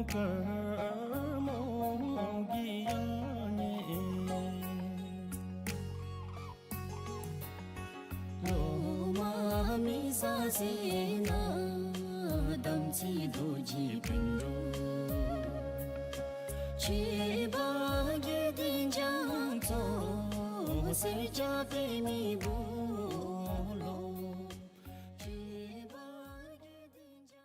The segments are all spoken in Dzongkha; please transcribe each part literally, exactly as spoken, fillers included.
དཀར་མོ་གི་ཡང་ནི་ལོ་མ་མི་ས་སེ་ན་དམ་ཚིག་རྡོ་རྗེ་སྤུན་གྲོགས་ཆེ་བ་དགེ་འདུན་རྒྱ་མཚོ་སེར་སྐྱ་པདྨའི་སྦོ་ལོགས་ཆེ་བ་དགེ་འདུན་རྒྱ།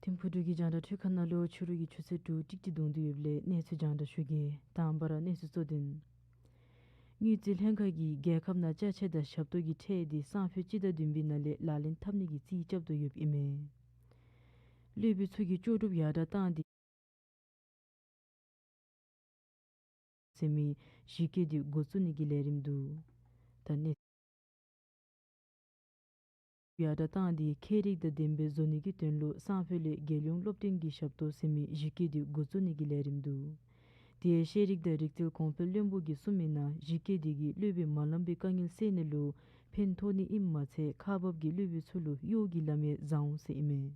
ཐིམ་ཕུག་འབྲུག་གི་རྒྱང་བསྒྲགས་འཕྲུལ་ཁང་ནང་ལུ་ཕྱི་རུ་གི་ཆུ་ཚོད་དྲུག་ཀྲིག་ཀྲི་འདུག་ཡོདཔ་ལས་གནས་ཚུལ་རྒྱང་བསྒྲགས་ཞུ་གེ། དང་པ་ར་གནས་ཚུལ་གཙོ་དོན། དངུལ་རྩིས་ལྷན་ཁག་གིས་རྒྱལ་ཁབ་ནང་ཅ་ཆས་དང་ཞབས་ཏོག་གི་ཁྲལ་འདི་སང་ཕོད་སྤྱི་ཟླ་བདུན་པའི་ནང་ལས་ལག་ལེན་འཐབ་ནི་གི་རྩིས་རྐྱབ་དོ་ཡོདཔ་ཨིན་མས། སློབ་དཔོན་ཚུ་གིས་ལྕོགས་གྲུབ་ཡར་དྲག་བཏང་སྟེ་ཟེར་མི་གཞི་བཀོད་འདི་འགོ་བཙུགས་ནི་གི་ལས་རིམ་འདུག། ད་གནས་ཡར་དྲག་བཏང་སྟེ་ཁྱད་རིག་དང་ལྡན་པའི་བཟོ་ནི་གི་དོན་ལུ་སང་ཕོད་ལས་རྒྱལ་ཡོངས་སློབ་སྟོན་གྱི་ཞབས་ཏོག་ཟེར་མི་གཞི་བཀོད་འདི་འགོ་བཙུགས་ནི་གི་ལས་རིམ་འདུག། དེ་ཡང་ཤེས་རིག་དང་རིག་རྩལ་གོང་འཕེལ་བློན་པོ་གིས་གསུངས་མི་ནང་གཞི་བཀོད་འདི་གིས་སློབ་དཔོན་མ་ལངམ་པའི་དཀའ་ངལ་སེལ་ནི་ལུ་ཕན་ཐོགས་ནི་ཨིནམ་མ་ཚད་ཁག་འབག་གི་སློབ་དཔོན་ཚུ་ལུ་གཡོག་གི་ལམ་ཡང་བཟང་འོང་ཟེར་ཨིན་མས།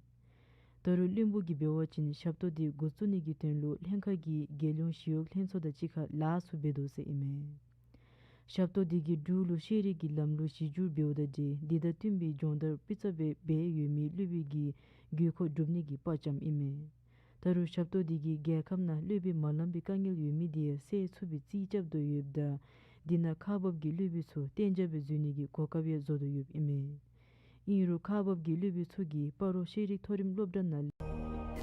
ད་རུང་བློན་པོ་གིས་འབད་བ་ཅིན་ཞབས་ཏོག་འདི་འགོ་བཙུགས་ནི་གི་དོན་ལུ་ལྷན་ཁག་གིས་རྒྱལ་ཡོངས་ཞི་གཡོག་ལྷན་ཚོགས་དང་གཅིག་ཁར་ལཱ་ཚུ་འབད་དོ་ཟེར་ཨིན་མས། ཞབས་ཏོག་འདི་གིས་འབྲུག་ལུ་ཤེས་རིག་གི་ལམ་ལུགས་གཞི་བསྒྱུར་འབདཝ་དང་འབྲེལ་འདི་དང་བསྟུན་པའི་སྦྱོང་བརྡར་སྤུས་ཚད་སྦེ་འབད་ཡོད་མི་སློབ་དཔོན་གྱི་དགོས་མཁོ་སྒྲུབ་ནི་གི་དཔའ་བཅམ་ཨིན་མས། ད་རུང་ཞབས་ཏོག་འདི་གིས་རྒྱལ་ཁབ་ནང་སློབ་དཔོན་མ་ལངམ་པའི་དཀའ་ངལ་ཡོད་མི་དེ་ཡང་སེལ་ཚུགས་པའི་རྩིས་རྐྱབ་དོ་ཡོདཔ་ད་འདི་ནང་ཁག་འབག་གི་སློབ་དཔོན་ཚུ་གཏན་འཇགས་སྦེ་འཛུལ་ནི་གི་གོ་སྐབས་ཡང་བཟོ་དོ་ཡོདཔ་ཨིན་མས། ཨིན་རུང་ཁག་འབག་གི་སློབ་དཔོན་ཚུ་གིས་སྤ་རོ་ཤེས་རིག་མཐོ་རིམ་སློབ་གྲྭ་ནང་ལས།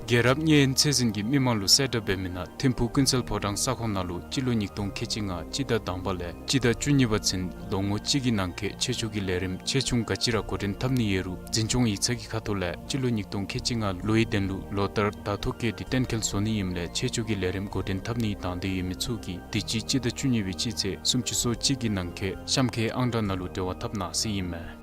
རྒྱལ་རབས་བརྙན་ཚད་འཛིན་གྱིས་མི་མང་ལུ་གསལ་བསྒྲགས་འབད་མི་ནང་ཐིམ་ཕུག་ཀུན་གསལ་ཕོ་བྲང་ས་ཁོངས་ནང་ལུ་སྤྱི་ལོ་ཉིས་སྟོང་ཁལ་གཅིག་ལྔ་སྤྱི་ཟླ་དང་པ་ལས་སྤྱི་ཟླ་བཅུ་གཉིས་པ་ཚུན་ལོ་ངོ་གཅིག་གི་ནང་འཁོད་ཆེད་བཅུག་གི་ལས་རིམ་ཆེ་ཆུང་ག་ཅི་ར་འགོ་འདྲེན་འཐབ་ནི་ཡོད་རུང་འཛིན་སྐྱོང་ཡིག་ཚང་གི་ཁ་ཐུག་ལས་སྤྱི་ལོ་ཉིས་སྟོང་ཁལ་གཅིག་ལྔ་ལོའི་དོན་ལུ་ལོ་ལྟར་ཟླ་ཐོ་བཀོད་དེ་གཏན་འཁེལ་བཟོ་ནི་ཨིནམ་ལས་ཆེད་བཅུག་གི་ལས་རིམ་འགོ་འདྲེན་འཐབ་ནི་དང་འདོད་ཡོད་མི་ཚུ་གིས་དུས་ཅི་སྤྱི་ཟླ་བཅུ་གཉིས་པའི་སྤྱི་ཚེས་སུམ་ཅུ་སོ་གཅིག་གི་ནང་འཁོད་གཤམ་འཁོད་ཨང་གྲངས་ནང་ལུ་འབྲེལ་བ་འཐབ་གནང་ཟེར་ཨིན་མས།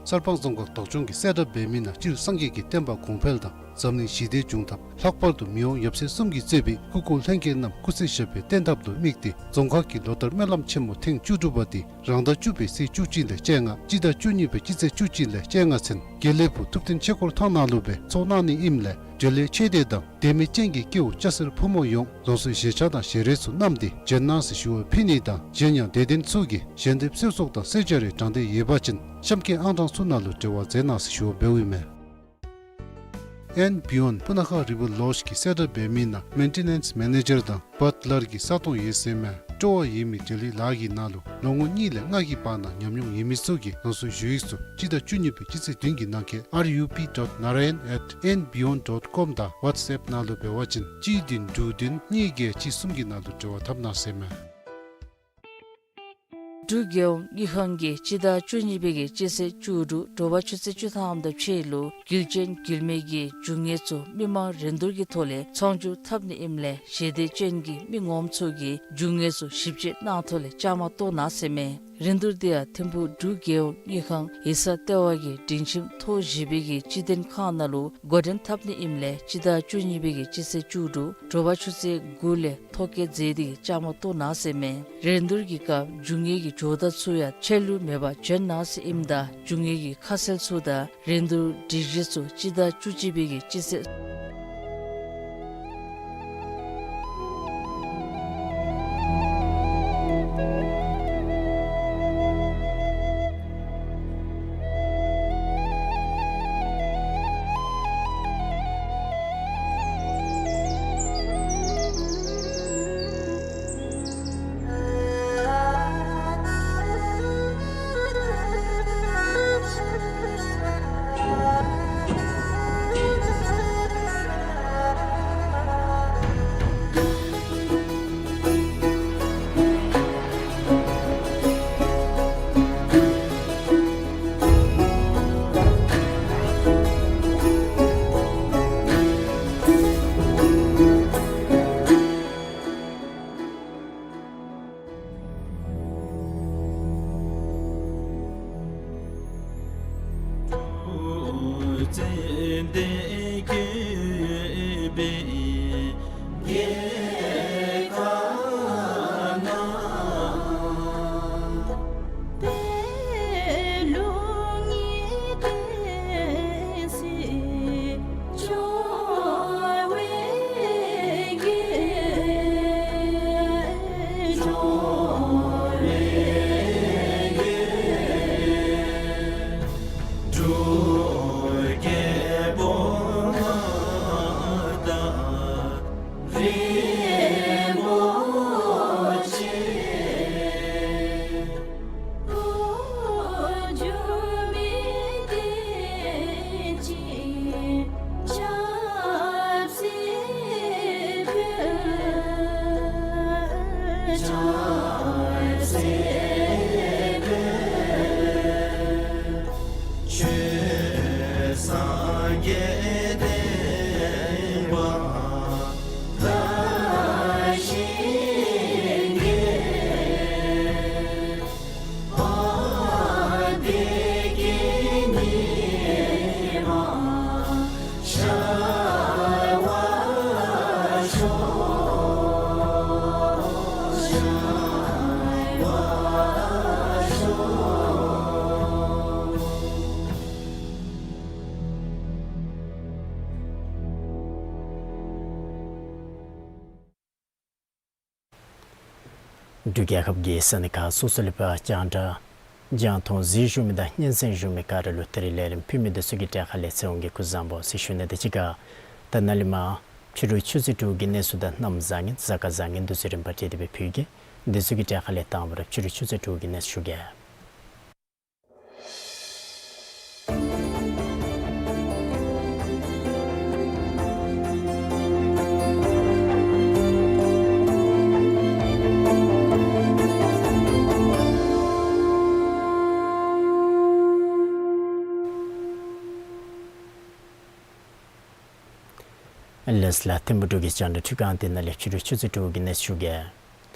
གསར་སྤང་རྫོང་ཁག་བདག་སྐྱོང་གིས་གསལ་བསྒྲགས་འབད་མི་ནང་སྤྱིར་སངས་རྒྱས་ཀྱི་བསྟན་པ་གོང་འཕེལ་དང་འཛམ་གླིང་ཞི་བདེ་འབྱུང་ཐབས། ལྷག་པར་དུ་མི་དབང་ཡབ་སྲས་གསུམ་གྱིས་གཙོས་པའི་སྐུ་འཁོར་ལྷན་རྒྱས་རྣམས་སྐུ་ཚེ་ཞབས་པད་བརྟན་ཐབས་ལུ་དམིགས་ཏེ་རྫོང་ཁག་གི་ལོ་ལྟར་སྨོན་ལམ་ཆེན་མོ་ཐེངས་བཅུ་དྲུག་པ་དེ་རང་ཟླ་བཅུ་པའི་ཚེས་བཅུ་གཅིག་ལས་བཅོ་ལྔ་སྤྱི་ཟླ་བཅུ་གཉིས་པའི་སྤྱི་ཚེས་བཅུ་གཅིག་ལས་བཅོ་ལྔ་ཚུན་དགེ་ལེགས་ཕུག་ཐུབ་བསྟན་ཆོས་འཁོར་ཐང་ནང་ལུ་སྦེ་ཚོགས་གནང་ནི་ཨིནམ་ལས་འབྲེལ་ཡོད་ཆོས་སྡེ་དང་དད་མོས་ཅན་གྱི་སྐྱེ་བོ་སྐྱ་སེར་ཕོ་མོ་ཡོངས་རང་སོའི་བཞེས་ཆས་དང་ཞལ་རས་ཚུ་བསྣམས་ཏེ་བྱོན་གནང་ཟེར་ཞུ་བ་ཕུལ་ནི་དང་གཞན་ཡང་དད་ལྡན་ཚུ་གིས་ཞལ་འདེབས་གསོལ་ཚོགས་དང་གསོལ་ཇ་རེ་དྲང་འདོད་ཡོད་པ་ཅིན་གཤམ་འཁོད་ཨང་གྲངས་ཚུ་ནང་ལུ་འབྲེལ་བ་མཛད་གནང་ཟེར་ཞུ་བ་འབདཝ་ཨིན་མས། ཨེན་བི་ཡོན་སྤུ་ན་ཁ་རི་བར་ལོཇ་གིས་གསལ་བསྒྲགས་འབད་མི་ནང་མེན་ཊེ་ནེནསི་མེ་ནེ་ཇར་དང་བཊ་ལར་གྱི་ས་སྟོང་ཡོད་ཟེར་མས། སྤྲོ་བ་ཡོད་མི་འབྲེལ་ཡོད་ལཱ་གི་ནང་ལུ་ལོ་ངོ་གཉིས་ལས་ལྔ་གི་བར་ན་ཉམས་མྱོང་ཡོད་མི་ཚུ་གིས་རང་སོའི་ཞུ་ཡིག་ཚུ་སྤྱི་ཟླ་བཅུ་གཉིས་པའི་སྤྱི་ཚེས་བདུན་གྱི་ནང་འཁོད་R U P dot narayan at N B Yond dot com དང་ཝཊས་ཨེཔ་ནང་ལུ་འབད་བ་ཅིན་གཅིག་བདུན་དྲུག་བདུན་གཉིས་བརྒྱད་གཅིག་གསུམ་གྱི་ནང་ལུ་འབྲེལ་བ་འཐབ་གནང་ཟེར་མས། འབྲུག་རྒྱལ་ཡོངས་དངུལ་ཁང་གིས་སྤྱི་ཟླ་བཅུ་གཉིས་པའི་གི་སྤྱི་ཚེས་བཅུ་དྲུག་དྲོ་པ་ཆུ་ཚོད་བཅུ་ཐམ་དང་ཕྱེད་ལུ་རྒྱུ་ཅན་རྒྱུ་མེད་ཀྱི་རྒྱུ་དངོས་ཚུ་མི་མང་རིན་བསྡུར་གྱི་ཐོག་ལས་ཚོང་བསྒྱུར་འཐབ་ནི་ཨིནམ་ལས་ཞལ་འདེབས་ཅན་གྱི་མི་ངོམ་ཚུ་གིས་རྒྱུ་དངོས་ཚུ་ཞིབ་དཔྱད་གནང་ཐོག་ལས་བཅའ་མར་གཏོགས་གནང་ཟེར་མས། རིན་བསྡུར་དེ་ཡང་ཐིམ་ཕུག་འབྲུག་རྒྱལ་ཡོངས་དངུལ་ཁང་ཡིག་ཚང་ལྟེ་བ་གི་སྒྲིང་ཁྱིམ་ཐོག་བཞི་པའི་གི་སྤྱི་དོན་ཁང་ནང་ལུ་འགོ་འདྲེན་འཐབ་ནི་ཨིནམ་ལས་སྤྱི་ཟླ་བཅུ་གཉིས་པའི་གི་སྤྱི་ཚེས་བཅུ་དྲུག་དྲོ་པ་ཆུ་ཚོད་དགུ་ལས་ཐོ་བཀོད་མཛད་དེ་གི་བཅའ་མར་གཏོགས་གནང་ཟེར་མས། རིན་བསྡུར་གྱི་སྐབས་རྒྱུ་དངོས་ཀྱི་ཇོ་བདག་ཚུ་ཡང་ཆད་ལུས་མེད་པར་བྱོན་གནང་ཟེར་ཨིནམ་ད་རྒྱུ་དངོས་ཀྱི་ཁ་གསལ་ཚུ་དང་རིན་བསྡུར་སྒྲིག་གཞི་ཚུ་སྤྱི་ཟླ་བཅུ་གཅིག་པའི་གི་སྤྱི་ཚེས། འབྲུག་རྒྱལ་ཁབ་ཀྱི་ས་གནས་ཁག་སོ་སོ་ལས་ཕར་རྒྱང་བསྒྲགས་རྒྱང་མཐོང་གཟིགས་བཞུགས་མི་དང་སྙན་གསན་བཞུགས་མི་ག་ར་ལུ་ད་རིས་ལས་རིམ་ཕུལ་མི་འདི་ཚུ་གི་གྲས་ཁ་ལས་ཚེ་དབང་གིས་སྐུ་གཟུགས་བཟང་པོ་ཟེར་ཞུ་ནི། དེ་གཅིག་ཁར་ད་ནཱ་ལས་མར་ཕྱི་རུ་ཆུ་ཚོད་དྲུག་གི་གནས་ཚུལ་དང་གནམ་བཟང་ངན་གཟའ་སྐར་བཟང་ངན་འདི་ཚུ་རིམ་པ་བསྒྲིགས་ཏེ་སྦེ་ཕུལ་གེ། འདི་ཚུ་གི་གྲས་ཁ་ལས་དང་པ་ར་ཕྱི་རུ་ཆུ་ཚོད་དྲུག་གི་གནས་ཚུལ་ཞུ་གེ། ལགས་ལགས། ཐིམ་ཕུ་འབྲུག་གི་རྒྱང་བསྒྲགས་ཁྲི་ཁང་འདི་ནང་ལས་ཕྱི་རུ་ཆུ་ཚོད་དྲུག་གི་གནས་ཚུལ་ཞུ་གེ།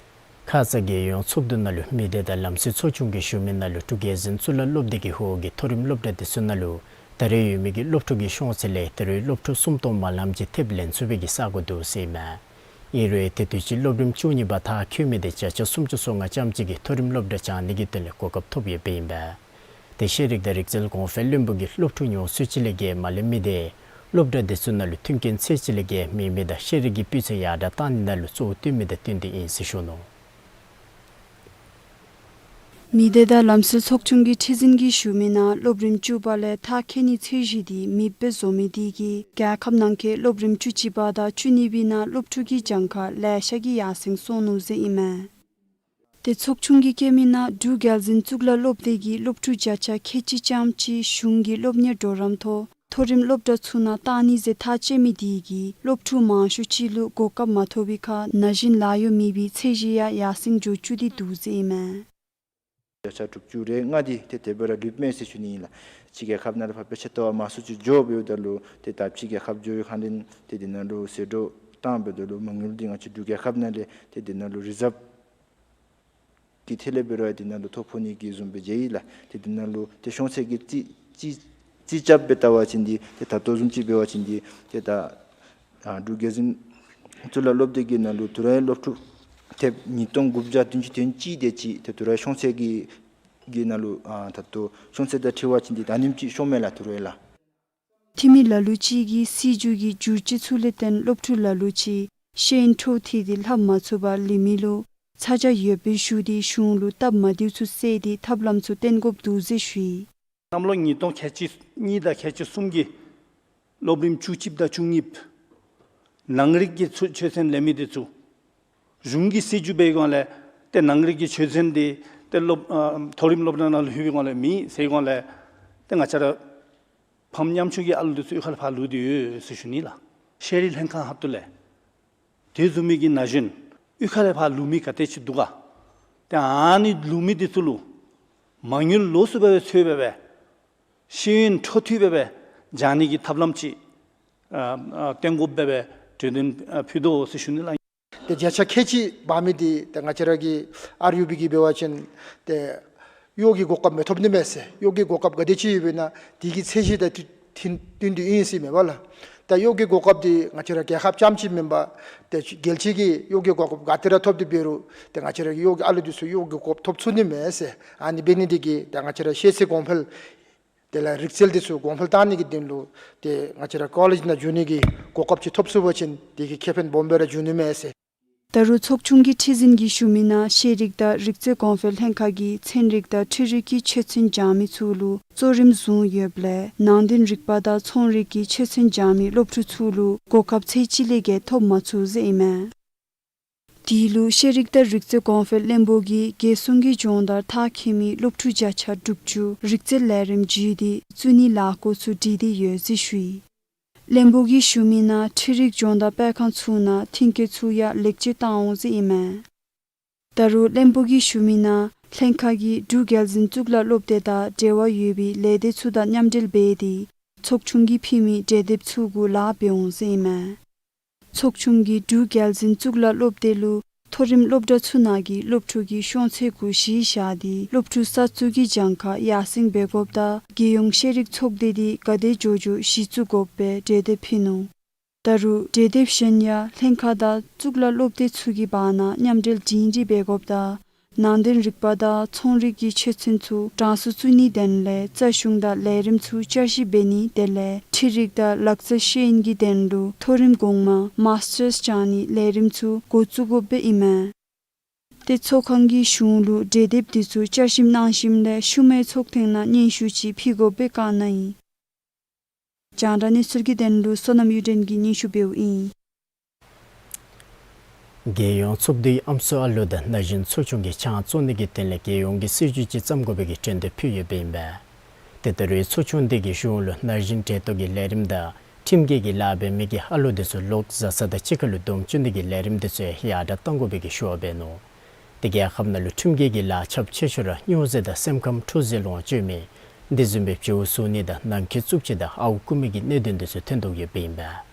ཁ་ཙ་རྒྱལ་ཡོངས་ཚོགས་འདུ་ནང་ལུ་མི་སྡེ་དང་ལམ་སྲོལ་ཚོགས་ཆུང་གིས་ཞུ་མི་ནང་ལུ་འབྲུག་རྒྱལ་འཛིན་གཙུག་ལག་སློབ་སྡེ་གི་ཧོངས་ཀྱི་མཐོ་རིམ་སློབ་གྲྭ་འདི་ཚུ་ནང་ལུ་ད་རེས་ཡོད་མི་གི་སློབ་ཕྲུག་གི་ཤོང་ཚད་ལས་ད་རེས་སློབ་ཕྲུག་སུམ་སྟོང་མ་ལངམ་ཅིག་ཐེབས་ལེན་ཚུགས་པའི་གི་ས་གོ་འདུག་ཟེར་ཨིན་མས། ཨིན་རུང་དེ་དུས་ཅིག་སློབ་རིམ་བཅུ་གཉིས་པ་མཐར་འཁྱོལ་མི་འདི་བརྒྱ་ཆ་སུམ་ཅུ་སོ་ལྔ་ཙམ་ཅིག་གིས་མཐོ་རིམ་སློབ་གྲྭ་སྦྱང་ནི་གི་དོན་ལས་གོ་སྐབས་ཐོབ་ཡོདཔ་ཨིན་པས། ཏེ་ཤེས་རིག་དང་རིག་རྩལ་གོང་འཕེལ་བློན་པོ་གིས་སློབ་ཕྲུག་ཉུང་སུ་ཅིག་ལས་བརྒལ་མ་ལེན་མི་འདི་སློབ་གྲྭ་འདི་ཚུ་ནང་ལུ་མཐུན་རྐྱེན་ཚད་ཅིག་ལས་བརྒལ་མེད་མི་དང་ཤེས་རིག་གི་སྤུས་ཚད་ཡར་དྲག་བཏང་ནི་ནང་ལུ་གཙོ་བོ་བཏོན་མི་དང་བསྟུན་ཏེ་ཨིན་ཟེར་ཞུ་ནུག། མི་སྡེ་དང་ལམ་སྲོལ་ཚོགས་ཆུང་གི་ཁྲི་འཛིན་གྱིས་ཞུ་མི་ནང་སློབ་རིམ་བཅུ་པ་ལས་མཐར་འཁྱོལ་ནིའི་ཚད་གཞི་འདི་མེདཔ་བཟོ་མི་འདི་གིས་རྒྱལ་ཁབ་ནང་གི་སློབ་རིམ་བཅུ་གཅིག་པ་དང་བཅུ་གཉིས་པའི་ནང་སློབ་ཕྲུག་གི་གྱངས་ཁ་ལེ་ཤ་གིས་ཡར་སེང་སོང་ནུག་ཟེར་ཨིན་མས། ཏེ་ཚོགས་ཆུང་གིས་བཀོད་མི་ནང་འབྲུག་རྒྱལ་འཛིན་གཙུག་ལག་སློབ་སྡེ་གི་སློབ་ཕྲུག་བརྒྱ་ཆ་ཁལ་གཅིག་ཙམ་ཅིག་གཞུང་གི་སློབ་གཉེར་གྲོགས་རམ་ཐོག་མཐོ་རིམ་སློབ་གྲྭ་ཚུ་ནང་གཏང་ནི་ཟེར་ཐག་བཅད་མི་འདི་གིས་སློབ་ཕྲུག་མང་ཤོས་ཅིག་ལུ་གོ་སྐབས་མ་ཐོབ་པའི་ཁར་ན་གཞོན་ལཱ་གཡོག་མེད་པའི་ཚད་གཞི་ཡང་ཡར་སེང་འགྱོ་བཅུག་སྟེ་འདུག་ཟེར་ཨིན་མས། བརྒྱ་ཆ་དྲུག་ཅུ་རེ་ལྔ་འདི་ཏེ་དེ་སྦེ་ར་ལུསཔ་མས་ཟེར་ཞུ་ནི་ཨིན་ལགས། ཕྱི་རྒྱལ་ཁབ་ནང་ལུ་ཕར་དཔེ་ཆ་ལྟ་བར་མང་སུ་ཅིག་འགྱོ་འབདཝ་ད་ལུ་ཏེ་ད་ཕྱི་རྒྱལ་ཁབ་འགྱོ་བའི་ཁར་ལས་ཏེ་དེ་ནང་ལུ་ཟད་འགྲོ་བཏང་འབདཝ་ད་ལུ་མ་དངུལ་འདི་ང་བཅས་འབྲུག་རྒྱལ་ཁབ་ནང་ལས་ཏེ་དེ་ནང་ལུ་རི་ཛབ་ཀྱི་ཐད་ལས་འབད་རུང་དེ་ནང་ལུ་ཐོ་ཕོག་ནི་གི་བཟུམ་སྦེ་མཇལ་ཡི་ལགས། ཏེ་དེ་ནང་ལུ་ཏེ་ཤོང་ཚད་ཀྱི་རྩིས་རྩིས་རྩིས་རྐྱབ་སྦེ་བལྟ་བ་ཅིན་འདི་ཏེ་ད་ལྟོ་བཟུམ་ཅིག་འབད་བ་ཅིན་འདི་ཏེ་ད་ཨ་འབྲུག་རྒྱལ་འཛིན་གཙུག་ལག་སློབ་སྡེ་གི་ནང་ལུ་ད་རེས་སློབ་ཕྲུག་ཐེབས་ཉིས་སྟོང་དགུ་བརྒྱ་བདུན་ཅུ་དོན་གཅིག་དེ་ཅིག་ཏེ་ད་རེས་ཤོང་ཚད་ཀྱི་གི་ནང་ལུ་ཨ་ད་ལྟོ་ཤོང་ཚད་དང་འཁྲིལ་བ་ཅིན་འདི་ད་ཉིནམ་ཅིག་ཤོང་མས་ལགས་ད་རེས་ལགས། འཐུས་མི་ལ་ལུ་ཅིག་གིས་སྲིད་བྱུས་ཀྱི་བསྒྱུར་བཅོས་ཚུ་ལས་བརྟེན་སློབ་ཕྲུག་ལ་ལུ་ཅིག་ཤེས་ཡོན་འཕྲོ་མཐུད་དེ་ལྷབ་མ་ཚུགས་པར་ལུས་མི་ལུ་ཚ་གྱང་ཡོདཔ་སྦེ་ཞུ་སྟེ་གཞུང་ལུ་སྟབས་མ་བདེཝ་ཚུ་བསལ་ཏེ་ཐབས་ལམ་ཚུ་བསྟེན་དགོཔ་འདུག་ཟེར་ཞུ་ཡི། གནམ་ལོ་ཉིས་སྟོང་ཁལ་གཅིག་གཉིས་དང་ཁལ་གཅིག་གསུམ་གྱི་སློབ་རིམ་བཅུ་གཅིག་དང་བཅུ་གཉིས་ནང་རིག་གི་ཚུ་ཆོས་ཚན་ལེན་མི་འདི་ཚུ་གཞུང་གི་སྲིད་བྱུས་འབད་བའི་སྒང་ལས་ཏེ་ནང་རིག་གི་ཆོས་ཚན་འདི་ཏེ་སློབ་ཨ་མཐོ་རིམ་སློབ་གྲྭ་ནང་ལུ་ལྷོད་པའི་སྒང་ལས་མེད་ཟེར་སྒང་ལས་ཏེ་ང་བཅས་ར་ཕམ་ཉམ་ཆུང་གི་ཨ་ལུ་འདི་ཚུ་གཡུས་ཁ་ལས་ཕར་ལུས་ཏེ་ཡོད་ཟེར་ཞུ་ནི་ལགས། ཤེས་རིག་ལྷན་ཁག་ཧབ་ཏུ་ལས་དེ་བཟུམ་མའི་གི་ན་གཞོན་གཡུས་ཁ་ལས་ཕར་ལུས་མི་ག་དེ་ཅིག་འདུག་ག། ཏེ་ཨ་ནི་ལུས་མི་འདི་ཚུ་ལུ་མ་དངུལ་ལོགས་སུ་སྦེ་འཚོལ་སྦེ་སྦེ་ཤེས་ཡོན་འཕྲོ་མཐུད་སྦེ་སྦེ་སྦྱང་ནི་གི་ཐབས་ལམ་ཅིག་ཨ་ཨ་བསྟེན་དགོཔ་སྦེ་སྦེ་གྲོས་འདུན་ཨ་ཕུལ་དོ་ཟེར་ཞུ་ནི་ལགས། ཏེ་བརྒྱ་ཆ་ཁལ་གཅིག་འབག་མི་འདི་ཏེ་ང་བཅས་ར་གི་ཨར་ཡུ་བི་གིས་འབད་བ་ཅིན་ཏེ་གཡོག་གི་གོ་སྐབས་མི་ཐོབ་ནི་མས་ཟེར། གཡོག་གི་གོ་སྐབས་ག་དེ་ཅིག་ཡོདཔ་ཨིན་ན་དེ་གི་ཚད་གཞི་དང་མཐུན་མཐུན་མཐུན་ཏེ་ཨིན་ཟེར་མས་པ་ལགས། ད་གཡོག་གི་གོ་སྐབས་འདི་ང་བཅས་ར་རྒྱལ་ཁབ་རྐྱངམ་ཅིག་མེན་པར་ཏེ་རྒྱལ་སྤྱི་གི་གཡོག་གི་གོ་སྐབས་ག་ཏེ་ར་ཐོབ་སྟེ་འབད་རུང་ཏེ་ང་བཅས་ར་གི་གཡོག་གི་ཨ་ལུ་འདི་ཚུ་གཡོག་གི་གོ་སྐབས་ཐོབ་ཚུགས་ནི་མས་ཟེར། ཨ་ནི་འབད་ནི་འདི་གིས་ད་ང་བཅས་ར་ཤེས་ཚད་གོང་འཕེལ་དེ་ལས་རིག་རྩལ་འདི་ཚུ་གོང་འཕེལ་བཏང་ནི་གི་དོན་ལུ་ཏེ་ང་བཅས་ར་ཀོ་ལེཇ་ནང་འགྱོ་ནི་གི་གོ་སྐབས་ཅིག་ཐོབ་ཚུགས་པ་ཅིན་དེ་གི་ཁེ་ཕན་སྦོམ་སྦེ་ར་འབྱུང་ནི་མས་ཟེར། ད་རུང་ཚོགས་ཆུང་གི་ཁྲི་འཛིན་གྱིས་ཞུ་མི་ནང་ཤེས་རིག་དང་རིག་རྩལ་གོང་འཕེལ་ལྷན་ཁག་གིས་ཚན་རིག་དང་འཕྲུལ་རིག་གི་ཆོས་ཚན་སྦྱང་མི་ཚུ་ལུ་གཙོ་རིམ་བཟུང་ཡོདཔ་ལས་ནང་དོན་རིག་པ་དང་ཚོང་རིག་གི་ཆོས་ཚན་སྦྱང་མི་སློབ་ཕྲུག་ཚུ་ལུ་གོ་སྐབས་ཚད་གཅིག་ལས་བརྒལ་ཐོབ་མ་ཚུགས་ཟེར་ཨིན་མས། དེ་ལུ་ཤེས་རིག་དང་རིག་རྩལ་གོང་འཕེལ་བློན་པོ་གིས་རྒྱལ་སྲུང་གི་སྦྱོང་བརྡར་མཐར་འཁྱོལ་མི་སློབ་ཕྲུག་བརྒྱ་ཆ་དྲུག་ཅུ་རིག་རྩལ་ལས་རིམ་བརྒྱུད་དེ་བཙུགས་ནིའི་ལས་འགུལ་ཚུ་སྒྲིག་སྟེ་ཡོད་ཟེར་ཞུ་ཡི། བློན་པོ་གིས་ཞུ་མི་ནང་འཕྲུལ་རིག་སྦྱོང་བརྡར་སྤེལ་ཁང་ཚུ་ནང་མཐུན་རྐྱེན་ཚུ་ཡང་ལེགས་བཅོས་བཏང་འོང་ཟེར་ཨིན་མས། ད་རུང་བློན་པོ་གིས་ཞུ་མི་ནང་ལྷན་ཁག་གིས་འབྲུག་རྒྱལ་འཛིན་གཙུག་ལག་སློབ་སྡེ་དང་འབྲེལ་བ་ཡོད་པའི་ལས་སྡེ་ཚུ་དང་མཉམ་འབྲེལ་འབད་དེ་ཚོགས་ཆུང་གིས་ཕུལ་མི་གྲོས་འདེབས་ཚུ་གུ་ལཱ་འབད་འོང་ཟེར་ཨིན་མས། ཚོགས་ཆུང་གིས་འབྲུག་རྒྱལ་འཛིན་གཙུག་ལག་སློབ་སྡེ་ལུ་མཐོ་རིམ་སློབ་གྲྭ་ཚུ་ནང་གི་སློབ་ཕྲུག་གི་ཤོང་ཚད་གུ་གཞི་བཞག་སྟེ་སློབ་ཕྲུག་གསར་བཙུགས་ཀྱི་གྱངས་ཁ་ཡར་སེང་འབད་དགོཔ་དང་རྒྱལ་ཡོངས་ཤེས་རིག་ཚོགས་སྡེ་འདི་ག་དེ་མགྱོགས་མགྱོགས་གཞི་བཙུགས་དགོ་པའི་གྲོས་འདེབས་ཕུལ་ནུག། ད་རུང་གྲོས་འདེབས་གཞན་ཡང་ལྷན་ཁག་དང་གཙུག་ལག་སློབ་སྡེ་ཚུ་གི་བར་ན་མཉམ་འབྲེལ་སྒྲིང་སྒྲི་འབད་དགོཔ་དང་ནང་དོན་རིག་པ་དང་ཚོང་རིག་གི་ཆོས་ཚན་ཚུ་གྲངས་སུ་བཙུགས་ནིའི་དོན་ལས་རྩ་གཞུང་དང་ལས་རིམ་ཚུ་བསྐྱར་ཞིབ་འབད་ནི་དེ་ལས་འཕྲུལ་རིག་དང་ལག་རྩལ་ཤེས་ཡོན་གྱི་དོན་ལུ་མཐོ་རིམ་གོང་མ་མཱས་ཊརསི་སྦྱང་ནིའི་ལས་རིམ་ཚུ་འགོ་བཙུགས་དགོཔ་སྦེ་ཨིན་མས། ཏེ་ཚོགས་ཁང་གིས་གཞུང་ལུ་གྲོས་འདེབས་འདི་ཚུ་བསྐྱར་ཞིབ་གནང་ཞིནམ་ལས་ཤུལ་མའི་ཚོགས་ཐེངས་ནང་སྙན་ཞུ་ཅིག་ཕུལ་དགོཔ་སྦེ་བཀའ་གནང་ཡི། རྒྱང་བསྒྲགས་གནས་ཚུལ་གྱི་དོན་ལུ་བསོད་ནམས་གཡུ་སྒྲོན་གྱིས་སྙན་ཞུ་འབདཝ་ཨིན། རྒྱལ་ཡོངས་ཚོགས་འདུའི་ཨམ་སྲུ་ཨ་ལུ་དང་ན་གཞོན་ཚོ་ཆུང་གིས་ཆང་བཙོང་ནི་གི་དོན་ལས་རྒྱལ་ཡོངས་ཀྱི་སྲིད་བྱུས་ཅིག་བརྩམ་དགོ་པའི་གི་གྲོས་འདེབས་ཕུལ་ཡོདཔ་ཨིན་པས། ཏེ་ད་རུང་ཚོ་ཆུང་འདི་གིས་གཞུང་ལུ་ན་གཞོན་གྲལ་གཏོགས་ཀྱི་ལས་རིམ་དང་ཁྲིམས་འགལ་གྱི་ལཱ་འབད་མི་གི་ཨ་ལུ་འདི་ཚུ་ལོག་བཟའ་ཚང་དང་གཅིག་ཁར་ལུ་སྡོམ་བཅུག་ནི་གི་ལས་རིམ་འདི་ཚུ་ཡང་ཡར་དྲག་གཏང་དགོ་པའི་གི་ཞུ་བ་འབད་ནུག། ཏེ་རྒྱལ་ཁབ་ནང་ལུ་ཁྲིམས་འགལ་གྱི་ལཱ་ཁྱབ་ཆེ་ཤོས་ར་སྨྱོ་རྫས་དང་སེམས་ཁམས་འཁྲུག་རྫས་ལོངས་སྤྱོད་མི་འདི་བཟུམ་སྦེ་བྱིའུ་བཙོང་ནི་དང་ནང་འཁོད་རྩུབ་སྤྱོད་དང་ཨརཝ་རྐུ་མི་གི་གནད་དོན་འདི་ཚུ་ཐོན་དོ་ཡོདཔ་ཨིན་པས།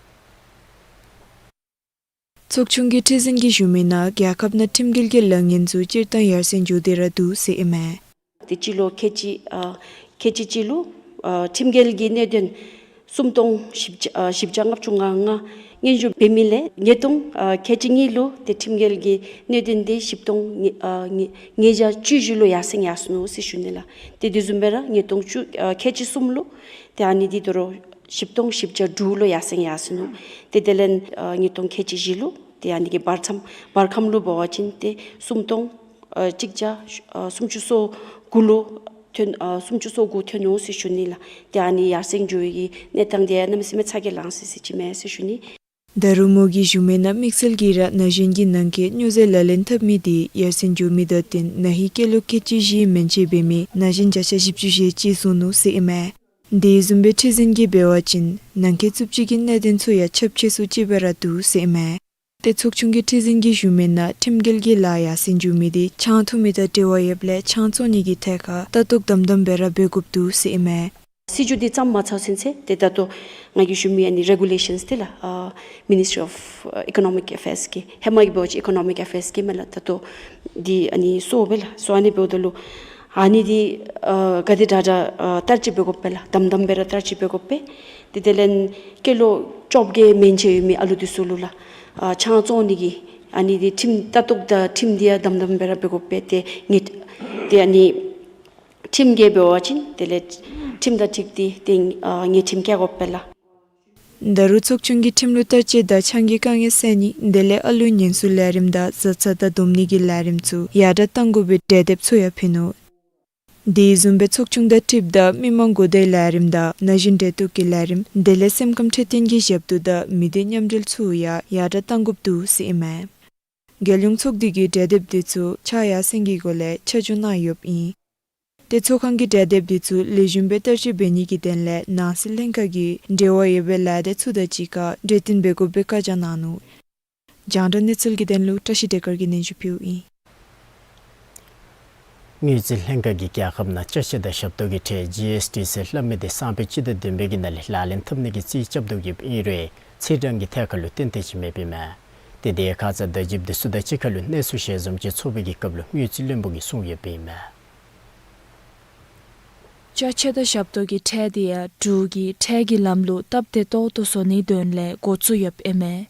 ཚོགས་ཆུང་གི་ཁྲི་འཛིན་གྱིས་ཞུ་མི་ནང་རྒྱལ་ཁབ་ནང་ཁྲིམས་འགལ་གྱི་ལཱ་ངན་ཚུ་སྤྱིར་བཏང་ཡར་སེང་འགྱོ་སྟེ་ར་འདུག་ཟེར་ཨིན་མས། ཏེ་སྤྱི་ལོ་ཁལ་གཅིག་ཨ་ཁལ་གཅིག་གཅིག་ལུ་ཨ་ཁྲིམས་འགལ་གྱི་གནད་དོན་སུམ་སྟོང་བཞི་བརྒྱ་ཨ་བཞི་བརྒྱ་ལྔ་བཅུ་ང་ལྔ་སྙན་ཞུ་འབད་མི་ལས་ཉིས་སྟོང་ཨ་ཁལ་གཅིག་གཉིས་ལུ་ཏེ་ཁྲིམས་འགལ་གྱི་གནད་དོན་འདི་བཞི་སྟོང་ཉིས་ཨ་ཉིས་ཉིས་བརྒྱ་བཅུ་བཞི་ལུ་ཡར་སེང་ཡར་སོ་ནུག་ཟེར་ཞུ་ནི་ལགས། ཏེ་དེ་བཟུམ་སྦེ་ར་ཉིས་སྟོང་བཅུ་ཨ་ཁལ་གཅིག་གསུམ་ལུ་ཏེ་ཨ་ནི་འདི་དོ་རུང་བཞི་སྟོང་བཞི་བརྒྱ་དྲུག་ལུ་ཡར་སེང་ཡར་སོ་ནུག། ཏེ་དེ་ལས་ཨ་ཉིས་སྟོང་ཁལ་གཅིག་བཞི་ལུ་ཏེ་ཨ་ནི་གི་བར་མཚམས་བར་ཁམས་ལུ་འབད་བ་ཅིན་ཏེ་སུམ་སྟོང་ཨ་གཅིག་བརྒྱ་ཨ་སུམ་ཅུ་སོ་དགུ་ལུ་ཐོན་ཨ་སུམ་ཅུ་སོ་དགུ་ཐོན་ནུག་ཟེར་ཞུ་ནི་ལགས། ཏེ་ཨ་ནི་ཡར་སེང་འགྱོ་བའི་གི་གནས་སྟངས་འདི་ཡང་གནམ་མེད་ས་མེད་ཚ་གྱང་ལང་སི་སི་ཅིག་མས་ཟེར་ཞུ་ནི། ད་རུང་མོ་གིས་ཞུ་མི་ནང་དམིགས་བསལ་གྱིས་ར་ན་གཞོན་གྱི་ནང་འཁོད་སྨྱོ་རྫས་ལག་ལེན་འཐབ་མི་འདི་ཡར་སེང་འགྱོ་མི་དང་བསྟུན་ན་ཧིང་སྐྱེས་ལོ་ཁལ་གཅིག་བཞི་མན་ཆད་འབད་མི་ན་གཞོན་བརྒྱ་ཆ་བཞི་བཅུ་ཞེ་གཅིག་སོང་ནུག་ཟེར་ཨིན་མས། དེ་བཟུམ་སྦེ་ཁྲི་འཛིན་གྱིས་འབད་བ་ཅིན་ནང་འཁོད་རྩུབ་སྤྱོད་ཀྱི་གནད་དོན་ཚུ་ཡང་ཁྱབ་ཆེ་སུ་ཅིག་སྦེ་ར་འདུག་ཟེར་ཨིན་མས། ཏེ་ཚོགས་ཆུང་གི་ཁྲི་འཛིན་གྱིས་ཞུ་མི་ནང་ཁྲིམས་འགལ་གྱི་ལཱ་ཡར་སེང་འགྱོ་མི་འདི་ཆང་འཐུང་མི་དང་འབྲེལ་བ་ཡོདཔ་ལས་ཆང་བཙོང་ནི་གི་ཐད་ཁར་ལྟ་རྟོག་དམ་དམ་སྦེ་ར་འབད་དགོཔ་འདུག་ཟེར་ཨིན་མས། སྲིད་བྱུས་འདི་བརྩམ་མ་ཚར་ཚུན་ཚོད་ཏེ་ད་ལྟོ་ང་གིས་ཞུ་མི་ཨ་ནི་རེ་གུ་ལེ་ཤཱནསི་འདི་ལགས་ཨ་Ministry of Economic Affairs གི་ཧེ་མ་གི་འབད་བ་ཅིན་Economic Affairs གི་མས་ལགས། ད་ལྟོ་འདི་ཨ་ནི་སོར་སྦེ་ལགས་སོར་ཨ་ནི་འབདཝ་ད་ལུ་ཨ་ནི་འདི་ཨ་ག་དེ་དྲག་དྲག་ཨ་བསྟར་སྤྱོད་འབད་དགོ་པས་ལགས། དམ་དམ་སྦེ་ར་བསྟར་སྤྱོད་འབད་དགོ་པས། ཏེ་དེ་ལས་སྐྱེས་ལོ་བཅོ་བརྒྱད་མན་ཆད་ཡོད་མི་ཨ་ལུ་འདི་ཚུ་ལུ་ལགས་ཨ་ཆང་བཙོང་ནི་གི་ཨ་ནི་འདི་ཁྲིམས་ལྟ་རྟོག་དང་ཁྲིམས་འདི་ཡང་དམ་དམ་སྦེ་ར་འབད་དགོ་པས། ཏེ་ངེས་ཏེ་ཨ་ནི་ཁྲིམས་འགལ་འབད་བ་ཅིན་དེ་ལས་ཁྲིམས་དང་འཁྲིལ་ཏེ་ཏེ་ཨ་ཉེས་ཁྲིམས་བཀལ་དགོ་པས་ལགས། ད་རུང་ཚོགས་ཆུང་གིས་ཁྲིམས་ལུགས་བསྟར་སྤྱོད་དང་ཆང་གི་དཀའ་ངལ་སེལ་ནི་དེ་ལས་ཨ་ལུ་ཉེན་སྲུང་ལས་རིམ་དང་བཟའ་ཚང་དང་སྡོམ་ནི་གི་ལས་རིམ་ཚུ་ཡར་དྲག་གཏང་དགོ་པའི་གྲོས་འདེབས་ཚུ་ཡང་ཕུལ་ནུག། དེ་བཟུམ་སྦེ་ཚོགས་ཆུང་དང་འཁྲིལཝ་ད་མི་མང་གོ་བརྡའི་ལས་རིམ་དང་ན་གཞོན་གྲལ་གཏོགས་ཀྱི་ལས་རིམ་དེ་ལས་སེམས་ཁམས་འཕྲོད་བསྟེན་གྱི་ཞབས་ཏོག་དང་མི་སྡེ་མཉམ་འབྲེལ་ཚུ་ཡང་ཡར་དྲག་གཏང་དགོཔ་འདུག་ཟེར་ཨིན་མས། རྒྱལ་ཡོངས་ཚོགས་སྡེ་གིས་གྲོས་འདེབས་འདི་ཚུ་ཕྱག་ཡར་སེང་གི་སྒོ་ལས་ཆ་འཇོག་གནང་ཡོདཔ་ཨིན། ཏེ་ཚོགས་ཁང་གིས་གྲོས་འདེབས་འདི་ཚུ་ལེགས་ཤོམ་སྦེ་བསྟར་སྤྱོད་འབད་ནི་གི་དོན་ལས་ནང་སྲིད་ལྷན་ཁག་གི་འབྲེལ་བ་ཡོད་པའི་ལཱ་སྡེ་ཚུ་དང་གཅིག་ཁར་གྲོས་བསྟུན་འབད་དགོ་པའི་བཀའ་རྒྱ་གནང་ནུག། རྒྱང་བསྒྲགས་གནས་ཚུལ་གྱི་དོན་ལུ་བཀྲ་ཤིས་བདེ་དཀར་གྱིས་སྙན་ཞུ་ཕུལཝ་ཨིན། དངུལ་རྩིས་ལྷན་ཁག་གིས་རྒྱལ་ཁབ་ནང་ཅ་ཆས་དང་ཞབས་ཏོག་གི་ཁྲལ་ཇི་ཨེསི་ཊི་ཟེར་སླབ་མི་འདི་སང་ཕོད་སྤྱི་ཟླ་བདུན་པའི་གི་ནང་ལས་ལག་ལེན་འཐབ་ནི་གི་རྩིས་རྐྱབ་དོ་ཡོདཔ་ཨིན་རུང་ཚེས་གྲངས་ཀྱི་ཐད་ཁར་ལུ་ཏན་ཏན་ཅིག་མེདཔ་ཨིན་མས། ཏེ་དེ་ཁ་ཙ་བརྡ་བརྒྱུདཔ་འདི་ཚུ་དང་གཅིག་ཁར་ལུ་གནས་ཚུལ་ཞལ་འཛོམས་ཅིག་ཚོགས་པའི་གི་སྐབས་ལུ་དངུལ་རྩིས་བློན་པོ་གིས་གསུངས་ཡོདཔ་ཨིན་མས། ཅ་ཆས་དང་ཞབས་ཏོག་གི་ཁྲལ་དེ་ཡང་འབྲུག་གིས་ཁྲལ་གྱི་ལམ་ལུགས་སྟབས་བདེ་ཏོག་ཏོ་བཟོ་ནིའི་དོན་ལས་འགོ་བཙུགས་ཡོདཔ་ཨིན་མས།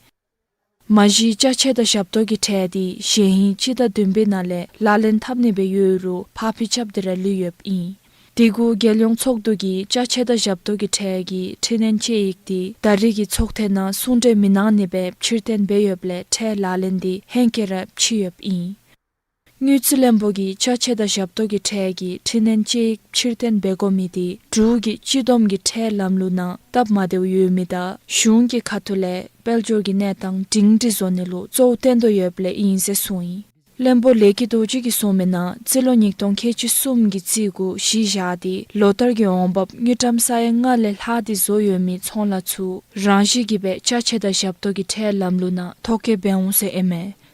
མ་གཞི་ཅ་ཆས་དང་ཞབས་ཏོག་གི་ཁྲལ་དེ་གཞེས་ཧིང་སྤྱི་ཟླ་བདུན་པའི་ནང་ལས་ལག་ལེན་འཐབ་ནི་སྦེ་ཡོད་རུང་ཕར་འཕུལ་རྐྱབ་སྟེ་ར་ལུས་ཡོདཔ་ཨིན། དེ་གུ་རྒྱལ་ཡོངས་ཚོགས་འདུ་གིས་ཅ་ཆས་དང་ཞབས་ཏོག་གི་ཁྲལ་གྱི་འཕྲི་སྣོན་དཔྱད་ཡིག་དེ་ད་རེས་ཀྱི་ཚོགས་ཐེངས་ནང་གསུང་གྲོས་མི་གནང་ནི་སྦེ་ཕྱིར་འཐེན་འབད་ཡོདཔ་ལས་ཁྲལ་ལག་ལེན་དེ་ཧེང་སྐལ་ར་འཕྱིས་ཡོདཔ་ཨིན། དངུལ་རྩིས་བློན་པོ་གིས་ཅ་ཆས་དང་ཞབས་ཏོག་གི་ཁྲལ་གྱི་འཕྲི་སྣོན་དཔྱད་ཡིག་ཕྱིར་འཐེན་འབད་དགོ་མི་དེ་འབྲུག་གི་སྤྱི་བསྡོམས་ཀྱི་ཁྲལ་ལམ་ལུགས་ནང་སྟབས་མ་བདེཝ་ཡོད་མི་དང་གཞུང་གི་ཁ་ཐུག་ལས་དཔལ་འབྱོར་གྱི་གནས་སྟངས་སྒྲིང་སྒྲི་བཟོ་ནི་ལུ་གཙོ་བོ་བཏོན་དོ་ཡོདཔ་ལས་ཨིན་ཟེར་གསུངས་ཡི། བློན་པོ་ལས་ཀྱི་རྡོ་རྗེ་གིས་གསུངས་མི་ནང་རྩིས་ལོ་ཉིས་སྟོང་ཁལ་གཅིག་གསུམ་གྱི་རྩིས་འགོ་གཞི་བཞག་སྟེ་ལོ་ལྟར་གྱི་འོང་འབབ་དངུལ་ཀྲམ་ས་ཡ་ལྔ་ལས་ལྷག་སྟེ་བཟོ་ཡོད་མི་ཚོང་ལཱ་ཚུ་རང་བཞིན་གྱིས་སྦེ་ཅ་ཆས་དང་ཞབས་ཏོག་གི་ཁྲལ་ལམ་ལུགས་ནང་ཐོ་བཀོད་འབད་འོང་ཟེར་ཨིན་མས།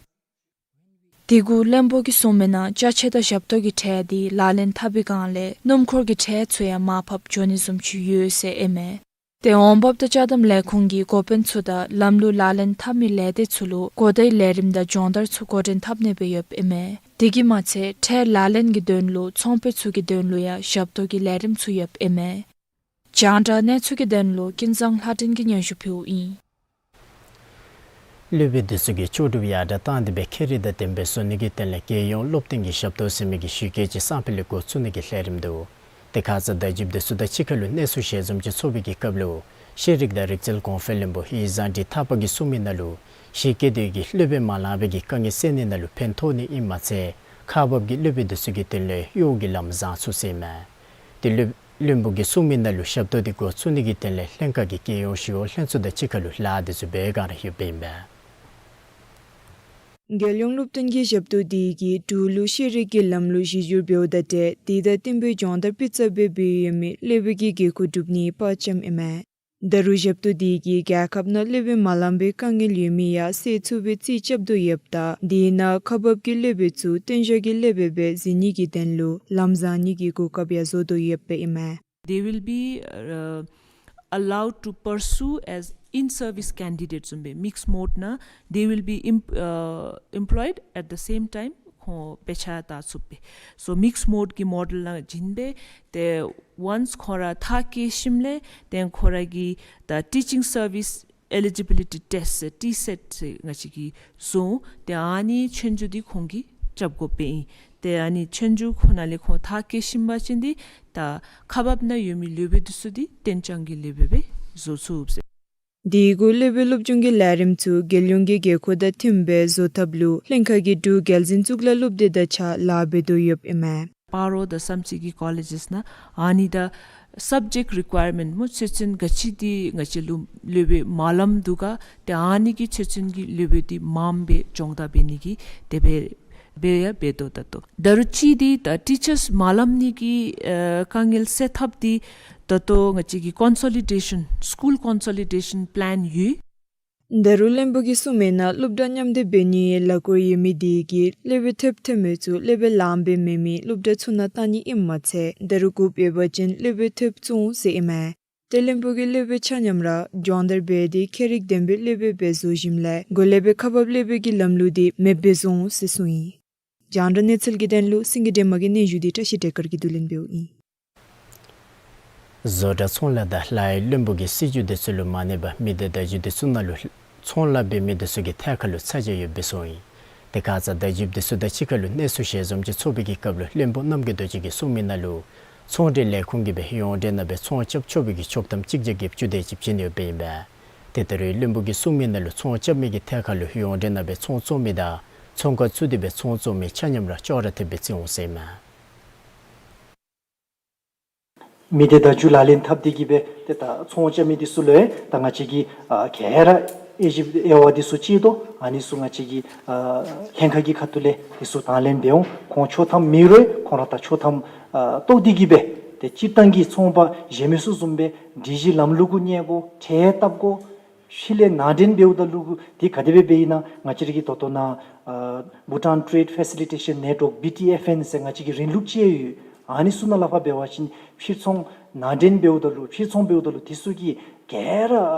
དེ་གུ་བློན་པོ་གིས་གསུངས་མི་ནང་ཅ་ཆས་དང་ཞབས་ཏོག་གི་ཁྲལ་དེ་ལག་ལེན་འཐབ་པའི་སྒང་ལས་སྣུམ་འཁོར་གྱི་ཁྲལ་ཚུ་ཡང་མར་ཕབ་འགྱོ་ནི་བཟུམ་ཅིག་ཡོད་ཟེར་ཨིན་མས། ཏེ་འོང་འབབ་དང་ཅ་དམ་ལས་ཁུངས་ཀྱི་འགོ་དཔོན་ཚུ་དང་ལམ་ལུགས་ལག་ལེན་འཐབ་མི་ལས་སྡེ་ཚུ་ལུ་གོ་བརྡའི་ལས་རིམ་དང་སྦྱོང་བརྡར་ཚུ་འགོ་འདྲེན་འཐབ་ནི་སྦེ་ཡོདཔ་ཨིན་མས། དེ་གིས་མ་ཚད་ཁྲལ་ལག་ལེན་གྱི་དོན་ལུ་ཚོང་དཔོན་ཚུ་གི་དོན་ལུ་ཡང་ཞབས་ཏོག་གི་ལས་རིམ་ཚུ་ཡོདཔ་ཨིན་མས། རྒྱང་བསྒྲགས་གནས་ཚུལ་གྱི་དོན་ལུ་ཀུན་བཟང་ལྷ་སྒྲོན་གྱིས་སྙན་ཞུ་ཕུལཝ་ཨིན། སློབ་དཔོན་འདི་ཚུ་གིས་ལྕོགས་གྲུབ་ཡར་དྲག་བཏང་སྟེ་སྦེ་ཁེ་རིག་དང་ལྡནམ་སྦེ་བཟོ་ནི་གི་དོན་ལས་རྒྱལ་ཡོངས་སློབ་སྟོན་གྱི་ཞབས་ཏོག་ཟེར་མི་གི་ཞིབ་དཔྱད་ཅིག་སང་ཕོད་ལས་འགོ་བཙུགས་ནི་གི་ལས་རིམ་འདུག། དེ་ཁ་ཙ་བརྡ་བརྒྱུདཔ་འདི་ཚུ་དང་གཅིག་ཁར་ལུ་གནས་ཚུལ་ཞལ་འཛོམས་ཅིག་ཚོགས་པའི་གི་སྐབས་ལུ་ཤེས་རིག་དང་རིག་རྩལ་གོང་འཕེལ་བློན་པོ་ཡིག་བཟང་འབྲི་ཐར་པ་གིས་གསུངས་མི་ནང་ལུ་ཞིབ་དཔྱད་དེ་གིས་སློབ་དཔོན་མ་ལང་པའི་གི་དཀའ་ངལ་སེལ་ནི་ནང་ལུ་ཕན་ཐོགས་ནི་ཨིནམ་མ་ཚད་ཁག་འབགཔ་གི་སློབ་དཔོན་འདི་ཚུ་གི་དོན་ལས་གཡོག་གི་ལམ་བཟང་ཚུགས་ཟེར་ཨིན་མས། དེ་སློབ་བློན་པོ་གིས་གསུངས་མི་ནང་ལུ་ཞབས་ཏོག་དེ་འགོ་བཙུགས་ནི་གི་དོན་ལས་ལྷན་ཁག་གིས་རྒྱལ་ཡོངས་ཞི་གཡོག་ལྷན་ཚོགས་དང་གཅིག་ཁར་ལུ་ལཱ་དེ་ཚུ་འབད་བའི་སྒང་ར་ཡོདཔ་ཨིན་པས། རྒྱལ་ཡོངས་སློབ་སྟོན་གྱི་ཞབས་ཏོག་དེ་གིས་འབྲུག་ལུ་ཤེས་རིག་གི་ལམ་ལུགས་གཞི་བསྒྱུར་འབདཝ་དང་འབྲེལ་དེ་དང་བསྟུན་པའི་སྦྱོང་བརྡར་སྤུས་ཚད་སྦེ་འབད་ཡོད་མི་སློབ་དཔོན་གྱི་དགོས་མཁོ་སྒྲུབ་ནི་དཔའ་བཅམ་ཨིན་མས། ད་རུང་ཞབས་ཏོག་དེ་གིས་རྒྱལ་ཁབ་ནང་སློབ་དཔོན་མ་ལང་པའི་དཀའ་ངལ་ཡོད་མི་ཡང་སེལ་ཚུགས་པའི་རྩིས་རྐྱབ་དོ་ཡོདཔ་ད་དེ་ནང་ཁག་འབགཔ་གི་སློབ་དཔོན་ཚུ་བསྟུན་བཞག་གི་སློབ་དཔོན་སྦེ་འཛུལ་ནི་གི་དོན་ལུ་ལམ་བཟང་ནི་གི་གོ་སྐབས་ཡང་བཟོ་དོ་ཡོདཔ་ཨིན་མས། They will be, uh, allowed to pursue as in-service candidates བཟུམ་སྦེ་mixed mode ནང་they will be em- uh, employed at the same time ཁོང་དཔེ་ཆ་ལྟ་ཚུགས་པས། So mixed mode གི་མོ་ཌེལ་ནང་བྱིན་སྦེ་ཏེ་once ཁོང་ར་མཐར་འཁྱོལ་ཞིནམ་ལས་ཏེ་ཁོང་ར་གི་ད་teaching service eligibility test ཟེར་ཊི་སེཊ་ཟེར་ང་བཅས་ཀྱིས་བཟོ་འོང་། ཏེ་ཨ་ནི་ཆོས་རྒྱུགས་འདི་ཁོང་གིས་རྐྱབ་དགོཔ་ཨིན། ཏེ་ཨ་ནི་ཆོས་རྒྱུགས་ཁོ་ནང་ལས་ཁོང་མཐར་འཁྱོལ་ཞིནམ་པ་ཅིན་འདི་ད་ཁག་འབག་ནང་ཡོད་མི་སློབ་དཔོན་འདི་ཚུ་འདི་གཏན་འཇགས་ཀྱི་སློབ་དཔོན་སྦེ་བཟོ་ཚུགས་ཟེར། དེ་གུ་སློབ་དཔོན་སློབ་སྦྱོང་གི་ལས་རིམ་ཚུ་རྒྱལ་ཡོངས་ཀྱི་དགོས་མཁོ་དང་མཐུནམ་སྦེ་བཟོ་ཐབས་ལུ་ལྷན་ཁག་གིས་འབྲུག་རྒྱལ་འཛིན་གཙུག་ལག་སློབ་སྡེ་དང་གཅིག་ཁར་ལཱ་འབད་དོ་ཡོདཔ་ཨིན་མས། སྤ་རོ་དང་བསམ་རྩེ་གི་ཀོ་ལེཇེས་ནང་ཨ་ནི་ད་སབ་ཇེཀཊ་རི་ཀོ་ཡར་མེནཊ་སྨོ་ཚོད་ཚན་ག་ཅི་འདི་ང་བཅས་ལུ་སློབ་དཔོན་མ་ལངམ་འདུག་ག། ཏེ་ཨ་ནི་གི་ཚོད་ཚན་གྱི་སློབ་དཔོན་འདི་མངམ་སྦེ་སྦྱོང་བརྡར་འབད་ནི་གི་དེ་སྦེ་འབད་ཡང་འབད་དོ་ད་ལྟོ། ད་རུང་གཅིག་འདི་ད་ཊི་ཅརསི་མ་ལང་ནི་གི་ཨེ་དཀའ་ངལ་སེལ་ཐབས་འདི་ད་ལྟོ་ང་བཅས་ཀྱི་ཀོན་སོ་ལི་ཌེ་ཤཱན་སི་ཀུལ་ཀོན་སོ་ལི་ཌེ་ཤཱན་པི་ལེན་ཡོད། ད་རུང་བློན་པོ་གིས་གསུངས་མི་ནང་སློབ་གྲྭ་མཉམ་འདེགས་འབད་ནིའི་ལས་འགུལ་ཡོད་མི་དེ་གིས་སློབ་དཔོན་ཐེབས་ཐོན་མི་ཚུ་སློབ་དཔོན་ལངམ་སྦེ་མེད་མི་སློབ་གྲྭ་ཚུ་ནང་གཏང་ནི་ཨིནམ་མ་ཚད་ད་རུང་དགོཔ་ཡོད་པ་ཅིན་སློབ་དཔོན་ཐེབས་བཙུགས་འོང་ཟེར་ཨིན་མས། ཏེ་བློན་པོ་གིས་སློབ་དཔོན་ཆ་མཉམ་ར་སྦྱོང་བརྡར་འབད་དེ་ཁེ་རིག་ལྡན་པའི་སློབ་དཔོན་སྦེ་བཟོ་ཞིནམ་ལས་གོ་ལེ་སྦེ་ཁག་འབགཔ་སློབ་དཔོན་གྱི་ལམ་ལུགས་འདི་མེདཔ་སྦེ་བཟོ་འོང་ཟེར་གསུངས་ཡི། རྒྱང་བསྒྲགས་གནས་ཚུལ་གྱི་དོན་ལུ་སེང་གེ་སྒྲོལ་མ་གི་སྙན་ཞུ་འདི་བཀྲ་ཤིས་བདེ་དཀར་གྱིས་བསྡུ་ལེན་འབདཝ་ཨིན། བཟོ་གྲྭ་ཚོང་ལས་དང་ལྷ་ཡི་བློན་པོ་གིས་སྲིད་བྱུས་འདི་ཚུ་ལུ་མ་གནས་པར་མི་སྡེ་བརྡ་བརྒྱུད་འདི་ཚུ་ནང་ལུ་ཚོང་ལཱ་འབད་མི་འདི་ཚུ་གི་ཐད་ཁར་ལུ་ཚ་གྱང་ཡོདཔ་སྦེ་གསུངས་ཡི། དེ་ཁ་ཙ་བརྡ་བརྒྱུདཔ་འདི་ཚུ་དང་གཅིག་ཁར་ལུ་གནས་ཚུལ་ཞལ་འཛོམས་ཅིག་ཚོགས་པའི་གི་སྐབས་ལུ་བློན་པོ་རྣམ་རྒྱལ་རྡོ་རྗེ་གིས་གསུངས་མི་ནང་ལུ་ཚོང་འབྲེལ་ལས་ཁུངས་ཀྱིས་སྦེ་ཡོངས་འབྲེལ་ནང་སྦེ་ཚོང་རྐྱབ་ཆོག་པའི་གི་ཆོག་ཐམ་གཅིག་བརྒྱ་བརྒྱད་ཅུ་དེ་ཅིག་བྱིན་ཡོདཔ་ཨིན་པས། ཏེ་ད་རུང་བློན་པོ་གིས་གསུངས་མི་ནང་ལུ་ཚོང་རྐྱབ་མི་གི་ཐད་ཁར་ལུ་ཡོངས་འབྲེལ་ནང་སྦེ་ཚོང་བཙོང་མི་དང་ཚོང་ཁང་བཙུགས་ཏེ་སྦེ་ཚོང་བཙོང་མི་ཆ་མཉམ་ར་ཅོག་ར་འཐདཔ་སྦེ་བརྩི་འོང་ཟེར་ཨིན་མས། མི་སྡེ་བརྡ་བརྒྱུད་ལག་ལེན་འཐབ་སྟེ་གིས་སྦེ་ཏེ་ད་ཚོང་རྐྱབ་མི་འདི་ཚུ་ལུ་ད་ང་བཅས་ཀྱིས་ཨ་ག་ར་དབྱེ་ཞིབ་དབྱེ་བ་འདི་ཚུ་དཔྱད་དོ། ཨ་ནི་ཚུ་ང་བཅས་ཀྱིས་ཨ་ལྷན་ཁག་གི་ཁ་ཐུག་ལས་འདི་ཚུ་དང་ལེན་འབད་འོང་། ཁོང་ཆོག་ཐམ་མེད་རུང་ཁོང་ར་ད་ཆོག་ཐམ་ཨ་བཏོག་སྟེ་གིས་སྦེ་ཏེ་སྤྱིར་བཏང་གི་ཚོང་པ་གཞན་མི་ཚུ་བཟུམ་སྦེ་སྒྲིག་གཞི་ལམ་ལུགས་གུ་ཉན་དགོ། ཁྲལ་བཏབ་དགོ། ཕྱི་ལས་ནང་འདྲེན་འབདཝ་ད་ལུ་གུ་འདི་ག་དེ་སྦེ་འབད་ཨིན་ན། ང་བཅས་ར་གི་ད་ལྟོ་ནཱ་ཨ་Bhutan Trade Facilitation Network, B T F N ཟེར་ང་བཅས་ཀྱི་རིང་ལུགས་ཅིག་ཡོད། ཨ་ནི་ཚུ་ནང་ལས་ཕར་འབད་བ་ཅིན་ཕྱིར་ཚོང་ནང་འདྲེན་འབདཝ་ད་ལུ་ཕྱིར་ཚོང་འབདཝ་ད་ལུ་འདི་ཚུ་གིས་ག་ར་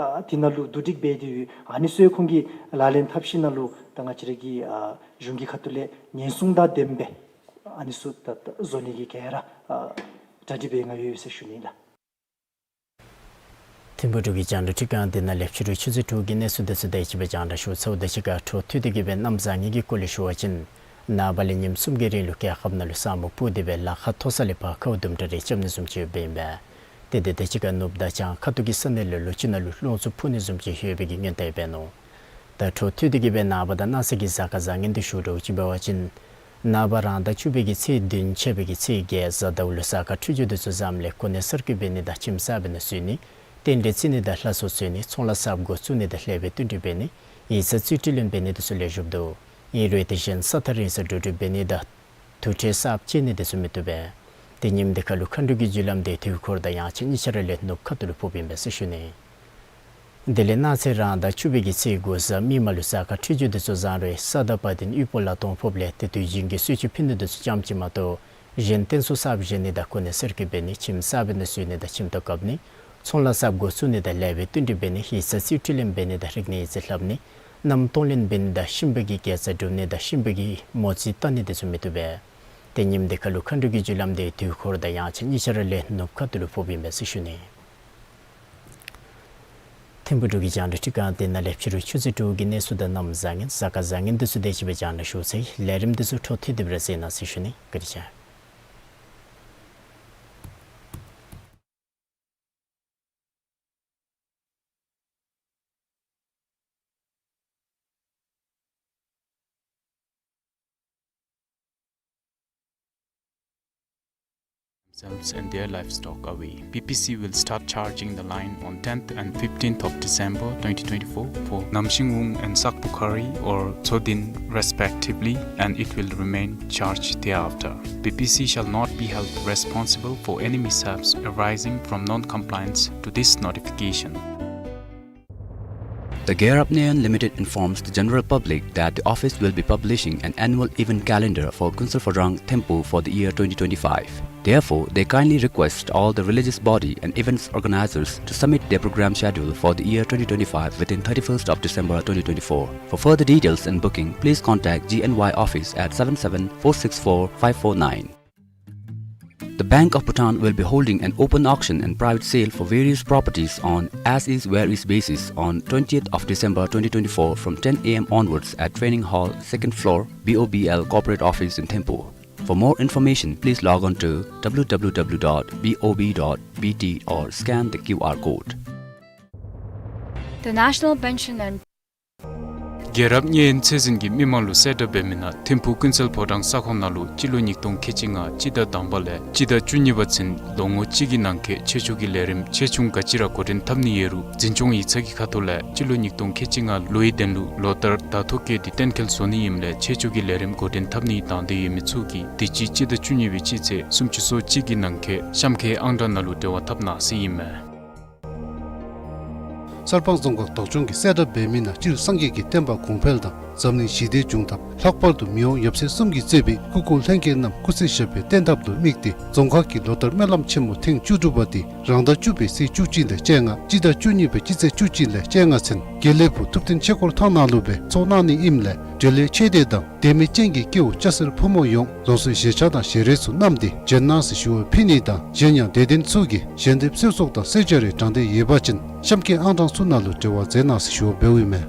འདི་ནང་ལུ་བསྡུ་སྒྲིག་འབད་དེ་ཡོད། ཨ་ནི་ཚུ་ཡང་ཁོང་གིས་ལག་ལེན་འཐབ་ཞིནམ་ལས་ད་ང་བཅས་ར་གི་ཨ་གཞུང་གི་ཁ་ཐུག་ལས་ཉེན་སྲུང་དང་ལྡནམ་སྦེ་ཨ་ནི་ཚུ་ད་ད་བཟོ་ནི་གི་ག་ར་ཨ་ གྲ་སྒྲིག་འབད་གནང་ཡོད་ཟེར་ཞུ་ནི་ལགས། ཐིམ་ཕུག་འབྲུག་གི་རྒྱང་བསྒྲགས་ཁྲི་ཁང་འདི་ནང་ལས་ཕྱི་རུ་ཆུ་ཚོད་དྲུག་གི་གནས་ཚུལ་དེ་ཚུ་དེ་ཅིག་སྦེ་རྒྱང་བསྒྲགས་ཞུ་ཚརཝ་དང་གཅིག་ཁར་འཕྲོ་མཐུད་དེ་གི་སྦེ་གནམ་བཟང་ངན་གྱི་སྐོར་ལས་ཞུ་བ་ཅིན་ནངས་པ་ལས་ཉིནམ་གསུམ་གྱི་རིང་ལུ་རྒྱལ་ཁབ་ནང་ལུ་ས་སྨུག་སྤུབས་ཏེ་སྦེ་ལ་ཁ་མཐོ་ས་ལས་བར་ཁཝ་དུམ་གྲ་རེ་རྐྱབ་ནི་བཟུམ་ཅིག་ཡོདཔ་ཨིན་པས། དེ་དང་དེ་གཅིག་ཁར་ནུབ་དང་བྱང་ཁ་ཐུག་གི་ས་གནས་ལུ་ལུ་ཅིག་ནང་ལུ་རླུང་འཚུབ་འཕུ་ནི་བཟུམ་ཅིག་ཡོད་པའི་གི་སྔོན་བརྡ་ཡོདཔ་ཨིན་ནོ། ད་འཕྲོ་མཐུད་དེ་གི་སྦེ་ནངས་པ་དང་གནངས་ཚེ་གི་གཟའ་སྐར་བཟང་ངན་དེ་ཞུ་དོ་ཅིག་འབད་བ་ཅིན་ནངས་པ་རང་ཟླ་བཅུ་པའི་གི་ཚེས་བདུན་ཆད་པའི་གི་ཚེས་བརྒྱད་གཟའ་ཟླཝ་ལུ་གཟའ་སྐར་འཕྲོད་སྦྱོར་དེ་ཚུ་བཟངམ་ལས་གོ་གནས་གསར་བསྐོ་འབད་ནི་དང་ཁྱིམ་གསར་པའི་ནང་བཞུགས་ནི། རྟེན་འབྲེལ་བརྩི་ནི་དང་ལྷ་གསོལ་འཚོལ་ནི། ཚོང་ལཱ་གསརཔ་འགོ་བཙུགས་ནི་དང་ལེགས་པའི་བསྟུན་གྲོས་འབད་ནི། ཡིག་ཚང་རྩིས་སྤྲོད་ལེན་འབད་ནི་དེ་ཚུ་ལེགས་ཤོམ་འདུག། ཨིན་རུང་དེ་གཞན་ས་ཐག་རིང་སར་འགྲོ་འགྲུལ་འབད་ནི་དང་དུར་ཁྲོད་གསརཔ་བཅད་ནི་དེ་ཚུ་མི་བཏུབ་པས། ཏེ་ཉིནམ་དེ་ཁར་ལུ་མཁའ་འགྲོ་གི་རྒྱུ་ལམ་དེ་དུས་འཁོར་དང་དབྱངས་འཆར་གཉིས་ཆ་ར་ལས་ནུབ་ཁ་ཐུག་ལུ་ཕོགཔ་ཨིན་པས་ཟེར་ཞུ་ནི། དེ་ལས་གནངས་ཚེ་རང་ཟླ་བཅུ་པའི་གི་ཚེས་དགུ་གཟའ་མིག་དམར་ལུ་གཟའ་སྐར་འཕྲོད་སྦྱོར་དེ་ཚུ་བཟང་རུང་ས་དང་བ་དན་དབུལ་པོ་ལ་སྟོང་ཕོགཔ་ལས་ཏེ་དུས་རྒྱུན་གྱི་གསོལ་མཆོད་ཕུལ་ནི་དེ་ཚུ་ཙམ་ཅིག་མ་གཏོགས་གཞན་རྟེན་གསོལ་གསརཔ་བཞེངས་ནི་དང་གོ་གནས་གསར་བསྐོ་འབད་ནི། ཁྱིམ་གསར་པའི་ནང་བཞུགས་ནི་དང་ཁྱིམ་ཐོག་བཀབ་ནི། ཚོང་ལཱ་གསརཔ་འགོ་བཙུགས་ནི་དང་ལེགས་པའི་བསྟུན་གྲོས་འབད་ནི། ཡིག་ཚང་རྩིས་སྤྲོད་ལེན་འབད་ནི་དང་རིག་གནས་ཡིག་རྩིས་ལྷབ་ནི། གནམ་གཏོང་ལེན་འབད་ནི་དང་གཤིན་པོའི་གི་དགེ་རྩ་སྒྲུབ་ནི་དང་གཤིན་པོའི་གི་མོ་རྩིས་བལྟ་ནི་དེ་ཚུ་མི་བཏུབ་པས། ཏེ་ཉིནམ་དེ་ཁར་ལུ་མཁའ་འགྲོ་གི་རྒྱུ་ལམ་དེ་དུས་འཁོར་དང་དབྱངས་འཆར་གཉིས་ཆ་ར་ལས་ནུབ་ཁ་ཐུག་ལུ་ཕོགཔ་ཨིན་པས་ཟེར་ཞུ་ནི། ཐིམ་ཕུག་འབྲུག་གི་རྒྱང་བསྒྲགས་ཁྲི་ཁང་འདི་ནང་ལས་ཕྱི་རུ་ཆུ་ཚོད་དྲུག་གི་གནས་ཚུལ་དང་གནམ་བཟང་ངན་གཟའ་སྐར་བཟང་ངན་དེ་ཚུ་དེ་ཅིག་སྦེ་རྒྱང་བསྒྲགས་ཞུ་ཚར་ཡི། ལས་རིམ་དེ་ཚུ་འཕྲོ་མཐུད་དེ་སྦེ་ར་གཟིགས་གནང་ཟེར་ཞུ་ནི། བཀའ་དྲིན་ཆེ། themselves and their livestock away. B P C will start charging the line on tenth and fifteenth of December twenty twenty-four for Namsingwung and Sakpukhari or Tsodin respectively, and it will remain charged thereafter. B P C shall not be held responsible for any mishaps arising from non-compliance to this notification. The Gerab Nyeyen Limited informs the general public that the office will be publishing an annual event calendar for Kuensel Phodrang Thimphu for the year twenty twenty-five. Therefore, they kindly request all the religious body and events organizers to submit their program schedule for the year twenty twenty-five within thirty-first of December twenty twenty-four. For further details and booking, please contact G N Y office at seven seven four six four five four nine. The Bank of Bhutan will be holding an open auction and private sale for various properties on as is where is basis on twentieth of December twenty twenty-four from ten A M onwards at Training Hall, second floor, B O B L Corporate Office in Thimphu. For more information, please log on to W W W dot B O B dot B T or scan the Q R code. The National Pension and རྒྱལ་རབས་མཉེས་དབྱིངས་ཚད་འཛིན་གྱིས་མི་མང་ལུ་གསལ་བསྒྲགས་འབད་མི་ནང་ཐིམ་ཕུག་ཀུན་གསལ་ཕོ་བྲང་ས་ཁོངས་ནང་ལུ་སྤྱི་ལོ་ཉིས་སྟོང་ཁལ་གཅིག་ལྔ་སྤྱི་ཟླ་དང་པ་ལས་སྤྱི་ཟླ་བཅུ་གཉིས་པ་ཚུན་ལོ་ངོ་གཅིག་གི་ནང་འཁོད་ཆེ་ཆུང་གི་ལས་རིམ་ཆེ་ཆུང་ག་ཅི་ར་འགོ་འདྲེན་འཐབ་ནི་ཡོད་རུང་འཛིན་སྐྱོང་ཡིག་ཚང་གི་ཁ་ཐུག་ལས་སྤྱི་ལོ་ཉིས་སྟོང་ཁལ་གཅིག་ལྔ་ལོའི་དོན་ལུ་ལོ་ལྟར་ཟླ་ཐོ་བཀོད་དེ་གཏན་འཁེལ་བཟོ་ནི་ཨིནམ་ལས་ཆེ་ཆུང་གི་ལས་རིམ་འགོ་འདྲེན་འཐབ་ནི་དང་འདོད་ཡོད་མི་ཚུ་གིས་དུས་ཅི་སྤྱི་ཟླ་བཅུ་གཉིས་པའི་སྤྱི་ཚེས་སུམ་ཅུ་སོ་གཅིག་གི་ནང་འཁོད་གཤམ་འཁོད་ཨང་གྲངས་ནང་ལུ་འབྲེལ་བ་འཐབ་གནང་ཟེར་ཨིན་མས། གསར་སྤང་རྫོང་ཁག་བདག་སྐྱོང་གིས་གསལ་བསྒྲགས་འབད་མི་ནང་སྤྱིར་སངས་རྒྱས་ཀྱི་བསྟན་པ་གོང་འཕེལ་དང་འཛམ་གླིང་ཞི་བདེ་འབྱུང་ཐབས། ལྷག་པར་དུ་མི་དབང་ཡབ་སྲས་གསུམ་གྱིས་གཙོས་པའི་སྐུ་འཁོར་ལྷན་རྒྱས་རྣམས་སྐུ་ཚེ་ཞབས་པད་བརྟན་ཐབས་ལུ་དམིགས་ཏེ་རྫོང་ཁག་གིས་ལོ་ལྟར་སྨོན་ལམ་ཆེན་མོ་ཐེངས་བཅུ་དྲུག་པ་དེ་རང་ཟླ་བཅུ་པའི་ཚེས་བཅུ་གཅིག་ལས་བཅོ་ལྔ་སྤྱི་ཟླ་བཅུ་གཉིས་པའི་སྤྱི་ཚེས་བཅུ་གཅིག་ལས་བཅོ་ལྔ་ཚུན་དགེ་ལེགས་ཕུག་ཐུབ་བསྟན་ཆོས་འཁོར་ཐང་ནང་ལུ་སྦེ་ཚོགས་གནང་ནི་ཨིནམ་ལས་འབྲེལ་ཡོད་ཆོས་སྡེ་དང་དད་མོས་ཅན་གྱི་སྐྱེ་བོ་སྐྱ་སེར་ཕོ་མོ་ཡོངས་ལོངས་སུ་བཞེས་ཆ་དང་ཞལ་རས་ཚུ་བསྣམས་ཏེ་བྱོན་གནང་ཟེར་ཞུ་བ་ཕུལ་ནི་དང་གཞན་ཡང་དད་ལྡན་ཚུ་གིས་ཞལ་འདེབས་གསོལ་ཚོགས་དང་གསོལ་ཇ་རེ་དྲང་འདོད་ཡོད་པ་ཅིན་གཤམ་འཁོད་ཨང་གྲངས་ཚུ་ནང་ལུ་འབྲེལ་བ་མཛད་གནང་ཟེར་ཞུ་བ་འབདཝ་ཨིན་མས།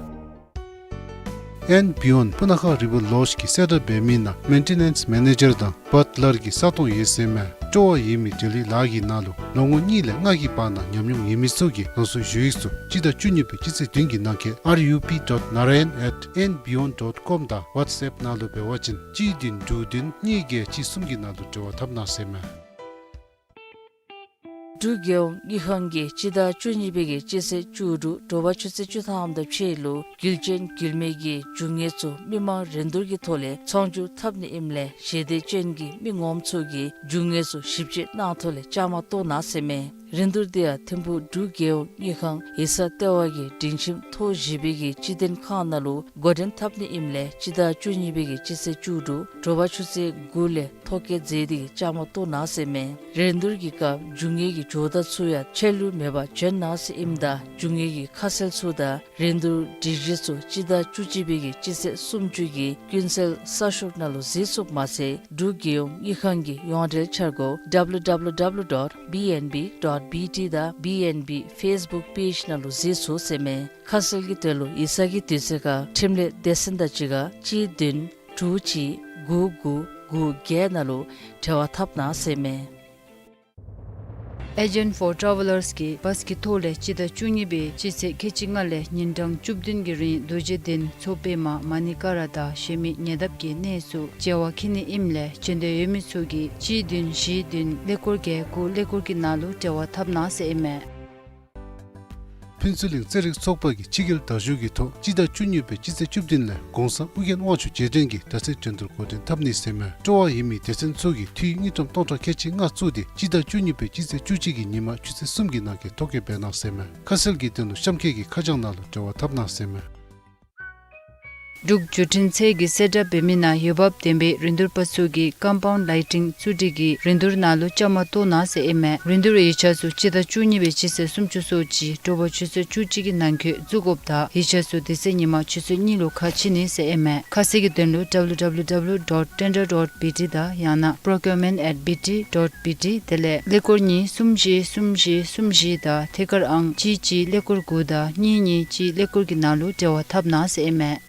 ཨེན་བི་ཡོན་སྤུ་ན་ཁ་རི་ཝར་ལོཇ་གིས་གསལ་བསྒྲགས་འབད་མི་ནང་མེན་ཊེ་ནེནསི་མེ་ནེ་ཇར་དང་བཊ་ལར་གྱི་ས་སྟོང་ཡོད་ཟེར་མས། སྤྲོ་བ་ཡོད་མི་འབྲེལ་ཡོད་ལཱ་གི་ནང་ལུ་ལོ་ངོ་གཉིས་ལས་ལྔ་གི་བར་ན་ཉམས་མྱོང་ཡོད་མི་ཚུ་གིས་ལོངས་སུ་ཞུ་ཡིག་ཚུ་སྤྱི་ཟླ་བཅུ་གཉིས་པའི་སྤྱི་ཚེས་བདུན་གྱི་ནང་འཁོད་R U P dot narayan at N B Yond dot com དང་ཝཊས་ཨེཔ་ནང་ལུ་འབད་བ་ཅིན་གཅིག་བདུན་དྲུག་བདུན་གཉིས་བརྒྱད་གཅིག་གསུམ་གྱི་ནང་ལུ་འབྲེལ་བ་འཐབ་གནང་ཟེར་མས། འབྲུག་རྒྱལ་ཡོངས་དངུལ་ཁང་གིས་སྤྱི་ཟླ་བཅུ་གཉིས་པའི་གི་སྤྱི་ཚེས་བཅུ་དྲུག་དྲོ་པ་ཆུ་ཚོད་བཅུ་ཐམ་དང་ཕྱེད་ལུ་རྒྱུ་ཅན་རྒྱུ་མེད་ཀྱི་རྒྱུ་དངོས་ཚུ་མི་མང་རིན་བསྡུར་གྱི་ཐོག་ལས་ཚོང་བསྒྱུར་འཐབ་ནི་ཨིནམ་ལས་ཞལ་འདེབས་ཅན་གྱི་མི་ངོམ་ཚུ་གིས་རྒྱུ་དངོས་ཚུ་ཞིབ་དཔྱད་གནང་ཐོག་ལས་བཅའ་མར་གཏོགས་གནང་ཟེར་མས། རིན་བསྡུར་འདི་ཡང་ཐིམ་ཕུག་འབྲུག་རྒྱལ་ཡོངས་དངུལ་ཁང་ཡིག་ཚང་ལྟེ་བ་གི་སྒྲིང་ཁྱིམ་ཐོག་བཞི་པའི་གི་སྤྱི་དོན་ཁང་ནང་ལུ་འགོ་འདྲེན་འཐབ་ནི་ཨིནམ་ལས་སྤྱི་ཟླ་བཅུ་གཉིས་པའི་གི་སྤྱི་ཚེས་བཅུ་དྲུག་དྲོ་པ་ཆུ་ཚོད་དགུ་ལས་ཐོ་བཀོད་མཛད་དེ་གི་བཅའ་མར་གཏོགས་གནང་ཟེར་མས། རིན་བསྡུར་གྱི་སྐབས་རྒྱུ་དངོས་ཀྱི་ཇོ་བདག་ཚུ་ཡང་ཆད་ལུས་མེད་པར་བྱོན་གནང་ཟེར་ཨིནམ་ད་རྒྱུ་དངོས་ཀྱི་ཁ་གསལ་ཚུ་དང་རིན་བསྡུར་སྒྲིག་གཞི་ཚུ་སྤྱི་ཟླ་བཅུ་གཅིག་པའི་གི་སྤྱི་ཚེས་སུམ་ཅུ་གི་ཀུན་གསལ་གསར་ཤོག་ནང་ལུ་གཟིགས་ཚུགསཔ་མ་ཚད་འབྲུག་རྒྱལ་ཡོངས་དངུལ་ཁང་གི་ཡོངས་འབྲེལ་འཆར་སྒོ་W W W dot B N B dot B T དང་B N B Facebook page ནང་ལུ་གཟིགས་ཚུགས་ཟེར་མས། ཁ་གསལ་གྱི་དོན་ལུ་ཡིག་ཚང་གི་དུས་ཚོད་ཁར་འཕྲིན་ལས་སྡེ་ཚན་དང་གཅིག་ཁར་གཅིག་བདུན་དྲུག་གཅིག་དགུ་དགུ་དགུ་བརྒྱད་ནང་ལུ་འབྲེལ་བ་འཐབ་གནང་ཟེར་མས། Agent for Travellers གིས་བཱས་ཀྱི་ཐོག་ལས་སྤྱི་ཟླ་བཅུ་གཉིས་པའི་སྤྱི་ཚེས་ཁལ་གཅིག་ལྔ་ལས་ཉིན་གྲངས་བཅུ་བདུན་གྱི་རིང་རྡོ་རྗེ་གདན་མཚོ་པདྨ་མ་ཎི་ཀ་ར་དང་གཞན་མི་ཉེ་འདབས་ཀྱི་གནས་ཚུ་མཇལ་བར་འཁྱིད་ནི་ཨིནམ་ལས་བྱོན་འདོད་ཡོད་མི་ཚུ་གིས་གཅིག་བདུན་བཞི་བདུན་ཀླད་ཀོར་བརྒྱད་དགུ་ཀླད་ཀོར་གྱི་ནང་ལུ་འབྲེལ་བ་འཐབ་གནང་ཟེར་ཨིན་མས། ཕུན་ཚོགས་གླིང་རྩེད་རིགས་ཚོགས་པ་གིས་ཕྱི་རྒྱལ་དར་བཞུགས་ཀྱི་ཐོག་སྤྱི་ཟླ་བཅུ་གཉིས་པའི་སྤྱི་ཚེས་བཅུ་བདུན་ལས་གོང་ས་ཨྱོན་དབང་ཕྱུག་རྗེས་དྲན་གྱི་དར་རྩེད་འགྲན་བསྡུར་འགོ་འདྲེན་འཐབ་ནི་ཟེར་མས། སྤྲོ་བ་ཡོད་མི་སྡེ་ཚན་ཚུ་གིས་འཐུས་དངུལ་ཀྲམ་སྟོང་ཕྲག་ཁལ་གཅིག་ལྔ་བཙུགས་ཏེ་སྤྱི་ཟླ་བཅུ་གཉིས་པའི་སྤྱི་ཚེས་བཅུ་གཅིག་གི་ཉིན་མ་ཆུ་ཚོད་གསུམ་གྱི་ནང་འཁོད་ཐོ་བཀོད་འབད་གནང་ཟེར་མས། ཁ་གསལ་གྱི་དོན་ལུ་གཤམ་འཁོད་ཀྱི་ཁ་བྱང་ནང་ལུ་འབྲེལ་བ་འཐབ་གནང་ཟེར་མས། འབྲུག་བརྒྱུད་འཕྲིན་ཚད་ཀྱི་གསལ་བསྒྲགས་འབད་མི་ནང་འོས་འབབ་ལྡན་པའི་རིན་བསྡུར་པ་ཚུ་གིས་ཀམ་པའུནཌ་ལའིཊིང་བཙུགས་སྒྲིག་གི་རིན་བསྡུར་ནང་ལུ་བཅའ་མར་གཏོགས་གནང་ཟེར་ཨིན་མས། རིན་བསྡུར་ཡིག་ཆ་ཚུ་སྤྱི་ཟླ་བཅུ་གཉིས་པའི་སྤྱི་ཚེས་སུམ་ཅུ་སོ་གཅིག་དྲོ་པ་ཆུ་ཚོད་བཅུ་གཅིག་གི་ནང་འཁོད་བཙུགས་དགོཔ་དང་ཡིག་ཆ་ཚུ་དེ་ཚེ་ཉིན་མ་ཆུ་ཚོད་གཉིས་ལུ་ཁ་ཕྱེ་ནི་ཟེར་ཨིན་མས། ཁ་གསལ་གྱི་དོན་ལུ W W W dot tender dot B T དང་ཡང་ན་procurement at B T dot B T དེ་ལས་ཀླད་ཀོར་གཉིས་གསུམ་བཞི་གསུམ་བཞི་གསུམ་བཞི་དང་ཐད་ཀར་ཨང་གཅིག་གཅིག་ཀླད་ཀོར་དགུ་དང་གཉིས་གཉིས་གཅིག་ཀླད་ཀོར་གྱི་ནང་ལུ་འབྲེལ་བ་འཐབ་གནང་ཟེར་ཨིན་མས།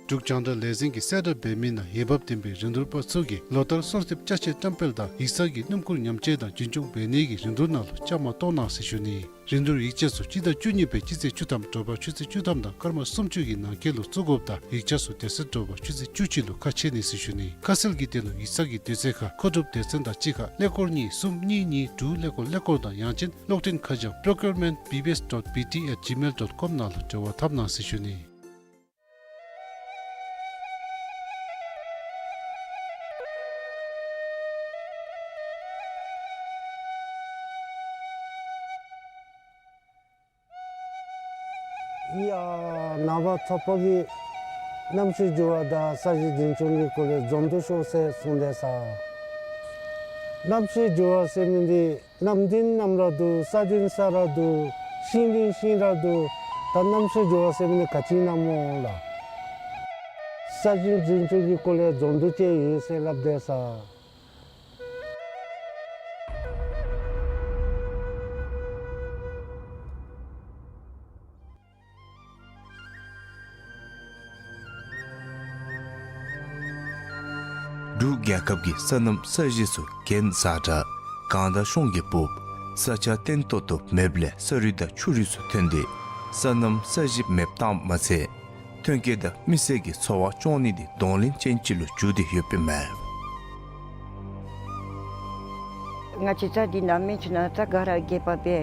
འབྲུག་རྒྱང་བསྒྲགས་ལས་འཛིན་གྱི་གསལ་བསྒྲགས་འབད་མི་ནང་འོས་འབབ་ལྡན་པའི་རིན་བསྡུར་པ་ཚུ་གིས་ལོ་ལྟར་གསོལ་འདེབས་ཅ་ཆས་བཀྲམ་སྤེལ་དང་ཡིག་ཚང་གི་སྣུམ་འཁོར་ཉམས་བཅོས་དང་རྒྱུན་སྐྱོང་འབད་ནི་གི་རིན་བསྡུར་ནང་ལུ་བཅའ་མར་གཏོགས་གནང་ཟེར་ཞུ་ནི། རིན་བསྡུར་ཡིག་ཆ་ཚུ་སྤྱི་ཟླ་བཅུ་གཉིས་པའི་སྤྱི་ཚེས་བཅུ་ཐམ་དྲོ་པ་ཆུ་ཚོད་བཅུ་ཐམ་དང་སྐར་མ་སུམ་ཅུ་གི་ནང་འཁོད་ལུ་བཙུགས་དགོཔ་དང་ཡིག་ཆ་ཚུ་དེ་ཚེ་དྲོ་པ་ཆུ་ཚོད་བཅུ་གཅིག་ལུ་ཁ་ཕྱེ་ནི་ཟེར་ཞུ་ནི། ཁ་གསལ་གྱི་དོན་ལུ་ཡིག་ཚང་གི་དུས་ཚོད་ཁར་མཁོ་སྒྲུབ་སྡེ་ཚན་དང་གཅིག་ཁར་ཀླད་ཀོར་གཉིས་གསུམ་གཉིས་གཉིས་དྲུག་ཀླད་ཀོར་ཀླད་ཀོར་དང་ཡང་ཅིན་གློག་འཕྲིན་ཁ་བྱང་procurement B B S dot B T at gmail dot com ནང་ལུ་འབྲེལ་བ་འཐབ་གནང་ཟེར་ཞུ་ནི། ཡ་ནངས་པ་ཚོགས་པ་གིས་གནམ་གཤིས་འགྱུར་བ་དང་ས་གཞི་འཛིན་སྐྱོང་གི་སྐོར་ལས་འཛོམས་འདུ་ཤོག་ཟེར་གསུངས་ཏེ་ས། གནམ་གཤིས་འགྱུར་བ་ཟེར་མི་འདི་གནམ་དེ་གནམ་ར་འདུག། ས་དེ་ས་ར་འདུག། ཤིང་དེ་ཤིང་ར་འདུག། ད་གནམ་གཤིས་འགྱུར་བ་ཟེར་མི་འདི་ག་ཅི་ཨིན་ན་སྨོ་ལགས། ས་གཞི་འཛིན་སྐྱོང་གི་སྐོར་ལས་འཛོམས་འདུ་ཅིག་ཡོད་ཟེར་སླབ་དེས། འབྲུག་རྒྱལ་ཁབ་ཀྱི་སོ་ནམ་ས་གཞི་ཚུ་གྱེན་ཟག་དྲགས་གངས་དང་གཤོང་གིས་སྦུབ། ས་ཆ་བརྟན་ཏོག་ཏོ་མེདཔ་ལས་ས་རུད་དང་ཆུ་རུད་ཚུ་ཐོན་ཏེ་སོ་ནམ་ས་གཞི་མེདཔ་བཏངམ་མ་ཚད་ཐོན་སྐྱེད་དང་མི་སེར་གྱི་འཚོ་བ་སྐྱོང་ནི་འདི་གདོང་ལེན་ཅན་ཅིག་ལུ་གྱུར་ཏེ་ཡོདཔ་ཨིན་མས། ང་བཅས་རྩྭ་འདི་ནང་མི་ཚུ་ནང་རྩྭ་ག་ར་རྒྱས་པ་སྦེ་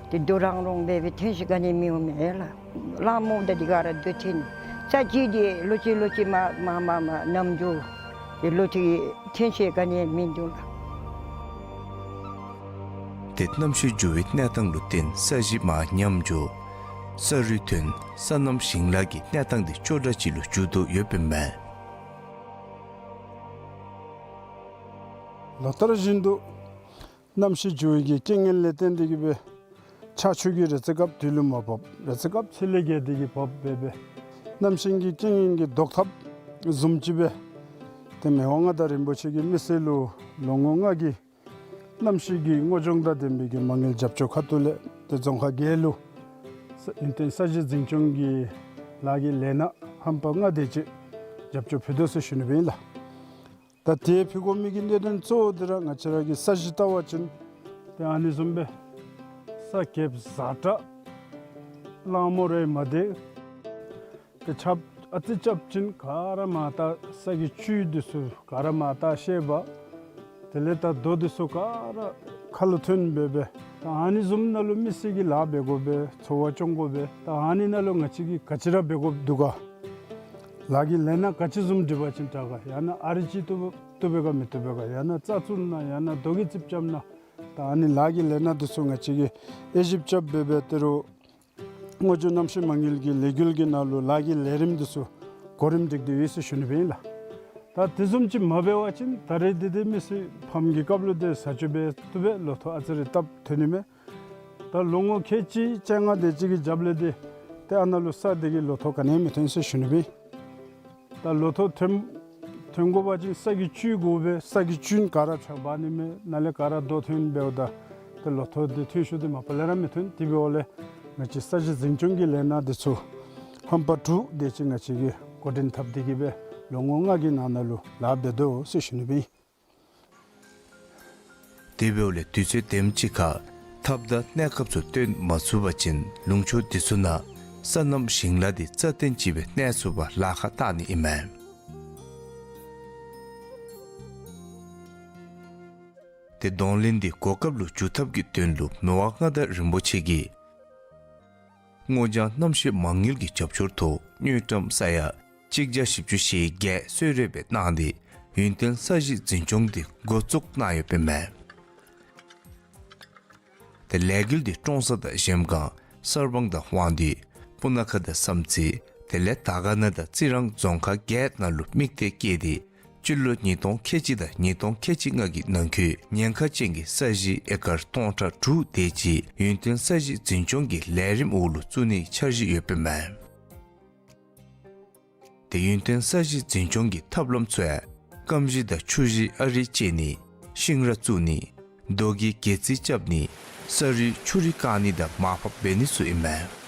ཏེ་རྡོ་རང་རང་སྦེ་སྦེ་ཐོན་ཤེས་ག་ནི་མི་འོང་མས་ལགས། གླང་མོ་དང་འདི་ག་ར་རྡོ་ཐོན། རྩྭ་ཅིག་འདི་ལོ་ཅིག་ལོ་ཅིག་མ་མ་མ་མ་ནམ་རྒྱུན་ཏེ་ལོ་ཅིག་ཐོན་ཤེས་ག་ནི་མིན་འདུག་ལགས། ཏེ་གནམ་གཤིས་འགྱུར་བའི་གནས་སྟངས་ལུ་བརྟེན་ས་གཞི་མར་ཉམས་འགྱོ། ས་རུད་ཐོན། སོ་ནམ་ཞིང་ལཱ་གི་གནས་སྟངས་འདི་སྐྱོ་དྲགས་ཅིག་ལུ་འགྱུར་དོ་ཡོདཔ་ཨིན་མས། ལོ་ལྟར་བཞིན་དུ་གནམ་གཤིས་འགྱུར་བའི་གི་རྐྱེན་ངན་ལས་བརྟེན་ཏེ་གིས་སྦེ་ཆར་ཆུ་གིས་རེ་ཚེ་སྐབས་དུས་ལུ་མ་བབ། རེ་ཚེ་སྐབས་ཚེ་ལས་བརྒལ་ཏེ་གིས་བབ་སྦེ་སྦེ་གནམ་གཤིས་ཀྱི་རྐྱེན་ངན་གྱི་བཟློག་ཐབས་བཟུམ་ཅིག་སྦེ་ཏེ་མི་དབང་མངའ་བདག་རིན་པོ་ཆེ་གིས་མི་སེར་ལུ་ལོ་ངོ་ལྔ་གི་གནམ་གཤིས་ཀྱི་སྔོ་སྦྱོང་དང་ལྡན་པའི་གི་མ་དངུལ་རྒྱབ་སྐྱོར་ཁ་ཐུག་ལས་ཏེ་རྫོང་ཁག་བརྒྱད་ལུ་ས་ཨིན་ཏེ་ས་གཞི་འཛིན་སྐྱོང་གི་ལཱ་གི་ལས་སྣ་ཧམ་པ་ལྔ་དེ་ཅིག་རྒྱབ་སྐྱོར་ཕུལ་དོ་ཟེར་ཞུ་ནི་སྦེ་ཨིན་ལགས། ད་དེ་ཕུལ་དགོ་མི་གི་གནད་དོན་གཙོ་བོ་འདི་ར་ང་བཅས་ར་གི་ས་གཞི་བལྟ་བ་ཅིན་ཏེ་ཨ་ནི་བཟུམ་སྦེ་ས་གྱེསཔ་ཟག་དྲགས། གླང་མོ་རེ་མ་བདེ། ཏེ་ཆརཔ་ཨ་ཙི་རྐྱབ་ཅིན་ག་ར་མར་ད་ས་གི་བཅུད་འདི་ཚུ་ག་ར་མར་ད་བཤལ་བ། དེ་ལས་ད་རྡོ་འདི་ཚུ་ག་ར་ཁ་ལུ་ཐོན་སྦེ་སྦེ། ད་ཨ་ནི་བཟུམ་ནང་ལུ་མི་སེར་གྱིས་ལཱ་འབད་དགོ་པས། འཚོ་བ་སྐྱོང་དགོ་པས། ད་ཨ་ནི་ནང་ལུ་ང་བཅས་ཀྱིས་ག་ཅི་ར་འབད་དགོཔ་འདུག་ག། ལཱ་གི་ལས་སྣ་ག་ཅི་བཟུམ་སྒྲིག་པ་ཅིན་དྲག་ག། ཡང་ན་ཨ་རི་ཅིག་བཏུབ་བཏུབ་པས་ག་མི་བཏུབ་པས་ག། ཡང་ན་རྩྭ་བཙུགས་ན་ཡང་ན་རྡོ་གི་རྩིགཔ་རྐྱབ་ན། ད་ཨ་ནི་ལཱ་གི་ལས་སྣ་འདི་ཚུ་ང་བཅས་ཀྱིས་དབྱེ་ཞིབ་རྐྱབ་སྦེ་སྦེ་ཏེ་རུང་སྔོ་ལྗང་གནམ་གཤིས་མ་དངུལ་གྱི་ལས་འགུལ་གྱི་ནང་ལུ་ལཱ་གི་ལས་རིམ་འདི་ཚུ་གོ་རིམ་སྒྲིག་སྟེ་ཡོད་ཟེར་ཞུ་ནི་སྦེ་ཨིན་ལགས། ད་དེ་བཟུམ་ཅིག་མ་འབད་བ་ཅིན་ད་རེས་འདི་ཏེ་མི་སེར་ཕམ་གྱི་སྐབས་ལུ་ཏེ་ཟ་སྤྱོད་འབད་བཏུབ་པས། ལོ་ཐོག་ཨ་ཙི་རེ་སྟབས་ཐོན་ནི་མས། ད་ལོ་ངོ་ཁལ་གཅིག་བཅོ་ལྔ་དེ་ཅིག་གི་རྒྱབ་ལས་ཏེ་ཏེ་ཨ་ནཱ་ལུ་ས་དེ་གི་ལོ་ཐོག་ག་ནི་ཡང་མི་ཐོན་ཟེར་ཞུ་ནི་སྦེ། ད་ལོ་ཐོག་ཐོན་ཐོན་དགོ་པ་ཅིན་ས་གི་བཅུད་དགོ་པས། ས་གི་བཅུད་ག་ར་ཕྱགས་འབག་ནི་མས། ནཱ་ལས་ག་ར་རྡོ་ཐོན་འབདཝ་ད་ཏེ་ལོ་ཐོག་འདི་ཐོན་ཤུལ་འདི་མ་པ་ལས་ར་མི་ཐོན། དེ་འབདཝ་ལས་ང་བཅས་ས་གཞི་འཛིན་སྐྱོང་གི་ལས་སྣ་འདི་ཚུ་ཧམ་པ་དྲུག་དེ་ཅིག་ང་བཅས་ཀྱིས་འགོ་འདྲེན་འཐབ་སྟེ་གི་སྦེ་ལོ་ངོ་ལྔ་གི་ནང་ན་ལུ་ལཱ་འབད་དོ་ཟེར་ཞུ་ནི་སྦེ། དེ་འབདཝ་ལས་དུས་ཚོད་དེམ་ཅིག་ཁར་ཐབས་དང་གནས་སྐབས་ཚུ་བཏོན་མ་ཚུགས་པ་ཅིན་ལུང་ཕྱོགས་འདི་ཚུ་ནང་སོ་ནམ་ཞིང་ལཱ་འདི་རྩ་བརྟན་ཅིག་སྦེ་གནས་ཚུགས་པར་ལཱ་ཁག་བཏགས་ནི་ཨིན་མས། ཏེ་གདོང་ལེན་འདི་གོ་སྐབས་ལུ་འཇུག་ཐབས་ཀྱི་དོན་ལུ་མི་དབང་མངའ་བདག་རིན་པོ་ཆེ་གིས་སྔོ་ལྗང་གནམ་གཤིས་མ་དངུལ་གྱི་རྒྱབ་སྐྱོར་ཐོག་དངུལ་ཀྲམ་ས་ཡ་གཅིག་བརྒྱ་བཞི་བཅུ་ཞེ་བརྒྱད་གསོལ་རས་སྦེ་གནང་སྟེ་ཡུན་བརྟན་ས་གཞི་འཛིན་སྐྱོང་འདི་འགོ་བཙུགས་གནང་ཡོདཔ་ཨིན་མས། ཏེ་ལས་འགུལ་འདི་ཀྲོང་གསར་དང་གཞལམ་སྒང་གསར་སྤང་དང་དབང་འདུས་སྤུ་ན་ཁ་དང་བསམ་རྩེ་དེ་ལས་དར་དཀར་ན་དང་རྩི་རང་རྫོང་ཁག་བརྒྱད་ནང་ལུ་དམིགས་གཏད་བསྐྱེད་དེ་སྤྱི་ལོ་ཉིས་སྟོང་ཁལ་གཅིག་དང་ཉིས་སྟོང་ཁལ་གཅིག་ལྔ་གི་ནང་འཁོད་ཉེན་ཁ་ཅན་གྱི་ས་གཞི་ཨེ་ཀར་སྟོང་ཕྲག་དྲུག་དེ་ཅིག་ཡུན་བརྟན་ས་གཞི་འཛིན་སྐྱོང་གི་ལས་རིམ་འོག་ལུ་བཙུགས་ནིའི་འཆར་གཞི་ཡོདཔ་ཨིན་མས། ཏེ་ཡུན་བརྟན་ས་གཞི་འཛིན་སྐྱོང་གི་ཐབས་ལམ་ཚུ་ཡང་སྐམ་གཞི་དང་ཆུ་གཞི་ཨ་རིག་བཅད་ནི། ཤིང་ར་བཙུགས་ནི། རྡོ་གི་སྒལ་རྩིས་རྐྱབ་ནི། ས་རུད་ཆུ་རུད་བཀག་ནི་དང་མར་ཕབ་འབད་ནི་ཚུ་ཨིན་མས།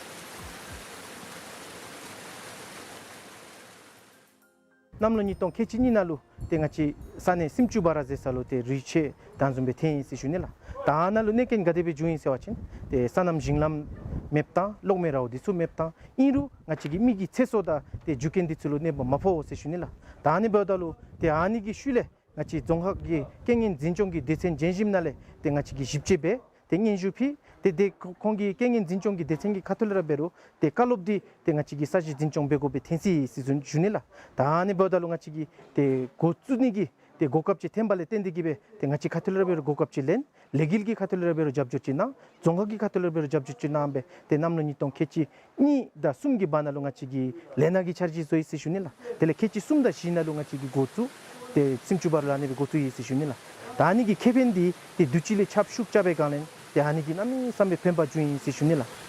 གནམ་ལོ་ཉིས་སྟོང་ཁལ་གཅིག་གཉིས་ནང་ལུ་ཏེ་ང་བཅས་ས་གནས་སུམ་ཅུ་པ་ར་ཟེར་ས་ལུ་ཏེ་རུད་ཆད་དེ་བཟུམ་སྦེ་ཐོན་ཡི་ཟེར་ཞུ་ནི་ལགས། ད་ནཱ་ལུ་གནོད་རྐྱེན་ག་དེ་སྦེ་བྱུང་ཡི་ཟེར་བ་ཅིན་ཏེ་སོ་ནམ་ཞིང་ལམ་མེདཔ་བཏང་། གློག་མེ་ར་འོ་འདི་ཚུ་མེདཔ་བཏང་། ཨིན་རུང་ང་བཅས་ཀྱི་མི་གི་ཚེ་སྲོག་དང་ཏེ་རྒྱུ་རྐྱེན་འདི་ཚུ་ལུ་གནོདཔ་མ་ཕོག་ཟེར་ཞུ་ནི་ལགས། ད་ནི་འབདཝ་ད་ལུ་ཏེ་ཨ་ནི་གི་ཤུལ་ལས་ང་བཅས་རྫོང་ཁག་གི་རྐྱེན་ངན་འཛིན་སྐྱོང་གི་སྡེ་ཚན་བརྒྱད་ཅུ་ནང་ལས་ཏེ་ང་བཅས་ཀྱིས་ཞིབ་དཔྱད་འབད་ཏེ་སྙན་ཞུ་ཕུལ། ཏེ་ཏེ་ཁོང་ཁོང་གི་རྐྱེན་ངན་འཛིན་སྐྱོང་གི་སྡེ་ཚན་གྱི་ཁ་ཐུག་ལས་ར་འབད་རུང་ཏེ་བཀའ་སློབ་འདི་ཏེ་ང་བཅས་ཀྱིས་ས་གཞི་འཛིན་སྐྱོང་འབད་དགོཔ་སྦེ་ཐོན་ཅི་ཟེར་ཞུ་ནི་ལགས། ད་ནི་འབདཝ་ད་ལུ་ང་བཅས་ཀྱིས་ཏེ་འགོ་བཙུགས་ནི་གི་ཏེ་གོ་སྐབས་ཅིག་ཐོན་པ་ལས་བརྟེན་ཏེ་གིས་སྦེ་ཏེ་ང་བཅས་ཁ་ཐུག་ལས་ར་འབད་རུང་གོ་སྐབས་ཅིག་ལེན། ལས་འགུལ་གྱི་ཁ་ཐུག་ལས་ར་འབད་རུང་རྒྱབ་སྐྱོར་ཅིག་གནང་། རྫོང་ཁག་གི་ཁ་ཐུག་ལས་ར་འབད་རུང་རྒྱབ་སྐྱོར་ཅིག་གནང་སྦེ་ཏེ་གནམ་ལོ་ཉིས་སྟོང་ཁལ་གཅིག་གཉིས་དང་གསུམ་གྱི་བར་ན་ལུ་ང་བཅས་ཀྱིས་ལས་སྣ་གི་འཆར་གཞི་བཟོ་ཡི་ཟེར་ཞུ་ནི་ལགས། དེ་ལས་ཁལ་གཅིག་གསུམ་དང་བཞི་ནང་ལུ་ང་བཅས་ཀྱིས་འགོ་བཙུགས་ཏེ་སུམ་ཅུ་པ་ལུ་ཨ་ནི་སྦེ་འགོ་བཙུགས་ཡི་ཟེར་ཞུ་ནི་ལགས། ད་ཨ་ནི་གི་ཁེ་ཕན་འདི་ཏེ་དུས་ཅི་ལས་ཁྱབ་ཤུགས་རྐྱབ་པའི་སྒང་ལས་ཏེ་ཨ་ནི་གིས་གནམ་མེད་ས་མེད་ཕན་པ་བྱུང་ཡི་ཟེར་ཞུ་ནི་ལགས།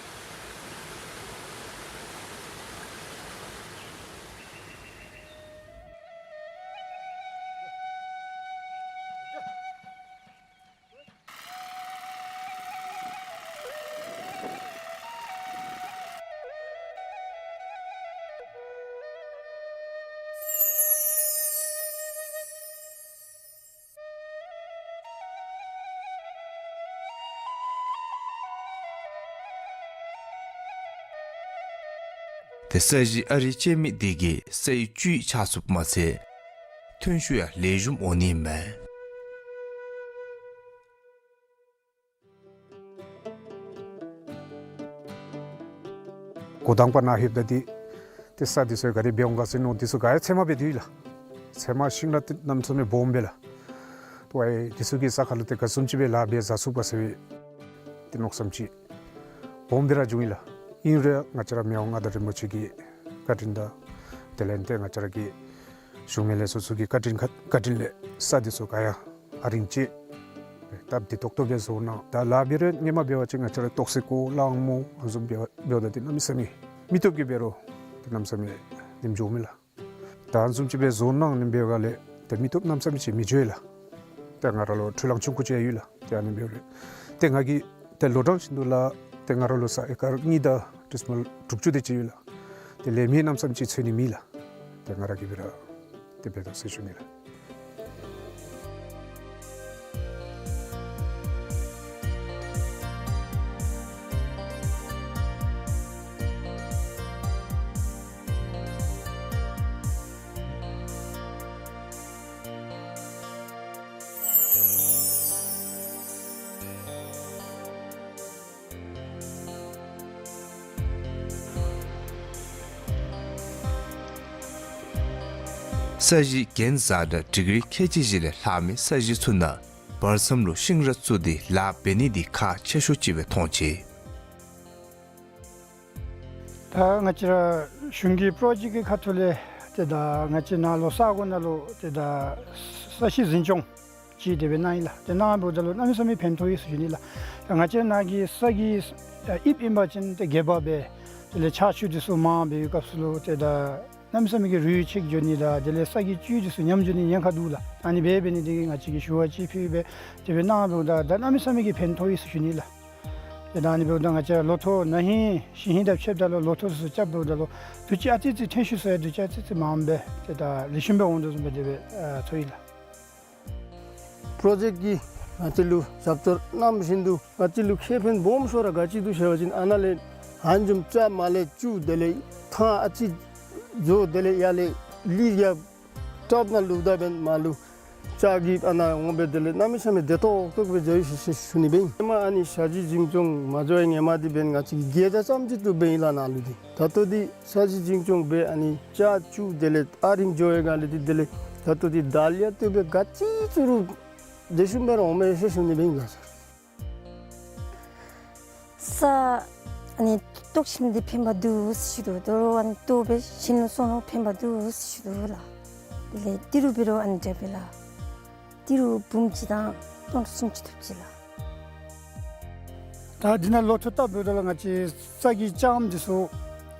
ཏེ་ས་གཞི་ཨ་རིག་བཅད་མི་དེ་གིས་སའི་བཅུད་ཆག་ཚུགསཔ་མ་ཚད་ཐོན་ཤུགས་ཡང་ལེགས་ཤོམ་འོང་ནི་མས། འགོ་དང་པ་ནཱ་ལྷོདཔ་ད་འདི་ཏེ་ས་འདི་ཚུ་ག་དེ་སྦེ་འོང་ག་ཟེར་མནོ། འདི་ཚུ་ག་ཡང་ཚལ་མ་སྦེ་སྡོད་ཡི་ལགས། ཚལ་མ་ཤིང་ལཱ་འདི་གནམ་མེད་ས་མེད་སྦོམ་སྦེ་ལགས། ཏེ་ཝའི་འདི་ཚུ་གི་ས་ཁར་ལུ་ཏེ་ག་བཟུམ་ཅིག་སྦེ་ལཱ་འབད་བཟའ་ཚུགས་ག་ཟེར་བའི་ཏེ་མནོ་བསམ་ཅིག་སྦོམ་སྦེ་ར་བྱུང་ཡི་ལགས། ཨིན་རུང་ང་བཅས་ར་མི་དབང་མངའ་བདག་རིན་པོ་ཆེ་གི་བཀའ་དྲིན་དང་དེ་ལས་ཏེ་ང་བཅས་ར་གི་གཞུང་མི་ལས་ཚོགས་ཚུ་གི་བཀའ་དྲིན་ཁ་བཀའ་དྲིན་ལས་ས་འདི་ཚུ་ག་ཡང་ཨ་རིང་བཅད་སྟབས་བདེ་ཏོག་ཏོ་སྦེ་བཟོ་གནང་། ད་ལཱ་འབད་རུང་སྔོན་མ་འབད་བ་ཅིན་ང་བཅས་ར་ཏོག་སེ་ཀོ་གླང་མོ་ཨ་བཟུམ་འབད་བ་འབདཝ་ད་འདི་གནམ་མེད་ས་མེད་མི་སྟོབས་ཀྱིས་འབད་རུང་འདི་གནམ་མེད་ས་མེད་ཉིནམ་འགྱོཝ་མས་ལགས། ད་ཨ་བཟུམ་ཅིག་སྦེ་བཟོ་གནང་ནི་འབདཝ་ལས་ཏེ་མི་སྟོབས་གནམ་མེད་ས་མེད་ཅིག་མི་འགྱོ་ཡི་ལགས། ཏེ་ང་ར་ལུ་འཕྲུལ་གླང་ཆུང་ཀུ་ཅིག་ཡོད་ལགས། ཏེ་ཨ་ནི་འབདཝ་ལས་ཏེ་ང་གིས་ཏེ་ལོ་གྲངས་བཞིན་དུ་ལགས་ཏེ་ང་ར་ལུ་ས་ཨེ་ཀར་གཉིས་དང་ཏིས་མལ་དྲུག་ཅུ་དེ་ཅིག་ཡོད་ལགས། ཏེ་ལས་མི་གནམ་མེད་ས་མེད་ཅིག་འཚོལ་ནི་མེད་ལགས། ཏེ་ང་ར་གིས་འབད་ར་ཏེ་འབད་དོ་ཟེར་ཞུ་ནི་ལགས། ས་གཞི་གྱེན་བཟའ་དང་ཌིག་རི་ཁལ་གཅིག་བཞི་ལས་ལྷག་མི་ས་གཞི་ཚུ་ནང་ བར་མཚམས་ལུ་ཤིང་ར་བཙུགས་ཏེ་ལཱ་འབད་ནི་འདི་ཁག་ཆེ་ཤོས་ཅིག་སྦེ་མཐོང་ཅི། ད་ང་བཅས་ར་གཞུང་གི་པྲོ་ཇེཀཊ་ཀྱི་ཁ་ཐུག་ལས་ཏེ་ད་ང་བཅས་ནཱ་ལུ་ས་གོ་ནང་ལུ་ཏེ་ད་ས་གཞི་འཛིན་སྐྱོང་ཅིག་དེ་སྦེ་གནང་ཡི་ལགས། ཏེ་གནང་འབདཝ་ད་ལུ་གནམ་མེད་ས་མེད་ཕན་ཐོགས་ཡི་ཟེར་ཞུ་ནི་ལགས། ད་ང་བཅས་ནཱ་གི་ས་གི་དབྱིབས་ཨིན་པ་ཅིན་ཏེ་སྒལ་པ་སྦེ་དེ་ལས་ཆར་ཆུ་འདི་ཚུ་མང་སྦེ་ཡོད་སྐབས་སུ་ལུ་ཏེ་ད་གནམ་མེད་ས་མེད་ཀྱི་རུད་ཆད་འགྱོ་ནི་དང་དེ་ལས་ས་གི་བཅུད་འདི་ཚུ་ཉམས་འགྱོ་ནི་ཉེན་ཁ་འདུག་ལགས། ད་ཨ་ནི་འབད་འབད་ནི་འདི་གིས་ང་བཅས་ཀྱིས་ཞུ་བ་ཅིག་ཕུལ་སྦེ་དེ་སྦེ་གནང་འབདཝ་ད་ད་གནམ་མེད་ས་མེད་ཀྱི་ཕན་ཐོགས་ཡི་ཟེར་ཞུ་ནི་ལགས། ཏེ་ད་ཨ་ནི་འབདཝ་ད་ང་བཅས་ལོ་ཐོག་ན་ཧིང་ཞིང་ཧིང་དང་ཕྱདཔ་ད་ལུ་ལོ་ཐོག་ཚུ་རྐྱབ་འབདཝ་ད་ལུ་དུས་ཅི་ཨ་ཙི་ཙི་ཐོན་ཤུགས་ཚུ་ཡང་དུས་ཅི་ཨ་ཙི་ཙི་མངམ་སྦེ་ཏེ་ད་ལེགས་ཤོམ་སྦེ་འོང་དོ་བཟུམ་སྦེ་དེ་སྦེ་ཨ་ཚོར་ཡི་ལགས། པྲོ་ཇེཀཊ་ཀྱིས་ང་བཅས་ལུ་རྒྱབ་སྐྱོར་གནང་བཞིན་དུ་ང་བཅས་ལུ་ཁེ་ཕན་སྦོམ་ཤོས་ར་ག་ཅི་འདུག་ཟེར་བ་ཅིན་ཨ་ནཱ་ལས་ཧན་ཇུམ་ལྕགས་མར་ལས་བཙུགས་དེ་ལས་ཐང་ཨ་ཙི་བཟོ་དེ་ལས་ཡར་ལས་ལི་ཡར་ཊོབ་ནང་ལུ་བདའ་འབདན་མར་ལུ་ལྕགས་ཀྱི་ཨ་ནཱ་འོང་སྦེ་དེ་ལས་གནམ་མེད་ས་མེད་བདེ་ཏོག་ཏོ་སྦེ་འགྱོ་ཡི་ཟེར་ཞུ་ནི་སྦེ་ཨིན། ཧེ་མ་ཨ་ནི་ས་གཞི་འཛིན་སྐྱོང་མ་འགྱོ་བའི་ཧེ་མ་འདི་འབདན་ང་བཅས་ཀྱིས་གེ་དང་ཙམ་ཅིག་ཏུ་འབད་ཡི་ལགས་ནཱ་ལུ་འདི། ད་ལྟོ་འདི་ས་གཞི་འཛིན་སྐྱོང་འབད་ཨ་ནི་ལྕགས་བཙུགས་དེ་ལས་ཨ་རིང་འགྱོ་བའི་སྒང་ལས་འདི་དེ་ལས་ད་ལྟོ་འདི་ད་ལས་ཡང་ཏེ་སྦེ་ག་ཅི་བཙུགས་རུང་ལེགས་ཤོམ་སྦེ་ར་འོང་མས་ཟེར་ཞུ་ནི་སྦེ་ཨིན་ལགས་སར། ས་ཨ་ནི་བཏོག་ཞིནམ་འདི་ཕན་པ་འདུག་ཟེར་ཞུ་དོ། དོ་རུང་ཨ་ནི་བཏོག་སྦེ་ཞིནམ་ལུ་སོང་ལུ་ཕན་པ་འདུག་ཟེར་ཞུ་དོ་ལགས། དེ་ལས་ཏི་རུ་འབད་རུང་ཨ་ནི་འདྲ་སྦེ་ལགས། ཏི་རུ་འབུམ་གཅིག་དང་སྟོང་ཕྲག་སུམ་ཅུ་ཐོབ་ཅི་ལགས། ད་འདི་ནང་ལོ་ཐོག་བཏབ་འབདཝ་ད་ལུ་ང་བཅས་ས་གི་ལྕངམ་འདི་ཚུ་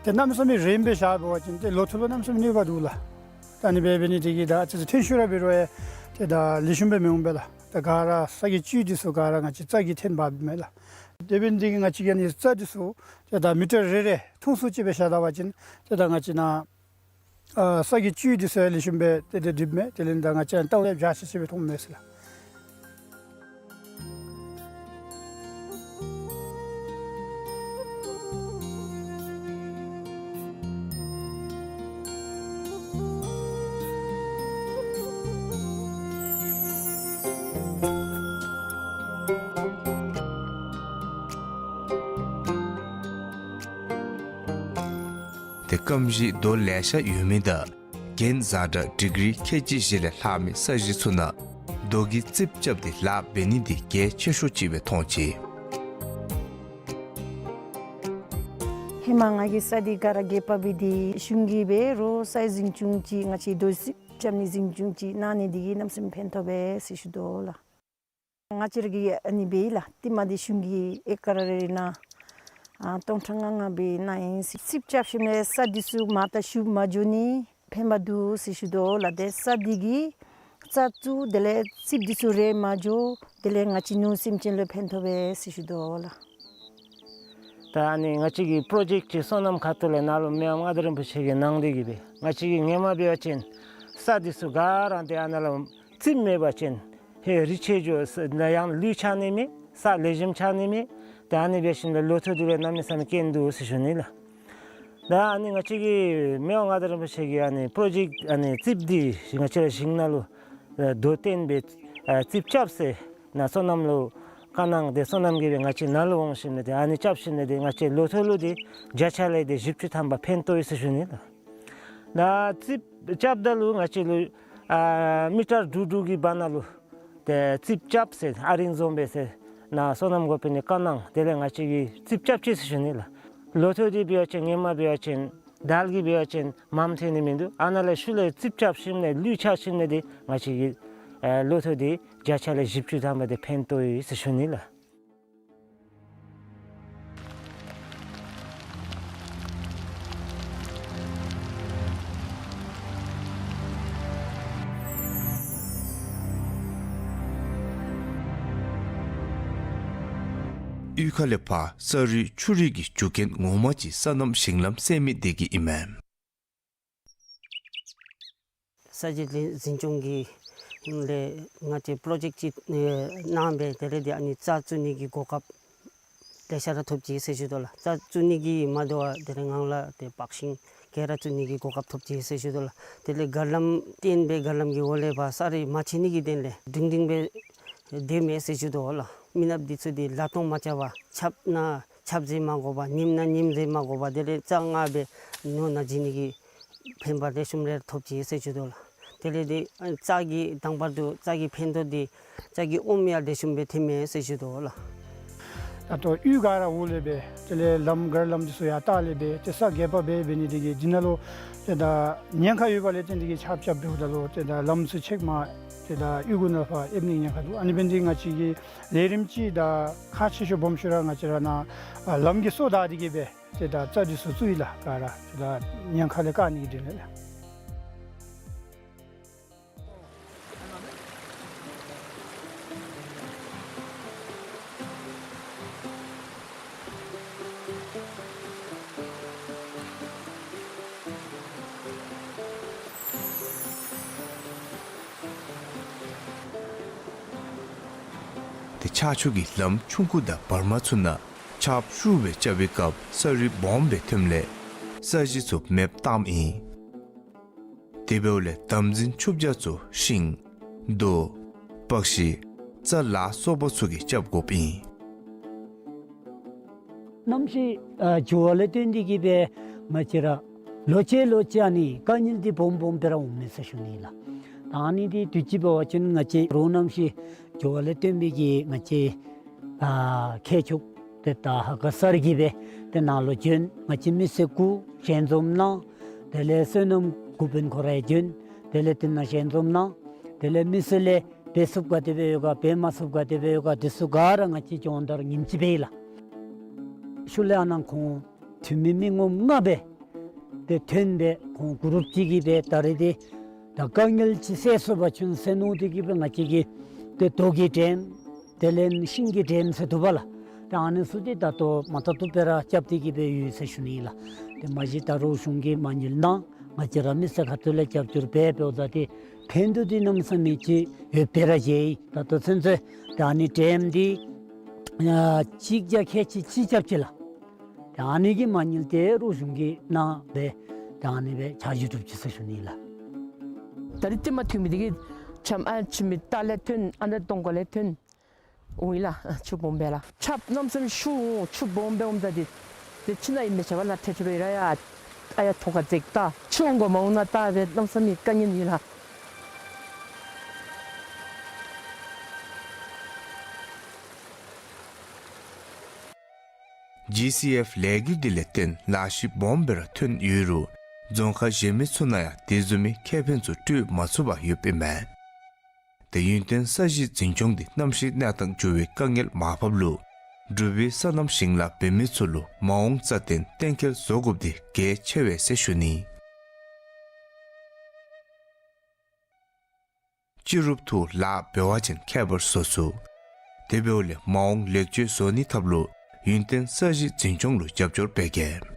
ཏེ་གནམ་མེད་ས་མེད་རིངམོ་སྦེ་བཞག་འབད་བ་ཅིན་ཏེ་ལོ་ཐོག་ལུ་གནམ་མེད་ས་མེད་གནོད་པ་འདུག་ལགས། ད་ཨ་ནི་འབད་འབད་ནི་འདི་གིས་ད་ཨ་ཙི་ཙི་ཐོན་ཤུགས་ར་འབད་རུང་ཡང་ཏེ་ད་ལེགས་ཤོམ་སྦེ་མི་འོང་པས་ལགས། ད་ག་ར་ས་གི་བཅུད་འདི་ཚུ་ག་ར་ང་བཅས་རྩྭ་གིས་འཐོན་འབགཔ་མས་ལགས། དེ་འབད་ནི་འདི་གིས་ང་བཅས་ཀྱིས་ཨ་ནི་རྩྭ་འདི་ཚུ་ཏེ་ད་མི་ཊར་རེ་རེ་ཐུང་སུ་ཅིག་སྦེ་བཞག་ད་པ་ཅིན་ཏེ་ད་ང་བཅས་ནཱ་ཨ་ས་གི་བཅུད་འདི་ཚུ་ཡང་ལེགས་ཤོམ་སྦེ་ཏེ་ཏེ་སྒྲིགཔ་མས། དེ་ལས་ད་ང་བཅས་ལྟཝ་ཡང་འཇའ་ཆི་ཆི་སྦེ་མཐོངམ་མས་ཟེར་ལགས། ཏེ་སྐམ་ཞིང་རྡོ་ལེ་ཤ་ཡོད་མི་དང་རྒྱན་བཟང་དྲགས་ཌིག་རི་ཁལ་གཅིག་བཞི་ལས་ལྷག་མི་ས་གཞི་ཚུ་ནང་རྡོ་གི་རྩིགཔ་རྐྱབ་སྟེ་ལཱ་འབད་ནི་འདི་གལ་ཆེ་ཤོས་ཅིག་སྦེ་མཐོང་ཅི། ཧེ་མ་ང་གིས་ས་འདི་ག་ར་གེ་ཕབ་སྦེ་འདི་གཞུང་གིས་འབད་རུང་སའི་འཛིན་སྐྱོང་ཅིག་ང་བཅས་རྡོ་རྩིགཔ་རྐྱབ་ནི་འཛིན་སྐྱོང་ཅིག་གནང་ནི་འདི་གིས་གནམ་མེད་ས་མེད་ཕན་ཐོགས་པས་ཟེར་ཞུ་དོ་ལགས། ང་བཅས་ར་གིས་ཨ་ནི་འབད་ཡི་ལགས། ཏེ་མ་འདི་གཞུང་གིས་ཨེ་ཀར་རེ་རེ་ནང་ཨ་སྟོང་ཕྲག་ལྔ་ལྔ་སྦེ་གནང་ཡི་ཟེར། རྩིགཔ་རྐྱབ་ཞིནམ་ལས་ས་འདི་ཚུ་མར་དང་ཤུགས་མ་འགྱོ་ནི་ཕན་པ་འདུག་ཟེར་ཞུ་དོ་ལགས། ཏེ་ས་འདི་གིས་རྩྭ་བཙུགས་དེ་ལས་རྩིགཔ་འདི་ཚུ་རེག་མ་འགྱོ། དེ་ལས་ང་བཅས་ནོར་སེམས་ཅན་ལུ་ཕན་ཐོགས་པས་ཟེར་ཞུ་དོ་ལགས། ད་ཨ་ནི་ང་བཅས་ཀྱི་པྲོ་ཇེཀཊ་ཅིག་སོ་ནམ་ཁ་ཐུག་ལས་ནཱ་ལུ་མི་དབང་མངའ་བདག་རིན་པོ་ཆེ་གིས་གནང་སྟེ་གིས་སྦེ་ང་བཅས་ཀྱིས་ཧེ་མ་འབད་བ་ཅིན་ས་འདི་ཚུ་ག་ར་ཏེ་ཨ་ནཱ་ལུ་རྩིགཔ་མེད་པ་ཅིན་ཧེ་རུད་ཆད་འགྱོ་ས་ནཱ་ཡང་ལུད་ཆགས་ནི་མེད། ས་ལེགས་ཤོམ་ཆགས་ནི་མེད། ཏེ་ཨ་ནི་འབད་ཞིནམ་ལས་ལོ་ཐོག་འདི་ལུ་གནམ་མེད་ས་མེད་སྐྱོན་འདུག་ཟེར་ཞུ་ནི་ལགས། ད་ཨ་ནི་ང་བཅས་ཀྱི་མི་དབང་མངའ་བདག་རིན་པོ་ཆེ་གིས་ཨ་ནི་པྲོ་ཇེཀཊ་ཨ་ནི་རྩིགཔ་འདི་ང་བཅས་ར་ཞིང་ནང་ལུ་ཨ་རྡོ་བཏོན་སྦེ་ཨ་རྩིགཔ་རྐྱབ་ཟེར་ནཱ་སོ་ནམ་ལུ་བཀའ་གནང་སྟེ་སོ་ནམ་གྱིས་སྦེ་ང་བཅས་ནཱ་ལུ་འོང་ཞིནམ་ལས་ཏེ་ཨ་ནི་རྐྱབ་ཞིནམ་ལས་ཏེ་ང་བཅས་ལོ་ཐོག་ལུ་ཏེ་བརྒྱ་ཆ་ལས་ཏེ་བཞི་བཅུ་ཐམ་པ་ཕན་ཐོགས་ཡི་ཟེར་ཞུ་ནི་ལགས། ད་རྩིགཔ་རྐྱབ་ད་ལུ་ང་བཅས་ལུ་ཨ་མི་ཊར་དྲུག་དྲུག་གི་བར་ན་ལུ་ཏེ་རྩིགཔ་རྐྱབ་ཟེར་ཨ་རིང་བཟོ་འབད་ཟེར་ནཱ་སོ་ནམ་འགོ་དཔོན་གྱིས་བཀའ་གནང་། དེ་ལས་ང་བཅས་ཀྱིས་རྩིགཔ་རྐྱབ་ཅི་ཟེར་ཞུ་ནི་ལགས། ལོ་ཐོག་འདི་འབད་བ་ཅིན་ཧེ་མ་འབད་བ་ཅིན་དལ་གྱིས་འབད་བ་ཅིན་མངམ་ཐོན་ནི་མིན་འདུག། ཨ་ནཱ་ལས་ཤུལ་ལས་རྩིགཔ་རྐྱབ་ཞིནམ་ལས་ལུད་ཆགས་ཞིནམ་ལས་ཏེ་ང་བཅས་ཀྱི་ཨ་ལོ་ཐོག་འདི་བརྒྱ་ཆ་ལས་བཞི་བཅུ་ཐམ་པ་འདི་ཕན་ཐོགས་ཡི་ཟེར་ཞུ་ནི་ལགས། གཡུས་ཁ་ལས་ཕར་ས་རུད་ཆུ་རུད་ཀྱི་རྒྱུ་རྐྱེན་ངོ་མ་ཅིག་སོ་ནམ་ཞིང་ལམ་སེལ་མི་འདི་གིས་ཨིན་མས། ས་གཞི་འཛིན་སྐྱོང་གི་ལས་ང་བཅས་པྲོ་ཇེཀཊ་ཅིག་གནང་སྦེ་དེ་ལས་ཏེ་ཨ་ནི་རྩྭ་བཙུགས་ནི་གི་གོ་སྐབས་ལེ་ཤ་ར་ཐོབ་ཅི་ཟེར་ཞུ་དོ་ལགས། རྩྭ་བཙུགས་ནི་གི་མ་དོ་བར་དེ་ལས་ངང་ལས་ཏེ་སྤགས་ཤིང་གི་ར་བཙུགས་ནི་གི་གོ་སྐབས་ཐོབ་ཅི་ཟེར་ཞུ་དོ་ལགས། དེ་ལས་གར་ལམ་བཏོན་སྦེ་གར་ལམ་གྱི་འོག་ལས་ཕར་ས་རུད་མ་ཆད་ནི་གི་དོན་ལས་སྒྲིང་སྒྲིང་སྦེ་སྡོད་མས་ཟེར་ཞུ་དོ་ལགས། མི་ནགཔ་འདི་ཚུ་ཏེ་ལ་སྟོང་མ་རྐྱབ་པར་ཆརཔ་ནང་ཆརཔ་བཟེད་མ་དགོ་པར་ཉིམ་ནང་ཉིམ་བཟེད་མ་དགོ་པར་དེ་ལས་རྩྭ་ངར་སྦེ་ནོར་ནང་བྱིན་ནི་གི་ཕན་པ་ལེགས་ཤོམ་རེ་ཐོབ་ཅི་ཟེར་ཞུ་དོ་ལགས། དེ་ལས་འདི་ཨ་རྩྭ་གི་དང་པར་དུ་རྩྭ་གི་ཕན་ཐོགས་འདི་རྩྭ་གི་ཨོམ་ཡང་དེ་བཟུམ་སྦེ་ཐོནམ་མས་ཟེར་ཞུ་དོ་ལགས། ད་ལྟོ་གཡུས་ག་ར་འོག་ལས་སྦེ་དེ་ལས་ལམ་གར་ལམ་འདི་ཚུ་ཡར་བཏགས་ལས་སྦེ་ཏེ་ས་རྒྱས་པ་སྦེ་འབད་ནི་དེ་གིས་འདི་ནང་ལུ་ཏེ་ད་ཉེན་ཁ་ཡོད་པ་ལས་བརྟེན་ཏེ་གིས་ཆརཔ་རྐྱབ་འབདཝ་ད་ལུ་ཏེ་ད་ལམ་ཚུ་ཆད་མ་ཏེ་ད་གཡུས་ཁར་ནང་ཕར་ཨེབ་ནིའི་ཉེན་ཁ་འདུག། ཨ་ནི་འབད་ནི་དེ་གིས་ང་བཅས་ཀྱིས་ལས་རིམ་ཅིག་ད་ཁག་ཆེ་ཤོས་སྦོམ་ཤོས་ར་ང་བཅས་ར་ནཱ་ཨ་ལམ་གྱི་སོ་བདའ་སྟེ་གིས་སྦེ་ཏེ་ད་རྩྭ་འདི་ཚུ་བཙུགས་ཡི་ལགས། ག་ར་ཏེ་ད་ཉེན་ཁ་ལས་བཀག་ནི་གི་དོན་ལས་ལགས། ཏེ་ཆར་ཆུ་གིས་ལམ་ཆུང་ཀུ་དང་བར་མ་ཚུ་ནང་ཆརཔ་ཤུགས་སྦེ་རྐྱབ་པའི་སྐབས་ས་རི་སྦོམ་སྦེ་ཐོནམ་ལས་ས་གཞི་ཚུ་མེདཔ་བཏངམ་ཨིན། དེ་འབདཝ་ལས་དམ་འཛིན་ཆུ་བྱ་ཚུ་ཤིང་རྡོ་པགས་ཤིང་རྩྭ་ལ་སོགས་པ་ཚུ་གིས་རྐྱབ་དགོཔ་ཨིན། གནམ་གཤིས་ཨ་འགྱུར་བ་ལས་བརྟེན་ཏེ་གིས་སྦེ་ང་བཅས་ར་ལོ་ཅིག་ལོ་ཅིག་ཨ་ནི་དཀའ་ངལ་འདི་སྦོམ་སྦོམ་སྦེ་ར་འོངམ་མས་ཟེར་ཞུ་ནི་ལགས། ད་ཨ་ནི་འདི་དུས་ཅི་འབད་བ་ཅིན་ང་བཅས་རོགས་གནམ་གཤིས་འགྱུར་བ་ལས་བརྟེན་པའི་གི་ང་བཅས་ཨ་མཁས་མཆོག་ཏེ་ད་ཧ་ག་སར་གྱིས་སྦེ་ཏེ་ནཱ་ལུ་བྱོན། ང་བཅས་མི་སེར་གུ་ཞལ་འཛོམས་གནང་། དེ་ལས་སོ་ནམ་འགོ་དཔོན་ཁོ་ར་ཡང་བྱོན། དེ་ལས་དེ་ནང་ཞལ་འཛོམས་གནང་། དེ་ལས་མི་སེར་ལས་འབད་ཚུགསཔ་ག་དེ་སྦེ་ཡོད་ག་འབད་མ་ཚུགསཔ་ག་དེ་སྦེ་ཡོད་ག་དེ་ཚུ་ག་ར་ང་བཅས་སྦྱོང་བརྡར་ཉིནམ་གཅིག་འབད་ཡི་ལགས། ཤུལ་ལས་ཨ་ནཱ་ཁོང་འཐུས་མི་མི་ངོམ་ལྔ་སྦེ་ཏེ་ཐོན་སྦེ་ཁོང་གུ་རུབ་ཅིག་གིས་སྦེ་ད་རེས་འདི་ད་དཀའ་ངལ་ཅིག་སེལ་ཚུགས་པ་ཅིན་ཟེར་མནོ་སྟེ་གིས་སྦེ་ང་བཅས་ཀྱིས་ཏེ་རྡོ་གི་འགྲེམ་དེ་ལས་ཤིང་གི་འགྲེམ་ཟེར་འདུག་པ་ལགས། ཏེ་ཨ་ནི་ཚུ་འདི་ད་ལྟོ་མ་ཐག་ཏུ་སྦེ་ར་རྐྱབ་སྟེ་གིས་སྦེ་ཡོད་ཟེར་ཞུ་ནི་ལགས། ཏེ་མ་གཞི་ད་རོགས་གཞུང་གིས་མ་དངུལ་གནང་ང་བཅས་ར་མི་སེར་ཁ་ཐུག་ལས་རྒྱབ་སྐྱོར་འབད་འབདཝ་ད་ཏེ་ཕན་ཐོགས་འདི་གནམ་མེད་ས་མེད་ཅིག་ཡོདཔ་སྦེ་ར་མཇལ་ཡི། ད་ལྟོ་ཚུན་ཚོད་ཏེ་ཨ་ནི་འགྲེམ་འདི་ཨ་གཅིག་བརྒྱ་ཁལ་གཅིག་གཅིག་རྐྱབ་ཅི་ལགས། ཏེ་ཨ་ནི་གི་མ་དངུལ་འདི་རོགས་གཞུང་གིས་གནང་སྦེ་ཏེ་ཨ་ནི་སྦེ་ཆ་འཇོག་གྲུབ་ཅི་ཟེར་ཞུ་ནི་ལགས། ད་རིས་ཏེ་མ་ཐོན་མི་འདི་གིས་ཆམ་ཨ་ཕྱི་མི་རྟ་ལས་ཐོན་ཨ་ནི་གདོང་ཁ་ལས་ཐོན་འོང་ཡི་ལགས། ཆུ་སྦོམ་སྦེ་ལགས། ཆརཔ་གནམ་མེད་ས་མེད་ཤུགས་འོང་ཆུ་སྦོམ་སྦེ་འོངམ་ད་འདི་ཏེ་ཕྱི་ནང་ཡི་མི་ཆ་བ་ལགས་ཐལ་ཆུ་རུང་ཡི་ར་ཡ་ཨ་ཡ་ཐོག་ཁར་འཛེགས་ད་ཆུ་འོང་ག་མ་འོང་ན་ད་སྦེ་གནམ་མེད་ས་མེད་དཀའ་ངལ་ཡོད་ལགས། ཇི་སི་ཨེཕ་ལས་འགུལ་འདི་ལས་བརྟེན་ལཱ་གཞི་སྦོམ་སྦེ་ར་ཐོན་ཡོད་རུང་རྫོང་ཁག་གཞན་མི་ཚུ་ནང་ཡང་དེ་བཟུམ་མའི་ཁེ་ཕན་ཚུ་སྤྲོད་མ་ཚུགས་པར་ཡོདཔ་ཨིན་མས། ཏེ་ཡུན་བརྟན་ས་གཞི་འཛིན་སྐྱོང་འདི་གནམ་གཤིས་གནས་སྟངས་འགྱུར་བའི་དཀའ་ངལ་མར་ཕབ་ལུ་འབྲུག་པའི་སོ་ནམ་ཞིང་ལཱ་འབད་མི་ཚུ་ལུ་མ་འོངས་རྩ་བརྟན་གཏན་འཁེལ་བཟོ་དགོཔ་འདི་གལ་ཆེ་བས་ཟེར་ཞུ་ནི། སྤྱི་རུབ་ཐོག་ལཱ་འབད་བ་ཅིན་ཁྱད་པར་བཟོ་ཚུགས། དེ་འབདཝ་ལས་མ་འོངས་ལེགས་བཅོས་བཟོ་ནིའི་ཐབས་ལུ་ཡུན་བརྟན་ས་གཞི་འཛིན་སྐྱོང་ལུ་རྒྱབ་སྐྱོར་འབད་གེ།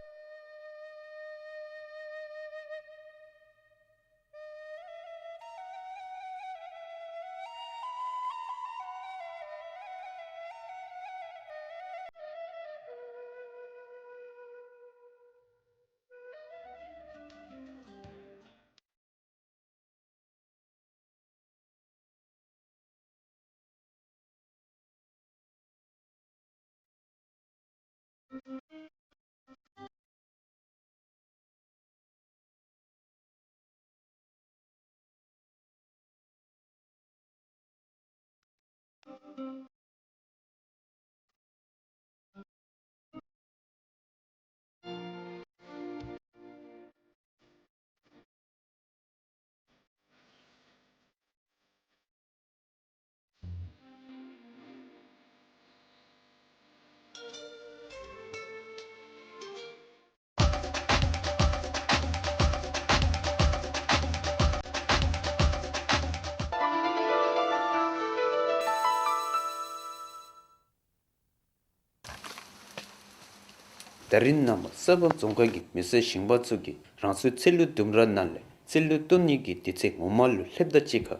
ད་རིས་ནངས་པ་ས་བབ་རྫོང་ཁག་གི་མི་སེར་ཞིང་པ་ཚུ་གིས་རང་སོའི་ཚལ་ལུ་ལྡུམ་ར་ནང་ལས་ཚལ་ལུ་བཏོན་ནི་གི་དུས་ཚོད་ངོ་མ་ལུ་ལྷོདཔ་དང་གཅིག་ཁར་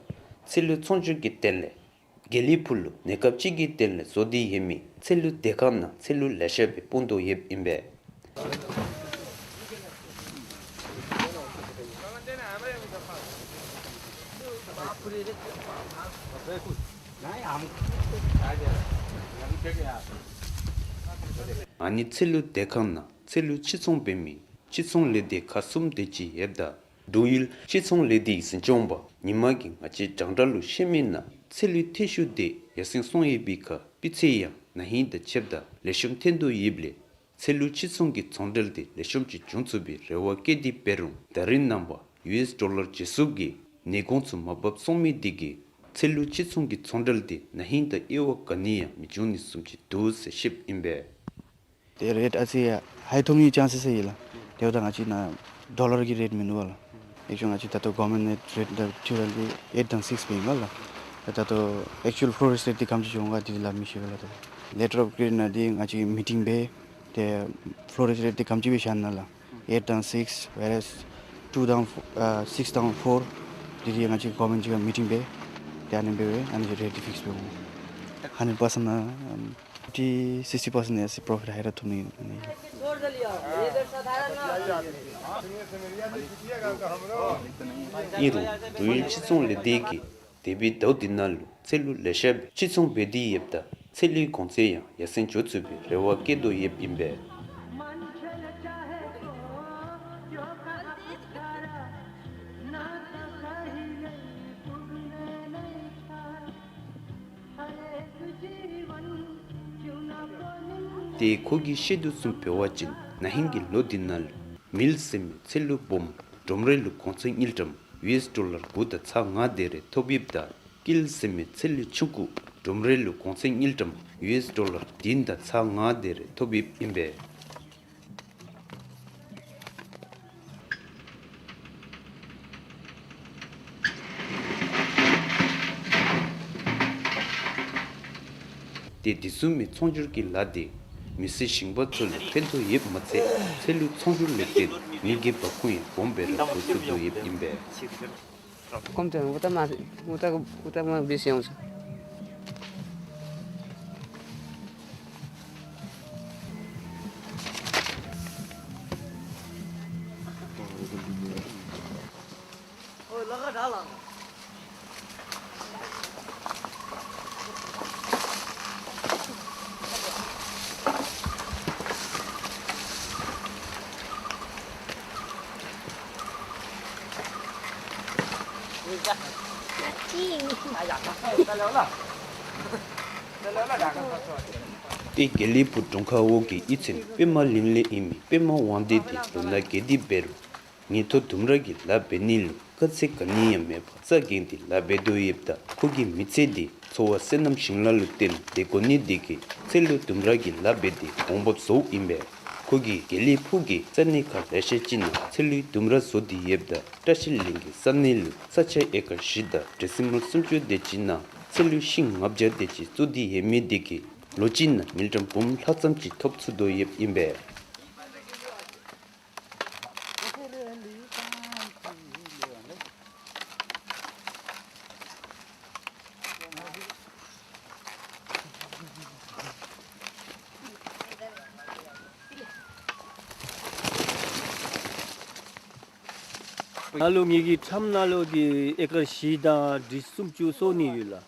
ཚལ་ལུ་ཚོང་བྱུང་གི་དོན་ལས་དགེ་ལེགས་ཕུག་ལུ་གནས་སྐབས་ཅིག་གི་དོན་ལས་བཟོ་སྟེ་ཡོད་མི་ཚལ་ལུ་སྡོད་ཁང་ནང་ཚལ་ལུ་ལེ་ཤ་སྦེ་སྤུངས་དོ་ཡོདཔ་ཨིན་པས། ཨ་ནི་ཚལ་ལུ་སྡོད་ཁང་ནང་ཚལ་ལུ་ཕྱིར་ཚོང་འབད་མི་ཕྱིར་ཚོང་ལས་སྡེ་ཁག་གསུམ་དེ་ཅིག་ཡོདཔ་ད་ འབྲུག་ཡུལ་སྤྱི་ཚོང་ལས་སྡེའི་འཛིན་སྐྱོང་པ་ཉི་མ་གིས་ང་བཅས་དྲང་བརྡ་ལུ་བཤད་མི་ནང་ཚལ་ལུའི་ཐད་ཤུགས་དེ་ཡར་སེང་སོང་ཡོད་པའི་ཁར་སྤུས་ཚད་ཡང་ན་ཧིང་དང་ཕྱདཔ་ད་ལེགས་ཤོམ་ཐོན་དོ་ཡོདཔ་ལས་ཚལ་ལུ་ཕྱིར་ཚོང་གི་ཚོང་འབྲེལ་དེ་ལེགས་ཤོམ་ཅིག་འབྱུང་ཚུགས་པའི་རེ་བ་བསྐྱེད་དེ་འབད་རུང་ད་རིས་ནངས་པ་ཡུ་ཨེསི་ཌོ་ལར་ཇེ་སུབ་ཀྱིས་ནད་གོང་ཚུ་མར་བབས་སོང་མི་དེ་གིས་ཚལ་ལུ་ཕྱིར་ཚོང་གི་ཚོང་འབྲེལ་དེ་ན་ཧིང་དང་དབྱེ་བ་ག་ནི་ཡང་མི་འབྱུང་ནི་བཟུམ་ཅིག་འདུག་ཟེར་བཤདཔ་ཨིན་པས། ཏེ་རེཊ་ཨ་ཙི་ཧའི་ཐོབ་ནིའི་ཅཱནསི་ཡོད་ལགས། དེ་འབདཝ་ད་ང་བཅས་ནཱ་ཌོ་ལར་གྱི་རེཊ་མིན་འདུག་པ་ལགས། ཨེག་ཅུ་ཝལ་ང་བཅས་ད་ལྟོ་གོ་བར་མེནཊ་རེཊ་དང་ཐོབ་ར་ལས་ཨེཊ་དང་སིགསི་སྦེ་ཨིན་པ་ལགས། ད་ལྟོ་ཨེག་ཅུ་ཝལ་ཕློ་རིསཊ་རེཊ་འདི་ག་དེམ་ཅིག་འོང་ག་འདི་ལགས་མི་ཤེས་པས་ལགས། ད་ལེ་ཊར་ཨོཕ་ཀེ་རེཊ་ནང་འདི་ང་བཅས་མི་ཊིང་འབད་ཏེ་ཕློ་རིསཊ་རེཊ་འདི་ག་དེམ་ཅིག་སྦེ་བཞག་ནི་ལགས། ཨེཊ་དང་སིགསི་ཝེར་ཨེས་ཊུ་དང་ཨ་སིགསི་དང་ཕོར་འདི་འདི་ང་བཅས་གོ་བར་མེནཊ་ཅིག་ཁར་མི་ཊིང་འབད་ཏེ་ཨ་ནི་འབད་བའི་ཨ་ནི་རེཊ་འདི་ཕིགསི་འབད་འོང་། ཧན་ཌེཊ་པར་སེནཊ་ནང་ཕིཕ་ཊི་སིགསི་ཊི་པར་སེནཊ་ཡང་སི་པོརོ་ཕིཊ་ཧའི་ར་ཐོབ་ནི་ཨིན། ཨིན་རུང་འབྲུག་ཡུལ་ཕྱིར་ཚོང་ལས་སྡེ་གིས་འདས་པའི་ཟླཝ་འདི་ནང་ལུ་ཚལ་ལུ་ལེ་ཤ་སྦེ་ཕྱིར་ཚོང་འབད་དེ་ཡོདཔ་ད་ཚལ་ལུའི་གོང་ཚད་ཡང་ཡར་སེང་འགྱོ་ཚུགས་པའི་རེ་བ་བསྐྱེད་དོ་ཡོདཔ་ཨིན་པས། ཏེ་ཁོ་གིས་བཤད་དོ་བཟུམ་འབད་བ་ཅིན་ན་ཧིང་གི་ལོ་འདི་ནང་ལུ་མིལ་ཟེར་མི་ཚལ་ལུ་སྦོམ་སྒྲོམ་རེ་ལུ་གོང་ཚད་དངུལ་ཀྲམ་ཡུ་ཨེསི་ཌོ་ལར་དགུ་དང་ཚག་ལྔ་དེ་རེ་ཐོབ་ཡོདཔ་ད་ཀིལ་ཟེར་མི་ཚལ་ལུ་ཆུང་ཀུ་སྒྲོམ་རེ་ལུ་གོང་ཚད་དངུལ་ཀྲམ་ཡུ་ཨེསི་ཌོ་ལར་བདུན་དང་ཚག་ལྔ་དེ་རེ་ཐོབ་ཡོདཔ་ཨིན་པས། ཏེ་དེ་བཟུམ་མའི་ཚོང་སྒྱུར་གྱི་ལཱ་དེ་མི་སེར་ཞིང་པ་ཚུ་ལུ་ཕན་ཐོགས་ཡོདཔ་མ་ཚད་ཚལ་ལུ་ཚོང་སྒྱུར་ལས་བརྟེན་མི་སྒེར་འབབ་ཁུངས་ཡང་སྦོམ་སྦེ་ར་བཟོ་ཚུགས་དོ་ཡོདཔ་ཨིན་པས། ཀོམ་ཏེ་ཨུ་ཏ་མ་ཨུ་ཏ་ཨུ་ཏ་མ་བིས་ཡོངས། ཏེ་དགེ་ལེགས་ཕུག་གྲོང་ཁ་འོག་གི་གཡུས་ཚན་པདྨ་གླིང་ལས་ཨིན་མི་པདྨ་དབང་ལྡན་དེ་ལོ་ན་རྒས་ཏེ་འབད་རུང་ངལ་དུབ་ལྡུམ་ར་གི་ལཱ་འབད་ནི་ལུ་དཀའ་ཚེགས་ག་ནི་ཡང་མེད་པར་རྩ་འགེངས་ཏེ་ལཱ་འབད་དོ་ཡོདཔ་ད་ཁོ་གི་མི་ཚེ་འདི་འཚོ་བ་སོ་ནམ་ཞིང་ལཱ་ལུ་བརྟེན་ཏེ་འགོ་ནི་དེ་གིས་ཚལ་ལུ་ལྡུམ་ར་གི་ལཱ་འབད་དེ་འོང་འབབ་བཟོཝ་ཨིན་པས། ཁོ་གིས་དགེ་ལེགས་ཕུག་གི་ས་གནས་ཁག་ལེ་ཤ་ཅིག་ནང་ཚལ་ལུའི་ལྡུམ་ར་བཟོ་སྟེ་ཡོདཔ་ད་བཀྲ་ཤིས་གླིང་གི་ས་གནས་ལུ་ས་ཆ་ཨེ་ཀར་བཞི་དང་ཌེ་སི་མཱལ་སུམ་ཅུ་དེ་ཅིག་ནང་ཚལ་ལུ་ཤིང་ལྔ་བརྒྱ་དེ་ཅིག་བཙུགས་ཏེ་ཡོད་མི་དེ་གིས་ལོ་གཅིག་ནང་དངུལ་ཀྲམ་འབུམ་ལྷག་ཙམ་ཅིག་ཐོབ་ཚུགས་དོ་ཡོདཔ་ཨིན་པས། ནཱ་ལུ་ངེ་གི་ཁྲམ་ནང་ལུ་འདི་ཨེ་ཀར་བཞི་དང་ཌི་སུམ་ཅུ་སོ་གཉིས་ཡོད་ལགས།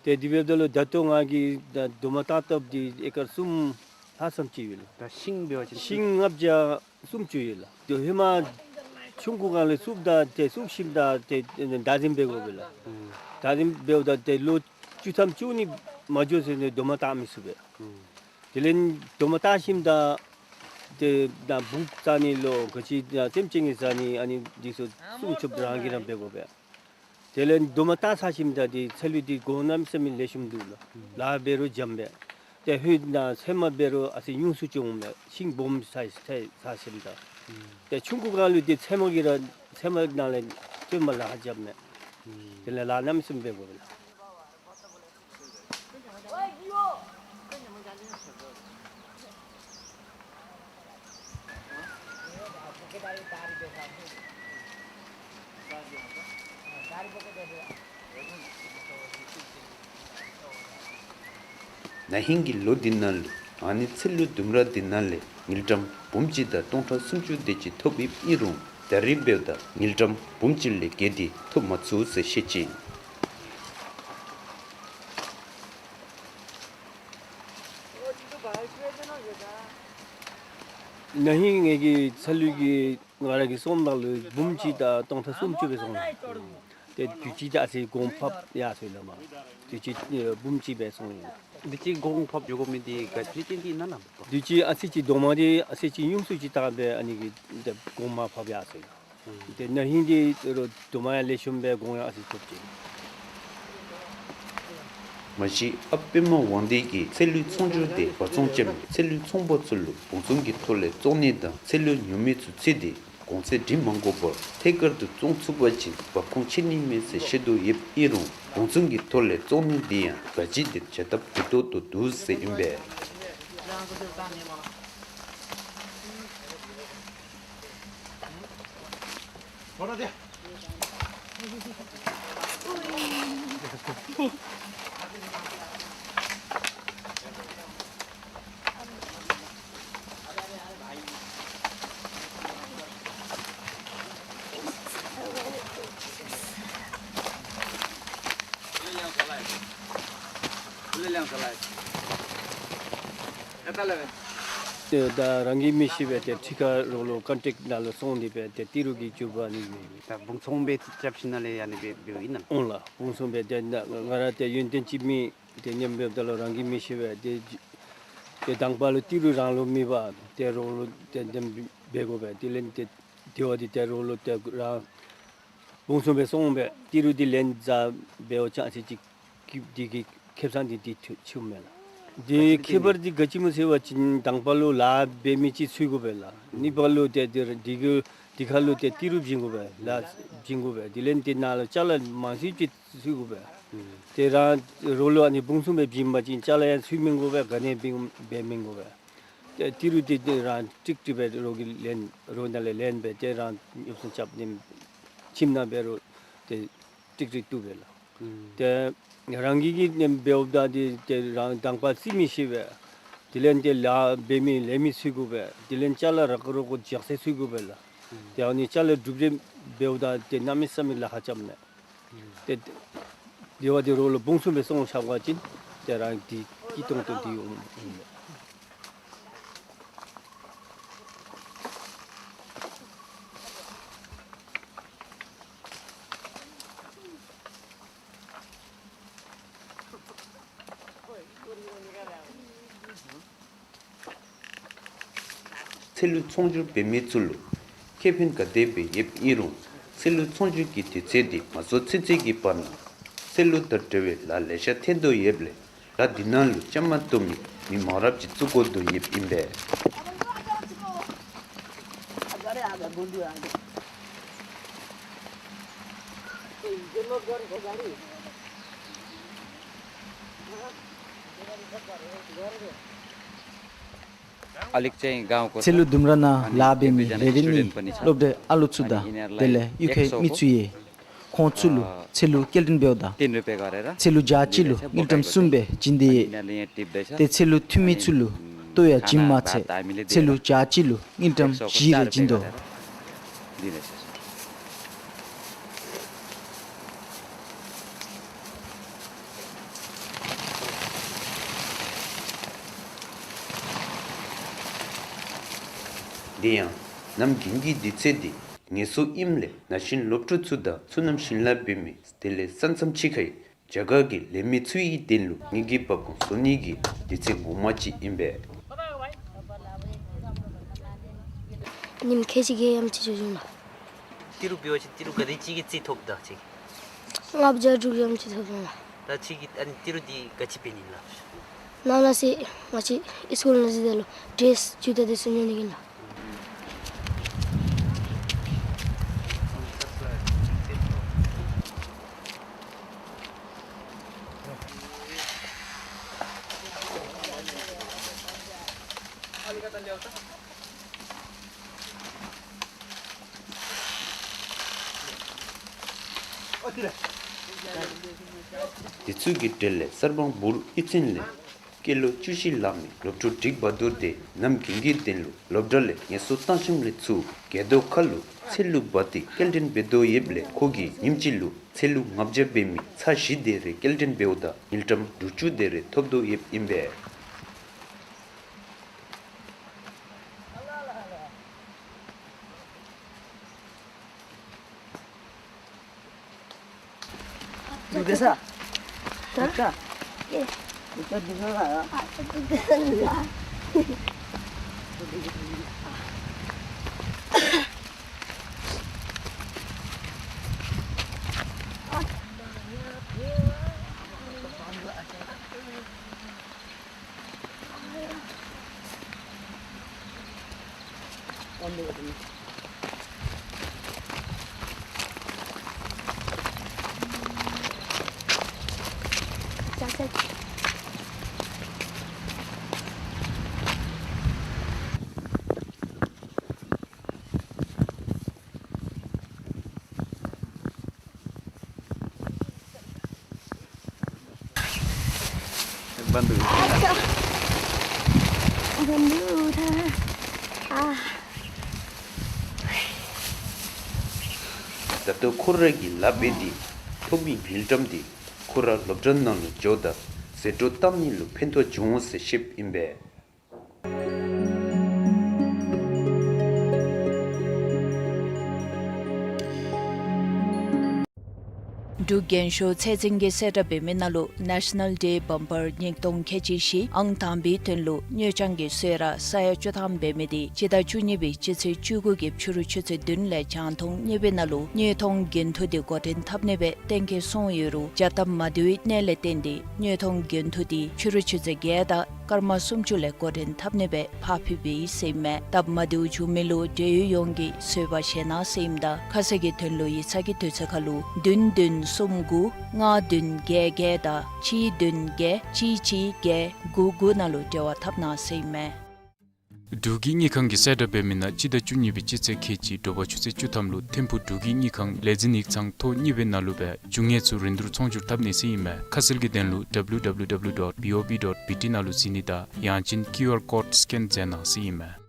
ཏེ་དེ་འབདཝ་ད་ལུ་ད་ལྟོ་ང་གིས་ད་རྡོག་མ་བཏགས་བཏགསཔ་འདི་ཨེ་ཀར་གསུམ་ལྷག་ཙམ་ཅིག་ཡོད་ལགས། ད་ཤིང་འབད་བ་ཅིན་ཤིང་ལྔ་བརྒྱ་སུམ་ཅུ་ཡོད་ལགས། ཏེ་ཧེ་མ་ཆུང་ཀུ་སྒང་ལས་བཙུགསཔ་ད་ཏེ་བཙུགས་ཞིནམ་ད་ཏེ་བདག་འཛིན་འབད་དགོ་པས་ལགས། ཨུམ། བདག་འཛིན་འབདཝ་ད་ཏེ་ལོ་བཅུ་ཐམ་བཅུ་གཉིས་མ་འགྱོ་ཟེར་ནི་རྡོག་མ་བཏགས་མི་ཚུགས་པས། ཨུམ། དེ་ལས་རྡོག་མ་བཏགས་ཞིནམ་ད་ཏེ་ད་འབུཔ་བཙག་ནི་ལོ་ག་ཅི་ད་སེམས་ཅན་གྱིས་བཟའ་ནི་ཨ་ནི་འདི་ཚུ་སྲུང་སྐྱོབ་རང་གིས་ར་འབད་དགོ་པས། དེ་ལས་རྡོག་མ་བཏགས་ཚར་ཞིནམ་ད་འདི་ཚལ་ལུ་འདི་གོ་གནམ་མེད་ས་མེད་ལེགས་ཤོམ་འདུག་ལགས། ལཱ་འབད་རུང་འཇམ་པས། ཏེ་ཧུད་ནང་ཚལ་མ་འབད་རུང་ཨ་ཙི་ཉུང་སུ་བྱུངམ་མས། ཤིང་སྦོམ་ཚར་ཚར་ཚར་ཞིནམ་ད། ཏེ་ཆུང་ཀུ་སྒང་ལུ་འདི་ཚལ་མ་གིས་ར་ཚལ་མ་ནང་ལས་ཚལ་མ་ལཱ་འཇམ་མས། དེ་ལས་ལཱ་གནམ་མེད་ས་མེད་འབད་དགོ་པས་ལགས། ན་ཧིང་གི་ལོ་འདི་ནང་ལུ་ཨ་ནི་ཚལ་ལུ་ལྡུམ་ར་འདི་ནང་ལས་དངུལ་ཀྲམ་འབུམ་གཅིག་དང་སྟོང་ཕྲག་སུམ་ཅུ་དེ་ཅིག་ཐོབ་ཡོདཔ་ཨིན་རུང་ད་རིས་འབདཝ་ད་དངུལ་ཀྲམ་འབུམ་གཅིག་ལས་བརྒལ་ཏེ་ཐོབ་མ་ཚུགས་ཟེར་བཤད་ཅི། ན་ཧིང་ངེ་གི་ཚལ་ལུ་གི་ ང་ར་གིས་སོངམ་ད་ལུ་འབུམ་གཅིག་དང་སྟོང་ཕྲག་སུམ་ཅུ་སྦེ་སོང་ཡི། ཏེ་དུས་ཅི་ད་ཨ་ཙི་གོང་འཕེལ་ཡར་སོང་ཡི་ལགས་མ། དུས་ཅི་ཨེ་འབུམ་གཅིག་སྦེ་སོང་ཡི། དུས་ཅི་གོང་འཕེལ་འགྱོ་དགོ་མི་འདི་ག་ཅི་ཅིག་འདི་ཨིན་ན་ལགས། དུས་ཅི་ཨ་ཙི་ཅིག་རྡོག་མ་འདི་ཨ་ཙི་ཅིག་ཉུང་སུ་ཅིག་བཏང་སྦེ་ཨ་ནི་གི་ཏེ་གོང་མར་འཕེལ་ཡར་སོང་ཡི། ཏེ་ན་ཧིང་འདི་རོགས་རྡོག་མ་ཡང་ལེགས་ཤོམ་སྦེ་གོང་ཡང་ཨ་ཙི་ཐོབ་ཅི། མ་གཞི་ཨཔ་པདྨ་དབང་འདུས་ཀྱིས་ཚལ་ལུའི་ཚོང་སྒྱུར་དེ་འབག་བཙོང་ཅན་ཚལ་ལུའི་ཚོང་པ་ཚུ་ལུ་བང་བཙོང་གི་ཐོག་ལས་བཙོང་ནི་དང་ཚལ་ལུ་ཉོ་མི་ཚུ་འཚོལ་ཏེ་གོང་ཚད་འགྲིག་མ་དགོ་པར་ཐད་ཀར་དུ་བཙོང་ཚུགས་པ་ཅིན་འབབ་ཁུངས་ཆད་ནི་མས་ཟེར་བཤད་དོ་ཡོདཔ་ཨིན་རུང་བང་བཙོང་གི་ཐོག་ལས་བཙོང་ནི་འདི་ཡང་ག་ཅི་དེ་བྱ་ཐབས་གུ་ཏོག་ཏོ་འདུག་ཟེར་ཨིན་པས། ཏེ་ད་རང་གིས་མི་ཤེས་པས། ཏེ་ཁྲི་ཁར་རོགས་ལུ་ཀོན་ཊེཀཊ་ནང་ལུ་སོང་སྟེ་སྦེ་ཏེ་ཏི་རུ་གི་འགྱུར་བ་ཨ་ནི་སྦེ། ད་བང་བཙོང་སྦེ་རྐྱབ་ཞིནམ་ལས་ཨ་ནི་སྦེ་འབདཝ་ཨིན་ན། འོང་ལགས། བང་བཙོང་སྦེ་ཏེ་ང་ར་ཏེ་ཡོན་ཏན་ཅིག་མེད། ཏེ་ཉམས་འབདཝ་ད་ལུ་རང་གིས་མི་ཤེས་པས། ཏེ་ཏེ་དང་པ་ལུ་ཏི་རུ་རང་ལུ་མེད་པར་ཏེ་རོགས་ལུ་ཏེ་དེམ་འབད་དགོ་པས། དེ་ལས་ཏེ་དེ་བ་འདི་ཏེ་རོགས་ལུ་ཏེ་རང་བང་བཙོང་སྦེ་སོང་སྦེ་ཏི་རུ་འདི་ལེན་ཟ་འབདཝ་ཅིན་ཨ་ཙི་ཅིག་ཀི་འདི་གི་ཁེ་སང་འདི་འདི་ཐུ་ཆུ་མས་ལགས། འདི་ཁྱད་པར་འདི་ག་ཅི་སྨོ་ཟེར་བ་ཅིན་དང་པ་ལུ་ལཱ་འབད་མི་ཅིག་འཚོལ་དགོ་པས་ལགས། གཉིས་པ་ལུ་ཏེ་འདི་འདི་གི་འདི་ཁར་ལུ་ཏེ་ཏི་རུ་བྱིན་དགོ་པས་ལགས། བྱིན་དགོ་པས། དེ་ལས་འདི་ནང་ལུ་ཅ་ལ་མང་སུ་ཅིག་འཚོལ་དགོ་པས། ཏེ་རང་རོགས་ལུ་ཨ་ནི་བང་བཙོང་སྦེ་བྱིན་པ་ཅིན་ཅ་ལ་ཡང་འཚོལ་མི་དགོ་པས། ག་ནི་འབད་འབད་མི་དགོ་པས། ཏེ་ཏི་རུ་འདི་འདི་རང་ཀྲིག་ཀྲི་སྦེ་རོགས་ཀྱིས་ལེན་རོགས་ནང་ལས་ལེན་སྦེ་ཏེ་རང་ཉོ་སོང་རྐྱབ་ནི་ཁྱིམ་ནང་འབད་རུང་ཏེ་ཀྲིག་ཀྲི་བཏུབ་པས་ལགས། ཏེ་རང་གིས་གིས་ནེམ་འབདཝ་ད་འདི་ཏེ་རང་དང་པ་རྩིས་མི་ཤེས་པས། དེ་ལས་ཏེ་ལཱ་འབད་མི་ལས་མི་འཚོལ་དགོ་པས། དེ་ལས་ཅ་ལ་རག་རོག་གོ་ཇག་སེ་འཚོལ་དགོ་པས་ལགས། ཏེ་ཨ་ནི་ཅ་ལ་གྲུབ་རེ་འབདཝ་ད་ཏེ་གནམ་མེད་ས་མེད་ལཱ་ཁག་རྐྱབ་མས། ཏེ་དེ་བ་འདི་རོགས་ལུ་བང་བཙོང་སྦེ་སོང་བཞག་པ་ཅིན་ཏེ་རང་འདི་སྐྱིད་ཏོང་ཏོ་འདི་འོང་། ཚལ་ལུ་ཚོང་སྒྱུར་འབད་མི་ཚུ་ལུ་ཁེ་ཕན་ག་དེ་སྦེ་ཡོདཔ་ཨིན་རུང་ཚལ་ལུ་ཚོང་སྒྱུར་གྱི་དུས་ཚོད་འདི་མ་རྫོགས་ཚུན་ཚོད་ཀྱི་བར་ན་ཚལ་ལུ་དང་འབྲེལ་བའི་ལཱ་ལེ་ཤ་ཐོན་དོ་ཡོདཔ་ལས་ལཱ་འདི་ནང་ལུ་བཅའ་མར་གཏོགས་མི་མི་མང་རབས་ཅིག་བཙུགས་དགོ་དོ་ཡོདཔ་ཨིན་པས། ཚལ་ལུ་ལྡུམ་ར་ནང་ལཱ་འབད་མི་རེ་རེ་ནི་སློབ་གྲྭའི་ཨ་ལོ་ཚུ་དང་དེ་ལས་གཡུས་ཁའི་མི་ཚུ་ཡང་ཁོང་ཚུ་ལུ་ཚལ་ལུ་སྐྱེལ་འདྲེན་འབདཝ་ད་ཚལ་ལུ་ཇ་གཅིག་ལུ་དངུལ་ཀྲམ་གསུམ་སྦེ་བྱིན་ཏེ་ཡོད། ཏེ་ཚལ་ལུ་འཐུ་མི་ཚུ་ལུ་ལྟོ་ཡང་བྱིན་མ་ཚད་ཚལ་ལུ་ཇ་གཅིག་ལུ་དངུལ་ཀྲམ་བཞི་རེ་བྱིན་དོ། དེ་ཡང་གནམ་དགུན་གྱི་དུས་ཚོད་འདི་ངལ་གསོ་ཨིནམ་ལས་ན་གཞོན་སློབ་ཕྲུག་ཚུ་དང་ཚུ་ནམ་ཞིང་ལཱ་འབད་མི་དེ་ལས་ས་མཚམས་ཕྱི་ཁའི་རྒྱ་གར་གྱི་ལས་མི་ཚུ་ཡི་དོན་ལུ་དངུལ་གྱི་འབབ་ཁུངས་བཟོ་ནི་གི་དུས་ཚོད་ངོ་མ་ཅིག་ཨིན་པས། ཉིནམ་ཁལ་གཅིག་གི་ཡང་ཅིག་ཅིག་བྱུང་ལགས། ཏི་རུ་འབད་བ་ཅིན་ཏི་རུ་ག་དེ་ཅིག་གི་རྩིས་ཐོབ་ད་ཅིག། ལྔ་བརྒྱ་དྲུག་བརྒྱ་ཅིག་ཐོབ་སོང་ལགས། ད་ཅིག་གི་ཨ་ནི་ཏི་རུ་འདི་ག་ཅི་འབད་ནི་ལགས། ནང་ན་ཟེར་ང་བཅས་སི་ཀུལ་ནང་ཟེར་དོ་ལོ་ཌེསི་ཇུ་ཏ་དེ་ཚུ་ཉོ་ནི་གི་ལགས། དེ་ཚུ་གི་གྲས་ལས་གསར་སྤང་འབུར་གཡུས་ཚན་ལས་སྐྱེས་ལོ་བཅུ་བཞི་ལང་མི་སློབ་ཕྲུག་འབྲིག་བ་དུར་དེ་གནམ་དགུན་གྱི་དོན་ལུ་སློབ་གྲྭ་ལས་ངལ་གསོ་བཏང་ཞིནམ་ལས་ཚུར་རྒྱལ་རྡོ་ཁ་ལུ་ཚལ་ལུ་འབག་སྟེ་སྐྱེལ་འདྲེན་འབད་དོ་ཡོདཔ་ལས་ཁོ་གིས་ཉིནམ་གཅིག་ལུ་ཚལ་ལུ་ལྔ་བརྒྱ་འབད་མི་ཚར་བཞི་དེ་རེ་སྐྱེལ་འདྲེན་འབདཝ་ད་དངུལ་ཀྲམ་དྲུག་ཅུ་དེ་རེ་ཐོབ་དོ་ཡོདཔ་ཨིན་པས། ཏེ་ཏེ་ས། ཏེ་ཏེ། ཨེ། ཏེ་ཏེ་ཏེ་ས། ཨ་ཏེ་ཏེ་ཏེ་ས། ད་ལྟོ་ཁོ་རའི་གི་ལགཔ་འདི་ཐོག་མའི་མེ་ཌམ་འདི་ཁོ་ར་སློབ་གྲྭ་ནང་ལུ་འགྱོཝ་ད་ཟད་འགྲོ་བཏབ་ནི་ལུ་ཕན་ཐོགས་འབྱུང་འོང་ཟེར་བཤདཔ་ཨིན་པས། འབྲུག་རྒྱན་ཤོག་ཚད་འཛིན་གྱིས་གསལ་བསྒྲགས་འབད་མི་ནང་ལུ་National Day Bumper ཉིས་སྟོང་ཁལ་གཅིག་བཞི་ཨང་དང་པའི་དོན་ལུ་དངུལ་རྐྱང་གི་གསོལ་རས་ས་ཡ་བཅུ་ཐམ་འབད་མི་འདི་སྤྱི་ཟླ་བཅུ་གཉིས་པའི་སྤྱི་ཚེས་བཅུ་དགུ་གི་ཕྱི་རུ་ཆུ་ཚོད་བདུན་ལས་རྒྱང་མཐོང་གཉིས་པའི་ནང་ལུ་དངོས་མཐོང་འགན་ཐུག་འདི་འགོ་འདྲེན་འཐབ་ནི་སྦེ་གཏན་འཁེལ་སོང་ཡོད་རུང་བྱ་སྟབས་མ་བདེ་བའི་གནད་ལས་བརྟེན་ཏེ་དངོས་མཐོང་འགན་ཐུག་འདི་ཕྱི་རུ་ཆུ་ཚོད་བརྒྱད་དང་སྐར་མ་སུམ་ཅུ་ལས་འགོ་འདྲེན་འཐབ་ནི་སྦེ་ཕར་ཕུད་འབད་ཡི་ཟེར་ཨིན་མས། སྟབས་མ་བདེཝ་བྱུང་མི་ལུ་འབྲེལ་ཡོད་ཡོངས་ཀྱིས་བཟོད་པ་བཞེས་གནང་ཟེར་ཨིནམ་ད་ཁ་གསལ་གྱི་དོན་ལུ་ཡིག་ཚང་གི་དུས་ཚོད་ཁར་ལུ་བདུན་བདུན་གསུམ་དགུ་ལྔ་བདུན་བརྒྱད་བརྒྱད་དང་གཅིག་བདུན་བརྒྱད་གཅིག་གཅིག་བརྒྱད་དགུ་དགུ་ནང་ལུ་འབྲེལ་བ་འཐབ་གནང་ཟེར་ཨིན་མས། འབྲུག་གི་དངུལ་ཁང་གིས་གསལ་བསྒྲགས་འབད་མི་ནང་སྤྱི་ཟླ་བཅུ་གཉིས་པའི་སྤྱི་ཚེས་ཁལ་གཅིག་དྲོ་པ་ཆུ་ཚོད་བཅུ་ཐམ་ལུ་ཐིམ་ཕུག་འབྲུག་གི་དངུལ་ཁང་ལས་འཛིན་ཡིག་ཚང་ཐོག་གཉིས་པའི་ནང་ལུ་སྦེ་རྒྱུ་དངོས་ཚུ་རིན་བསྡུར་ཚོང་སྒྱུར་འཐབ་ནི་ཟེར་ཨིན་མས། ཁ་གསལ་གྱི་དོན་ལུ་W W W dot B O B dot B T ནང་ལུ་གཟིགས་ནི་དང་ཡང་ཅིན་ཀིའུ་ཨར་ཀོཌ་སི་ཀེན་མཛད་གནང་ཟེར་ཨིན་མས།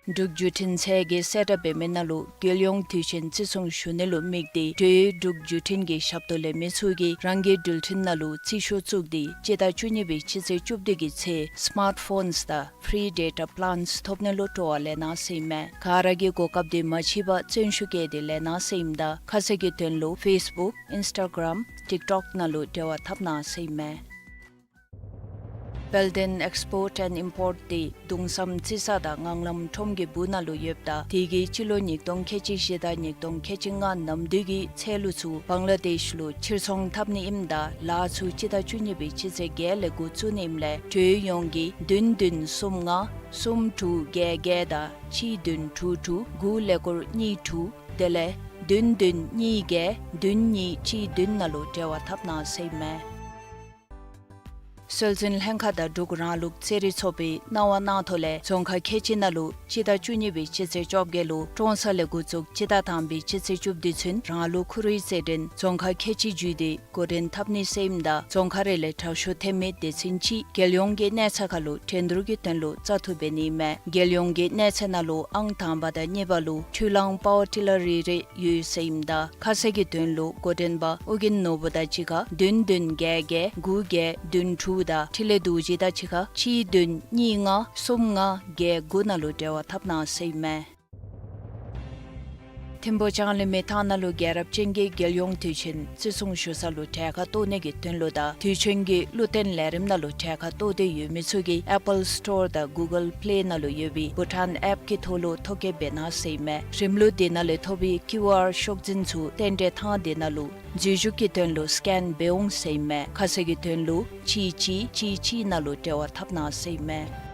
འབྲུག་བརྒྱུད་འཕྲིན་ཚད་ཀྱིས་གསལ་བསྒྲགས་འབད་མི་ནང་ལུ་རྒྱལ་ཡོངས་དུས་ཆེན་བརྩི་སྲུང་ཞུ་ནི་ལུ་དམིགས་ཏེ་འབྲེལ་ཡོད་འབྲུག་བརྒྱུད་འཕྲིན་གྱི་ཞབས་ཏོག་ལེན་མི་ཚུ་གིས་རང་གི་འགྲུལ་འཕྲིན་ནང་ལུ་རྩིས་ཤོག་བཙུགས་ཏེ་སྤྱི་ཟླ་བཅུ་གཉིས་པའི་སྤྱི་ཚེས་བཅུ་བདུན་གྱི་ཚེ་སི་མཱརཊ་ཕོནསི་དང་ཕི་རི་ཌེ་ཊ་པི་ལཱནསི་ཐོབ་ནི་ལུ་སྤྲོ་བ་ལེན་གནང་ཟེར་ཨིན་མས། ག་ར་གིས་གོ་སྐབས་འདི་མ་འཕྱད་པར་བརྩོན་ཤུགས་བསྐྱེད་དེ་ལེན་གནང་ཟེར་ཨིནམ་ད་ཁ་གསལ་གྱི་དོན་ལུ་ཕེསི་བུཀ་ཨིནསི་ཊ་གརམ་ཊིཀ་ཊོཀ་ནང་ལུ་འབྲེལ་བ་འཐབ་གནང་ཟེར་ཨིན་མས། དཔལ་ལྡན་ཨེགསི་པོརཊ་ཨེནཌ་ཨིམ་པོརཊ་འདི་གདུང་བསམ་རྩི་ས་དང་ངང་ལམ་ཁྲོམ་གྱི་སྦུག་ནང་ལུ་ཡོདཔ་ད་དེ་གིས་སྤྱི་ལོ་ཉིས་སྟོང་ཁལ་གཅིག་བཞི་དང་ཉིས་སྟོང་ཁལ་གཅིག་ལྔ་ནམ་དུས་ཀྱི་ཚལ་ལུ་ཚུ་བང་ལ་དེཤ་ལུ་ཕྱིར་ཚོང་འཐབ་ནི་ཨིནམ་ད་ལཱ་ཚུ་སྤྱི་ཟླ་བཅུ་གཉིས་པའི་སྤྱི་ཚེས་བརྒྱད་ལས་འགོ་བཙུགས་ནི་ཨིནམ་ལས་འབྲེལ་ཡོད་ཡོངས་ཀྱིས་བདུན་བདུན་གསུམ་ལྔ་གསུམ་དྲུག་བརྒྱད་བརྒྱད་དང་གཅིག་བདུན་དྲུག་དྲུག་དགུ་ཀླད་ཀོར་གཉིས་དྲུག་དེ་ལས་བདུན་བདུན་གཉིས་བརྒྱད་བདུན་གཉིས་གཅིག་བདུན་ནང་ལུ་འབྲེལ་བ་འཐབ་གནང་ཟེར་ཨིན་མས། སྲོལ་འཛིན་ལྷན་ཁག་དང་འབྲུག་རང་ལུགས་རྩེད་རིགས་ཚོགས་པའི་གནང་བ་གནང་ཐོག་ལས་རྫོང་ཁག་ཁལ་གཅིག་ནང་ལུ་སྤྱི་ཟླ་བཅུ་གཉིས་པའི་སྤྱི་ཚེས་བཅོ་བརྒྱད་ལུ་ཀྲོང་གསར་ལས་འགོ་བཙུགས་སྤྱི་ཟླ་དང་པའི་སྤྱི་ཚེས་བཅུ་བདུན་ཚུན་རང་ལུགས་ཁུ་རུའི་རྩེད་འགྲན་རྫོང་ཁག་ཁལ་གཅིག་བརྒྱུད་དེ་འགོ་འདྲེན་འཐབ་ནི་ཟེར་ཨིནམ་ད་རྫོང་ཁག་རེ་ལས་དྲག་ཤོས་ཐོན་མི་སྡེ་ཚན་གཅིག་རྒྱལ་ཡོངས་ཀྱི་གནས་ཚད་ཁར་ལུ་འགྲན་བསྡུར་གྱི་དོན་ལུ་བཙག་འཐུ་འབད་ནི་ཨིན་མས། རྒྱལ་ཡོངས་ཀྱི་གནས་ཚད་ནང་ལུ་ཨང་དང་པ་དང་གཉིས་པ་ལུ་འཕྲུལ་གླང་པ་ཝར་ཊི་ལར་རེ་རེ་ཡོད་ཟེར་ཨིནམ་ད་ཁ་གསལ་གྱི་དོན་ལུ་འགོ་འདྲེན་པ་ཨོ་རྒྱན་ནོར་བུ་དང་གཅིག་ཁར་བདུན་བདུན་བརྒྱད་བརྒྱད་དགུ་བརྒྱད་བདུན་དྲུག་དང་འཕྲིན་ལས་རྡོ་རྗེ་དང་གཅིག་ཁར་གཅིག་བདུན་གཉིས་ལྔ་གསུམ་ལྔ་བརྒྱད་དགུ་ནང་ལུ་འབྲེལ་བ་འཐབ་གནང་ཟེར་ཨིན་མས། ཐིམ་ཕུག་ལྕང་གླིང་མི་ཐང་ནང་ལུ་རྒྱལ་རབས་ཅན་གྱི་རྒྱལ་ཡོངས་དུས་ཆེན་བརྩི་སྲུང་ཞུ་ས་ལུ་གྲལ་ཁར་གཏོགས་ནི་གི་དོན་ལུ་དང་དུས་ཆེན་གྱི་བློ་བརྟན་ལས་རིམ་ནང་ལུ་གྲལ་ཁར་གཏོགས་ཏེ་ཡོད་མི་ཚུ་གིས་ཨེ་པཱལ་སི་ཊོར་དང་གུ་གཱལ་པི་ལེ་ནང་ལུ་ཡོད་པའི་བྷུ་ཊཱན་ཨེཔ་ཀྱི་ཐོག་ལུ་ཐོ་བཀོད་འབད་གནང་ཟེར་ཨིན་མས། རིམ་ལུགས་དེ་ནང་ལས་ཐོབ་པའི་ཀིའུ་ཨར་ཤོག་འཛིན་ཚུ་རྟེན་འབྲེལ་ཐང་དེ་ནང་ལུ་འཛུལ་ཞུགས་ཀྱི་དོན་ལུ་སི་ཀེན་འབད་འོང་ཟེར་ཨིན་མས། ཁ་གསལ་གྱི་དོན་ལུ་གཅིག་གཅིག་གཅིག་གཅིག་ནང་ལུ་འབྲེལ་བ་འཐབ་གནང་ཟེར་ཨིན་མས།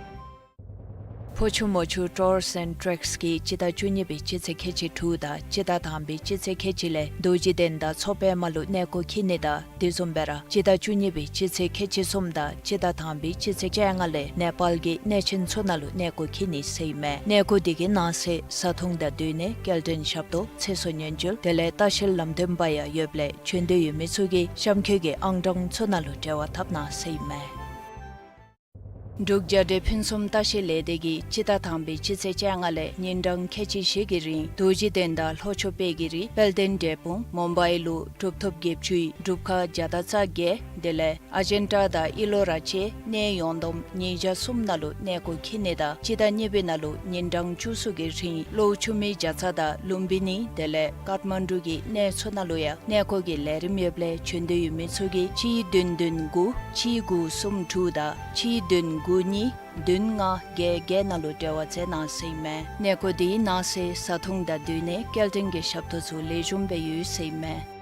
ཕོ་ཆུ་མོ་ཆུ་ཊུརསི་ཨེནཌ་ཊྲེཀསི་གིས་སྤྱི་ཟླ་བཅུ་གཉིས་པའི་སྤྱི་ཚེས་ཁལ་གཅིག་དྲུག་དང་སྤྱི་ཟླ་དང་པའི་སྤྱི་ཚེས་ཁལ་གཅིག་ལས་རྡོ་རྗེ་གདན་དང་མཚོ་པདྨ་ལུ་གནས་སྐོར་འཁྱིད་ནི་དང་དེ་བཟུམ་སྦེ་ར་སྤྱི་ཟླ་བཅུ་གཉིས་པའི་སྤྱི་ཚེས་ཁལ་གཅིག་གསུམ་དང་སྤྱི་ཟླ་དང་པའི་སྤྱི་ཚེས་བཅོ་ལྔ་ལས་ནེ་པཱལ་གྱི་གནས་ཆེན་ཚུ་ནང་ལུ་གནས་སྐོར་འཁྱིད་ནི་ཟེར་ཨིན་མས། གནས་སྐོར་དེ་གི་ནང་གསེས་བཟའ་འཐུང་དང་སྡོད་གནས་སྐྱེལ་འདྲེན་ཞབས་ཏོག་ཚེ་སྲོག་ཉེན་བཅོལ་དེ་ལས་ལྟ་བཤལ་ལམ་སྟོན་པ་ཡང་ཡོདཔ་ལས་བྱོན་འདོད་ཡོད་མི་ཚུ་གིས་གཤམ་འཁོད་ཀྱི་ཨང་གྲངས་ཚུ་ནང་ལུ་འབྲེལ་བ་འཐབ་གནང་ཟེར་ཨིན་མས། འབྲུག་རྒྱལ་འབྲས་ཕུན་སུམ་ལྟ་བཤལ་ལས་སྡེ་གིས་སྤྱི་ཟླ་དང་པའི་སྤྱི་ཚེས་བཅོ་ལྔ་ལས་ཉིན་གྲངས་ཁལ་གཅིག་བཞི་གི་རིང་རྡོ་རྗེ་གདན་དང་ལྷོ་ཕྱོགས་དཔལ་གྱི་རི་དཔལ་ལྡན་འབྲས་སྤུངས་མུམ་བའི་ལུ་གྲུབ་ཐོབ་བརྒྱད་ཅུའི་སྒྲུབ་ཁང་བརྒྱ་དང་རྩ་བརྒྱད་དེ་ལས་ཨ་ཇན་ཊ་དང་ཨི་ལོ་ར་བཅས་གནས་ཡོངས་བསྡོམས་ཉིས་བརྒྱ་གསུམ་ནང་ལུ་གནས་སྐོར་འཁྱིད་ནི་དང་སྤྱི་ཟླ་གཉིས་པའི་ནང་ལུ་ཉིན་གྲངས་བཅུ་གསུམ་གྱི་རིང་ལྷོ་ཕྱོགས་མི་རྒྱ་ཚ་དང་ལུམ་བི་ནི་དེ་ལས་ཀཏ་མན་ཌུ་གི་གནས་ཚུ་ནང་ལུ་ཡང་གནས་སྐོར་གྱི་ལས་རིམ་ཡོདཔ་ལས་བྱོན་འདོད་ཡོད་མི་ཚུ་གིས་གཅིག་བདུན་བདུན་དགུ་གཅིག་དགུ་གསུམ་དྲུག་དང་གཅིག་བདུན་དགུ་གཉིས་བདུན་ལྔ་བརྒྱད་བརྒྱད་ནང་ལུ་འབྲེལ་བ་མཛད་གནང་ཟེར་ཨིན་མས། གནས་སྐོར་དེའི་ནང་གསེས་བཟའ་འཐུང་དང་སྡོད་གནས་སྐྱེལ་འདྲེན་གྱི་ཞབས་ཏོག་ཚུ་ལེགས་ཤོམ་སྦེ་ཡོད་ཟེར་ཨིན་མས།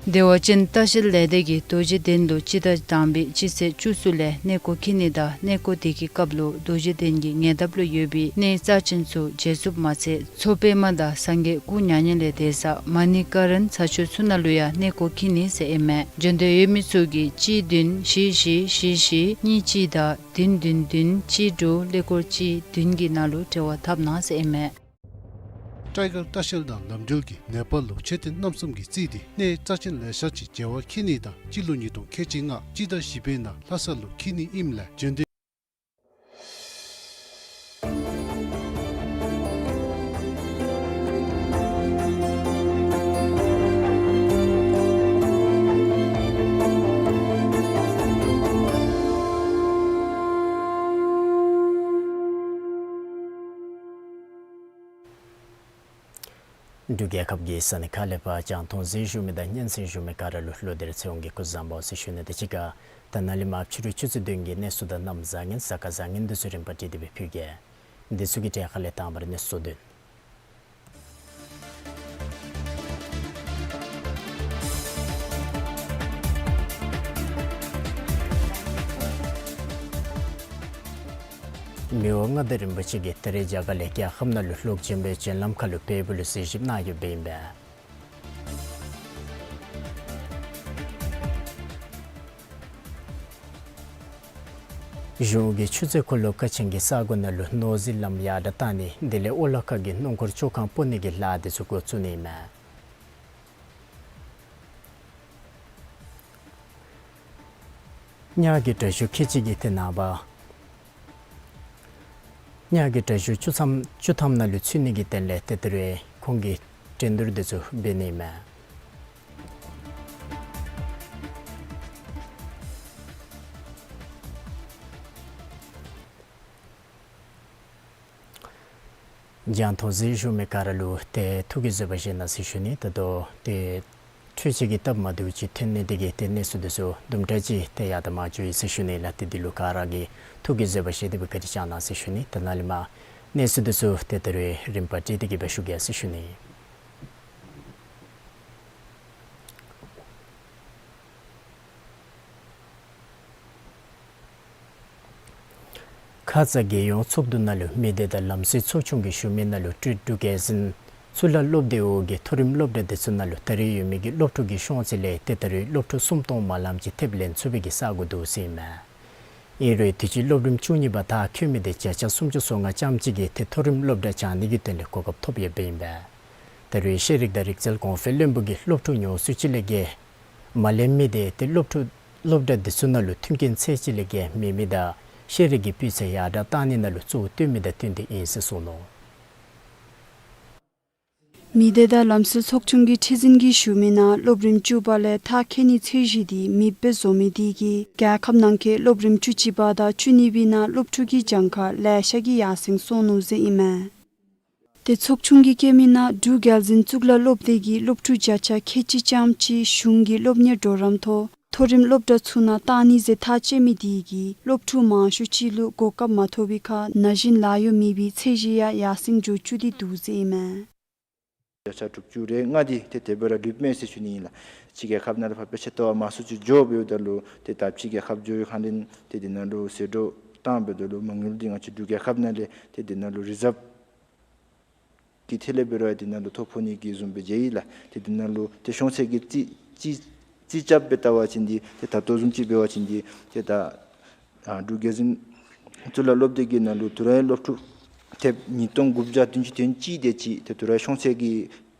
བདེ་བ་ཅན་ལྟ་བཤལ་ལས་སྡེ་གིས་རྡོ་རྗེ་གདན་ལུ་སྤྱི་ཟླ་དང་པའི་སྤྱི་ཚེས་བཅུ་གསུམ་ལས་གནས་སྐོར་འཁྱིད་ནི་དང་གནས་སྐོར་དེ་གི་སྐབས་ལུ་རྡོ་རྗེ་གདན་གྱི་ཉེ་འདབས་ལུ་ཡོད་པའི་གནས་རྩ་ཆེན་ཚུ་བརྗེད་ཚུགསཔ་མ་ཚད་མཚོ་པདྨ་དང་སངས་རྒྱས་སྐུ་མྱ་ངན་ལས་འདས་ས་མ་ཎི་ཀ་རན་ས་ཆ་ཚུ་ནང་ལུ་ཡང་གནས་སྐོར་འཁྱིད་ནི་ཟེར་ཨིན་མས། བྱོན་འདོད་ཡོད་མི་ཚུ་གིས་གཅིག་བདུན་བཞི་བཞི་བཞི་བཞི་གཉིས་གཅིག་དང་བདུན་བདུན་བདུན་གཅིག་དྲུག་ཀླད་ཀོར་གཅིག་བདུན་གྱི་ནང་ལུ་འབྲེལ་བ་འཐབ་གནང་ཟེར་ཨིན་མས། ཊའི་གར་ལྟ་བཤལ་དང་ལམ་འགྲུལ་གྱིས་ནེ་པཱལ་ལུ་མཆོད་རྟེན་རྣམ་གསུམ་གྱིས་རྩིས་ཏེ་གནས་རྩ་ཆེན་ལེ་ཤ་ཅིག་མཇལ་བར་འཁྱིད་ནི་དང་སྤྱི་ལོ་ཉིས་སྟོང་ཁལ་གཅིག་ལྔ་སྤྱི་ཟླ་བཞི་པའི་ནང་ལྷ་ས་ལུ་འཁྱིད་ནི་ཨིནམ་ལས་བྱོན་འདོད། འབྲུག་རྒྱལ་ཁབ་ཀྱི་ས་གནས་ཁག་ལས་ཕར་རྒྱང་མཐོང་གཟིགས་བཞུགས་མི་དང་སྙན་གསན་བཞུགས་མི་ག་ར་ལུ་ལོག་སྟེ་ར་ཚེ་དབང་གིས་སྐུ་གཟུགས་བཟང་པོ་ཟེར་ཞུ་ནི་དང་གཅིག་ཁར་ད་ནཱ་ལས་མར་ཕྱི་རུ་ཆུ་ཚོད་བདུན་གྱི་གནས་ཚུལ་དང་གནམ་བཟང་ངན་གཟའ་སྐར་བཟང་ངན་དེ་ཚུ་རིམ་པ་བསྒྲིགས་ཏེ་སྦེ་ཕུལ་གེ། དེ་ཚུ་གི་གྲས་ཁ་ལས་དང་པ་ར་གནས་ཚུལ་བདུན། མི་དབང་མངའ་བདག་རིན་པོ་ཆེ་གིས་ད་རེས་རྒྱ་གར་ལས་རྒྱལ་ཁབ་ནང་ལུ་ལོག་བྱོན་པའི་བྱོན་ལམ་ཁར་ལུ་བལ་པོ་ལུ་གཟིགས་ཞིབ་གནང་ཡོདཔ་ཨིན་པས། གཞུང་གིས་ཆུ་ཚོད་འཁོར་ལོ་ཀ་ཆེན་གྱི་ས་གོ་ནང་ལུ་ནོར་སྲིད་ལམ་ཡར་དྲག་གཏང་ནི་དེ་ལས་ཨོ་ལ་ཁ་གི་སྣུམ་འཁོར་བཅོ་ཁང་སྤོ་ནི་གི་ལཱ་དེ་ཚུ་འགོ་བཙུགས་ནི་ཨིན་མས། ཉ་གི་དྲག་ཤུགས་ཁལ་གཅིག་གིས་ཏེ་ནངས་པ་ཉ་གི་དྲག་ཤུགས་བཅུ་ཐམ་བཅུ་ཐམ་ནང་ལུ་ཚུད་ནི་གི་དོན་ལས་ཏེ་ད་རུང་ཁོང་གིས་འགྲན་བསྡུར་དེ་ཚུ་འབད་ནི་ཨིན་མས། རྒྱང་མཐོང་གཟིགས་བཞུགས་མི་ག་ར་ལུ་ཏེ་ཐུགས་ཀྱི་བཟོད་པ་བཞེས་གནང་ཟེར་ཞུ་ནི། ད་ལྟོ་ཏེ་འཕྲུལ་ཆས་ཀྱི་སྟབས་མ་བདེཝ་ཅིག་ཐོན་ནི་དེ་གིས་ཏེ་གནས་ཚུལ་དེ་ཚུ་དུམ་གྲ་ཅིག་ཏེ་ཡར་དང་མར་འགྱོ་ཡི་ཟེར་ཞུ་ནི་ལགས། ཏེ་འདི་ལུ་ག་ར་གིས་ཐུགས་ཀྱི་བཟོད་པ་བཞེས་ཏེ་སྦེ་བཀའ་དྲིན་བསྐྱང་གནང་ཟེར་ཞུ་ནི། ད་ནཱ་ལས་མར་གནས་ཚུལ་དེ་ཚུ་ཏེ་ད་རུང་རིམ་པ་བསྒྲིགས་ཏེ་གི་སྦེ་ཞུ་གེ་ཟེར་ཞུ་ནི། ཁ་ཙ་རྒྱལ་ཡོངས་ཚོགས་འདུ་ནང་ལུ་མི་སྡེ་དང་ལམ་སྲོལ་ཚོགས་ཆུང་གི་ཞུ་མི་ནང་ལུ་ཏེ་འབྲུག་རྒྱལ་འཛིན་གཙུག་ལག་སློབ་སྡེ་འོག་གི་མཐོ་རིམ་སློབ་གྲྭ་དེ་ཚུ་ནང་ལུ་ད་རེས་ཡོད་མི་གི་སློབ་ཕྲུག་གི་ཤོང་ཚད་ལས་ཏེ་ད་རེས་སློབ་ཕྲུག་སུམ་སྟོང་མ་ལངམ་ཅིག་ཐེབས་ལེན་ཚུགས་པའི་གི་ས་གོ་འདུག་ཟེར་ཨིན་མས། ཨིན་རུང་དུས་ཅི་སློབ་རིམ་བཅུ་གཉིས་པ་མཐར་འཁྱོལ་མི་དེ་བརྒྱ་ཆ་སུམ་ཅུ་སོ་ལྔ་ཙམ་ཅིག་གིས་ཏེ་མཐོ་རིམ་སློབ་གྲྭ་སྦྱང་ནི་གི་དོན་ལས་གོ་སྐབས་ཐོབ་ཡོདཔ་ཨིན་པས། ད་རེས་ཤེས་རིག་དང་རིག་རྩལ་གོང་འཕེལ་བློན་པོ་གིས་སློབ་ཕྲུག་ཉུང་སུ་ཅིག་ལས་བརྒལ་མ་ལེན་མི་དེ་ཏེ་སློབ་ཕྲུག་སློབ་གྲྭ་དེ་ཚུ་ནང་ལུ་མཐུན་རྐྱེན་ཚད་ཅིག་ལས་བརྒལ་མེད་མི་དང་ཤེས་རིག་གི་སྤུས་ཚད་ཡར་དྲག་གཏང་ནི་ནང་ལུ་གཙོ་བོ་བཏོན་མི་དང་བསྟུན་ཏེ་ཨིན་ཟེར་གསུངས་ནུག། མི་སྡེ་དང་ལམ་སྲོལ་ཚོགས་ཆུང་གི་ཁྲི་འཛིན་གྱི་ཞུ་མི་ནང་སློབ་རིམ་བཅུ་པ་ལས་མཐར་འཁྱོལ་ནི་ཚད་གཞི་དེ་མེདཔ་བཟོ་མི་དེ་གིས་རྒྱལ་ཁབ་ནང་གི་སློབ་རིམ་བཅུ་གཅིག་པ་དང་བཅུ་གཉིས་པའི་ནང་སློབ་ཕྲུག་གི་གྱངས་ཁ་ལེ་ཤ་གིས་ཡར་སེང་སོང་ནུག་ཟེར་ཨིན་མས། ཏེ་ཚོགས་ཆུང་གིས་བཀོད་མི་ནང་འབྲུག་རྒྱལ་འཛིན་གཙུག་ལག་སློབ་སྡེ་གི་སློབ་ཕྲུག་བརྒྱ་ཆ་ཁལ་གཅིག་ཙམ་ཅིག་གཞུང་གི་སློབ་གཉེར་གྲོགས་རམ་ཐོག་མཐོ་རིམ་སློབ་གྲྭ་ཚུ་ནང་གཏང་ནི་ཟེར་ཐག་བཅད་མི་དེ་གིས་སློབ་ཕྲུག་མང་ཤོས་ཅིག་ལུ་གོ་སྐབས་མ་ཐོབ་པའི་ཁར་ན་གཞོན་ལཱ་གཡོག་མེད་པའི་ཚད་གཞི་ཡང་ཡར་སེང་འགྱོ་བཅུག་སྟེ་འདུག་ཟེར་ཨིན་མས། བརྒྱ་ཆ་དྲུག་ཅུ་རེ་ལྔ་དེ་ཏེ་དེ་སྦེ་ར་ལུསཔ་མས་ཟེར་ཞུ་ནི་ཨིན་ལགས། ཕྱི་རྒྱལ་ཁབ་ནང་ལུ་ཕར་དཔེ་ཆ་ལྟ་བར་མང་སུ་ཅིག་འགྱོ་འབདཝ་ད་ལུ་ཏེ་ད་ཕྱི་རྒྱལ་ཁབ་འགྱོ་བའི་ཁར་ལས་ཏེ་དེ་ནང་ལུ་ཟད་འགྲོ་བཏང་འབདཝ་ད་ལུ་མ་དངུལ་འདི་ང་བཅས་འབྲུག་རྒྱལ་ཁབ་ནང་ལས་ཏེ་དེ་ནང་ལུ་རི་ཛབ་ཀྱི་ཐད་ལས་འབད་རུང་དེ་ནང་ལུ་ཐོ་ཕོག་ནི་གི་བཟུམ་སྦེ་མཇལ་ཡི་ལགས། ཏེ་དེ་ནང་ལུ་ཏེ་ཤོང་ཚད་ཀྱི་རྩིས་རྩིས་རྩིས་རྐྱབ་སྦེ་བལྟ་བ་ཅིན་འདི་ཏེ་ད་ལྟོ་བཟུམ་ཅིག་འབད་བ་ཅིན་འདི་ཏེ་ད་ཨ་འབྲུག་རྒྱལ་འཛིན་གཙུག་ལག་སློབ་སྡེ་གི་ནང་ལུ་དུས་ར་སློབ་ཕྲུག་ཐེབས་ཉིས་སྟོང་དགུ་བརྒྱ་བདུན་ཅུ་དོན་གཅིག་དེ་ཅིག་ཏེ་དུས་ར་ཤོང་ཚད་ཀྱི་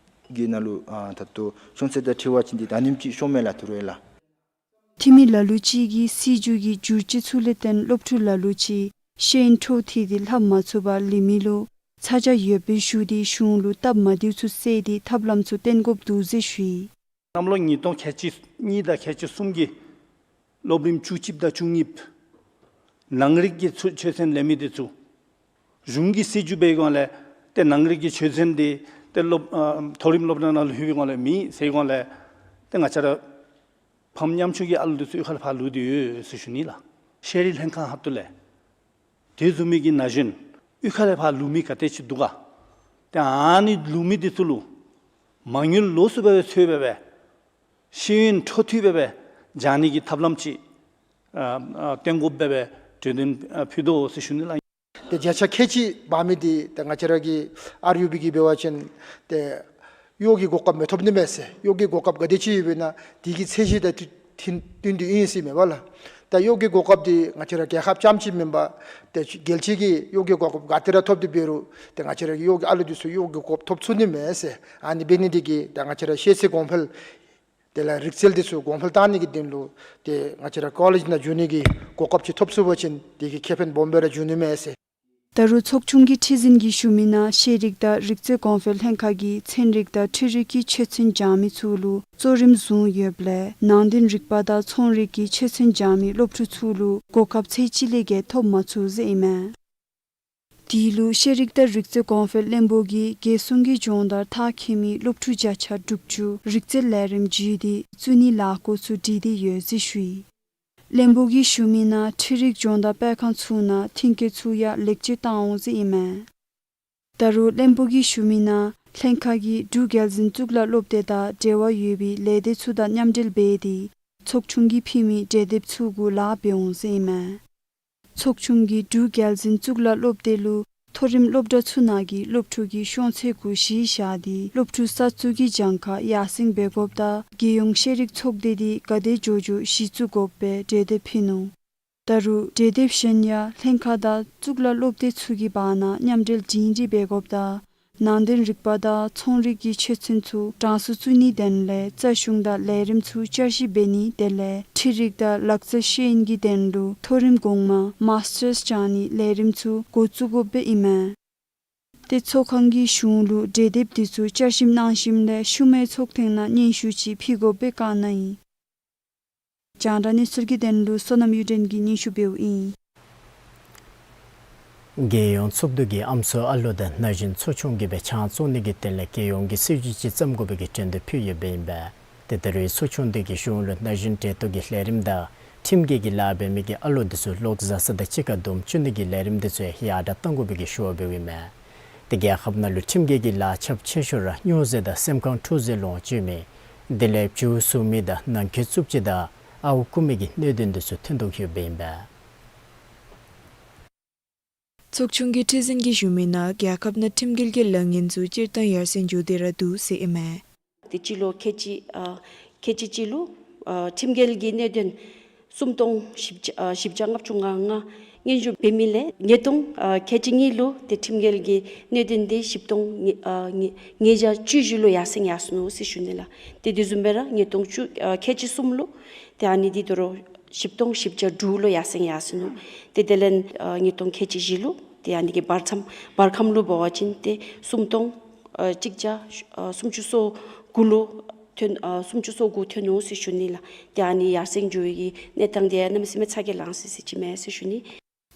གི་ནང་ལུ་ཨ་ད་ལྟོ་ཤོང་ཚད་དང་འཁྲིལ་བ་ཅིན་འདི་ད་ཨ་ནེམ་ཅིག་ཤོང་མས་ལགས་དུས་ར་ལགས། འཐུས་མི་ལ་ལུ་ཅིག་གིས་སྲིད་བྱུས་ཀྱི་བསྒྱུར་བཅོས་ཚུ་ལས་བརྟེན་སློབ་ཕྲུག་ལ་ལུ་ཅིག་ཤེས་ཡོན་འཕྲོ་མཐུད་དེ་ལྷབ་མ་ཚུགས་པར་ལུས་མི་ལུ་ཚ་གྱང་ཡོདཔ་སྦེ་ཞུ་སྟེ་གཞུང་ལུ་སྟབས་མ་བདེཝ་ཚུ་བསལ་ཏེ་ཐབས་ལམ་ཚུ་བཏོན་དགོཔ་འདུག་ཟེར་ཞུ་ཡི། གནམ་ལོ་ཉིས་སྟོང་ཁལ་གཅིག་གཉིས་དང་ཁལ་གཅིག་གསུམ་གྱི་སློབ་རིམ་བཅུ་གཅིག་དང་བཅུ་གཉིས་ནང་རིག་གི་ཚུ་ཆོས་ཚན་ལེན་མི་འདི་ཚུ་གཞུང་གི་སྲིད་བྱུས་འབད་སྒང་ལས་ཏེ་ནང་རིག་གི་ཆོས་ཚན་འདི་ཏེ་སློབ་ཨ་མཐོ་རིམ་སློབ་གྲྭ་ནང་ལུ་ལྷོད་པའི་སྒང་ལས་མེད་ཟེར་སྒང་ལས་ཏེ་ང་བཅས་ར་ཕམ་ཉམ་ཆུང་གི་ཨ་ལུ་འདི་ཚུ་གཡུས་ཁ་ལས་ཕར་ལུས་ཏེ་ཡོད་ཟེར་ཞུ་ནི་ལགས། ཤེས་རིག་ལྷན་ཁག་ཁ་ཐུག་ལས་དེ་བཟུམ་མའི་གི་ན་གཞོན་གཡུས་ཁ་ལས་ཕར་ལུས་མི་ག་དེ་ཅིག་འདུག་ག། ཏེ་ཨ་ནི་ལུས་མི་འདི་ཚུ་ལུ་མ་དངུལ་ལོགས་སུ་སྦེ་འཚོལ་སྦེ་སྦེ་ཤེས་ཡོན་འཕྲོ་མཐུད་སྦེ་སྦེ་སྦྱང་ནི་གི་ཐབས་ལམ་ཅིག་ཨ་ཨ་བཏོན་དགོཔ་སྦེ་སྦེ་གྲོས་འདུན་ཨ་ཕུལ་དོ་ཟེར་ཞུ་ནི་ལགས། ཏེ་བརྒྱ་ཆ་ཁལ་གཅིག་འབག་མི་འདི་ཏེ་ང་བཅས་ར་གི་ཨར་ཡུ་བི་གིས་འབད་བ་ཅིན་ཏེ་གཡོག་གི་གོ་སྐབས་མི་ཐོབ་ནི་མས་ཟེར། གཡོག་གི་གོ་སྐབས་ག་དེ་ཅིག་ཡོདཔ་ཨིན་ན་དེ་གི་ཚད་གཞི་དང་མཐུན་མཐུན་ཏེ་ཨིན་ཟེར་མས་པ་ལགས། ད་གཡོག་གི་གོ་སྐབས་འདི་ང་བཅས་ར་རྒྱལ་ཁབ་རྐྱངམ་ཅིག་མེན་པར་ཏེ་རྒྱལ་སྤྱི་གི་གཡོག་གི་གོ་སྐབས་ག་ཏེ་ར་ཐོབ་སྟེ་འབད་རུང་ཏེ་ང་བཅས་ར་གི་གཡོག་གི་ཨ་ལུ་འདི་ཚུ་གཡོག་གི་གོ་སྐབས་ཐོབ་ཚུགས་ནི་མས་ཟེར། ཨ་ནི་འབད་ནི་འདི་གིས་ད་ང་བཅས་ར་ཤེས་ཚད་གོང་འཕེལ་དེ་ལས་རིག་རྩལ་འདི་ཚུ་གོང་འཕེལ་བཏང་ནི་གི་དོན་ལུ་ཏེ་ང་བཅས་ར་ཀོ་ལེཇ་ནང་འགྱོ་ནི་གི་གོ་སྐབས་ཅིག་ཐོབ་ཚུགས་པ་ཅིན་དེ་གིས་ཁེ་ཕན་སྦོམ་སྦེ་ར་འབྱུང་ནི་མས་ཟེར། ད་རུང་ཚོགས་ཆུང་གི་ཁྲི་འཛིན་གྱིས་ཞུ་མི་ནང་ཤེས་རིག་དང་རིག་རྩལ་གོང་འཕེལ་ལྷན་ཁག་གིས་ཚན་རིག་དང་འཕྲུལ་རིག་གི་ཆོས་ཚན་སྦྱང་མི་ཚུ་ལུ་གཙོ་རིམ་བཟུང་ཡོདཔ་ལས་ནང་དོན་རིག་པ་དང་ཚོང་རིག་གི་ཆོས་ཚན་སྦྱང་མི་སློབ་ཕྲུག་ཚུ་ལུ་གོ་སྐབས་ཚད་གཅིག་ལས་བརྒལ་ཐོབ་མ་ཚུགས་ཟེར་ཨིན་མས། དེ་ལུ་ཤེས་རིག་དང་རིག་རྩལ་གོང་འཕེལ་བློན་པོ་གིས་རྒྱལ་སྲུང་གི་སྦྱོང་བརྡར་མཐར་འཁྱོལ་མི་སློབ་ཕྲུག་བརྒྱ་ཆ་དྲུག་ཅུ་རིག་རྩལ་ལས་རིམ་བརྒྱུད་དེ་བཙུགས་ནིའི་ལས་འགུལ་ཚུ་སྒྲིག་སྟེ་ཡོད་ཟེར་ཞུ་ཡི། བློན་པོ་གིས་ཞུ་མི་ནང་འཕྲུལ་རིག་སྦྱོང་བརྡར་སྤེལ་ཁང་ཚུ་ནང་མཐུན་རྐྱེན་ཚུ་ཡང་ལེགས་བཅོས་བཏང་འོང་ཟེར་ཨིན་མས། ད་རུང་བློན་པོ་གིས་ཞུ་མི་ནང་ལྷན་ཁག་གིས་འབྲུག་རྒྱལ་འཛིན་གཙུག་ལག་སློབ་སྡེ་དང་འབྲེལ་བ་ཡོད་པའི་ལས་སྡེ་ཚུ་དང་མཉམ་འབྲེལ་འབད་དེ་ཚོགས་ཆུང་གིས་ཕུལ་མི་གྲོས་འདེབས་ཚུ་གུ་ལཱ་འབད་འོང་ཟེར་ཨིན་མས། ཚོགས་ཆུང་གིས་འབྲུག་རྒྱལ་འཛིན་གཙུག་ལག་སློབ་སྡེ་ལུ་མཐོ་རིམ་སློབ་གྲྭ་ཚུ་ནང་གི་སློབ་ཕྲུག་གི་ཤོང་ཚད་གུ་གཞི་བཞག་སྟེ་སློབ་ཕྲུག་གསར་བཙུགས་ཀྱི་གྱངས་ཁ་ཡར་སེང་འབད་དགོཔ་དང་རྒྱལ་ཡོངས་ཤེས་རིག་ཚོགས་སྡེ་འདི་ག་དེ་མགྱོགས་མགྱོགས་གཞི་བཙུགས་དགོཔ་སྦེ་གྲོས་འདེབས་ཕུལ་ནུག། ད་རུང་གྲོས་འདེབས་གཞན་ཡང་ལྷན་ཁག་དང་གཙུག་ལག་སློབ་སྡེ་ཚུ་གི་བར་ན་མཉམ་འབྲེལ་སྒྲིང་སྒྲི་འབད་དགོཔ་དང་ནང་དོན་རིག་པ་དང་ཚོང་རིག་གི་ཆོས་ཚན་ཚུ་གྲངས་སུ་བཙུགས་ནིའི་དོན་ལས་རྩ་གཞུང་དང་ལས་རིམ་ཚུ་བསྐྱར་ཞིབ་འབད་ནི་དེ་ལས་འཕྲུལ་རིག་དང་ལག་རྩལ་ཤེས་ཡོན་གྱི་དོན་ལུ་མཐོ་རིམ་གོང་མ་མཱས་ཊརསི་སྦྱང་ནིའི་ལས་རིམ་ཚུ་འགོ་བཙུགས་དགོཔ་སྦེ་ཨིན་མས། ཏེ་ཚོགས་ཁང་གིས་གཞུང་ལུ་གྲོས་འདེབས་འདི་ཚུ་བསྐྱར་ཞིབ་གནང་ཞིནམ་ལས་ཤུལ་མའི་ཚོགས་ཐེངས་ནང་སྙན་ཞུ་ཅིག་ཕུལ་དགོཔ་སྦེ་བཀའ་གནང་ཡི། རྒྱང་བསྒྲགས་གནས་ཚུལ་གྱི་དོན་ལུ་བསོད་ནམས་གཡུ་སྒྲོན་གྱིས་སྙན་ཞུ་འབདཝ་ཨིན། རྒྱལ་ཡོངས་ཚོགས་འདུ་གིས་ཨམ་སྲུ་ཨ་ལོ་དང་ན་གཞོན་ཚོགས་ཆུང་གིས་སྦེ་ཆང་བཙོང་ནི་གི་དོན་ལས་རྒྱལ་ཡོངས་ཀྱི་སྲིད་བྱུས་ཅིག་བརྩམ་དགོ་པའི་གི་གྲོས་འདེབས་ཕུལ་ཡོདཔ་ཨིན་པས། ཏེ་ད་རེས་ཚོགས་ཆུང་འདི་གིས་གཞུང་ལུ་ན་གཞོན་གྲལ་གཏོགས་ཀྱི་ལས་རིམ་དང་ཁྲིམས་འགལ་གྱི་ལཱ་འབད་མི་གི་ཨ་ལོ་འདི་ཚུ་ལོག་བཟའ་ས་དང་གཅིག་ཁར་བསྡོམས་བཅུག་ནི་གི་ལས་རིམ་འདི་ཚུ་ཡང་ཡར་དྲག་གཏང་དགོ་པའི་གི་ཞུ་བ་འབདཝ་ཨིན་མས། ཏེ་རྒྱལ་ཁབ་ནང་ལུ་ཁྲིམས་འགལ་གྱི་ལཱ་ཁྱབ་ཆེ་ཤོས་ར་སྨྱོ་རྫས་དང་སེམས་ཁམས་འཁྲུག་རྫས་ལོངས་སྤྱོད་མི་དེ་ལས་བྱུར་བཟུང་མི་དང་ནང་འཁོད་རྩུབ་སྤྱོད་དང་ཨརཝ་རྐུ་མི་གི་གནད་དོན་འདི་ཚུ་ཐོན་དོ་ཡོདཔ་ཨིན་པས། ཚོགས་ཆུང་གི་ཁྲི་འཛིན་གྱིས་ཞུ་མི་ནང་རྒྱལ་ཁབ་ནང་ཁྲིམས་འགལ་གྱི་ལཱ་ངན་ཚུ་སྤྱིར་བཏང་ཡར་སེང་འགྱོ་སྟེ་ར་འདུག་ཟེར་ཨིན་མས། ཏེ་སྤྱི་ལོ་ཁལ་གཅིག་ཨ་ཁལ་གཅིག་གཅིག་ལུ་ཨ་ཁྲིམས་འགལ་གྱི་གནད་དོན་སུམ་སྟོང་བཞི་བརྒྱ་ཨ་བཞི་བརྒྱ་ལྔ་བཅུ་ང་ལྔ་སྙན་ཞུ་འབད་མི་ལས་ཉིས་སྟོང་ཨ་ཁལ་གཅིག་གཉིས་ལུ་ཏེ་ཁྲིམས་འགལ་གྱི་གནད་དོན་འདི་བཞི་སྟོང་ཉིས་ཨ་ཉིས་ཉིས་བརྒྱ་བཅུ་བཞི་ལུ་ཡར་སེང་ཡར་སོ་ནུག་ཟེར་ཞུ་ནི་ལགས། ཏེ་དེ་བཟུམ་སྦེ་ར་ཉིས་སྟོང་བཅུ་ཨ་ཁལ་གཅིག་གསུམ་ལུ་ཏེ་ཨ་ནི་འདི་དོ་རུང་བཞི་སྟོང་བཞི་བརྒྱ་དྲུག་ལུ་ཡར་སེང་ཡར་སོ་ནུག། ཏེ་དེ་ལས་ཨ་ཉིས་སྟོང་ཁལ་གཅིག་བཞི་ལུ་ཏེ་ཨ་ནི་གི་བར་མཚམས་བར་ཁམས་ལུ་འབད་བ་ཅིན་ཏེ་སུམ་སྟོང་ཨ་གཅིག་བརྒྱ་ཨ་སུམ་ཅུ་སོ་དགུ་ལུ་ཐོན་ཨ་སུམ་ཅུ་སོ་དགུ་ཐོན་ནུག་ཟེར་ཞུ་ནི་ལགས། ཏེ་ཨ་ནི་ཡར་སེང་འགྱོ་བའི་གི་གནས་སྟངས་འདི་ཡང་གནམ་མེད་ས་མེད་ཚ་གྱང་ལང་སི་སི་ཅིག་མས་ཟེར་ཞུ་ནི།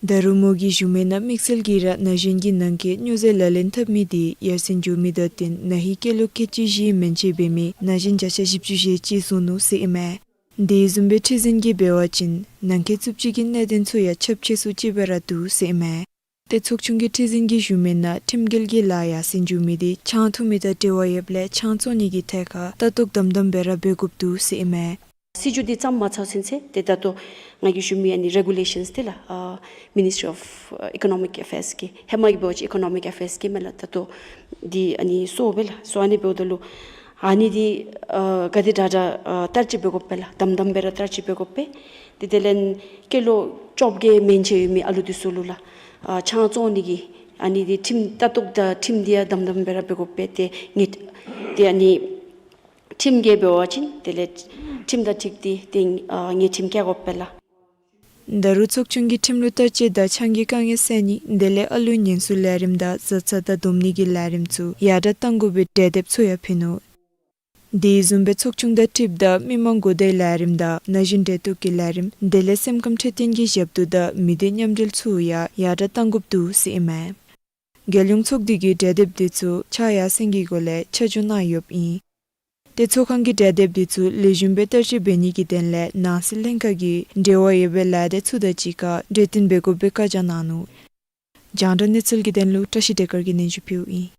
ད་རུང་མོ་གིས་ཞུ་མི་ནང་དམིགས་བསལ་གྱིས་ར་ན་གཞོན་གྱི་ནང་འཁོད་སྨྱོ་རྫས་ལག་ལེན་འཐབ་མི་འདི་ཡར་སེང་འགྱོ་མི་དང་བསྟུན་ན་ཧིང་སྐྱེས་ལོ་ཁལ་གཅིག་བཞི་མན་ཆད་འབད་མི་ན་གཞོན་བརྒྱ་ཆ་བཞི་བཅུ་ཞེ་གཅིག་བཟུང་ནུག་ཟེར་ཨིན་མས། དེ་བཟུམ་སྦེ་ཁྲི་འཛིན་གྱིས་འབད་བ་ཅིན་ནང་འཁོད་རྩུབ་སྤྱོད་ཀྱི་གནད་དོན་ཚུ་ཡང་ཁྱབ་ཆེ་སུ་ཅིག་སྦེ་ར་འདུག་ཟེར་ཨིན་མས། ཏེ་ཚོགས་ཆུང་གི་ཁྲི་འཛིན་གྱིས་ཞུ་མི་ནང་ཁྲིམས་འགལ་གྱི་ལཱ་ཡར་སེང་འགྱོ་མི་འདི་ཆང་འཐུང་མི་དང་འབྲེལ་བ་ཡོདཔ་ལས་ཆང་བཙོང་ནི་གི་ཐད་ཁར་ལྟ་རྟོག་དམ་དམ་སྦེ་ར་འབད་དགོཔ་འདུག་ཟེར་ཨིན་མས། སྲིད་བྱུས་འདི་བརྩམ་མ་ཚར་ཚུན་ཚོད་ཏེ་ད་ལྟོ་ང་གིས་ཞུ་མི་ཨ་ནི་རེ་གུ་ལེ་ཤཱནསི་འདི་ལགས་ཨ་Ministry of Economic Affairs གི་ཧེ་མ་གི་འབད་བ་ཅིན་Economic Affairs གི་མས་ལགས། ད་ལྟོ་འདི་ཨ་ནི་སོ་སྦེ་ལགས་སོ་ཨ་ནི་འབདཝ་ད་ལུ་ཨ་ནི་འདི་ཨ་ག་དེ་དྲག་དྲག་ཨ་བསྟར་སྤྱོད་འབད་དགོ་པས་ལགས། དམ་དམ་སྦེ་ར་བསྟར་སྤྱོད་འབད་དགོ་པས། ཏེ་དེ་ལས་སྐྱེས་ལོ་བཅོ་བརྒྱད་མན་ཆད་ཡོད་མི་ཨ་ལུ་འདི་ཚུ་ལུ་ལགས་ཨ་ཆང་བཙོང་ནི་གི་ཨ་ནི་འདི་ཁྲིམས་ལྟ་རྟོག་དང་ཁྲིམས་འདི་ཡང་དམ་དམ་སྦེ་ར་འབད་དགོ་པས། ཏེ་ངེས་ཏེ་ཨ་ནི་ཁྲིམས་འགལ་འབད་བ་ཅིན་དེ་ལས་ ཁྲིམས་དང་འཁྲིལ་ཏེ་ཏེ་ཨ་ཉེས་ཁྲིམས་བཀལ་དགོ་པས་ལགས། ད་རུང་ཚོགས་ཆུང་གིས་ཁྲིམས་ལུགས་བསྟར་སྤྱོད་དང་ཆང་གི་དཀའ་ངལ་སེལ་ནི་དེ་ལས་ཨ་ལུ་ཉེན་ཟོན་ལས་རིམ་དང་བཟའ་ཚང་དང་སྡོམ་ནི་གི་ལས་རིམ་ཚུ་ཡར་དྲག་གཏང་དགོ་པའི་གྲོས་འདེབས་ཚུ་ཡང་ཕུལ་ནུག། དེ་བཟུམ་སྦེ་ཚོགས་ཆུང་དང་འཁྲིལཝ་ད་མི་མང་གོ་བརྡའི་ལས་རིམ་དང་ན་གཞོན་འབྲེལ་གཏུག་གི་ལས་རིམ་དེ་ལས་སེམས་ཁམས་འཕྲོད་བསྟེན་གྱི་ཞབས་ཏོག་དང་མི་སྡེ་མཉམ་འབྲེལ་ཚུ་ཡང་ཡར་དྲག་གཏང་དགོཔ་འདུག་ཟེར་ཨིན་མས། རྒྱལ་ཡོངས་ཚོགས་འདུ་གིས་གྲོས་འདེབས་འདི་ཚུ་ཕྱག་ཡར་སེང་གི་སྒོ་ལས་ཆ་འཇོག་གནང་ཡོདཔ་ཨིན། ཏེ་ཚོགས་ཁང་གི་གྲོས་འདེབས་འདི་ཚུ་ལེགས་ཤོམ་སྦེ་བསྟར་སྤྱོད་འབད་ནི་གི་དོན་ལས་ནང་སྲིད་ལྷན་ཁག་གིས་འབྲེལ་བ་ཡོད་པའི་ལས་སྡེ་ཚུ་དང་གཅིག་ཁར་གྲོས་བསྟུན་འབད་དགོ་པའི་བཀའ་རྒྱ་གནང་ནུག། རྒྱང་བསྒྲགས་གནས་ཚུལ་གྱི་དོན་ལུ་བཀྲ་ཤིས་བདེ་དཀར་གྱིས་སྙན་ཞུ་ཕུལཝ་ཨིན།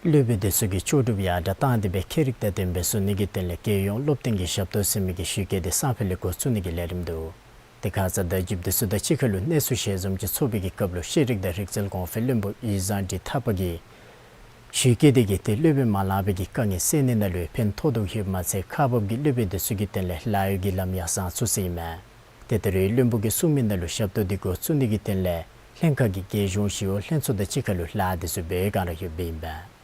སློབ་དཔོན་འདི་ཚུ་གི་ལྕོགས་གྲུབ་ཡར་དྲག་བཏང་སྟེ་སྦེ་ཁྱད་རིག་དང་ལྡནམ་སྦེ་བཟོ་ནི་གི་དོན་ལས་རྒྱལ་ཡོངས་སློབ་སྟོན་གྱི་ཞབས་ཏོག་ཟེར་མི་གི་ཞུ་སྐད་འདི་སང་ཕོད་ལས་འགོ་བཙུགས་ནི་གི་ལས་རིམ་འདུག། ཏེ་ཁ་ཙ་བརྡ་བརྒྱུདཔ་འདི་ཚུ་དང་གཅིག་ཁར་ལུ་གནས་ཚུལ་ཞལ་འཛོམས་ཅིག་ཚོགས་པའི་སྐབས་ལུ་ཤེས་རིག་དང་རིག་རྩལ་གོང་འཕེལ་བློན་པོ་ཡིག་བཟང་འབྲི་ཐར་པ་གིས་ཞུ་སྐད་འདི་གིས་ཏེ་སློབ་དཔོན་མ་ལང་པའི་གི་དཀའ་ངལ་སེལ་ནི་ནང་ལུ་ཕན་ཐོགས་དོ་ཡོདཔ་མ་ཚད་ཁག་འབགཔ་གི་སློབ་དཔོན་འདི་ཚུ་གི་དོན་ལས་ལཱ་གཡོག་གི་ལམ་ཡང་བཟང་ཚུགས་ཟེར་ཨིན་མས། ཏེ་ད་རུང་བློན་པོ་གིས་གསུངས་མི་ནང་ལུ་ཞབས་ཏོག་འདི་འགོ་བཙུགས་ནི་གི་དོན་ལས་ལྷན་ཁག་གི་རྒྱལ་གཞུང་ཞི་གཡོག་ལྷན་ཚོགས་དང་གཅིག་ཁར་ལུ་ལཱ་འདི་ཚུ་འབད་བའི་བསྒང་ར་ཡོདཔ་ཨིན་པས།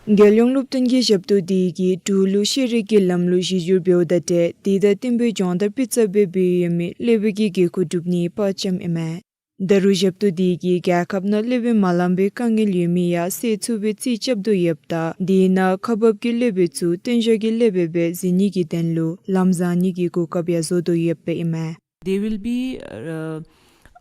རྒྱལ་ཡོངས་སློབ་སྟོན་གྱི་ཞབས་ཏོག་འདི་གིས་འབྲུག་ལུ་ཤེས་རིག་གི་ལམ་ལུགས་གཞི་བསྒྱུར་འབདཝ་དང་འབྲེལ་དེ་དང་བསྟུན་པའི་སྦྱོང་བརྡར་སྤུས་ཚགས་སྦེ་འབད་ཡོད་མི་སློབ་དཔོན་གྱི་དགོས་མཁོ་སྒྲུབ་ནི་དཔའ་བཅམ་ཨིན་མས། ད་རུང་ཞབས་ཏོག་འདི་གིས་རྒྱལ་ཁབ་ནང་སློབ་དཔོན་མ་ལང་པའི་དཀའ་ངལ་ཡོད་མི་ཡང་སེལ་ཚུགས་པའི་རྩིས་རྐྱབ་དོ་ཡོདཔ་ད་དེ་ནང་ཁག་འབགཔ་གི་སློབ་དཔོན་ཚུ་བསྟུན་བྱ་གི་སློབ་དཔོན་སྦེ་འཛིན་ནི་གི་དོན་ལུ་ལམ་བཟང་ནི་གི་གོ་སྐབས་ཡང་བཟོ་དོ་ཡོདཔ་ཨིན་མས། They will be, uh,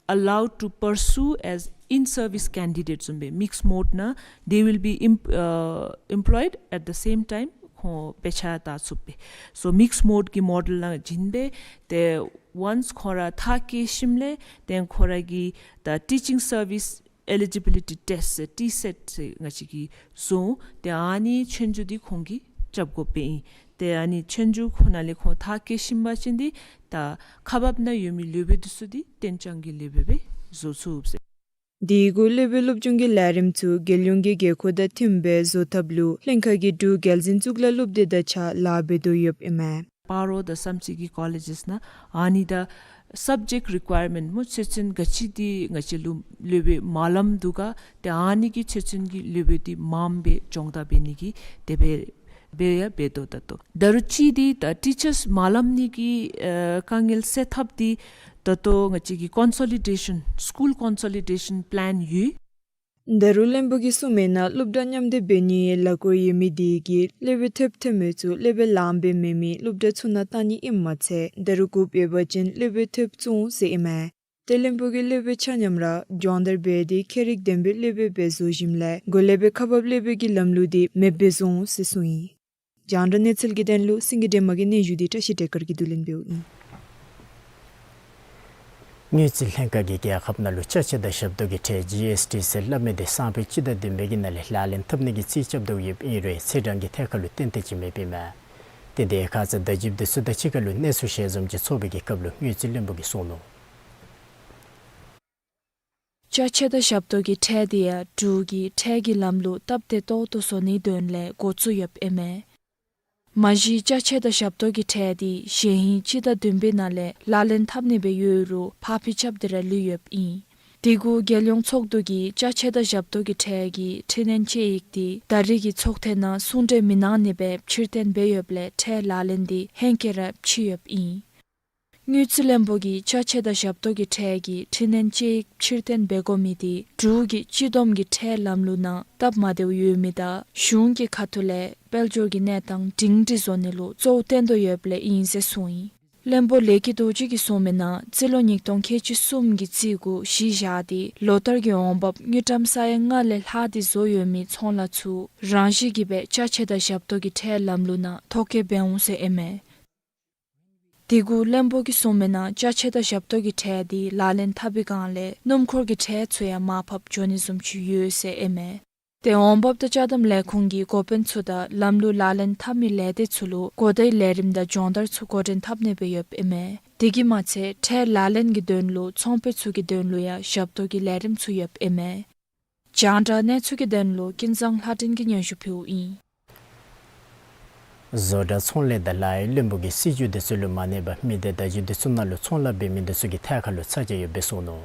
allowed to pursue as in-service candidates བཟུམ་སྦེ་mixed mode ནང་they will be em- uh, employed at the same time ཁོང་དཔེ་ཆ་བལྟ་ཚུགས་པས། So mixed mode གི་མོ་ཌེལ་ནང་བྱིན་སྦེ་ཏེ་once ཁོང་ར་མཐར་འཁྱོལ་ཞིནམ་ལས་ཏེ་ཁོང་ར་གི་ད་teaching service eligibility test ཟེར་ཊི་སེཊ་ཟེར་ང་བཅས་ཀྱིས་བཟོ། ཏེ་ཨ་ནི་ཆོས་རྒྱུགས་འདི་ཁོང་གིས་རྐྱབ་དགོཔ་ཨིན། ཏེ་ཨ་ནི་ཆོས་རྒྱུགས་ཁོ་ནང་ལས་ཁོང་མཐར་འཁྱོལ་ཞིནམ་ཅིག་འདི་ད་ཁག་འབག་ནང་ཡོད་མི་སློབ་དཔོན་འདི་ཚུ་འདི་གཏན་འཇགས་ཀྱི་སློབ་དཔོན་སྦེ་བཟོ་ཚུགས་ཟེར། དེ་གུ་སློབ་དཔོན་སློབ་སྦྱོང་གི་ལས་རིམ་ཚུ་རྒྱལ་ཡོངས་ཀྱི་དགོས་མཁོ་དང་མཐུནམ་སྦེ་བཟོ་ཐབས་ལུ་ལྷན་ཁག་གིས་འབྲུག་རྒྱལ་འཛིན་གཙུག་ལག་སློབ་སྡེ་དང་གཅིག་ཁར་ལཱ་འབད་དོ་ཡོདཔ་ཨིན་མས། སྤ་རོ་དང་བསམ་རྩེ་གི་ཀོ་ལེཇ་ནང་ཨ་ནི་ད་སབ་ཇེཀཊ་རི་ཀོ་ཡར་མེནཊ་སྨོ་ཚོད་ཚོད་ག་ཅི་འདི་ང་བཅས་ལུ་སློབ་དཔོན་མང་ལམ་འདུག་ག། ཏེ་ཨ་ནི་གི་ཚོད་ཚོད་ཀྱི་སློབ་དཔོན་འདི་མངམ་སྦེ་སྦྱོང་བརྡར་འབད་ནི་གི་དེ་སྦེ་འབད་ཡང་འབད་དོ་ད་ལྟོ། ད་རུང་གཅིག་འདི་ད་ཊི་ཅརསི་མང་ལམ་ནི་གི་ཨེ་དཀའ་ངལ་སེལ་ཐབས་འདི་ད་ལྟོ་ང་བཅས་ཀྱི་ཀོན་སོ་ལི་ཌེ་ཤཱན་སི་ཀུལ་ཀོན་སོ་ལི་ཌེ་ཤཱན་པི་ལེན་ཡོད། ད་རུང་བློན་པོ་གིས་གསུངས་མི་ནང་སློབ་གྲྭ་མཉམ་འདེགས་འབད་ནིའི་ལས་འགུལ་ཡོད་མི་དེ་གིས་སློབ་དཔོན་ཐེབས་ཐོན་མི་ཚུ་སློབ་དཔོན་ལངམ་སྦེ་མེད་མི་སློབ་གྲྭ་ཚུ་ནང་གཏང་ནི་ཨིནམ་མ་ཚད་ད་རུང་དགོཔ་ཡོད་པ་ཅིན་སློབ་དཔོན་ཐེབས་བཙུགས་འོང་ཟེར་ཨིན་མས། ཏེ་བློན་པོ་གིས་སློབ་དཔོན་ཆ་མཉམ་ར་སྦྱོང་བརྡར་འབད་དེ་ཁྱད་རིག་ལྡན་པའི་སློབ་དཔོན་སྦེ་བཟོ་ཞིནམ་ལས་གོ་ལེ་སྦེ་ཁག་འབགཔ་སློབ་དཔོན་གྱི་ལམ་ལུགས་འདི་མེདཔ་སྦེ་བཟོ་འོང་ཟེར་གསུངས་ཡི། རྒྱང་བསྒྲགས་གནས་ཚུལ་གྱི་དོན་ལུ་སེང་གེ་སྒྲོལ་མ་གི་སྙན་ཞུ་འདི་བཀྲ་ཤིས་བདེ་དཀར་གྱིས་བསྡུ་ལེན་འབདཝ་ཨིན། དངུལ་རྩིས་ལྷན་ཁག་གིས་རྒྱལ་ཁབ་ནང་ལུ་ཅ་ཆས་དང་ཞབས་ཏོག་གི་ཁྲལ་ཇི་ཨེསི་ཊི་ཟེར་སླབ་མི་འདི་སང་ཕོད་སྤྱི་ཟླ་བདུན་པའི་གི་ནང་ལས་ལག་ལེན་འཐབ་ནི་གི་རྩིས་རྐྱབ་དོ་ཡོདཔ་ཨིན་རུང་ཚེས་གྲངས་ཀྱི་ཐད་ཁར་ལུ་གཏན་གཏན་ཅིག་མེདཔ་ཨིན་མས། ཏེ་དེ་ཁ་ཙ་བརྡ་བརྒྱུདཔ་འདི་ཚུ་དང་གཅིག་ཁར་ལུ་གནས་ཚུལ་ཞལ་འཛོམས་ཅིག་ཚོགས་པའི་གི་སྐབས་ལུ་དངུལ་རྩིས་བློན་པོ་གིས་གསུངས་ནུག། ཅ་ཆས་དང་ཞབས་ཏོག་གི་ཁྲལ་འདི་ཡང་འབྲུག་གིས་ཁྲལ་གྱི་ལམ་ལུགས་སྟབས་བདེ་ཏོག་ཏོ་བཟོ་ནིའི་དོན་ལས་འགོ་བཙུགས་ཡོདཔ་ཨིན་མས། མ་གཞི་ཅ་ཆས་དང་ཞབས་ཏོག་གི་ཁྲལ་འདི་གཞེས་ཧིང་སྤྱི་ཟླ་བདུན་པའི་ནང་ལས་ལག་ལེན་འཐབ་ནི་སྦེ་ཡོད་རུང་ཕར་འགྱངས་རྐྱབ་སྟེ་ར་ལུས་ཡོདཔ་ཨིན། དེ་གུ་རྒྱལ་ཡོངས་ཚོགས་འདུ་གིས་ཅ་ཆས་དང་ཞབས་ཏོག་གི་ཁྲལ་གྱི་འཕྲི་སྣོན་དཔྱད་ཡིག་འདི་ད་རེས་ཀྱི་ཚོགས་ཐེངས་ནང་གསུང་གྲོས་མི་གནང་ནི་སྦེ་ཕྱིར་འཐེན་འབད་ཡོདཔ་ལས་ཁྲལ་ལག་ལེན་འདི་ཧེང་སྐལ་ར་ཕྱིས་ཡོདཔ་ཨིན། དངུལ་རྩིས་བློན་པོ་གིས་ཅ་ཆས་དང་ཞབས་ཏོག་གི་ཁྲལ་གྱི་འཕྲི་སྣོན་དཔྱད་ཡིག་ཕྱིར་འཐེན་འབད་དགོ་མི་འདི་འབྲུག་གི་སྤྱི་བསྡོམས་ཀྱི་ཁྲལ་ལམ་ལུགས་ནང་སྟབས་མ་བདེཝ་ཡོད་མི་དང་གཞུང་གི་ཁ་ཐུག་ལས་དཔལ་འབྱོར་གྱི་གནས་སྟངས་སྒྲིང་སྒྲི་བཟོ་ནི་ལུ་གཙོ་བོ་བཏོན་དོ་ཡོདཔ་ལས་ཨིན་ཟེར་གསུངས་ཡི། བློན་པོ་ལས་ཀྱི་རྡོ་རྗེ་གིས་གསུངས་མི་ནང་རྩིས་ལོ་ཉིས་སྟོང་ཁལ་གཅིག་གསུམ་གྱི་རྩིས་འགོ་གཞི་བཞག་སྟེ་ལོ་ལྟར་གྱི་འོང་འབབ་དངུལ་ཀྲམ་ས་ཡ་ལྔ་ལས་ལྷག་སྟེ་བཟོ་ཡོད་མི་ཚོང་ལཱ་ཚུ་རང་བཞིན་གྱིས་སྦེ་ཅ་ཆས་དང་ཞབས་ཏོག་གི་ཁྲལ་ལམ་ལུགས་ནང་ཐོ་བཀོད་འབད་འོང་ཟེར་ཨིན་མས། དེ་གུ་བློན་པོ་གིས་གསུངས་མི་ནང་ཅ་ཆས་དང་ཞབས་ཏོག་གི་ཁྲལ་འདི་ལག་ལེན་འཐབ་པའི་སྒང་ལས་སྣུམ་འཁོར་གྱི་ཁྲལ་ཚུ་ཡང་མར་ཕབ་འགྱོ་ནི་བཟུམ་ཅིག་ཡོད་ཟེར་ཨིན་མས། ཏེ་འོང་འབབ་དང་ཅ་དམ་ལས་ཁུངས་ཀྱི་འགོ་དཔོན་ཚུ་དང་ལམ་ལུགས་ལག་ལེན་འཐབ་མི་ལས་སྡེ་ཚུ་ལུ་གོ་བརྡའི་ལས་རིམ་དང་སྦྱོང་བརྡར་ཚུ་འགོ་འདྲེན་འཐབ་ནི་སྦེ་ཡོདཔ་ཨིན་མས། དེ་གིས་མ་ཚད་ཁྲལ་ལག་ལེན་གྱི་དོན་ལུ་ཚོང་དཔོན་ཚུ་གི་དོན་ལུ་ཡང་ཞབས་ཏོག་གི་ལས་རིམ་ཚུ་ཡོདཔ་ཨིན་མས། རྒྱང་བསྒྲགས་གནས་ཚུལ་གྱི་དོན་ལུ་ཀུན་བཟང་ལྷ་སྒྲོན་གྱིས་སྙན་ཞུ་ཕུལཝ་ཨིན། བཟོ་གྲྭ་ཚོང་ལས་དང་ལཱ་གཡོག་བློན་པོ་གིས་སྲིད་བྱུས་འདི་ཚུ་ལུ་མ་གནས་པར་མི་སྡེ་བརྡ་བརྒྱུད་འདི་ཚུ་ནང་ལུ་ཚོང་ལཱ་འབད་མི་འདི་ཚུ་གི་ཐད་ཁར་ལུ་ཚ་གྱང་ཡོདཔ་སྦེ་གསུངས་ནུག།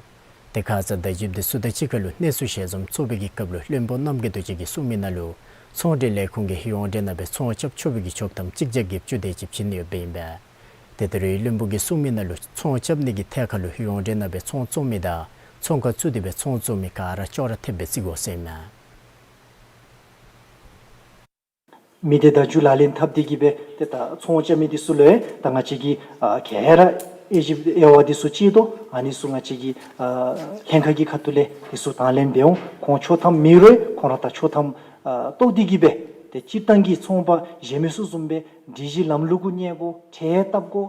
ཏེ་ཁ་ཙ་བརྡ་བརྒྱུདཔ་འདི་ཚུ་དང་གཅིག་ཁར་ལུ་གནས་ཚུལ་ཞལ་འཛོམས་ཚོགས་པའི་གི་སྐབས་ལུ་བློན་པོ་རྣམ་རྒྱལ་རྡོ་རྗེ་གིས་གསུངས་མི་ནང་ལུ་ ཚོང་འབྲེལ་ལས་ཁུངས་ཀྱིས་ཡོངས་འབྲེལ་ནང་སྦེ་ཚོང་རྐྱབ་ཆོག་པའི་གི་ཆོག་ཐམ་གཅིག་བརྒྱ་བརྒྱད་ཅུ་དེ་ཅིག་བྱིན་ཡོདཔ་ཨིན་པས། ཏེ་ད་རེས་བློན་པོ་གིས་གསུངས་མི་ནང་ལུ་ཚོང་རྐྱབ་ནི་གི་ཐད་ཁར་ལུ་ཡོངས་འབྲེལ་ནང་སྦེ་ཚོང་བཙོང་མི་དང་ཚོང་ཁང་བཙུགས་ཏེ་སྦེ་ཚོང་བཙོང་མི་ག་ར་ཅོག་ར་འཐདཔ་སྦེ་བརྩི་དགོ་ཟེར་ཨིན་མས། མི་སྡེ་བརྡ་བརྒྱུད་ལག་ལེན་འཐབ་སྟེ་གི་སྦེ་ཏེ་ད་ཚོང་རྐྱབ་མི་འདི་ཚུ་ལུ་ད་ང་བཅས་ཀྱིས་ཨ་ག་ར་དབྱེ་ཞིབ་དབྱེ་བ་འདི་ཚུ་ཕྱེ་དོ། ཨ་ནི་ཚུ་ང་བཅས་ཀྱིས་ཨ་ལྷན་ཁག་གི་ཁ་ཐུག་ལས་འདི་ཚུ་དང་ལེན་འབད་འོང་། ཁོང་ཆོག་ཐམ་མེད་རུང་ཁོང་ར་ད་ཆོག་ཐམ་ཨ་བཏོག་སྟེ་གི་སྦེ་ཏེ་སྤྱིར་བཏང་གི་ཚོང་པ་གཞན་མི་ཚུ་བཟུམ་སྦེ་སྒྲིག་གཞི་ལམ་ལུགས་གུ་ཉན་དགོ། ཁྲལ་བཏབ་དགོ།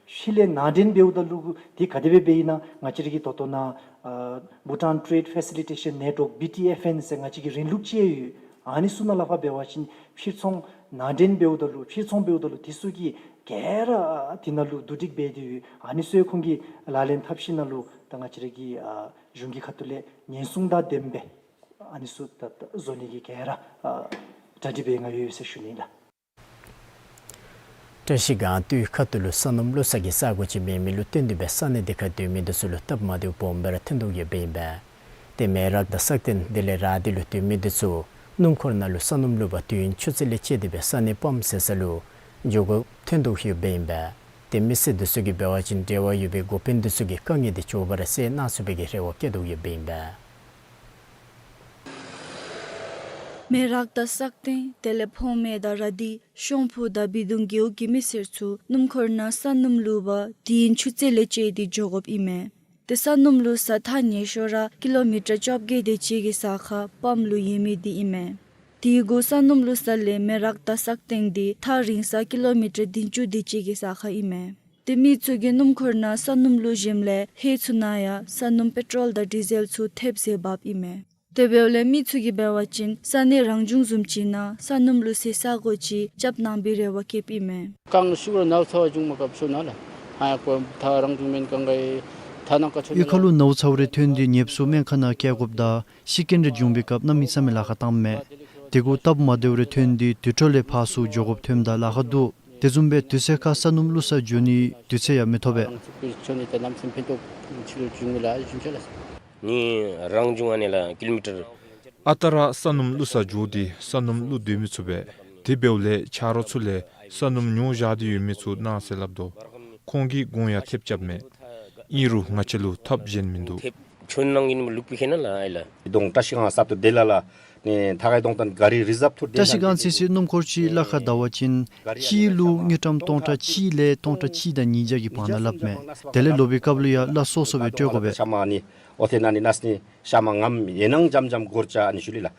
ཕྱི་ལས་ནང་འདྲེན་འབདཝ་ད་ལུ་འདི་ག་དེ་སྦེ་འབད་ཨིན་ན། ང་བཅས་ར་གི་ད་ལྟོ་ནཱ་ཨ་Bhutan Trade Facilitation Network B T F N ཟེར་ང་བཅས་ཀྱི་རིང་ལུགས་ཅིག་ཡོད། ཨ་ནི་ཚུ་ནང་ལས་ཕར་འབད་བ་ཅིན་ཕྱིར་ཚོང་ནང་འདྲེན་འབདཝ་ད་ལུ་ཕྱིར་ཚོང་འབདཝ་ད་ལུ་འདི་ཚུ་གི་ག་ར་འདི་ནང་ལུ་བསྡུ་སྒྲིག་འབད་དེ་ཡོད། ཨ་ནི་ཚུ་ཁོང་གི་ལག་ལེན་འཐབ་ཞིནམ་ལས་ད་ང་བཅས་ར་གི་ཨ་གཞུང་གི་ཁ་ཐུག་ལས་ཉེན་སྲུང་དང་ལྡནམ་སྦེ་ཨ་ནི་ཚུ་ད་ད་བཟོ་ནི་གི་ག་ར་ཨ་གྲ་སྒྲིག་འབད་ང་ཡོད་ཟེར་ཞུ་ནི་ལགས། བཀྲ་ཤིས་སྒང་སྟོད་ཁ་ཐུག་ལུ་ས་སྣུམ་བླུག་ས་གི་ས་གོ་ཅིག་མེད་མི་ལུ་བརྟེན་ཏེ་སྦེ་ས་གནས་དེ་ཁར་སྡོད་མི་འདི་ཚུ་ལུ་སྟབས་མ་བདེཝ་སྦོམ་སྦེ་ར་ཐོན་དོ་ཡོདཔ་ཨིན་པས། ཏེ་མེ་རག་དང་སག་སྟེང་དེ་ལས་ར་དྷི་ལུ་སྡོད་མི་འདི་ཚུ་སྣུམ་འཁོར་ནང་ལུ་ས་སྣུམ་བླུག་པར་དུས་ཡུན་ཆུ་ཚོད་ལས་བཅད་དེ་སྦེ་ས་གནས་པམཔ་ཟེར་ས་ལུ་འགྱོ་དགོཔ་ཐོན་དོ་ཡོདཔ་ཨིན་པས། ཏེ་མི་སེར་འདི་ཚུ་གིས་འབད་བ་ཅིན་འབྲེལ་བ་ཡོད་པའི་འགོ་དཔོན་འདི་ཚུ་གིས་དཀའ་ངལ་འདི་མགྱོགས་པ་ར་སེལ་གནང་ཚུགས་པའི་གི་རེ་བ་བསྐྱེད་དོ་ཡོདཔ་ཨིན་པས། མེ་རག་དང་སག་སྟེང་དེ་ལས་ཕོང་མེ་དང་ར་དྷི་ཤོང་ཕུ་དང་བི་དུང་རྒེད་འོག་གི་མི་སེར་ཚུ་སྣུམ་འཁོར་ནང་ས་སྣུམ་བླུག་པར་དུས་ཡུན་ཆུ་ཚོད་ལས་བཅད་དེ་འགྱོ་དགོཔ་ཨིན་མས། ཏེ་ས་སྣུམ་བླུག་ས་ཐག་ཉེ་ཤོས་ར་ཀི་ལོ་མི་ཊར་བཅོ་བརྒྱད་དེ་ཅིག་གི་ས་ཁར་པམཔ་ལུ་ཡོད་མི་འདི་ཨིན་མས། དེ་གུ་ས་སྣུམ་བླུག་ས་ལས་མེ་རག་དང་སག་སྟེང་འདི་ཐག་རིང་ས་ཀི་ལོ་མི་ཊར་བདུན་ཅུ་དེ་ཅིག་གི་ས་ཁར་ཨིན་མས། ཏེ་མི་ཚུ་གིས་སྣུམ་འཁོར་ནང་ས་སྣུམ་བླུག་ཞིནམ་ལས་ཧེ་ཚུ་ནང་ཡང་ས་སྣུམ་པེ་ཊོལ་དང་ཌི་ཟེལ་ཚུ་ཐེབས་ཟེར་འབབ་ཨིན་མས། དེ་འབདཝ་ལས་མི་ཚུ་གིས་འབད་བ་ཅིན་ས་གནས་རང་བྱུང་བཟུམ་ཅིག་ནང་ས་སྣུམ་བླུག་སའི་ས་གོ་ཅིག་རྐྱབ་གནང་པའི་རེ་བ་བསྐྱེདཔ་ཨིན་མས། གངས་ཤུགས་ར་ནཝ་ཚཝ་བྱུང་མ་ག་ཤུལ་ནང་ལགས། ཨ་ཡ་ཁོ་ད་རང་བྱུང་མེན་གང་ག་ད་ནང་ཀ་ཆོ་གཡུས་ཁ་ལུ་ནཝ་ཚཝ་རེ་ཐོན་ཏེ་ཉེསཔ་ཚུ་སྨན་ཁང་ནང་བསྐྱལ་དགོཔ་དང་ཤི་རྐྱེན་རེ་བྱུང་པའི་སྐབས་གནམ་མེད་ས་མེད་ལཱ་ཁག་བཏངམ་མས། དེ་གུ་སྟབས་མ་བདེཝ་རེ་ཐོན་ཏེ་དུར་ཁྲོད་ལས་ཕར་ཚུར་འགྱོ་དགོཔ་ཐོནམ་ད་ལཱ་ཁག་འདུག། དེ་བཟུམ་སྦེ་དུས་ཚོད་ཁར་ས་སྣུམ་བླུག་ས་འགྱོ་ནི་དུས་ཚོད་ཡང་མི་ཐོབ་པས། རང་བྱུང་ཆོ་ནི་ད་གནམ་མེད་ས་མེད་ཕན་ཐོགས་ཆེ་རུ་བྱུང་ཡི་ལགས། བྱུང་ཆོག་ལགས། ནི་རང་བྱུང་ཨ་ནི་ལགས་ཀི་ལོ་མི་ཊར། ཨ་རྟག་ར་ས་སྣུམ་བླུག་ས་འགྱོ་སྟེ་ས་སྣུམ་བླུག་སྡོད་མི་ཚུ་སྦེ། དེ་འབདཝ་ལས་ཆ་རོགས་ཚུ་ལས་ས་སྣུམ་ཉོ་བཞག་སྟེ་ཡོད་མི་ཚུ་གནང་ཟེར་སླབ་དོ། ཁོང་གིས་དགོངས་ཡངས་ཐེབས་རྐྱབ་མས། ཨིན་རུང་ང་བཅས་ལུ་ཐབས་གཞན་མིན་འདུག། ཁྱོད་ནང་གི་ནི་ལུག་པི་ཁེ་ན་ལ་ཨེ་ལ། དོང་བཀྲ་ཤིས་སྒང་ས་ཏོ་དེ་ལ་ལ་ནི་ཐ་གའི་དོང་དང་ག་རི་རི་ཛབ་ཐུར་དེ་བཀྲ་ཤིས་སྒང་ཚིག་སི་སྣུམ་འཁོར་ཅིག་ལཱ་ཁག་བདའ་བ་ཅིན་གཅིག་ལུ་དངུལ་ཀྲམ་སྟོང་ཕྲག་གཅིག་ལས་སྟོང་ཕྲག་གཅིག་དང་ཉིས་བརྒྱ་གི་བར་ན་སླབ་མས། དེ་ལས་ལོག་པའི་སྐབས་ལུ་ཡང་གླ་སོ་སོ་སྦེ་སྤྲོད་དགོ་པས། ཤ་མ་ནི་ཨོ་ཐེ་ན་ནི་ནས་ནི་ཤ་མ་ངམ་ཡེ་ནང་འཇམ་འཇམ་སྒོར་ཅ་ཨ་ནི་ཞུ་ལི་ལ།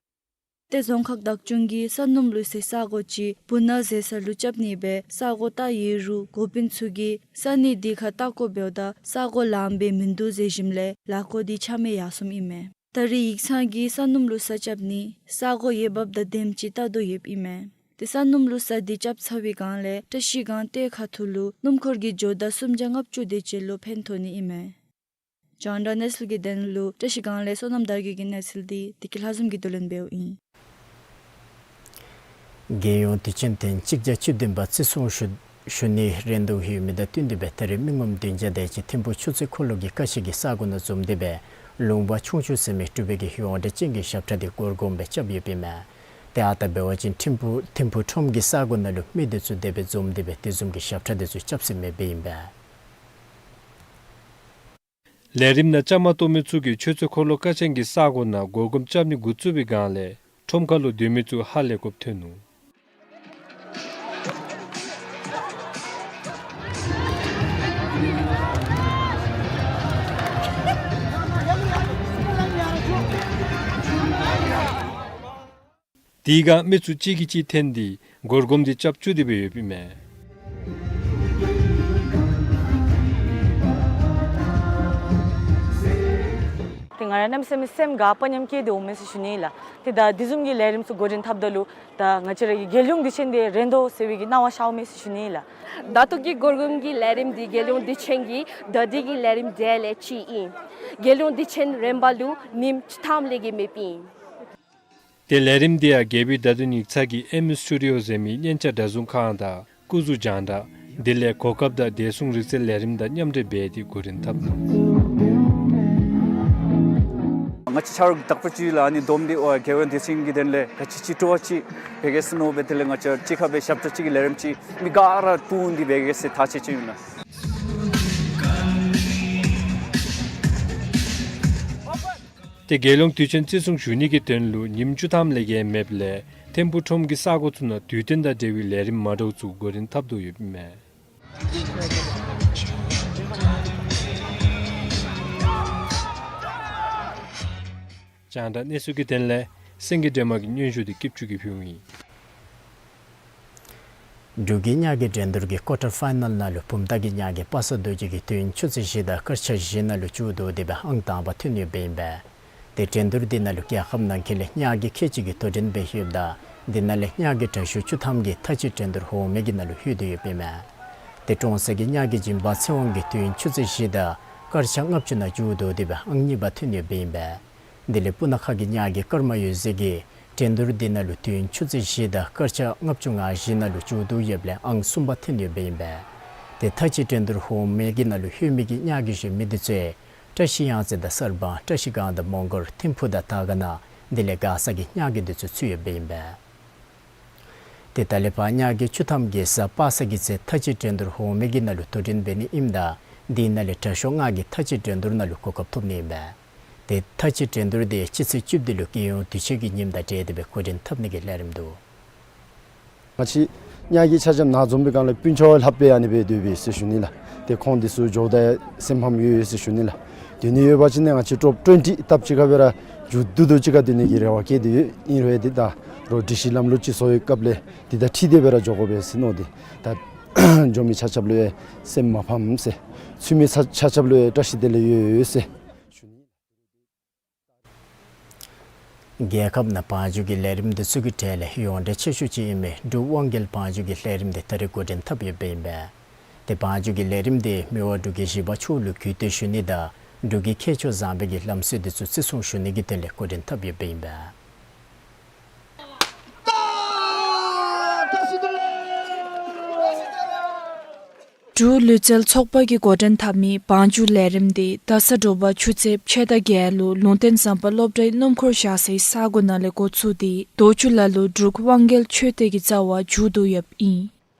ཏེ་རྫོང་ཁག་བདག་སྐྱོང་གིས་ས་སྣུམ་བླུག་སའི་ས་གོ་ཅིག་བུ་ན་ཟེར་ས་ལུ་རྐྱབ་ནི་སྦེ་ས་གོ་བལྟ་ཡོད་རུང་འགོ་དཔོན་ཚུ་གིས་ས་གནས་འདི་ཁར་བལྟ་དགོཔ་འབདཝ་ད་ས་གོ་ལངམ་སྦེ་མིན་འདུག་ཟེར་ཞིནམ་ལས་ལཱ་འགོ་འདི་ཆ་མེད་ཡར་སོངམ་ཨིན་མས། ད་རེས་ཡིག་ཚང་གིས་ས་སྣུམ་བླུག་ས་རྐྱབ་ནི་ས་གོ་འོས་འབབ་དང་ལྡནམ་ཅིག་བལྟ་དོ་ཡོདཔ་ཨིན་མས། ཏེ་ས་སྣུམ་བླུག་ས་འདི་རྐྱབ་ཚར་བའི་སྒང་ལས་བཀྲ་ཤིས་སྒང་སྟོད་ཁ་ཐུག་ལུ་སྣུམ་འཁོར་གྱི་ཇོ་བདག་སུམ་བརྒྱ་ལྔ་བཅུ་དེ་ཅིག་ལུ་ཕན་ཐོགས་ནི་ཨིན་མས། རྒྱང་བསྒྲགས་གནས་ཚུལ་གྱི་དོན་ལུ་བཀྲ་ཤིས་སྒང་ལས་བསོད་ནམས་དར་རྒྱས་ཀྱི་གནས་ཚུལ་འདི་བདེ་སྐྱིད་ལྷ་འཛོམས་ཀྱིས་བསྡུ་ལེན་འབདཝ་ཨིན། རྒྱལ་ཡོངས་དུས་ཆེན་ཐེངས་གཅིག་བརྒྱ་བཅུ་བདུན་པ་བརྩི་སྲུང་ཞུ་ཞུ་ནིའི་རན་ཏོ་ཡོད་མི་དང་བསྟུན་ཏེ་སྦེ་ད་རེས་མི་ངོམ་བདུན་བརྒྱ་དེ་ཅིག་ཐིམ་ཕུག་ཆུ་ཚོད་འཁོར་ལོ་གི་ཀ་ཆེན་གྱི་ས་གོ་ནང་འཛོམས་ཏེ་སྦེ་ལུང་པ་ཆུང་ཆུང་ཟེར་མི་གྲུབ་པའི་གི་ཡོངས་འབྲེལ་ཅན་གྱི་ཞབས་ཁྲ་འདི་སྒོར་སྒོམ་སྦེ་རྐྱབ་ཡོདཔ་ཨིན་མས། ཏེ་ཨ་རྟག་འབད་བ་ཅིན་ཐིམ་ཕུག་ཐིམ་ཕུག་ཁྲོམ་གྱི་ས་གོ་ནང་ལུ་མི་འདི་ཚུ་དེ་སྦེ་འཛོམས་ཏེ་སྦེ་དེ་བཟུམ་གྱི་ཞབས་ཁྲ་འདི་ཚུ་རྐྱབ་ཟེར་མི་སྦེ་ཨིན་པས། ལས་རིམ་ནང་བཅའ་མར་གཏོགས་མི་ཚུ་གིས་ཆུ་ཚོད་འཁོར་ལོ་ཀ་ཆེན་གྱི་ས་གོ་ནང་སྒོར་སྒོམ་རྐྱབ་ནི་འགོ་བཙུགས་པའི་སྒང་ལས་ཁྲོམ་ཁ་ལུ་སྡོད་མི་ཚུ་ཧ་ལས་དགོཔ་ཐོན་ནུག། དེའི་སྒང་མི་ཚུ་གཅིག་གིས་གཅིག་འཐེན་ཏེ་སྒོར་སྒོམ་འདི་རྐྱབ་བཅུག་སྟེ་སྦེ་ཡོདཔ་ཨིན་མས། ཏེ་ང་ར་གནམ་མེད་ས་མེད་སེམས་དགའ་དཔའ་ཉམས་སྐྱེས་ཏེ་འོང་མས་ཟེར་ཞུ་ནི་ལགས། ཏེ་ད་དེ་བཟུམ་གྱི་ལས་རིམ་ཚུ་འགོ་འདྲེན་འཐབ་ད་ལུ་ད་ང་བཅས་ར་གི་རྒྱལ་ཡོངས་དུས་ཆེན་འདི་རན་ཏོ་ཟེར་བའི་གི་སྣང་བ་ཤརཝ་མས་ཟེར་ཞུ་ནི་ལགས། ད་ལྟོ་གི་སྒོར་སྒོམ་གྱི་ལས་རིམ་འདི་རྒྱལ་ཡོངས་དུས་ཆེན་གྱི་ད་ལྟོ་གི་ལས་རིམ་དེ་ལས་གཅིག་ཨིན། རྒྱལ་ཡོངས་དུས་ཆེན་རན་པ་ལུ་ཉིནམ་བཅུ་ཐམ་ལས་བརྒལ་མེདཔ་ཨིན། ཏེ་ལས་རིམ་འདི་ཡང་རྒྱལ་པོའི་བརྡ་དོན་ཡིག་ཚང་གི་ཨེམ་ཨེས་སི་ཊུ་ཌི་ཡོ་ཟེར་མི་སྙན་ཆ་སྒྲ་བཟུང་ཁང་དང་སྐུ་གཟུགས་སྦྱང་བརྡར་དེ་ལས་གོ་སྐབས་དང་བདེ་སྲུང་རིག་རྩལ་ལས་རིམ་དང་མཉམ་འབྲེལ་འབད་དེ་འགོ་འདྲེན་འཐབ་ནུག། ང་ ཆ་རོགས་དག་པ་ཅིག་ལགས་ཨ་ནི་བསྡོམས་ཏེ་ཨོ་རྒྱལ་ཡོངས་སྡེ་ཚན་གྱི་དོན་ལས་ག་ཅི་ཅིག་སྤྲོ་བ་ཅིག་འབད་གེ་ཟེར་མནོ་སྦེ་དེ་ལས་ང་བཅས་གཅིག་ཁར་སྦེ་ཞབས་ཁྲ་ཅིག་གི་ལས་རིམ་ཅིག་མི་ག་ར་སྤྲོ་འདི་འབད་གེ་ཟེར་ཐག་བཅད་ཅི་ཨིན་ལགས། ཏེ་རྒྱལ་ཡོངས་དུས་ཆེན་བརྩི་སྲུང་ཞུ་ནི་གི་དོན་ལུ་ཉིནམ་བཅུ་ཐམ་ལས་བརྒལ་མེདཔ་ལས་ཐིམ་ཕུག་ཁྲོམ་གྱི་ས་གོ་ཚུ་ནང་དུས་སྟོན་དང་འབྲེལ་བའི་ལས་རིམ་མ་འདྲཝ་ཚུ་འགོ་འདྲེན་འཐབ་དོ་ཡོདཔ་ཨིན་མས། རྒྱང་བསྒྲགས་གནས་ཚུལ་གྱི་དོན་ལས་སེང་གེ་སྒྲོལ་མ་གི་སྙན་ཞུ་འདི་སྐྱིད་ཆུ་གིས་ཕུལཝ་ཨིན། འབྲུག་གི་གཉལ་གྱི་འགྲན་བསྡུར་གྱི་ཀོར་ཊར་ཕའི་ནཱལ་ནང་ལུ་བུམ་ཐང་གི་གཉལ་གྱི་པ་སངས་རྡོ་རྗེ་གིས་དུས་ཡུན་ཆུ་ཚོད་བཞི་དང་སྐར་ཆ་བཞི་ནང་ལུ་མཇུག་བསྡུ་སྟེ་སྦེ་ཨང་དང་པ་ཐོན་ཡོདཔ་ཨིན་པས། ཏེ་འགྲན་བསྡུར་འདི་ནང་ལུ་རྒྱལ་ཁབ་ནང་འཁོད་ལས་གཉལ་གྱི་ཁལ་གཅིག་གིས་དོ་འགྲན་འབད་ཡོདཔ་ད་འདི་ནང་ལས་གཉལ་གྱི་དྲག་ཤོས་བཅུ་ཐམ་གྱིས་མཐའ་དཔྱད་འགྲན་བསྡུར་འོག་མའི་གི་ནང་ལུ་ལྷོད་དེ་ཡོདཔ་ཨིན་མས། ཏེ་ཀྲོང་གསར་གྱི་གཉལ་གྱི་སྦྱིན་པ་ཚེ་དབང་གིས་དུས་ཡུན་ཆུ་ཚོད་བཞི་དང་སྐར་ཆ་ལྔ་བཅུ་ནང་མཇུག་བསྡུ་སྟེ་སྦེ་ཨང་གཉིས་པ་ཐོན་ཡོདཔ་ཨིན་པས། དེ་ལས་སྤུ་ན་ཁ་གི་གཉལ་གྱི་ཀརྨ་འོད་ཟེར་གྱིས་འགྲན་བསྡུར་འདི་ནང་ལུ་དུས་ཡུན་ཆུ་ཚོད་བཞི་དང་སྐར་ཆ་ལྔ་བཅུ་ང་བཞི་ནང་ལུ་མཇུག་བསྡུ་ཡོདཔ་ལས་ཨང་གསུམ་པ་ཐོན་ཡོདཔ་ཨིན་པས། ཏེ་མཐའ་དཔྱད་འགྲན་བསྡུར་འོག་མའི་གི་ནང་ལུ་ལྷོད་མི་གི་གཉལ་གྱི་གཞོན་མི་འདི་ཚུ་བཀྲ་ཤིས་གཡང་རྩེ་དང་གསར་སྤང་བཀྲ་ཤིས་སྒང་དང་མོང་སྒར་ཐིམ་ཕུག་དང་དར་དཀར་ན་དེ་ལས་མགར་ས་གི་གཉལ་གྱི་འདི་ཚུ་ཚུད་ཡོདཔ་ཨིན་པས། ཏེ་ད་ལས་ཕར་གཉལ་གྱི་བཅུ་ཐམ་གྱིས་གཟའ་པ་སངས་ཀྱི་ཚེ་མཐའ་དཔྱད་འགྲན་བསྡུར་འོག་མའི་གི་ནང་ལུ་དོ་འགྲན་འབད་ནི་ཨིནམ་ད་དེ་ནང་ལས་དྲག་ཤོས་ལྔ་གིས་མཐའ་དཔྱད་འགྲན་བསྡུར་ནང་ལུ་གོ་སྐབས་ཐོབ་ནི་ཨིན་པས། ཏེ་མཐའ་དཔྱད་འགྲན་བསྡུར་འདི་སྤྱི་ཚེས་བཅུ་པ་འདི་ལུ་རྒྱལ་ཡོངས་དུས་ཆེན་གྱི་ཉིནམ་དང་འབྲེལ་ཏེ་སྦེ་འགོ་འདྲེན་འཐབ་ནི་གི་ལས་རིམ་འདུག། ང་བཅས་གཉལ་གྱི་ཆ་ཁྱབ་ནཱ་འཛོམས་པའི་སྒང་ལས་སྤུན་ཆ་ལྷགཔ་སྦེ་ཨ་ནི་སྦེ་སྡོད་པས་ཟེར་ཞུ་ནི་ལགས། ཏེ་ཁོང་འདི་ཚུ་འགྱོཝ་ད་སེམས་ཕམ་ཡོད་ཡོད་ཟེར་ཞུ་ནི་ལགས། སྡོད་ནི་ཡོད་པ་ཅིན་ནི་ང་བཅས་ཊོབ་ཊུ་ཝེན་ཊི་སྟབས་གཅིག་ཁར་སྦེ་ར་མཇུག་བསྡུ་དོ་གཅིག་ཁར་སྡོད་ནི་གི་རེ་བ་བསྐྱེད་དེ་ཡོད། ཨིན་རུང་ཡང་འདི་ད་རོགས་སྒྲིག་གཞི་ལམ་ལུགས་ཅིག་བཟོ་བའི་སྐབས་ལས་འདི་དང་འཁྲིལ་ཏེ་སྦེ་ར་འགྱོ་དགོ་པས་ཟེར་མནོ་སྟེ་ད་འགྱོ་མི་ཆ་ཁྱབ་ལུ་ཡང་སེམས་མ་ཕམ་ཟེར་ཚུད་མི་ཆ་ཆ་ཁྱབ་ལུ་ཡང་བཀྲ་ཤིས་བདེ་ལེགས་ཡོད་ཡོད་ཟེར། རྒྱལ་ཁབ་ནང་བང་རྒྱུགས་ཀྱི་ལས་རིམ་འདི་ཚུ་གི་གྲས་ལས་ཡོངས་གྲགས་ཆེ་ཤོས་ཅིག་ཨིན་མི་འབྲུག་དབང་རྒྱལ་བང་རྒྱུགས་ཀྱི་ལས་རིམ་འདི་ད་རེས་འགོ་འདྲེན་འཐབ་ཡོདཔ་ཨིན་པས། ཏེ་བང་རྒྱུགས་ཀྱི་ལས་རིམ་འདི་མི་དབང་འབྲུག་རྒྱལ་བཞི་པ་མཆོག་ལུ་གུས་བསྟོད་ཞུ་ནི་དང་འབྲུག་གི་ཁྱད་ཆོས་བཟང་པོའི་གི་ལམ་སྲོལ་འདི་ཚུ་བརྩི་སྲུང་ཞུ་ནི་གི་དོན་ལས་འགོ་འདྲེན་འཐབ་ཡོདཔ་ཨིན་པས། འབྲུག་ལུས་རྩལ་ཚོགས་པ་གིས་འགོ་འདྲེན་འཐབ་མི་བང་རྒྱུགས་ལས་རིམ་འདི་རྡ་ས་དྲོ་པ་ཆུ་ཚོད་ཕྱེད་དང་བརྒྱད་ལུ་ལུང་བསྟན་ཟམ་པ་སློབ་གྲྭའི་སྣུམ་འཁོར་བཞག་སའི་ས་གོ་ནང་ལས་འགོ་བཙུགས་ཏེ་རྡོ་ཆུ་ལ་ལུ་འབྲུག་དབང་རྒྱལ་ཆོས་སྡེ་གི་རྩ་བར་མཇུག་བསྡུ་ཡོདཔ་ཨིན།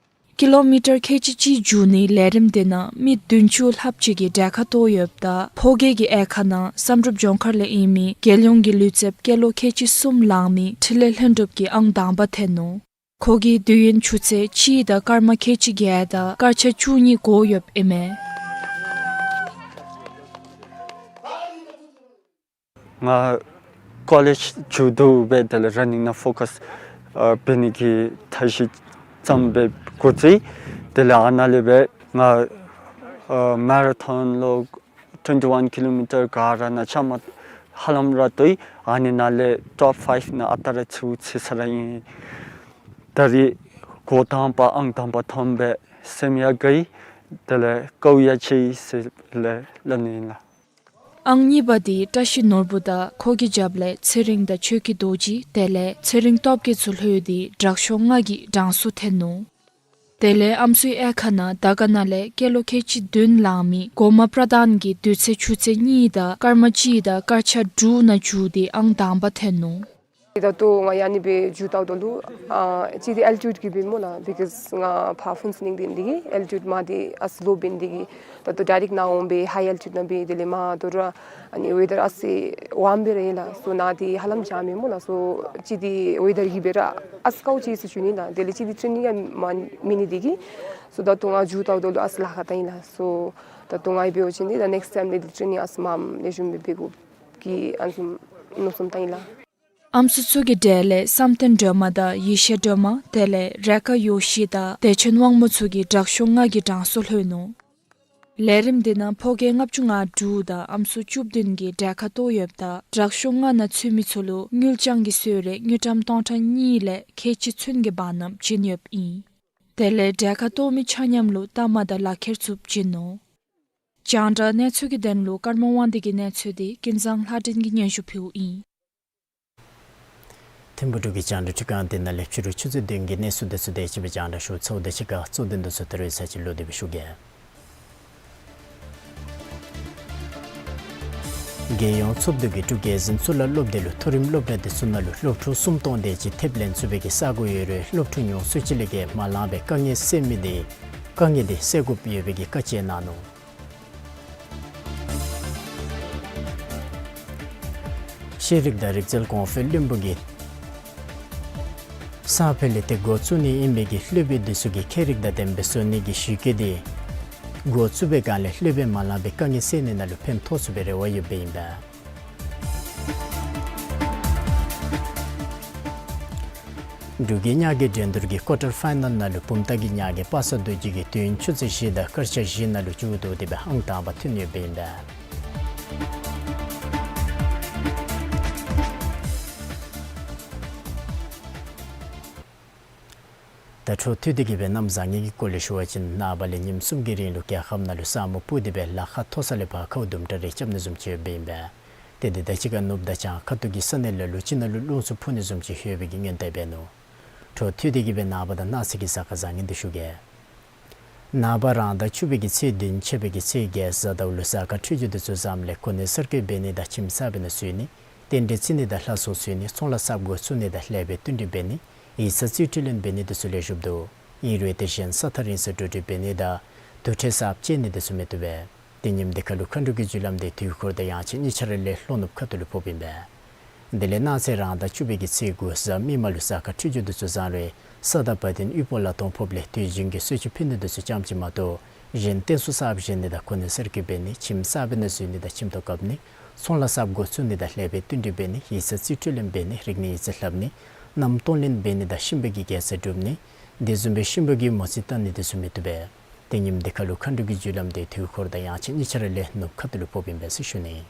ཀི་ལོ་མི་ཊར་ཁལ་གཅིག་གཅིག་རྒྱུག་ནིའི་ལས་རིམ་འདི་ནང་མི་བདུན་ཅུ་ལྷགཔ་ཅིག་གིས་གྲལ་ཁར་གཏོགས་ཡོདཔ་ད་ཕོ་སྐྱེས་ཀྱི་དབྱེ་ཁག་ནང་བསམ་གྲུབ་ལྗོངས་མཁར་ལས་ཨིན་མི་རྒྱལ་ཡོངས་ཀྱི་ལུས་རྩལཔ་སྐྱེས་ལོ་ཁལ་གཅིག་གསུམ་ལང་མི་འཕྲིན་ལས་ལྷུན་གྲུབ་ཀྱིས་ཨང་དང་པ་ཐོན་ནུག། ཁོ་གིས་དུས་ཡུན་ཆུ་ཚོད་གཅིག་དང་སྐར་མ་ཁལ་གཅིག་བརྒྱད་དང་སྐར་ཆ་བཅུ་གཉིས་འགོར་ཡོདཔ་ཨིན་མས། ང་ཀོ་ལེཇ་མཇུག་བསྡུ་སྦེ་དེ་ལས་ར་ནིང་ནང་ཕོ་ཀཱས་ཨ་འབད་ནི་གི་ཐབས་ཤེས་བརྩམས་སྦེ་འགོ་བཙུགས། དེ་ལས་ཨ་ནཱ་ལས་སྦེ་ང་ཨ་མེ་ར་ཐོན་ལོ་ཊུ་ཝེན་ཊི་ཝཱན་ཀི་ལོ་མི་ཊར་ག་ར་ནང་ཆ་མ་ཧ་ལམ་ར་བཏུབ། ཨ་ནི་ནང་ལས་ཊོབ་ཕའིབ་ནང་ཨ་རྟག་ར་ཚུད་ཚུད་ས་ར་ཨིན། ད་རེས་འགོ་དང་པ་ཨང་དང་པ་ཐོན་པས་སེམས་ཡང་དགའ་ཡི། དེ་ལས་དགའ་བ་ཡང་ཆེ་ཡི་ཟེར་སླབ་ནི་ཨིན་ལགས། ཨང་གཉིས་པ་འདི་བཀྲ་ཤིས་ནོར་བུ་དང་ཁོ་གི་རྒྱབ་ལས་ཚེ་རིང་དང་ཆོས་སྐྱིད་རྡོ་རྗེ་དེ་ལས་ཚེ་རིང་སྟོབས་རྒྱས་ཚུ་ལྷོད་དེ་དྲག་ཤོས་ལྔ་གི་གྲངས་སུ་ཐོན་ནུག། དེ་ལས་ཨམ་སྲུའི་དབྱེ་ཁག་ནང་དར་དཀར་ན་ལས་སྐྱེས་ལོ་ཁལ་གཅིག་བདུན་ལང་མི་གོ་མ་པྲ་དན་གྱིས་དུས་ཚོད་ཆུ་ཚོད་གཉིས་དང་སྐར་མ་གཅིག་དང་སྐར་ཆ་དྲུག་ནང་མཇུག་སྟེ་ཨང་དང་པ་ཐོན་ནུག། ད་ལྟོ་ང་ཡ་ནི་སྦེ་མཇུག་བསྡུཝ་ད་ལུ་ཨ་གཅིག་འདི་ཨལ་ཊི་ཊུཌ་གིས་འབད་སྨོ་ལགས། བི་ཀོསི་ང་ཕར་ཕུན་ཚོགས་གླིང་འབད་ནི་དེ་གིས་ཨལ་ཊི་ཊུཌ་མར་འདི་ཨ་ཙི་ལོ་འབད་ནི་དེ་གིས་ད་ལྟོ་ཌའི་རེཀཊ་ནཱ་འོང་སྦེ་ཧའི་ཨལ་ཊི་ཊུཌ་ནང་འབད། དེ་ལས་མར་དོ་རུང་ཨ་ནི་ཝེ་དར་ཨ་ཙི་ཝརམ་སྦེ་ར་ཨིན་ལགས། སོ་ནཱ་འདི་ཧ་ལམ་འཇམ་མས་སྨོ་ལགས། སོ་གཅིག་འདི་ཝེ་དར་གྱིས་འབད་ར་ཨ་ཙི་དཀའཝ་ཅིག་ཟེར་ཞུ་ནི་ལགས། དེ་ལས་གཅིག་འདི་ཊེ་ནིང་ཡང་མ་མེད་ནི་དེ་གིས་སོ་ད་ལྟོ་ང་མཇུག་བསྡུཝ་ད་ལུ་ཨ་ཙི་ལཱ་ཁག་བལྟ་ཡི་ལགས། སོ་ད་ལྟོ་ང་གིས་འབད་བ་ཅིན་འདི་ད་ནེགསི་ཊའིམ་ལས་འདི་ཊེ་ནིང་ཨ་ཙི་མངམ་ལེགས་ཤོམ་སྦེ་འབད་དགོ་གི་ཨ་ནི་བཟུམ་མནོ་བསམ་བཏང་ཡི་ལགས། ཨམ་སྲུ་ཚུ་གི་གྲས་ལས་བསམ་གཏན་སྒྲོལ་མ་དང་ཡེ་ཤེས་སྒྲོལ་མ་དེ་ལས་རེ་ཁཱ་ཡོ་ཤི་དང་བདེ་ཆེན་དབང་མོ་ཚུ་གིས་དྲག་ཤོས་ལྔ་གི་གྲངས་སུ་ལྷོད་ནུག། ལས་རིམ་འདི་ནང་ཕོ་སྐྱེས་ལྔ་བཅུ་ང་དྲུག་དང་ཨམ་སྲུ་བཅུ་བདུན་གྱིས་གྲལ་ཁར་གཏོགས་ཡོདཔ་ད་དྲག་ཤོས་ལྔ་ནང་ཚུད་མི་ཚུ་ལུ་དངུལ་རྐྱང་གི་གསོལ་རས་དངུལ་ཀྲམ་སྟོང་ཕྲག་གཉིས་ལས་ཁལ་གཅིག་ཚུན་གྱི་བར་ན་བྱིན་ཡོདཔ་ཨིན། དེ་ལས་གྲལ་ཁར་གཏོགས་མི་ཆ་མཉམ་ལུ་རྟགས་མ་དང་ལག་ཁྱེར་ཚུ་བྱིན་ནུག། རྒྱང་བསྒྲགས་གནས་ཚུལ་གྱི་དོན་ལུ་ཀརྨ་དབང་འདུས་ཀྱི་གནས་ཚུལ་འདི་ཀུན་བཟང་ལྷ་སྒྲོན་གྱིས་སྙན་ཞུ་ཕུལཝ་ཨིན། ཐིམ་ཕུག་འབྲུག་གི་རྒྱང་བསྒྲགས་ཁྲི་ཁང་འདི་ནང་ལས་ཕྱི་རུ་ཆུ་ཚོད་བདུན་གྱི་གནས་ཚུལ་འདི་ཚུ་དེ་ཅིག་སྦེ་རྒྱང་བསྒྲགས་ཞུ་ཚརཝ་དང་གཅིག་ཁར་གཙོ་དོན་འདི་ཚུ་ད་རེས་ཚར་གཅིག་ལོག་སྟེ་སྦེ་ཞུ་གེ། རྒྱལ་ཡོངས་ཚོགས་འདུ་གིས་འབྲུག་རྒྱལ་འཛིན་གཙུག་ལག་སློབ་སྡེ་ལུ་མཐོ་རིམ་སློབ་གྲྭ་འདི་ཚུ་ནང་ལུ་སློབ་ཕྲུག་སུམ་སྟོང་དེ་ཅིག་ཐེབས་ལེན་ཚུགས་པའི་གི་ས་གོ་ཡོད་རུང་སློབ་ཕྲུག་ཉུང་སུ་ཅིག་ལས་བརྒལ་མ་ལང་པའི་དཀའ་ངལ་སེལ་མི་དེ་དཀའ་ངལ་དེ་སེལ་དགོཔ་ཡོད་པའི་གི་བཀའ་བཅད་གནང་ནུག། ཤེས་རིག་དང་རིག་རྩལ་གོང་འཕེལ་བློན་པོ་གིས་ས་ཕྱོགས་ལས་ཏེ་འགོ་བཙུགས་ནི་ཨིན་པའི་གི་སློབ་དཔོན་འདི་ཚུ་གིས་ཁྱད་རིག་དང་ལྡན་པའི་བཟོ་ནི་གི་གཞི་བཀོད་དེ་འགོ་བཙུགས་པའི་སྒང་ལས་སློབ་དཔོན་མ་ལང་པའི་དཀའ་ངལ་སེལ་ནི་ནང་ལུ་ཕན་ཐོགས་ཚུགས་པའི་རེ་བ་ཡོདཔ་ཨིན་པས། འབྲུག་གི་ཉག་གི་འགྲན་བསྡུར་གྱི་ཀོར་ཊར་ཕའི་ནལ་ནང་ལུ་བུམ་ཐང་གི་ཉག་གི་པ་སངས་རྡོ་རྗེ་གིས་དུས་ཡུན་ཆུ་ཚོད་བཞི་དང་སྐར་ཆ་བཞི་ནང་ལུ་མཇུག་བསྡུ་སྟེ་སྦེ་ཨང་དང་པ་ཐོན་ཡོདཔ་ཨིན་པས། ད་འཕྲོ་མཐུད་དེ་གི་སྦེ་གནམ་བཟང་ངན་གྱི་སྐོར་ལས་ཞུ་བ་ཅིན་ནངས་པ་ལས་ཉིནམ་གསུམ་གྱི་རིང་ལུ་རྒྱལ་ཁབ་ནང་ལུ་ས་སྨུག་སྤུབས་ཏེ་སྦེ་ལ་ཁ་མཐོ་ས་ལས་བར་ཁཝ་དུམ་གྲ་རེ་རྐྱབ་ནི་བཟུམ་ཅིག་ཡོདཔ་ཨིན་པས། ཏེ་དེ་དང་གཅིག་ཁར་ནུབ་དང་བྱང་ཁ་ཐུག་གི་ས་གནས་ལ་ལུ་ཅིག་ནང་ལུ་རླུང་འཚུབ་འཕུ་ནི་བཟུམ་ཅིག་ཡོད་པའི་གི་སྔོན་བརྡ་འབད་ནུག། འཕྲོ་མཐུད་དེ་གི་སྦེ་ནངས་པ་དང་གནངས་ཚེ་གི་གཟའ་སྐར་བཟང་ངན་འདི་ཞུ་གེ། ནངས་པ་རང་ཟླ་བཅུ་པའི་གི་ཚེས་བདུན་ཆད་པའི་གི་ཚེས་བརྒྱད་གཟའ་ཟླཝ་ལུ་གཟའ་སྐར་འཕྲོད་སྦྱོར་འདི་ཚུ་བཟངམ་ལས་གོ་གནས་གསར་བསྐོ་འབད་ནི་དང་ཁྱིམ་གསར་པའི་ནང་འཛུལ་ནི། རྟེན་འབྲེལ་བརྩི་ནི་དང་ལྷ་ཚོགས་འཚོགས་ནི། ཚོང་ལཱ་གསརཔ་འགོ་བཙུགས་ནི་དང་ལེགས་པའི་བསྟུན་གྲོས་འབད་ནི། ཡིག་ཚང་རྩིས་སྤྲོད་ལེན་འབད་ནི་འདི་ཚུ་ལེགས་ཤོམ་འདུག། ཨིན་རུང་ཏེ་གཞན་ས་ཐག་རིང་སར་འགྲོ་འགྲུལ་འབད་ནི་དང་དུར་ཁྲོད་གསརཔ་བཅད་ནི་འདི་ཚུ་མི་བཏུབ་པས། ཏེ་ཉིནམ་འདི་ཁར་ལུ་མཁའ་འགྲོ་གི་རྒྱུ་ལམ་འདི་དུས་འཁོར་དང་དབྱངས་ཅན་གཉིས་ཆ་ར་ལས་ལྷོ་ནུབ་ཁ་ཐུག་ལུ་ཕོགཔ་ཨིན་པས། དེ་ལས་གནངས་ཚེ་རང་ཟླ་བཅུ་པའི་གི་ཚེས་དགུ་གཟའ་མིག་དམར་ལུ་གཟའ་སྐར་འཕྲོད་སྦྱོར་འདི་ཚུ་བཟང་རུང་ས་དང་བ་དན་དབུལ་པོ་ལ་སྟོང་ཕོགཔ་ལས་དུས་རྒྱུན་གྱི་གསོལ་མཆོད་ཕུལ་ནི་འདི་ཚུ་ཙམ་ཅིག་མ་གཏོགས་གཞན་རྟེན་གསུམ་གསརཔ་བཞེངས་ནི་དང་གོ་གནས་གསར་བསྐོ་འབད་ནི། ཁྱིམ་གསར་པའི་ནང་འཛུལ་ནི་དང་ཁྱིམ་ཐོག་བཀབ་ནི། ཚོང་ལཱ་གསརཔ་འགོ་བཙུགས་ནི་དང་ལེགས་པའི་བསྟུན་གྲོས་འབད་ནི། ཡིག་ཚང་རྩིས་སྤྲོད་ལེན་འབད་ནི། རིག་གནས་ཡིག་ཚང་ལྷབ་ནི། མནའམ་གཏོང་ལེན་འབད་ནི་དང་གཤིན་པོ་གི་དགེ་རྩ་སྒྲུབ་ནི། དེ་བཟུམ་སྦེ་གཤིན་པོ་གི་མོ་རྩིས་བལྟ་ནི་འདི་ཚུ་མི་བཏུབ་པས། ཏེ་ཉིནམ་འདི་ཁར་ལུ་མཁའ་འགྲོ་གི་རྒྱུ་ལམ་འདི་དུས་འཁོར་དང་དབྱངས་ཅན་གཉིས་ཆ་ར་ལས་ནུབ་ཁ་ཐུག་ལུ་ཕོགཔ་ཨིན་པས་ཟེར་ཞུ་ནི།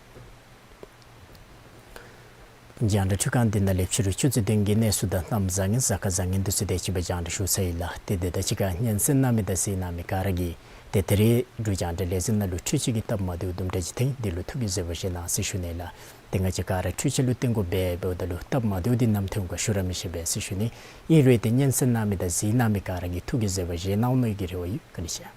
རྒྱང་བསྒྲགས་འཕྲུལ་ཁང་འདི་ནང་ལས་ཕྱི་རུ་ཆུ་ཚོད་བདུན་གྱི་གནས་ཚུལ་དང་གནམ་བཟང་ངན་གཟའ་སྐར་བཟང་ངན་འདི་ཚུ་དེ་ཅིག་སྦེ་རྒྱང་བསྒྲགས་ཞུ་ཚར་ཡི་ལགས། ཏེ་དེ་དང་གཅིག་ཁར་སྙན་གསན་གནང་མི་དང་གཟིགས་གནང་མི་ག་ར་གིས་ཏེ་ད་རེས་འབྲུག་རྒྱང་བསྒྲགས་ལས་འཛིན་ནང་ལུ་འཕྲུལ་ཆས་ཀྱི་སྟབས་མ་བདེཝ་དུམ་གྲ་ཅིག་ཐོན་ཡི། འདི་ལུ་ཐུགས་ཀྱིས་བཟོད་པ་བཞེས་གནང་ཟེར་ཞུ་ནི་ལགས། ཏེ་ང་བཅས་ག་ར་འཕྲུལ་ཆས་ལུ་བརྟེན་དགོ་པས། འབདཝ་ད་ལུ་སྟབས་མ་བདེཝ་འདི་ནམ་ཐོན་ག་ཞུ་ར་མི་ཤེས་པས་ཟེར་ཞུ་ནི། ཨིན་རུང་ཏེ་སྙན་གསན་གནང་མི་དང་གཟིགས་གནང་མི་ག་ར་གིས་ཐུགས་ཀྱིས་བཟོད་པ་བཞེས་གནང་ནིའི་གི་རེ་བ་ཡོད། བཀའ་དྲིན་ཆེ།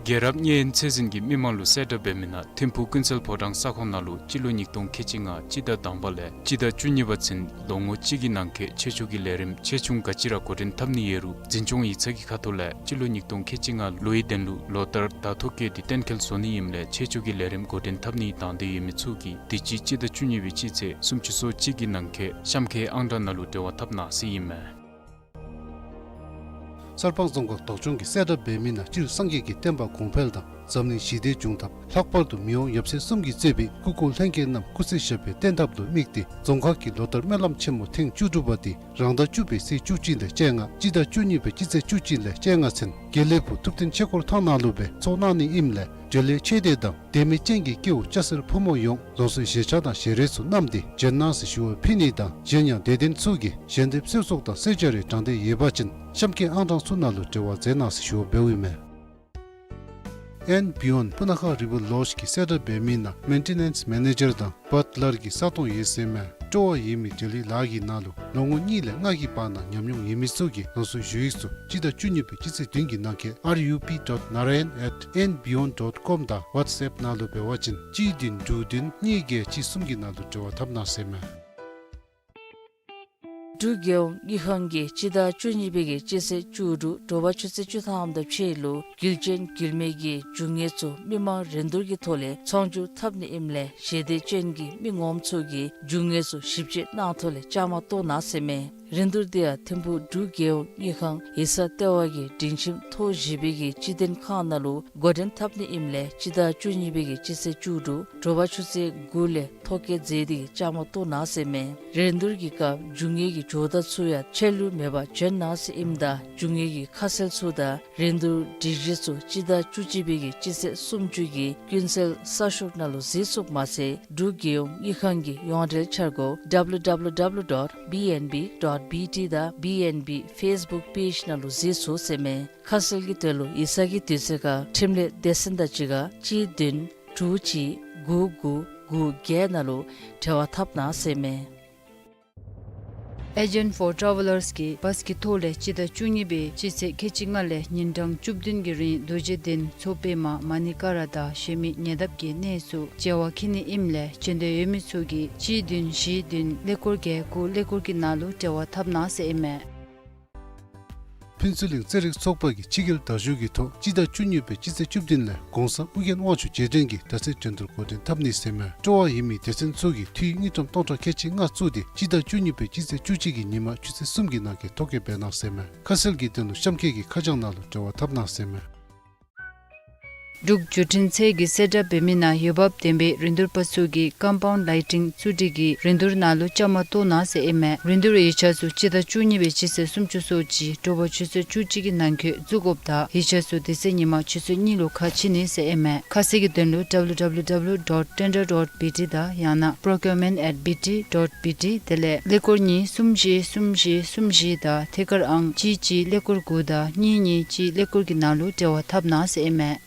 རྒྱལ་རབས་མངའ་དབྱིན་ཚད་འཛིན་གྱིས་མི་མང་ལུ་གསལ་བསྒྲགས་འབད་མི་ནང་ཐིམ་ཕུག་ཀུན་གསལ་ཕོ་བྲང་ས་ཁོངས་ནང་ལུ་སྤྱི་ལོ་ཉིས་སྟོང་ཁལ་གཅིག་ལྔ་སྤྱི་ཟླ་དང་པ་ལས་སྤྱི་ཟླ་བཅུ་གཉིས་པ་ཚུན་ལོ་ངོ་གཅིག་གི་ནང་འཁོད་ཆེ་ཆུང་གི་ལས་རིམ་ཆེ་ཆུང་ག་ཅི་ར་འགོ་འདྲེན་འཐབ་ནི་ཡོད་རུང་འཛིན་སྐྱོང་ཡིག་ཚང་གི་ཁ་ཐུག་ལས་སྤྱི་ལོ་ཉིས་སྟོང་ཁལ་གཅིག་ལྔ་ལོའི་དོན་ལུ་ལོ་ལྟར་བརྡ་ཐོ་བཀོད་དེ་གཏན་འཁེལ་བཟོ་ནི་ཨིནམ་ལས་ཆེ་ཆུང་གི་ལས་རིམ་འགོ་འདྲེན་འཐབ་ནི་དང་འདོད་ཡོད་མི་ཚུ་གིས་དུས་ཅི་སྤྱི་ཟླ་བཅུ་གཉིས་པའི་སྤྱི་ཚེས་སུམ་ཅུ་སོ་གཅིག་གི་ནང་འཁོད་གཤམ་འཁོད་ཨང་གྲངས་ནང་ལུ་འབྲེལ་བ་འཐབ་གནང་ཟེར་ཨིན་མས། གསར་སྤང་རྫོང་ཁག་བདག་སྐྱོང་གིས་གསལ་བསྒྲགས་འབད་མི་ནང་སྤྱིར་སངས་རྒྱས་ཀྱི་བསྟན་པ་གོང་འཕེལ་དང་འཛམ་གླིང་ཞི་བདེ་འབྱུང་ཐབས། ལྷག་པར་དུ་མི་དབང་ཡབ་སྲས་གསུམ་གྱིས་གཙོས་པའི་སྐུ་འཁོར་ལྷན་རྒྱས་རྣམས་སྐུ་ཚེ་ཞབས་པད་བརྟན་ཐབས་ལུ་དམིགས་ཏེ་རྫོང་ཁག་གིས་ལོ་ལྟར་སྨོན་ལམ་ཆེན་མོ་ཐེངས་བཅུ་དྲུག་པ་འདི་རང་ཟླ་བཅུ་པའི་ཚེས་བཅུ་གཅིག་ལས་བཅོ་ལྔ་སྤྱི་ཟླ་བཅུ་གཉིས་པའི་སྤྱི་ཚེས་བཅུ་གཅིག་ལས་བཅོ་ལྔ་ཚུན་དགེ་ལེགས་ཕུག་ཐུབ་བསྟན་ཆོས་འཁོར་ཐང་ནང་ལུ་སྦེ་ཚོགས་གནང་ནི་ཨིནམ་ལས་འབྲེལ་ཡོད་ཆོས་སྡེ་དང་དད་མོས་ཅན་གྱི་སྐྱེ་བོ་སྐྱ་སེར་ཕོ་མོ་ཡོངས་རང་སོའི་བཞེས་ཆག་དང་ཞལ་རས་ཚུ་བསྣམས་ཏེ་བྱོན་གནང་ཟེར་ཞུ་བ་ཕུལ་ནི་དང་གཞན་ཡང་དད་ལྡན་ཚུ་གིས་ཞལ་འདེབས་གསོལ་ཚོགས་དང་གསོལ་ཇ་རེ་དྲང་བདེན་ཡོད་པ་ཅིན་གཤམ་འཁོད་ཨང་གྲངས་ཚུ་ནང་ལུ་འབྲེལ་བ་མཛད་གནང་ཟེར་ཞུ་བ་འབདཝ་ཨིན་མས། ཨེན་བི་ཡོན་སྤུ་ན་ཁ་རི་བར་ལོཇ་གིས་གསལ་བསྒྲགས་འབད་མི་ནང་མེན་ཊེ་ནེནསི་མེ་ནེ་ཇར་དང་བཊ་ལར་གྱི་ས་སྟོང་ཡོད་ཟེར་མས། སྤྲོ་བ་ཡོད་མི་འབྲེལ་ཡོད་ལཱ་གི་ནང་ལུ་ལོ་ངོ་གཉིས་ལས་ལྔ་གི་བར་ན་ཉམས་མྱོང་ཡོད་མི་ཚུ་གིས་རང་སོའི་ཞུ་ཡིག་ཚུ་སྤྱི་ཟླ་བཅུ་གཉིས་པའི་སྤྱི་ཚེས་བདུན་གྱི་ནང་འཁོད་R U P dot narayan at N beyond dot com དང་ཝཊས་ཨེཔ་ནང་ལུ་འབད་བ་ཅིན་གཅིག་བདུན་དྲུག་བདུན་གཉིས་བརྒྱད་གཅིག་གསུམ་གྱི་ནང་ལུ་འབྲེལ་བ་འཐབ་གནང་ཟེར་མས། འབྲུག་རྒྱལ་ཡོངས་དངུལ་ཁང་གིས་སྤྱི་ཟླ་བཅུ་གཉིས་པའི་གི་སྤྱི་ཚེས་བཅུ་དྲུག་དྲོ་པ་ཆུ་ཚོད་བཅུ་ཐམ་དང་ཕྱེད་ལུ་རྒྱུ་ཅན་རྒྱུ་མེད་ཀྱི་རྒྱུ་དངོས་ཚུ་མི་མང་རིན་བསྡུར་གྱི་ཐོག་ལས་ཚོང་སྒྱུར་འཐབ་ནི་ཨིནམ་ལས་ཞལ་འདེབས་ཅན་གྱི་མི་ངོམ་ཚུ་གིས་རྒྱུ་དངོས་ཚུ་ཞིབ་དཔྱད་གནང་ཐོག་ལས་བཅའ་མར་གཏོགས་གནང་ཟེར་མས། རིན་བསྡུར་འདི་ཡང་ཐིམ་ཕུག་འབྲུག་རྒྱལ་ཡོངས་དངུལ་ཁང་ཡིག་ཚང་ལྟེ་བ་གི་སྒྲིང་ཁྱིམ་ཐོག་བཞི་པའི་གི་སྤྱི་དོན་ཁང་ནང་ལུ་འགོ་འདྲེན་འཐབ་ནི་ཨིནམ་ལས་སྤྱི་ཟླ་བཅུ་གཉིས་པའི་གི་སྤྱི་ཚེས་བཅུ་དྲུག་དྲོ་པ་ཆུ་ཚོད་དགུ་ལས་ཐོ་བཀོད་མཛད་དེ་གི་བཅའ་མར་གཏོགས་གནང་ཟེར་མས། རིན་བསྡུར་གྱི་སྐབས་རྒྱུ་དངོས་ཀྱི་ཇོ་བདག་ཚུ་ཡང་ཆད་ལུས་མེད་པར་བྱོན་གནང་ཟེར་ཨིནམ་ད་རྒྱུ་དངོས་ཀྱི་ཁ་གསལ་ཚུ་དང་རིན་བསྡུར་སྒྲིག་གཞི་ཚུ་སྤྱི་ཟླ་བཅུ་གཅིག་པའི་གི་སྤྱི་ཚེས་སུམ་ཅུ་གི་ཀུན་གསལ་གསར་ཤོག་ནང་ལུ་གཟིགས་ཚུགསཔ་མ་ཚད་འབྲུག་རྒྱལ་ཡོངས་དངུལ་ཁང་གི་ཡོངས་འབྲེལ་འཆར་སྒོ་W W W dot B N B dot B T དང་B N B Facebook page ནང་ལུ་གཟིགས་ཚུགས་ཟེར་མས། ཁ་གསལ་གྱི་དོན་ལུ་ཡིག་ཚང་གི་དུས་ཚོད་ཁར་འཕྲིན་ལས་སྡེ་ཚན་དང་གཅིག་ཁར་གཅིག་བདུན་དྲུག་གཅིག་དགུ་དགུ་དགུ་བརྒྱད་ནང་ལུ་འབྲེལ་བ་འཐབ་གནང་ཟེར་མས། Agent for Travellers གིས་བཱས་ཀྱི་ཐོག་ལས་སྤྱི་ཟླ་བཅུ་གཉིས་པའི་སྤྱི་ཚེས་ཁལ་གཅིག་ལྔ་ལས་ཉིན་གྲངས་བཅུ་བདུན་གྱི་རིང་རྡོ་རྗེ་གདན་མཚོ་པདྨ་མ་ཎི་ཀ་ར་དང་གཞན་མི་ཉེ་འདབས་ཀྱི་གནས་སུ་མཇལ་བར་འཁྱིད་ནི་ཨིནམ་ལས་བྱོན་འདོད་ཡོད་མི་ཚུ་གིས་གཅིག་བདུན་བཞི་བདུན་ཀླད་ཀོར་བརྒྱད་དགུ་ཀླད་ཀོར་གྱི་ནང་ལུ་འབྲེལ་བ་འཐབ་གནང་ཟེར་ཨིན་མས། ཕུན་ཚོགས་གླིང་རྩེད་རིགས་ཚོགས་པ་གིས་ཕྱི་རྒྱལ་དར་བཞུགས་ཀྱི་ཐོག་སྤྱི་ཟླ་བཅུ་གཉིས་པའི་སྤྱི་ཚེས་བཅུ་བདུན་ལས་གོང་ས་ཨོ་རྒྱན་དབང་ཕྱུག་རྗེས་དྲན་གྱི་དར་ཚེས་འགྲན་བསྡུར་འགོ་འདྲེན་འཐབ་ནི་ཟེར་མས། སྤྲོ་བ་ཡོད་མི་སྡེ་ཚན་ཚུ་གིས་འཐུས་དངུལ་ཀྲམ་སྟོང་ཕྲག་ཁལ་གཅིག་ལྔ་བཙུགས་ཏེ་སྤྱི་ཟླ་བཅུ་གཉིས་པའི་སྤྱི་ཚེས་བཅུ་གཅིག་གི་ཉིན་མ་ཆུ་ཚོད་གསུམ་གྱི་ནང་འཁོད་ཐོ་བཀོད་འབད་གནང་ཟེར་མས། ཁ་གསལ་གྱི་དོན་ལུ་གཤམ་འཁོད་ཀྱི་ཁ་བྱང་ནང་ལུ་འབྲེལ་བ་འཐབ་གནང་ཟེར་མས། འབྲུག་བརྒྱུད་འཕྲིན་ཚད་ཀྱིས་གསལ་བསྒྲགས་འབད་མི་ནང་འོས་འབབ་ལྡན་པའི་རིན་བསྡུར་པ་ཚུ་གིས་ཀམ་པའུནཌ་ལའིཊིང་བཙུགས་སྒྲིག་གི་རིན་བསྡུར་ནང་ལུ་བཅའ་མར་གཏོགས་གནང་ཟེར་ཨིན་མས། རིན་བསྡུར་ཡིག་ཆ་ཚུ་སྤྱི་ཟླ་བཅུ་གཉིས་པའི་སྤྱི་ཚེས་སུམ་ཅུ་སོ་གཅིག་དྲོ་པ་ཆུ་ཚོད་བཅུ་གཅིག་གི་ནང་འཁོད་བཙུགས་དགོཔ་དང་ཡིག་ཆ་ཚུ་དེ་ཚེ་ཉིན་མ་ཆུ་ཚོད་གཉིས་ལུ་ཁ་ཕྱེ་ནི་ཟེར་ཨིན་མས། ཁ་གསལ་གྱི་དོན་ལུ་W W W dot tender dot B T དང་ཡང་ན་procurement at B T dot B T དེ་ལས་ཀླད་ཀོར་གཉིས་གསུམ་བཞི་གསུམ་བཞི་གསུམ་བཞི་དང་ཐད་ཀར་ཨང་གཅིག་གཅིག་ཀླད་ཀོར་དགུ་དང་གཉིས་གཉིས་གཅིག་ཀླད་ཀོར་གྱི་ནང་ལུ་འབྲེལ་བ་འཐབ་གནང་ཟེར་ཨིན་མས།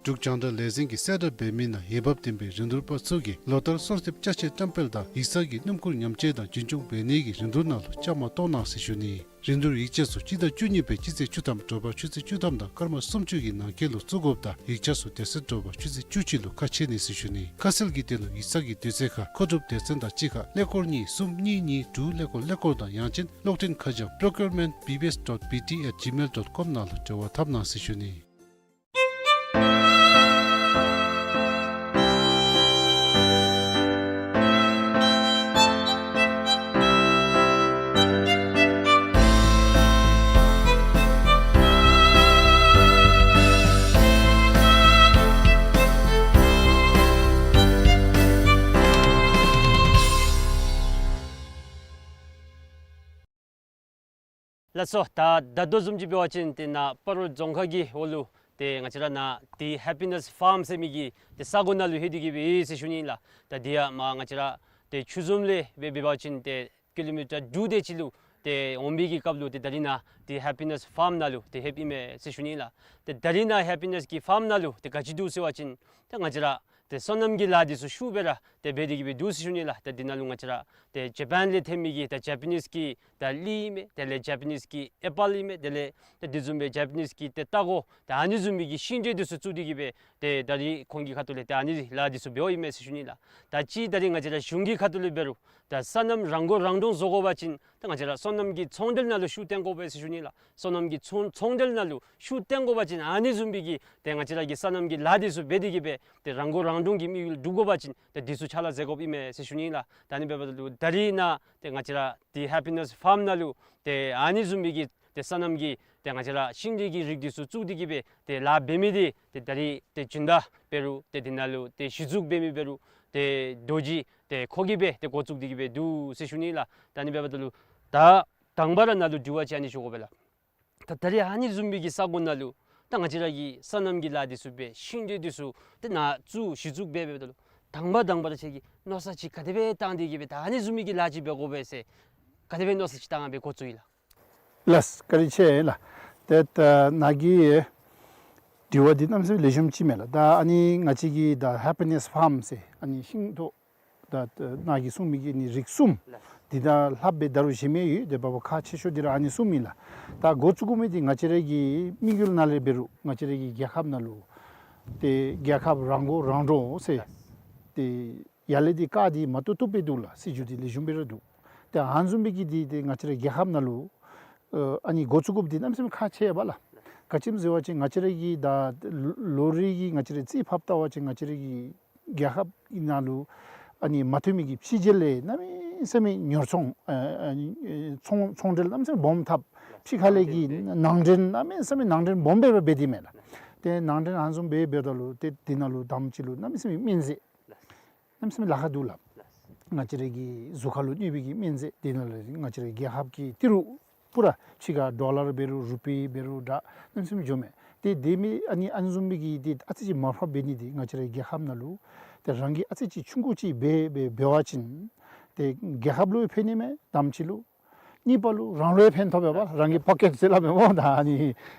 འབྲུག་རྒྱང་བསྒྲགས་ལས་འཛིན་གྱིས་གསལ་བསྒྲགས་འབད་མི་ནང་འོས་འབབ་ལྡན་པའི་རིན་བསྡུར་པ་ཚུ་གིས་ལོ་ལྟར་གསོལ་འདེབས་ཅ་ཆས་བཀྲམ་སྤེལ་དང་ཡིག་ཚང་གི་སྣུམ་འཁོར་ཉམས་བཅོས་དང་རྒྱུན་སྐྱོང་འབད་ནི་གི་རིན་བསྡུར་ནང་ལུ་བཅའ་མར་གཏོགས་གནང་ཟེར་ཞུ་ནི། རིན་བསྡུར་ཡིག་ཆ་ཚུ་སྤྱི་ཟླ་བཅུ་གཉིས་པའི་སྤྱི་ཚེས་བཅུ་ཐམ་དྲོ་པ་ཆུ་ཚོད་བཅུ་ཐམ་དང་སྐར་མ་སུམ་ཅུ་གི་ནང་འཁོད་ལུ་བཙུགས་དགོཔ་དང་ཡིག་ཆ་ཚུ་དེ་ཚེ་དྲོ་པ་ཆུ་ཚོད་བཅུ་གཅིག་ལུ་ཁ་ཕྱེ་ནི་ཟེར་ཞུ་ནི། ཁ་གསལ་གྱི་དོན་ལུ་ཡིག་ཚང་གི་དུས་ཚོད་ཁར་མཁོ་སྒྲུབ་སྡེ་ཚན་དང་གཅིག་ཁར་ཀླད་ཀོར་གཉིས་གསུམ་གཉིས་གཉིས་དྲུག་ཀླད་ཀོར་ཀླད་ཀོར་དང་ཡང་ཅིན་གློག་འཕྲིན་ཁ་བྱང་procurement B B S dot B T at gmail dot com ནང་ལུ་འབྲེལ་བ་འཐབ་གནང་ཟེར་ཞུ་ནི། ལགས་སོ། ད་ད་ལྟོ་བཟུམ་ཅིག་འབད་བ་ཅིན་ཏེ་ནཱ་སྤ་རོ་རྫོང་ཁག་གི་འོག་ལུ་ཏེ་ང་བཅས་ར་ནཱ་ཏེ་ཧེ་པི་ནེསི་ཕཱརམ་ཟེར་མི་གི་ཏེ་ས་གོ་ནང་ལུ་ལྷོད་དེ་གི་སྦེ་ཡོད་ཟེར་ཞུ་ནི་ཨིན་ལགས། ད་འདི་ཡང་མར་ང་བཅས་ར་ཏེ་ཆུ་འཛོམས་ལས་སྦེ་འབད་བ་ཅིན་ཏེ་ཀི་ལོ་མི་ཊར་དྲུག་དེ་ཅིག་ལུ་ཏེ་འོང་བའི་གི་སྐབས་ལུ་ཏེ་ད་རིས་ནཱ་ཏེ་ཧེ་པི་ནེསི་ཕཱརམ་ནང་ལུ་ཏེ་ལྷོདཔ་ཨིན་མས་ཟེར་ཞུ་ནི་ཨིན་ལགས། ཏེ་ད་རིས་ནཱ་ཧེ་པི་ནེསི་གི་ཕཱརམ་ནང་ལུ་ཏེ་ག་ཅི་འདུག་ཟེར་བ་ཅིན་ཏེ་ང་བཅས་ར་ཏེ་སོ་ནམ་གྱི་ལཱ་འདི་ཚུ་ཤུགས་སྦེ་ར་ཏེ་འབད་དེ་གི་སྦེ་འདུག་ཟེར་ཞུ་ནི་ལགས། ཏེ་འདི་ནང་ལུ་ང་བཅས་ར་ཏེ་ཇ་པཱན་ལས་ཐོན་མི་གི་ཏེ་ཇ་པ་ནིསི་གི་ད་གླི་ཨིན་མས། དེ་ལས་ཇ་པ་ནིསི་གི་ཨེ་པཱལ་ཨིན་མས། དེ་ལས་ཏེ་དེ་བཟུམ་སྦེ་ཇ་པ་ནིསི་གི་ཏེ་ཏ་གོ་ད་ཨ་ནི་བཟུམ་མའི་གི་ཤིང་འབྲས་འདི་ཚུ་བཙུགས་དེ་གི་སྦེ་ཏེ་ད་རིས་ཁོང་གི་ཁ་ཐུག་ལས་ཏེ་ཨ་ནི་ལཱ་འདི་ཚུ་འབདཝ་ཨིན་མས་ཟེར་ཞུ་ནི་ལགས། ད་ཅི་ད་རིས་ང་བཅས་ར་གཞུང་གི་ཁ་ཐུག་ལས་འབད་རུང་ད་སོ་ནམ་རང་མགོ་རང་འདྲོངས་བཟོ་དགོ་པ་ཅིན་ད་ང་བཅས་ར་སོ་ནམ་གྱི་ཚོང་འབྲེལ་ནང་ལུ་ཤུགས་བཏོན་དགོ་པས་ཟེར་ཞུ་ནི་ལགས། སོ་ནམ་གྱི་ཚོང་ཚོང་འབྲེལ་ནང་ལུ་ཤུགས་བཏོན་དགོ་པ་ཅིན་ཨ་ནི་བཟུམ་མའི་གི་ཏེ་ང་བཅས་ར་གི་སོ་ནམ་གྱི་ལཱ་འདི་ཚུ་འབད་དེ་གི་སྦེ་ཏེ་རང་མགོ་རང་འདྲོངས་ཀྱི་དམིགས་ཡུལ་འགྲུབ་དགོ་པ་ཅིན་ཏེ་འདི་ཚུ་ཕྱག་ལཱ་མཛད་དགོཔ་ཨིན་མས་ཟེར་ཞུ་ནི་ལགས། ད་ཨ་ནི་འབདཝ་ད་ལུ་ད་རིས་ནཱ་ཏེ་ང་བཅས་ར་ཏེ་ཧེ་པི་ནེསི་ཕཱརམ་ནང་ལུ་ཏེ་ཨ་ནི་བཟུམ་མའི་གི་ཏེ་སོ་ནམ་གྱི་ཏེ་ང་བཅས་ར་ཤིང་འབྲས་ཀྱི་རིགས་འདི་ཚུ་བཙུགས་དེ་གི་སྦེ་ཏེ་ལཱ་འབད་མི་འདི་ཏེ་ད་རིས་ཏེ་སྦྱིན་བདག་འབད་རུང་ཏེ་འདི་ནང་ལུ་ཏེ་གཞི་བཙུགས་འབད་མི་འབད་རུང་ཏེ་རྡོ་རྗེ་ཏེ་ཁོ་གིས་སྦེ་ཏེ་འགོ་བཙུགས་དེ་གི་སྦེ་འདུག་ཟེར་ཞུ་ནི་ལགས། ད་ཨ་ནི་འབདཝ་ད་ལུ་ད་དང་པ་ར་ནཱ་ལུ་དྲི་བ་ཅིག་ཨ་ནི་ཞུ་དགོ་པས་ལགས། ད་ད་རིས་ཨ་ནི་བཟུམ་མའི་གི་ས་གོ་ནང་ལུ་ད་ང་བཅས་ར་གི་སོ་ནམ་གྱི་ལཱ་འདི་ཚུ་འབད་ཤིང་འབྲས་འདི་ཚུ་ཏེ་ནཱ་བཙུགས་གཞི་བཙུགས་འབད་འབདཝ་ད་ལུ་དང་པ་དང་པ་ར་ཁྱེད་ཀྱིས་མནོ་བསམ་ཅིག་ག་དེ་སྦེ་བཏང་སྟེ་གི་སྦེ་ད་ཨ་ནི་བཟུམ་མའི་གི་ལཱ་ཅིག་འབད་དགོ་པས་ཟེར་ག་དེ་སྦེ་མནོ་བསམ་ཅིག་བཏང་སྦེ་འགོ་བཙུགས་ཡི་ལགས། ལགས་བཀའ་དྲིན་ཆེ་ལགས། ཏེ་ད་ནཱ་གི་དྲི་བ་འདི་གནམ་མེད་ས་མེད་ལེགས་ཤོམ་ཅིག་མས་ལགས། ད་ཨ་ནི་ང་བཅས་ཀྱི་ད་ཧེ་པི་ནེསི་ཕཱརམ་ཟེར་ཨ་ནི་ཤིང་ཏོག་ད་ནཱ་གིས་གསུངས་མི་གི་ནི་རིགས་གསུམ་འདི་དང་ལྷགཔ་སྦེ་ད་རུང་གཞན་མི་ཡོད། དེ་འབདཝ་ཁག་ཆེ་ཤོས་འདི་ར་ཨ་ནི་གསུམ་ཨིན་ལགས། ད་འགོ་བཙུགས་དགོ་མི་འདི་ང་བཅས་ར་གི་དམིགས་ཡུལ་ནང་ལས་འབད་རུང་ང་བཅས་ར་གི་རྒྱལ་ཁབ་ནང་ལུ་ཏེ་རྒྱལ་ཁབ་རང་མགོ་རང་འདྲོངས་ཟེར་ཏེ་ཡར་ལས་འདི་བཀག་སྟེ་མ་བཏུབ་བཏུབ་སྦེ་འདུག་ལགས། སྲིད་བྱུས་འདི་ལེགས་ཤོམ་སྦེ་ར་འདུག། ཏེ་ཨ་ནི་བཟུམ་མའི་གི་འདི་ཏེ་ང་བཅས་ར་རྒྱལ་ཁབ་ནང་ལུ་ཨ་ནི་འགོ་བཙུགས་དགོཔ་འདི་གནམ་མེད་ས་མེད་ཁག་ཆེ་བས་ལགས། ག་ཅི་སྨོ་ཟེར་བ་ཅིན་ང་བཅས་ར་གི་ད་ལོ་རེ་གི་ང་བཅས་ར་རྩིས་ཕབ་བལྟ་བ་ཅིན་ང་བཅས་ར་གི་རྒྱལ་ཁབ་ནང་ལུ་ཨ་ནི་མ་ཐོན་མི་གི་ཕྱི་རྒྱལ་ལས་གནམ་མེད་ས་མེད་ཉོ་ཚོང་ཨ་ཨ་ནི་ཚོང་ཚོང་འབྲེལ་གནམ་མེད་ས་མེད་སྦོམ་འཐབ། ཕྱི་ཁ་ལས་ཀྱི་ནང་འདྲེན་གནམ་མེད་ས་མེད་ནང་འདྲེན་སྦོམ་སྦེ་འབད་དེ་མས་ལགས། ཏེ་ནང་འདྲེན་ཨ་ནི་བཟུམ་སྦེ་འབདཝ་ད་ལུ་ཏེ་འདི་ནང་ལུ་དང་པ་ཅིག་ལུ་གནམ་མེད་ས་མེད་སྨན་རྫས་གནམ་མེད་ས་མེད་ལཱ་ཁག་འདུག་ལགས། ང་བཅས་ར་གི་གཟུགས་ཁར་ལུ་གནོད་པའི་གི་སྨན་རྫས་འདི་ནང་ལུ་ང་བཅས་ར་རྒྱལ་ཁབ་ཀྱི་ཏི་རུ་པུ་ར་ཕྱི་ཁར་ཌོ་ལར་འབད་རུང་རུ་པི་འབད་རུང་ད་གནམ་མེད་ས་མེད་འགྱོཝ་མས། ཏེ་དེ་མི་ཨ་ནི་ཨ་ནི་བཟུམ་མའི་གི་ཏེ་ཨ་ཙི་ཅིག་མར་ཕབ་འབད་ནི་འདི་ང་བཅས་ར་རྒྱལ་ཁབ་ནང་ལུ་ཏེ་རང་གིས་ཨ་ཙི་ཅིག་ཆུང་ཀུ་ཅིག་འབད་འབད་འབད་བ་ཅིན་ཏེ་རྒྱལ་ཁབ་ལུ་ཕན་ནི་མས། དང་པ་ཅིག་ལུ། གཉིས་པ་ལུ་རང་ལུ་ཡང་ཕན་ཐོགས་པས་པ། རང་གི་པོ་ཀེཊ་ཟེར་སླབ་མས་སྨོ། ད་ཨ་ནི་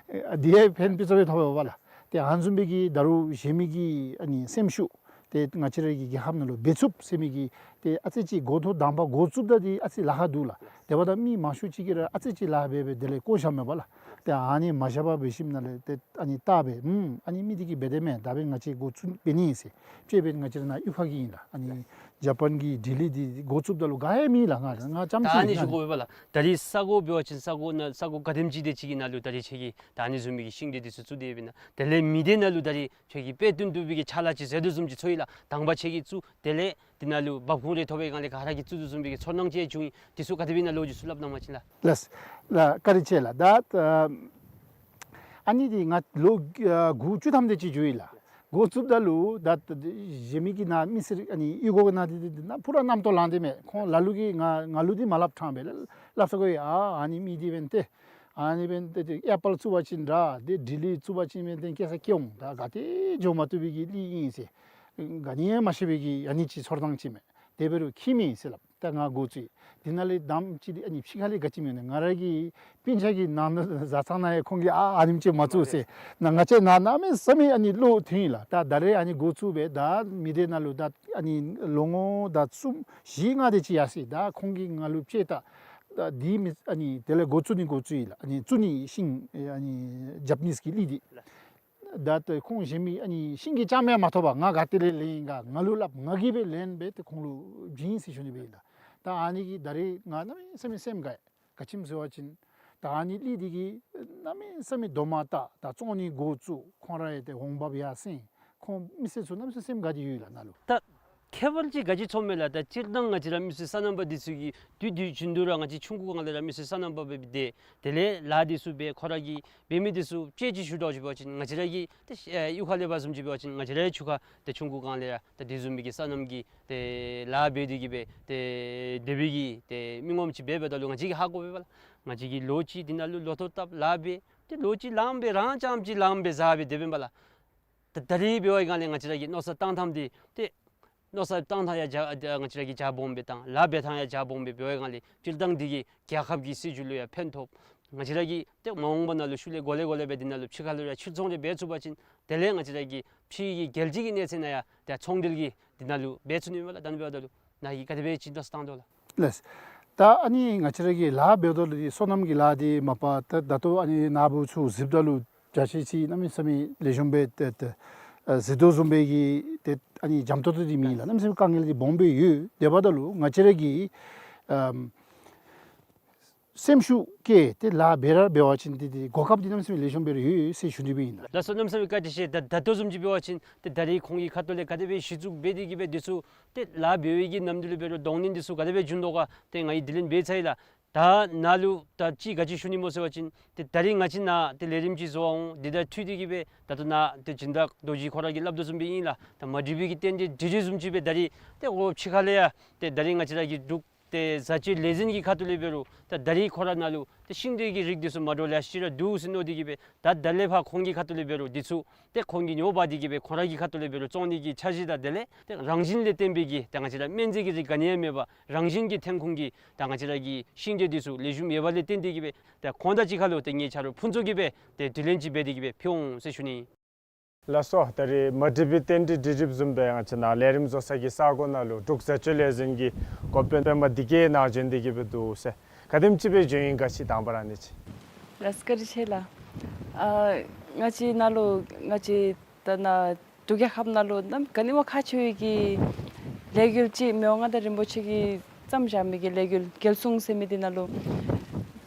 འདི་ཡང་ཕན་པི་ཚུ་ཡང་ཐོགས་པས་པ་ལགས། ཏེ་ཨ་ནི་བཟུམ་མའི་གི་ད་རུང་གཞན་མི་གི་ཨ་ནི་སེམས་ཤུགས་ ཏེ་ང་བཅས་ར་གི་རྒྱལ་ཁབ་ནང་ལུ་འབད་ཚུགས་ཟེར་མི་གི་ཏེ་ཨ་ཙི་ཅིག་འགོ་ཐོག་དང་པ་འགོ་བཙུགསཔ་ད་འདི་ཨ་ཙི་ལཱ་ཁག་འདུག་ལགས། དེ་འབདཝ་ད་མི་མང་ཤོས་ཅིག་གིས་ར་ཨ་ཙི་ཅིག་ལཱ་འབད་འབད་དེ་ལས་བཀོ་བཞགཔ་མས་པ་ལགས། ཏེ་ཨ་ནི་མ་བཞག་པར་འབད་ཞིནམ་ལས་ཏེ་ཨ་ནི་བལྟ་སྦེ་ཨུམ་ཨ་ནི་མི་འདི་གིས་འབད་དེ་མས། ད་འབདན་ང་བཅས་འགོ་བཙུགས་འབད་ནི་ཨིན་ཟེར། དཔྱེ་འབདན་ང་བཅས་ར་ནཱ་གཡུས་ཁ་གི་ཨིན་ལགས། ཨ་ནི་ཇ་པཱན་གྱི་ལྡི་ལི་འདི་འགོ་བཙུགསཔ་ད་ལུ་ག་ཡང་མེད་ལགས། ང་ང་རྐྱངམ་ད་ཅིག་ཨ་ནི་ཨིན་ལགས། ཞུ་དགོ་པས་ལགས། ད་རིས་ས་གོ་འབད་བ་ཅིན་ས་གོ་ནང་ས་གོ་ག་དེམ་ཅིག་དེ་ཅིག་གི་ནང་ལུ་ད་རིས་ཁྱོད་ཀྱིས་ད་ཨ་ནི་བཟུམ་མའི་གི་ཤིང་འབྲས་འདི་ཚུ་བཙུགས་ཏེ་འབད་ན་དེ་ལས་མི་སྡེ་ནང་ལུ་ད་རིས་ཁྱོད་ཀྱིས་དཔེ་སྟོན་བཏུབ་པའི་གི་ཕྱག་ལཱ་ཅིག་མཛད་དོ་བཟུམ་ཅིག་ཚོར་ཡི་ལགས། དང་པ་ཁྱོད་ཀྱིས་བཙུགས། དེ་ལས་འདི་ནང་ལུ་འབབ་ཁུངས་རེ་ཐོབ་པའི་སྒང་ལས་ག་ར་གིས་བཙུགས་དོ་བཟུམ་སྦེ་གི་ཚོར་སྣང་ཅིག་བྱུང་ཡི། འདི་ཚུ་ག་དེ་སྦེ་ཨིན་ན་ལོ་རྒྱུས་ཚུ་སླབ་གནང་བ་ཅིན་ལགས། ལགས་ལགས། བཀའ་དྲིན་ཆེ་ལགས། ད་ཨ་ཨ་ནི་འདི་ང་ལོ་ཨ་དགུ་བཅུ་ཐམ་དེ་ཅིག་འགྱོ་ཡི་ལགས། འགོ་བཙུགསཔ་ད་ལུ་ད་ད་གཞན་མི་གི་ནཱ་མི་སེར་ཨ་ནི་གཡུས་སྒོ་གི་ནང་འདི་འདི་འདི་ནཱ་ཕུ་ར་རྣམ་རྟོག་ལངས་ཏེ་མས། ཁོང་ལ་ལུ་གིས་ང་ང་ལུ་འདི་མ་སླབ་ཕྲང་སྦེ་ལགས། སླབ་ས་གོ་ཡི། ཨ་ཨ་ནི་མི་འདི་འབདན་ཏེ་ཨ་ནི་འབདན་ཏེ་ཏེ་ཨེ་པཱལ་བཙུགས་པ་ཅིན་ར་ཏེ་ལྡི་ལི་བཙུགས་པ་ཅིན་འབདན་ཏེ་སྐྱེ་ས་སྐྱེ་འོང་། ད་ག་ཏེ་འགྱོ་མ་བཏུབ་པའི་གི་གླིང་ཨིན་ཟེར། ག་ནི་ཡང་མ་ཤེས་པའི་གི་ཨ་ནི་ཅིག་ཚོར་སྣང་ཅིག་མས། དེ་འབད་རུང་ཁྱད་མེད་ཟེར་སླབ། ད་ང་འགོ་བཙུགས་ཡི། དེ་ནང་ལས་དང་པ་ཅིག་འདི་ཨ་ནི་ཕྱི་ཁ་ལས་ག་ཅི་མེད་ན་ང་ར་གི་སྤུན་ཆ་གི་ནང་ན་བཟའ་ཚང་ནང་ཡང་ཁོང་གིས་ཨ་ཨ་ནེམ་ཅིག་མ་བཙུགས་ཟེར། ནཱ་ང་བཅས་ནཱ་གནམ་མེད་ས་མེད་ཨ་ནི་བློ་མཐུན་ཡི་ལགས། ད་ད་རེས་ཨ་ནི་འགོ་བཙུགས་སྦེ་ད་མི་སྡེ་ནང་ལུ་ད་ཨ་ནི་ལོ་ངོ་ད་གསུམ་བཞི་ལྔ་དེ་ཅིག་ཡར་སོ་ཡི། ད་ཁོང་གིས་ང་ལུ་དཔྱེ་ད་ད་འདི་མི་ཨ་ནི་དེ་ལས་འགོ་བཙུགས་ནི་འགོ་བཙུགས་ཡི་ལགས། ཨ་ནི་བཙུགས་ནི་ཤིང་ཨ་ནི་ཇ་པ་ནིས་ཀྱི་གླིང་འདི། ད་ལྟོ་ཁོང་གཞན་མི་ཨ་ནི་ཤིང་གི་རྐྱངམ་ཡང་མ་ཐོབ་པར་ང་ག་ཏེ་ལས་ལེན་ཡི་ག་ང་ལུ་སླབ། ང་གིས་སྦེ་ལེན་སྦེ་ཏེ་ཁོང་ལུ་བྱིན་ཟེར་ཞུ་ནི་སྦེ་ཨིན་ལགས། ད་ཨ་ནི་གིས་ད་རེས་ང་གནམ་མེད་ས་མེད་སེམས་དགའ་ཡི། ག་ཅི་སྨོ་ཟེར་བ་ཅིན་ད་ཨ་ནི་གླིང་འདི་གིས་གནམ་མེད་ས་མེད་དོ་མ་བཏགས་ད་བཙོང་ནི་འགོ་བཙུགས། ཁོང་ར་ཡང་ཏེ་འོང་འབབ་ཡར་སེང་། ཁོང་མི་སེར་ཚུ་གནམ་མེད་ས་མེད་སེམས་དགའ་སྟེ་ཡོད་ལགས་ནཱ་ལུ། ད་ཁྱད་པར་ཅིག་ག་ཅི་ཚོར་མས་ལགས། ད་སྤྱིར་བཏང་ང་བཅས་ར་མི་སེར་སོ་ནམ་པ་འདི་ཚུ་གིས་དུས་དུས་རྒྱུན་དུ་ར་ང་བཅས་ཆུང་ཀུ་སྒང་ལས་ར་མི་སེར་སོ་ནམ་པ་སྦེ་སྦེ་ཏེ་དེ་ལས་ལཱ་འདི་ཚུ་འབད། ཁོ་ར་གིས་འབད་མི་འདི་ཚུ་དཔྱེ་ཅིག་ཞུ་དོ་ཞུ་བ་ཅིན་ང་བཅས་ར་གི་ཏེ་ཨེ་གཡུས་ཁ་ལས་འབད་བཟུམ་ཅིག་འབད་བ་ཅིན་ང་བཅས་རའི་ཆུ་ཁ་ཏེ་ཆུང་ཀུ་སྒང་ལས་ར་ད་དེ་བཟུམ་མའི་གི་སོ་ནམ་གྱི་ཏེ་ལཱ་འབད་དེ་གིས་སྦེ་ཏེ་དེ་སྦེ་གི་ཏེ་མི་ངོམ་ཅིག་འབད་འབདཝ་ད་ལུ་ང་བཅས་ཀྱིས་ཧ་གོ་བས་པ་ལགས། ང་བཅས་ཀྱིས་ལོ་གཅིག་འདི་ནང་ལུ་ལོ་ཐོག་བཏབ་ལཱ་འབད། ཏེ་ལོ་གཅིག་ལངམ་སྦེ་རང་རྐྱངམ་ཅིག་ལངམ་སྦེ་བཟའ་སྦེ་དེ་སྦེ་ཨིན་པས་ལགས། ད་ད་རེས་འབད་བའི་སྒང་ལས་ང་བཅས་ར་གི་མནོ་བསམ་བཏང་ཐངས་འདི་ཏེ་མནོ་བསམ་བཏང་ཐངས་ཡང་རྒྱ་ང་བཅས་ར་གི་རྒྱ་སྦོམ་སྦེ་དང་ལཱ་འབད་ཐངས་ཡང་རྒྱ་སྦོམ་སྦེ་འབད་བའི་སྒང་ལས་སྤྱིར་བཏང་འདི་གིས་རྒྱལ་ཁབ་ཀྱི་སྲིད་བྱུས་ལུ་ཡང་ཕན་ཐོགས། ང་བཅས་ར་གིས་ཏེ་མ་འོངས་པ་ནང་ལུ་ཤུལ་ལས་གོ་ལེ་གོ་ལེ་སྦེ་འདི་ནང་ལུ་ཕྱི་ཁ་ལུ་ཡང་ཕྱིར་ཚོང་རེ་འབད་ཚུགས་པ་ཅིན་དེ་ལས་ང་བཅས་ར་གི་ཕྱི་གི་རྒྱལ་སྤྱི་གི་གནས་ཚད་ནང་ཡང་ཏེ་ཚོང་འབྲེལ་གྱི་འདི་ནང་ལུ་འབད་ཚུགས་ནི་མས་ལགས། ད་ཨ་ནི་འབདཝ་ད་ལུ་ནཱ་གིས་ག་དེ་སྦེ་ཅིག་མནོ་བསམ་བཏང་དོ་ལགས། ལགས། ད་ཨ་ནི་ང་བཅས་ར་གིས་ལཱ་འབདཝ་ད་ལུ་འདི་སོ་ནམ་གྱི་ལཱ་འདི་མ་པ་ད་ད་ལྟོ་ཨ་ནི་ནཱ་བུ་ཚུ་གཟིགསཔ་ད་ལུ་བྱ་ཤེས་ཅིག་གནམ་མེད་ས་མེད་ལེགས་ཤོམ་སྦེ་ཏེ་ཏེ་ཨ་གཟིགས་དོ་བཟུམ་སྦེ་གི་ཏེ་ཨ་ནི་འཇམ་ཏོང་ཏོ་འདི་མེད་ལགས། གནམ་མེད་ས་མེད་དཀའ་ངལ་འདི་སྦོམ་སྦེ་ཡོད། དེ་འབདཝ་ད་ལུ་ང་བཅས་ར་གིས་ཨམ་སེམས་ཤུགས་བསྐྱེད་དེ་ལཱ་འབད་ར་འབད་བ་ཅིན་ཏེ་ཏེ་གོ་སྐབས་འདི་གནམ་མེད་ས་མེད་ལེགས་ཤོམ་སྦེ་ར་ཡོད་ཟེར་ཞུ་ནི་སྦེ་ཨིན་ལགས། ལགས་སོ། གནམ་མེད་ས་མེད་བཀའ་དྲིན་ཆེ། ད་ད་ལྟོ་བཟུམ་ཅིག་འབད་བ་ཅིན་ཏེ་ད་རེས་ཁོང་གི་ཁ་ཐུག་ལས་ག་དེ་སྦེ་གཞི་བཙུགས་འབད་དེ་གིས་སྦེ་འདི་ཚུ་ཏེ་ལཱ་འབད་བའི་གི་ནམ་དུས་ལུ་འབད་རུང་གདོང་ལེན་འདི་ཚུ་ག་དེ་སྦེ་བྱུང་དོ་ག་ཏེ་ང་གིས་དྲི་ལན་འབད་ཚར་ཡི་ལགས། ད་ནཱ་ལུ་ད་ཅི་ག་ཅི་ཞུ་ནི་སྨོ་ཟེར་བ་ཅིན་ཏེ་ད་རིས་ང་བཅས་ནཱ་ཏེ་ལས་རིམ་ཅིག་བཟོ་འོང་། འདི་དང་འཁྲིལ་ཏེ་གིས་སྦེ་ད་ལྟོ་ནཱ་ཏེ་སྦྱིན་བདག་རྡོ་རྗེ་ཁོ་ར་གིས་སླབ་དོ་བཟུམ་སྦེ་ཨིན་ལགས། ད་མ་འགྲིག་པའི་གི་རྟེན་འབྲེལ་འགྲིག་འགྲིག་བཟུམ་ཅིག་སྦེ་ད་རིས་ཏེ་འོ་ཕྱི་ཁ་ལས་ཡང་ཏེ་ད་རིས་ང་བཅས་ར་གི་འབྲུག་ཏེ་བཟའ་སྤྱོད་ལས་འཛིན་གྱི་ཁ་ཐུག་ལས་འབད་རུང་ད་ད་རིས་ཁོ་ར་ནཱ་ལུ་ཏེ་ཤིང་འབྲས་ཀྱི་རིགས་འདི་ཚུ་མ་འདྲཝ་ལེ་ཤ་ཅིག་ར་འདུག་ཟེར་མནོ་སྟེ་གིས་སྦེ་ད་ད་ལས་ཕར་ཁོང་གི་ཁ་ཐུག་ལས་འབད་རུང་འདི་ཚུ་ཏེ་ཁོང་གིས་ཉོ་འབག་སྟེ་གིས་སྦེ་ཁོང་ར་གི་ཁ་ཐུག་ལས་འབད་རུང་བཙོང་ནི་གི་འཆར་གཞི་དང་དེ་ལས་ཏེ་རང་བཞིན་ལས་བརྟེན་པའི་གི་ད་ང་བཅས་ར་སྨན་རྫས་ཀྱི་རིགས་ག་ནི་ཡང་མེད་པར་རང་བཞིན་གྱི་ཐོན་ཁུངས་ཀྱི་ད་ང་བཅས་ར་གི་ཤིང་འབྲས་འདི་ཚུ་ལེགས་ཤོམ་ཡོད་པ་ལས་བརྟེན་ཏེ་གིས་སྦེ་ད་ཁོང་དང་གཅིག་ཁར་ལུ་ཏེ་ངེའི་ཆ་རོགས་ཕུན་ཚོགས་ཀྱིས་སྦེ་ཏེ་དྲི་ལན་ཅིག་འབད་དེ་གིས་སྦེ་ཕུལ་འོང་ཟེར་ཞུ་ནི། ལགས་སོ། ད་རིས་མ་འགྲིག་པའི་རྟེན་འབྲེལ་འགྲིག་འགྲིགཔ་བཟུམ་སྦེ་ང་བཅས་ནཱ་ལས་རིམ་བཟོ་ས་གི་ས་གོ་ནང་ལུ་འབྲུག་བཟའ་སྤྱོད་ལས་འཛིན་གྱི་འགོ་དཔོན་པདྨ་བདེ་སྐྱིད་ནཱ་བྱོན་ཏེ་གིས་སྦེ་འདུག་ཟེར། ག་དེམ་ཅིག་སྦེ་བྱོན་ཡི་ག་ཅིག་དང་པ་ར་ཨ་ནི་ཅིག། ལགས་བཀའ་དྲིན་ཆེ་ལགས། ཨ་ང་བཅས་ནཱ་ལུ་ང་བཅས་ད་ནཱ་འབྲུག་རྒྱལ་ཁབ་ནང་ལུ་གནམ་ག་ནི་བ་ཁག་ཆེ་བའི་གི་ལས་འགུལ་ཅིག་མི་དབང་མངའ་བདག་རིན་པོ་ཆེ་གིས་བརྩམས་བཞག་མི་གི་ལས་འགུལ་རྒྱལ་སྲུང་ཟེར་མི་འདི་ནང་ལུ་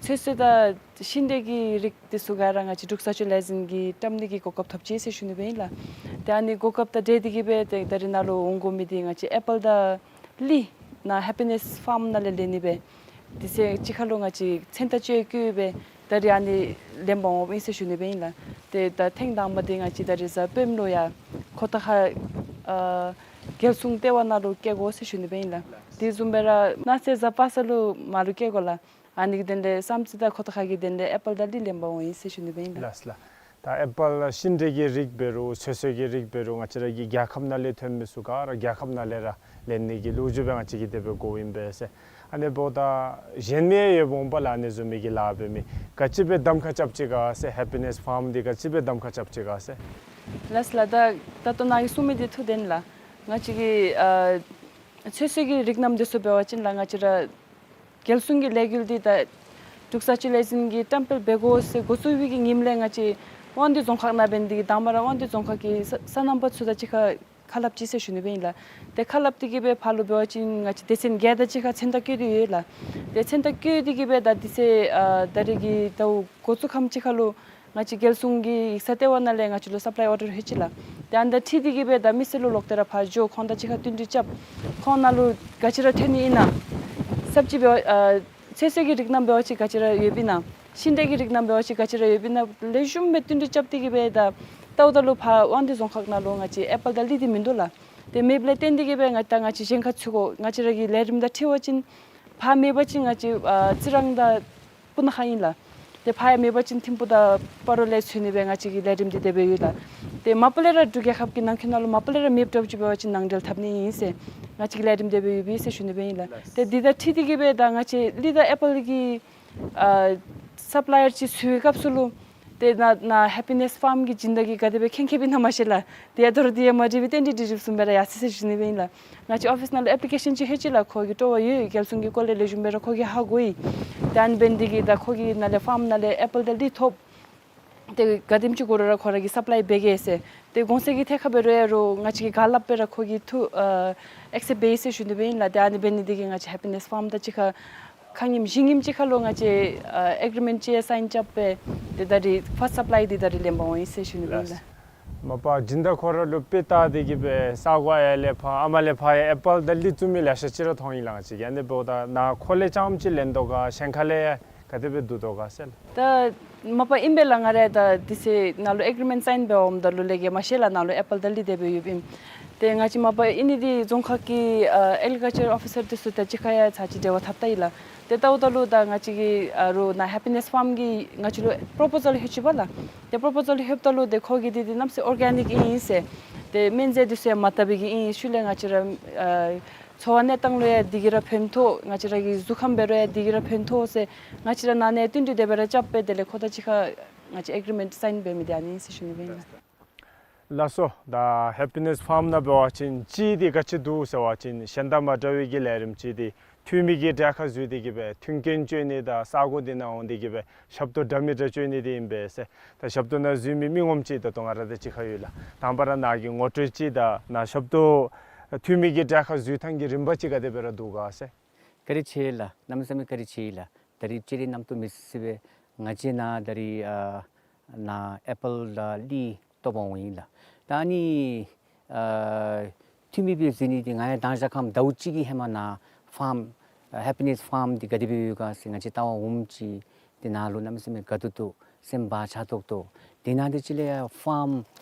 ཚོད་བསྲེ་དང་ཤིང་འབྲས་ཀྱི་རིགས་འདི་ཚུ་ག་ར་ང་བཅས་འབྲུག་བཟའ་སྤྱོད་ལས་འཛིན་གྱིས་བཀྲམ་ནི་གི་གོ་སྐབས་ཐོབ་ཅི་ཟེར་ཞུ་ནི་སྦེ་ཨིན་ལགས། ཏེ་ཨ་ནི་གོ་སྐབས་དང་འབྲེལ་ཏེ་གིས་སྦེ་ཏེ་ད་རིས་ནཱ་ལུ་འོང་དགོ་མི་འདི་ང་བཅས་ཨེ་པཱལ་དང་གླིང་ནཱ་ཧེ་པི་ནེས་ཕཱརམ་ནང་ལས་ལེན་ནི་སྦེ་དེ་ཚེ་གཅིག་ཁར་ལུ་ང་བཅས་མཚན་རྟགས་བཅས་བཀོད་སྦེ་ད་རིས་ཨ་ནི་ལེན་པར་འོངམ་ཨིན་ཟེར་ཞུ་ནི་སྦེ་ཨིན་ལགས། ཏེ་ད་ཐེངས་དང་པ་འདི་ང་བཅས་ད་རིས་གཟའ་སྤེནམ་ལུ་ཡང་ཁོ་ཐང་ཁ་ཨ་རྒྱལ་སྲུང་ལྟེ་བ་ནང་ལུ་བསྐྱལ་དགོ་ཟེར་ཞུ་ནི་སྦེ་ཨིན་ལགས། དེ་བཟུམ་སྦེ་ར་གནངས་ཚེ་གཟའ་པ་སངས་ལུ་མར་ལུ་བསྐྱལ་དགོ་ལགས། ཨ་ནི་གི་དོན་ལས་བསམ་རྩེ་དང་ཁོ་ཐང་ཁ་གི་དོན་ལས་ཨེ་པཱལ་དང་གླིང་ལེན་པར་འོང་ཡི་ཟེར་ཞུ་ནི་སྦེ་ཨིན་ལགས། ལགས་ལགས། ད་ཨེ་པཱལ་ཤིང་འབྲས་ཀྱི་རིགས་འབད་རུང་ཚོད་བསྲེ་གི་རིགས་འབད་རུང་ང་བཅས་ར་གི་རྒྱལ་ཁབ་ནང་ལས་ཐོན་མི་ཚུ་ག་ར་རྒྱལ་ཁབ་ནང་ལས་ར་ལེན་ནི་གི་ལོ་རྒྱུས་སྦེ་ང་བཅས་ཀྱིས་དེ་སྦེ་གོཝ་ཨིན་པས་ཟེར། ཨ་ནི་འབདཝ་ད་གཞན་མི་ཡང་ཡོདཔ་འོང་པ་ལགས། ཨ་ནི་བཟུམ་མའི་གི་ལཱ་འབད་མི་ག་ཅི་སྦེ་གདམ་ཁ་རྐྱབ་ཅི་ག་ཟེར། ཧེ་པི་ནེས་ཕཱརམ་འདི་ག་ཅི་སྦེ་གདམ་ཁ་རྐྱབ་ཅི་ག་ཟེར། ལགས་ལགས། ད་ད་ལྟོ་ནཱ་གིས་གསུངས་མི་འདི་ཐུགས་བདེན་ལགས། ང་བཅས་ཀྱི་ཨ་ཚོད་བསྲེ་གི་རིགས་རྣམས་འདི་ཚུ་འབད་བ་ཅིན་ལགས་ང་བཅས་ར་རྒྱལ་སྲུང་གི་ལས་འགུལ་འདི་ད་འབྲུག་ས་སྤྱོད་ལས་འཛིན་གྱིས་བཀྲམ་སྤེལ་འབད་དགོ་ཟེར་འགོ་བཙུགས་པའི་གི་ཉིནམ་ལས་ང་བཅས་དབང་འདུས་རྫོང་ཁག་ནང་འབད་ནི་དེ་གིས་དང་པ་ར་དབང་འདུས་རྫོང་ཁག་གི་ས་སོ་ནམ་པ་ཚུ་དང་གཅིག་ཁར་ཁ་སླབ་ཅི་ཟེར་ཞུ་ནི་སྦེ་ཨིན་ལགས། ཏེ་ཁ་སླབ་སྟེ་གི་སྦེ་ཕར་ལུ་འབད་བ་ཅིན་ང་བཅས་སྡེ་ཚན་བརྒྱད་དང་གཅིག་ཁར་མཚན་རྟགས་བཀོད་དེ་ཡོད་ལགས། ཏེ་མཚན་རྟགས་བཀོད་དེ་གི་སྦེ་ད་དེ་ཚེ་ཨ་ད་རེས་ཀྱི་ཟླཝ་འགོ་བཙུགས་ཁམས་ཅིག་ཁར་ལུ་ང་བཅས་རྒྱལ་སྲུང་གི་ཡིག་ཚང་ལྟེ་བ་ནང་ལས་ང་བཅས་ལུ་སབ་ལའི་ཨོར་ཌར་ལྷོད་ཅི་ལགས། ཏེ་ཨ་ནི་དང་འཁྲིལ་ཏེ་གི་སྦེ་ད་མི་སེར་ལུ་ལོག་སྟེ་ར་ཕར་འགྱོ་ཁོང་དང་གཅིག་ཁར་བསྟུན་གྲོས་རྐྱབ། ཁོང་ནང་ལུ་ག་ཅི་ར་ཐོན་ནི་ཨིན་ན། སབ་ཇི་འབད་བ་ཨ་ཚོད་བསྲེ་གི་རིགས་རྣམས་འབད་བ་ཅིན་ག་ཅི་ར་ཡོདཔ་ཨིན་ན། ཤིང་འབྲས་ཀྱི་རིགས་རྣམས་འབད་བ་ཅིན་ག་ཅི་ར་ཡོདཔ་ཨིན་ན་ལེགས་ཤོམ་སྦེ་བསྟུན་གྲོས་རྐྱབ་སྟེ་གི་སྦེ་ད་ལྟཝ་ད་ལུ་ཕར་དབང་འདུས་རྫོང་ཁག་ནང་ལུ་ང་བཅས་ཨེ་པཱལ་དང་གླི་འདི་མིན་འདུག་ལགས། ཏེ་མེདཔ་ལས་བརྟེན་ཏེ་གི་སྦེ་ང་ད་ང་བཅས་གཞན་ཁར་འཚོལ་དགོ། ང་བཅས་ར་གི་ལས་རིམ་དང་འཁྲིལ་བ་ཅིན་ཕར་མེད་པ་ཅིན་ང་བཅས་ཨ་རྩི་རང་དང་སྤུ་ན་ཁ་ཨིན་ལགས། ཏེ་ཕར་ཡང་མེད་པ་ཅིན་ཐིམ་ཕུ་དང་སྤ་རོ་ལས་འཚོལ་ནི་སྦེ་ང་བཅས་ཀྱི་ལས་རིམ་འདི་དེ་སྦེ་ཡོད་ལགས། ཏེ་མ་པ་ལས་ར་འབྲུག་རྒྱལ་ཁབ་ཀྱི་ནང་འཁོད་ནང་ལུ་མ་པ་ལས་ར་མེདཔ་འདྲཝ་ཅིག་འབད་བ་ཅིན་ནང་འབྲེལ་འཐབ་ནི་ཨིན་ཟེར་ང་བཅས་ཀྱི་ལས་རིམ་དེ་སྦེ་ཡོདཔ་ཨིན་ཟེར་ཞུ་ནི་སྦེ་ཨིན་ལགས། ཏེ་འདི་དང་འཁྲིལ་ཏེ་གི་སྦེ་ད་ང་བཅས་གླི་དང་ཨེ་པཱལ་གྱི་ཨ་སབ་ལའི་ཡར་ཅིག་འཚོལ་བའི་སྐབས་སུ་ལུ་ཏེ་ནཱ་ནཱ་ཧེ་པི་ནེསི་ཕཱརམ་གྱི་སྦྱིན་བདག་གིས་ག་དེ་སྦེ་མཁྱེན་མཁྱེནམ་ཨིན་ན་མ་ཤེས་ལགས། ཏེ་ཡ་ད་རུང་འདི་ཡང་མ་དྲིས་པར་ཏན་ཏིག་དྲི་དྲིསཝ་བཟུམ་སྦེ་ར་ཡར་སོ་ཡི་ཟེར་ཞུ་ནི་སྦེ་ཨིན་ལགས། ང་བཅས་ཨོ་ཕིསི་ནང་ལུ་ཨེཔ་ལི་ཀེ་ཤཱན་ཅིག་ལྷོད་ཅི་ལགས། ཁོ་གིས་སྤྲོ་བ་ཡོད། རྒྱལ་སྲུང་གི་སྐོར་ལས་ལེགས་ཤོམ་སྦེ་ར་ཁོ་གིས་ཧ་གོ་ཡི། ཏེ་ཨ་ནི་འབད་ནི་དེ་གིས་ད་ཁོ་གི་ནང་ལས་ཕཱརམ་ནང་ལས་ཨེ་པཱལ་དང་གླི་ཐོབ། ཏེ་ག་དེམ་ཅིག་དགོ་རུང་ར་ཁོ་ར་གིས་སབ་ལའི་འབད་གེ་ཟེར། ཏེ་གོང་ཚད་ཀྱི་ཐད་ཁར་འབད་རུང་ཡང་རུང་ང་བཅས་ཀྱིས་ག་སླབ་སྦེ་ར་ཁོ་གིས་ཐུགས་ཨ་ཨེག་སེབཊ་འབད་ཡི་ཟེར་ཞུ་ནི་སྦེ་ཨིན་ལགས། ཏེ་ཨ་ནི་འབད་ནི་དེ་གིས་ང་བཅས་ཧེ་པི་ནེསི་ཕཱརམ་དང་གཅིག་ཁར་ཁ་ཉིནམ་གཞེས་ཉིནམ་ཅིག་ཁར་ལུ་ང་བཅས་ཨ་ཨེག་རི་མེནཊ་ཅིག་ཡང་སའིན་རྐྱབ་སྦེ་ཏེ་ད་རེས་ཕརསཊ་སབ་ལའི་འདི་ད་རེས་ལེན་པར་འོང་ཡི་ཟེར་ཞུ་ནི་སྦེ་ཨིན་ལགས། མ་པ་སྦྱིན་བདག་ཁོ་ར་ལུ་དཔེ་བལྟ་སྟེ་གི་སྦེ་ས་གོ་ཡར་ལས་ཕར་ཨ་མར་ལས་ཕར་ཡང་ཨེ་པཱལ་དང་གླི་བཙུགས་མི་ལེ་ཤ་ཅིག་ར་མཐོང་ཡི་ལགས། ང་བཅས་ཀྱིས་ཨ་ནི་འབདཝ་ད་ནཱ་ཁོ་ལས་རྐྱངམ་ཅིག་ལེན་དོ་ག་གཞན་ཁ་ལས་ཡང་ག་དེ་སྦེ་བསྡུ་དོ་ག་ཟེར་ལགས། ད་མ་པ་ཨིན་པས་ལགས། ང་ར་ད་དེ་ཚེ་ནཱ་ལུ་ཨེག་རི་མེནཊ་སའིན་འབད་འོངམ་ད་ལུ་ལས་ཀྱི་མ་ཤེས་ལགས། ནཱ་ལུ་ཨེ་པཱལ་དང་གླི་དེ་སྦེ་ཡོདཔ་ཨིན། ཏེ་ང་བཅས་མ་པ་ཨིན་ནི་འདི་རྫོང་ཁག་གི་ཨ་ཨེག་རི་ཀལ་ཅར་ཨོ་ཕི་སར་འདི་ཚུ་དང་གཅིག་ཁར་ཡང་ཚར་གཅིག་འབྲེལ་བ་འཐབ་ད་ཡི་ལགས། ཏེ་ལྟཝ་ད་ལུ་ད་ང་བཅས་ཀྱི་ཨ་རུང་ནཱ་ཧེ་པི་ནེསི་ཕཱརམ་གྱིས་ང་བཅས་ལུ་པོརོ་པོ་ཟཱལ་ལྷོད་ཅི་པ་ལགས། ཏེ་པོརོ་པོ་ཟཱལ་ལྷོདཔ་ད་ལུ་ཏེ་ཁོ་གིས་འདི་འདི་གནམ་མེད་ས་མེད་ཨོར་གེ་ནིཀ་ཨིན་ཟེར། ཏེ་སྨན་རྫས་འདི་ཚུ་ཡང་མ་བཏབ་པའི་གི་ཨིན། ཤུལ་ལས་ང་བཅས་ར་ཨ་འཚོ་བ་གནས་སྟངས་ལུ་ཡང་འདི་གིས་ར་ཕན་ཐོགས། ང་བཅས་ར་གི་གཟུགས་ཁམས་འབད་རུང་ཡང་འདི་གིས་ར་ཕན་ཐོགས་ཟེར་ང་བཅས་ར་ནཱ་ནས་བསྟུན་གྲོས་དེ་སྦེ་ར་རྐྱབ་སྦེ་དེ་ལས་ཁོ་དང་གཅིག་ཁར་ང་བཅས་ཨེག་རི་མེནཊ་སའིན་འབད་མི་འདི་ཨ་ནི་ཨིན་ཟེར་ཞུ་ནི་སྦེ་ཨིན་ལགས། ལགས་སོ། ད་ཧེ་པི་ནེསི་ཕཱརམ་ནང་འབད་བ་ཅིན་གཅིག་འདི་ག་ཅི་འདུག་ཟེར་བ་ཅིན་གཞན་དང་མ་འདྲ་བའི་གི་ལས་རིམ་ཅིག་འདི་འཐུས་མི་གི་གྲལ་ཁར་འཛུལ་ཏེ་གི་སྦེ་མཐུན་རྐྱེན་སྤྱོད་ནི་དང་ས་གོ་འདི་ནང་འོང་སྟེ་གི་སྦེ་ཞབས་ཏོག་འདྲ་མི་འདྲ་སྤྱོད་ནི་འདི་ཨིན་པས་ཟེར། ད་ཞབས་ཏོག་ནང་འཛུལ་མི་མི་ངོམ་ཅིག་ད་ལྟོ་ང་ར་དང་གཅིག་ཁར་ཡོད་ལགས། དང་པ་ར་ནཱ་གི་ངོ་སྤྲོད་ཅིག་དང་ནཱ་ཞབས་ཏོག་འཐུས་མི་གི་གྲལ་ཁར་འཛུལ་ཐངས་ཀྱི་རིམ་པ་ཅིག་ག་དེ་སྦེ་ར་འདུག་ག་ཟེར། བཀའ་དྲིན་ཆེ་ལགས། གནམ་མེད་ས་མེད་བཀའ་དྲིན་ཆེ་ལགས། ད་རིས་སྤྱིར་རྣམ་རྟོག་མེད་ས་མེད་ང་བཅས་ནཱ་ད་རིས་ཨ་ནཱ་ཨེ་པཱལ་དང་གླི་བཏོག་པར་འོང་ཡི་ལགས། ད་ཨ་ནི་ཨ་འཐུས་མི་སྦེ་འཛུལ་ནི་འདི་ང་ཡང་མདང་ཞག་ཁམས་ཟླཝ་གཅིག་གི་ཧེ་མ་ནཱ་ཕཱརམ་ཨ་ཧེ་པི་ནེསི་ཕཱརམ་འདི་ག་དེ་སྦེ་ཡོད་ག་ཟེར་ང་བཅས་བལྟ་བར་འོངམ་ཅིག་ཏེ་ནཱ་ལུ་གནམ་མེད་ས་མེད་དགའ་ཏོག་ཏོ་སེམས་བག་ཆགས་ཏོག་ཏོ། དེ་ནང་དེ་ཅིག་ལས་ཡང་ཕཱརམ་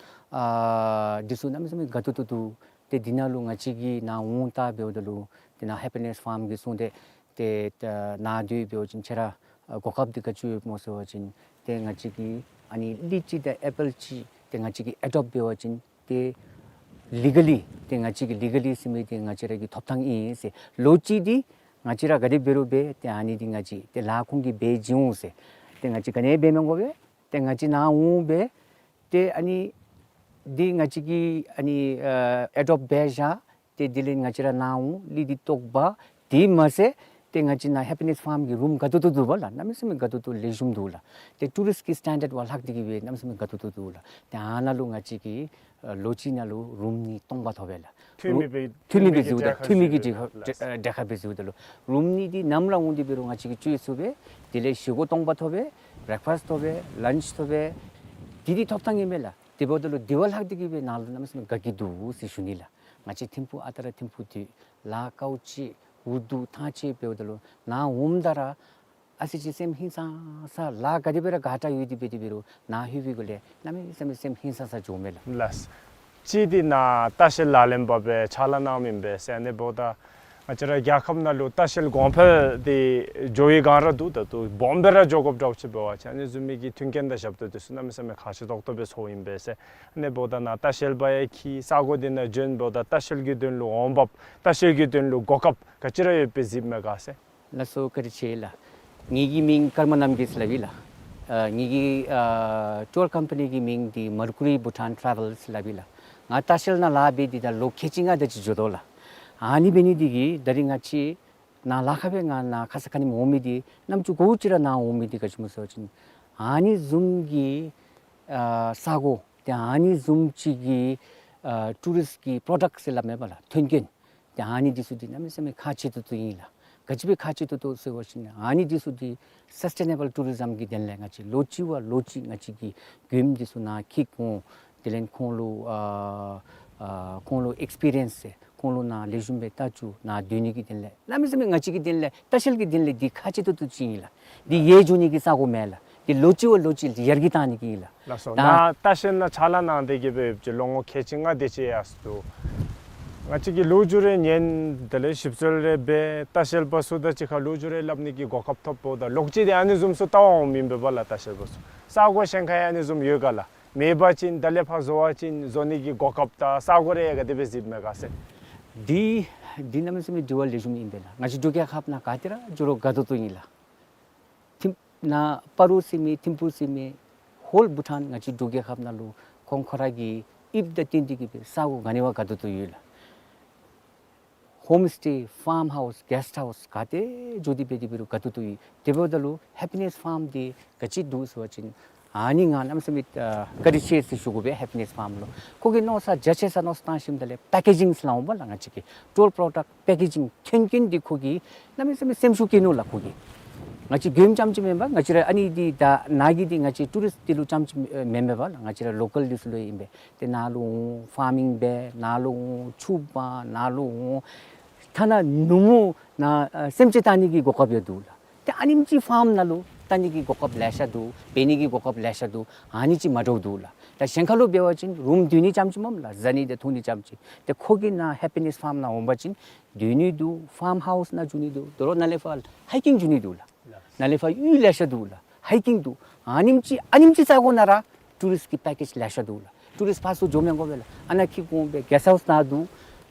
ཨ་འདི་ཚུ་གནམ་མེད་ས་མེད་དགའ་ཏོག་ཏོ་འདུག། ཏེ་འདི་ནང་ལུ་ང་བཅས་ཀྱིས་ནཱ་འོང་བལྟ་འབདཝ་ད་ལུ་ཏེ་ནཱ་ཧེ་པི་ནེསི་ཕཱརམ་གྱིས་གསུངས་ཏེ་ཏེ་ད་ནཱ་སྡོད་འབད་བ་ཅིན་ཁྱེད་ར་ཨ་གོ་སྐབས་འདི་ག་ཅི་ཡོདཔ་སྨོ་ཟེར་བ་ཅིན་ཏེ་ང་བཅས་ཀྱིས་ཨ་ནི་གླི་ཅིག་དང་ཨེ་པཱལ་ཅིག་ཏེ་ང་བཅས་ཀྱིས་ཨེ་ཌོབཊ་འབད་བ་ཅིན་ཏེ་ལི་ག་ལི་ཏེ་ང་བཅས་ཀྱི་ལི་ག་ལི་ཟེར་མི་འདི་ང་བཅས་ར་གི་ཐོབ་ཐངས་ཨིན་ཟེར། ལོ་གཅིག་འདི་ང་བཅས་ར་ག་དེ་འབད་རུང་འབད་ཏེ་ཨ་ནི་འདི་ང་བཅས་ཏེ་ལཱ་ཁོང་གིས་འབད་བྱིན་འོང་ཟེར། ཏེ་ང་བཅས་ག་ནི་འབད་མི་དགོ་པས། ཏེ་ང་བཅས་ནཱ་འོང་འབད་ཏེ་ཨ་ནི་འདི་ང་བཅས་ཀྱིས་ཨ་ནི་ཨ་ཨེ་ཌོབཊ་འབད་བཞག། ཏེ་དེ་ལས་ང་བཅས་ར་ནཱ་འོང་གླི་འདི་བཏོག་འབག། དེ་མ་ཚད་ཏེ་ང་བཅས་ནཱ་ཧེ་པི་ནེསི་ཕཱརམ་གྱི་རུམ་དགའ་ཏོག་ཏོ་འདུག་པ་ལགས། གནམ་མེད་ས་མེད་དགའ་ཏོག་ཏོ་ལེགས་ཤོམ་འདུག་ལགས། ཏེ་ཊུ་རིསཊ་ཀྱི་སི་ཊེན་ཌརཌ་བ་ལྷག་སྟེ་གི་སྦེ་གནམ་མེད་ས་མེད་དགའ་ཏོག་ཏོ་འདུག་ལགས། ཏེ་ཨ་ནཱ་ལུ་ང་བཅས་ཀྱིས་ཨ་ལོ་གཅིག་ནང་ལུ་རུམ་གཉིས་སྟོང་པ་ཐོབ་པས་ལགས། འཐུས་མི་སྦེ་འཐུས་མི་སྦེ་འཛུལཝ་ད་འཐུས་མི་གི་གྲལ་ཁར་འཛུལཝ་ད་ལུ་རུམ་གཉིས་འདི་ནམ་ར་འོང་སྟེ་འབད་རུང་ང་བཅས་ཀྱིས་སྤྱོད་ཚུགས་པས། དེ་ལས་བཞེས་སྒོ་སྟོང་པ་ཐོབ་པས། བེ་རེག་ཕཱསཊ་ཐོབ་པས། ལཱནཆ་ཐོབ་པས། འདི་འདི་ཐོབ་ཐངས་ཨིན་མས་ལགས། དེ་འབདཝ་ད་ལུ་དེ་བ་ལྷག་སྟེ་གི་སྦེ་ནཱ་ལུ་གནམ་མེད་ས་མེད་དགའ་སྐྱིད་འདུག་ཟེར་ཞུ་ནི་ལགས། ང་བཅས་ཐིམ་ཕུག་ཨ་རྟག་ར་ཐིམ་ཕུག་འདི་ལཱ་དཀའཝ་སྤྱད་འུ་སྡུག་ཐང་ཆད་འབདཝ་ད་ལུ་ནཱ་འོངམ་ད་ར་ཨ་ཙི་ཅིག་སེམས་ཧིང་སངས་ས་ལཱ་ག་དེ་སྦེ་ར་དགའ་དྲགས་ཡོད་དེ་འབད་དེ་འབད་རུང་ནཱ་ལྷོད་པའི་སྒང་ལས་གནམ་མེད་ས་མེད་སེམས་ཧིང་སངས་ས་འགྱོཝ་མས་ལགས། ལགས། གཅིག་འདི་ནཱ་ལྟ་བཤལ་ལག་ལེན་པ་སྦེ་ཕྱག་ལཱ་གནངམ་ཨིན་པས་ཟེར། ཨ་ནི་འབདཝ་ད་ང་བཅས་ར་རྒྱལ་ཁབ་ནང་ལུ་ལྟ་བཤལ་གོང་འཕེལ་འདི་འགྱོ་བའི་སྒང་ར་འདུག། ད་ལྟོ་སྦོམ་སྦེ་ར་འགྱོ་དགོཔ་འདྲཝ་ཅིག་འབད་བ་ཅིན་ཨ་ནི་བཟུམ་མའི་གི་མཐུན་རྐྱེན་དང་ཞབས་ཏོག་འདི་ཚུ་གནམ་མེད་ས་མེད་ཁག་ཆེ་ཏོག་ཏོ་སྦེ་ཚོརཝ་ཨིན་པས་ཟེར། ཨ་ནི་འབདཝ་ད་ནཱ་ལྟ་བཤལ་པ་ཡང་འཁྱིད་ས་གོ་འདི་ནང་བྱོན་འབདཝ་ད་ལྟ་བཤལ་གྱི་དོན་ལུ་འོང་འབབ་ལྟ་བཤལ་གྱི་དོན་ལུ་གོ་སྐབས་ག་ཅི་ར་ཡོད་པའི་གཟིགསཔ་མས་ག་ཟེར། ལགས་སོ། བཀའ་དྲིན་ཆེ་ལགས། ངེ་གི་མིང་ཀརྨ་རྣམ་རྒྱལ་ཟེར་སླབ་ཨིན་ལགས། ཨ་ངེ་གི་ཨ་ཊུར་ཀམ་པ་ནི་གི་མིང་འདི་མར་ཀུ་རི་བྷུ་ཊཱན་ཊ་རེ་ཝེལ་ཟེར་སླབ་ཨིན་ལགས། ང་ལྟ་བཤལ་ནང་ལཱ་འབད་དེ་ད་ལོ་ཁལ་གཅིག་ལྔ་དེ་ཅིག་འགྱོ་དོ་ལགས། ཨ་ནི་འབད་ནི་འདི་གིས་ད་རིས་ང་བཅས་ནཱ་ལཱ་ཁག་སྦེ་ང་ནཱ་ཁ་ཙ་ཁ་ཉིནམ་འོང་མི་འདི་རྣམ་ཅོ་གུ་ཅིག་ར་ནཱ་འོང་མི་འདི་ག་ཅི་སྨོ་ཟེར་བ་ཅིན་ཨ་ནི་བཟུམ་གྱི་ཨ་ས་གོ་ཏེ་ཨ་ནི་བཟུམ་ཅིག་གི་ཨ་ཊུ་རིསཊ་ཀྱི་པྲོ་ཌཀཊ་ཟེར་སླབ་མས་པ་ལགས། ཐོན་སྐྱེད། ཏེ་ཨ་ནི་འདི་ཚུ་འདི་གནམ་མེད་ས་མེད་ཁག་ཆེ་ཏོག་ཏོ་ཨིན་ལགས། ག་ཅི་སྦེ་ཁག་ཆེ་ཏོག་ཏོ་ཟེར་བ་ཅིན་ཨ་ནི་འདི་ཚུ་འདི་སཱསི་ཊེ་ནེ་བཱལ་ཊུ་རི་ཛམ་གྱི་དོན་ལས་ང་བཅས་ལོ་གཅིག་བ་ལོ་གཅིག་ང་བཅས་ཀྱིས་མགྱོནམ་འདི་ཚུ་ནཱ་འཁྱིད་འོང་། དེ་ལས་ཁོང་ལུ་ཨ་ཨ་ཁོང་ལུ་ཨེགསི་པི་རི་ཡནསི་ཟེར་ཁོང་ལུ་ནཱ་ལེགས་ཤོམ་སྦེ་ལྟ་བཅུག། ནཱ་སྡོད་ནི་གི་དོན་ལས་གནམ་མེད་ས་མེད་ང་བཅས་ཀྱི་དོན་ལས་ལྟ་བཤལ་གྱི་དོན་ལས་འདི་ཁག་ཆེ་ཏོག་ཏོ་ཅིག་ཨིན་ལགས། འདི་ཡལ་འགྱོ་ནི་གི་ས་གོ་མེན་ལགས། འདི་ལོ་གཅིག་བ་ལོ་གཅིག་ཡར་རྒྱས་བཏང་ནི་གི་ཨིན་ལགས། ལགས་སོ། ད་ནཱ་ལྟ་བཤལ་ནང་ཕྱག་ལཱ་གནང་སྟེ་གི་སྦེ་ཡོདཔ་ཅིག་ལོ་ངོ་ཁལ་གཅིག་ལྔ་དེ་ཅིག་ཡར་སོང་འདུག། ང་བཅས་ཀྱིས་ལོ་རྒྱུས་རེ་ཉན། དེ་ལས་ཞིབ་འཚོལ་རེ་འབད། ལྟ་བཤལ་པ་ཚུ་དང་གཅིག་ཁར་ལོ་རྒྱུས་རེ་སླབ་ནི་གི་གོ་སྐབས་ཐོབ་འོང་། ད་ལོག་སྟེ་ཨ་ནི་བཟུམ་ཚུ་ལྟ་བར་འོང་མི་ཨིན་པས་པ་ལགས། ལྟ་བཤལ་པ་ཚུ་ས་གོ་གཞན་ཁར་ཡང་ཨ་ནི་བཟུམ་ཡོད་ག་ལགས། མེད་པ་ཅིན་ད་ལས་ཕར་བཟོ་བ་ཅིན་བཟོ་ནི་གི་གོ་སྐབས་དང་ས་གོ་རེ་ག་དེ་སྦེ་གཟིགསཔ་མས་ག་ཟེར། འདི་འདི་གནམ་མེད་ས་མེད་དྲི་བ་ལེགས་ཤོམ་ཨིན་པས་ལགས། ང་བཅས་འབྲུག་རྒྱལ་ཁབ་ནང་ག་ཏེ་ར་འགྱོ་རུང་དགའ་ཏོག་ཏོ་ཨིན་ལགས། ཐིམ་ནཱ་སྤ་རོ་ཟེར་མི་ཐིམ་ཕུ་ཟེར་མི་ཧོལ་བྷུ་ཊཱན་ང་བཅས་འབྲུག་རྒྱལ་ཁབ་ནང་ལུ་ཁོང་ཁོ་ར་གི་དབྱིབས་དང་བསྟུན་ཏེ་གི་སྦེ་ས་གོ་ག་ནི་བ་དགའ་ཏོག་ཏོ་ཡོད་ལགས། ཧོམ་སི་ཊེ་ཕཱརམ་ཧའུསི་གེསཊ་ཧའུསི་ག་ཏེ་འགྱོ་སྟེ་འབད་དེ་འབད་རུང་དགའ་ཏོག་ཏོ་ཡོད། དེ་འབདཝ་ད་ལུ་ཧེ་པི་ནེསི་ཕཱརམ་འདི་ག་ཅི་འདུག་ཟེར་བ་ཅིན་ཨ་ནི་ང་གནམ་མེད་ས་མེད་ཨ་བཀའ་དྲིན་ཆེ་ཟེར་ཞུ་དགོ་པས། ཧེ་པི་ནེསི་ཕཱརམ་ལུ་ཁོ་གིས་མནོ་བསམ་རྒྱ་ཆེ་ས་མནོ་བསམ་བཏང་ཞིནམ་ད་ལས་པེ་ཀེ་ཇིང་ཟེར་སླབ་འོང་པ་ལགས། ང་བཅས་ཀྱི་ཊོལ་པྲོ་ཌཀཊ་པེ་ཀེ་ཇིང་ཐོན་སྐྱེད་འདི་ཁོ་གིས་གནམ་མེད་ས་མེད་སེམས་ཤུགས་བསྐྱེད་ནུག་ལགས་ཁོ་གིས། ང་བཅས་མགྱོནམ་རྐྱངམ་ཅིག་མེན་པར་ང་བཅས་ར་ཨ་ནི་འདི་ད་ནཱ་གི་འདི་ང་བཅས་ཊུ་རིསཊ་འདི་ལུ་རྐྱངམ་ཅིག་མེན་པས་པ་ལགས། ང་བཅས་ར་ལོ་ཀཱལ་འདི་ཚུ་ལུ་ཨིན་པས། ཏེ་ནཱ་ལུ་འོང་ཕཱར་མིང་འབད། ནཱ་ལུ་འོང་ཕྱུགཔ་འབད། ནཱ་ལུ་འོང་ཐ་ན་ནུབ་མོ་ནཱ་ཨ་སེམས་ཅན་བལྟ་ནི་གི་གོ་སྐབས་ཡང་འདུག་ལགས། ཏེ་ཨ་ནེམ་ཅིག་ཕཱརམ་ནང་ལུ་བལྟ་ནི་གི་གོ་སྐབས་ལེ་ཤ་འདུག། འབད་ནི་གི་གོ་སྐབས་ལེ་ཤ་འདུག། ཨ་ནི་ཅིག་མ་འདྲཝ་འདུག་ལགས། ད་གཞན་ཁ་ལུ་འབད་བ་ཅིན་རུམ་སྡོད་ནི་རྐྱངམ་ཅིག་མེན་ལགས། བཟའ་ནི་དང་འཐུང་ནི་རྐྱངམ་ཅིག། ཏེ་ཁོ་གིས་ནཱ་ཧེ་པི་ནེསི་ཕཱརམ་ནང་འོང་པ་ཅིན་སྡོད་ནི་འདུག། ཕཱརམ་ཧའུསི་ནང་འགྱོ་ནི་འདུག། དོ་རུང་ནཱ་ལས་ཕར་ཧའི་ཀིང་འགྱོ་ནི་འདུག་ལགས། ནཱ་ལས་ཕར་གཡུས་ལེ་ཤ་འདུག་ལགས། ཧའི་ཀིང་འདུག། ཨ་ནེམ་ཅིག་ཨ་ནེམ་ཅིག་ས་གོ་ནང་ར་ཊུ་རིསཊ་ཀྱི་པེ་ཀེཇ་ལེ་ཤ་འདུག་ལགས། ཊུ་རིསཊ་ཕར་ཚུར་འགྱོ་མི་དགོ་པས་ལགས། ཨ་ནཱ་འཁྱིད་འོང་སྦེ་གེསཊ་ཧའུསི་ནང་འདུག།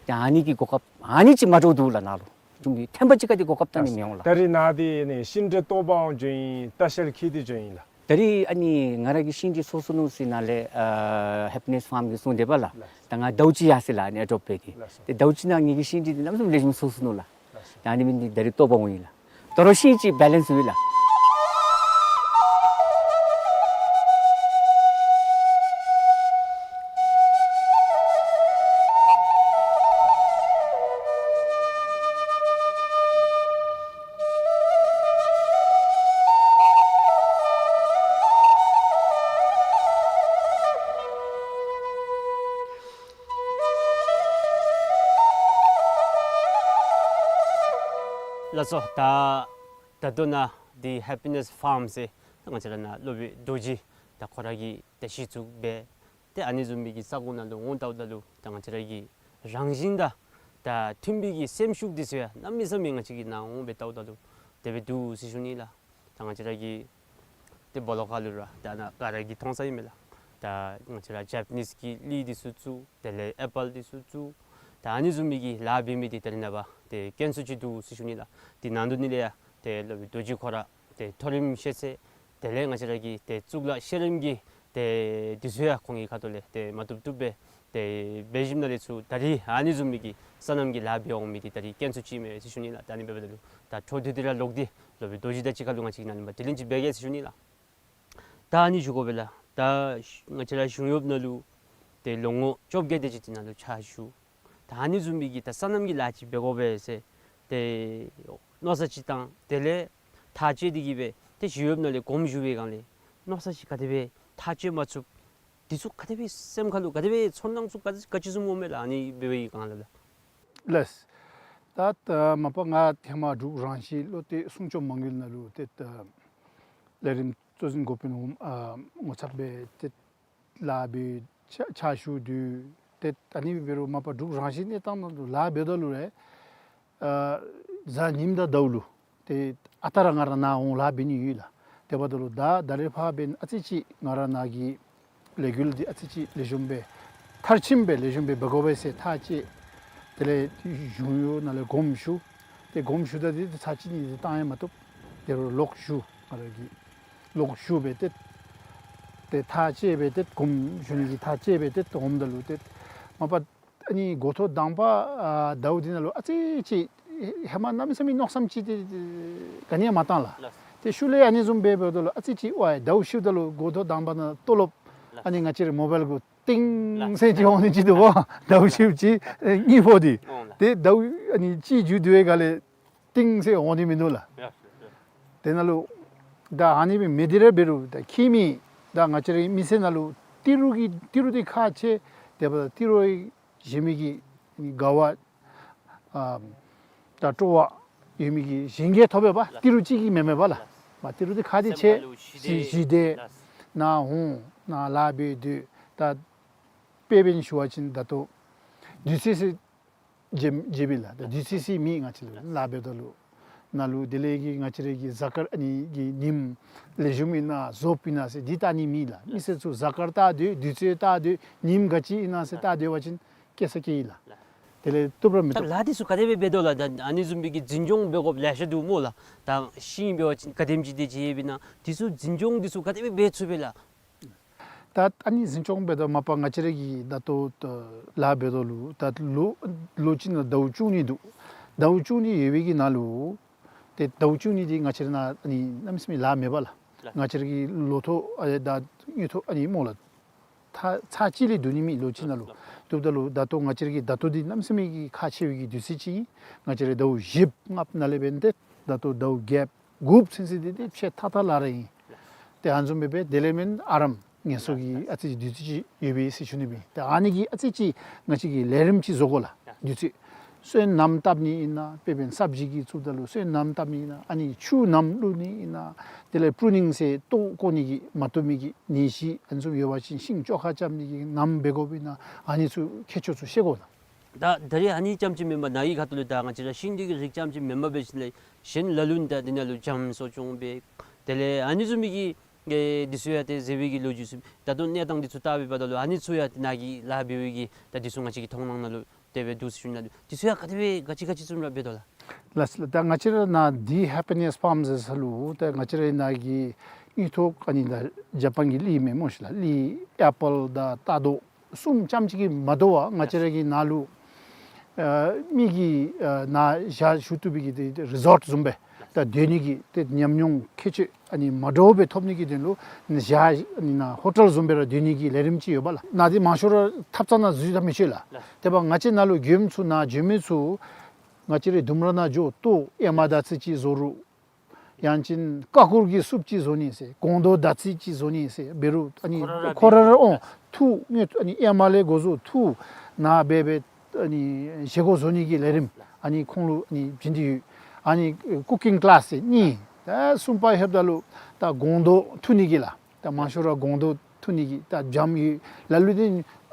ཏེ་ཨ་ནི་གི་གོ་སྐབས་ཨ་ནི་ཅིག་མ་འདྲཝ་འདུག་ལགས། ནཱ་ལུ་ཅུང་གི་ཐེམ་པ་ཅིག་ག་དེ་གོ་སྐབས་བལྟ་ནི་མི་འོང་ལགས། ད་རིས་ནཱ་འདི་ནི་ཤིང་འབྲས་བཏོག་པར་འོང་འགྱོ་ཨིན། ལྟ་བཤལ་འཁྱིད་དེ་འགྱོ་ཨིན་ལགས། ད་རིས་ཨ་ནི་ང་ར་གི་ཤིང་འབྲས་སོ་སོ་ནུག་ཟེར་ནཱ་ལས་ཨ་ཧེ་པི་ནེསི་ཕཱརམ་གྱིས་གསུངས་དེས་པ་ལགས། ལགས། ད་ང་ཟླཝ་གཅིག་ཡར་སོ་ཡི་ལགས། ཨ་ནི་ཨེ་ཌོབ་འབད་དེ། ལགས་སོ། ཏེ་ཟླཝ་གཅིག་ནང་ངེ་གི་ཤིང་འབྲས་འདི་གནམ་མེད་ས་མེད་ལེགས་ཤོམ་སོ་སོ་ནུག་ལགས། ལགས་སོ། ད་ཨ་ནི་འབད་ནི་འདི་ད་རིས་བཏོག་པར་འོང་ཡི་ལགས། དོ་རུང་ཤིང་ཅིག་བེ་ལེནསི་ཡོད་ལགས། ལགས་སོ། ད་ད་ལྟོ་ནཱ་འདི་ཧེ་པི་ནེསི་ཕཱརམ་ཟེར་ད་ང་བཅས་ར་ནཱ་སློབ་དཔོན་རྡོ་རྗེ་ད་ཁོ་ར་གིས་ད་གཞི་བཙུགས་འབད། ཏེ་ཨ་ནི་བཟུམ་མའི་གི་ས་གོ་ནང་ལུ་འོང་ལྟཝ་ད་ལུ་ད་ང་བཅས་ར་གི་རང་བཞིན་དང་ད་མཐུན་པའི་གི་སེམས་ཤུགས་འདི་ཚུ་ཡང་གནམ་མེད་ས་མེད་ང་བཅས་ཀྱིས་ནཱ་འོང་སྦེ་ལྟཝ་ད་ལུ་དེ་སྦེ་འདུག་ཟེར་ཞུ་ནི་ལགས། ད་ང་བཅས་ར་གི་ཏེ་སྦོ་ལོགས་ཁ་ལུ་ར་ད་ནཱ་ག་ར་གིས་མཐོང་ས་ཨིན་མས་ལགས། ད་ང་བཅས་ར་ཇ་པ་ནིསི་གི་གླིང་འདི་ཚུ་བཙུགས། དེ་ལས་ཨེ་པཱལ་འདི་ཚུ་བཙུགས། ད་ཨ་ནི་བཟུམ་མའི་གི་ལཱ་འབད་མི་འདི་ད་རེས་ནངས་པ་ཏེ་དཀོན་སུ་ཅིག་འདུག་ཟེར་ཞུ་ནི་ལགས། དེ་ནང་དོག་ནི་ལས་ཡང་ཏེ་སློབ་དཔོན་རྡོ་རྗེ་ཁོ་ར་ཏེ་མཐོ་རིམ་ཤེས་ཚད་དེ་ལས་ང་བཅས་ར་གི་ཏེ་གཙུག་ལག་ཤེས་རིག་གི་ཏེ་འདི་ཚུ་ཡང་ཁོང་གི་ཁ་ཐུག་ལས་ཏེ་མ་བཏུབ་བཏུབ་སྦེ་ཏེ་འབད་ཞིནམ་ལས་ཚུར་ད་རིས་ཨ་ནི་བཟུམ་མའི་གི་སོ་ནམ་གྱི་ལཱ་འབད་འོང་མི་འདི་ད་རིས་དཀོན་སུ་ཅིག་མས་ཟེར་ཞུ་ནི་ལགས། ད་ཨ་ནི་འབདཝ་ད་ལུ་ད་འཕྲོ་མཐུད་དེ་ར་ལོག་སྟེ་སློབ་དཔོན་རྡོ་རྗེ་དང་གཅིག་ཁར་ལུ་ང་བཅས་ཀྱིས་ནཱ་ལུ་མ་དྲི་ལན་ཅིག་འབད་གེ་ཟེར་ཞུ་ནི་ལགས། ད་ཨ་ནི་ཞུ་དགོ་པས་ལགས། ད་ང་བཅས་ར་གཞུང་གཡོགཔ་ནང་ལུ་ཏེ་ལོ་ངོ་བཅོ་བརྒྱད་དེ་ཅིག་དེ་ནང་ལུ་ཕྱག་ཞུ། ད་ཨ་ནི་བཟུམ་མའི་གི་ད་སོ་ནམ་གྱི་ལཱ་ཅིག་འབད་དགོ་པས་ཟེར་ཏེ་མནོ་བསམ་ཅིག་བཏང་། དེ་ལས་ཐག་བཅད་དེ་གི་སྦེ་ཏེ་གཞུང་གཡོགཔ་ནང་ལས་དགོངསམ་ཞུ་བའི་སྒང་ལས་མནོ་བསམ་ཅིག་ག་དེ་སྦེ་ཐག་བཅད་མ་ཚུགས། འདི་ཚུ་ག་དེ་སྦེ་སེམས་ཁ་ལུ་ག་དེ་སྦེ་ཚོར་སྣང་ཚུ་ག་ག་ཅི་བཟུམ་འོང་མས་ལགས། ཨ་ནི་འབད་བའི་སྒང་ལས་ལགས། ལགས། ད་ད་མ་པ་ང་ཧེ་མ་འབྲུག་རང་བཞིན་བློ་གཏད་སྲུང་སྐྱོབ་མ་དངུལ་ནང་ལུ་ཏེ་ད་ལས་རིམ་གཙོ་འཛིན་འགོ་དཔོན་འོགམ་ཨ་ངོ་ཚབ་སྦེ་ཏེ་ལཱ་འབད་ཕྱག་ཕྱག་ཞུ་དོ། ཏེ་ཨ་ནི་འབད་རུང་མ་པ་འབྲུག་རང་བཞིན་གནས་སྟངས་ནང་ལུ་ལཱ་འབདཝ་ད་ལུ་རེ་ཨ་གཟའ་ཉིམ་དང་ཟླཝ་ལུ་ཏེ་ཨ་རྟག་ར་ང་ར་ནཱ་འོང་ལཱ་འབད་ནི་ཡོད་ལགས། དེ་འབདཝ་ད་ལུ་ད་ད་རེས་ཕར་འབདན་ཨ་ཙི་ཅིག་ང་ར་ནཱ་གི་ལས་འགུལ་འདི་ཨ་ཙི་ཅིག་ལེགས་ཤོམ་སྦེ་མཐར་ཕྱིནམ་སྦེ་ལེགས་ཤོམ་སྦེ་འབད་དགོ་པས་ཟེར་ཐག་བཅད། དེ་ལས་གཞུང་གཡོག་ནང་ལས་དགོངསམ་ཞུ། ཏེ་དགོངསམ་ཞུ་ད་འདི་ཚར་གཅིག་གཉིས་འདི་བཏང་ཡང་མ་བཏུབ། དེ་རུང་ལོག་ཞུ། ང་ར་གིས་ལོག་ཞུ་སྦེ་ཏེ་ཏེ་ཐག་བཅད་སྦེ་ཏེ་དགོངསམ་ཞུ་ནི་གི་ཐག་བཅད་སྦེ་ཏེ་འོངམ་ད་ལུ་ཏེ་ མ་པ་ཨ་ནི་འགོ་ཐོག་དང་པ་ཨ་ཟླཝ་འདི་ནང་ལུ་ཨ་ཙི་ཅིག་ཧེ་མ་གནམ་མེད་ས་མེད་མནོ་བསམ་ཅིག་འདི་ག་ནི་ཡང་མ་བཏང་ལགས། ལགས། ཏེ་ཤུལ་ལས་ཨ་ནི་བཟུམ་སྦེ་འབདཝ་ད་ལུ་ཨ་ཙི་ཅིག་ཝའི་ཟླཝ་ཤུལ་ད་ལུ་འགོ་ཐོག་དང་པ་ནང་ལྟོ་ལོབ། ལགས། ཨ་ནི་ང་བཅས་རའི་མོ་བཱའིལ་གུ་ཏིང་ཟེར་ཅིག་འོང་ནི་ཅིག་འདུག་པ། ཟླཝ་ཤུལ་ཅིག་ཨེ་གཉིས་པོ་འདི། འོང་ལགས། ཏེ་ཟླཝ་ཨ་ནི་གཅིག་མཇུག་བསྡུ་བའི་སྒང་ལས་ཏིང་ཟེར་འོང་ནི་མིན་འདུག་ལགས། ཡ་ཡ། དེ་ནང་ལུ་ད་ཨ་ནི་སྦེ་མི་འདི་ར་འབད་རུང་ད་ཁྱིམ་མི་ད་ང་བཅས་རའི་མི་སེར་ནང་ལུ་ཏི་རུ་གི་ཏི་རུ་འདི་ཁག་ཆེ། དེ་འབདཝ་ད་ཏི་རུ་བཞེས་མི་གི་དགའ་བ་ཨ་ད་སྤྲོ་བ་ཡོད་མི་གི་གཞན་གྱིས་ཐོབ་པས་པ། ཏི་རུ་གཅིག་གིས་མེན་མེན་པ་ལགས། མ་ཏི་རུ་འདི་ཁག་འདི་ཆེ། སེམས་ཁ་ལུ་ཞི་བདེ། ཞི་བདེ། ལགས། ནཱ་འོང་ནཱ་ལཱ་འབད་སྡོད། ད་དཔེ་འབད་ནི་ཞུ་བ་ཅིན་ད་ལྟོ་དུས་ཚོད་ཟེར་བརྗེད་བརྗེད་པས་ལགས། ད་དུས་ཚོད་ཟེར་མེད། ང་བཅས་ལུ་ལཱ་འབདཝ་ད་ལུ་ནཱ་ལུ་དེ་ལས་ཀྱི་ང་བཅས་རའི་གི་གཟའ་སྐར་ཨ་ནི་གི་ཉིནམ་ལེགས་ཤོམ་ཨིན་ན་རྫོགསཔ་ཨིན་ན་ཟེར་འདི་བལྟ་ནི་མེད་ལགས། མི་སེར་ཚུ་གཟའ་སྐར་བལྟ་སྡོད། དུས་ཚོད་བལྟ་སྡོད། ཉིནམ་ག་ཅི་ཨིན་ན་ཟེར་བལྟ་སྡོད་པ་ཅིན་སྐྱེ་ས་སྐྱེ་ཡི་ལགས། དེ་ལས་བཏུབ་ར་མི་ད་བཏུབ། ལཱ་འདི་ཚུ་ག་དེ་སྦེ་འབད་དོ་ལགས། ད་ཨ་ནི་བཟུམ་སྦེ་གི་འཛིན་སྐྱོང་འབད་དགོཔ་ལེ་ཤ་འདུག་སྨོ་ལགས། ད་ཤིང་འབད་བ་ཅིན་ག་དེམ་ཅིག་དེ་ཅིག་ཡོདཔ་ཨིན་ན་འདི་ཚུ་འཛིན་སྐྱོང་འདི་ཚུ་ག་དེ་སྦེ་འབད་ཚུགས་པས་ལགས། ད་ཨ་ནི་འཛིན་སྐྱོང་འབད་དོ་མ་པ་ང་བཅས་ར་གི་ད་ལྟོ་ད་ལཱ་འབད་དོ་ལུ་ད་ལོ་ལོ་གཅིག་ནང་ཟླཝ་བཅུ་གཉིས་འདུག། ཟླཝ་བཅུ་གཉིས་ཡོད་པའི་གི་ནང་ལུ་ཏེ་ཟླཝ་བཅུ་གཉིས་འདི་ང་བཅས་ར་ནཱ་ཨ་ནི་གནམ་མེད་ས་མེད་ལཱ་མེད་པ་ལགས། ལགས། ང་བཅས་ར་གི་ལོ་ཐོག་ཨ་ད་དངུལ་ཐོག་ཨ་ནི་སྨོ་ལགས། ཚར་ཚར་གཅིག་ལས་བསྡུ་ནི་མེད་ལོ་གཅིག་ནང་ལུ། ལགས། བཏུབ་ད་ལུ་ད་ལྟོ་ང་བཅས་ར་གི་ད་ལྟོ་འདི་གནམ་མེད་ས་མེད་ཀྱི་ཁག་ཆེ་བའི་གི་དུས་ཚོད་ཅིག་ཨིན། ང་བཅས་ར་ཟླཝ་བཞི་ལྔ་ནང་ལས་འབད་ནི་འདི་ད་ལྟོ་ཟླཝ་བརྒྱད་དགུ་ཚུན་ཚོད་འདི་ཏེ་ཕྱེད་ཐག་ཐག་ལཱ་ར་ཨིན། ཏེ་ཨ་ནི་བཟུམ་སྦེ་འབད་དེ་ལས་མེན་ཨ་རམ་ངལ་གསོ་གི་ཨ་ཙི་ཅིག་དུས་ཚོད་ཅིག་ཡོད་པས་ཟེར་ཞུ་ནི་སྦེ། ཏེ་ཨ་ནི་གི་ཨ་ཙི་ཅིག་ང་བཅས་ཀྱིས་ལས་རིམ་ཅིག་བཟོ་དགོ་ལགས། དུས་ཚོད་སོན་སྣུམ་བཏབ་ནི་ཨིན་ན་དཔེ་འབད་ན་སབ་ཇི་གི་བཙུགསཔ་ད་ལུ་སོན་སྣུམ་བཏབ་ནི་ཨིན་ན་ཨ་ནི་ཆུ་སྣུམ་བླུག་ནི་ཨིན་ན་དེ་ལས་པུ་རུ་ནིང་ཟེར་ལྟོ་བཀོ་ནི་གི་མ་བཏུབ་མི་གི་ནད་གཞི་ཨ་ནི་བཟུམ་ཡོད་པ་ཅིན་ཤིང་བཅོ་ཁ་རྐྱབ་ནི་གི་སྣུམ་འབད་དགོཔ་ཨིན་ན་ཨ་ནི་ཚུ་མཁས་མཆོག་ཚུ་ཤེས་དགོ་ལགས། ད་ད་རེས་ཨ་ནི་རྐྱངམ་ཅིག་མེན་པར་ནཱ་གི་ཁ་ཐུག་ལས་ད་ང་བཅས་ར་ཤིང་འདི་གི་རིགས་རྐྱངམ་ཅིག་མེན་པར་འབད་ཞིནམ་ལས་གཞན་ལ་ལུ་ད་འདི་ནང་ལུ་འཇམ་གསོ་སྐྱོང་འབད་དེ་ལས་ཨ་ནི་བཟུམ་མའི་གི་ཨེ་འདི་ཚུ་ཡང་ཏེ་མཛད་པའི་གི་ལོ་རྒྱུས་ཚུ་ད་ལྟོ་གནས་སྟངས་འདི་ཚུ་བལྟ་བའི་བར་ན་ལུ་ཨ་ནི་ཚུ་ཡང་ཏེ་ནཱ་གི་ལཱ་འབད་བའི་གི་ད་འདི་ཚུ་ང་བཅས་ཀྱི་མཐོང་སྣང་ནང་ལུ་དེ་སྦེ་འདུག་ཟེར་ཞུ་ནི་ལགས། འདི་ཚུ་ཡང་ག་དེ་སྦེ་ག་ཅི་ག་ཅི་བཟུམ་ར་འབད་དོ་ལགས། ལགས་ལགས། ད་ང་བཅས་ར་ནཱ་འདི་ཧེ་པི་ནེསི་ཕཱམ་ཟེར་ས་ལུ་ད་ང་བཅས་ར་ནཱ་གི་དངུལ་ཐོག་ཨ་ནི་ད་ཇ་པཱན་གྱི་གླི་མས་སྨོ་ཤིག་ལགས། གླི་ཨེ་པཱལ་དང་རྟ་རྡོག་གསུམ་རྐྱངམ་ཅིག་གིས་མ་དོ་བར་ང་བཅས་ར་གི་ནཱ་ལུ་ཨ་མི་གིས་ཨ་ནཱ་ཞག་བཞུགས་བཏུབ་པའི་གི་ཏེ་རི་ཟོཊ་བཟུམ་སྦེ་ད་སྡོད་ནི་གི་ཏེ་ཉམས་མྱོང་ཁྱད་ཆོས་ཨ་ནི་མ་འདྲཝ་སྦེ་ཐོབ་ནི་གི་དོན་ལུ་ཞག་ཨ་ནི་ནཱ་ཧོ་ཊེལ་བཟུམ་སྦེ་ར་སྡོད་ནི་གི་ལས་རིམ་ཅིག་ཡོད་པ་ལགས། ནཱ་འདི་མང་ཤོས་ར་ཐབ་ཚང་ནང་འཛུལ་ད་མི་ཆོག་ལགས། དེ་འབདཝ་ང་བཅས་ནཱ་ལུ་མགྱོནམ་ཚུ་ནཱ་འགྱོ་མི་ཚུ་ང་བཅས་རའི་ལྡུམ་ར་ནང་འགྱོ་ལྟོ་ཨེ་མ་དར་ཚིལ་ཅིག་བཟོ་རུང་ཡང་ཅིན་ཀ་ཀུར་གྱི་སུབ་ཅིག་བཟོ་ནི་ཟེར་སྒོང་རྡོག་དར་ཚིལ་ཅིག་བཟོ་ནི་ཟེར་འབད་རུང་ཨ་ནི་ཁོ་ར་ར་ཁོ་ར་ར་འབད་འོང་ཐུག་དངུལ་ཨ་ནི་ཨེ་མ་ལས་འགོ་བཟུང་ཐུག་ནཱ་འབད་འབད་ཨ་ནི་བཞེས་སྒོ་བཟོ་ནི་གི་ལས་རིམ་ཨ་ནི་ཁོང་ལུ་ཨ་ནི་བྱིན་ཏེ་ཡོད། ཨ་ནི་ཀུ་ཀིང་ཀི་ལཱསི་ཟེར་གཉིས། ད་གསུམ་པ་ལྷོདཔ་ད་ལུ་ད་སྒོང་རྡོག་འཐུ་ནི་གི་ལགས། ད་མང་ཤོས་ར་སྒོང་རྡོག་འཐུ་ནི་གི་ད་སྦྱངམ་ཡོད། ལ་ལུ་ཏེ་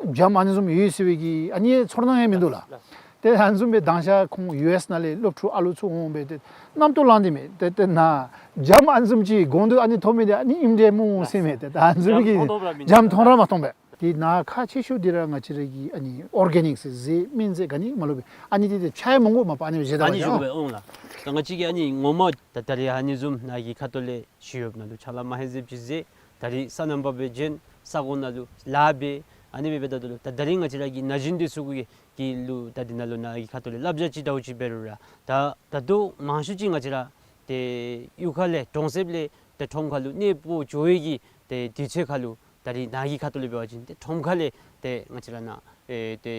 སྦྱངམ་ཨ་ནི་བཟུམ་ཡོད་ཟེར་བའི་གི་ཨ་ནི་ཚོར་སྣང་ཡང་མིན་འདུག་ལགས། ཏེ་ཨ་ནི་བཟུམ་སྦེ་དང་ཤ་ཁོང་ཡུ་ཨེསི་ནང་ལས་སློབ་ཕྲུག་ཨ་ལུ་ཚུ་འོང་སྦེ་ཏེ་རྣམ་རྟོག་ལང་སྟེ་མས། ཏེ་ཏེ་ནཱ་སྦྱངམ་ཨ་ནི་བཟུམ་ཅིག་སྒོང་རྡོག་ཨ་ནི་འཐུ་མི་འདི་ཨ་ནི་ཨིནམ་འདྲས་སྨོ་ཟེར་མས། ཏེ་ད་ཨ་ནི་བཟུམ་གྱི་སྦྱངམ་མཐོང་ར་མ་མཐོང་པས། ཏེ་ནཱ་ཁག་ཆེ་ཤོས་འདི་ར་ང་བཅས་ར་གི་ཨ་ནི་ཨོར་གེ་ནིཀ་ཟེར་ཟས་སྨན་རྫས་ག་ནི་མ་ལུ་སྦེ་ཨ་ནི་འདི་ཏེ་ཆ་ཡང་མི་དགོ་མ་པ་ཨ་ནི་སྦེ་བཞེས་ད་ཨ་ནི་བཞེས་དགོ་པས། འོང་ལགས། ད་ང་བཅས་ཀྱིས་ཨ་ནི་ངོ་མ་ད་ད་རེས་ཨ་ནི་བཟུམ་ནཱ་གི་ཁ་ཐུག་ལས་ཞུ་ཡོདཔ་ནང་ལུ་ཕྱག་ལཱ་མ་ཧེ་ཟེར་ཅིག་ཟེར་ད་རེས་སོ་ནམ་པ་སྦེ་བྱོན་ས་གོ་ནང་ལུ་ལཱ་འབད་ཨ་ནི་སྦེ་འབདཝ་ད་ལུ་ད་ད་རེས་ང་བཅས་ར་གི་ན་གཞོན་འདི་ཚུ་གི་གི་ལུ་ད་འདི་ནང་ལུ་ནཱ་གི་ཁ་ཐུག་ལས་བསླབ་བྱ་ཅིག་ཟླཝ་གཅིག་འབད་རུང་ར་ད་ད་ལྟོ་མང་ཤོས་ཅིག་ང་བཅས་ར་ཏེ་གཡུས་ཁ་ལས་གྲོང་གསེབ་ལས་ཏེ་ཁྲོམ་ཁ་ལུ་གནས་སྤོ་འགྱོ་བའི་གི་ཏེ་དུས་ཚོད་ཁ་ལུ་ད་རེས་ནཱ་གི་ཁ་ཐུག་ལས་འབད་བ་ཅིན་ཏེ་ཁྲོམ་ཁ་ལས་ཏེ་ང་བཅས་ར་ནཱ་ཨེ་ཏེ་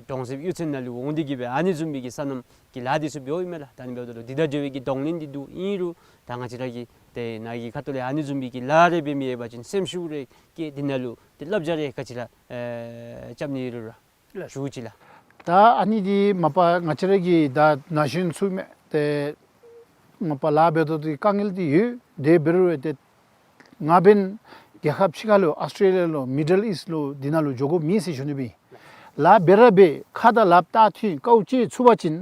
གྲོང་གསེབ་གཡུས་ཚན་ནང་ལུ་འོང་སྟེ་གི་སྦེ་ཨ་ནི་བཟུམ་མའི་གི་སོ་ནམ་གྱི་ལཱ་འདི་ཚུ་འབདཝ་ཨིན་མས་ལགས། ད་ཨ་ནི་འབདཝ་ད་ལུ་འདི་དང་འབྲེལ་བའི་གི་གདོང་ལེན་འདི་འདུག། ཨིན་རུང་ད་ང་བཅས་ར་གི་ཏེ་ནཱ་གི་ཁ་ཐུག་ལས་ཨ་ནི་བཟུམ་མའི་གི་ལཱ་རེ་འབད་མི་ཡོད་པ་ཅིན་སེམས་ཤུགས་རེ་བསྐྱེད་འདི་ནང་ལུ་ཏེ་བསླབ་བྱ་རེ་ག་ཅི་ར་ཨེ་རྐྱབ་ནི་ཡོད་རུང་ར་ཞུ་ཅི་ལགས། ད་ཨ་ནི་འདི་མ་པ་ང་བཅས་ར་གི་ད་ན་གཞོན་ཚུ་མས། ཏེ་མ་པ་ལཱ་འབད་དོ་འདི་དཀའ་ངལ་འདི་ཡོད། དེ་འབད་རུང་ཏེ་ང་འབདན་རྒྱལ་ཁབ་ཕྱི་ཁ་ལུ་ཨཱོས་ཊེ་ལི་ཡ་ལུ་མི་ཌལ་ཨིསཊ་ལུ་འདི་ནང་ལུ་འགྱོ་དགོཔ་མེད་ཟེར་ཞུ་ནི་སྦེ། ལཱ་འབད་ར་འབད་ཁ་དང་ལགཔ་བལྟ་ཐོན་དཀའཝ་སྤྱད་ཚུགས་པ་ཅིན་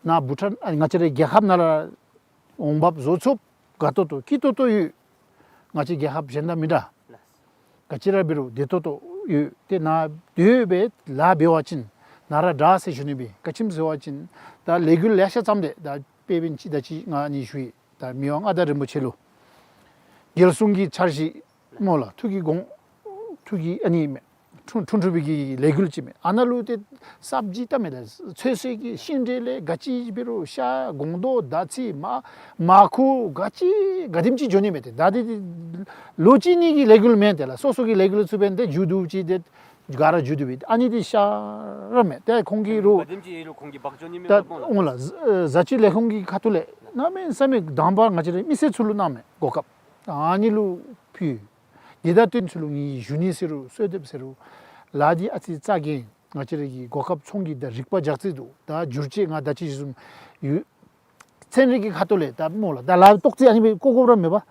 ནཱ་བྷུ་ཊཱན་ཨ་ང་བཅས་རའི་རྒྱལ་ཁབ་ནང་ར་འོང་འབབ་བཟོ་ཚུགསཔ་དགའ་ཏོག་ཏོ་སྐྱིད་ཏོག་ཏོ་ཡོད། ང་བཅས་རྒྱལ་ཁབ་གཞན་དང་མི་འདྲ། ག་ཅི་ར་འབད་རུང་བདེ་ཏོག་ཏོ་ཡོད། ཏེ་ནཱ་སྡོད་སྦེ་ལཱ་འབད་བ་ཅིན་ནཱ་ར་དྲག་ཟེར་ཞུ་ནི་སྦེ། ག་ཅི་སྨོ་ཟེར་བ་ཅིན་ད་ལས་འགུལ་ལེ་ཤ་བརྩམས་ཏེ་ད་དཔེ་འབདན་ཅིག་ད་ཅི་ང་ཨ་ནི་ཞུ་ཡི། ད་མི་དབང་མངའ་བདག་རིན་པོ་ཆེ་ལུ་རྒྱལ་སྲུང་གི་འཆར་གཞི་སྨོ་ལགས། ཐུགས་ཀྱི་དགོངས་ཐུགས་ཀྱི་ཨ་ནི་མས། འཁྲུངས་འཁྲུངས་འཁྲུངས་པའི་གི་ལས་འགུལ་ཅིག་མས། ཨ་ནཱ་ལུ་ཏེ་སབ་ཇི་བལྟ་མས་ལགས། ཚོད་བསྲེ་གི་ཤིང་འབྲས་ལས་ག་ཅི་འབད་རུང་ཤ་སྒོང་རྡོག་དར་ཚི་མར་མར་ཁུ་ག་ཅི་ག་དེམ་ཅིག་འགྱོ་ནི་མས། ཏེ་ད་ཏེ་ལོ་གཅིག་གཉིས་ཀྱི་ལས་འགུལ་མེན་ཏེ་ལགས། སོ་སོ་གི་ལས་འགུལ་ཚུ་འབདན་ཏེ་མཇུག་བསྡུ་ཅི་ཏེ་ག་ར་མཇུག་བསྡུ་བའི་ཨ་ནི་འདི་ཤ་ར་མས། ཏེ་ཁོང་གིས་རུང་ག་དེམ་ཅིག་ཡོད་རུང་ཁོང་གིས་འབག་འགྱོ་ནི་མས་ད་པ་སྨོ་ལགས། འོང་ལགས། བཟའ་བཅའི་ལས་ཁུངས་ཀྱི་ཁ་ཐུག་ལས་གནམ་མེད་ས་མེད་དང་པ་ང་བཅས་རའི་མི་སེར་ཚུ་ལུ་གནང་མས་གོ་སྐབས། ཨ་ནི་ལུ་ཕུལ། དེ་དང་བསྟུན་ཚུ་ལུ་ངེའི་ཞུ་ནི་ཟེར་རུང་གསོལ་འདེབས་ཟེར་རུང་ལཱ་འདི་ཨ་ཙི་རྩ་འགེངས། ང་བཅས་རའི་གི་གོ་སྐབས་ཚོང་གི་ད་རིག་པ་རྒྱག་རྩིས་འདུག། ད་བསྒྱུར་བཅོས་ང་ད་ཅི་ཞུ་བཟུམ་ཡོད། ཚན་རིག་གི་ཁ་ཐུག་ལས་ད་སྨོ་ལགས། ད་ལཱ་ཏོག་ཙི་ཨ་ནི་སྦེ་བཀོད་དགོཔ་ར་མེད་པ།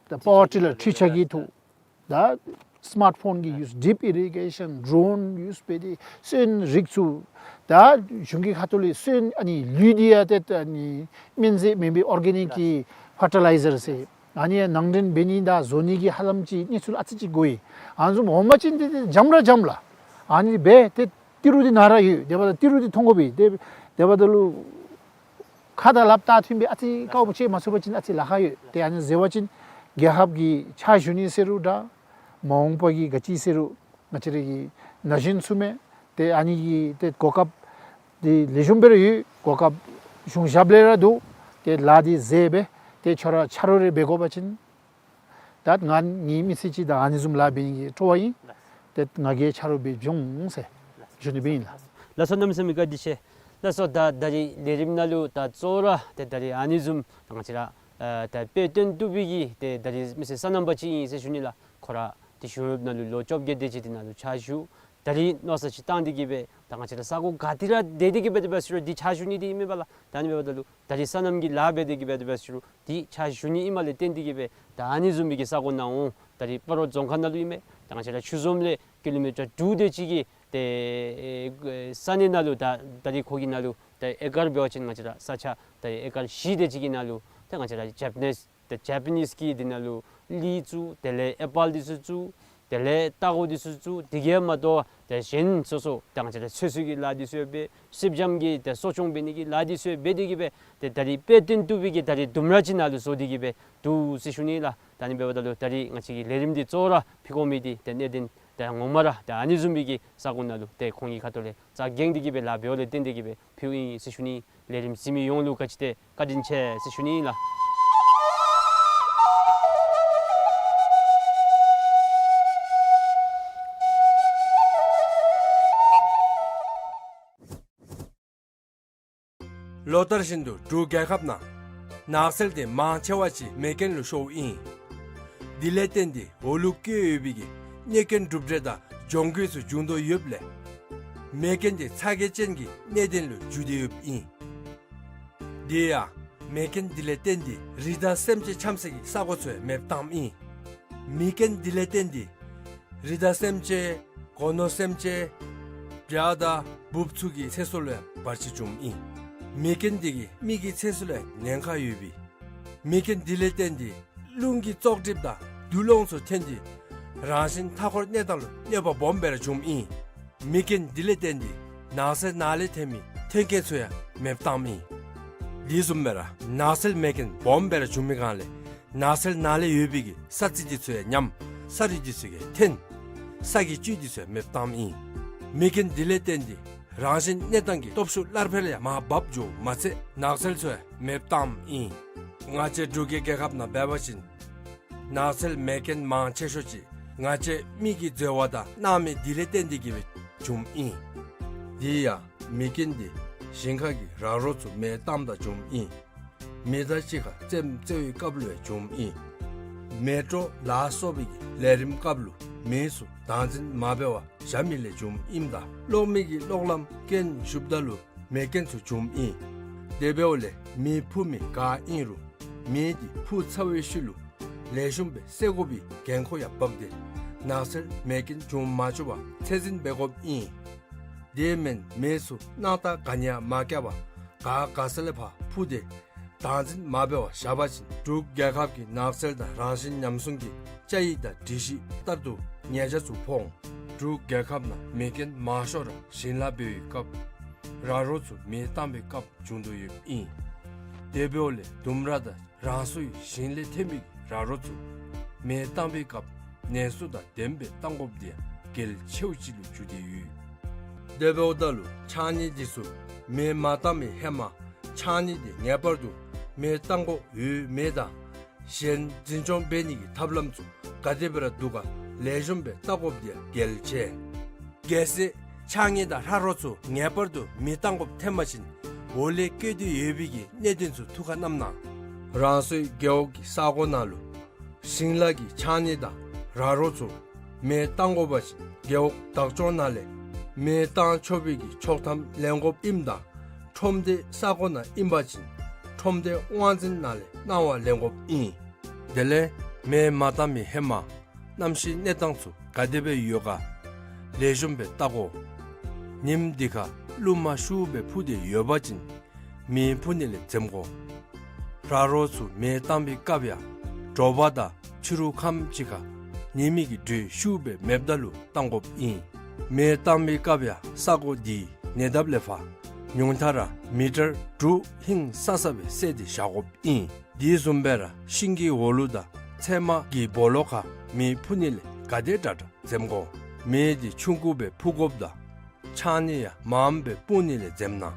ད་པ་ཝར་ཊི་ལར་འཕྲུལ་ཆས་ཀྱི་ཐོག། ད་སི་མཱརཊ་ཕོན་གྱི་ཡུས། ཌིབ་ཨི་རི་གེ་ཤཱན། ཌོརོན་ཡུས་འབད་དེ་སོན་རིགས་ཚུ། ད་གཞུང་གི་ཁ་ཐུག་ལས་སོན་ཨ་ནི་ལུད་འདི་ཡང་ཏེ་ཨ་ནི་སྨན་རྫས་མེན་པའི་ཨོར་གེ་ནིག་གི་ཕར་ཊི་ལའི་ཛར་ཟེར། ཨ་ནི་ཡང་ནང་འདྲེན་འབད་ནི་དང་བཟོ་ནི་གི་ཧ་ལམ་ཅིག་གནས་ཚུལ་ཨ་ཙི་ཅིག་གོ་ཡི། ཨ་ནི་བཟུམ་འོང་པ་ཅིན་ཏེ་ཏེ་འཇམ་ར་འཇམ་ལགས། ཨ་ནི་སྦེ་ཏེ་ཏི་རུ་འདི་ནཱ་ར་ཡོད། དེ་འབདཝ་ད་ཏི་རུ་འདི་མཐོང་དགོ་པས། དེ་དེ་འབདཝ་ད་ལུ་ཁ་དང་ལགཔ་ད་མཐུན་པའི་ཨ་ཙི་དཀའཝ་སྤྱད་མ་ཚུགས་པ་ཅིན་ཨ་ཙི་ལཱ་ཁག་ཡོད། ཏེ་ཨ་ནི་ཟེར་བ་ཅིན་རྒྱལ་ཁབ་ཀྱི་ཕྱག་ཞུ་ནི་ཟེར་རུང་འདྲ། མ་འོངས་པ་གི་ག་ཅི་ཟེར་རུང་ང་བཅས་ར་གི་ན་གཞོན་ཚུ་མས། ཏེ་ཨ་ནི་གི་ཏེ་གོ་སྐབས་འདི་ལེགས་ཤོམ་སྦེ་ར་ཡོད། གོ་སྐབས་གཞུང་ཞབས་ལས་ར་འདུག། ཏེ་ལཱ་འདི་མཛད་སྦེ་ཏེ་ཁྱོད་ར་ཆ་རོགས་རེ་འབད་དགོ་པ་ཅིན་ད་ང་ངེའི་མི་ཚེ་གཅིག་ད་ཨ་ནི་བཟུམ་ལཱ་འབད་ནི་གི་སྤྲོ་བ་ཨིན། ཏེ་ང་གིས་ཆ་རོགས་འབད་འོང་ཟེར་ཞུ་ནི་སྦེ་ཨིན་ལགས། ལགས་སོ། གནམ་མེད་ས་མེད་བཀའ་དྲིན་ཆེ། ལགས་སོ། ད་ད་རིས་ལས་རིམ་ནང་ལུ་ད་གཙོ་བོ་ར་ཏེ་ད་རིས་ཨ་ནི་བཟུམ་ད་ང་བཅས་ར་ཨ་ད་དཔེ་སྟོན་བཏུབ་པའི་གི་ཏེ་ད་རིས་མི་སེར་སོ་ནམ་པ་ཅིག་ཨིན་ཟེར་ཞུ་ནི་ལགས། ཁོ་ར་ཏེ་གཞུང་གཡོགཔ་ནང་ལུ་ལོ་བཅོ་བརྒྱད་དེ་ཅིག་འདི་ནང་ལུ་ཕྱག་ཞུ། ད་རིས་མནོ་བསམ་ཅིག་བཏང་སྟེ་གི་སྦེ་ད་ང་བཅས་ར་ས་གོ་ག་ཏེ་ར་སྡོད་དེ་གི་སྦེ་དེ་སྦེ་ཟེར་རུང་འདི་ཕྱག་ཞུ་ནི་འདི་ཨིན་མས་པ་ལགས། ད་ཨ་ནི་འབདཝ་ད་ལུ་ད་རིས་སོ་ནམ་གྱི་ལཱ་འབད་དེ་གི་སྦེ་དེ་སྦེ་ཟེར་རུང་འདི་ཕྱག་ཞུ་ནི་ཨིནམ་ལས་བརྟེན་ཏེ་གི་སྦེ་ད་ཨ་ནི་བཟུམ་མའི་གི་ས་གོ་ནང་འོང་། ད་རིས་སྤ་རོ་རྫོང་ཁག་ནང་ལུ་ཨིན་མས། ད་ང་བཅས་ར་ཆུ་འཛོམས་ལས་ཀི་ལོ་མི་ཊར་དྲུག་དེ་ཅིག་གི་ཏེ་ས་གནས་ནང་ལུ་ད་ད་རིས་ཁོ་གི་ནང་ལུ་ད་ཨེ་ཀར་འབད་བ་ཅིན་ང་བཅས་ར་ས་ཆ་ད་ཨེ་ཀར་བཞི་དེ་ཅིག་གི་ནང་ལུ་ད་ང་བཅས་ར་ཇེ་པ་ནིས་ཏེ་ཇེ་པ་ནིས་ཀྱི་འདི་ནང་ལུ་ལི་བཙུགས། དེ་ལས་ཨེ་པཱལ་འདི་ཚུ་བཙུགས། དེ་ལས་ལྟག་ཀོ་འདི་ཚུ་བཙུགས། དེ་གིས་མ་དོ་ཏེ་གཞན་སོ་སོ་ད་ང་བཅས་ར་ཚོད་བསྲེ་གི་ལཱ་འདི་ཚུ་ཡང་འབད། སེར་སྦྱངམ་གི་ཏེ་གསོ་སྐྱོང་འབད་ནི་གི་ལཱ་འདི་ཚུ་ཡང་འབད་དེ་གི་སྦེ་ཏེ་ད་རིས་དཔེ་སྟོན་བཏུབ་པའི་གི་ད་རིས་ལྡུམ་ར་ཅིག་ནང་ལུ་བཟོ་སྟེ་གི་སྦེ་འདུག་ཟེར་ཞུ་ནི་ལགས། ད་ཨ་ནི་འབདཝ་ད་ལུ་ད་རིས་ང་བཅས་ཀྱི་ལས་རིམ་འདི་གཙོ་བོ་ར་ཕུལ་དགོ་མི་འདི་ཏེ་གནད་དོན་ད་ངོ་མ་ར་ད་ཨ་ནི་བཟུམ་མའི་གི་ས་གོ་ནང་ལུ་ཏེ་ཁོང་གི་ཁ་ཐུག་ལས་རྩ་འགེངས་ཏེ་གི་སྦེ་ལཱ་འབདཝ་ལས་བརྟེན་ཏེ་གི་སྦེ་ཕུལཝ་ཨིན་ཟེར་ཞུ་ནི། ལས་རིམ་གཟིགས་མི་ཡོངས་ལུ་ག་ཅི་ཏེ་བཀའ་དྲིན་ཆེ་ཟེར་ཞུ་ནི་ལགས། ལོ་ལྟར་བཞིན་དུ་འབྲུག་རྒྱལ་ཁབ་ནང་ནགས་ཚལ་དེ་མང་ཆེ་བ་ཅིག་མེ་རྐྱེན་ལུ་ཤོརཝ་ཨིན། དེ་ལས་བརྟེན་ཏེ་འོག་ལུ་བཀོད་ཡོད་པའི་གི་གནོད་སྐྱོན་གྲུབ་འབྲས་དང་གྱོང་གུད་ཚུ་འབྱུང་དོ་ཡོདཔ་ལས་མེ་རྐྱེན་དེ་ཚ་གྱང་ཅན་གྱི་གནད་དོན་ལུ་འགྱུར་ཏེ་ཡོདཔ་ཨིན། དེ་ཡང་མེ་རྐྱེན་དེ་ལས་བརྟེན་ཏེ་རི་དྭགས་སེམས་ཅན་འཁྱམས་སའི་གི་ས་གོ་ཚུ་ཡང་མེདཔ་བཏངམ་ཨིན། མེ་རྐྱེན་དེ་ལས་བརྟེན་ཏེ་རི་དྭགས་སེམས་ཅན་སྒོ་ནོར་སེམས་ཅན་བྱ་དང་འབུཔ་ཚུ་གི་ཚེ་སྲོག་ལུ་ཡང་བར་ཆད་བྱུངམ་ཨིན། མེ་རྐྱེན་དེ་གིས་མི་གི་ཚེ་སྲོག་ལུ་ཡང་ཉེན་ཁ་ཡོད་པས། མེ་རྐྱེན་དེ་ལས་བརྟེན་ཏེ་རླུང་གི་བཙོག་གྲིབ་དང་རྡུལ་སློང་ཚུ་ཐོན་ཏེ་རང་བཞིན་མཐའ་འཁོར་གནས་སྟངས་ལུ་གནོད་པ་སྦོམ་སྦེ་ར་བྱུངམ་ཨིན། མེ་རྐྱེན་དེ་ལས་བརྟེན་ཏེ་ནགས་ཚལ་ནང་ལས་ཐོན་མི་མཐུན་རྐྱེན་ཚུ་ཡང་མེདཔ་བཏངམ་ཨིན། དེ་བཟུམ་སྦེ་ར་ནགས་ཚལ་མེ་རྐྱེན་སྦོམ་སྦེ་ར་བྱུང་མི་སྒང་ལས་ནགས་ཚལ་ནང་ལས་ཡོད་པའི་གི་ས་རྩི་འདི་ཚུ་ཡང་ཉམས། ས་རུད་འདི་ཚུ་གིས་འཐོན། ས་གི་བཅུད་འདི་ཚུ་ཡང་མེདཔ་བཏངམ་ཨིན། མེ་རྐྱེན་དེ་ལས་བརྟེན་ཏེ་རང་བཞིན་གནས་སྟངས་ཀྱི་སྟོབས་ཤུགས་སླར་འཕེལ་ཡང་མར་འབབ་འགྱོཝ་མ་ཚད་ནགས་ཚལ་ཚུ་ཡང་མེདཔ་བཏངམ་ཨིན། ང་བཅས་འབྲུག་གི་རྒྱལ་ཁབ་ནང་འབད་བ་ཅིན་ནགས་ཚལ་མེ་རྐྱེན་མང་ཆེ་ཤོས་ཅིག་ང་བཅས་མི་གི་འཛོལ་བ་དང་སྣང་མེད་དེ་ལས་བརྟེན་ཏེ་གི་སྦེ་བྱུངམ་ཨིན། དེ་ཡང་མེ་རྐྱེན་དེ་ཞིང་ཁ་གི་ར་རོ་ཚུ་མེ་བཏངམ་ད་བྱུངམ་ཨིན། མེ་མདའ་གཅིག་ཁར་རྩེདམོ་རྩེ་བའི་སྐབས་ལུ་ཡང་བྱུངམ་ཨིན། མེ་སྤྲོ་ལ་སོགས་པའི་གི་ལས་རིམ་སྐབས་ལུ་མེ་ཚུ་བདག་འཛིན་མ་འབད་བར་བཞག་མི་ལས་བྱུངམ་ཨིནམ་ད་གློག་མེ་གི་གློག་ལམ་རྐྱེན་ཞུཝ་ད་ལུ་མེ་རྐྱེན་ཚུ་བྱུངམ་ཨིན། དེ་འབདཝ་ལས་མེ་འཕུ་མི་ག་ཨིན་རུང་མེ་འདི་འཕུ་ཚར་བའི་ཤུལ་ལུ་ལེགས་ཤོམ་སྦེ་བསལ་དགོ་པའི་འགན་ཁུར་ཡང་བབས་ཏེ་ནགས་ཚལ་མེ་རྐྱེན་འབྱུང་མ་བཅུག་པར་ཚད་འཛིན་འབད་དགོཔ་ཨིན། དེ་མེན་མེ་ཚུ་སྣང་ཐག་ག་ནི་ཡང་མ་བཀལ་བར་ག་ག་ས་ལས་ཕར་འཕུ་སྟེ་བདག་འཛིན་མ་འབད་བར་བཞག་པ་ཅིན་འབྲུག་རྒྱལ་ཁབ་ཀྱི་ནགས་ཚལ་དང་རང་བཞིན་ཉམས་སྲུང་གི་བཅའ་ཡིག་དང་སྒྲིག་གཞི་ལྟར་དུ་ཉེས་ཆད་ཚུ་ཕོག་འོང་། འབྲུག་རྒྱལ་ཁབ་ནང་མེ་རྐྱེན་མང་ཤོས་ར་ཞིང་ལཱ་འབད་བའི་སྐབས་ར་རོ་ཚུ་མེ་བཏང་བའི་སྐབས་བྱུང་དོ་ཡོདཔ་ཨིན། དེ་འབདཝ་ལས་ལྡུམ་ར་དང་རང་སོའི་ཞིང་ལས་ཐོན་མི་ར་རོ་ཚུ་མེ་བཏང་བའི་སྐབས་ནན་སུ་དང་ལྡནམ་སྦེ་བཏང་དགོཔ་དེ་ གལ་ཆེཝ་ཅིག་ལུ་གྱུར་ཏེ་ཡོད། དེ་འབདཝ་ད་ལུ་ཕྱགས་སྙིགས་འདི་ཚུ་མེ་མ་བཏང་བའི་ཧེ་མ་ཕྱགས་སྙིགས་འདི་ངེས་པར་དུ་མེ་བཏང་དགོཔ་ཡོད་མེད་དང་གཞན་འཛིན་སྐྱོང་འབད་ནི་གི་ཐབས་ལམ་ཚུ་ག་དེ་སྦེ་ར་འདུག་ག་ལེགས་ཤོམ་སྦེ་བལྟ་དགོཔ་འདི་ཡང་གལ་ཆེ། གལ་སྲིད་ཕྱགས་སྙིགས་དང་ལྷ་རོ་ཚུ་ངེས་པར་དུ་མེ་བཏང་དགོཔ་ཐོན་པ་ཅིན་འོག་ལས་བཀོད་དེ་ཡོད་པའི་གི་གནད་དོན་ཚུ་ཐུགས་ཁར་བསྣམས་གནང་། རང་སོའི་རྒེད་འོག་གི་ས་གོ་ནང་ལུ་ཤིང་ལཱ་གི་ཕྱགས་སྙིགས་དང་ར་རོ་ཚུ་མེ་བཏང་དགོ་པ་ཅིན་རྒེད་འོག་བདག་སྐྱོང་ནང་ལས་མེ་བཏང་ཆོག་པའི་གི་ཆོག་ཐམ་ལེན་དགོཔ་ཨིནམ་ད་ཁྲོམ་སྡེ་ས་གོ་ནང་ཨིན་པ་ཅིན་ཁྲོམ་སྡེ་དབང་འཛིན་ནང་ལས་གནང་བ་ལེན་དགོཔ་ཨིན། དེ་ལས་མེ་མ་བཏང་མི་ཧེ་མ་གནམ་གཤིས་གནས་སྟངས་ཚུ་ག་དེ་སྦེ་ཡོད་ག་ལེགས་ཤོམ་སྦེ་བལྟ་དགོ། ཉིམ་འདི་ཁར་རླུང་མ་ཤུགས་སྦེ་འཕུ་སྟེ་ཡོད་པ་ཅིན་མེ་འཕུ་ནི་ལས་འཛེམ་དགོ། ར་རོ་ཚུ་མེ་བཏང་པའི་སྐབས་ཡང་དྲོ་པ་དང་ཕྱི་རུ་ཁམས་ཅིག་ཁར་ཉི་མའི་གི་འགྲོས་ཤུགས་སྦེ་མེདཔ་ད་ལུ་བཏང་དགོཔ་ཨིན། མེ་བཏང་པའི་སྐབས་ཡང་ས་གོ་འདི་ཉེ་འདབས་ལས་ཕར་ཉུང་མཐའ་ར་མི་ཊར་དྲུག་ཧིང་སང་ས་སྦེ་བསལ་ཏེ་བཞག་དགོཔ་ཨིན། དེ་བཟུམ་སྦེ་ར་ཤིང་གི་འོག་ལུ་དང་ཚལ་མ་གི་སྦོ་ལོགས་ཁར་མེ་འཕུ་ནི་ལས་ག་དེ་དྲག་དྲག་འཛེམ་དགོ། མེ་འདི་ཆུང་ཀུ་སྦེ་འཕུ་དགོཔ་དང་ཕྱགས་སྙིགས་ཡང་མངམ་སྦེ་སྤུངས་ནི་ལས་འཛེམ་གནང་།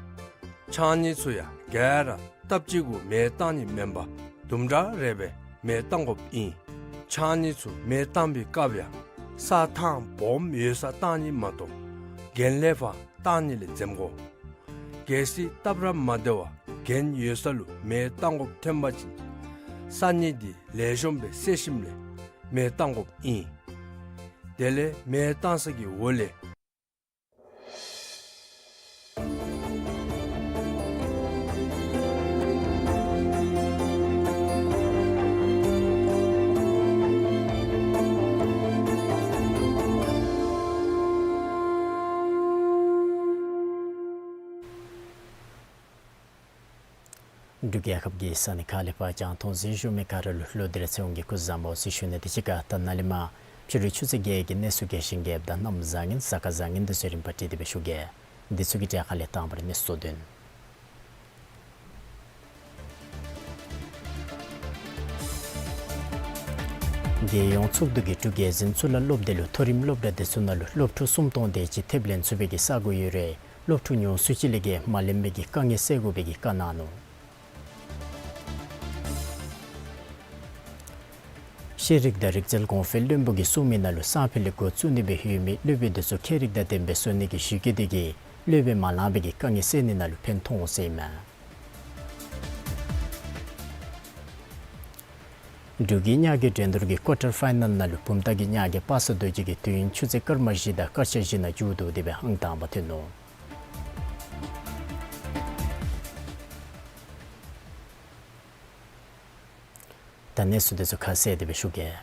ཕྱགས་སྙིགས་ཚུ་ཡང་ག་ར་སྟབས་གཅིག་གུ་མེ་བཏང་ནི་མེན་པར་དུམ་གྲ་རེ་སྦེ་མེ་བཏང་དགོཔ་ཨིན། ཕྱགས་སྙིགས་ཚུ་མེ་བཏང་པའི་སྐབས་ཡང་ས་ཐང་སྦོམ་ཡོད་སར་བཏང་ནི་མ་གཏོགས་གྱེན་ལས་ཕར་བཏང་ནི་ལས་འཛེམ་དགོ། གལ་སྲིད་སྟབས་ར་མ་བདེ་བར་གྱེན་ཡོད་ས་ལུ་མེ་བཏང་དགོཔ་ཐོན་པ་ཅིན་ས་སྙིགས་འདི་ལེགས་ཤོམ་སྦེ་བསལ་ཞིནམ་ལས་མེ་བཏང་དགོཔ་ཨིན། དེ་ལས་མེ་བཏང་ས་གི་འོག་ལས། འབྲུག་རྒྱལ་ཁབ་ཀྱི་ས་གནས་ཁག་ལས་ཕར་རྒྱང་མཐོང་གཟིགས་བཞུགས་མི་ག་ར་ལུ་བློ་གཏད་ཚེ་དབང་གིས་སྐུ་གཟུགས་བཟང་པོ་ཟེར་ཞུ་ནི་དང་གཅིག་ཁར་ད་ནཱ་ལས་མར་ཕྱི་རུ་ཆུ་ཚོད་བརྒྱད་ཀྱི་གནས་ཚུལ་རྒྱས་ཤིང་རྒྱསཔ་དང་གནམ་བཟང་ངན་གཟའ་སྐར་བཟང་ངན་དེ་ཚུ་རིམ་པ་བསྒྲིགས་ཏེ་སྦེ་ཞུ་གེ། འདི་ཚུ་གི་གྲས་ཁ་ལས་དང་པ་ར་གནས་ཚུལ་བཏོན། རྒྱལ་ཡོངས་ཚོགས་འདུ་གིས་འབྲུག་རྒྱལ་འཛིན་གཙུག་ལག་སློབ་སྡེ་ལུ་མཐོ་རིམ་སློབ་གྲྭ་དེ་ཚུ་ནང་ལུ་སློབ་ཕྲུག་སུམ་སྟོང་དེ་ཅིག་ཐེབས་ལེན་ཚུགས་པའི་གི་ས་གོ་ཡོད་རུང་སློབ་ཕྲུག་ཉུང་སུ་ཅིག་ལས་བརྒལ་མ་ལེན་པའི་གི་དཀའ་ངལ་སེལ་དགོ་པའི་གི་བཀའ་གནང་ནུག། ཤེས་རིག་དང་རིག་རྩལ་གོང་འཕེལ་བློན་པོ་གིས་གསུངས་མི་ནང་ལུ་སང་ཕོད་ལས་འགོ་བཙུགས་ནི་སྦེ་ཡོད་མི་སློབ་དཔོན་དེ་ཚུ་ཁྱད་རིག་དང་ལྡནམ་སྦེ་བཟོ་ནི་གི་གཞི་བཀོད་དེ་གིས་སློབ་དཔོན་མ་ལང་པའི་གི་དཀའ་ངལ་སེལ་ནི་ནང་ལུ་ཕན་ཐོགས་འོང་ཟེར་ཨིན་མས། འབྲུག་གི་ཉ་རྒོད་འགྲན་བསྡུར་གྱི་ཀོར་ཊར་ཕའི་ནཱལ་ནང་ལུ་བུམ་ཐང་གི་ཉ་རྒོད་པ་སངས་རྡོ་རྗེ་གིས་དུས་ཡུན་ཆུ་ཚོད་སྐར་མ་བཞི་དང་སྐར་ཆ་བཞི་ནང་མཇུག་བསྡུ་སྟེ་སྦེ་ཨང་དང་པ་ཐོན་ནུག། ད་གནས་ཚུལ་དེ་ཚུ་ཁ་གསལ་ཏེ་སྦེ་ཞུ་གེ།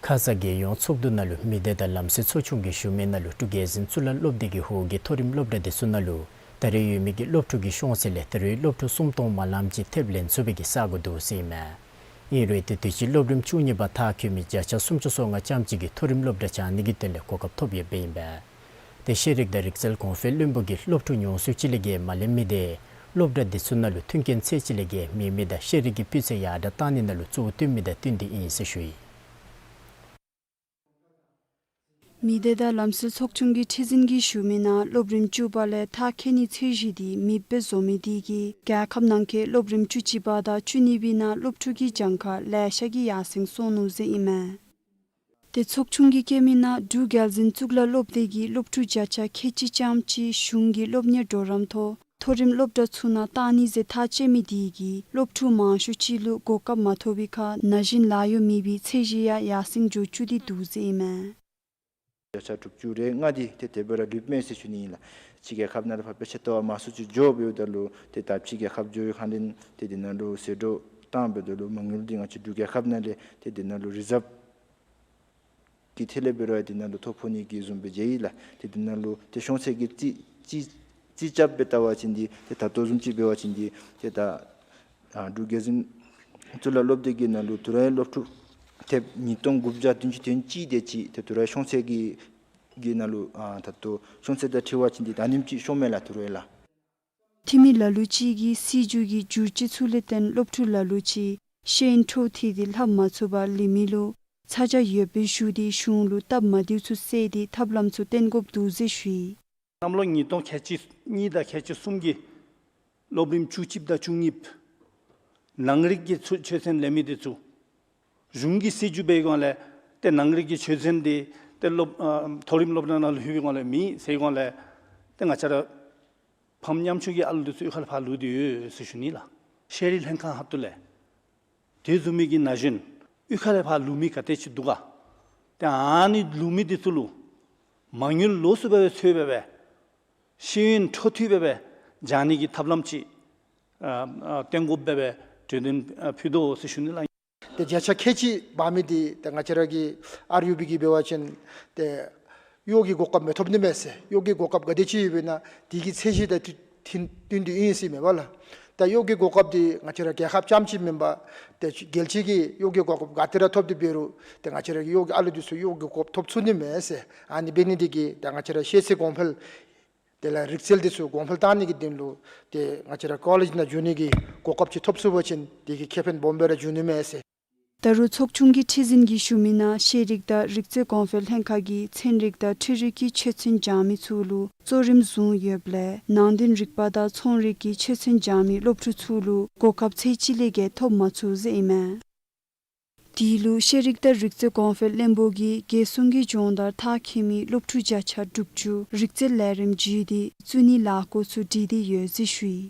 ཁ་ཙ་རྒྱལ་ཡོངས་ཚོགས་འདུ་ནང་ལུ་མི་སྡེ་དང་ལམ་སྲོལ་ཚོགས་ཆུང་གིས་ཞུ་མི་ནང་ལུ་འབྲུག་རྒྱལ་འཛིན་གཙུག་ལག་སློབ་སྡེ་གི་འོག་གི་མཐོ་རིམ་སློབ་གྲྭ་དེ་ཚུ་ནང་ལུ་ད་རེས་ཡོད་མི་གི་སློབ་ཕྲུག་གི་ཤོང་ཚད་ལས་ད་རེས་སློབ་ཕྲུག་སུམ་སྟོང་མ་ལངམ་ཅིག་ཐེབས་ལེན་ཚུགས་པའི་གི་ས་གོ་འདུག་ཟེར་ཨིན་མས། ཨིན་རུང་ཏེ་དུས་ཅི་སློབ་རིམ་བཅུ་གཉིས་པ་མཐར་འཁྱོལ་མི་བརྒྱ་ཆ་སུམ་ཅུ་སོ་ལྔ་ཙམ་ཅིག་གིས་མཐོ་རིམ་སློབ་གྲྭ་བྱང་ནི་གི་དོན་ལས་གོ་སྐབས་ཐོབ་ཡོདཔ་ཨིན་པས། ཏེ་ཤེས་རིག་དང་རིག་རྩལ་གོང་འཕེལ་བློན་པོ་གིས་སློབ་ཕྲུག་ཉུང་སུ་ཅིག་ལས་བརྒལ་མ་ལེན་མི་དེ་སློབ་གྲྭ་དེ་ཚུ་ནང་ལུ་མཐུན་རྐྱེན་ཚད་ཅིག་ལས་བརྒལ་མེད་མི་དང་ཤེས་རིག་གི་སྤུས་ཚད་ཡར་དྲག་གཏང་ནི་ནང་ལུ་གཙོ་བོ་བཏོན་མི་དང་བསྟུན་ཏེ་ཨིན་ཟེར་ཞུ་ཡི། མི་སྡེ་དང་ལམ་སྲོལ་ཚོགས་ཆུང་གི་ཁྲི་འཛིན་གྱིས་ཞུ་མི་ནང་སློབ་རིམ་བཅུ་པ་ལས་མཐར་འཁྱོལ་ནི་ཚད་གཞི་དེ་མེདཔ་བཟོ་མི་དེ་གིས་རྒྱལ་ཁབ་ནང་གི་སློབ་རིམ་བཅུ་གཅིག་པ་དང་བཅུ་གཉིས་པའི་ནང་སློབ་ཕྲུག་གི་གྱངས་ཁ་ལེ་ཤ་གིས་ཡར་སེང་སོང་ནུག་ཟེར་ཨིན་མས། ཏེ་ཚོགས་ཆུང་གིས་བཀོད་མི་ནང་འབྲུག་རྒྱལ་འཛིན་གཙུག་ལག་སློབ་སྡེ་གིས་སློབ་ཕྲུག་བརྒྱ་ཆ་ཁལ་གཅིག་ཙམ་ཅིག་གཞུང་གི་སློབ་གཉེར་གྲོགས་རམ་ཐོག་མཐོ་རིམ་སློབ་གྲྭ་ཚུ་ནང་བཏང་ནི་ཟེར་ཐག་བཅད་མི་དེ་གིས་སློབ་ཕྲུག་མང་ཤོས་ཅིག་ལུ་གོ་སྐབས་མ་ཐོབ་པའི་ཁར་ན་གཞོན་ལཱ་གཡོག་མེད་པའི་ཚད་གཞི་ཡང་ཡར་སེང་འགྱོ་བཅུག་སྟེ་འདུག་ཟེར་ཨིན་མས། བརྒྱ་ཆ་དྲུག་ཅུ་རེ་ལྔ་དེ་ཏེ་དེ་སྦེ་ར་ལུསཔ་མས་ཟེར་ཞུ་ནི་ཨིན་ལགས། ཕྱི་རྒྱལ་ཁབ་ནང་ལུ་ཕར་དཔེ་ཆ་ལྟ་བར་མང་སུ་ཅིག་འགྱོ་འབདཝ་ད་ལུ་ཏེ་ད་ཕྱི་རྒྱལ་ཁབ་འགྱོ་བའི་ཁར་ལས་ཏེ་དེ་ནང་ལུ་ཟད་འགྲོ་བཏང་འབདཝ་ད་ལུ་མ་དངུལ་འདི་ང་བཅས་འབྲུག་རྒྱལ་ཁབ་ནང་ལས་ཏེ་དེ་ནང་ལུ་རི་ཛརབ་ཀྱི་ཐད་ལས་འབད་རུང་དེ་ནང་ལུ་ཐོ་ཕོག་ནི་གི་བཟུམ་སྦེ་མཇལ་ཡི་ལགས། ཏེ་དེ་ནང་ལུ་ཏེ་ཤོང་ཚད་ཀྱི་རྩིས་རྩིས་རྩིས་རྐྱབ་སྦེ་བལྟ་བ་ཅིན་འདི་ཏེ་ད་ལྟོ་བཟུམ་ཅིག་འབད་བ་ཅིན་འདི་ཏེ་ད་ཨ་འབྲུག་རྒྱལ་འཛིན་གཙུག་ལག་སློབ་སྡེ་གི་ནང་ལུ་ཐུ་རེ་སློབ་ཕྲུག་ཐེབས་ཉིས་སྟོང་དགུ་བརྒྱ་བདུན་ཅུ་དོན་གཅིག་དེ་ཅིག་ཏེ་ཐུ་རེ་ཤོང་ཚད་ཀྱི་གི་ནང་ལུ་ཨ་ད་ལྟོ་ཤོང་ཚད་དང་འཁྲིལ་བ་ཅིན་འདི་ད་ནེམ་ཅིག་ཤོང་མས་ལགས་ཐུ་རེ་ལགས། འཐུས་མི་ལ་ལུ་ཅིག་གིས་སྲིད་བྱུས་ཀྱི་བསྒྱུར་བཅོས་ཚུ་ལས་བརྟེན་སློབ་ཕྲུག་ལ་ལུ་ཅིག་ཤེས་ཡོན་འཕྲོ་མཐུད་དེ་ལྷབ་མ་ཚུགས་པར་ལུས་མི་ལུ་ ཚ་གྱང་ཡོདཔ་སྦེ་ཞུ་སྟེ་གཞུང་ལུ་སྟབས་མ་བདེཝ་ཚུ་བསལ་ཏེ་ཐབས་ལམ་ཚུ་བཏོན་དགོཔ་འདུག་ཟེར་ཞུ་ཡི། གནམ་ལོ་ཉིས་སྟོང་ཁལ་གཅིག་གཉིས་དང་ཁལ་གཅིག་གསུམ་གྱི་སློབ་རིམ་བཅུ་གཅིག་དང་བཅུ་གཉིས་ནང་རིག་གི་ཚུ་ཆོས་ཚན་ལེན་མི་འདི་ཚུ་གཞུང་གི་སྲིད་བྱུས་འབད་བའི་སྒང་ལས་ཏེ་ནང་རིག་གི་ཆོས་ཚན་འདི་ཏེ་སློབ་ཨ་མཐོ་རིམ་སློབ་གྲྭ་ནང་ལྷོད་པའི་སྒང་ལས་མེད་ཟེར་སྒང་ལས་ཏེ་ང་བཅས་ར་ཕམ་ཉམ་ཆུང་གི་ཨ་ལུ་འདི་ཚུ་གཡུས་ཁ་ལས་ཕར་ལུས་ཏེ་ཡོད་ཟེར་ཞུ་ནི་ལགས། ཤེས་རིག་ལྷན་ཁག་ཁ་ཐུག་ལས་དེ་བཟུམ་མའི་གི་ན་གཞོན་གཡུས་ཁ་ལས་ཕར་ལུས་མི་ག་དེ་ཅིག་འདུག་ག། ཏེ་ཨ་ནི་ལུས་མི་འདི་ཚུ་ལུ་མ་དངུལ་ལོགས་སུ་འབད་བའི་ཚོད་འབད་བའི་ཤེས་ཡོན་འཕྲོ་མཐུད་འབད་བའི་སྦྱང་ནི་གི་ཐབས་ལམ་ཅིག་ཨ་ཨ་བཏོན་དགོཔ་འབད་བའི་གྲོས་དོན་ཨ་ཕུལ་དོ་ཟེར་ཞུ་ནི་ལགས། ཏེ་བརྒྱ་ཆ་ཁལ་གཅིག་འབག་མི་འདི་ཏེ་ང་བཅས་ར་གི་ཨར་ཡུ་བི་གིས་འབད་བ་ཅིན་ཏེ་གཡོག་གི་གོ་སྐབས་མི་ཐོབ་ནི་མས་ཟེར། གཡོག་གི་གོ་སྐབས་ག་དེ་ཅིག་ཡོདཔ་ཨིན་ན་དེ་གི་ཚད་གཞི་དང་མཐུན་མཐུན་ཏེ་ཨིན་ཟེར་མས་པ་ལགས། ད་གཡོག་གི་གོ་སྐབས་འདི་ང་བཅས་ར་རྒྱལ་ཁབ་རྐྱངམ་ཅིག་མེན་པར་ཏེ་རྒྱལ་སྤྱི་གི་གཡོག་གི་གོ་སྐབས་ག་ཏེ་ར་ཐོབ་སྟེ་འབད་རུང་ཏེ་ང་བཅས་ར་གི་གཡོག་གི་ཨ་ལུ་འདི་ཚུ་གཡོག་གི་གོ་སྐབས་ཐོབ་ཚུགས་ནི་མས་ཟེར། ཨ་ནི་འབད་ནི་འདི་གིས་ད་ང་བཅས་ར་ཤེས་ཚད་གོང་འཕེལ་དེ་ལས་རིག་རྩལ་འདི་ཚུ་གོང་འཕེལ་བཏང་ནི་གི་དོན་ལུ་ཏེ་ང་བཅས་ར་ཀོ་ལེཇ་ནང་འགྱོ་ནི་གི་གོ་སྐབས་ཅིག་ཐོབ་ཚུགས་པ་ཅིན་དེ་གིས་ཁེ་ཕན་སྦོམ་སྦེ་ར་འབྱུང་ནི་མས་ཟེར། ད་རུང་ཚོགས་ཆུང་གི་ཁྲི་འཛིན་གྱིས་ཞུ་མི་ནང་ཤེས་རིག་དང་རིག་རྩལ་གོང་འཕེལ་ལྷན་ཁག་གིས་ཚན་རིག་དང་འཕྲུལ་རིག་གི་ཆོས་ཚན་སྦྱང་མི་ཚུ་ལུ་གཙོ་རིམ་བཟུང་ཡོདཔ་ལས་ནང་དོན་རིག་པ་དང་ཚོང་རིག་གི་ཆོས་ཚན་སྦྱང་མི་སློབ་ཕྲུག་ཚུ་ལུ་གོ་སྐབས་ཚད་ཅིག་ལས་བརྒལ་ཐོབ་མ་ཚུགས་ཟེར་ཨིན་མས། དེ་ལུ་ཤེས་རིག་དང་རིག་རྩལ་གོང་འཕེལ་བློན་པོ་གིས་རྒྱལ་སྲུང་གི་སྦྱོང་བརྡར་མཐར་འཁྱོལ་མི་སློབ་ཕྲུག་བརྒྱ་ཆ་དྲུག་ཅུ་རིག་རྩལ་ལས་རིམ་བརྒྱུད་དེ་བཙུགས་ནིའི་ལས་འགུལ་ཚུ་སྒྲིག་སྟེ་ཡོད་ཟེར་ཞུ་ཡི།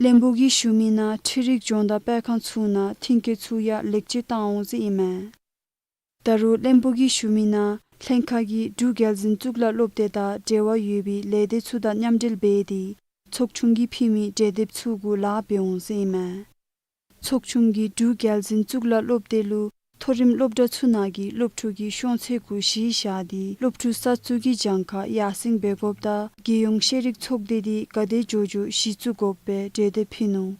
བློན་པོ་གིས་ཞུ་མི་ནང་འཕྲུལ་རིག་སྦྱོང་བརྡར་སྤེལ་ཁང་ཚུ་ནང་མཐུན་རྐྱེན་ཚུ་ཡང་ལེགས་བཅོས་བཏང་འོང་ཟེར་ཨིན་མས། ད་རུང་བློན་པོ་གིས་ཞུ་མི་ནང་ལྷན་ཁག་གིས་འབྲུག་རྒྱལ་འཛིན་གཙུག་ལག་སློབ་སྡེ་དང་འབྲེལ་བ་ཡོད་པའི་ལས་སྡེ་ཚུ་དང་མཉམ་འབྲེལ་འབད་དེ་ཚོགས་ཆུང་གིས་ཕུལ་མི་གྲོས་འདེབས་ཚུ་གུ་ལཱ་འབད་འོང་ཟེར་ཨིན་མས། ཚོགས་ཆུང་གིས་འབྲུག་རྒྱལ་འཛིན་གཙུག་ལག་སློབ་སྡེ་ལུ་མཐོ་རིམ་སློབ་གྲྭ་ཚུ་ནང་གི་སློབ་ཕྲུག་གི་ཤོང་ཚད་གུ་གཞི་བཞག་སྟེ་སློབ་ཕྲུག་གསར་བཙུགས་ཀྱི་གྱངས་ཁ་ཡར་སེང་འབད་དགོཔ་དང་རྒྱལ་ཡོངས་ཤེས་རིག་ཚོགས་སྡེ་འདི་ག་དེ་མགྱོགས་མགྱོགས་གཞི་བཙུགས་དགོཔ་སྦེ་གྲོས་འདེབས་ཕུལ་ནུག།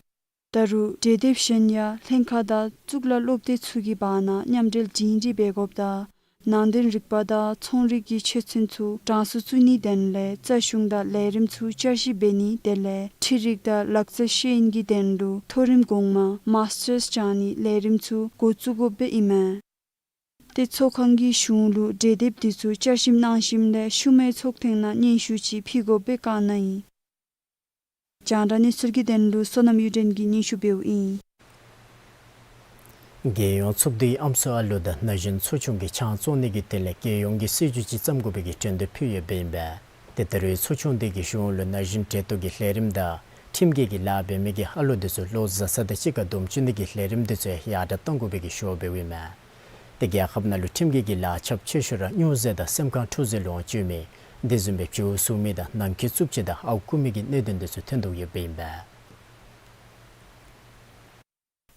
ད་རུང་གྲོས་འདེབས་གཞན་ཡང་ལྷན་ཁག་དང་གཙུག་ལག་སློབ་སྡེ་ཚུ་གི་བར་ན་མཉམ་འབྲེལ་སྒྲིང་སྒྲི་འབད་དགོཔ་དང་ནང་དོན་རིག་པ་དང་ཚོང་རིག་གི་ཆོས་ཚན་ཚུ་གྲངས་སུ་བཙུགས་ནིའི་དོན་ལས་རྩ་གཞུང་དང་ལས་རིམ་ཚུ་བསྐྱར་ཞིབ་འབད་ནི་དེ་ལས་འཕྲུལ་རིག་དང་ལག་རྩལ་ཤེས་ཡོན་གྱི་དོན་ལུ་མཐོ་རིམ་གོང་མ་མཱས་ཊརསི་སྦྱང་ནིའི་ལས་རིམ་ཚུ་འགོ་བཙུགས་དགོཔ་སྦེ་ཨིན་མས། ཏེ་ཚོགས་ཁང་གིས་གཞུང་ལུ་གྲོས་འདེབས་འདི་ཚུ་བསྐྱར་ཞིབ་གནང་ཞིནམ་ལས་ཤུལ་མའི་ཚོགས་ཐེངས་ནང་སྙན་ཞུ་ཅིག་ཕུལ་དགོཔ་སྦེ་བཀའ་གནང་ཡི། རྒྱང་བསྒྲགས་གནས་ཚུལ་གྱི་དོན་ལུ་བསོད་ནམས་གཡུ་སྒྲོན་གྱིས་སྙན་ཞུ་འབདཝ་ཨིན། རྒྱལ་ཡོངས་ཚོགས་འདུའི་ཨམ་སྲུ་ཨ་ལུ་དང་ན་གཞོན་ཚོགས་ཆུང་གིས་ཆང་བཙོང་ནི་གི་དོན་ལས་རྒྱལ་ཡོངས་ཀྱི་སྲིད་བྱུས་ཅིག་བརྩམ་དགོ་པའི་གི་གྲོས་འདེབས་ཕུལ་ཡོདཔ་ཨིན་པས། ཏེ་ད་རུང་ཚོགས་ཆུང་འདི་གིས་གཞུང་ལུ་ན་གཞོན་གྲལ་གཏོགས་ཀྱི་ལས་རིམ་དང་ཁྲིམས་འགལ་གྱི་ལཱ་འབད་མི་གི་ཨ་ལུ་འདི་ཚུ་ལོ་བཟའ་ཚང་དང་གཅིག་ཁར་སྡོམ་བཅུག་ནི་གི་ལས་རིམ་འདི་ཚུ་ཡང་ཡར་དྲག་གཏང་དགོ་པའི་གི་ཞུ་བ་འབདཝ་ཨིན་མས། ཏེ་རྒྱལ་ཁབ་ནང་ལུ་ཁྲིམས་འགལ་གྱི་ལཱ་ཁྱབ་ཆེ་ཤོས་ར་སྨྱོ་རྫས་དང་སེམས་ཁམས་འཁྲུག་རྫས་ལོངས་སྤྱོད་མི་དེ་བཟུམ་སྦེ་བྱིའུ་བཙུགས་མི་དང་ནང་འཁོད་རྩུབ་སྤྱོད་དང་ཨརཝ་རྐུ་མི་གི་གནད་དོན་འདི་ཚུ་ཐོན་དོ་ཡོདཔ་ཨིན་པས།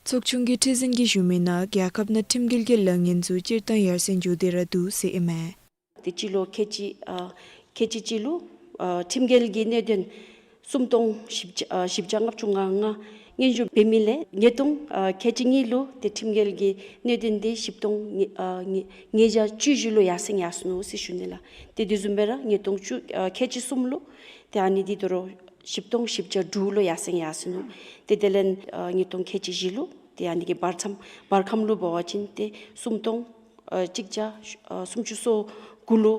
ཚོགས་ཆུང་གི་ཁྲི་འཛིན་གྱིས་ཞུ་མི་ནང་རྒྱལ་ཁབ་ནང་ཁྲིམས་འགལ་གྱི་ལཱ་ངན་ཚུ་སྤྱིར་བཏང་ཡར་སེང་འགྱོ་སྟེ་ར་འདུག་ཟེར་ཨིན་མས། ཏེ་སྤྱི་ལོ་ཁལ་གཅིག་ཨ་ཁལ་གཅིག་གཅིག་ལུ་ཨ་ཁྲིམས་འགལ་གྱི་གནད་དོན་སུམ་སྟོང་བཞི་བརྒྱ་ཨ་བཞི་བརྒྱ་ལྔ་བཅུ་ང་ལྔ་སྙན་ཞུ་འབད་མི་ལས་ཉིས་སྟོང་ཨ་ཁལ་གཅིག་གཉིས་ལུ་ཏེ་ཁྲིམས་འགལ་གྱི་གནད་དོན་འདི་བཞི་སྟོང་ཉིས་ཨ་ཉིས་ཉིས་བརྒྱ་བཅུ་བཞི་ལུ་ཡར་སེང་ཡར་སོ་ནུག་ཟེར་ཞུ་ནི་ལགས། ཏེ་དེ་བཟུམ་སྦེ་ར་ཉིས་སྟོང་བཅུ་ཨ་ཁལ་གཅིག་གསུམ་ལུ་ཏེ་ཨ་ནི་འདི་དོ་རུང་བཞི་སྟོང་བཞི་བརྒྱ་དྲུག་ལུ་ཡར་སེང་ཡར་སོ་ནུག། ཏེ་དེ་ལས་ཨ་ཉིས་སྟོང་ཁལ་གཅིག་བཞི་ལུ་ཏེ་ཨ་ནི་གི་བར་མཚམས་བར་ཁམས་ལུ་འབད་བ་ཅིན་ཏེ་སུམ་སྟོང་ཨ་གཅིག་བརྒྱ་ཨ་སུམ་ཅུ་སོ་དགུ་ལུ་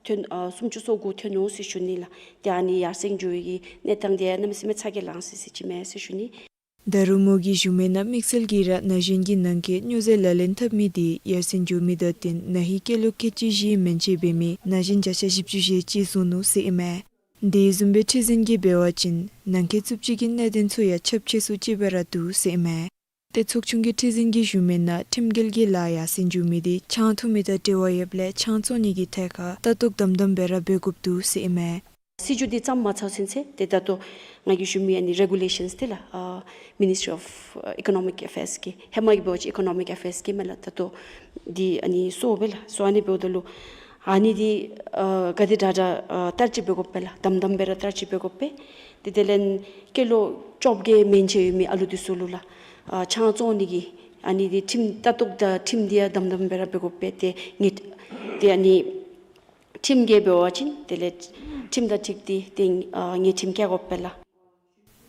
ཐོན་ཨ་སུམ་ཅུ་སོ་དགུ་ཐོན་ནུག་ཟེར་ཞུ་ནི་ལགས། ཏེ་ཨ་ནི་ཡར་སེང་འགྱོ་བའི་གི་གནས་སྟངས་འདི་ཡང་གནམ་མེད་ས་མེད་ཚ་གྱང་ལང་སི་སི་ཅིག་མས་ཟེར་ཞུ་ནི། ད་རུང་མོ་གིས་ཞུ་མི་ནང་དམིགས་བསལ་གྱིས་ར་ན་གཞོན་གྱི་ནང་འཁོད་སྨྱོ་རྫས་ལག་ལེན་འཐབ་མི་འདི་ཡར་སེང་འགྱོ་མི་དང་བསྟུན་ན་ཧིང་སྐྱེས་ལོ་ཁལ་གཅིག་བཞིའི་མན་ཆད་འབད་མི་ན་གཞོན་བརྒྱ་ཆ་བཞི་བཅུ་ཞེ་གཅིག་བཟུང་ནུག་ཟེར་ཨིན་མས། དེ་བཟུམ་སྦེ་ཁྲི་འཛིན་གྱིས་འབད་བ་ཅིན་ནང་འཁོད་རྩུབ་སྤྱོད་ཀྱི་གནད་དོན་ཚུ་ཡང་ཁྱབ་ཆེ་སུ་ཅིག་སྦེ་ར་འདུག་ཟེར་ཨིན་མས། ཏེ་ཚོགས་ཆུང་གི་ཁྲི་འཛིན་གྱིས་ཞུ་མི་ནང་ཁྲིམས་འགལ་གྱི་ལཱ་ཡར་སེང་འགྱོ་མི་འདི་ཆང་འཐུང་མི་དང་འབྲེལ་བ་ཡོདཔ་ལས་ཆང་བཙོང་ནི་གི་ཐད་ཁར་ལྟ་རྟོག་དམ་དམ་སྦེ་ར་འབད་དགོཔ་འདུག་ཟེར་ཨིན་མས། སྲིད་བྱུས་འདི་བརྩམ་མ་ཚར་ཚུན་ཚོད་ཏེ་ད་ལྟོ་ང་གིས་ཞུ་མི་ཨ་ནི་རེ་གུ་ལེ་ཤཱནསི་འདི་ལགས་ཨ་Ministry of Economic Affairs གི་ཧེ་མ་གི་འབད་བ་ཅིན་Economic Affairs གི་མས་ལགས། ད་ལྟོ་འདི་ཨ་ནི་སོརཝ་སྦེ་ལགས། སོ་ཨ་ནི་འབདཝ་ད་ལུ་ཨ་ནི་འདི་ཨ་ག་དེ་དྲག་དྲག་ཨ་བསྟར་སྤྱོད་འབད་དགོ་པས་ལགས། དམ་དམ་སྦེ་ར་བསྟར་སྤྱོད་འབད་དགོ་པས། ཏེ་དེ་ལས་སྐྱེས་ལོ་བཅོ་བརྒྱད་མན་ཆད་ཡོད་མི་ཨ་ལུ་འདི་ཚུ་ལུ་ལགས་ཨ་ཆང་བཙོང་ནི་གི་ཨ་ནི་འདི་ཁྲིམས་ལྟ་རྟོག་དང་ཁྲིམས་འདི་ཡང་དམ་དམ་སྦེ་ར་འབད་དགོ་པས། ཏེ་ངེས་ཏེ་ཨ་ནི་ཁྲིམས་འགལ་འབད་བ་ཅིན་དེ་ལས་ཁྲིམས་དང་འཁྲིལ་ཏེ་ཏེ་ཨ་ཉེས་ཁྲིམས་བཀལ་དགོ་པས་ལགས།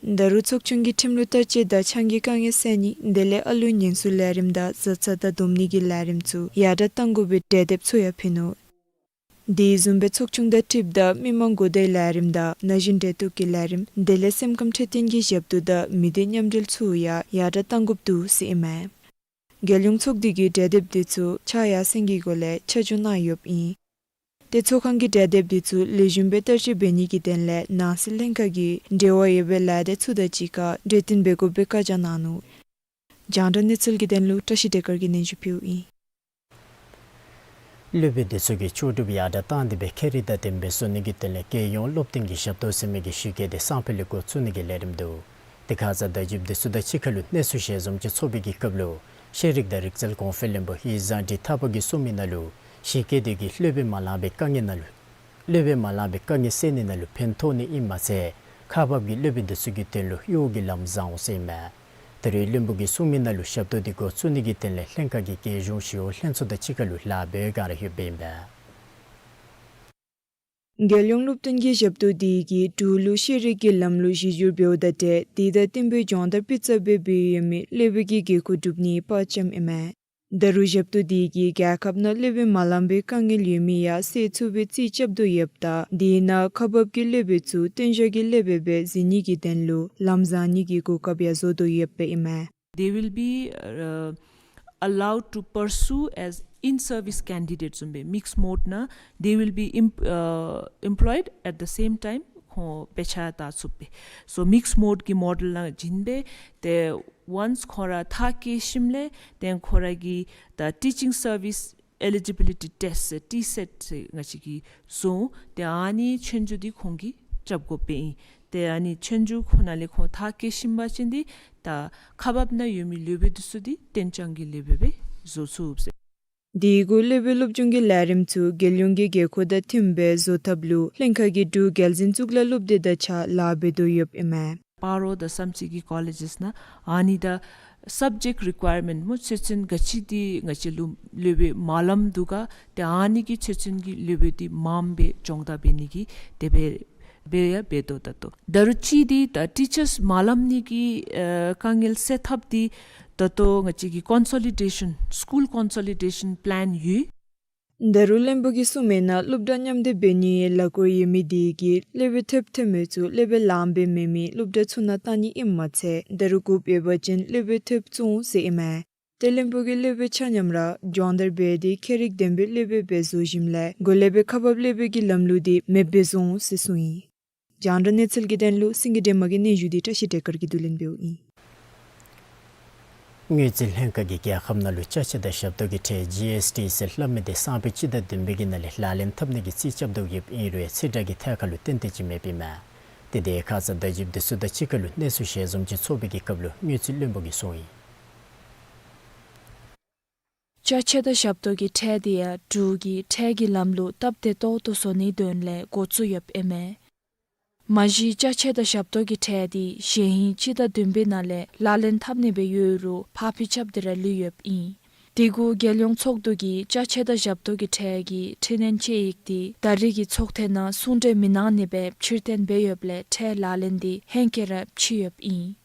ད་རུང་ཚོགས་ཆུང་གིས་ཁྲིམས་ལུགས་བསྟར་སྤྱོད་དང་ཆང་གི་དཀའ་ངལ་སེལ་ནི་དེ་ལས་ཨ་ལུ་ཉེན་སྲུང་ལས་རིམ་དང་བཟའ་ཚང་དང་སྡོམ་ནི་གི་ལས་རིམ་ཚུ་ཡར་དྲག་གཏང་དགོ་པའི་གྲོས་འདེབས་ཚུ་ཡང་ཕུལ་ནུག། དེ་བཟུམ་སྦེ་ཚོགས་ཆུང་དང་འཁྲིལཝ་ད་མི་མང་གོ་བརྡའི་ལས་རིམ་དང་ན་གཞོན་གྲོས་གཏོགས་ཀྱི་ལས་རིམ་དེ་ལས་སེམས་ཁམས་འཕྲོད་བསྟེན་གྱི་ཞབས་ཏོག་དང་མི་སྡེ་མཉམ་འབྲེལ་ཚུ་ཡང་ཡར་དྲག་གཏང་དགོཔ་འདུག་ཟེར་ཨིན་མས། རྒྱལ་ཡོངས་ཚོགས་འདུ་གིས་གྲོས་འདེབས་འདི་ཚུ་ཕྱག་ཡར་སེང་གི་སྒོ་ལས་ཆ་འཇོག་གནང་ཡོདཔ་ཨིན། ཏེ་ཚོགས་ཁང་གིས་གྲོས་འདེབས་འདི་ཚུ་ལེགས་ཤོམ་སྦེ་བསྟར་སྤྱོད་འབད་ནི་གི་དོན་ལས་ནང་སྲིད་ལྷན་ཁག་གིས་འབྲེལ་བ་ཡོད་པའི་ལས་སྡེ་ཚུ་དང་གཅིག་ཁར་གྲོས་བསྟུན་འབད་དགོ་པའི་བཀའ་རྒྱ་གནང་ནུག། རྒྱང་བསྒྲགས་གནས་ཚུལ་གྱི་དོན་ལུ་བཀྲ་ཤིས་བདེ་དཀར་གྱིས་སྙན་ཞུ་ཕུལཝ་ཨིན། སློབ་དཔོན་འདི་ཚུ་གིས་ལྕོགས་གྲུབ་ཡར་དྲག་བཏང་སྟེ་སྦེ་ཁྱད་རིག་དང་ལྡནམ་སྦེ་བཟོ་ནི་གི་དོན་ལས་རྒྱལ་ཡོངས་སློབ་སྟོན་གྱི་ཞབས་ཏོག་ཟེར་མི་གི་གཞི་བཀོད་དེ་སང་ཕོད་ལས་འགོ་བཙུགས་ནི་གི་ལས་རིམ་འདུག། དེ་ཁ་ཙ་བརྡ་བརྒྱུདཔ་འདི་ཚུ་དང་གཅིག་ཁར་ལུ་གནས་ཚུལ་ཞལ་འཛོམས་ཅིག་ཚོགས་པའི་གི་སྐབས་ལུ་ཤེས་རིག་དང་རིག་རྩལ་གོང་འཕེལ་བློན་པོ་ཡིག་བཟང་འབྲི་ཐར་པ་གིས་གསུངས་མི་ནང་ལུ་གཞི་བཀོད་དེ་གིས་སློབ་དཔོན་མ་ལང་པའི་དཀའ་ངལ་ནང་ལུ་སློབ་དཔོན་མ་ལང་པའི་དཀའ་ངལ་སེལ་ནི་ནང་ལུ་ཕན་ཐོགས་ནི་ཨིནམ་མ་ཚད་ཁག་འབགཔ་གི་སློབ་དཔོན་འདི་ཚུ་གི་དོན་ལུ་གཡོག་གི་ལམ་བཟང་འོང་ཟེར་ཨིན་མས། ད་རུང་བློན་པོ་གིས་གསུངས་མི་ནང་ལུ་ཞབས་ཏོག་འདི་འགོ་བཙུགས་ནི་གི་དོན་ལས་ལྷན་ཁག་གིས་རྒྱལ་གཞུང་ཞི་གཡོག་ལྷན་ཚོགས་དང་གཅིག་ཁར་ལུ་ལཱ་འབད་བའི་བསྒང་ར་ཡོདཔ་ཨིན་པས། རྒྱལ་ཡོངས་སློབ་སྟོན་གྱི་ཞབས་ཏོག་འདི་གིས་འབྲུག་ལུ་ཤེས་རིག་གི་ལམ་ལུགས་གཞི་བསྒྱུར་འབདཝ་དང་འབྲེལ་དེ་དང་བསྟུན་པའི་སྦྱོང་བརྡར་སྤུས་ཚད་སྦེ་འབད་ཡོད་མི་སློབ་དཔོན་གྱི་དགོས་མཁོ་སྒྲུབ་ནི་ཕར་འགྱངམ་ཨིན་མས། ད་རུང་ཞབས་ཏོག་འདི་གིས་རྒྱལ་ཁབ་ནང་སློབ་དཔོན་མ་ལང་པའི་དཀའ་ངལ་ཡོད་མི་ཡང་སེལ་ཚུགས་པའི་རྩིས་རྐྱབ་དོ་ཡོདཔ་ད་དེ་ནང་ཁག་འབགཔ་གི་སློབ་དཔོན་ཚུ་བསྟུན་གཞི་གི་སློབ་དཔོན་སྦེ་འཛིན་ནི་གི་དོན་ལུ་ལམ་བཟང་ནི་གི་གོ་སྐབས་ཡང་བཟོ་དོ་ཡོདཔ་ཨིན་མས། They will be, uh, allowed to pursue as in-service candidates བཟུམ་སྦེ་mixed mode ནང་they will be em- uh, employed at the same time ཁོང་དཔེ་ཆ་བལྟ་ཚུགས་པས། So mixed mode གི་མོ་ཌལ་ནང་བྱིན་སྦེ་ཏེ་once ཁོང་ར་མཐར་འཁྱོལ་ཞིནམ་ལས་ཏེ་ཁོང་ར་གི་ད་teaching service eligibility test ཟེར་ཊི་སེཊ་ཟེར་ང་བཅས་ཀྱིས་བཟོ་འོང་། ཏེ་ཨ་ནི་ཆོས་རྒྱུགས་འདི་ཁོང་གིས་རྐྱབ་དགོཔ་ཨིན། ཏེ་ཨ་ནི་ཆོས་རྒྱུགས་ཁོ་ན་ལས་ཁོང་མཐར་འཁྱོལ་ཞིནམ་པ་ཅིན་འདི་ད་ཁག་འབགཔ་ནང་ཡོད་མི་སློབ་དཔོན་འདི་ཚུ་འདི་གཏན་འཇགས་ཀྱི་སློབ་དཔོན་སྦེ་བཟོ་ཚུགས་ཟེར། དེ་གུ་སློབ་དཔོན་སློབ་སྦྱོང་གི་ལས་རིམ་ཚུ་རྒྱལ་ཡོངས་ཀྱི་དགོས་མཁོ་དང་བསྟུན་སྦེ་བཟོ་ཐབས་ལུ་ལྷན་ཁག་གིས་འབྲུག་རྒྱལ་འཛིན་གཙུག་ལག་སློབ་སྡེ་དང་གཅིག་ཁར་ལཱ་འབད་དོ་ཡོདཔ་ཨིན་མས། སྤ་རོ་དང་བསམ་རྩེ་གི་ཀོ་ལེཇ་ནང་ཨ་ནི་ད་སབ་ཇེཀཊ་རི་ཀོ་ཡར་མེནཊ་སྨོ་ཆོས་ཚན་ག་ཅི་འདི་ང་བཅས་ལུ་སློབ་དཔོན་མ་ལངམ་འདུག་ག། ཏེ་ཨ་ནི་གི་ཆོས་ཚན་གྱི་སློབ་དཔོན་འདི་མངམ་སྦེ་སྦྱོང་བརྡར་འབད་ནི་གི་དེ་སྦེ་འབད་ཡང་འབད་དོ་ད་ལྟོ། ད་རུང་གཅིག་འདི་ད་ཊི་ཅརསི་མ་ལངམ་ནི་གི་ཨེ་དཀའ་ངལ་སེལ་ཐབས་འདི་ད་ལྟོ་ང་བཅས་ཀྱི་ཀོན་སོ་ལི་ཌེ་ཤཱན་སི་ཀུལ་ཀོན་སོ་ལི་ཌེ་ཤཱན་པི་ལེན་ཡོད། ད་རུང་བློན་པོ་གིས་གསུངས་མི་ནང་སློབ་གྲྭ་མཉམ་འདེགས་འབད་ནིའི་ལས་འགུལ་ཡོད་མི་དེ་གིས་སློབ་དཔོན་ཐོབ་ཐོབ་མི་ཚུ་སློབ་དཔོན་ལངམ་སྦེ་མེད་མི་སློབ་གྲྭ་ཚུ་ནང་བཏང་ནི་ཨིནམ་མ་ཚད་ད་རུང་དགོཔ་ཡོད་པ་ཅིན་སློབ་དཔོན་ཐོབ་བཙུགས་འོང་ཟེར་ཨིན་མས། ཏེ་བློན་པོ་གིས་སློབ་དཔོན་ཆ་མཉམ་ར་སྦྱོང་བརྡར་འབད་དེ་ཁྱད་རིག་ལྡན་པའི་སློབ་དཔོན་སྦེ་བཟོ་ཞིནམ་ལས་གོ་ལེ་སྦེ་ཁག་འབགཔ་སློབ་དཔོན་གྱི་ལམ་ལུགས་འདི་མེདཔ་སྦེ་བཟོ་འོང་ཟེར་གསུངས་ཡི། རྒྱང་བསྒྲགས་གནས་ཚུལ་གྱི་དོན་ལུ་སེང་གེ་སྒྲོལ་མ་གི་སྙན་ཞུ་འདི་བཀྲ་ཤིས་བདེ་དཀར་གྱིས་བསྡུ་ལེན་འབདཝ་ཨིན། དངུལ་རྩིས་ལྷན་ཁག་གིས་རྒྱལ་ཁབ་ནང་ལུ་ཅ་ཆས་དང་ཞབས་ཏོག་གི་ཁྲལ་ཇི་ཨེསི་ཊི་ཟེར་སླབ་མི་འདི་སང་ཕོད་སྤྱི་ཟླ་བདུན་པའི་གི་ནང་ལས་ལག་ལེན་འཐབ་ནི་གི་རྩིས་རྐྱབ་དོ་ཡོདཔ་ཨིན་རུང་ཚེས་གྲངས་ཀྱི་ཐད་ཁར་ལུ་ཏན་ཏན་ཅིག་མེདཔ་ཨིན་མས། ཏེ་དེ་ཁ་ཙ་བརྡ་བརྒྱུདཔ་འདི་ཚུ་དང་གཅིག་ཁར་ལུ་གནས་ཚུལ་ཞལ་འཛོམས་ཅིག་ཚོགས་པའི་གི་སྐབས་ལུ་དངུལ་རྩིས་བློན་པོ་གིས་གསུངས་ཡི། ཅ་ཆས་དང་ཞབས་ཏོག་གི་ཁྲལ་འདི་ཡང་འབྲུག་གིས་ཁྲལ་གྱི་ལམ་ལུགས་སྟབས་བདེ་ཏོག་ཏོ་བཟོ་ནིའི་དོན་ལས་འགོ་བཙུགས་ཡོདཔ་ཨིན་མས། མ་གཞི་ཅ་ཆས་དང་ཞབས་ཏོག་གི་ཁྲལ་འདི་གཞེས་ཧིང་སྤྱི་ཟླ་བདུན་པའི་ནང་ལས་ལག་ལེན་འཐབ་ནི་སྦེ་ཡོད་རུང་ཕར་འགྱངས་རྐྱབ་སྟེ་ར་ལུས་ཡོདཔ་ཨིན། དེ་གུ་རྒྱལ་ཡོངས་ཚོགས་འདུ་གིས་ཅ་ཆས་དང་ཞབས་ཏོག་གི་ཁྲལ་གྱི་འཕྲི་སྣོན་དཔྱད་ཡིག་འདི་ད་རེས་ཀྱི་ཚོགས་ཐེངས་ནང་གསུང་གྲོས་མི་གནང་ནི་སྦེ་ཕྱིར་འཐེན་འབད་ཡོདཔ་ལས་ཁྲལ་ལག་ལེན་འདི་ཧེང་སྐལ་ར་ཕྱིས་ཡོདཔ་ཨིན།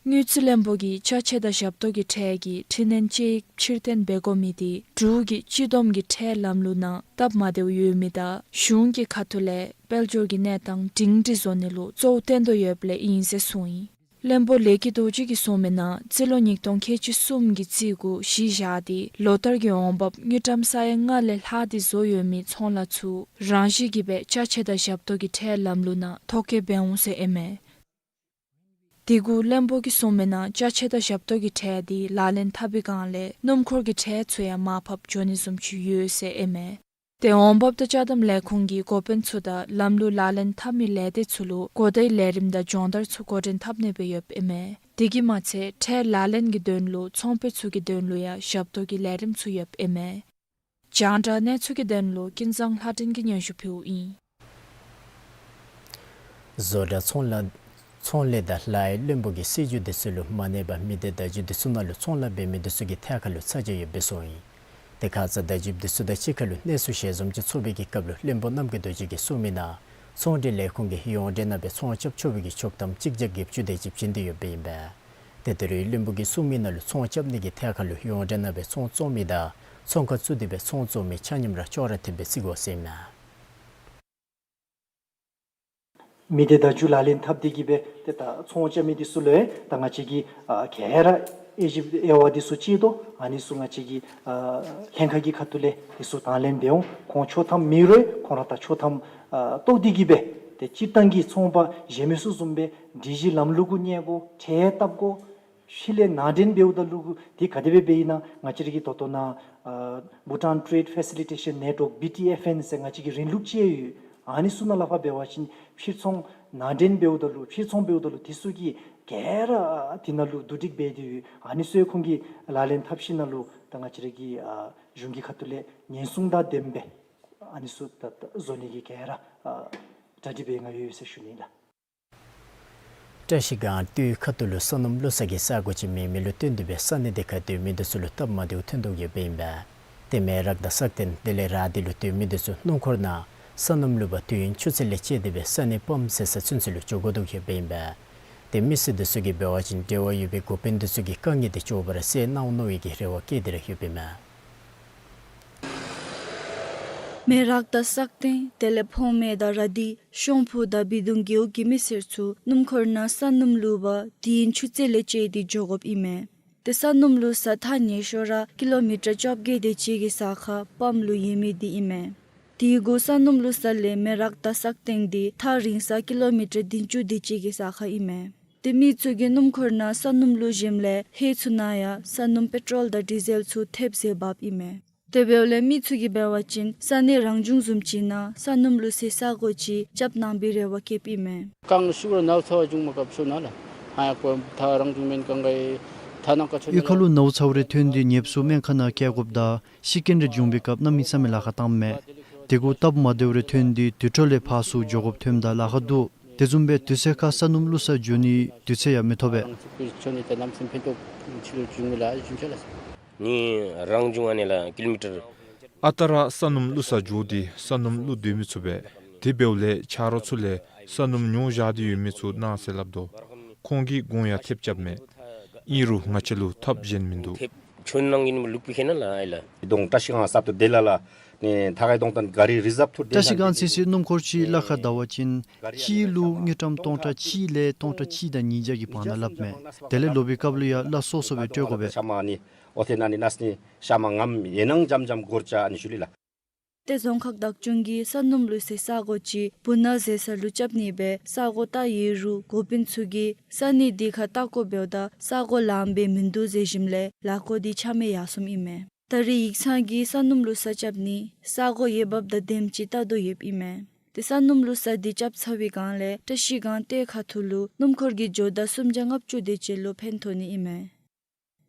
དངུལ་རྩིས་བློན་པོ་གིས་ཅ་ཆས་དང་ཞབས་ཏོག་གི་ཁྲལ་གྱི་འཕྲི་སྣོན་དཔྱད་ཡིག་ཕྱིར་འཐེན་འབད་དགོ་མི་འདི་འབྲུག་གི་སྤྱི་བསྡོམས་ཀྱི་ཁྲལ་ལམ་ལུགས་ནང་སྟབས་མ་བདེཝ་ཡོད་མི་དང་གཞུང་གི་ཁ་ཐུག་ལས་དཔལ་འབྱོར་གྱི་གནས་སྟངས་སྒྲིང་སྒྲི་བཟོ་ནི་ལུ་གཙོ་བོ་བཏོན་དོ་ཡོདཔ་ལས་ཨིན་ཟེར་གསུངས་ཡི། བློན་པོ་ལས་ཀྱི་རྡོ་རྗེ་གིས་གསུངས་མི་ནང་རྩིས་ལོ་ཉིས་སྟོང་ཁལ་གཅིག་གསུམ་གྱི་རྩིས་འགོ་གཞི་བཞག་སྟེ་ལོ་ལྟར་གྱི་འོང་འབབ་དངུལ་ཀྲམ་ས་ཡ་ལྔ་ལས་ལྷག་སྟེ་བཟོ་ཡོད་མི་ཚོང་ལཱ་ཚུ་རང་བཞིན་གྱིས་སྦེ་ཅ་ཆས་དང་ཞབས་ཏོག་གི་ཁྲལ་ལམ་ལུགས་ནང་ཐོ་བཀོད་འབད་འོང་ཟེར་ཨིན་མས། དེ་གུ་བློན་པོ་གིས་གསུངས་མི་ནང་ཅ་ཆས་དང་ཞབས་ཏོག་གི་ཁྲལ་འདི་ལག་ལེན་འཐབ་པའི་སྒང་ལས་སྣུམ་འཁོར་གྱི་ཁྲལ་ཚུ་ཡང་མར་ཕབ་འགྱོ་ནི་བཟུམ་ཅིག་ཡོད་ཟེར་ཨིན་མས། ཏེ་འོང་འབབ་དང་ཅ་དམ་ལས་ཁུངས་ཀྱིས་འགོ་དཔོན་ཚུ་དང་ལམ་ལུགས་ལག་ལེན་འཐབ་མི་ལས་སྡེ་ཚུ་ལུ་གོ་བརྡའི་ལས་རིམ་དང་སྦྱོང་བརྡར་ཚུ་འགོ་འདྲེན་འཐབ་ནི་སྦེ་ཡོདཔ་ཨིན་མས། དེ་གིས་མ་ཚད་ཁྲལ་ལག་ལེན་གྱི་དོན་ལུ་ཚོང་དཔོན་ཚུ་གི་དོན་ལུ་ཡང་ཞབས་ཏོག་གི་ལས་རིམ་ཚུ་ཡོདཔ་ཨིན་མས། རྒྱང་བསྒྲགས་གནས་ཚུལ་གྱི་དོན་ལུ་ཀུན་བཟང་ལྷ་སྒྲོན་གྱིས་སྙན་ཞུ་ཕུལཝ་ཨིན། བཟོ་གྲྭ་ཚོང་ལས་ཚོང་ལས་དང་ལཱའི་བློན་པོ་གིས་སྲིད་བྱུས་འདི་ཚུ་ལུ་མ་གནས་པར་མི་སྡེ་བརྡ་བརྒྱུད་འདི་ཚུ་ནང་ལུ་ཚོང་ལཱ་འབད་མི་འདི་ཚུ་གི་ཐད་ཁར་ལུ་ཚ་གྱང་ཡོདཔ་སྦེ་གསུངས་ཡི། དེ་ཁ་ཙ་བརྡ་བརྒྱུདཔ་འདི་ཚུ་དང་གཅིག་ཁར་ལུ་གནས་ཚུལ་ཞལ་འཛོམས་ཅིག་ཚོགས་པའི་གི་སྐབས་ལུ་བློན་པོ་རྣམ་རྒྱལ་རྡོ་རྗེ་གིས་གསུངས་མི་ནང་ ཚོང་འབྲེལ་ལས་ཁུངས་ཀྱིས་ཡོངས་འབྲེལ་ནང་སྦེ་ཚོང་རྐྱབ་ཆོག་པའི་གི་ཆོག་ཐམ་གཅིག་བརྒྱ་བརྒྱད་ཅུ་དེ་ཅིག་བྱིན་ཏེ་ཡོདཔ་ཨིན་པས། ཏེ་ད་རེས་བློན་པོ་གིས་གསུངས་མི་ནང་ལུ་ཚོང་རྐྱབ་ནི་གི་ཐད་ཁར་ལུ་ཡོངས་འབྲེལ་ནང་སྦེ་ཚོང་བཙོང་མི་དང་ཚོང་ཁང་བཙུགས་ཏེ་སྦེ་ཚོང་བཙོང་མི་ཆ་མཉམ་ར་ཅོག་ར་འཐདཔ་སྦེ་བརྩི་དགོ་ཟེར་ཨིན་མས། མི་སྡེ་བརྡ་བརྒྱུད་ལག་ལེན་འཐབ་སྟེ་གི་སྦེ་ཏེ་ད་ཚོང་རྐྱབ་མི་འདི་ཚུ་ལུ་ད་ང་བཅས་ཀྱིས་ཨ་ག་ར་དབྱེ་ཞིབ་དབྱེ་བ་འདི་ཚུ་ཕྱེ་དོ། ཨ་ནི་ཚུ་ང་བཅས་ཀྱིས་ཨ་ལྷན་ཁག་གི་ཁ་ཐུག་ལས་འདི་ཚུ་དང་ལེན་འབད་འོང་། ཁོང་ཆོག་ཐམ་མེད་རུང་ཁོང་ར་ད་ཆོག་ཐམ་ཨ་རྟོགས་ཏེ་གི་སྦེ་ཏེ་སྤྱིར་བཏང་གི་ཚོང་པ་གཞན་མི་ཚུ་བཟུམ་སྦེ་སྒྲིག་གཞི་ལམ་ལུགས་གུ་ཉན་དགོ། ཁྲལ་བཏབ་དགོ། ཕྱི་ལས་ནང་འདྲེན་འབདཝ་ད་ལུ་འདི་ག་དེ་སྦེ་འབད་ཨིན་ན། ང་བཅས་ར་གི་ད་ལྟོ་ནཱ་ཨ་Bhutan Trade Facilitation Network B T F N ཟེར་ང་བཅས་ཀྱི་རིང་ལུགས་ཅིག་ཡོད། ཨ་ནི་ཚུ་ནང་ལས་ཕར་འབད་བ་ཅིན་ཕྱིར་ཚོང་ནང་འདྲེན་འབདཝ་ད་ལུ་ཕྱིར་ཚོང་འབདཝ་ད་ལུ་འདི་ཚུ་གི་ག་ར་ཨ་འདི་ནང་ལུ་བསྡུ་སྒྲིག་འབད་དེ་ཡོད། ཨ་ནི་ཚུ་ཡང་ཁོང་གི་ལག་ལེན་འཐབ་ཤུགས་ནང་ལུ་ད་ང་བཅས་ར་གི་ཨ་གཞུང་གི་ཁ་ཐུག་ལས་ཉེན་སྲུང་དང་ལྡནམ་སྦེ་ཨ་ནི་ཚུ་ད་ད་བཟོ་ནི་གི་ག་ར་ཨ་གྲ་སྒྲིག་འབད་ང་ཡོད་ཟེར་ཞུ་ནི་ལགས། བཀྲ་ཤིས་སྒང་སྟོད་ཁ་ཐུག་ལུ་ས་སྣུམ་བླུག་ས་གི་ས་གོ་ཅིག་མེད་མི་ལུ་བརྟེན་ཏེ་སྦེ་ས་གནས་དེ་ཁར་སྡོད་མི་འདི་ཚུ་ལུ་སྟབས་མ་བདེཝ་ཐོན་དོ་ཡོདཔ་ཨིན་པས། ཏེ་མེ་རག་དང་སག་སྟེང་དེ་ལས་ར་དྷི་ལུ་སྡོད་མི་འདི་ཚུ་སྣུམ་འཁོར་ནང་ས་སྣུམ་བླུག་པར་དུས་ཡུན་ཆུ་ཚོད་ལས་བཅད་དེ་སྦེ་ས་གནས་པམཔ་ཟེར་ས་ཚུན་ཚོད་ལུ་འགྱོ་དགོ་དོ་ཡོདཔ་ཨིན་པས། ཏེ་མི་སེར་འདི་ཚུ་གིས་འབད་བ་ཅིན་འབྲེལ་བ་ཡོད་པའི་འགོ་དཔོན་འདི་ཚུ་གིས་དཀའ་ངལ་འདི་ཅོག་པ་ར་སེལ་གནང་འོང་མནོ་བའི་གི་རེ་བ་བསྐྱེད་དེ་ར་ཡོདཔ་ཨིན་མས། མེ་རག་དང་སག་སྟེང་དེ་ལས་ཕོངས་མེ་དང་ར་དྷི་ཤོང་ཕུ་དང་བི་དུང་རྒེད་འོག་གི་མི་སེར་ཚུ་སྣུམ་འཁོར་ནང་ས་སྣུམ་བླུག་པར་དུས་ཡུན་ཆུ་ཚོད་ལས་བཅད་དེ་འགྱོ་དགོཔ་ཨིན་མས། ཏེ་ས་སྣུམ་བླུག་ས་ཐག་ཉེ་ཤོས་ར་ཀི་ལོ་མི་ཊར་བཅོ་བརྒྱད་དེ་ཅིག་གི་ས་ཁར་པམཔ་ལུ་ཡོད་མི་འདི་ཨིན་མས། དེ་གུ་ས་སྣུམ་བླུག་ས་ལས་མེ་རག་དང་སག་སྟེང་འདི་ཐག་རིང་ས་ཀི་ལོ་མི་ཊར་བདུན་ཅུ་དེ་ཅིག་གི་ས་ཁར་ཨིན་མས། ཏེ་མི་ཚུ་གིས་སྣུམ་འཁོར་ནང་ས་སྣུམ་བླུག་ཞིནམ་ལས་ལྷོད་ཚུ་ནང་ཡང་ས་སྣུམ་པེ་ཊོལ་དང་ཌི་ཟེལ་ཚུ་ཐེབས་ཟེར་འབགཔ་ཨིན་མས། དེ་འབདཝ་ལས་མི་ཚུ་གིས་འབད་བ་ཅིན་ས་གནས་རང་བྱུང་བཟུམ་ཅིག་ནང་ས་སྣུམ་བླུག་སའི་ས་གོ་ཅིག་རྐྱབ་གནང་པའི་རེ་བ་བསྐྱེདཔ་ཨིན་མས། གངས་ཤུགས་ར་ནཝ་ཚཝ་བྱུང་མ་ག་ཤུལ་ནང་ལགས། ཨ་ཡ་ཁོ་ཐག་རང་བྱུང་མེན་གང་ག་ཐག་ནང་ཀ་ཆོད་གཡུས་ཁ་ལུ་ནཝ་ཚཝ་རེ་ཐོན་ཏེ་ཉེབ་སུ་སྨན་ཁང་ནང་བསྐྱལ་དགོཔ་དང་ཤི་རྐྱེན་རེ་བྱུང་པའི་སྐབས་གནམ་མེད་ས་མེད་ལཱ་ཁག་བཏངམ་མས། དེ་གུ་སྟབས་མ་བདེཝ་རེ་ཐོན་ཏེ་དུད་འགྲོ་ལས་ཕར་ཚུར་འགྱོ་དགོཔ་ཐོནམ་ད་ལཱ་ཁག་འདུག། དེ་བཟུམ་སྦེ་དུས་ཚོད་ཁར་ས་སྣུམ་བླུག་ས་འགྱོ་ནི་དུས་ཚོད་ཡང་མི་ཐོབ་པས། ཁྱོད་ནི་ད་གནམ་མེད་ས་མེད་ཕན་ཐོགས་ཕྱི་ལུ་བྱུང་མི་ལགས། བྱུང་ཤ་ལགས། ནི་རང་བྱུང་ཨ་ནི་ལགས་ཀི་ལོ་མི་ཊར། ཨ་རྟག་ར་ས་སྣུམ་བླུག་ས་འགྱོ་སྟེ་ས་སྣུམ་བླུག་སྡོད་མི་ཚུགས་པས། དེ་འབདཝ་ལས་ཆ་རོགས་ཚུ་ལས་ས་སྣུམ་ཉོ་བཞག་སྟེ་ཡོད་མི་ཚུ་གནང་ཟེར་སླབ་དོ། ཁོང་གིས་དགོངས་ཡང་ཐེབས་རྐྱབ་མས། ཨིན་རུང་ང་བཅས་ལུ་ཐབས་གཞན་མིན་འདུག། ཐེབས་ཁྱོད་ནང་གི་ནི་བླུག་པའི་ཁེ་ན་ལགས་ཨ་ལགས། དོང་བཀྲ་ཤིས་སྒང་ས་ཐུག་དེ་ལ་ལགས། ནི་ཐག་གི་དོང་ཐང་ག་རི་རི་ཛབ་ཐུག་བཀྲ་ཤིས་སྒང་ཚུན་ཚོད་སྣུམ་འཁོར་ཅིག་གླ་ཁར་བལྟ་བ་ཅིན་གཅིག་ལུ་དངུལ་ཀྲམ་སྟོང་ཕྲག་གཅིག་ལས་སྟོང་ཕྲག་གཅིག་དང་ཉིས་བརྒྱ་གི་བར་ན་སླབ་མས། དེ་ལས་ལོག་པའི་སྐབས་ལུ་ཡང་གླ་སོ་སོ་སྦེ་སྤྲོད་དགོ་པས། ཤ་མ་ནི་ཨོ་ཐེ་ན་ནི་ནས་ནི་ཤ་མ་ངམ་ཡེ་ནང་འཇམ་འཇམ་སྒོར་ཅ་ནི་ཞུ་ལི་ལགས། ཏེ་རྫོང་ཁག་བདག་སྐྱོང་གིས་ས་སྣུམ་བླུག་སའི་ས་གོ་ཅིག་བུ་ན་ཟེར་ས་ལུ་རྐྱབ་ནི་སྦེ་ས་གོ་བལྟ་ཡོད་རུང་འགོ་དཔོན་ཚུ་གིས་ས་གནས་དེ་ཁར་བལྟ་དགོ་འབདཝ་ད་ས་གོ་ལངམ་སྦེ་མིན་འདུག་ཟེར་ཞིནམ་ལས་ལཱ་བཀོད་འདི་ཆ་མེད་ཡར་སོངམ་ཨིན་མས། ད་རེས་ཡིག་ཚང་གིས་ས་སྣུམ་བླུག་ས་རྐྱབ་ནི་ས་གོ་འོས་འབབ་དང་ལྡནམ་ཅིག་བལྟ་དོ་ཡོདཔ་ཨིན་མས། ཏེ་ས་སྣུམ་བླུག་ས་འདི་རྐྱབ་ཚར་བའི་སྒང་ལས་བཀྲ་ཤིས་སྒང་སྟོད་ཁ་ཐུག་ལུ་སྣུམ་འཁོར་གྱི་འགྱོ་བརྡ་སུམ་བརྒྱ་ལྔ་བཅུ་དེ་ཅིག་ལུ་ཕན་ཐོགས་ནི་ཨིན་མས།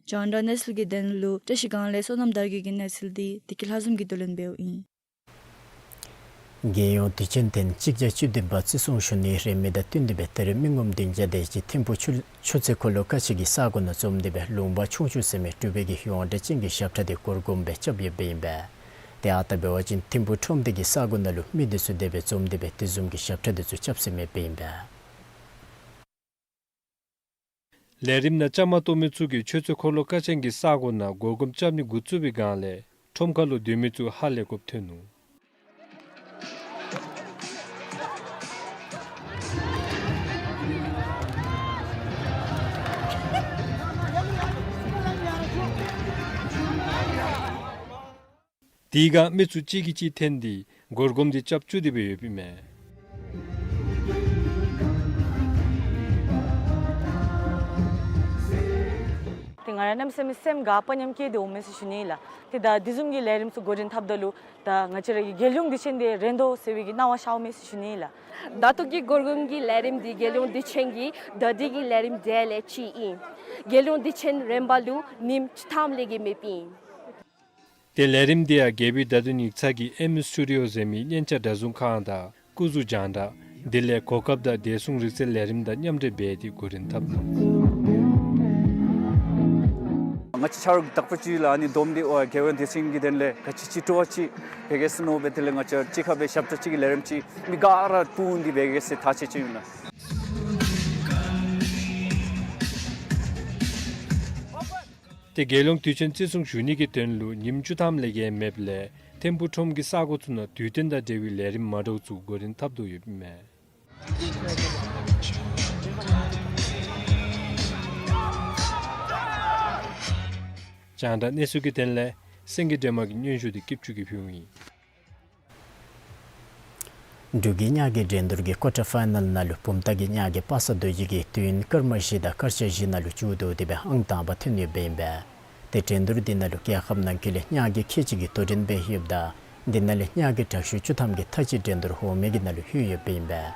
རྒྱང་བསྒྲགས་གནས་ཚུལ་གྱི་དོན་ལུ་བཀྲ་ཤིས་སྒང་ལས་བསོད་ནམས་དར་རྒྱས་ཀྱི་གནས་ཚུལ་འདི་བདེ་སྐྱིད་ལྷ་འཛོམས་ཀྱིས་བསྡུ་ལེན་འབདཝ་ཨིན། རྒྱལ་ཡོངས་དུས་ཆེན་ཐེངས་གཅིག་བརྒྱ་བཅུ་བདུན་པ་བརྩི་སྲུང་ཞུ་ནིའི་རིན་མེད་དང་བསྟུན་ཏེ་སྦེ་ད་རེས་མི་ངོམ་བདུན་བརྒྱ་དེ་ཅིག་ཐིམ་ཕུག་ཆུ་ཆུ་ཚོད་འཁོར་ལོ་ཀ་ཆེན་གྱི་ས་གོ་ནང་འཛོམས་ཏེ་སྦེ་ལུང་པ་ཆུང་ཆུང་ཟེར་མི་གྲུབ་པའི་གི་ཡོངས་གྲགས་ཅན་གྱི་ཞབས་ཁྲ་འདི་སྒོར་སྒོམ་སྦེ་རྐྱབ་ཡོདཔ་ཨིན་པས། ཏེ་ཨ་རྟག་འབད་བ་ཅིན་ཐིམ་ཕུག་ཁྲོམ་སྡེ་གི་ས་གོ་ནང་ལུ་མི་འདི་ཚུ་དེ་སྦེ་འཛོམས་ཏེ་སྦེ་དེ་བཟུམ་གྱི་ཞབས་ཁྲ་འདི་ཚུ་རྐྱབ་ཟེར་མི་ཨིན་པས། ལས་རིམ་ནང་བཅའ་མར་གཏོགས་མི་ཚུ་གིས་ཆུ་ཚོད་འཁོར་ལོ་ཀ་ཆེན་གྱི་ས་གོ་ནང་སྒོར་སྒོམ་རྐྱབ་ནི་འགོ་བཙུགས་པའི་སྒང་ལས་ཁྲོམ་ཁ་ལུ་སྡོད་མི་ཚུ་ཧ་ལས་དགོཔ་ཐོན་ནུག། དེ་སྒང་མི་ཚུ་གཅིག་གིས་གཅིག་འཐེན་ཏེ་སྒོར་སྒོམ་འདི་རྐྱབ་བཅུག་སྟེ་སྦེ་ཡོདཔ་ཨིན་མས། ཏེ་ང་ར་གནམ་མེད་ས་མེད་སེམས་དགའ་དཔའ་ཉམས་སྐྱེས་ཏེ་འོང་མས་ཟེར་ཞུ་ནི་ལགས། ཏེ་ད་དེ་བཟུམ་གྱི་ལས་རིམ་ཚུ་འགོ་འདྲེན་འཐབ་ད་ལུ་ད་ང་བཅས་ར་གི་རྒྱལ་ཡོངས་དུས་ཆེན་འདི་རན་དོ་ཟེར་བའི་གི་སྣང་བ་ཤརཝ་མས་ཟེར་ཞུ་ནི་ལགས། ད་ལྟོ་གི་སྒོར་སྒོམ་གྱི་ལས་རིམ་འདི་རྒྱལ་ཡོངས་དུས་ཆེན་གྱི་ད་ལྟོ་གི་ལས་རིམ་གྲས་ལས་གཅིག་ཨིན། རྒྱལ་ཡོངས་དུས་ཆེན་རན་པ་ལུ་ཉིནམ་བཅུ་ཐམ་ལས་བརྒལ་མེདཔ་ཨིན། ཏེ་ལས་རིམ་འདི་ཡང་རྒྱལ་པོའི་བརྡ་དོན་ཡིག་ཚང་གི་ཨེམ་སི་ཊུ་ཌི་ཡོ་ཟེར་མི་སྙན་ཆ་སྒྲ་བཟུང་ཁང་དང་སྐུ་གཟུགས་སྦྱང་བརྡར་དེ་ལས་གོ་སྐབས་དང་བདེ་སྲུང་རིག་རྩལ་ལས་རིམ་དང་མཉམ་འབྲེལ་འབད་དེ་འགོ་འདྲེན་འཐབ་ནུག། ང་བཅས་ཆ་རོགས་དག་པ་ཅིག་ལགས་ཨ་ནི་བསྡོམས་ཏེ་ཨོ་རྒྱལ་ཡོངས་སྡེ་ཚན་གྱི་དོན་ལས་ག་ཅི་ཅིག་སྤྲོ་བ་ཅིག་འབད་གེ་ཟེར་མནོ་སྦེ་དེ་ལས་ང་བཅས་གཅིག་ཁར་སྦེ་ཞབས་ཁྲ་ཅིག་གི་ལས་རིམ་ཅིག་མི་ག་ར་སྤུངས་ཏེ་འབད་གེ་ཟེར་ཐག་བཅད་ཅི་ཨིན་ལགས། ཏེ་རྒྱལ་ཡོངས་དུས་ཆེན་བརྩི་སྲུང་ཞུ་ནི་གི་དོན་ལུ་ཉིནམ་བཅུ་ཐམ་ལས་བརྒལ་མེདཔ་ལས་ཐིམ་ཕུག་ཁྲོམ་གྱི་ས་གོ་ཚུ་ནང་དུས་སྟོན་དང་འབྲེལ་བའི་ལས་རིམ་མ་འདྲཝ་ཚུ་འགོ་འདྲེན་འཐབ་དོ་ཡོདཔ་ཨིན་མས། རྒྱང་བསྒྲགས་གནས་ཚུལ་གྱི་དོན་ལས་སེང་གེ་སྒྲོལ་མ་གི་སྙན་ཞུ་འདི་སྐྱིད་ཆུ་གིས་ཕུལཝ་ཨིན། འབྲུག་གི་གཉལ་རྒྱས་འགྲན་བསྡུར་གྱི་ཀོར་ཊར་ཕའི་ནཱལ་ནང་ལུ་བུམ་ཐང་གི་གཉལ་རྒྱས་པ་སངས་རྡོ་རྗེ་གིས་དུས་ཡུན་སྐར་མ་བཞི་དང་སྐར་ཆ་བཞི་ནང་ལུ་མཇུག་བསྡུ་སྟེ་སྦེ་ཨང་དང་པ་ཐོན་ཡོདཔ་ཨིན་པས། ཏེ་འགྲན་བསྡུར་འདི་ནང་ལུ་རྒྱལ་ཁབ་ནང་འཁོད་ལས་གཉལ་རྒྱས་ཁལ་གཅིག་གིས་དོ་འགྲན་འབད་ཡོདཔ་ད་འདི་ནང་ལས་གཉལ་རྒྱས་དྲག་ཤོས་བཅུ་ཐམ་གྱིས་མཐའ་དཔྱད་འགྲན་བསྡུར་འོག་མའི་གི་ནང་ལུ་ལྷོད་ཡོདཔ་ཨིན་པས།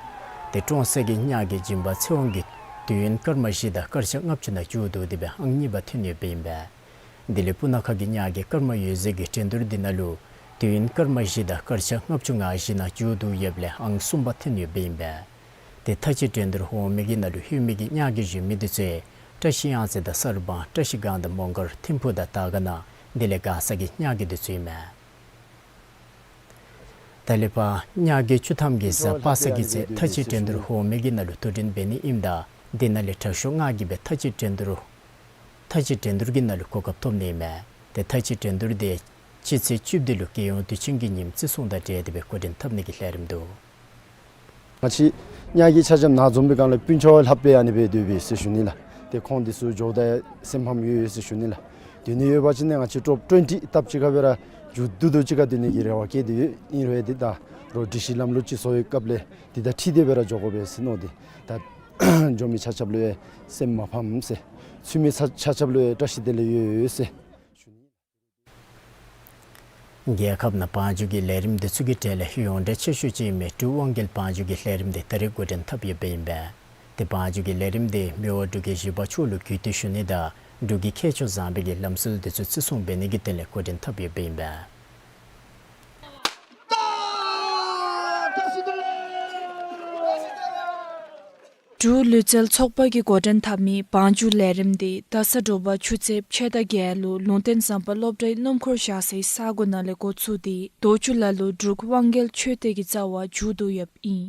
ཏེ་ཀྲོང་གསེབ་ཀྱི་གཉལ་རྒྱས་སྦྱིན་པ་ཚེ་དབང་གིས་དུས་ཡུན་སྐར་མ་བཞི་དང་སྐར་ཆ་ལྔ་བཅུ་ནང་མཇུག་བསྡུ་སྟེ་སྦེ་ཨང་གཉིས་པ་ཐོན་ཡོདཔ་ཨིན་པས། དེ་ལས་སྤུ་ན་ཁ་གི་གཉལ་རྒྱས་སྐར་མ་འོད་ཟེར་གྱིས་འགྲན་བསྡུར་འདི་ནང་ལུ་དུས་ཡུན་སྐར་མ་བཞི་དང་སྐར་ཆ་ལྔ་བཅུ་ང་བཞི་ནང་མཇུག་བསྡུ་ཡོདཔ་ལས་ཨང་གསུམ་པ་ཐོན་ཡོདཔ་ཨིན་པས། ཏེ་མཐའ་དཔྱད་འགྲན་བསྡུར་འོག་མའི་གི་ནང་ལུ་ལྷོད་མི་གི་གཉལ་རྒྱས་གཞོན་མི་འདི་ཚུ་བཀྲ་ཤིས་གཡང་རྩེ་དང་གསར་སྤང་བཀྲ་ཤིས་སྒང་དང་མོང་སྒར་ཐིམ་ཕུག་དང་དར་དཀར་ན་དེ་ལས་མགར་ས་གི་གཉལ་རྒྱས་འདི་ཚུ་ཨིན་མས། ད་ལས་ཕར་གཉལ་རྒྱས་བཅུ་ཐམ་གྱིས་གཟའ་པ་སངས་ཀྱི་ཚེ་མཐའ་དཔྱད་འགྲན་བསྡུར་འོག་མའི་གི་ནང་ལུ་དོ་འགྲན་འབད་ནི་ཨིནམ་ད་འདི་ནང་ལས་དྲག་ཤོས་ལྔ་གིས་སྦེ་མཐའ་དཔྱད་འགྲན་བསྡུར་མཐའ་དཔྱད་འགྲན་བསྡུར་གྱི་ནང་ལུ་གོ་སྐབས་ཐོབ་ནི་ཨིན་མས། ཏེ་མཐའ་དཔྱད་འགྲན་བསྡུར་འདི་སྤྱི་ཚེས་བཅུ་བདུན་ལུ་རྒྱལ་ཡོངས་དུས་ཆེན་གྱི་ཉིནམ་བརྩི་སྲུང་དང་འབྲེལ་ཏེ་སྦེ་འགོ་འདྲེན་འཐབ་ནི་གི་ལས་རིམ་འདུག། ང་བཅས་གཉལ་རྒྱས་ཆ་ཁྱབ་ནཱ་འཛོམས་པའི་སྒང་ལས་སྤུན་ཆ་ལྷགཔ་སྦེ་ཨ་ནི་སྦེ་སྡོད་པས་ཟེར་ཞུ་ནི་ལགས། ཏེ་ཁོང་འདི་ཚུ་འགྱོཝ་ད་སེམས་ཕམ་ཡོད་ཡོད་ཟེར་ཞུ་ནི་ལགས། སྡོད་ནི་ཡོད་པ་ཅིན་ནི་ང་བཅས་ཊོབ་ཊུ་ཝེན་ཊི་ལྟབ་གཅིག་ཁར་སྦེ་ར་མཇུག་བསྡུ་དོ་གཅིག་ཁར་སྡོད་ནི་གི་རེ་བ་བསྐྱེད་དེ་ཡོད། ཨིན་རུང་འདི་ད་རོགས་སྒྲིག་གཞི་ལམ་ལུགས་ཅིག་བཟོ་བའི་སྐབས་ལས་འདི་དང་འཁྲིལ་ཏེ་སྦེ་ར་འགྱོ་དགོ་པས་ཟེར་མནོ་སྟེ་ད་འགྱོ་མི་ཆ་ཁྱབ་ལུ་ཡང་སེམས་མ་ཕམ་ཟེར། ཚུད་མི་ཆ་ཆ་ཁྱབ་ལུ་ཡང་བཀྲ་ཤིས་བདེ་ལེགས་ཡོད་ཟེར། རྒྱལ་ཁབ་ནང་བང་རྒྱུགས་ཀྱི་ལས་རིམ་འདི་ཚུ་གི་གྲས་ལས་ཡོངས་གྲགས་ཆེ་ཤོས་ཅིག་ཨིན་མི་འབྲུག་དབང་རྒྱལ་བང་རྒྱུགས་ཀྱི་ལས་རིམ་འདི་ད་རེས་འགོ་འདྲེན་འཐབ་ཡོདཔ་ཨིན་པས། ཏེ་བང་རྒྱུགས་ཀྱི་ལས་རིམ་འདི་མི་དབང་འབྲུག་རྒྱལ་བཞི་པ་མཆོག་ལུ་གུས་བཏུད་ཞུ་ནི་དང་འབྲུག་གི་ཁྱད་ཆོས་བཟང་པོའི་གི་ལམ་སྲོལ་འདི་ཚུ་བརྩི་སྲུང་འབད་ནི་གི་དོན་ལས་འགོ་འདྲེན་འཐབ་ཡོདཔ་ཨིན་པས། འབྲུག་ལུས་རྩལ་ཚོགས་པ་གིས་འགོ་འདྲེན་འཐབ་མི་བང་རྒྱུགས་ལས་རིམ་འདི་ད་ས་དྲོ་པ་ཆུ་ཚོད་ཕྱེད་དང་བརྒྱད་ལུ་ལུང་བསྟན་ཟམ་པ་སློབ་གྲྭའི་སྣུམ་འཁོར་བཞག་སའི་ས་གོ་ནང་ལས་འགོ་བཙུགས་ཏེ་རྡོ་ཆུ་ལ་ལུ་འབྲུག་དབང་རྒྱལ་ཆོས་སྡེ་གི་རྩ་བར་མཇུག་བསྡུ་ཡོདཔ་ཨིན།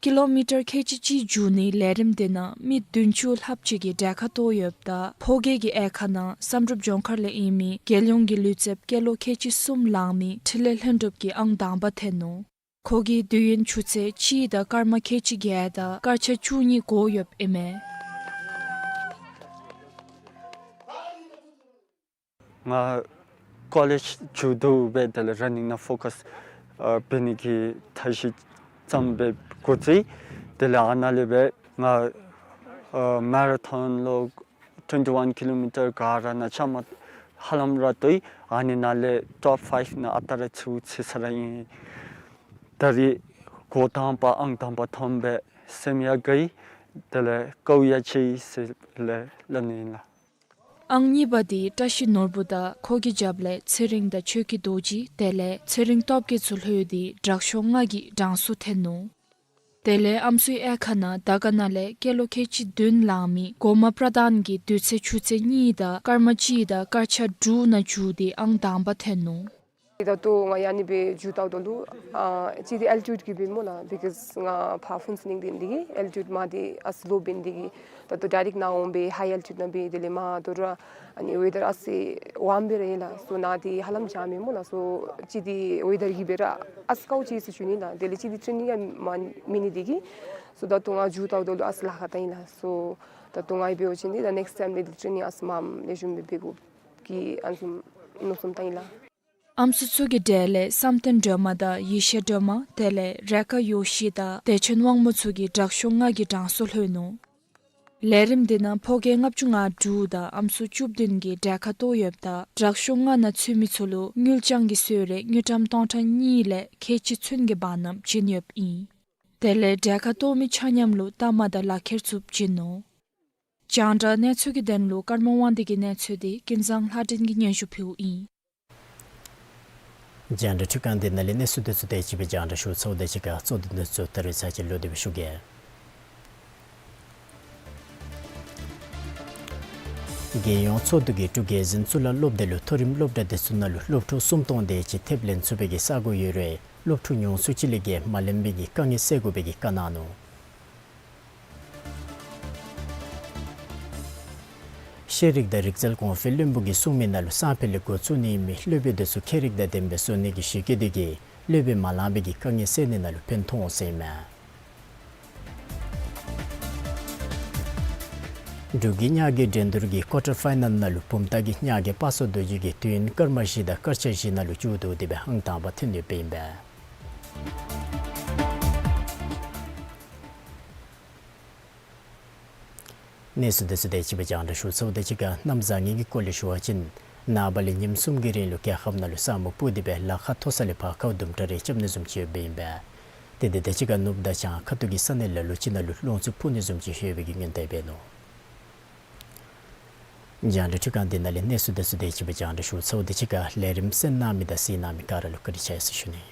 ཀི་ལོ་མི་ཊར་ཁལ་གཅིག་གཅིག་མཇུག་ནིའི་ལས་རིམ་འདི་ནང་མི་བདུན་ཅུ་ལྷགཔ་ཅིག་གིས་གྲལ་ཁར་གཏོགས་ཡོདཔ་ད་ཕོ་སྐྱེས་ཀྱི་དབྱེ་ཁག་ནང་བསམ་གྲུབ་ལྗོངས་མཁར་ལས་ཨིན་མི་རྒྱལ་ཡོངས་ཀྱི་ལུས་རྩལཔ་སྐྱེས་ལོ་ཁལ་གཅིག་གསུམ་ལང་མི་འཕྲིན་ལས་ལྷུན་གྲུབ་ཀྱིས་ཨང་དང་པ་ཐོན་ནུག། ཁོ་གིས་དུས་ཡུན་ཆུ་ཚོད་གཅིག་དང་སྐར་མ་ཁལ་གཅིག་བརྒྱད་དང་སྐར་ཆ་བཅུ་གཉིས་འགོར་ཡོདཔ་ཨིན་མས། ང་ཀོ་ལེཇ་མཇུག་བསྡུ་སྦེ་དེ་ལས་ར་ནིང་ནང་ཕོ་ཀཱས་ཨ་འབད་ནི་གི་ཐབས་ཤེས་བརྩམས་སྦེ་འགོ་བཙུགས། དེ་ལས་ཨ་ནཱ་ལས་སྦེ་ང་ཨ་མེ་ར་ཐོན་ལོ་ཊུ་ཝེན་ཊི་ཝཱན་ཀི་ལོ་མི་ཊར་ག་ར་ནང་ཆ་མ་ཧ་ལམ་ར་བཏུབ། ཨ་ནི་ནང་ལས་ཊོབ་ཕའིབ་ནང་ཨ་རྟག་ར་ཚུད་ཚུད་ས་ར་ཨིན། ད་རིས་འགོ་དང་པ་ཨང་དང་པ་ཐོན་པས་སེམས་ཡང་དགའ་ཡི། དེ་ལས་དགའ་བ་ཡང་ཆེ་ཡི་ཟེར་ལས་སླབ་ནི་ཨིན་ལགས། ཨང་གཉིས་པ་འདི་བཀྲ་ཤིས་ནོར་བུ་དང་ཁོ་གི་རྒྱབ་ལས་ཚེ་རིང་དང་ཆོས་སྐྱིད་རྡོ་རྗེ་དེ་ལས་ཚེ་རིང་སྟོབས་རྒྱས་ཚུ་ལྷོད་དེ་དྲག་ཤོས་ལྔ་གི་གྲངས་སུ་ཐོན་ནུག། དེ་ལས་ཨམ་སྲུའི་དབྱེ་ཁག་ནང་དར་དཀར་ན་ལས་སྐྱེས་ལོ་ཁལ་གཅིག་བདུན་ལང་མི་གོ་མ་པྲ་དན་གྱིས་དུས་ཚོད་ཆུ་ཚོད་གཉིས་དང་སྐར་མ་གཅིག་དང་སྐར་ཆ་དྲུག་ནང་མཇུག་སྟེ་ཨང་དང་པ་ཐོན་ནུག། ད་ལྟོ་ང་ཡང་ཨ་ནི་སྦེ་མཇུག་བཏང་དོ་ལུ་ཨ་གཅིག་འདི་ཨེལ་ཊི་ཊུཌ་ཀྱིས་འབད་སྨོ་ལགས། བི་ཀོསི་ང་ཕར་ཕུན་ཚོགས་གླིང་འདི་ཨིན་དེ་གིས་ཨེལ་ཊི་ཊུཌ་མར་འདི་ཨ་ཙི་ལོ་འབད་ནི་དེ་གིས་ད་ལྟོ་ཌའི་རེཀཊ་ནཱ་འོང་སྦེ་ཧའི་ཨེལ་ཊི་ཊུཌ་ནང་འབད། དེ་ལས་མར་དོ་རུང་ཨ་ནི་ཝེ་དར་ཨ་ཙི་ཝརམ་སྦེ་ར་ཨིན་ལགས། སོ་ནཱ་འདི་ཧ་ལམ་འཇམ་མས་སྨོ་ལགས། སོ་གཅིག་འདི་ཝེ་དར་གྱིས་འབད་ར་ཨ་ཙི་དཀའཝ་སྤྱད་ཟེར་ཞུ་ནི་ལགས། དེ་ལས་གཅིག་འདི་ཊེ་ནིང་ཡང་མ་མེད་ནི་དེ་གིས་སོ་ད་ལྟོ་ང་མཇུག་བཏང་དོ་ལུ་ཨ་ཙི་ལཱ་ཁག་བཏང་ཡི་ལགས། སོ་ད་ལྟོ་ང་གིས་འབད་བ་ཅིན་འདི་ད་ནེགསི་ཊའིམ་ལས་འདི་ཊེ་ནིང་ཨ་ཙི་མངམ་ལེགས་ཤོམ་སྦེ་འབད་དགོ་གི་ཨ་ནི་བཟུམ་མནོ་བསམ་བཏང་ཡི་ལགས། ཨམ་སྲུ་ཚུ་གི་གྲས་ལས་བསམ་གཏན་སྒྲོལ་མ་དང་ཡེ་ཤེས་སྒྲོལ་མ་དེ་ལས་རེ་ཁཱ་ཡོ་ཤི་དང་བདེ་ཆེན་དབང་མོ་ཚུ་གིས་དྲག་ཤོས་ལྔ་གི་གྲངས་སུ་ལྷོད་ནུག། ལས་རིམ་འདི་ནང་ཕོ་སྐྱེས་ལྔ་བཅུ་ང་དྲུག་དང་ཨམ་སྲུ་བཅུ་བདུན་གྱིས་གྲལ་ཁར་གཏོགས་ཡོདཔ་ད་དྲག་ཤོས་ལྔ་ནང་ཚུད་མི་ཚུ་ལུ་དངུལ་རྐྱང་གི་གསོལ་རས་དངུལ་ཀྲམ་སྟོང་ཕྲག་གཉིས་ལས་ཁལ་གཅིག་ཚུན་གྱི་འབག་བསྣམས་བྱིན་ཡོདཔ་ཨིན། དེ་ལས་གྲལ་ཁར་གཏོགས་མི་ཆ་མཉམ་ལུ་རྟགས་མ་དང་ལག་ཁྱེར་ཚུ་བྱིན་ནུག། རྒྱང་བསྒྲགས་གནས་ཚུལ་གྱི་དོན་ལུ་ཀརྨ་དབང་འདུས་ཀྱི་གནས་ཚུལ་འདི་ཀུན་བཟང་ལྷ་སྒྲོན་གྱིས་སྙན་ཞུ་ཕུལཝ་ཨིན། རྒྱང་བསྒྲགས་འཕྲུལ་ཁང་འདི་ནང་ལས་གནས་ཚུལ་འདི་ཚུ་དེ་ཅིག་སྦེ་རྒྱང་བསྒྲགས་ཞུ་ཚརཝ་དང་གཅིག་ཁར་གཙོ་དོན་འདི་ཚུ་ད་རེས་ཚར་གཅིག་ལོག་སྟེ་སྦེ་ཞུ་གེ། རྒྱལ་ཡོངས་ཚོགས་འདུ་གིས་འབྲུག་རྒྱལ་འཛིན་གཙུག་ལག་སློབ་སྡེ་ལུ་མཐོ་རིམ་སློབ་གྲྭ་དེ་ཚུ་ནང་ལུ་སློབ་ཕྲུག་སུམ་སྟོང་དེ་ཅིག་ཐེབས་ལེན་ཚུགས་པའི་གི་ས་གོ་ཡོད་རུང་སློབ་ཕྲུག་ཉུང་སུ་ཅིག་ལས་བརྒལ་མ་ལེན་པའི་གི་དཀའ་ངལ་སེལ་དགོ་པའི་གི་བཀའ་གནང་ནུག། ཤེས་རིག་དང་རིག་རྩལ་གོང་འཕེལ་བློན་པོ་གིས་གསུངས་མི་ནང་ལུ་སང་ཕོད་ལས་འགོ་བཙུགས་ནི་ཨིན་མི་སློབ་དཔོན་དེ་ཚུ་ཁྱད་རིག་དང་ལྡན་པའི་བཟོ་ནི་གི་གཞི་བཀོད་དེ་གིས་སློབ་དཔོན་མ་ལང་པའི་གི་དཀའ་ངལ་སེལ་ནི་ནང་ལུ་ཕན་ཐོགས་འོང་ཟེར་ཨིན་མས། འབྲུག་གི་ཉག་གི་འགྲན་བསྡུར་གྱི་ཀོར་ཊར་ཕའི་ནལ་ནང་ལུ་བུམ་ཐང་གི་ཉག་གི་པ་སངས་རྡོ་རྗེ་གིས་དུས་ཡུན་སྐར་མ་བཞི་དང་སྐར་ཆ་བཞི་ནང་ལུ་མཇུག་བསྡུ་སྟེ་སྦེ་ཨང་དང་པ་ཐོན་ཡོདཔ་ཨིན་པས། གནས་ཚུལ་དེ་ཚུ་དེ་ཅིག་སྦེ་རྒྱང་བསྒྲགས་ཞུ་ཚརཝ་དང་གཅིག་ཁར་གནམ་བཟང་ངན་གྱི་སྐོར་ལས་ཞུ་བ་ཅིན་ནངས་པ་ལས་ཉིནམ་གསུམ་གྱི་རིང་ལུ་རྒྱལ་ཁབ་ནང་ལུ་ས་སྨུག་སྤུབས་ཏེ་སྦེ་ལ་ཁ་མཐོ་ས་ལས་བར་ཁར་དུམ་གྲ་རེ་རྐྱབ་ནི་བཟུམ་ཅིག་ཡོདཔ་ཨིན་པས། དེ་དང་དེ་གཅིག་ཁར་ནུབ་དང་བྱང་ཁ་ཐུག་གི་ས་གནས་ལ་ལུ་ཅིག་ནང་ལུ་རླུང་འཚུབ་འཕུ་ནི་བཟུམ་ཅིག་ཡོད་པའི་གི་སྔོན་དཔག་འབད་ནུག། རྒྱང་བསྒྲགས་འཕྲུལ་ཁང་འདི་ནང་ལས་གནས་ཚུལ་དེ་ཚུ་དེ་ཅིག་སྦེ་རྒྱང་བསྒྲགས་ཞུ་ཚརཝ་དང་གཅིག་ཁར་ལས་རིམ་གསན་གནང་མི་དང་གཟིགས་གནང་མི་ག་ར་ལུ་བཀའ་དྲིན་ཆེ་ཟེར་ཞུ་ནི།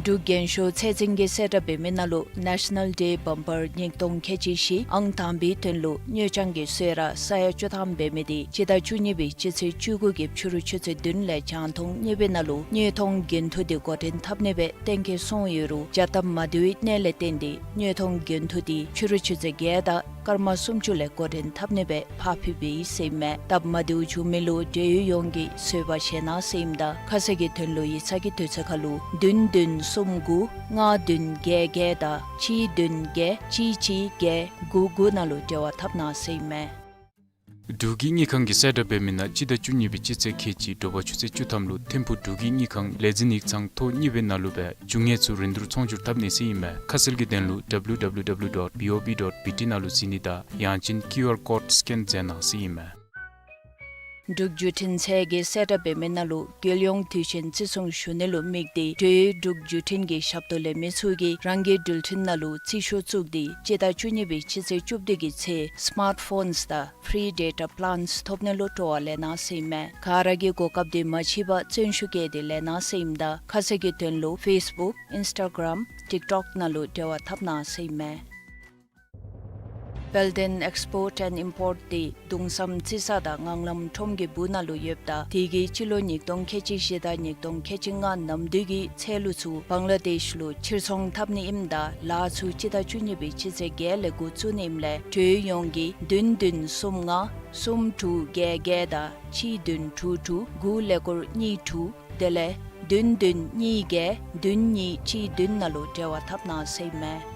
འབྲུག་རྒྱན་ཤོག་ཚད་འཛིན་གྱིས་གསལ་བསྒྲགས་འབད་མི་ནང་ལུ་National Day Bumper ཉིས་སྟོང་ཁལ་གཅིག་བཞི་ཨང་དང་པའི་དོན་ལུ་དངུལ་རྐྱང་གི་གསོལ་རས་ས་ཡ་བཅུ་ཐམ་འབད་མི་དེ་སྤྱི་ཟླ་བཅུ་གཉིས་པའི་སྤྱི་ཚེས་བཅུ་དགུ་གི་ཕྱི་རུ་ཆུ་ཚོད་བདུན་ལས་རྒྱང་མཐོང་གཉིས་པའི་ནང་ལུ་དངོས་མཐོང་འགན་ཐུག་དེ་འགོ་འདྲེན་འཐབ་ནི་སྦེ་གཏན་འཁེལ་སོང་ཡོད་རུང་བྱ་སྟབས་མ་བདེཝ་གནས་ལས་བརྟེན་ཏེ་དངོས་མཐོང་འགན་ཐུག་དེ་ཕྱི་རུ་ཆུ་ཚོད་བརྒྱད་དང་སྐར་མ་སུམ་ཅུ་ལས་འགོ་འདྲེན་འཐབ་ནི་སྦེ་ཕར་འཕུལ་བའི་ཟེར་ཨིན་མས། སྟབས་མ་བདེཝ་བྱུང་མི་ལུ་འབྲེལ་ཡོད་ཡོངས་ཀྱི꯫ ཚོད་དཔག་ཞེ་ནང་ཟེར་ཨིནམ་ད་ཁ་གསལ་གྱི་དོན་ལུ་ཡིག་ཚང་གི་དུས་ཚོད་ཁར་ལུ་བདུན་བདུན་གསུམ་དགུ་ལྔ་བདུན་བརྒྱད་བརྒྱད་དང་གཅིག་བདུན་བརྒྱད་གཅིག་གཅིག་བརྒྱད་དགུ་དགུ་ནང་ལུ་འབྲེལ་བ་འཐབ་གནང་ཟེར་ཨིན་མས། འབྲུག་གི་དངུལ་ཁང་གིས་གསལ་བསྒྲགས་འབད་མི་ནང་སྤྱི་ཟླ་བཅུ་གཉིས་པའི་སྤྱི་ཚེས་ཁལ་གཅིག་དྲོ་པ་ཆུ་ཚོད་བཅུ་ཐམ་ལུ་ཐིམ་ཕུག་འབྲུག་གི་དངུལ་ཁང་ལས་འཛིན་ཡིག་ཚང་ཐོག་གཉིས་པའི་ནང་ལུ་སྦེ་རྒྱུ་དངོས་ཚུ་རིན་བསྡུར་ཚོང་སྒྱུར་འཐབ་ནི་ཟེར་ཨིན་མས། ཁ་གསལ་གྱི་དོན་ལུ་W W W dot B O B dot B T ནང་ལུ་གཟིགས་ནི་དང་ཡང་ཅིན་ཀིའུ་ཨར་ཀོཌ་སི་ཀེན་མཛད་གནང་ཟེར་ཨིན་མས། འབྲུག་བརྒྱུད་འཕྲིན་ཚད་ཀྱིས་གསལ་བསྒྲགས་འབད་མི་ནང་ལུ་རྒྱལ་ཡོངས་དུས་ཆེན་བརྩི་སྲུང་ཞུ་ནི་ལུ་དམིགས་ཏེ་འབྲེལ་ཡོད་འབྲུག་བརྒྱུད་འཕྲིན་གྱི་ཞབས་ཏོག་ལེན་མི་ཚུ་གིས་རང་གི་འགྲུལ་འཕྲིན་ནང་ལུ་རྩིས་ཤོག་བཙུགས་ཏེ་སྤྱི་ཟླ་བཅུ་གཉིས་པའི་སྤྱི་ཚེས་བཅུ་བདུན་གྱི་ཚེ་སི་མཱརཊ་ཕོནསི་དང་ཕི་རི་ཌེ་ཊ་པི་ལཱནསི་ཐོབ་ནི་ལུ་སྤྲོ་བ་ལེན་གནང་ཟེར་ཨིན་མས། ག་ར་གིས་གོ་སྐབས་དེ་མ་འཕྱད་པར་བརྩོན་ཤུགས་བསྐྱེད་དེ་ལེན་གནང་ཟེར་ཨིནམ་ད་ཁ་གསལ་གྱི་དོན་ལུ་ཕེསི་བུཀ་ཨིནསི་ཊ་གརམ་ཊིཀ་ཊོཀ་ནང་ལུ་འབྲེལ་བ་འཐབ་གནང་ཟེར་ཨིན་མས། དཔལ་ལྡན་ཨེགསི་པོརཊ་ཨེནཌ་ཨིམ་པོརཊ་དེ་གདུང་བསམ་རྩི་ས་དང་ངང་ལམ་ཁྲོམ་གྱི་སྦུག་ནང་ལུ་ཡོདཔ་ད་དེ་གིས་སྤྱི་ལོ་ཉིས་སྟོང་ཁལ་གཅིག་བཞི་དང་ཉིས་སྟོང་ཁལ་གཅིག་ལྔ་ནམ་དུས་ཀྱི་ཚེས་ལོ་ཚུ་བང་ལ་དེཤ་ལུ་ཕྱིར་ཚོང་འཐབ་ནི་ཨིནམ་ད་ལཱ་ཚུ་སྤྱི་ཟླ་བཅུ་གཉིས་པའི་སྤྱི་ཚེས་བརྒྱད་ལས་འགོ་བཙུགས་ནི་ཨིནམ་ལས་འབྲེལ་ཡོད་ཡོངས་ཀྱིས་བདུན་བདུན་གསུམ་ལྔ་གསུམ་དྲུག་བརྒྱད་བརྒྱད་དང་གཅིག་བདུན་དྲུག་དྲུག་དགུ་ཀླད་ཀོར་གཉིས་དྲུག་དེ་ལས་བདུན་བདུན་གཉིས་བརྒྱད་བདུན་གཉིས་གཅིག་བདུན་ནང་ལུ་འབྲེལ་བ་འཐབ་གནང་ཟེར་ཨིན་མས།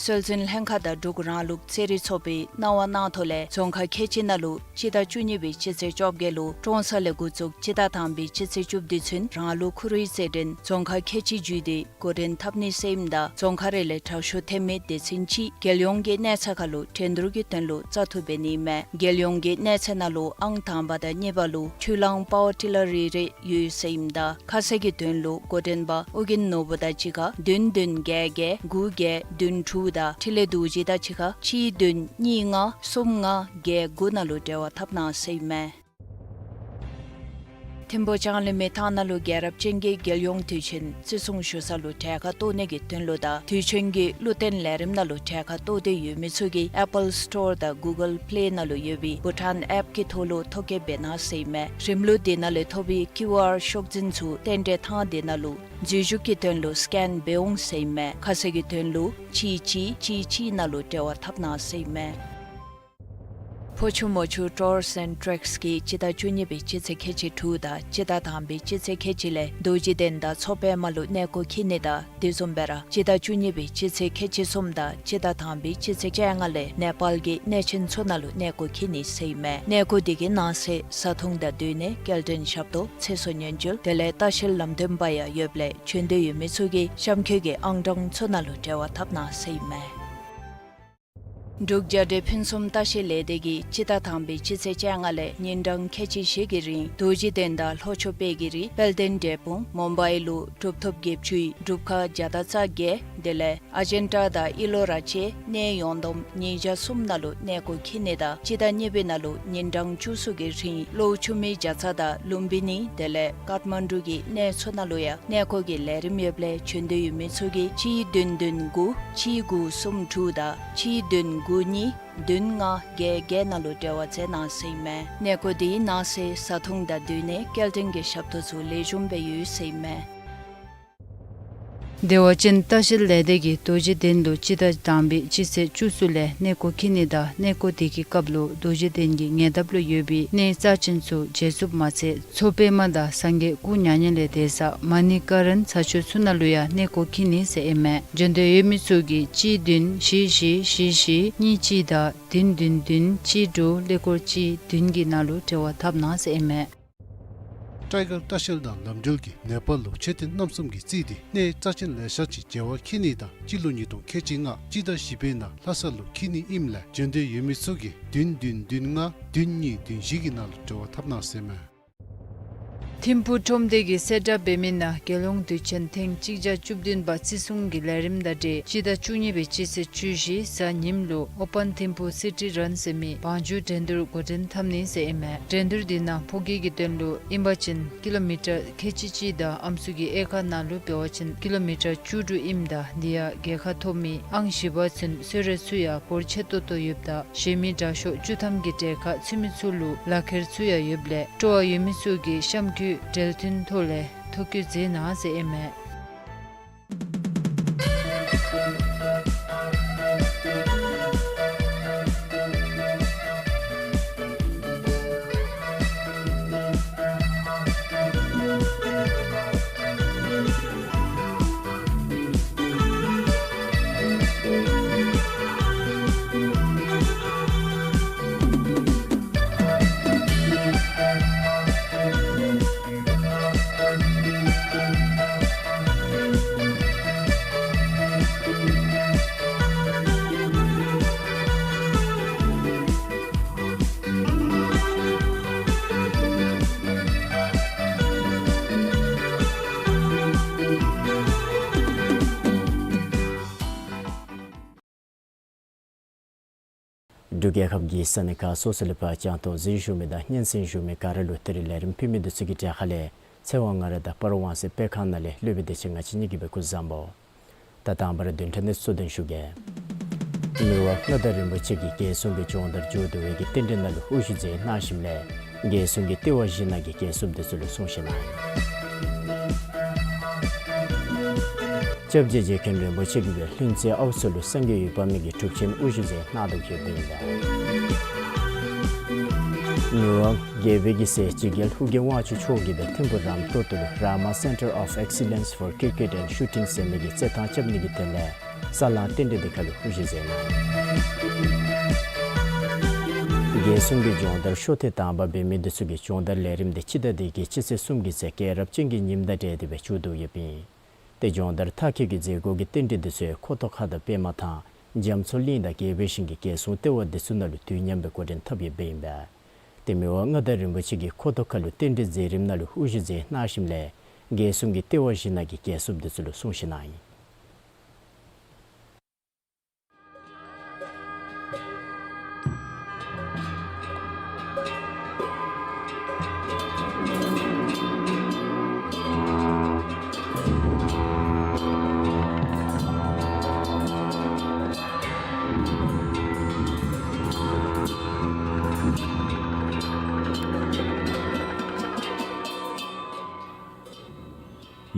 སྲོལ་འཛིན་ལྷན་ཁག་དང་འབྲུག་རང་ལུགས་རྩེད་རིགས་ཚོགས་པའི་གནང་བ་གནང་ཐོག་ལས་རྫོང་ཁག་ཁལ་གཅིག་ནང་ལུ་སྤྱི་ཟླ་བཅུ་གཉིས་པའི་སྤྱི་ཚེས་བཅོ་བརྒྱད་ལུ་ཀྲོང་གསར་ལས་འགོ་བཙུགས་སྤྱི་ཟླ་དང་པའི་སྤྱི་ཚེས་བཅུ་བདུན་ཚུན་རང་ལུགས་ཁུ་རུའི་རྩེད་འགྲན་རྫོང་ཁག་ཁལ་གཅིག་བརྒྱུད་དེ་འགོ་འདྲེན་འཐབ་ནི་ཟེར་ཨིནམ་ད་རྫོང་ཁག་རེ་ལས་དྲག་ཤོས་ཐོན་མི་སྡེ་ཚན་གཅིག་རྒྱལ་ཡོངས་ཀྱི་གནས་ཚད་ཁར་ལུ་འགྲན་བསྡུར་གྱི་དོན་ལུ་བཙག་འཐུ་འབད་ནི་ཨིན་མས། རྒྱལ་ཡོངས་ཀྱི་གནས་ཚད་ནང་ལུ་ཨང་དང་པ་དང་གཉིས་པ་ལུ་འཕྲུལ་གླང་པ་ཝར་ཊི་ལར་རེ་རེ་ཡོད་ཟེར་ཨིནམ་ད་ཁ་གསལ་གྱི་དོན་ལུ་འགོ་འདྲེན་པ་ཨོ་རྒྱན་ནོར་བུ་དང་གཅིག་ཁར་བདུན་བདུན་བརྒྱད་བརྒྱད་དགུ་བརྒྱད་བདུན་དྲུག་དང་འཕྲིན་ལས་རྡོ་རྗེ་དང་གཅིག་ཁར་གཅིག་བདུན་གཉིས་ལྔ་གསུམ་ལྔ་བརྒྱད་དགུ་ནང་ལུ་འབྲེལ་བ་འཐབ་གནང་ཟེར་ཨིན་མས། ཐིམ་ཕུག་ལྕང་གླིང་མི་ཐང་ནང་ལུ་རྒྱལ་རབས་ཅན་གྱི་རྒྱལ་ཡོངས་དུས་ཆེན་བརྩི་སྲུང་ཞུ་ས་ལུ་གྲལ་ཁར་གཏོགས་ནི་གི་དོན་ལུ་དང་དུས་ཆེན་གྱི་བློ་བརྟན་ལས་རིམ་ནང་ལུ་གྲལ་ཁར་གཏོགས་ཏེ་ཡོད་མི་ཚུ་གིས་ཨེ་པཱལ་སི་ཊོར་དང་གུ་གཱལ་པི་ལེ་ནང་ལུ་ཡོད་པའི་བྷུ་ཊཱན་ཨེཔ་ཀྱི་ཐོག་ལུ་ཐོ་བཀོད་འབད་གནང་ཟེར་ཨིན་མས། རིམ་ལུགས་དེ་ནང་ལས་ཐོབ་པའི་ཀིའུ་ཨར་ཤོག་འཛིན་ཚུ་རྟེན་འབྲེལ་ཐང་དེ་ནང་ལུ་འཛུལ་ཞུགས་ཀྱི་དོན་ལུ་སི་ཀེན་འབད་འོང་ཟེར་ཨིན་མས། ཁ་གསལ་གྱི་དོན་ལུ་གཅིག་གཅིག་གཅིག་གཅིག་ནང་ལུ་འབྲེལ་བ་འཐབ་གནང་ཟེར་ཨིན་མས། ཕོ་ཆུ་མོ་ཆུ་ཊུརསི་ཨེནཌ་ཊྲེཀསི་གིས་སྤྱི་ཟླ་བཅུ་གཉིས་པའི་སྤྱི་ཚེས་ཁལ་གཅིག་དྲུག་དང་སྤྱི་ཟླ་དང་པའི་སྤྱི་ཚེས་ཁལ་གཅིག་ལས་རྡོ་རྗེ་གདན་དང་མཚོ་པདྨ་ལུ་གནས་སྐོར་འཁྱིད་ནི་དང་དེ་བཟུམ་སྦེ་ར་སྤྱི་ཟླ་བཅུ་གཉིས་པའི་སྤྱི་ཚེས་ཁལ་གཅིག་གསུམ་དང་སྤྱི་ཟླ་དང་པའི་སྤྱི་ཚེས་བཅོ་ལྔ་ལས་ནེ་པཱལ་གྱི་གནས་ཆེན་ཚུ་ནང་ལུ་གནས་སྐོར་འཁྱིད་ནི་ཟེར་ཨིན་མས། གནས་སྐོར་དེ་གི་ནང་གསེས་བཟའ་འཐུང་དང་སྡོད་གནས་སྐྱེལ་འདྲེན་ཞབས་ཏོག་ཚེ་སྲོག་ཉེན་བཅོལ་དེ་ལས་ལྟ་བཤལ་ལམ་སྟོན་པ་ཡང་ཡོདཔ་ལས་བྱོན་འདོད་ཡོད་མི་ཚུ་གིས་གཤམ་འཁོད་ཀྱི་ཨང་གྲངས་ཚུ་ནང་ལུ་འབྲེལ་བ་འཐབ་གནང་ཟེར་ཨིན་མས། འབྲུག་རྒྱལ་འདྲེན་ཕུན་སུམ་ལྟ་བཤལ་ལས་སྡེ་གིས་སྤྱི་ཟླ་དང་པའི་སྤྱི་ཚེས་བཅོ་ལྔ་ལས་ཉིན་གྲངས་ཁལ་གཅིག་བཞི་གི་རིང་རྡོ་རྗེ་གདན་དང་ལྷོ་ཕྱོགས་དཔལ་གྱི་རི་དཔལ་ལྡན་འབྲས་སྤུངས་མུམ་བའི་ལུ་གྲུབ་ཐོབ་བརྒྱད་ཅུའི་སྒྲུབ་ཁང་བརྒྱ་དང་རྩ་བརྒྱད་དེ་ལས་ཨ་ཇན་ཊ་དང་ཨི་ལོ་ར་བཅས་གནས་ཡོངས་བསྡོམས་ཉིས་བརྒྱ་གསུམ་ནང་ལུ་གནས་སྐོར་འཁྱིད་ནི་དང་སྤྱི་ཟླ་གཉིས་པའི་ནང་ལུ་ཉིན་གྲངས་བཅུ་གསུམ་གྱི་རིང་གློ་ཆུ་མིག་བརྒྱ་རྩ་དང་ལུམ་བི་ནི་དེ་ལས་ཀཏ་མན་ཌུ་གི་གནས་ཚུ་ནང་ལུ་ཡང་གནས་སྐོར་གྱི་ལས་རིམ་ཡོདཔ་ལས་བྱོན་འདོད་ཡོད་མི་ཚུ་གིས་གཅིག་བདུན་བདུན་དགུ་གཅིག་དགུ་གསུམ་དྲུག་དང་གཅིག་བདུན་དགུ་གཉིས་བདུན་ལྔ་བརྒྱད་བརྒྱད་ནང་ལུ་འབྲེལ་བ་མཛད་གནང་ཟེར་ཨིན་མས། གནས་སྐོར་དེའི་ནང་གསེས་བཟའ་འཐུང་དང་སྡོད་གནས་སྐྱེལ་འདྲེན་གྱི་ཞབས་ཏོག་ཚུ་ལེགས་ཤོམ་སྦེ་ཡོད་ཟེར་ཨིན་མས། བདེ་བ་ཅན་ལྟ་བཤལ་ལས་སྡེ་གིས་རྡོ་རྗེ་གདན་ལུ་སྤྱི་ཟླ་དང་པའི་སྤྱི་ཚེས་བཅུ་གསུམ་ལས་གནས་སྐོར་འཁྱིད་ནི་དང་གནས་སྐོར་དེ་གི་སྐབས་ལུ་རྡོ་རྗེ་གདན་གྱི་ཉེ་འདབས་ལུ་ཡོད་པའི་གནས་རྩ་ཆེན་ཚུ་མཇལ་ཚུགསཔ་མ་ཚད་མཚོ་པདྨ་དང་སངས་རྒྱས་སྐུ་མྱ་ངན་ལས་འདས་ས་མ་ཎི་ཀ་རན་ས་ཆ་ཚུ་ནང་ལུ་ཡང་གནས་སྐོར་འཁྱིད་ནི་ཟེར་ཨིན་མས། བྱོན་འདོད་ཡོད་མི་ཚུ་གིས་གཅིག་བདུན་བཞི་བཞི་བཞི་བཞི་གཉིས་གཅིག་དང་བདུན་བདུན་བདུན་གཅིག་དྲུག་ཀླད་ཀོར་གཅིག་བདུན་གྱི་ནང་ལུ་འབྲེལ་བ་འཐབ་གནང་ཟེར་ཨིན་མས། ཊའི་གར་ལྟ་བཤལ་དང་ལམ་འགྲུལ་གྱིས་ནེ་པཱལ་ལུ་མཆོད་རྟེན་རྣམ་གསུམ་གྱིས་བརྩིས་ཏེ་གནས་རྩ་ཆེན་ལེ་ཤ་ཅིག་མཇལ་བར་འཁྱིད་ནི་དང་སྤྱི་ལོ་ཉིས་སྟོང་ཁལ་གཅིག་ལྔ་སྤྱི་ཟླ་བཞི་པའི་ནང་ལྷ་ས་ལུ་འཁྱིད་ནི་ཨིནམ་ལས་བྱོན་འདོད་ཡོད་མི་ཚུ་གིས་བདུན་བདུན་བདུན་ལྔ་བདུན་གཉིས་བདུན་བཞི་གི་ནང་ལུ་འབྲེལ་བ་འཐབ་གནང་ཟེར་ཨིན་མས། ཐིམ་ཕུག་ཁྲོམ་སྡེ་གིས་གསལ་བསྒྲགས་འབད་མི་ནང་རྒྱལ་ཡོངས་དུས་ཆེན་ཐེངས་གཅིག་བརྒྱ་བཅུ་བདུན་པ་བརྩི་སྲུང་གི་ལས་རིམ་དང་འབྲེལ་སྤྱི་ཟླ་བཅུ་གཉིས་པའི་སྤྱི་ཚེས་བཅུ་བཞི་གཟའ་ཉིམ་ལུ་ཨོ་པཱན་ཐིམ་ཕུག་སི་ཊི་རཱན་ཟེར་མི་བང་རྒྱུགས་འགྲན་བསྡུར་འགོ་འདྲེན་འཐབ་ནི་ཟེར་ཨིན་མས། འགྲན་བསྡུར་འདི་ནང་ཕོ་སྐྱེས་ཀྱི་དོན་ལུ་ཨིན་པ་ཅིན་ཀི་ལོ་མི་ཊར་ཁལ་གཅིག་གཅིག་དང་ཨམ་སྲུ་གི་དབྱེ་ཁག་ནང་ལུ་འབད་བ་ཅིན་ཀི་ལོ་མི་ཊར་བཅུ་དྲུག་ཨིནམ་ད་འདི་ཡང་རྒྱལ་ཁ་ཐོབ་མི་ཨང་བཞི་པ་ཚུན་གསོལ་རས་ཚུ་ཡང་འབོར་ཆེ་ཏོག་ཏོ་ཡོདཔ་ད་གཞན་མི་དྲག་ཤོས་བཅུ་ཐམ་གྱི་གྲལ་ཁར་ཚུད་མི་ཚུ་ལུ་ལག་ཁྱེར་ཚུ་ཡང་ཡོདཔ་ལས་སྤྲོ་བ་ཡོད་མི་ཚུ་གིས་གཤམ་འཁོད་འབྲེལ་མཐུད་ཐོག་ལས་ཐོ་བཀོད་མཛད་གནང་ཟེར་ཨིན་མས། འབྲུག་རྒྱལ་ཁབ་ཀྱི་ས་གནས་ཁག་སོ་སོ་ལས་ཕར་རྒྱང་མཐོང་གཟིགས་བཞུགས་མི་དང་སྙན་གསན་བཞུགས་མི་ག་ར་ལུ་ད་རིས་ལས་རིམ་ཕུལ་མི་འདི་ཚུ་གི་གྲས་ཁ་ལས་ཚེ་དབང་ང་ར་དང་སྤ་རོ་ཝང་སེ་དཔེ་ཁང་ནང་ལས་ལྷོད་པའི་དེ་ཅིག་ང་བཅས་གཉིས་ཀྱིས་སྦེ་སྐུ་གཟུགས་བཟང་པོ། ད་དང་པ་ར་བདུན་ཕྲག་གནས་ཚུལ་གསོལ་སྟོན་ཞུ་གེ། མི་དབང་མངའ་བདག་རིན་པོ་ཆེ་གིས་རྒྱལ་སྲུང་གི་སྦྱོང་བརྡར་མཇུག་བསྡུ་བའི་གི་རྟེན་འབྲེལ་ནང་ལུ་དབུ་བཞུགས་མཛད་གནང་ཞིནམ་ལས་རྒྱལ་སྲུང་གི་ལྟེ་བ་བཞི་ནང་གི་རྒྱལ་སྲུངཔ་འདི་ཚུ་ལུ་གསུང་བཤད་གནང་ཡི། སྐྱབས་རྗེ་རྗེ་མཁན་རིན་པོ་ཆེ་གིས་སྦེ་ལྷུན་རྩེ་ཨའུ་མཚོ་ལུ་སངས་རྒྱས་འོད་དཔག་མེད་ཀྱི་གྲུབ་ཆེན་དབུ་བཞུགས་མཛད་གནང་དོ་ཡོདཔ་ཨིན་པས། མི་དབང་རྒྱལ་པོའི་གི་སྲས་འཇིགས་རྒྱལ་ཨོ་རྒྱན་དབང་ཕྱུག་མཆོག་གིས་སྦེ་ཐིམ་ཕུག་རམ་ཏོ་ཏོ་ལུ་Rama Centre of Excellence for Cricket and Shooting ཟེར་མི་གི་རྩེད་ཐང་རྐྱབ་ནི་གི་དོན་ལས་ས་བསླང་རྟེན་འབྲེལ་འདི་ཁ་ལུ་དབུ་བཞུགས་མཛད་གནང་ཡི། རྒྱལ་སྲུང་གི་སྦྱོང་བརྡར་ཤོ་ཐེངས་དང་པ་འབད་མི་འདི་ཚུ་གི་སྦྱོང་བརྡར་ལས་རིམ་འདི་སྤྱི་ཟླ་འདི་གི་སྤྱི་ཚེས་གསུམ་གྱི་ཚེ་རྒྱལ་རབས་ཅན་གྱི་ཉིནམ་དང་འབྲེལ་ཏེ་སྦེ་མཇུག་བསྡུ་ཡོདཔ་ཨིན། ཏེ་སྦྱོང་བརྡར་མཐར་འཁྱོལ་གྱི་མཛད་སྒོ་གི་རྟེན་འབྲེལ་འདི་ཚུ་ཁོ་ཐང་ཁ་དང་པདྨ་ཐང་རྒྱ་མཚོ་གླིང་དང་རྒྱལ་པོའི་ཞིང་གི་རྒྱལ་སྲུང་ལྟེ་བ་འདི་ཚུ་ནང་ལུ་དུས་མཉམ་སྦེ་འགོ་འདྲེན་འཐབ་ཡོདཔ་ཨིན་པས། ཏེ་མི་དབང་མངའ་བདག་རིན་པོ་ཆེ་གིས་ཁོ་ཐང་ཁ་ལུ་རྟེན་འབྲེལ་མཛད་རིམ་ནང་ལུ་དབུ་བཞུགས་མཛད་གནང་ཞིནམ་ལས་རྒྱལ་སྲུང་གི་ལྟེ་བ་བཞི་ནང་གི་རྒྱལ་སྲུངཔ་འདི་ཚུ་ལུ་གསུང་བཤད་གནང་ཡི།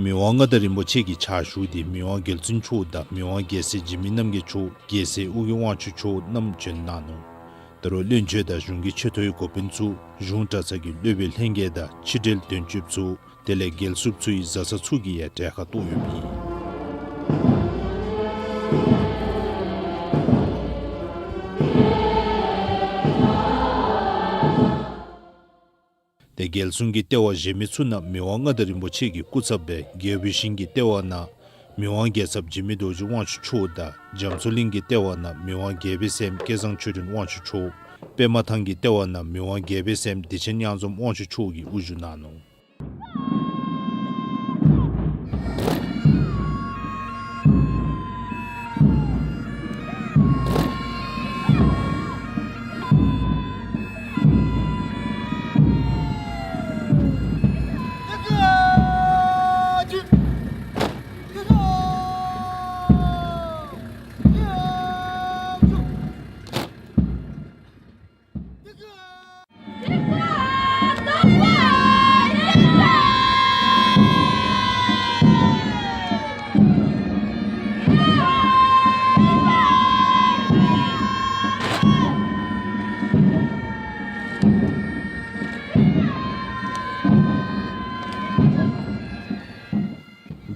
མི་དབང་མངའ་བདག་རིན་པོ་ཆེ་གི་ཕྱག་ཞུ་སྟེ་མི་དབང་རྒྱལ་བཙུན་མཆོག་དང་མི་དབང་རྒྱལ་སྲས་འཇིགས་མེད་རྣམ་རྒྱལ་མཆོག། རྒྱལ་སྲས་ཨོ་རྒྱན་དབང་ཕྱུག་མཆོག་རྣམས་བྱོན་གནང་ནུག། ད་རུང་བློན་ཆེན་དང་གཞུང་གི་ཆེ་མཐོའི་འགོ་དཔོན་ཚུ་གཞུང་གྲྭ་ཚང་གི་སློབ་དཔོན་ལྷན་རྒྱས་དང་ཕྱི་འབྲེལ་དོན་གཅོད་ཚུ་དེ་ལས་རྒྱལ་སྲུངཔ་ཚུ་ཡི་བཟའ་ཚང་ཚུ་གིས་ཡང་གྲལ་ཁར་གཏོགས་ཡོདཔ་ཨིན། ཏེ་རྒྱལ་སྲུང་གི་ལྟེ་བ་བཞེས་མི་ཚུ་ནང་མི་དབང་མངའ་བདག་རིན་པོ་ཆེ་གི་སྐུ་ཚབ་སྦེ་རྒྱལ་པོའི་ཞིང་གི་ལྟེ་བ་ནང་མི་དབང་རྒྱལ་ཚབ་འཇིགས་མེད་རྡོ་རྗེ་དབང་ཕྱུག་མཆོག་དང་རྒྱ་མཚོ་གླིང་གི་ལྟེ་བ་ནང་མི་དབང་རྒྱལ་པོའི་སྲསམོ་སྐལ་བཟང་ཆོས་སྒྲོན་དབང་ཕྱུག་མཆོག། པདྨ་ཐང་གི་ལྟེ་བ་ནང་མི་དབང་རྒྱལ་པོའི་སྲསམོ་བདེ་ཆེན་གཡང་འཛོམས་དབང་ཕྱུག་མཆོག་གིས་དབུ་བཞུགས་གནང་ནུག།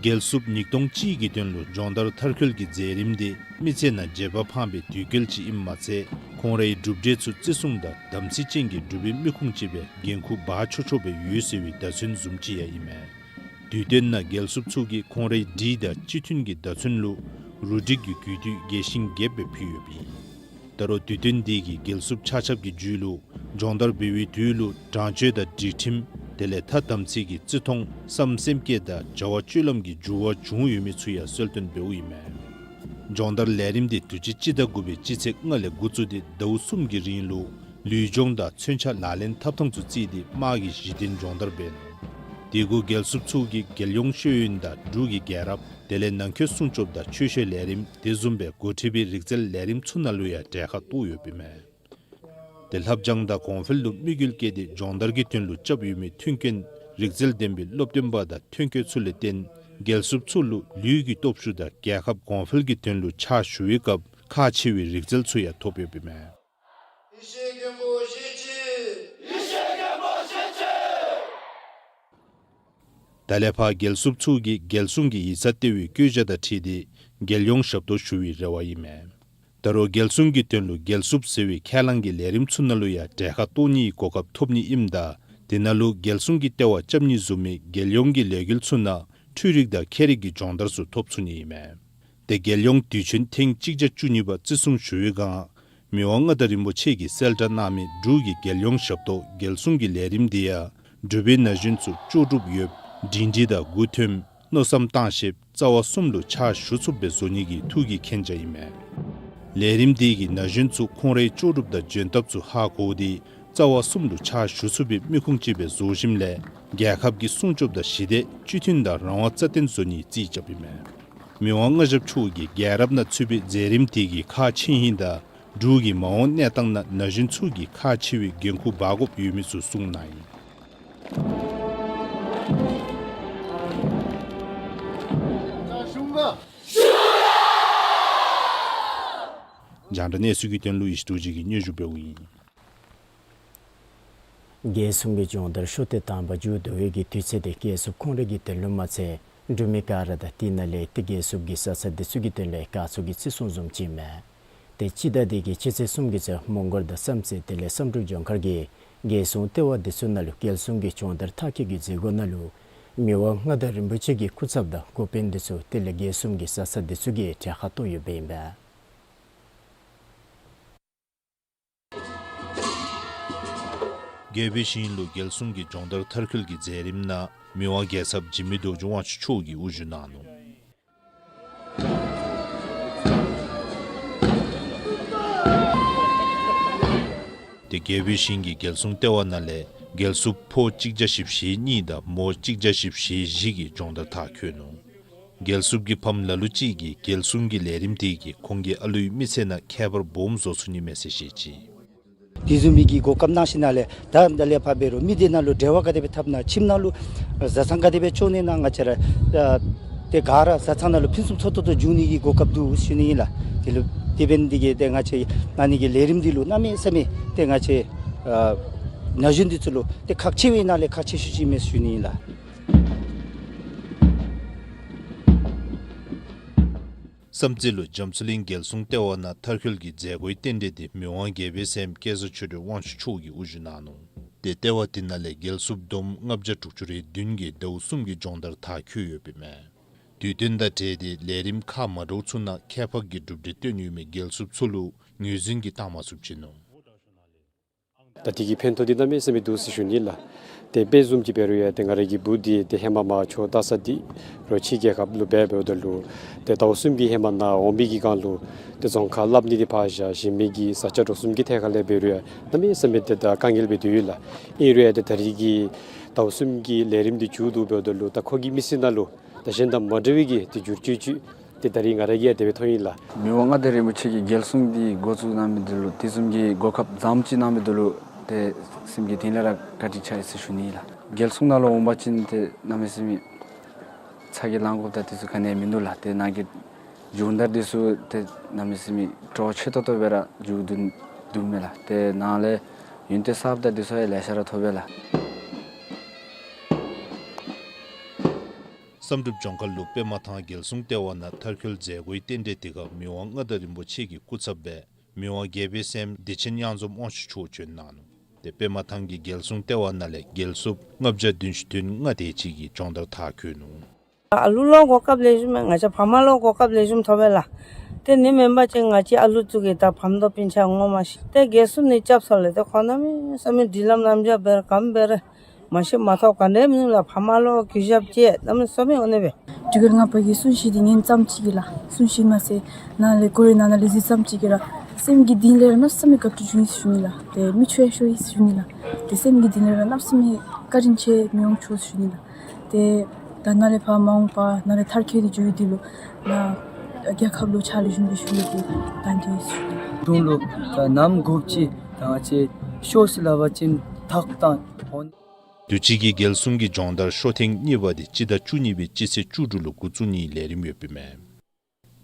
རྒྱལ་སྲུངཔ་ཉིས་སྟོང་གཅིག་གི་དོན་ལུ་སྦྱོང་བརྡར་མཐར་འཁྱོལ་གྱི་མཛད་རིམ་དེ་མི་ཚེ་ནང་བརྗེད་པ་འཕངས་པའི་དུས་སྐབས་ཅིག་ཨིནམ་མ་ཚད་ཁོང་རའི་གྲུབ་འབྲས་ཚུ་བརྩི་སྲུང་དང་དམ་ཚིག་ཅན་གྱི་སྒྲུབ་པའི་མི་ཁུངས་ཅིག་སྦེ་འགན་ཁུར་འབག་ཆོག་ཆོགཔ་སྦེ་ཡོད་ཟེར་བའི་བརྡ་མཚོན་བཟུམ་ཅིག་ཡང་ཨིན་མས། དུས་སྟོན་ནང་རྒྱལ་སྲུངཔ་ཚུ་གིས་ཁོང་རའི་སྒྲིག་དང་སྤྱི་མཐུན་གྱི་བརྡ་མཚོན་ལུ་རུ་སྒྲིག་གི་གུས་འདུད་རྒྱས་ཤིང་རྒྱསཔ་སྦེ་ཕུལ་ཡོདཔ་ཨིན། ད་རུང་དུས་སྟོན་འདི་གིས་རྒྱལ་སྲུངཔ་ཆ་ཁྱབ་ཀྱི་རྒྱུད་ལུ་སྦྱོང་བརྡར་འབད་བའི་དུས་ལུ་དྲང་སྤྱོད་དང་སྒྲིག་ཁྲིམས་དེ་ལས་ཐ་དམ་ཚིག་གི་བརྩི་མཐོང་བསམ་སེམས་བསྐྱེད་དང་བྱ་བ་སྤྱོད་ལམ་གྱི་འགྱུར་བ་བྱུང་ཡོད་མི་ཚུ་ཡང་གསལ་སྟོན་འབདཝ་ཨིན་མས། སྦྱོང་བརྡར་ལས་རིམ་འདི་དུས་ཅི་སྤྱི་ཟླ་དགུ་པའི་སྤྱི་ཚེས་ལྔ་ལས་འགོ་བཙུགས་ཏེ་ཟླཝ་གསུམ་གྱི་རིང་ལུ་ལུས་སྦྱོང་དང་མཚོན་ཆ་ལག་ལེན་འཐབ་ཐངས་ཚུ་བརྩིས་ཏེ་དམག་གི་གཞི་རྟེན་སྦྱོང་བརྡར་འབད་ནུག། དེ་གུ་རྒྱལ་སྲུངཔ་ཚུ་གིས་རྒྱལ་ཡོངས་ཤེས་ཡོན་དང་འབྲུག་གི་རྒྱལ་རབས་དེ་ལས་ནང་འཁོད་སྲུང་སྐྱོབ་དང་ཆོས་བཤད་ལས་རིམ་དེ་བཟུམ་སྦེ་འགོ་ཁྲིད་པའི་རིག་རྩལ་ལས་རིམ་ཚུ་ནང་ལུ་ཡང་གྲལ་ཁར་གཏོགས་ཡོདཔ་ཨིན་མས། ཏེ་ལྷབ་སྦྱང་དང་གོང་འཕེལ་ལུ་དམིགས་ཡུལ་བསྐྱེད་དེ་སྦྱོང་བརྡར་གྱི་དོན་ལུ་རྐྱབ་ཡོད་མི་མཐུན་རྐྱེན་རིག་རྩལ་ལྡན་པའི་སློབ་སྟོན་པ་དང་ཐོན་སྐྱེད་ཚུ་ལས་བརྟེན་རྒྱལ་སྲུངཔ་ཚུ་ལུ་ལུས་ཀྱི་སྟོབས་ཤུགས་དང་རྒྱལ་ཁབ་གོང་འཕེལ་གྱི་དོན་ལུ་ཕྱག་ཞུ་བའི་སྐབས་ཁག་ཆེ་བའི་རིག་རྩལ་ཚུ་ཡང་ཐོབ་ཡོདཔ་ཨིན་མས། ཡེ་ཤེས་མགོན་པོ་ཞལ་གཅིག། ཡེ་ཤེས་མགོན་པོ་ཞལ་གཅིག། ད་ལས་ཕར་རྒྱལ་སྲུངཔ་ཚུ་གིས་རྒྱལ་སྲུང་གི་ཡིག་ཚང་ལྟེ་བའི་བཀོད་རྒྱ་དང་འཁྲིལ་ཏེ་རྒྱལ་ཡོངས་ཞབས་ཏོག་ཞུ་བའི་རེ་བ་ཨིན་མས། ད་རུང་རྒྱལ་སྲུང་གི་དོན་ལུ་རྒྱལ་སྲུངཔ་ཟེར་བའི་ཁས་བླངས་ཀྱི་ལས་རིམ་ཚུ་ནང་ལུ་ཡང་གྲལ་ཁར་གཏོགས་ནིའི་གོ་སྐབས་ཐོབ་ནི་ཨིནམ་ད་དེ་ནང་ལུ་རྒྱལ་སྲུང་གི་ལྟེ་བ་རྐྱབ་ནི་བཟུམ་མའི་རྒྱལ་ཡོངས་ཀྱི་ལས་འགུལ་ཚུ་ནང་འཕྲུལ་རིག་དང་ཁྱད་རིག་གི་སྦྱོང་བརྡར་ཚུ་ཐོབ་ཚུགས་ནི་ཨིན་མས། ཏེ་རྒྱལ་ཡོངས་དུས་ཆེན་ཐེངས་གཅིག་བརྒྱ་བཅུ་གཉིས་པ་བརྩི་སྲུང་ཞུ་བའི་སྒང་མི་དབང་མངའ་བདག་རིན་པོ་ཆེ་གིས་གསལ་བསྒྲགས་གནང་མི་འབྲུག་གི་རྒྱལ་ཡོངས་ཞབས་ཏོག་རྒྱལ་སྲུང་གི་ལས་རིམ་འདི་ཡང་འབྲུག་པའི་ན་གཞོན་ཚུ་ལྕོགས་གྲུབ་ཡོདཔ་སྒྲིང་སྒྲིང་དང་མགུ་འཐོམ་མནོ་བསམ་བཏང་ཤེསཔ་རྩ་བ་གསུམ་ལུ་ཕྱག་ཞུ་ཚུགསཔ་སྦེ་བཟོ་ནི་གི་ཐུགས་ཀྱི་མཁྱེན་རྒྱ་ཨིན་མས། ལས་རིམ་འདི་གིས་ན་གཞོན་ཚུ་ཁོང་རའི་ལྕོགས་གྲུབ་དང་འཇོན་ཐབས་ཚུ་ཧ་གོ་སྟེ་རྩ་བ་གསུམ་ལུ་ཕྱག་ཞུ་ཚུགས་པའི་མི་ཁུངས་ཅིག་སྦེ་བཟོ་ཞིནམ་ལས་རྒྱལ་ཁབ་ཀྱི་སྲུང་སྐྱོབ་དང་ཞི་བདེ་སྤྱི་མཐུན་དང་རང་དབང་རྩ་བརྟན་བཟོ་ནིའི་རྩིས་རྐྱབ་ཨིན་མས། མི་དབང་མངའ་ཞབས་མཆོག་གིས་རྒྱལ་རབས་ནང་ཚུད་པའི་མཛད་རིམ་དེ་གིས་ཁག་ཆེ་ཧིང་དང་འབྲུག་གི་མ་འོངས་གནས་སྟངས་ནང་ན་གཞོན་ཚུ་གིས་ཁག་ཆེ་བའི་འགན་ཁུར་འབག་དགོཔ་ཡོད་མི་ཚུ་གསུངས་གནང་ཡི། རྒྱང་བསྒྲགས་གནས་ཚུལ་གྱི་དོན་ལུ་ཡེ་ཤེས་རྡོ་རྗེ་གིས་སྙན་ཞུ་འབདཝ་ཨིན། རྒྱལ་སྲུང་གི་སྦྱོང་བརྡར་ཤོ་ཐེངས་དང་པ་མཇུག་བསྡུ་བའི་གི་དུས་ཚོད་དེ་རྒྱལ་སྲུངཔ་ཁོང་རའི་གི་དོན་ལུ་མ་ཚད་འབྲུག་མི་ག་ར་དང་དེ་ནང་ལས་ཏེ་རྒྱལ་སྲུངཔ་གི་བཟའ་ཚང་དེ་ཚུ་གི་དོན་ལས་དགའ་ཚོར་གྱི་བརྩི་སྲུང་བཟུམ་ཅིག་མས། ཏེ་སྤྱི་ཟླ་འདི་གི་སྤྱི་ཚེས་གསུམ་གྱི་ཚེ་མོང་སྒར་དང་བསམ་རྩེ་དེ་ལས་བསམ་གྲུབ་ལྗོངས་མཁར་གྱི་རྒྱལ་སྲུང་ལྟེ་བ་དེ་ཚུ་ནང་ལུ་རྒྱལ་སྲུང་གི་སྦྱོང་བརྡར་མཐར་འཁྱོལ་གྱི་མཛད་སྒོ་ནང་ལུ་མི་དབང་མངའ་བདག་རིན་པོ་ཆེ་གི་སྐུ་ཚབ་དང་འགོ་དཔོན་དེ་ཚུ་དེ་ལས་རྒྱལ་སྲུང་གི་བཟའ་ཚང་དེ་ཚུ་གིས་གྲལ་ཁར་གཏོགས་ཡོདཔ་ཨིན་པས། རྒྱལ་པོའི་ཞིང་ལུ་རྒྱལ་སྲུང་གི་སྦྱོང་བརྡར་མཐར་འཁྱོལ་གྱི་མཛད་རིམ་ནང་མི་དབང་རྒྱལ་ཚབ་འཇིགས་མེད་རྡོ་རྗེ་དབང་ཕྱུག་མཆོག་གིས་དབུ་བཞུགས་གནང་ནུག། ཏེ་རྒྱལ་པོའི་ཞིང་གི་རྒྱལ་སྲུང་ལྟེ་བ་ནང་ལས་རྒྱལ་སྲུངཔ་ཕོ་གཅིག་བརྒྱ་བཞི་བཅུ་ཞེ་གཉིས་དང་མོ་གཅིག་བརྒྱ་བཞི་བཅུ་ཞེ་བཞི་གིས་སྦྱོང་བརྡར་མཐར་འཁྱོལ་ནུག། རྒྱལ་སྲུངཔ་གི་ཕམ་ལ་ལུ་ཅིག་གིས་རྒྱལ་སྲུང་གི་ལས་རིམ་དེ་གིས་ཁོང་གི་ཨ་ལུའི་མི་ཚེ་ནང་ཁྱད་པར་སྦོམ་བཟོ་ཚུགས་ནི་མས་ཟེར་བཤད་ཅི། དེ་བཟུམ་མའི་གི་གོ་སྐབས་གནང་ཞིནམ་ལས་ད་ད་ལས་ཕར་འབད་རུང་མི་སྡེ་ནང་ལུ་འབྲེལ་བ་ག་དེ་སྦེ་འཐབ་ན་ཁྱིམ་ནང་ལུ་བཟའ་ཚང་ག་དེ་སྦེ་འགྱོ་ནི་ན་ང་བཅས་ར་ཨ་ཏེ་ག་ར་བཟའ་ཚང་ནང་ལུ་ཕུན་སུམ་ཚོགས་ཏོག་ཏོ་འགྱོ་ནི་གི་གོ་སྐབས་འདུག་ཞུ་ནི་ཨིན་ལགས། དེ་ལུ་ དེ་འབདཝ་ལས་བརྟེན་ཏེ་ང་བཅས་ཨ་ནི་གི་ལས་རིམ་འདི་ལུ་གནམ་མེད་ས་མེད་ཏེ་ང་བཅས་ཨ་ན་གཞོན་འདི་ཚུ་ལུ་ཏེ་ཁག་ཆེ་བའི་ནང་ལས་ཁག་ཆེ་ཤོས་ཅིག་ཨིན་མས་ཟེར་ཞུ་ནི་ཨིན་ལགས། བསམ་རྩེ་ལུ་རྒྱ་མཚོ་གླིང་རྒྱལ་སྲུང་ལྟེ་བ་ནང་མཐར་འཁྱོལ་གྱི་མཛད་སྒོའི་རྟེན་འབྲེལ་འདི་མི་དབང་རྒྱལ་པོའི་སྲསམོ་སྐལ་བཟང་ཆོས་སྒྲོན་དབང་ཕྱུག་མཆོག་གིས་དབུ་བཞུགས་གནང་ནུག། ཏེ་ལྟེ་བ་དེ་ནང་ལས་རྒྱལ་སྲུངཔ་བསྡོམས་ལྔ་བརྒྱ་དྲུག་ཅུ་རེ་བདུན་གྱིས་ཟླཝ་གསུམ་གྱི་སྦྱོང་བརྡར་མཐར་འཁྱོལ་ཡོདཔ་ཨིན་མས། དུས་སྟོན་དང་འབྲེལ་ཏེ་ལས་རིམ་ཁག་མ་འདྲཝ་ཚུ་ནང་ཁྱད་འཕགས་ཀྱི་གྲུབ་འབྲས་བཏོན་ཡོད་མི་རྒྱལ་སྲུངཔ་ཚུ་ལུ་ངོས་འཛིན་གྱིས་བཏང་མ་ཚུགསཔ་ཅིག་ནུག། ད་འདི་གི་ཕན་ཐོགས་འདི་གནམ་མེད་ས་མེད་འདུག་ཟེར་ཞུ་ནི་ལགས། ཏེ་དཔེ་བཟུམ་ཅིག་འབད་རུང་ཡང་ཏེ་ང་རའི་གི་བུ་འདི་ཏེ་ཧེ་མ་མར་ཆོས་བལྟ་ས་འདི་རོ་ཕྱི་རྒྱལ་ཁབ་ལུ་འབད་འབདཝ་ད་ལུ་ཏེ་ཟླཝ་གསུམ་གྱི་ཧེ་མ་ནཱ་འོང་མི་གི་སྒང་ལུ་ཏེ་རྫོང་ཁ་སླབ་ནི་འདི་ཕར་བཞག་གཞན་མི་གི་བཟའ་བཅའ་འདྲཝ་གསུམ་གྱི་ཐད་ཁ་ལས་འབད་རུང་ཡང་གནམ་མེད་ས་མེད་ཏེ་ད་དཀའ་ངལ་སྦེ་སྡོད་ཡི་ལགས། ཨིན་རུང་ཡང་ཏེ་ད་རིས་ཀྱི་ཟླཝ་གསུམ་གྱི་ལས་རིམ་འདི་མཇུག་བསྡུ་འབདཝ་ད་ལུ་ད་ཁོ་གི་མི་ཚེ་ནང་ལུ་ད་གཞན་དང་མ་འདྲ་བའི་གི་ཏེ་འགྱུར་བཅོས་ཅིག་ཏེ་ད་རིས་ང་ར་གིས་ཡང་དེ་སྦེ་མཐོང་ཡི་ལགས། མི་དབང་མངའ་བདག་རིན་པོ་ཆེ་གིས་རྒྱལ་སྲུང་འདི་འགོ་བཙུགས་གནང་མི་འདི་ལུ་དེ་བཟུམ་གྱི་གོ་སྐབས་བཟངམ་ཅིག་གནང་མི་འདི་ལུ་ཏེ་སེམས་ཀྱི་གཏིང་ལས་ར་བཀའ་དྲིན་ཆེ་ཟེར་ཞུ་ནི་ལགས། རྒྱལ་སྲུང་ནང་ལུ་འོང་པ་ཅིན་ཏེ་གནམ་མེད་ས་མེད་ཚ་གྱང་ལང་དགོཔ་དང་དེ་ཚུ་ག་ནི་ཡང་མིན་འདུག་ལགས། ཏེ་ནཱ་གི་སྦྱོང་བརྡར་འདི་ཚུ་ཏེ་གནམ་མེད་ས་མེད་སྤྲོ་བ་ཆེ་ཏོག་ཏོ་སྦེ་ར་མཇུག་བསྡུ་བསྡུཝ་མས་ལགས། ཏེ་ནཱ་ལས་ཡོན་ཏན་གསརཔ་དང་དེ་ཚུ་ཡང་ལེ་ཤ་ར་ཐོབ་པས་ལགས། བསམ་གྲུབ་ལྗོངས་མཁར་ལུ་པདྨ་ཐང་རྒྱལ་སྲུང་ལྟེ་བ་ནང་མཐར་འཁྱོལ་མཛད་སྒོའི་རྟེན་འབྲེལ་དེ་ཁར་མི་དབང་མངའ་བདག་རིན་པོ་ཆེ་གི་སྐུ་ཚབ་སྦེ་མི་དབང་རྒྱལ་པོའི་སྲསམོ་བདེ་ཆེན་གཡང་འཛོམས་དབང་ཕྱུག་མཆོག་བྱོན་གནང་ནུག། ཏེ་པདྨ་ཐང་གི་རྒྱལ་སྲུང་ལྟེ་བ་ནང་ལས་རྒྱལ་སྲུངཔ་ལྔ་བརྒྱ་བདུན་ཅུ་དོན་ལྔ་དེ་ཅིག་གིས་སྦྱོང་བརྡར་མཐར་འཁྱོལ་ནུག། ཨ་ལུ་ལུ་གོ་སྐབས་ལེགས་ཤོམ་མས། ང་བཅས་ཕམ་ལུ་གོ་སྐབས་ལེགས་ཤོམ་ཐོབ་པས་ལགས། ཏེ་ཨ་ནི་མེན་པ་ཅིན་ང་བཅས་ཨ་ལུ་ཚུ་གིས་ད་ཕམ་དང་སྤུན་ཆ་ངོ་མ་ཤེས། ཏེ་རྒྱལ་སྲུང་ནང་རྐྱབ་ས་ལས་ཏེ་ཁོང་གནམ་མེད་ས་མེད་སྒྲིག་ལམ་རྣམ་གཞག་འབད་རུང་ག་དེ་སྦེ་ར་མ་ཤེས་མ་ཐོབ་ག་ནི་ཡང་མིན་ལགས། ཕམ་ལུ་གུས་ཞབས་ཅིག་གནམ་མེད་ས་མེད་འོང་ནི་སྦེ། དྲུག་བརྒྱ་ལྔ་པ་གི་གསུང་བཤད་འདི་ཉན་ཙམ་ཅིག་གིས་ལགས། གསུང་བཤད་མ་ཚད་ནཱ་ལས་གོ་རིམ་ནང་ལས་གཟིགས་ཙམ་ཅིག་གིས་ར་སེམས་ཀྱི་གཏིང་ལས་ར་གནམ་མེད་ས་མེད་བཀའ་དྲིན་ཆེ་ཟེར་ཞུ་ནི་ལགས། ཏེ་མིག་ཆུ་ཡང་ཤོར་ཡི་ཟེར་ཞུ་ནི་ལགས། ཏེ་སེམས་ཀྱི་གཏིང་ལས་ར་གནམ་མེད་ས་མེད་བཀའ་དྲིན་ཆེ་མི་དབང་མཆོག་ཟེར་ཞུ་ནི་ལགས། ཏེ་ད་ནཱ་ལས་ཕར་མ་འོངས་པ་ནཱ་ལས་མཐར་འཁྱོལ་ཏེ་འགྱོ་ནི་འདི་ལུ་ནཱ་རྒྱལ་ཁབ་ལུ་ཕྱག་ལཱ་ཞུ་ནི་སྦེ་ཞུ་ནི་གི་དང་འདོད་ཞུ་ནི་ལགས། དུང་ལུ་ད་ནམ་དགོཔ་ཅིག་ད་ང་བཅས་ཤོག་ཟེར་སླབ་པ་ཅིན་ཐག་བཏང་འོང་། དུས་ཅི་གི་རྒྱལ་སྲུང་གི་སྦྱོང་བརྡར་ཤོ་ཐེངས་གཉིས་པ་འདི་སྤྱི་ཟླ་བཅུ་གཉིས་པའི་སྤྱི་ཚེས་བཅུ་དྲུག་ལུ་འགོ་བཙུགས་ནིའི་ལས་རིམ་ཡོདཔ་ཨིན་མས།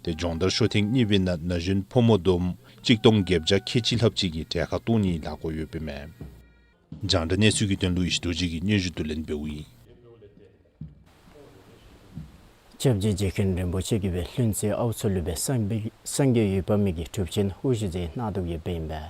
ཏེ་སྦྱོང་བརྡར་ཤོ་ཐེངས་གཉིས་པའི་ནང་ན་གཞོན་ཕོ་མོ་བསྡོམས་གཅིག་སྟོང་བརྒྱད་བརྒྱ་ཁལ་གཅིག་ལྷགཔ་ཅིག་གིས་གྲལ་ཁར་གཏོགས་ནིའི་ལས་འགུལ་ཡོདཔ་ཨིན་མས། རྒྱང་བསྒྲགས་གནས་ཚུལ་གྱི་དོན་ལུ་ཡེ་ཤེས་རྡོ་རྗེ་གིས་སྙན་ཞུ་བསྡུ་ལེན་འབདཝ་ཨིན། སྐྱབས་རྗེ་རྗེ་མཁན་རིན་པོ་ཆེ་གིས་སྦེ་ལྷུན་རྩེ་ཨའུ་མཚོ་ལུ་སྦེ་སངས་རྒྱས་སངས་རྒྱས་འོད་དཔག་མེད་ཀྱི་གྲུབ་ཆེན་དབུ་བཞུགས་མཛད་གནང་དོ་ཡོདཔ་ཨིན་པས།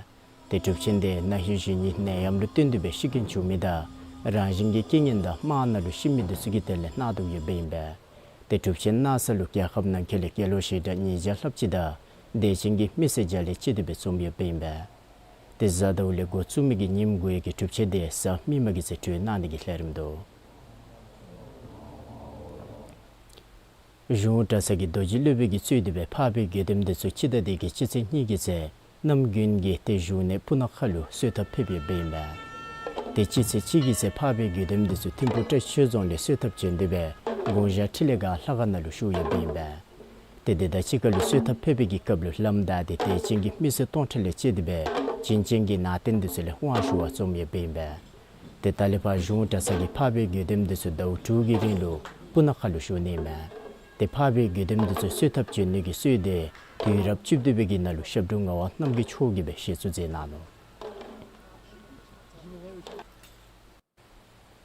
ཏེ་གྲུབ་ཆེན་འདི་ན་ཧིང་གཞེས་ནིང་ནད་ཡམས་ལུ་བརྟེན་ཏེ་སྦེ་ཤི་རྐྱེན་བྱུང་མི་དང་རང་བཞིན་གྱི་རྐྱེན་ངན་དང་དམག་ནང་ལུ་ཤི་མི་འདི་ཚུ་གི་དོན་ལས་གནང་དོ་ཡོདཔ་ཨིན་པས། ཏེ་གྲུབ་ཆེན་གནང་ས་ལུ་རྒྱལ་ཁབ་ནང་འཁོད་ལས་དགེ་སློང་ཞལ་གྲངས་ཉིས་བརྒྱ་ལྷགཔ་ཅིག་དང་དད་ཅན་གྱི་མི་སེར་བརྒྱ་ལས་བཅད་དེ་སྦེ་འཛོམས་ཡོདཔ་ཨིན་པས། ཏེ་གཟའ་ཟླཝ་ལས་འགོ་བཙུགས་མི་གི་ཉིནམ་དགུ་ཡི་གི་གྲུབ་ཆེན་འདི་གཟའ་མིག་དམར་གྱི་ཚེ་གྲོལ་གནང་ནི་གི་ལས་རིམ་འདུག། གཞུང་གྲྭ་ཚང་གི་རྡོ་རྗེ་སློབ་དཔོན་གྱིས་གཙོས་ཏེ་སྦེ་འཕགས་པའི་དགེ་འདུནམ་འདི་ཚུ་སྤྱི་ཟླ་འདི་གི་སྤྱི་ཚེས་གཉིས་ཀྱི་ཚེ་གནམ་དགུན་གྱི་ཏེ་བཞུགས་གནས་སྤུ་ན་ཁ་ལུ་གསོལ་ཐབ་ཕེབས་ཡོདཔ་ཨིན་པས། ཏེ་སྤྱི་ཚེས་གཅིག་གི་ཚེ་འཕགས་པའི་དགེ་འདུནམ་འདི་ཚུ་ཐིམ་ཕུག་བཀྲ་ཤིས་ཆོས་རྫོང་ལས་གསོལ་ཐབ་བྱོན་ཏེ་སྦེ་དགོངས་ཞག་ཁྲི་ལས་སྒང་ལྷ་ཁང་ནང་ལུ་བཞུགས་ཡོདཔ་ཨིན་པས། ཏེ་དེ་དང་གཅིག་ཁར་ལུ་གསོལ་ཐབ་ཕེབས་པའི་གི་སྐབས་ལུ་ལམ་བདའ་སྟེ་དད་ཅན་གྱི་མི་སེར་སྟོང་ཕྲག་ལས་བཅད་དེ་སྦེ་བྱིན་ཅན་གྱི་ནང་རྟེན་འདི་ཚུ་ལས་དབང་ཞུ་བར་འཛོམས་ཡོདཔ་ཨིན་པས། ཏེ་ད་ལས་ཕར་གཞུང་གྲྭ་ཚང་གི་འཕགས་པའི་དགེ་འདུནམ་འདི་ཚུ་ཟླཝ་དྲུག་གི་རིང་ལུ་སྤུ་ན་ཁ་ལུ་བཞུགས་ནི་ཨིན་མས། ཏེ་འཕགས་པའི་དགེ་འདུནམ་འདི་ཚུ་གསོལ་ཐབ་བྱོན་ནི་གི་སྲོལ་འདི་དུས་རབས་བཅུ་བདུན་པའི་གི་ནང་ལུ་ཞབས་དྲུང་ངག་དབང་རྣམ་རྒྱལ་མཆོག་གིས་སྦེ་གཞི་བཙུགས་མཛད་གནང་ནུག།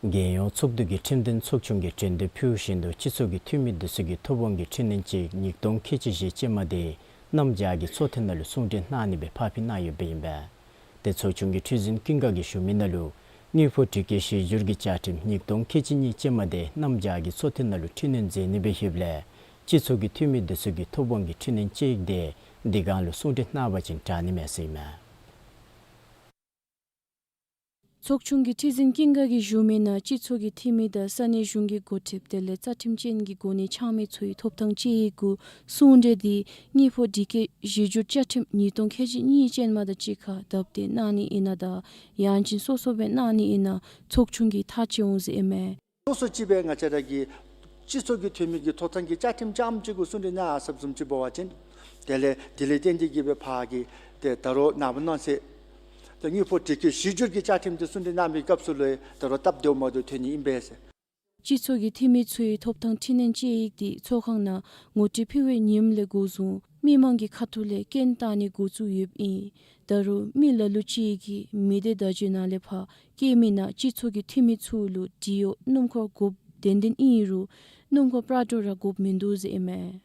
རྒྱལ་ཡོངས་ཚོགས་འདུ་གི་ཁྲིམས་དོན་ཚོགས་ཆུང་གིས་དྲན་གདུང་ཕུལཝ་བཞིན་དུ་སྤྱི་ཚོགས་ཀྱི་འཐུས་མི་འདི་ཚུ་གིས་ཐོབ་དབང་གི་འཕྲི་སྣོན་ཅིག་ཉིས་སྟོང་ཁལ་གཅིག་བཞི་ཅན་མ་འདི་གནམ་བྱཱར་གྱི་ཚོགས་ཐེངས་ནང་ལུ་གསུང་གྲོས་གནང་ནི་སྦེ་ཕར་འཕུལ་གནང་ཡོདཔ་ཨིན་པས། ཏེ་ཚོགས་ཆུང་གི་ཁྲི་འཛིན་ཀུན་དགའ་གིས་ཞུ་མི་ནང་ལུ་དངུལ་ཕོགས་དྲི་བཀོད་གཞི་བསྒྱུར་གྱི་བཅའ་ཁྲིམས་ཉིས་སྟོང་ཁལ་གཅིག་གཉིས་ཅན་མ་འདི་གནམ་བྱཱར་གྱི་ཚོགས་ཐེངས་ནང་ལུ་འཕྲི་སྣོན་མཛད་ནི་སྦེ་ཡོདཔ་ལས་སྤྱི་ཚོགས་ཀྱི་འཐུས་མི་འདི་ཚུ་གིས་ཐོབ་དབང་གི་འཕྲི་སྣོན་དཔྱད་ཡིག་འདི་འདི་སྒང་ལུ་གསུང་གྲོས་གནང་བ་ཅིན་དྲག་ནི་མས་ཟེར་ཨིན་མས། ཚོགས་ཆུང་གི་ཁྲི་འཛིན་ཀུན་དགའ་གིས་ཞུ་མི་ནང་སྤྱི་ཚོགས་ཀྱི་འཐུས་མི་དང་ས་གནས་གཞུང་གི་འགོ་ཁྲིདཔ་དེ་ལས་རྩ་ཁྲིམས་ཅན་གྱི་གོ་གནས་འཆང་མི་ཚུ་གི་ཐོབ་ཐང་དཔྱད་ཡིག་གུ་གསུང་གྲོས་འདི་དངུལ་ཕོགས་དྲི་བཀོད་གཞི་བསྒྱུར་བཅའ་ཁྲིམས་ཉིས་སྟོང་ཁལ་གཅིག་གཉིས་ཅན་མ་དང་གཅིག་ཁར་སྡེབ་སྟེ་གནང་ནི་ཨིན་ན་དང་ཡང་ཅིན་སོ་སོ་སྦེ་གནང་ནི་ཨིན་ན་ཚོགས་ཆུང་གིས་ཐག་བཅད་འོང་ཟེར་ཨིན་མས། སོ་སོ་ཅིག་སྦེ་ང་བཅས་ར་གི་སྤྱི་ཚོགས་ཀྱི་འཐུས་མི་གི་ཐོབ་ཐང་གི་བཅའ་ཁྲིམས་རྐྱངམ་ཅིག་གུ་གསུང་གྲོས་གནང་ཡར་སོཔ་བཟུམ་ཅིག་འབད་བ་ཅིན་དེ་ལས་དེ་ལས་བརྟེན་ཏེ་གིས་སྦེ་ཕར་གྱི་ཏེ་ད་རུང་ནངས་པ་གནངས་ཚེ་ཏེ་དངུལ་ཕོགས་དྲི་བཀོད་གཞི་བསྒྱུར་གྱི་བཅའ་ཁྲིམས་འདི་གསུང་གྲོས་གནང་བའི་སྐབས་སུ་ལུ་ད་རུང་སྟབས་བདེཝ་མ་བདེཝ་ཐོན་ནི་ཨིན་པས་ཟེར། སྤྱི་ཚོགས་ཀྱི་འཐུས་མི་ཚུའི་ཐོབ་ཐང་འཕྲི་སྣོན་དཔྱད་ཡིག་འདི་ཚོགས་ཁང་ནང་ངོ་སྤྲོད་ཕུལ་བའི་ཉིནམ་ལས་འགོ་བཟུང་ མི་མང་གི་ཁ་ཐུག་ལས་རྐྱེན་བཏང་ནི་འགོ་བཙུགས་ཡོདཔ་ཨིན། ད་རུང་མི་ལ་ལུ་ཅིག་གིས་མི་སྡེ་བརྡ་བརྒྱུད་ནང་ལས་ཕར་སྐྱེལ་མི་ནང་སྤྱི་ཚོགས་ཀྱི་འཐུས་མི་ཚུ་ལུ་འབྲི་གཡོག་སྣུམ་འཁོར་དགོཔ་བདེན་བདེན་ཨིན་རུང་སྣུམ་འཁོར་པྲ་ཊོ་ར་དགོཔ་མིན་འདུག་ཟེར་ཨིན་མས།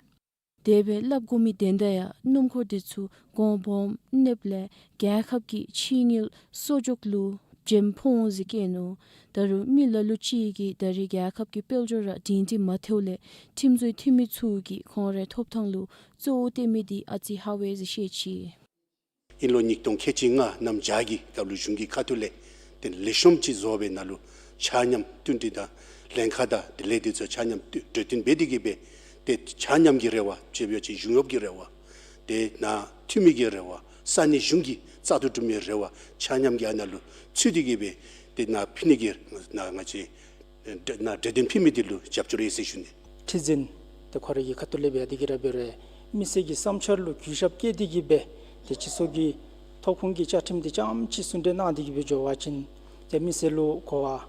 དེ་སྦེ་སླབ་དགོ་མི་དོན་དག་ཡང་སྣུམ་འཁོར་དེ་ཚུ་གོང་སྦོམ་གནསཔ་ལས་རྒྱལ་ཁབ་ཀྱི་ཕྱི་དངུལ་གསོག་འཇོག་ལུ་འཇམ་ཕོག་འོང་ཟེར་བཀོད་ནུག། ད་རུང་མི་ལ་ལུ་ཅིག་གིས་ད་རེས་རྒྱལ་ཁབ་ཀྱི་དཔལ་འབྱོར་ར་སྒྲིང་སྒྲིང་མ་ཐལཝ་ལས་ཁྲིམས་བཟོའི་འཐུས་མི་ཚུ་གིས་ཁོང་རའི་ཐོབ་ཐང་ལུ་གཙོ་བོ་སྟོན་མི་འདི་ཨ་ཙི་ཧ་ལས་ཟེར་བཤད་ཅི། དབྱིན་ལོ་ཉིས་སྟོང་ཁལ་གཅིག་ལྔ་གནམ་བྱཱར་གྱི་སྐབས་ལུ་གཞུང་གི་ཁ་ཐུག་ལས་ཏེ་ལེགས་ཤོམ་ཅིག་བཟོ་བའི་ནང་ལུ་ཆ་མཉམ་བསྟུན་གྲོས་དང་ལྷན་ཁག་དང་དེ་ལས་དེ་ཚུ་ཆ་མཉམ་བསྟུན་གྲོས་བསྟུན་འབད་དེ་གིས་སྦེ་ཏེ་ཆ་མཉམ་གྱི་རེ་བ་ཅིག་འབད་བ་ཅིན་གཞུང་གཡོགཔ་གི་རེ་བ་ཏེ་ནཱ་འཐུས་མི་གི་རེ་བ་ས་གནས་གཞུང་གི་བཙག་འཐུ་གྲུབ་མིའི་རེ་བ་ཆ་མཉམ་གྱི་ཨ་ནཱ་ལུ་ཚུད་དེ་གིས་སྦེ་ཏེ་ནཱ་ཕུལ་ནི་གི་ནཱ་ང་བཅས་ནཱ་གྲོས་བསྟུན་ཕུལ་མི་འདི་ལུ་རྒྱབ་སྐྱོར་ཡོད་ཟེར་ཞུ་ནི། ཁྲི་འཛིན་ཏེ་ཁོ་རའི་གི་ཁ་ཐུག་ལས་འབད་དེ་གིས་ར་འབད་རུང་མི་སེར་གྱི་བསམ་འཆར་ལུ་གུས་ཞབས་བསྐྱེད་དེ་གིས་སྦེ་ཏེ་སྤྱི་ཚོགས་ཀྱི་ཐོབ་ཁོངས་ཀྱི་བཅའ་ཁྲིམས་འདི་རྐྱངམ་ཅིག་གསུང་གྲོས་གནང་སྟེ་གིས་སྦེ་འགྱོ་བ་ཅིན་ཏེ་མི་སེར་ལུ་གོ་བ་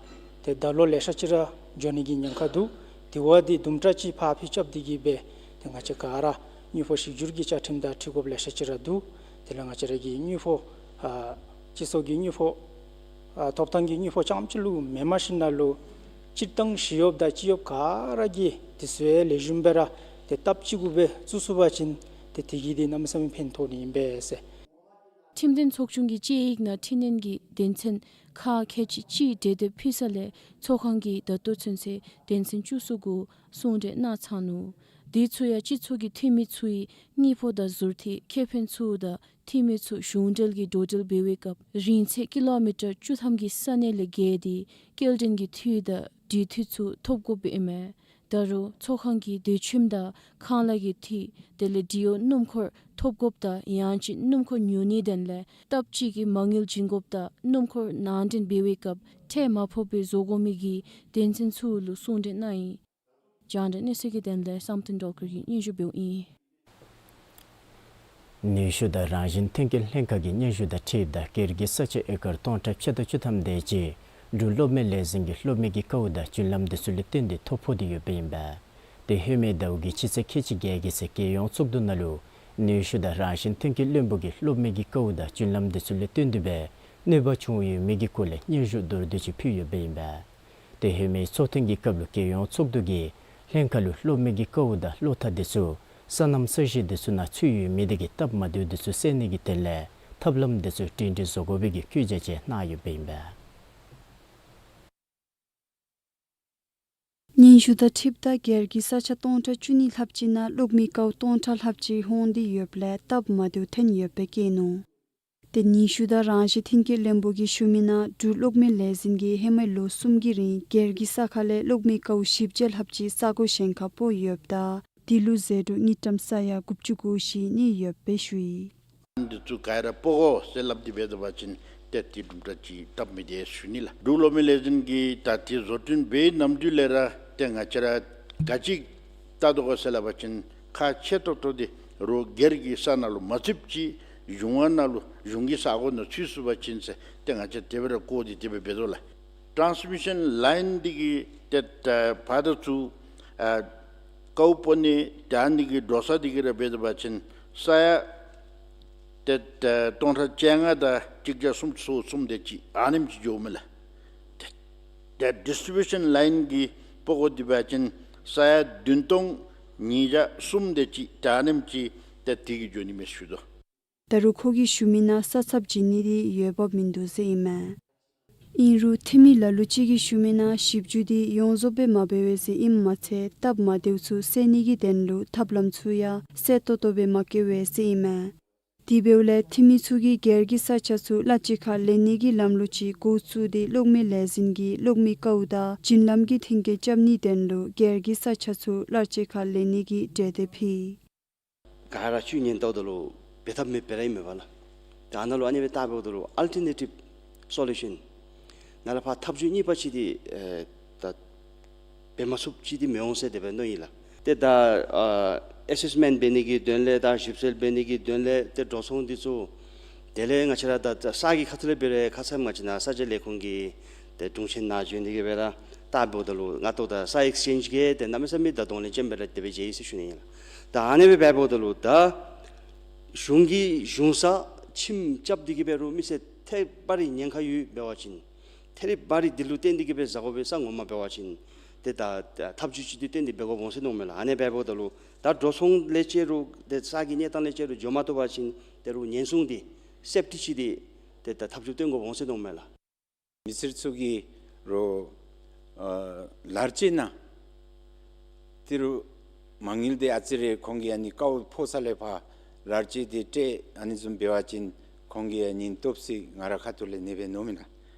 ཏེ་ད་ལོ་ལེ་ཤ་ཅིག་ར་འགྱོ་ནི་གི་ཉེན་ཁ་འདུག། དེ་བ་འདི་དུམ་གྲ་ཅིག་ཕར་ཕུད་རྐྱབ་སྟེ་གིས་སྦེ་ཏེ་ང་བཅས་ག་ར་དངུལ་ཕོགས་ཞིབ་འཇུག་གི་བཅའ་ཁྲིམས་དང་འཁྲིལ་དགོཔ་ལེ་ཤ་ཅིག་ར་འདུག། དེ་ལས་ང་བཅས་ར་གི་དངུལ་ཕོགས་ཨ་སྤྱི་ཚོགས་ཀྱི་དངུལ་ཕོགས་ཨ་ཐོབ་ཐང་གི་དངུལ་ཕོགས་རྐྱངམ་ཅིག་ལུ་མེན་མ་ཤེས་ནཱ་ལུ་སྤྱིར་བཏང་ཞི་གཡོགཔ་དང་སྤྱི་གཡོགཔ་ག་ར་གིས་དེ་ཚུ་ཡང་ལེགས་ཤོམ་སྦེ་ར་ཏེ་སྟབས་གཅིག་གུ་སྦེ་བཙུགས་ཚུགས་པ་ཅིན་ཏེ་དེ་གིས་ཏེ་གནམ་མེད་ས་མེད་ཕན་ཐོགས་ནི་ཨིན་པས་ཟེར། ཁྲིམས་དོན་ཚོགས་ཆུང་གི་དཔྱད་ཡིག་ནང་འཕྲི་སྣོན་གྱི་དོན་ཚན་ཁག་ཁལ་གཅིག་གཅིག་གྲོས་འདེབས་ཕུལ་ས་ལས་ཚོགས་ཁང་གིས་ད་ལྟོ་ཚུན་ཚོད་དོན་ཚན་བཅུ་གསུམ་གུ་གསུང་གྲོས་གནང་ཚར་ནུག། དེ་ཚུ་ཡང་སྤྱི་ཚོགས་ཀྱི་འཐུས་མི་ཚུ་གི་དངུལ་ཕོགས་དང་ཟུར་ཐིག་ཁེ་ཕན་ཚུ་དང་འཐུས་མི་ཚུ་གཞུང་འབྲེལ་གྱི་འགྲོ་འགྲུལ་འབད་བའི་སྐབས་རིང་ཚད་ཀི་ལོ་མི་ཊར་བཅུ་ཐམ་གྱི་ས་གནས་ལས་བརྒལ་ཏེ་སྐྱེལ་འདྲེན་གྱི་འཐུས་དང་འགྲུལ་འཐུས་ཚུ་ཐོབ་དགོཔ་ཨིན་མས། ད་རུང་ཚོགས་ཁང་གིས་སྡོད་ཁྱིམ་དང་ཁང་གླ་གི་འཐུས་དེ་ལས་འབྲི་གཡོག་སྣུམ་འཁོར་ཐོབ་དགོཔ་དང་ཡང་ཅིན་སྣུམ་འཁོར་ཉོ་ནིའི་དོན་ལས་སྟབས་གཅིག་གི་མ་དངུལ་བྱིན་དགོཔ་དང་སྣུམ་འཁོར་ནང་འདྲེན་འབད་བའི་སྐབས་ཁྲལ་མ་ཕོགཔ་སྦེ་བཟོ་དགོ་མི་གི་དོན་ཚན་ཚུ་ལུ་གསུང་གྲོས་གནང་ཡི། རྒྱང་བསྒྲགས་གནས་ཚུལ་གྱི་དོན་ལས་བསམ་གཏན་སྒྲོལ་དཀར་གྱིས་སྙན་ཞུ་འབདཝ་ཨིན། ནུས་ཤུགས་དང་རང་བཞིན་ཐོན་སྐྱེད་ལྷན་ཁག་གི་སྙན་ཞུ་དང་འཁྲིལཝ་ད་སྒེར་གྱི་ས་ཆ་ཨེ་ཀར་སྟོང་ཕྲག་ཕྱེད་དང་བཅུ་ཐམ་དེ་ཅིག་འབྲུག་གློག་མེ་ལས་འཛིན་གྱི་གློག་མེ་གི་དཀའཝ་དང་བརྒྱུད་ལམ་དེ་ཚུ་ལས་བརྟེན་ཏེ་ཐོ་ཕོག་སྟེ་ཡོདཔ་ཨིན་པས། དེ་ཧེ་མའི་ཟླཝ་གི་སྤྱི་ཚེས་ཁལ་གཅིག་བརྒྱད་ཀྱི་ཚེ་རྒྱལ་ཡོངས་ཚོགས་འདུ་ནང་ལུ་ནུས་ཤུགས་དང་རང་བཞིན་ཐོན་སྐྱེད་བློན་པོ་གིས་གློག་མེ་གི་དཀའཝ་དང་བརྒྱུད་ལམ་དེ་ཚུ་ལས་བརྟེན་ཏེ་སྦེ་གནོད་པ་བྱུང་ཡོད་མེད་ཀྱི་སྐོར་ལས་སྙན་ཞུ་མདོར་བསྡུས་ཅིག་ཕུལ་ཡོདཔ་ཨིན་པས། དེ་ཧེ་མའི་ཚོགས་ཐེངས་ཀྱི་སྐབས་ལུ་རྒྱལ་ཡོངས་ཚོགས་འདུ་གིས་ལྷན་ཁག་ལུ་གློག་མེ་གི་དཀའཝ་དང་གློག་ཐག་དེ་ཚུ་སོ་ནམ་ས་གཞི་དེ་ཚུ་ནང་ཚུད་ཡོད་མེད་དེ་གི་སྟབས་མ་བདེཝ་དེ་ཚུ་སེལ་ནི་གི་དོན་ལས་ཐབས་ལམ་དེ་ཚུ་སྒྲིང་སྒྲི་བཟོ་དགོ་པའི་གི་བཀོད་རྒྱ་ཅིག་གནང་ཡོདཔ་ཨིན་པས། སྙན་ཞུ་དང་འཁྲིལཝ་ད་སྒེར་གྱི་ས་ཆ་སྟོང་ཕྲག་བཅུ་གཉིས་ལྷགཔ་ཅིག་ནང་གློག་མེ་དཀའཝ་སྟོང་ཕྲག་ལྷགཔ་ཅིག་ཧོང་སྟེ་ཡོདཔ་ལས་སྟབས་མ་བདེཝ་ཐོན་ཡོདཔ་སྦེ་བཀོད་ནུག། དེ་ནུས་ཤུགས་དང་རང་བཞིན་ཐོན་སྐྱེད་བློན་པོ་གིས་ཞུ་མི་ནང་འབྲུག་གློག་མེ་ལས་འཛིན་གྱིས་ཧེ་མའི་ལོ་གསུམ་གྱི་རིང་སྒེར་གྱི་ས་ཁ་ལས་གློག་མེ་དཀའཝ་བཞི་བརྒྱ་ལྷགཔ་ཅིག་ས་གོ་གཞན་ཁར་སྤོ་ཡོདཔ་ད་དེ་ལུ་ཟད་འགྲོ་དངུལ་ཀྲམ་ས་ཡ་དགུ་བཅུ་གོ་བཞི་གནས་ཡོདཔ་སྦེ་ཞུ་ཡི། འདི་ཚུ་ག་ར་སྤོ་དགོ་ཟེར་སླབ་སྟེ་འབད་དོ་བ་ཅིན་ཏེ་དེ་དུམ་གྲ་ཅིག་སྟབས་མི་བདེ་ཞུ་ནི་ལགས། འབྲུག་གློག་མེ་ལས་འཛིན་གྱིས་ད་དེ་བཟོ་སྐྲུན་འབད་ནམ་དུས་ལས་ར་ཏེ་ང་བཅས་ར་ག་ཅི་བལྟ་དོ་ག་ཟེར་སླབ་པ་ཅིན་ཁག་ཆེ་ཏོག་ཏོ་འདི་རོགས་སྒེར་གྱི་ས་ནང་ལུ་མ་ཚུདཔ་ཅིག་གཞུང་ནང་ལུ་གཞུང་གི་ས་གོ་ནང་ཚུད་སོང་པ་ཅིན་ཟེར་ཏེ་ང་བཅས་དེ་སྦེ་ར་བཀོད་དེ་དེ་སྦེ་འབད་དོ་ལགས། ཊཱནསི་མི་ཤཱན་ལའིན་འདི་གི་ཏེ་ད་ཕར་དང་ཚུར་ཨ་དཀའཝ་སྤོ་ནི་ད་འདི་གི་འགྲོ་ས་འདི་གི་ར་འབད་དོ་བ་ཅིན་ས་ཡ་ཏེ་ད་སྟོང་ཕྲག་བཅོ་ལྔ་དང་གཅིག་བརྒྱ་སུམ་ཅུ་སོ་གསུམ་དེ་ཅིག་ཨ་ནེམ་ཅིག་འགྱོཝ་མས་ལགས། ཏེ་ཏེ་ཌིསི་ཊི་རི་བིའུ་ཤཱན་ལའིན་གྱི་སྤོ་དགོ་དེ་འབད་བ་ཅིན་ས་ཡ་བདུན་སྟོང་ཉིས་བརྒྱ་གསུམ་དེ་ཅིག་ད་ཨ་ནེམ་ཅིག་ཏེ་དེ་གིས་འགྱོ་ནི་མས་ཞུ་དོ། ད་རུང་ཁོ་གིས་ཞུ་མི་ནང་ས་ཚབ་བྱིན་ནི་འདི་ཡོདཔ་མིན་འདུག་ཟེར་ཨིན་མས། ཨིན་རུང་འཐུས་མི་ལ་ལུ་ཅིག་གིས་ཞུ་མི་ནང་ཞིབ་འཇུག་འདི་ཡོངས་རྫོགས་སྦེ་མ་འབད་བས་ཟེར་ཨིནམ་མ་ཚད་སྟབས་མ་བདེཝ་ཚུ་སེལ་ནི་གི་དོན་ལུ་ཐབས་ལམ་ཚུ་ཡང་གསལ་ཏོག་ཏོ་སྦེ་མ་བཀོད་པས་ཟེར་ཨིན་མས། དེ་འབདཝ་ལས་འཐུས་མི་ཚུ་གིས་སྒེར་གྱི་ས་ཆ་ཚུ་གླ་སྤྱོད་ཁར་ལེན་ནི་གི་ལམ་ལུགས་ཅིག་འགོ་བཙུགས་ཏེ་གློག་མེ་ལས་འཛིན་གྱིས་གློག་མེ་དཀའཝ་དང་བརྒྱུད་ལམ་གྱི་མཐུན་རྐྱེན་རྐྱབ་ནིའི་དོན་ལུ་སྒེར་གྱི་ས་ཆ་ཚུ་གླ་སྤྱོད་ཁར་ལེན་ནི་གི་གྲོས་འདེབས་ཕུལ། ག་ར་ཚུ་ཉན་ལྟཝ་ད་ལུ་འབད་ཐབས་མེདཔ་སྦེ་ར་ཨིན་མས་པ་ལགས། ད་ནཱ་ལུ་ཨ་ནི་སྦེ་བལྟ་འབདཝ་ད་ལུ་ཨལ་ཊར་ནེ་ཊིབ་སོ་ལུ་ཤཱན་ནཱ་ལས་ཕར་ཐབས་བྱུས་གཉིས་པ་ཅིག་འདི་ཨེ་ད་འབད་མ་ཚུགསཔ་ཅིག་འདི་མི་འོང་ཟེར་དེ་སྦེ་མནོ་ཡི་ལགས། ཏེ་ད་ཨ་ཨེ་སེསི་མེནཊ་འབད་ནི་གི་དོན་ལས་དང་ཞིབ་འཚོལ་འབད་ནི་གི་དོན་ལས་ཏེ་འགྲོ་སོང་འདི་ཚུ་དེ་ལས་ང་བཅས་ར་ད་ད་ས་གི་ཁ་ཐུག་ལས་འབད་རུང་ཁ་ཙ་ང་བཅས་ནཱ་ས་ཆ་ལས་ཁུངས་ཀྱི་ཏེ་དྲུང་ཆེན་ནཱ་བྱོན་ཏེ་གིས་སྦེ་ར་བལྟ་འབདཝ་ད་ལུ་ང་བལྟཝ་ད་ས་ཨེགསི་ཅེནཇི་གི་ཏེ་གནམ་མེད་ས་མེད་ད་གདོང་ལེན་ཅན་སྦེ་ར་དེ་སྦེ་མཇལ་ཡི་ཟེར་ཞུ་ནི་ཨིན་ལགས། ད་ཨ་ནི་སྦེ་འབདཝ་ད་ལུ་ད་ གཞུང་གིས་གཞུང་ས་ཁྱིམ་རྐྱབ་སྟེ་གི་འབད་རུང་མི་སེར་ཐེ་བ་རི་ཉེན་ཁ་ཡོད་འབད་བ་ཅིན་ཐེ་རི་བ་རི་འདི་ལུ་བརྟེན་ཏེ་གི་འབད་ཟ་དགོ་པའི་ས་ངོ་མ་འབད་བ་ཅིན་ཏེ་ད་ད་ཐབས་བྱུས་ཅིག་འདི་བཏོན་ཏེ་འབད་དགོཔ་འོང་ཟེར་མནོཝ་མས་ལགས། ཨ་ནི་འབདཝ་ད་ལུ་ད་འགྲོ་སོང་ལས་བཅད་རུང་ཏེ་ས་གི་གནས་སྟངས་ལས་བཅད་རུང་འགྱོ་མ་བཏུབ་པ་ཅིན་ཏེ་རུང་ཉེན་སྲུང་འདི་སེཕ་ཊི་ཅིག་འདི་ཏེ་ད་ཐབས་བྱུས་བཏོན་དགོཔ་འོང་ཟེར་མནོཝ་མས་ལགས། མི་སེར་ཚུ་གིས་རོགས་ཨ་ལཱར་ཅིག་ནང་ཏི་རུ་མ་དངུལ་འདི་ཨ་ཙི་རེ་ཁོང་གིས་ཨ་ནི་ཀཝ་ཕོག་ས་ལས་ཕར་ལཱར་ཅིག་འདི་སྤྲོད་ཨ་ནི་བཟུམ་འབད་བ་ཅིན་ཁོང་གིས་ཨ་ནི་སྟོབས་ཤིག་ང་ར་ཁ་ཐུག་ལས་ཨ་ནི་སྦེ་མནོཝ་མས་ལགས།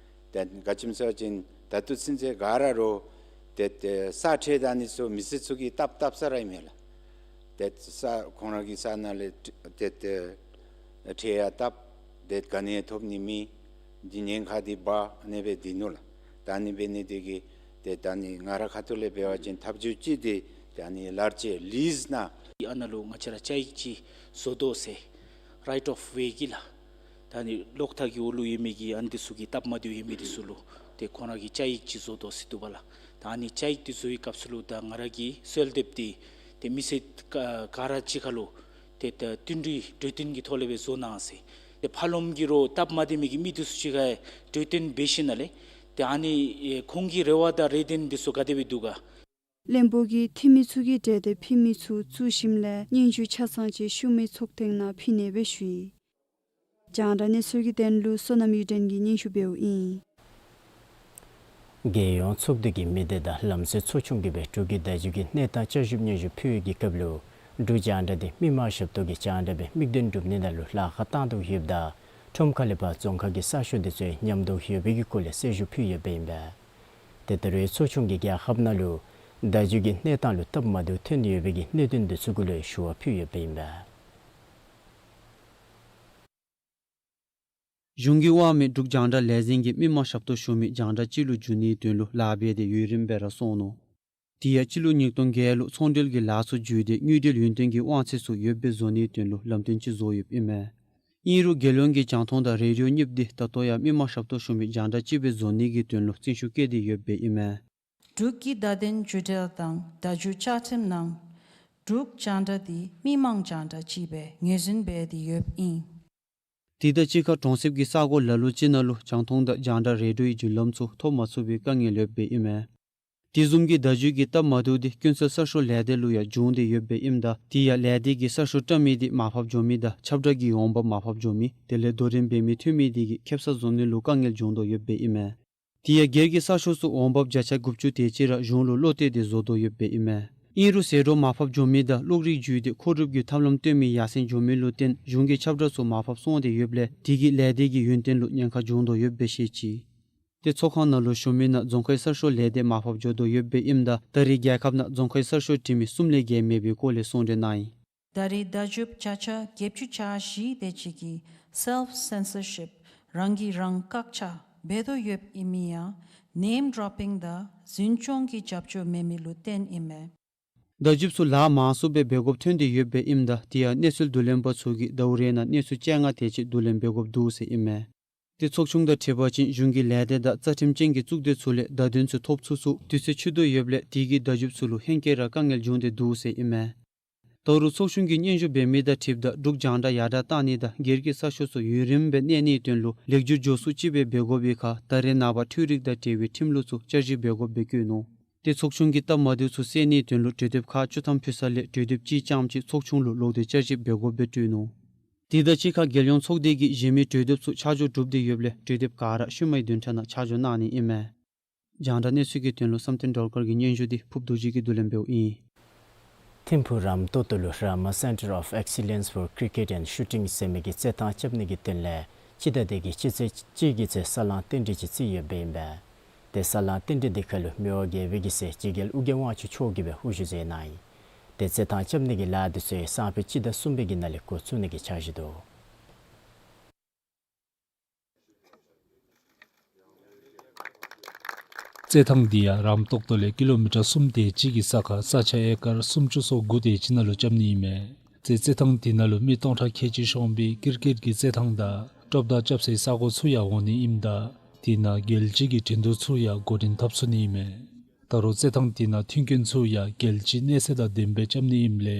ཏེ་ག་ཅི་སྨོ་ཟེར་བ་ཅིན་ད་ལྟོ་ཚུན་ཚོད་ག་ར་རོགས་ཏེ་ཏེ་ས་ཁྲལ་དང་ཨ་ནི་ཚུ་མི་སེར་ཚུ་གིས་བཏབ་བཏབ་ས་ར་ཨིན་མས་ལགས། ཏེ་ས་ཁོང་ར་གི་ས་ནང་ལས་ཏེ་ཏེ་ཁྲལ་ཡང་བཏབ། ཏེ་ག་ནི་ཐོབ་ནི་མེད། འདི་ཉེན་ཁ་འདི་འབག་ཨ་ནི་སྦེ་སྡོད་ནུག་ལགས། ད་ཨ་ནི་འབད་ནི་འདི་གིས་ཏེ་ད་ཨ་ནི་ང་ར་ཁ་ཐུག་ལས་འབད་བ་ཅིན་ཐབས་བྱུས་ཅིག་འདི་ཏེ་ཨ་ནི་ལཱར་ཅིག་ལིསི་ནང་ཨ་ནཱ་ལུ་ང་བཅས་ར་བཅའ་ཡིག་ཅིག་བཟོ་དོ་ཟེར། རའིཊ་ཨོཕ་ཝེ་གི་ལགས། ད་ཨ་ནི་གློག་ཐག་གི་འོག་ལུ་ཡོད་མི་གི་ཨ་ནི་འདི་ཚུ་གི་སྟབས་མ་བདེཝ་ཡོད་མི་འདི་ཚུ་ལུ་ཏེ་ཁོང་ར་གིས་བཅའ་ཡིག་ཅིག་བཟོ་དོ་ཟེར་འདུག་པ་ལགས། ད་ཨ་ནི་བཅའ་ཡིག་འདི་བཟོ་བའི་སྐབས་སུ་ལུ་ད་ང་ར་གིས་གསོལ་འདེབས་འདི་ཏེ་མི་སེར་ག་ག་ར་གཅིག་ཁར་ལུ་ཏེ་ད་བསྟུན་གྲོས་གྲོས་བསྟུན་གྱི་ཐོག་ལས་སྦེ་བཟོ་གནང་ཟེར། ཏེ་ཕར་ལོགམ་གི་རོགས་སྟབས་མ་བདེ་མི་གི་མི་འདི་ཚུ་གཅིག་ཁར་གྲོས་བསྟུན་འབད་ཞིནམ་ལས་ཏེ་ཨ་ནི་ཨེ་ཁོང་གི་རེ་བ་དང་རེ་འདུན་འདི་ཚུ་ག་དེ་སྦེ་འདུག་ག། བློན་པོ་གིས་འཐུས་མི་ཚུ་གིས་གྲོས་འདེབས་ཕུལ་མི་ཚུ་བཙུགས་ཞིནམ་ལས་སྙན་ཞུ་ཆ་ཚང་ཅིག་ཤུལ་མའི་ཚོགས་ཐེངས་ནང་ཕུལ་ནི་སྦེ་ཞུ་ཡི། རྒྱང་བསྒྲགས་གནས་ཚུལ་གྱི་དོན་ལུ་བསོད་ནམས་གཡུ་སྒྲོན་གྱིས་སྙན་ཞུ་འབདཝ་ཨིན། རྒྱལ་ཡོངས་ཚོགས་འདུ་གི་མི་སྡེ་དང་ལམ་སྲོལ་ཚོགས་ཆུང་གིས་འབད་འབྲུག་གི་བརྡ་བརྒྱུད་ཀྱི་གནས་སྟངས་བསྐྱར་ཞིབ་སྙན་ཞུ་ཕུལ་བའི་སྐབས་ལུ་འབྲུག་རྒྱང་བསྒྲགས་འདི་མི་མང་ཞབས་ཏོག་གི་རྒྱང་བསྒྲགས་སྦེ་དམིགས་འདུན་སྒྲུབ་ནི་ནང་ལུ་ལཱ་ཁག་བཏང་དོ་ཡོདཔ་ད་ཁྲོམ་ཁ་ལས་ཕར་རྫོང་ཁག་གི་གསར་ཤོག་འདི་ཚུ་ཡང་ཉམས་དོ་ཡོད་པའི་གི་སྐོར་ལས་གསལ་ཞུ་ཕུལ་ཡོདཔ་ཨིན་པས། ཏེ་ད་རེས་ཚོགས་ཆུང་གིས་རྒྱལ་ཁབ་ནང་ལུ་བརྡ་བརྒྱུད་ཀྱི་གནས་སྟངས་ལུ་སྟབས་མ་བདེཝ་ཐོན་ཡོད་པའི་གི་གནད་དོན་འདི་ཚུ་གུ་ལུ་ཞུ་བ་ཕུལ་ཡོདཔ་ཨིན་པས། གཞུང་གིས་དབང་མེད་འབྲུག་རྒྱང་བསྒྲགས་ལས་འཛིན་གྱིས་མི་མང་ཞབས་ཏོག་ཞུ་མི་རྒྱང་བསྒྲགས་སྤྱི་ལུ་བསྒྱུར་ནིའི་དོན་ལུ་ལཱ་འབད་དེ་ཡུན་རིངམོ་སྦེ་ར་སོང་ནུག། དེ་ཡང་སྤྱི་ལོ་ཉིས་སྟོང་བརྒྱད་ལུ་ཚོང་འབྲེལ་གྱི་ལཱ་ཚུ་བསྒྱུར་ཏེ་དངུལ་འབྲེལ་ཡུན་བརྟན་གྱི་དབང་ཚད་ཚུ་ཡོདཔ་སྦེ་བཟོ་ནིའི་དོན་ལུ་ལམ་སྟོན་ཅིག་བཟོ་ཡོདཔ་ཨིན་མས། ཨིན་རུང་རྒྱལ་ཡོངས་ཀྱི་རྒྱང་མཐོང་དང་རེ་ཌི་ཡོ་གཉིསཔ་འདི་ད་ལྟོ་ཡང་མི་མང་ཞབས་ཏོག་ཞུ་མི་རྒྱང་བསྒྲགས་ཅིག་སྦེ་བཟོ་ནི་གི་དོན་ལུ་བརྩོན་ཤུགས་བསྐྱེད་དེ་ཡོདཔ་ཨིན་མས། འབྲུག་གི་བརྡ་དོན་བརྒྱུད་འབྲེལ་དང་བརྡ་བརྒྱུད་བཅའ་ཁྲིམས་ནང་འབྲུག་རྒྱང་བསྒྲགས་འདི་མི་མང་རྒྱང་བསྒྲགས་ཅིག་སྦེ་ངོས་འཛིན་འབད་དེ་ཡོདཔ་ཨིན། དེ་དང་གཅིག་ཁར་གྲོང་གསེབ་ཀྱི་ས་གོ་ལ་ལུ་ཅིག་ནང་ལུ་རྒྱང་མཐོང་དང་རྒྱང་བསྒྲགས་རེ་ཌི་ཡོའི་བརྒྱུད་ལམ་ཚུ་ཐོབ་མ་ཚུགས་པའི་དཀའ་ངལ་ཡོདཔ་ཨིན་མས། དེ་བཟུམ་གྱི་བརྡ་བརྒྱུད་ཀྱི་སྟབས་མ་བདེཝ་འདི་ཀུན་གསལ་གསར་ཤོག་ལས་སྡེ་ལུ་ཡང་བྱུང་སྟེ་ཡོདཔ་ཨིནམ་ད་དེ་ཡང་ལས་སྡེ་གིས་གསར་ཤོག་བཀྲམ་མི་འདི་མར་ཕབ་འགྱོ་མི་དང་ཁྱབ་བསྒྲགས་ཀྱི་འོང་འབབ་མར་ཕབ་འགྱོ་མི་དེ་ལས་རྡོག་རིལ་འབད་མི་ཐོན་མི་དེ་གིས་ཁེབ་ས་བཟོ་ནི་ལུ་དཀའ་ངལ་འབྱུང་དོ་ཡོདཔ་ཨིན་མས། དེ་ཡང་སྒེར་གྱི་གསར་ཤོག་ཚུ་འོང་འབབ་བརྒྱ་ཆ་དགུ་བཅུ་དེ་ཅིག་ར་གཞུང་ལུ་བློ་གཏད་དེ་བཟོ་དོ་ཡོདཔ་ཨིན་མས། ཨིན་རུང་ཟད་འགྲོ་མར་ཕབ་འགྱོ་མི་དང་གློག་རིག་བརྒྱུད་དེ་མཁོ་སྒྲུབ་ཀྱི་ཐབས་ལམ་སྟོན་མི་ཡར་སེང་འགྱོ་མི་ལུ་བརྟེན་གཞུང་གི་ཁྱབ་བསྒྲགས་ཚུ་མར་ཕབ་སོང་སྟེ་ཡོདཔ་ལས་དེ་གིས་ལས་སྡེ་གི་ཡུན་བརྟན་ལུ་ཉེན་ཁ་འབྱུང་དོ་ཡོདཔ་སྦེ་བཤད་ཅི། ཏེ་ཚོགས་ཁང་ནང་ལུ་ཞུ་མི་ནང་རྫོང་ཁའི་གསར་ཤོག་ལས་སྡེ་མར་ཕབ་འགྱོ་དོ་ཡོདཔ་ཨིནམ་ད་ད་རེས་རྒྱལ་ཁབ་ནང་རྫོང་ཁའི་གསར་ཤོག་བྲི་མི་གསུམ་ལས་བརྒལ་མེད་པའི་སྐོར་ལས་གསུང་གྲོས་གནང་ཡི། ད་རེས་བརྡ་བརྒྱུདཔ་བརྒྱ་ཆ་བརྒྱད་ཅུ་གྱ་བཞི་དེ་ཅིག་གིས་སེལཕ་སེན་སར་ཤིཔ་རང་གིས་རང་བཀག་ཆ་འབད་དོ་ཡོདཔ་ཨིན་མི་ཡང་ནེམ་ཌོརོ་པིང་དང་འཛིན་སྐྱོང་གི་རྒྱབ་སྐྱོར་མེད་མི་ལུ་བརྟེན་ཨིན་མས། བརྡ་བརྒྱུདཔ་ཚུ་ལཱ་མང་སུ་སྦེ་འབད་དགོཔ་ཐོན་ཏེ་ཡོདཔ་ཨིནམ་ད་དེ་ཡང་གནས་ཚུལ་བསྡུ་ལེན་པ་ཚུ་གིས་ཟླཝ་རེ་ནང་གནས་ཚུལ་བཅོ་ལྔ་དེ་ཅིག་བསྡུ་ལེན་འབད་དགོཔ་འདུག་ཟེར་ཨིན་མས། ཏེ་ཚོགས་ཆུང་དང་འཁྲིལ་བ་ཅིན་གཞུང་གི་ལས་སྡེ་དང་རྩ་ཁྲིམས་ཅན་གྱི་གཙུག་སྡེ་ཚུ་ལས་བརྡ་དོན་ཚུ་ཐོབ་ཚུགས་ཚུགས་དུས་ཚོད་ཆུད་དོ་ཡོདཔ་ལས་དེ་གིས་བརྡ་བརྒྱུདཔ་ཚུ་ལུ་ཧེང་སྐལ་ར་དཀའ་ངལ་འབྱུང་སྟེ་འདུག་ཟེར་ཨིན་མས། ད་རུང་ཚོགས་ཆུང་གིས་སྙན་ཞུ་འབད་མི་དང་འཁྲིལཝ་ད་འབྲུག་རྒྱང་བསྒྲགས་ཡར་དྲག་བཏང་ནི་དང་སྒེར་གྱི་གསར་ཤོག་ཚུ་ཡུན་རིངམོ་སྦེ་གནས་ནིའི་དོན་ལུ་ལེགས་བསྒྱུར་མགྱོགས་སུ་ཅིག་སྦེ་འབད་དགོ་པའི་ཁར་ད་རེས་ནངས་པ་འཕྲུལ་རིག་དང་འབྲེལ་བའི་ཁྲིམས་ལུགས་ཚུ་བསྐྱར་ཞིབ་འབད་དགོཔ་སྦེ་བཀོད་ནུག། ཏེ་ཚོགས་ཆུང་གིས་སྟབས་མ་བདེཝ་ཚུ་སེལ་ནིའི་དོན་ལུ་གྲོས་འདེབས་ཁག་བཅུ་ཐམ་ཕུལ་ས་ལས་གྲོས་འདེབས་གཅིག་རྐྱངམ་ཅིག་ཚོགས་ཆུང་ལུ་ལོག་སྟེ་བསྐྱར་ཞིབ་འབད་དགོཔ་སྦེ་སྤྲོད་ནུག། དེ་དང་གཅིག་ཁར་རྒྱལ་ཡོངས་ཚོགས་སྡེ་གིས་གཞན་མི་གྲོས་འདེབས་ཚུ་ཆ་འཇོག་གྲུབ་སྟེ་ཡོདཔ་ལས་གྲོས་འདེབས་ག་ར་ཤུལ་མའི་བདུན་ཕྲག་ནང་ཆ་འཇོག་གནང་ནི་ཨིན་མས། རྒྱང་བསྒྲགས་གནས་ཚུལ་གྱི་དོན་ལུ་བསམ་གཏན་སྒྲོལ་དཀར་གྱི་སྙན་ཞུ་འདི་ཕུརཔ་རྡོ་རྗེ་གིས་བསྡུ་ལེན་འབདཝ་ཨིན། ཐིམ་ཕུག་རམ་ཏོག་ཏོ་ལུ་རཱ་མ་Centre of Excellence for Cricket and Shooting ཟེར་མི་གི་རྩེད་ཐང་རྐྱབ་ནི་གི་དོན་ལས་སྤྱི་ཟླ་འདི་གི་སྤྱི་ཚེས་གཅིག་གི་ཚེ་ས་བསླང་རྟེན་འབྲེལ་ཅིག་བརྩི་ཡོདཔ་ཨིན་པས། ཏེ་ས་བསླང་རྟེན་འབྲེལ་འདི་ཁར་ལུ་མི་དབང་རྒྱལ་པོའི་གི་སྲས་འཇིགས་རྒྱལ་ཨོ་རྒྱན་དབང་ཕྱུག་མཆོག་གིས་སྦེ་དབུ་བཞུགས་མཛད་གནང་ཡི། ཏེ་རྩེད་ཐང་རྐྱབ་ནི་གི་ལཱ་འདི་ཚུ་ཡང་སང་ཕོད་སྤྱི་ཟླ་གསུམ་པའི་གི་ནང་ལས་འགོ་བཙུགས་ནི་གི་འཆར་གཞི་འདུག། རྩེད་ཐང་འདི་ཡང་རམ་ཏོག་ཏོ་ལས་ཀི་ལོ་མི་ཊར་སུམ་དེ་ཅིག་གི་ས་ཁར་ས་ཆ་ཨེ་ཀར་སུམ་ཅུ་སོ་དགུ་དེ་ཅིག་ནང་ལུ་རྐྱབ་ནི་ཨིན་མས། རྩེད་རྩེད་ཐང་འདི་ནང་ལུ་མི་སྟོང་ཕྲག་ཁལ་གཅིག་ཤོང་པའི་ཀིར་ཀེཊ་གི་རྩེད་ཐང་དང་ཀྲོབ་མདའ་རྐྱབ་སའི་ས་གོ་ཚུ་ཡང་འོང་ནི་ཨིནམ་ད་དེ་ནང་རྒྱལ་སྤྱི་གི་འགྲན་བསྡུར་ཚུ་ཡང་འགོ་འདྲེན་འཐབ་ཚུགས་ནི་ཨིན་མས། ད་རུང་རྩེད་ཐང་དེ་ནང་མཐུན་རྐྱེན་ཚུ་ཡང་རྒྱལ་སྤྱིའི་གནས་ཚད་དང་ལྡནམ་སྦེ་རྐྱབ་ནི་ཨིནམ་ལས་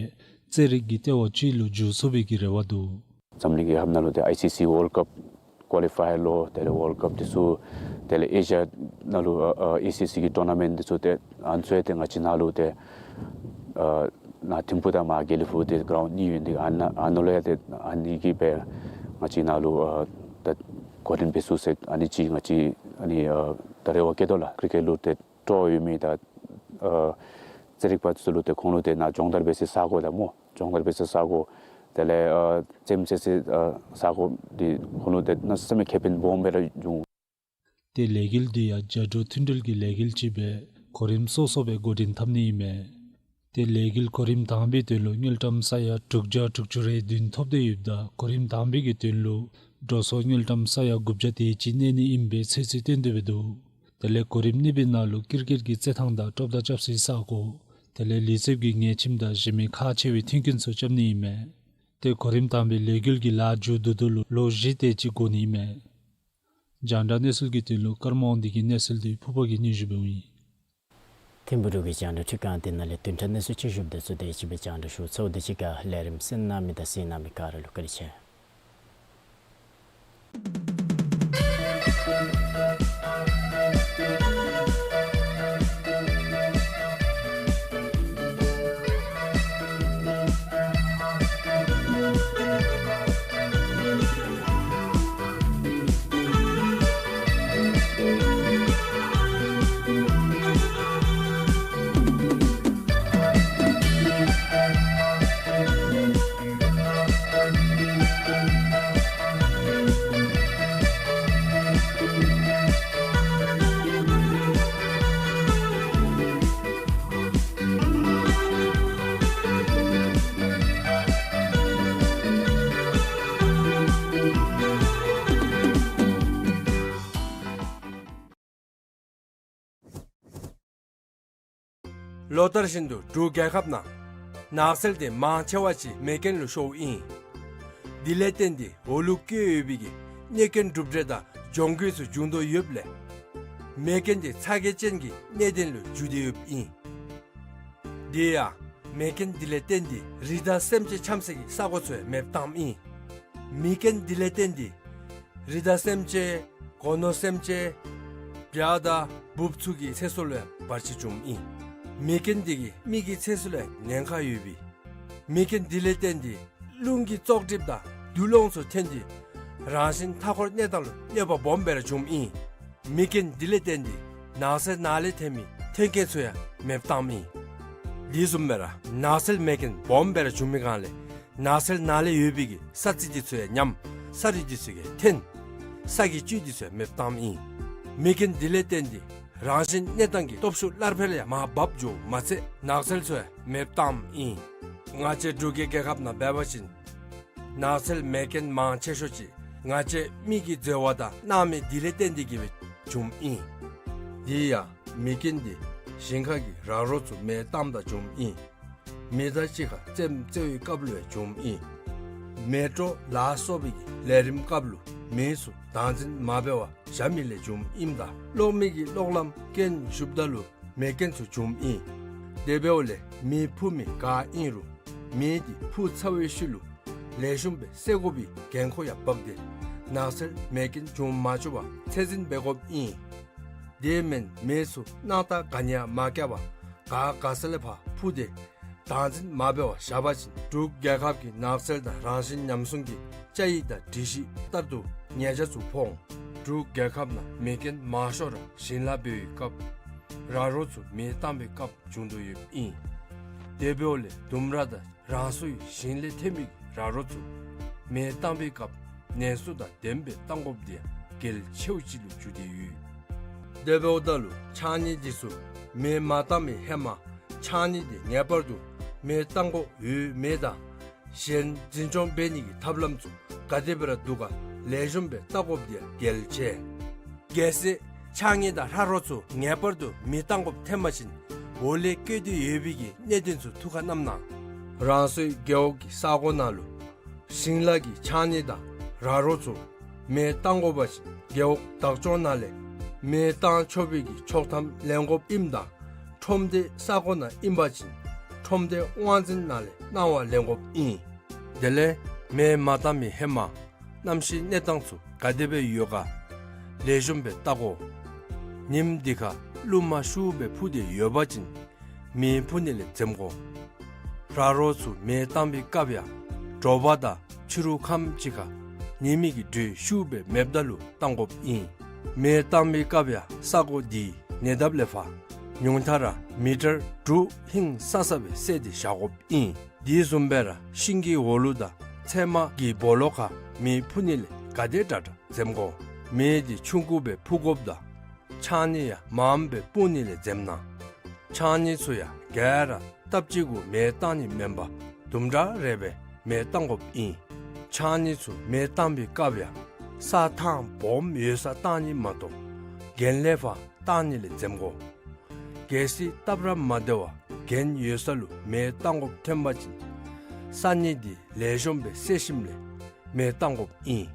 རྩེད་རིགས་ཀྱི་ལྟེ་བ་ཅིག་ལུ་འགྱུར་ཚུགས་པའི་གི་རེ་བ་འདུག། འཛམ་གླིང་རྒྱལ་ཁབ་ནང་ལུ་ཏེ་ཨའི་སི་སི་ཝཱལཌ་ཀཔ་ཀོ་ལི་ཕའི་ལོ་དེ་ལས་ཝཱལཌ་ཀཔ་འདི་ཚུ་དེ་ལས་ཨེ་ཤི་ཡ་ནང་ལུ་ཨ་ཨ་ཨེ་སི་སི་གི་ཊོར་ན་མེནཊ་འདི་ཚུ་ཏེ་ཨ་ནི་ཚུ་ཡང་ཏེ་ང་བཅས་ནང་ལུ་ཏེ་ཨ་ནཱ་ཐིམ་ཕུག་དང་མར་དགེ་ལེགས་ཕུག་ཏེ་གི་རའུནཌ་གཉིས་ཡོད་ནི་ཨ་ནཱ་ཨ་ནཱ་ལུ་ཡང་ཏེ་ཨ་ནི་གིས་སྦེ་ང་བཅས་ནང་ལུ་ཨ་ད་གོ་རིམ་སྦེ་ཚུགས་ཟེར་ཨ་ནི་ཅིག་ང་བཅས་ཨ་ནི་ཨ་ད་རེ་བ་བསྐྱེད་དོ་ལགས། ཀྲི་ཀེཊ་ལུ་ཏེ་སྤྲོ་བ་ཡོད་མི་དང་ཨ་རྩེད་རིགས་པ་ཚུ་ལུ་ཏེ་ཁོང་ལུ་ཏེ་ནཱ་སྦྱོང་བརྡར་འབད་སའི་ས་གོ་དང་སྨོ། སྦྱོང་བརྡར་འབད་སའི་ས་གོ་དེ་ལས་ཨ་རྩེདམོ་རྩེ་སའི་ཨ་ས་གོ་འདི་ཁོང་ལུ་ཏེ་གནམ་མེད་ས་མེད་ཁེ་ཕན་སྦོམ་སྦེ་ར་འབྱུང་། ཏེ་ལས་འགུལ་འདི་ཡང་རྒྱ་འབྲུག་མཐུན་འབྲེལ་གྱི་ལས་འགུལ་ཅིག་སྦེ་གོ་རིམ་སོ་སོ་སྦེ་འགོ་འདྲེན་འཐབ་ནི་ཨིན་མས། ཏེ་ལས་འགུལ་གོ་རིམ་དང་པའི་དོན་ལུ་དངུལ་ཀྲམ་ས་ཡ་དྲུག་བརྒྱ་དྲུག་ཅུ་རེ་བདུན་ཐོབ་སྟེ་ཡོདཔ་ད་གོ་རིམ་དང་པའི་གི་དོན་ལུ་འགྲོ་སོང་དངུལ་ཀྲམ་ས་ཡ་དགུ་བརྒྱ་དེ་ཅིག་གནས་ནི་ཨིན་པའི་ཚོད་རྩིས་བཏོན་ཏེ་སྦེ་འདུག། དེ་ལས་གོ་རིམ་གཉིས་པའི་ནང་ལུ་ཀིར་ཀེཊ་གི་རྩེད་ཐང་དང་ཊོབ་དང་རྐྱབ་སའི་ས་གོ་དེ་ལས་ལུས་རྩལ་གྱི་ཉལ་ཁྱིམ་དང་གཞན་མི་ཁག་ཆེ་བའི་མཐུན་རྐྱེན་ཚུ་རྐྱབ་ནི་ཨིན་མས། ཏེ་གོ་རིམ་དང་པའི་ལས་འགུལ་གྱི་ལཱ་མཇུག་བསྡུ་ད་ལུ་ལོ་བཞི་དེ་ཅིག་འགོར་ནི་ཨིན་མས། རྒྱང་བསྒྲགས་གནས་ཚུལ་གྱི་དོན་ལུ་ཀརྨ་དབང་འདུས་ཀྱི་གནས་ཚུལ་འདི་ཕུར་པ་གིས་སྙན་ཞུ་འབདཝ་ཨིན། ཐིམ་ཕུག་འབྲུག་གི་རྒྱང་བསྒྲགས་འཕྲུལ་ཁང་འདི་ནང་ལས་བདུན་ཕྲག་གནས་ཚུལ་ཅིག་ཞུཝ་ད་ཚུན་ཚོད་དེ་ཅིག་སྦེ་རྒྱང་བསྒྲགས་ཞུ་ཚརཝ་ད་གཅིག་ཁར་ལས་རིམ་གསན་གནང་མི་དང་གཟིགས་གནང་མི་ག་ར་ལུ་བཀའ་དྲིན་ཆེ། ལོ་ལྟར་བཞིན་དུ་འབྲུག་རྒྱལ་ཁབ་ནང་ནགས་ཚལ་དེ་མང་ཆེ་བ་ཅིག་མེ་རྐྱེན་ལུ་ཤོརཝ་ཨིན། དེ་ལས་བརྟེན་ཏེ་འོག་ལུ་བཀོད་ཡོད་པའི་གི་གནོད་སྐྱོན་གྲུབ་འབྲས་དང་གྱོང་གུད་ཚུ་བྱུང་དོ་ཡོདཔ་ལས་མེ་རྐྱེན་དེ་ཚ་གྱང་ཅན་གྱི་གནད་དོན་ལུ་འགྱུར་ཏེ་ཡོདཔ་ཨིན། དེ་ཡང་མེ་རྐྱེན་དེ་ལས་བརྟེན་ཏེ་རི་དྭགས་སེམས་ཅན་འཁྱམ་སའི་གི་ས་གོ་ཚུ་ཡང་མེདཔ་བཏངམ་ཨིན། མེ་རྐྱེན་དེ་ལས་བརྟེན་ཏེ་རི་དྭགས་སེམས་ཅན་སྒོ་ནོར་སེམས་ཅན་བྱ་དང་འབུཔ་ཚུ་གི་ཚེ་སྲོག་ལུ་ཡང་བར་ཆད་བྱུངམ་ཨིན། མེ་རྐྱེན་དེ་གིས་མི་གི་ཚེ་སྲོག་ལུ་ཡང་ཉེན་ཁ་ཡོད་པས། མེ་རྐྱེན་དེ་ལས་བརྟེན་ཏེ་རླུང་གི་བཙོག་གྲིབ་དང་རྡུལ་སློང་ཚུ་ཐོན་ཏེ་རང་བཞིན་མཐའ་འཁོར་གནས་སྟངས་ལུ་གནོད་པ་སྦོམ་སྦེ་ར་བྱུངམ་ཨིན། མེ་རྐྱེན་དེ་ལས་བརྟེན་ཏེ་ནགས་ཚལ་ནང་ལས་ཐོན་མི་ཐོན་སྐྱེད་ཚུ་ཡང་མེདཔ་བཏངམ་ཨིན། དེ་བཟུམ་སྦེ་ར་ནགས་ཚལ་མེ་རྐྱེན་སྦོམ་སྦེ་ར་བྱུང་མི་སྒང་ལས་ནགས་ཚལ་ནང་ལས་ཡོད་པའི་གི་ས་རྩི་དེ་ཚུ་ཡང་ཉམས། ས་རུད་དེ་ཚུ་ཡང་འཐོན། ས་གི་བཅུད་དེ་ཚུ་ཡང་མེདཔ་བཏངམ་ཨིན། མེ་རྐྱེན་དེ་ལས་བརྟེན་ཏེ་རང་བཞིན་གནས་སྟངས་ཀྱི་སྟོབས་ཤུགས་སླར་འཕེལ་ཡང་མར་བབས་འགྱོཝ་མ་ཚད་ནགས་ཚལ་ཚུ་ཡང་མེདཔ་བཏངམ་ཨིན། ང་བཅས་འབྲུག་གི་རྒྱལ་ཁབ་ནང་འབད་བ་ཅིན་ནགས་ཚལ་མེ་རྐྱེན་མང་ཆེ་ཤོས་ཅིག་ང་བཅས་མི་གི་འཛོལ་བ་དང་སྣང་མེད་དེ་ལས་བརྟེན་ཏེ་གིས་སྦེ་བྱུངམ་ཨིན། དེ་ཡང་མེ་རྐྱེན་དེ་ཞིང་ཁ་གི་ར་རོ་ཚུ་མེ་བཏངམ་ད་བྱུངམ་ཨིན། མི་དང་གཅིག་ཁར་རྩེདམོ་རྩེ་བའི་སྐབས་ལུ་ཡང་བྱུངམ་ཨིན། མེ་དྲོད་ལ་སོགས་པའི་གི་ལས་རིམ་སྐབས་ལུ་མི་ཚུ་བདག་འཛིན་མ་འབད་བར་བཞག་མི་ལས་བྱུངམ་ཨིནམ་ད་གློག་མེ་གི་གློག་ལམ་རྐྱེན་ཞུགསཔ་ད་ལུ་མེ་རྐྱེན་ཚུ་བྱུངམ་ཨིན། དེ་འབདཝ་ལས་མེ་འཕུ་མི་ག་ཨིན་རུང་མེ་དེ་འཕུ་ཚར་བའི་ཤུལ་ལུ་ལེགས་ཤོམ་སྦེ་བསད་དགོ་པའི་འགན་ཁུར་ཡང་བབས་ཏེ་ནགས་ཚལ་མེ་རྐྱེན་བྱུང་མ་བཅུག་པར་ཚད་འཛིན་འབད་དགོཔ་ཨིན། དེ་མེན་མེ་ཚུ་སྣང་ཐག་ག་ནི་ཡང་མ་བཀལ་བར་ག་ག་ས་ལས་ཕར་འཕུ་སྟེ་བདག་འཛིན་མ་འབད་བར་བཞག་པ་ཅིན་འབྲུག་རྒྱལ་ཁབ་ཀྱི་ནགས་ཚལ་དང་རང་བཞིན་ཉམས་སྲུང་གི་བཅའ་ཡིག་དང་སྒྲིག་གཞི་ལྟར་དུ་ཉེས་ཆད་ཚུ་ཕོག་འོང་། འབྲུག་རྒྱལ་ཁབ་ནང་མེ་རྐྱེན་མང་ཤོས་ར་ཞིང་ལཱ་འབད་བའི་སྐབས་ར་རོ་ཚུ་མེ་བཏང་བའི་སྐབས་བྱུང་དོ་ཡོདཔ་ཨིན། དེ་འབདཝ་ལས་ལྡུམ་ར་དང་རང་སོའི་ཞིང་ལས་ཐོན་མི་གི་ར་རོ་ཚུ་མེ་བཏང་བའི་སྐབས་ནན་སུ་དང་ལྡནམ་སྦེ་བཏང་དགོཔ་དེ་ཡང་གལ་ཆེཝ་ཅིག་ལུ་གྱུར་ཏེ་ཡོད། དེ་འབདཝ་ད་ལུ་ཕྱགས་སྙིགས་དེ་ཚུ་མེ་མ་བཏང་བའི་ཧེ་མ་ཕྱགས་སྙིགས་དེ་ངེས་པར་དུ་མེ་བཏང་དགོཔ་ཡོད་མེད་དང་གཞན་འཛིན་སྐྱོང་འབད་ནི་གི་ཐབས་ལམ་ཚུ་ག་དེ་སྦེ་ར་འདུག་ག་ལེགས་ཤོམ་སྦེ་བལྟ་དགོཔ་དེ་ཡང་གལ་ཆེ། གལ་སྲིད་ཕྱགས་སྙིགས་དང་ར་རོ་ཚུ་ངེས་པར་དུ་མེ་བཏང་དགོཔ་ཐོན་པ་ཅིན་འོག་ལས་བཀོད་དེ་ཡོད་པའི་གི་གནད་དོན་ཚུ་ཐུགས་ཁར་བསྣམ་གནང་། རང་སོའི་རྒེད་འོག་གི་ས་གོ་ནང་ལུ་ཞིང་ལཱ་གི་ཕྱགས་སྙིགས་དང་ར་རོ་ཚུ་མེ་བཏང་དགོ་པ་ཅིན་རྒེད་འོག་བདག་སྐྱོང་ནང་ལས་མེ་བཏང་ཆོག་པའི་གི་ཆོག་ཐམ་ལེན་དགོཔ་ཨིནམ་ད་ཁྲོམ་སྡེ་ས་གོ་ནང་ཨིན་པ་ཅིན་ཁྲོམ་སྡེ་དབང་འཛིན་ནང་ལས་གནང་བ་ལེན་དགོཔ་ཨིན། དེ་ལས་ མེ་མ་བཏང་མི་ཧེ་མ་གནམ་གཤིས་གནས་སྟངས་ཚུ་ག་དེ་སྦེ་ཡོད་ག་ལེགས་ཤོམ་སྦེ་བལྟ་དགོ། ཉིམ་འདི་ཁར་རླུང་མ་ཤུགས་སྦེ་འཕུ་སྟེ་ཡོད་པ་ཅིན་མེ་འཕུ་ནི་ལས་འཛེམ་དགོ། ར་རོ་ཚུ་མེ་བཏང་པའི་སྐབས་ཡང་དྲོ་པ་དང་ཕྱི་རུ་ཁམས་ཅིག་ཁར་ཉི་མའི་གི་དྲོད་ཤུགས་སྦེ་མེདཔ་ད་ལུ་བཏང་དགོཔ་ཨིན། མེ་བཏང་པའི་སྐབས་ཡང་ས་གོ་འདི་ཉེ་འདབས་ལས་ཕར་ཉུང་མཐའ་ར་མི་ཊར་དྲུག་ཧིང་སང་ས་སྦེ་བསལ་ཏེ་བཞག་དགོཔ་ཨིན། དེ་བཟུམ་སྦེ་ར་ཤིང་གི་འོག་ལུ་དང་ཚལ་མ་གི་སྦོ་ལོགས་ཁར་མེ་འཕུ་ནི་ལས་ག་དེ་དྲག་དྲག་འཛེམ་དགོ། མེ་འདི་ཆུང་ཀུ་སྦེ་འཕུ་དགོཔ་དང་ཆང་ནི་ཡང་མངམ་སྦེ་སྤུང་ནི་ལས་འཛེམ་གནང་། ཆང་ནི་ཚུ་ཡང་ག་ར་སྟབས་གཅིག་གུ་མེ་བཏང་ནི་མེན་པར་དུམ་གྲ་རེ་སྦེ་མེ་བཏང་དགོཔ་ཨིན། ཆང་ནི་ཚུ་མེ་བཏང་པའི་སྐབས་ཡང་ས་ཐང་སྦོམ་ཡོད་སར་བཏང་ནི་མ་གཏོགས་གྱེན་ལས་ཕར་བཏང་ནི་ལས་འཛེམ་དགོ། གལ་སྲིད་སྟབས་ར་མ་བདེ་བར་གྱེན་ཡོད་ས་ལུ་མེ་བཏང་དགོཔ་ཐོན་པ་ཅིན་ས་ནི་འདི་ལེགས་ཤོམ་སྦེ་བསལ་ཞིནམ་ལས་མེ་བཏང་དགོཔ་ཨིན།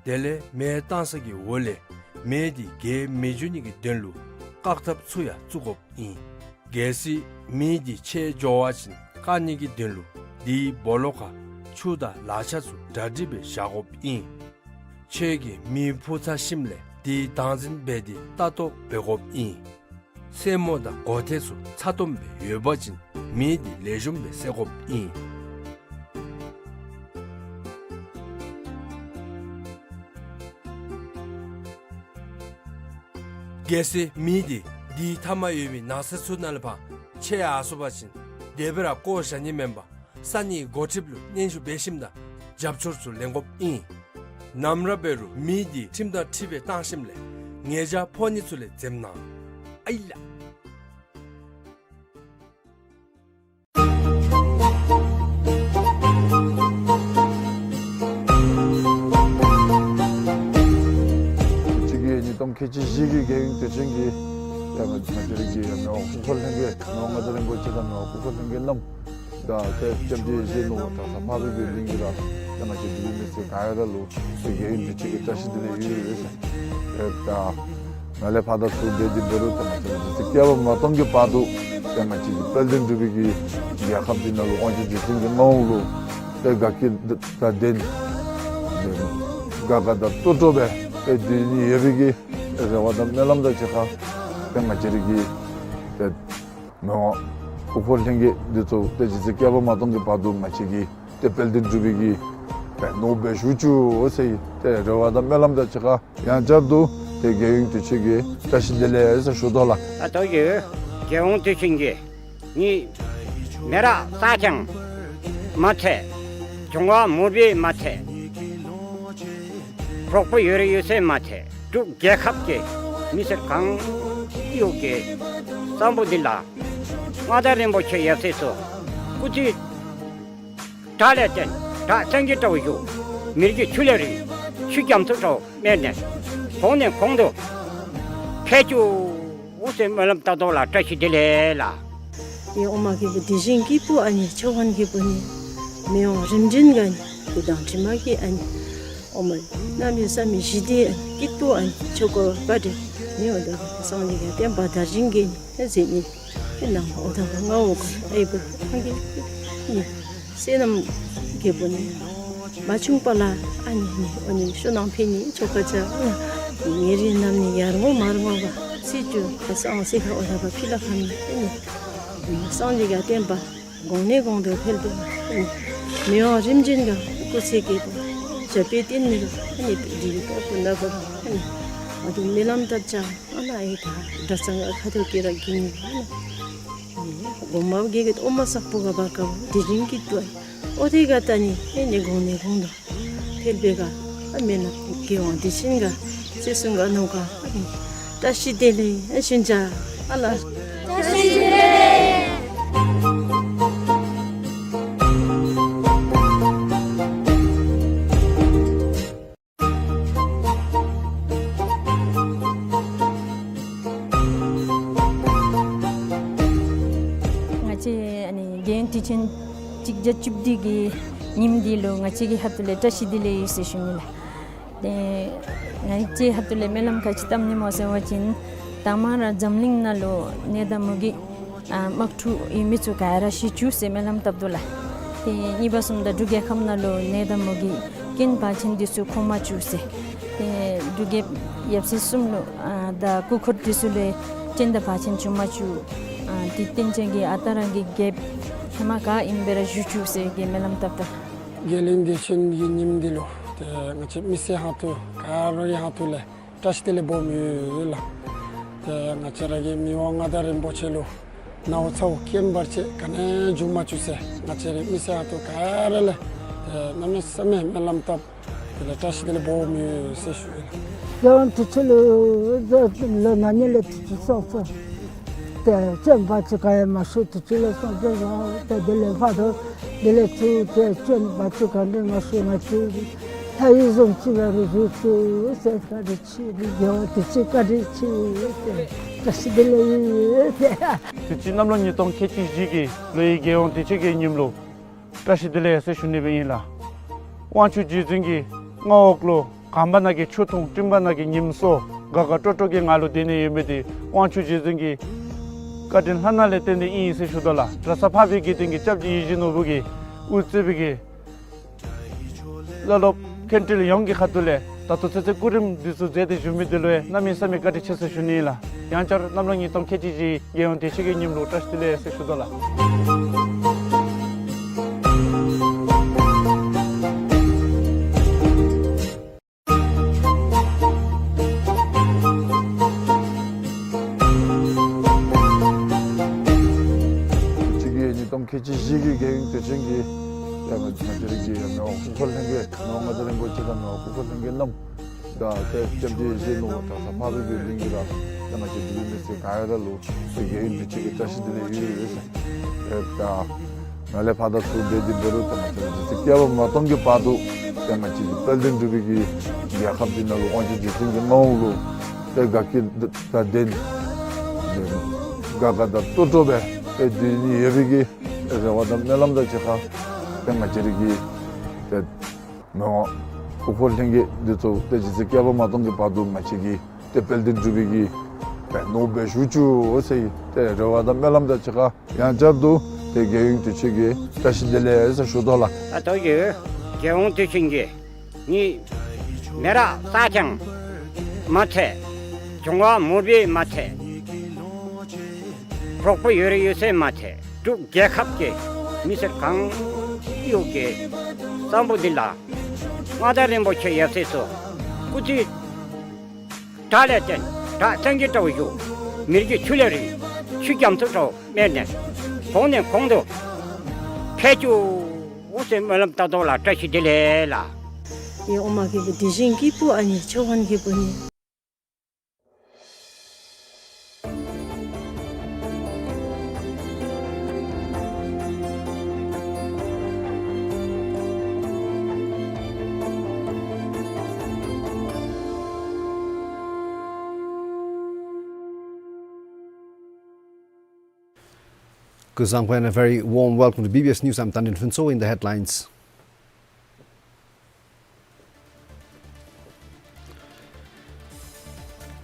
དེ་ལས་མེ་བཏང་ས་གི་འོག་ལས་མེ་འདི་རྒྱས་མི་འགྱོ་ནི་གི་དོན་ལུ་བཀག་ཐབས་ཚུ་ཡང་བཙུགས་དགོཔ་ཨིན། གལ་སྲིད་མེ་འདི་ཆད་འགྱོ་བ་ཅིན་བཀག་ནི་གི་དོན་ལུ་དེའི་སྦོ་ལོགས་ཁར་ཆུ་དང་ལག་ཆ་ཚུ་གྲ་སྒྲིག་སྦེ་བཞག་དགོཔ་ཨིན། ཁྱོད་ཀྱིས་མེ་འཕུ་ཚར་ཞིནམ་ལས་དེའི་བདག་འཛིན་འབད་དེ་ལྟ་རྟོག་འབད་དགོཔ་ཨིན། སེན་མོ་དང་སྒོ་ཐེལ་ཚུ་ཚ་ཏོམ་སྦེ་ཡོད་པ་ཅིན་མེ་འདི་ལེགས་ཤོམ་སྦེ་བསད་དགོཔ་ཨིན། གལ་སྲིད་མེ་འདི་དེའི་མཐའ་མར་ཡོད་པའི་ནགས་ཚལ་ཚུ་ནང་ལས་ཕར་ཆད་ཡར་སོང་པ་ཅིན་དེ་སྦེ་ར་བཀོ་བཞག་ནི་མེན་པར་ས་གནས་འགོ་ཁྲིདཔ་ལུ་སྙན་ཞུ་འབད་ཞིནམ་དང་རྒྱབ་སྐྱོར་ཚུ་ལེན་དགོཔ་ཨིན། ནམ་ར་འབད་རུང་མེ་འདི་ཁྲིམས་དང་འཁྲིལ་སྦེ་བཏང་ཞིནམ་ལས་ཉེས་བྱ་ཕོག་ནི་ཚུ་ལས་འཛེམ་གནང་། ཨའི་ལགས། གཅིག་གིས་ཉིས་སྟོང་ཁལ་གཅིག་བཞི་གི་རྒྱལ་ཡོངས་དུས་ཆེན་གྱི་ཡང་ང་བཅས་ར་གི་ཡང་མི་དབང་སྐུ་འཁོར་ལྷན་རྒྱས་མི་དབང་མངའ་བདག་རིན་པོ་ཆེ་དང་མི་དབང་སྐུ་འཁོར་ལྷན་རྒྱས་རྣམས་དང་ཏེ་སྐྱབས་རྗེ་ཡེ་ཤེས་ནོར་བུ་གྲྭ་ཚང་འཕགས་པའི་གི་གླིང་གི་ར་ཏེ་ང་བཅས་འབྲུག་པའི་མི་སེར་ག་ར་ལུ་ཏེ་རྒྱལ་ཡོངས་དུས་ཆེན་གྱི་བཀྲ་ཤིས་བདེ་ལེགས་ཡོད་ཡོད་ཟེར་ཏེ་ད་ནཱ་ལས་ཕར་ད་ཚུར་འབད་དེ་འབད་རུང་ཏེ་ང་བཅས་ར་རྗེ་བཙུན་བསྐལ་པ་མ་སྟོངས་ཀྱི་བར་དུ་ཏེ་ང་བཅས་ཀྱི་དཔལ་ལྡན་འབྲུག་པའི་གི་རྒྱལ་ཁབ་འདི་ནང་ལུ་དབང་ཆེན་རྗེ་བཙུན་གྱི་མངའ་འོག་ལུ་ཏེ་དགའ་སྐྱིད་དང་ལྡན་དགའ་དགའ་དང་སྤྲོ་སྤྲོ་སྦེ་ཏེ་སྡོད་ནི་ཡོད་པའི་གི་རེ་བ་དང་སྨོན་ལམ་དང་གཅིག་ཁར་ཏེ་ང་བཅས་ར་གི་ཏེ་མི་དབང་སྐུ་འཁོར་ལྷན་རྒྱས་འདི་ཚུ་ཏེ་རྗེ་བཙུན་བསྐལ་པ་མ་སྟོངས་ཀྱི་བར་དུ་ང་བཅས་ཀྱི་ཏེ་དཔལ་ལྡན་འབྲུག་པའི་གི་ཏེ་ནོར་བུ་སྦེ་བཞུགས་བཅུག་ཟེར་ཏེ་རེ་བ་དང་སྨོན་ལམ་དང་གཅིག་ཁར་ཡང་བསྐྱར་དུ་ཏེ་རྒྱལ་ཡོངས་དུས་ཆེན་གྱི་བཀྲ་ཤིས་བདེ་ལེགས་ཟེར་ཞུ་དོ་ལགས། ད་ལྟོ་གི་རྒྱལ་ཡོངས་དུས་ཆེན་གྱི་ནི་མེ་རག་ས་ཀྱང་མ་ཐེག། གྱོང་བ་མུར་བེ་མ་ཐེག། གྲོགས་པོ་ཡོད་རེ་ཡོད་ཚད་མ་ཐེག། འབྲུག་རྒྱལ་ཁབ་ཀྱི་མི་སེར་གང་ཡོད་ཀྱི་གཙང་པོ་འདི་ལ་མངའ་བདག་རིན་པོ་ཆེ་ཡབ་སྲས་སུ་སྐུ་ཚེ་བཀྲ་ལས་བརྟན། བྲག་སེང་གེ་འདྲཝ་བཞུགས། མི་རྒྱུད་ཆུ་ལས་རིང་། ཆུ་རྒྱ་མཚོ་འདྲཝ་མེད་ནས། གོང་ནས་གོང་དུ་འཕེལ་བཅུག་ཟེར་སྨོན་ལམ་བཏབ་དོ་ལགས། བཀྲ་ཤིས་བདེ་ལེགས་ལགས། ཨེ་ཨོ་མ་གི་བུ་དེ་བཞིན་གྱི་བུ་ཨ་ནི་ཆོས་དབང་གི་བུ་ནི་མི་དབང་རིམ་བྱོན་ག་ནི་སྐུ་དང་གྲིབ་མ་གི་ཨ་ནི་ཨོ་མ་གནམ་མེད་ས་མེད་ཞི་བདེ་ཨ་ནི་སྐྱིད་པོ་ཨ་ནི་ཆོས་འཁོར་བཀའ་དྲིན་མི་དབང་དང་སངས་རྒྱས་ཀྱི་བསྟན་པ་དར་ཞིང་རྒྱས་ནི་ཨེ་ཟེར་ནི་ཨེ་ནང་ཨོ་ད་ང་འོ་ག་ཨེ་བུ་ཨ་གི་ནི། བསོད་ནམས་རྒྱལ་པོ་ནི་མ་བྱུང་པ་ལ་ཨ་ནི་ནི་ཨོ་ནི་ཤུལ་ནང་ཕན་ནི་ཆོ་ག་ཅ་ཨ་ནི་ཉེ་རིང་རྣམས་ནི་ཡར་ངོ་མར་ངོ་བ་སྲིད་རྒྱུ་ཁ་སང་སྲིད་ཁ་ཨོ་ད་བ་ཕི་ལ་ཁམ་ནི་ཨ་ནི་སངས་རྒྱས་ཀྱི་བསྟན་པ་གོང་ནས་གོང་དུ་འཕེལ་ཏེ་ཨ་ནི་མི་དབང་རིམ་བྱོན་ག་སྐུ་ཚེ་རྒྱས་པ་ཞབས་པད་བརྟན་མི་རུ་ཨ་ནི་འདི་བི་ད་ཀུན་ན་གོ་ཨ་ནི་ཨ་ཏུ་སྨོན་ལམ་བཏབ་ཅ། ཨ་ལ་ཨེ་ད་གྲྭ་ཚང་ཁ་ཐུག་ཀེ་ར་གི་ནི་གོ་མ་གེ་གེ་ཨོ་མ་སག་པོ་ག་བ་ཀ་བོ་དེ་རིང་གི་ཏུ་ཨོ་དེ་ག་ད་ནི་ཨེ་ནི་གོང་ནས་གོང་དུ་འཕེལ་བེ་ག་ཨ་མེ་ན་གེ་ཝང་དེ་ཆིན་ག་ཚེ་སུང་ག་ནོ་ག་ཨ་ནི་བཀྲ་ཤིས་བདེ་ལེགས་ཨ་ཤིན་ཅ་ཨ་ལ། བཀྲ་ཤིས་བདེ་ལེགས། ང་བཅས་ཨ་ནི་རྒྱལ་ཡོངས་དུས་ཆེན་གཅིག་བརྒྱ་བཅུ་བདུན་གྱི་ཉིནམ་འདི་ལུ་ང་བཅས་ཀྱི་ཧབ་ཏུ་ལས་བཀྲ་ཤིས་བདེ་ལེགས་ཡོད་ཟེར་ཞུ་ནི་ལགས། ཏེ་ང་བཅས་ཧབ་ཏུ་ལས་སྨོན་ལམ་ག་ཅི་བཏབ་ནི་སྨོ་ཟེར་བ་ཅིན་དང་པ་ར་འཛམ་གླིང་ནང་ལུ་ནད་དང་མུ་གེ་ཨ་དམག་འཁྲུག་ཡོད་མི་ཚུ་ག་ར་ཞི་བཅུག་ཟེར་སྨོན་ལམ་བཏབ་དོ་ལགས། ཏེ་གཉིས་པ་གསུམ་དང་འབྲུག་རྒྱལ་ཁབ་ནང་ལུ་ནད་དང་མུ་གེ་རྐྱེན་བར་ཆད་འདི་ཚུ་འཁོར་མ་བཅུག་ཟེར། ཏེ་འབྲུག་རྒྱལ་ཡབ་སྲས་གསུམ་ལུ་ཨ་དང་སྐུ་འཁོར་འདི་ཚུ་ལུ་རྐྱེན་དང་བར་ཆད་འབྱུང་མ་བཅུག། ཨ་དེ་རྟེན་ཅན་གྱི་ཨ་རྟག་རང་གི་རྒྱལཔོ་ཧེ་མ་ག་ཨིནམ་སྦེ་ར་བཞུགས་བཅུག་ཟེར་གྱི་སྨོན་ལམ་བཏབ་ད་ལགས། རྒྱལ་ཡོངས་དུས་ཆེན་གྱི་ཉིནམ་འདི་ལུ་ཏེ་ང་བཅས་མི་སེར་ཁ་ཐུག་ག་ར་གི་ཁ་ཐུག་ལས་བཀྲ་ཤིས་བདེ་ལེགས་འབོ་མི་ཡོད་ལགས། ཏེ་ང་བཅས་ར་གི་མི་དབང་མངའ་བདག་རིན་པོ་ཆེ་ལུ་ནཝ་ཚཝ་རྐྱེན་བར་ཆད་ག་ནི་འབྱུང་མ་བཅུག་ཟེར་ང་བཅས་རའི་མི་སེར་ཁ་ཐུག་ག་ར་ལས་ཏེ་གནམ་མེད་ས་མེད་སྨོན་ལམ་བཏབ། དེ་ལས་བཀྲ་ཤིས་བདེ་ལེགས་འབོ་མི་ཡོད་ཟེར་ཞུ་ཡི་ལགས། རྒྱལ་ཡོངས་དུས་ཆེན་ལུ་ལོ་ན་ཧིང་ལས་དུས་ཆེན་སོང་སོང་། ཏེ་རྐྱེན་བར་ཆད་ག་ཡང་མ་བྱུང་དུས་ཆེན་ལུ་སོང་སོང་ལགས། ཏེ་དེ་ལས་ཕར་ཏེ་དེ་ལས་ཚུར་ཏེ་རྐྱེན་བར་ཆད་ག་ནི་མ་བྱུང་ང་བཅས་ལྷ་ཡུལ་བཟུམ་ཅིག་སྦེ་ར་བཞུགས་བཅུག་ཟེར་བཀའ་དྲིན་ཆེ། རྒྱལ་ཡོངས་དུས་ཆེན་བཀའ་དྲིན་ཆེ། ཏེ་བཀྲ་ཤིས་བདེ་ལེགས་ཡོད་ཟེར། དུས་ཅི་གནམ་ལོ་ཉིས་སྟོང་ཁལ་གཅིག་བཞི་གི་ལོའི་རྒྱལ་ཡོངས་དུས་ཆེན་གྱི་ཉིནམ་ལུ་བཀྲ་ཤིས་བདེ་ལེགས་ཟེར་ཞུ་ནི་སྦེ་ཨིན་ལགས། དབང་ཕྱུག་རྗེ་བཙུན་གྱི་མངའ་འོག་ལུ་གངས་བར་ནང་གི་ཆུ་འཐུང་སྤྲིན་བར་ནང་གི་ཉིམ་སྲོ་དགའ་དགའ་སྤྲོ་སྤྲོ་གི་ངང་ལུ་སྡོད་ནི་ཡོད་མི་འདི་དབང་ཕྱུག་རྗེ་བཙུན་གྱི་བཀའ་དྲིན་ལྷ་ནང་ལས་བརྟེན་ཏེ་ཨིན་ཟེར་ཞུ་དོ་ལགས། གྲྭ་ཚང་འཕགས་པའི་དགེ་འདུན་གྱི་སྐྱབས་རྗེ་ཡིད་བཞིན་ནོར་བུ་གིས་དབུ་གཙོས་པའི་གི་བླ་སློབ་མཁན་སྤྲུལ་ཡོངས་ཀྱི་ཁ་ཐུག་ལས་ད་ལྟོ་ཚུན་ཚོད་སྐུ་རིམ་འདི་ཚུ་མཛད་དེ་བཞུགས་མི་འདི་ལུ་ཡང་གནམ་མེད་ས་མེད་བཀའ་དྲིན་ཆེ་ཟེར་ཞུ་ནི་ལགས། ཡང་བསྐྱར་གནམ་ལོ་ཉིས་སྟོང་ཁལ་གཅིག་བཞི་རྒྱལ་ཡོངས་དུས་ཆེན་གྱི་ཉིནམ་ལུ་བཀྲ་ཤིས་བདེ་ལེགས་ཟེར་ཞུ་དོ་ལགས། ཁལ་གཅིག་གི་ཉིས་སྟོང་ཁལ་གཅིག་བཞི་གི་རྒྱལ་ཡོངས་དུས་ཆེན་གྱི་ཡང་ང་བཅས་ར་གི་ཡང་མི་དབང་སྐུ་འཁོར་ལྷན་རྒྱས་མི་དབང་མངའ་བདག་རིན་པོ་ཆེ་དང་མི་དབང་སྐུ་འཁོར་ལྷན་རྒྱས་རྣམས་དང་ཏེ་སྐྱབས་རྗེ་ཡིད་བཞིན་ནོར་བུ་གྲྭ་ཚང་འཕགས་པའི་དགེ་འདུན་གྱིས་ར་ཏེ་ང་བཅས་འབྲུག་མི་སེར་ག་ར་ལུ་ཏེ་རྒྱལ་ཡོངས་དུས་ཆེན་གྱི་བཀྲ་ཤིས་བདེ་ལེགས་ཡོད་ཡོད་ཟེར། ཏེ་ད་ནཱ་ལས་ཕར་དང་ཚུར་འབད་དེ་འབད་རུང་ཏེ་ང་བཅས་ར་རྗེ་བཙུན་བསྐལ་པ་མ་སྟོངས་ཀྱི་བར་དུ་ཏེ་ང་བཅས་ཀྱི་དཔལ་ལྡན་འབྲུག་པའི་གི་རྒྱལ་ཁབ་འདི་ནང་ལུ་དབང་ཕྱུག་རྗེ་བཙུན་གྱི་མངའ་འོག་ལུ་ཏེ་དགའ་སྐྱིད་དང་ལྡན་དགའ་དགའ་དང་སྤྲོ་སྤྲོ་སྦེ་ཏེ་སྡོད་ནི་ཡོད་པའི་གི་རེ་བ་དང་སྨོན་ལམ་དང་གཅིག་ཁར་ཏེ་ང་བཅས་ར་གི་ཏེ་མི་དབང་སྐུ་འཁོར་ལྷན་རྒྱས་འདི་ཚུ་ཏེ་རྗེ་བཙུན་བསྐལ་པ་མ་སྟོངས་ཀྱི་བར་དུ་ང་བཅས་ཀྱི་ཏེ་དཔལ་ལྡན་འབྲུག་པའི་གི་ཏེ་ནོར་བུ་སྦེ་བཞུགས་བཅུག་ཟེར་ཏེ་རེ་བ་དང་སྨོན་ལམ་དང་གཅིག་ཁར་ཡང་བསྐྱར་དུ་ཏེ་རྒྱལ་ཡོངས་དུས་ཆེན་གྱི་བཀྲ་ཤིས་བདེ་ལེགས་ཟེར་ཞུ་དོ་ལགས། ད་ལྟོ་ཡོད་རྒྱལ་ཡོངས་དུས་ཆེན་གྱི་ནི་མི་རབས་གསར་རྐྱང་མ་ཚད་འབྱུང་བ་མུར་པའི་མ་ཚད་གྲོགས་པོ་ཡོད་རིགས་ཡོད་ཚད་མ་ཚད་འབྲུག་རྒྱལ་ཁབ་ཀྱི་མི་སེར་གང་ཡོད་ཀྱི་བསམ་པོ་འདི་ལ་མངའ་བདག་རིན་པོ་ཆེ་ཡབ་སྲས་ཚུ་སྐུ་ཚེ་དགྲ་ལས་བརྟན་དགྲ་སེང་གེ་འདྲ་བོ་བཞུགས། མི་རིགས་ཀྱི་ཆུ་ལས་རིང་ཆུ་རྒྱ་མཚོ་འདྲ་བོ་སྨད་ནས་གོང་ནས་གོང་དུ་འཕེལ་བཅུག་ཟེར་སྨོན་ལམ་བཏབ་དོ་ལགས། བཀྲ་ཤིས་བདེ་ལེགས་ལགས། ཡེ་ཨོཾ་ཨཱཿཧཱུྃ་བི་དྷཱིཿ་ཀྱི་བུ་ཨ་ནི་ཆོ་ཝན་གྱི་བུ་ནི། Kuzuzangpo and a very warm welcome to B B S News. I'm Tandin Phuntsho. In the headlines.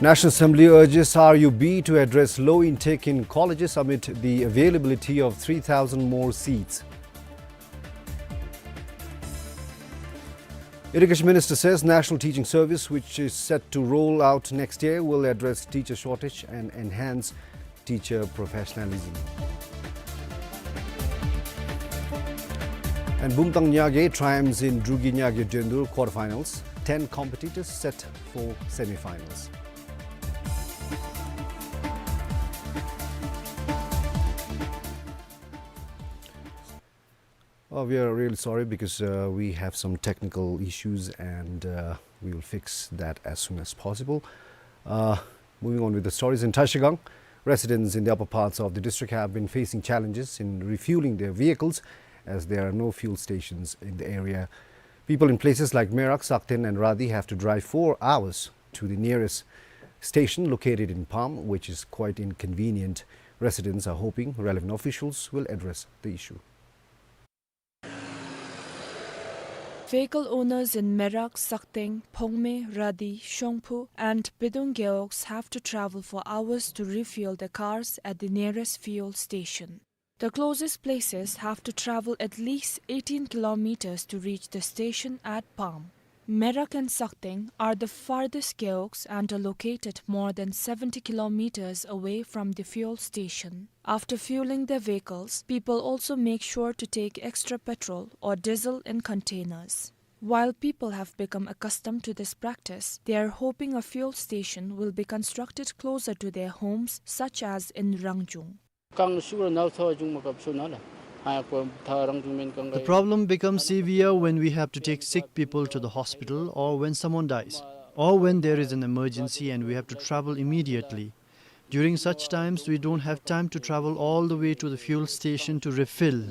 National Assembly urges R U B to address low intake in colleges amid the availability of three thousand more seats. Education Minister says National Teaching Service, which is set to roll out next year, will address teacher shortage and enhance teacher professionalism. And Bumtang Nyage triumphs in Drugee Nyage Doendur quarterfinals. Ten competitors set for semifinals. Uh, we are really sorry because, uh, we have some technical issues, and, uh, we will fix that as soon as possible. Uh, moving on with the stories, in Trashigang, residents in the upper parts of the district have been facing challenges in refueling their vehicles as there are no fuel stations in the area. People in places like Merak, Sakten and Radi have to drive four hours to the nearest station located in Pam, which is quite inconvenient. Residents are hoping relevant officials will address the issue. Vehicle owners in Merak, Sakteng, Phongme, Radi, Shongphu, and Pidong Gewogs have to travel for hours to refuel their cars at the nearest fuel station. The closest places have to travel at least eighteen kilometers to reach the station at Pam. Merak and Sakteng are the farthest gewogs and are located more than seventy kilometers away from the fuel station. After fueling their vehicles, people also make sure to take extra petrol or diesel in containers. While people have become accustomed to this practice, they are hoping a fuel station will be constructed closer to their homes, such as in Rangjung. The problem becomes severe when we have to take sick people to the hospital or when someone dies, or when there is an emergency and we have to travel immediately. During such times, we don't have time to travel all the way to the fuel station to refill.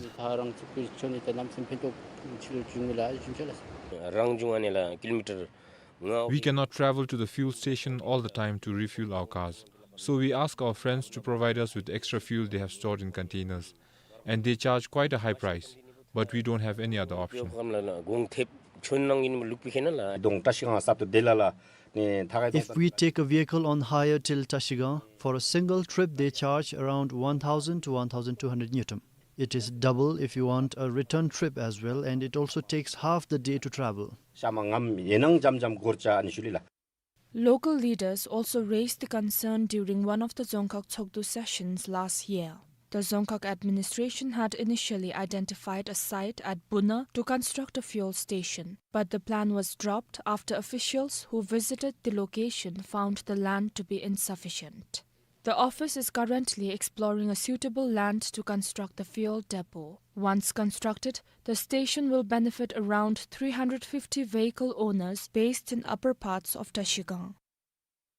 We cannot travel to the fuel station all the time to refuel our cars. So we ask our friends to provide us with extra fuel they have stored in containers. And they charge quite a high price, but we don't have any other option. If we take a vehicle on hire till Trashigang, for a single trip they charge around one thousand to one thousand two hundred ngultrum. It is double if you want a return trip as well, and it also takes half the day to travel. Local leaders also raised the concern during one of the Dzongkhag Tshogdu sessions last year. The Dzongkhag administration had initially identified a site at Bunar to construct a fuel station, but the plan was dropped after officials who visited the location found the land to be insufficient. The office is currently exploring a suitable land to construct the fuel depot. Once constructed, the station will benefit around three hundred fifty vehicle owners based in upper parts of Trashigang.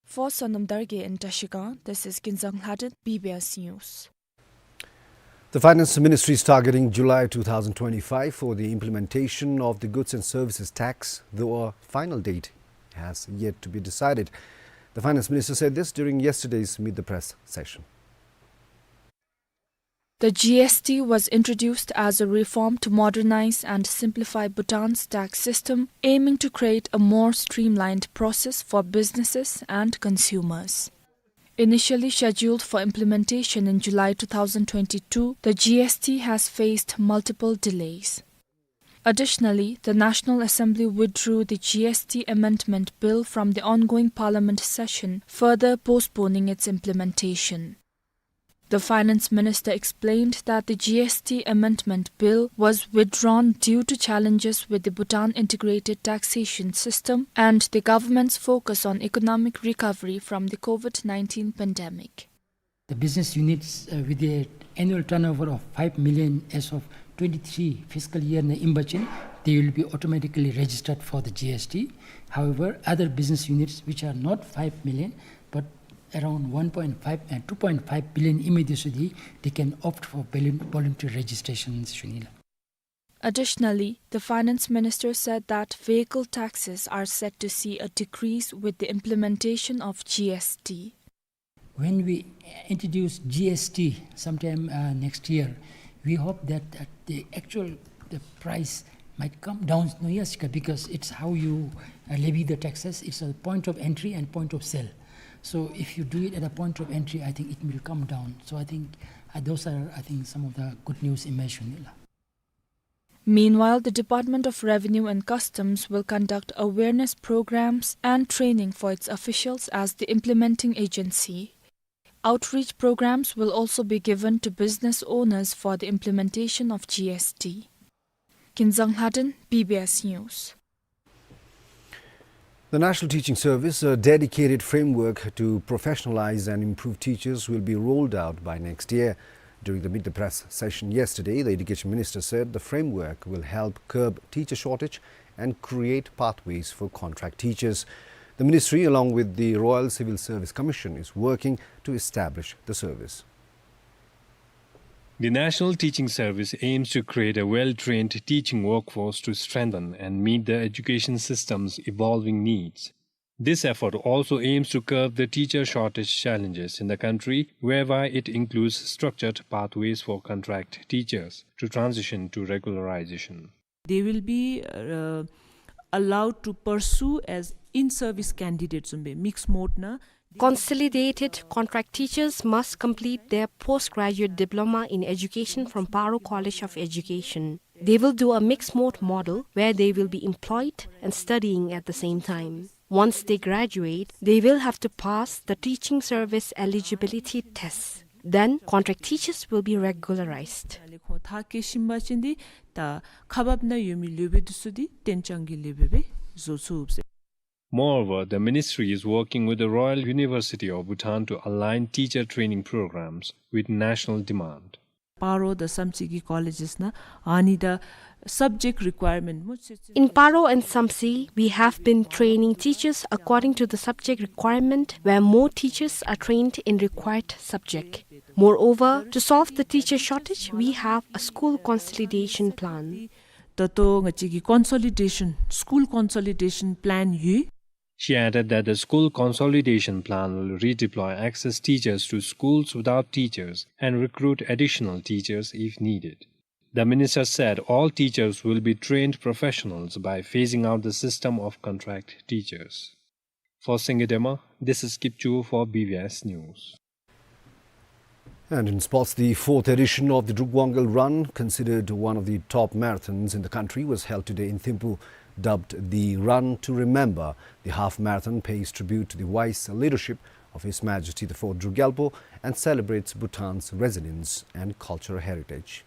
For Sonam Dargay in Trashigang, this is Kinzang Lhaden, B B S News. The Finance Ministry is targeting July two thousand twenty-five for the implementation of the goods and services tax, though a final date has yet to be decided. The Finance Minister said this during yesterday's Meet the Press session. The G S T was introduced as a reform to modernize and simplify Bhutan's tax system, aiming to create a more streamlined process for businesses and consumers. Initially scheduled for implementation in July two thousand twenty-two, the G S T has faced multiple delays. Additionally, the National Assembly withdrew the G S T Amendment Bill from the ongoing Parliament session, further postponing its implementation. The Finance Minister explained that the G S T Amendment Bill was withdrawn due to challenges with the Bhutan Integrated Taxation System and the government's focus on economic recovery from the COVID nineteen pandemic. The business units, uh, with the annual turnover of five million as of twenty-three fiscal year na imbachin, they will be automatically registered for the G S T. However, other business units which are not five million, but around one point five and two point five billion imidisudi, they can opt for volun-, voluntary registrations, Shunnila. Additionally, the finance minister said that vehicle taxes are set to see a decrease with the implementation of G S T. When we introduce G S T sometime, uh, next year, we hope that, that the actual, the price might come down, no, yes, because it's how you, uh, levy the taxes. It's a point of entry and point of sale. So if you do it at a point of entry, I think it will come down. So I think, uh, those are, I think, some of the good news emerging. Meanwhile, the Department of Revenue and Customs will conduct awareness programs and training for its officials as the implementing agency. Outreach programs will also be given to business owners for the implementation of G S T. Kinzang Lhaden, B B S News. The National Teaching Service, a dedicated framework to professionalize and improve teachers, will be rolled out by next year. During the Meet the Press session yesterday, the Education Minister said the framework will help curb teacher shortage and create pathways for contract teachers. The ministry, along with the Royal Civil Service Commission, is working to establish the service. The National Teaching Service aims to create a well-trained teaching workforce to strengthen and meet the education system's evolving needs. This effort also aims to curb the teacher shortage challenges in the country, whereby it includes structured pathways for contract teachers to transition to regularization. They will be, uh, allowed to pursue as in-service candidates, mixed mode na Consolidated contract teachers must complete their postgraduate diploma in education from Paro College of Education. They will do a mixed mode model where they will be employed and studying at the same time. Once they graduate, they will have to pass the teaching service eligibility tests. Then, contract teachers will be regularized. ཁོང་མཐར་འཁྱོལ་ཞིནམ་ཅིན་འདི་ད་ཁག་འབག་ནང་ཡོད་མི་སློབ་དཔོན་འདི་ཚུ་འདི་གཏན་འཇགས་ཀྱི་སློབ་དཔོན་སྦེ་བཟོ་ཚུགས་ཟེར། Moreover, the ministry is working with the Royal University of Bhutan to align teacher training programs with national demand. སྤ་རོ་དང་བསམ་རྩེ་གི་ཀོ་ལེཇས་ནང་ཨ་ནི་ད་subject requirement སྨོ། In Paro and Samtse, we have been training teachers according to the subject requirement, where more teachers are trained in required subject. Moreover, to solve the teacher shortage, we have a school consolidation plan. ད་ལྟོ་ང་བཅས་ཀྱི་consolidation, school consolidation plan ཡོད། She added that the school consolidation plan will redeploy excess teachers to schools without teachers and recruit additional teachers if needed. The minister said all teachers will be trained professionals by phasing out the system of contract teachers. For Singye Dema, this is Kipchu for B B S News. And in sports, the fourth edition of the Druk Wangel Run, considered one of the top marathons in the country, was held today in Thimphu. Dubbed the Run to Remember, the half marathon pays tribute to the wise leadership of His Majesty the Fourth Druk Gyalpo and celebrates Bhutan's resilience and cultural heritage.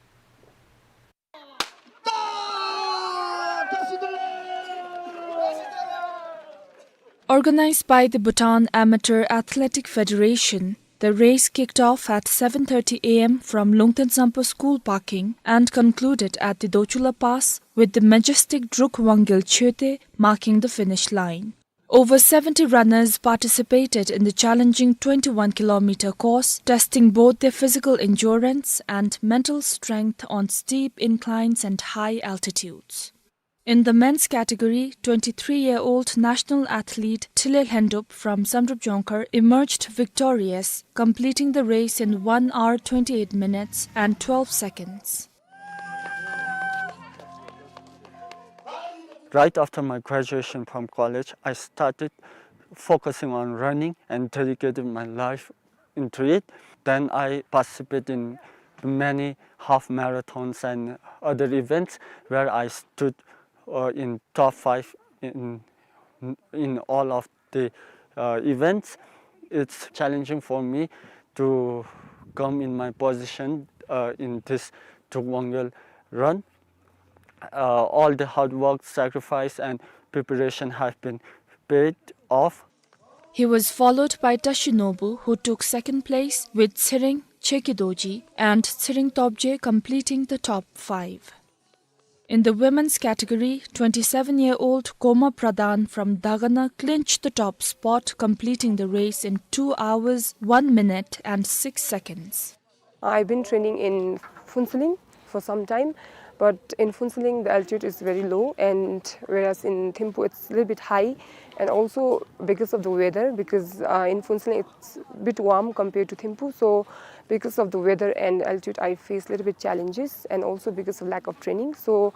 Organized by the Bhutan Amateur Athletic Federation, the race kicked off at seven thirty A M from Lungten Sampo School parking and concluded at the Dochula Pass, with the majestic Druk Wangel Choetey marking the finish line. Over seventy runners participated in the challenging twenty-one kilometer course, testing both their physical endurance and mental strength on steep inclines and high altitudes. In the men's category, twenty-three-year-old national athlete Thile Lhendup from Samdrup Jongkhar emerged victorious, completing the race in one hour, twenty-eight minutes and twelve seconds. Right after my graduation from college, I started focusing on running and dedicated my life into it. Then I participate in many half marathons and other events where I stood, uh, in top five in, in all of the, uh, events. It's challenging for me to come in my position, uh, in this Druk Wangel Run. Uh, all the hard work, sacrifice, and preparation have been paid off. He was followed by Tashi Nobu, who took second place, with Tshering Cheki Dorji and Tshering Topje completing the top five. In the women's category, twenty-seven-year-old Koma Pradhan from Dagana clinched the top spot, completing the race in two hours, one minute and six seconds. I've been training in Phuentsholing for some time, but in Phuentsholing the altitude is very low, and whereas in Thimphu it's a little bit high, and also because of the weather, because, uh, in Phuentsholing it's a bit warm compared to Thimphu, so because of the weather and altitude I face a little bit challenges, and also because of lack of training. So,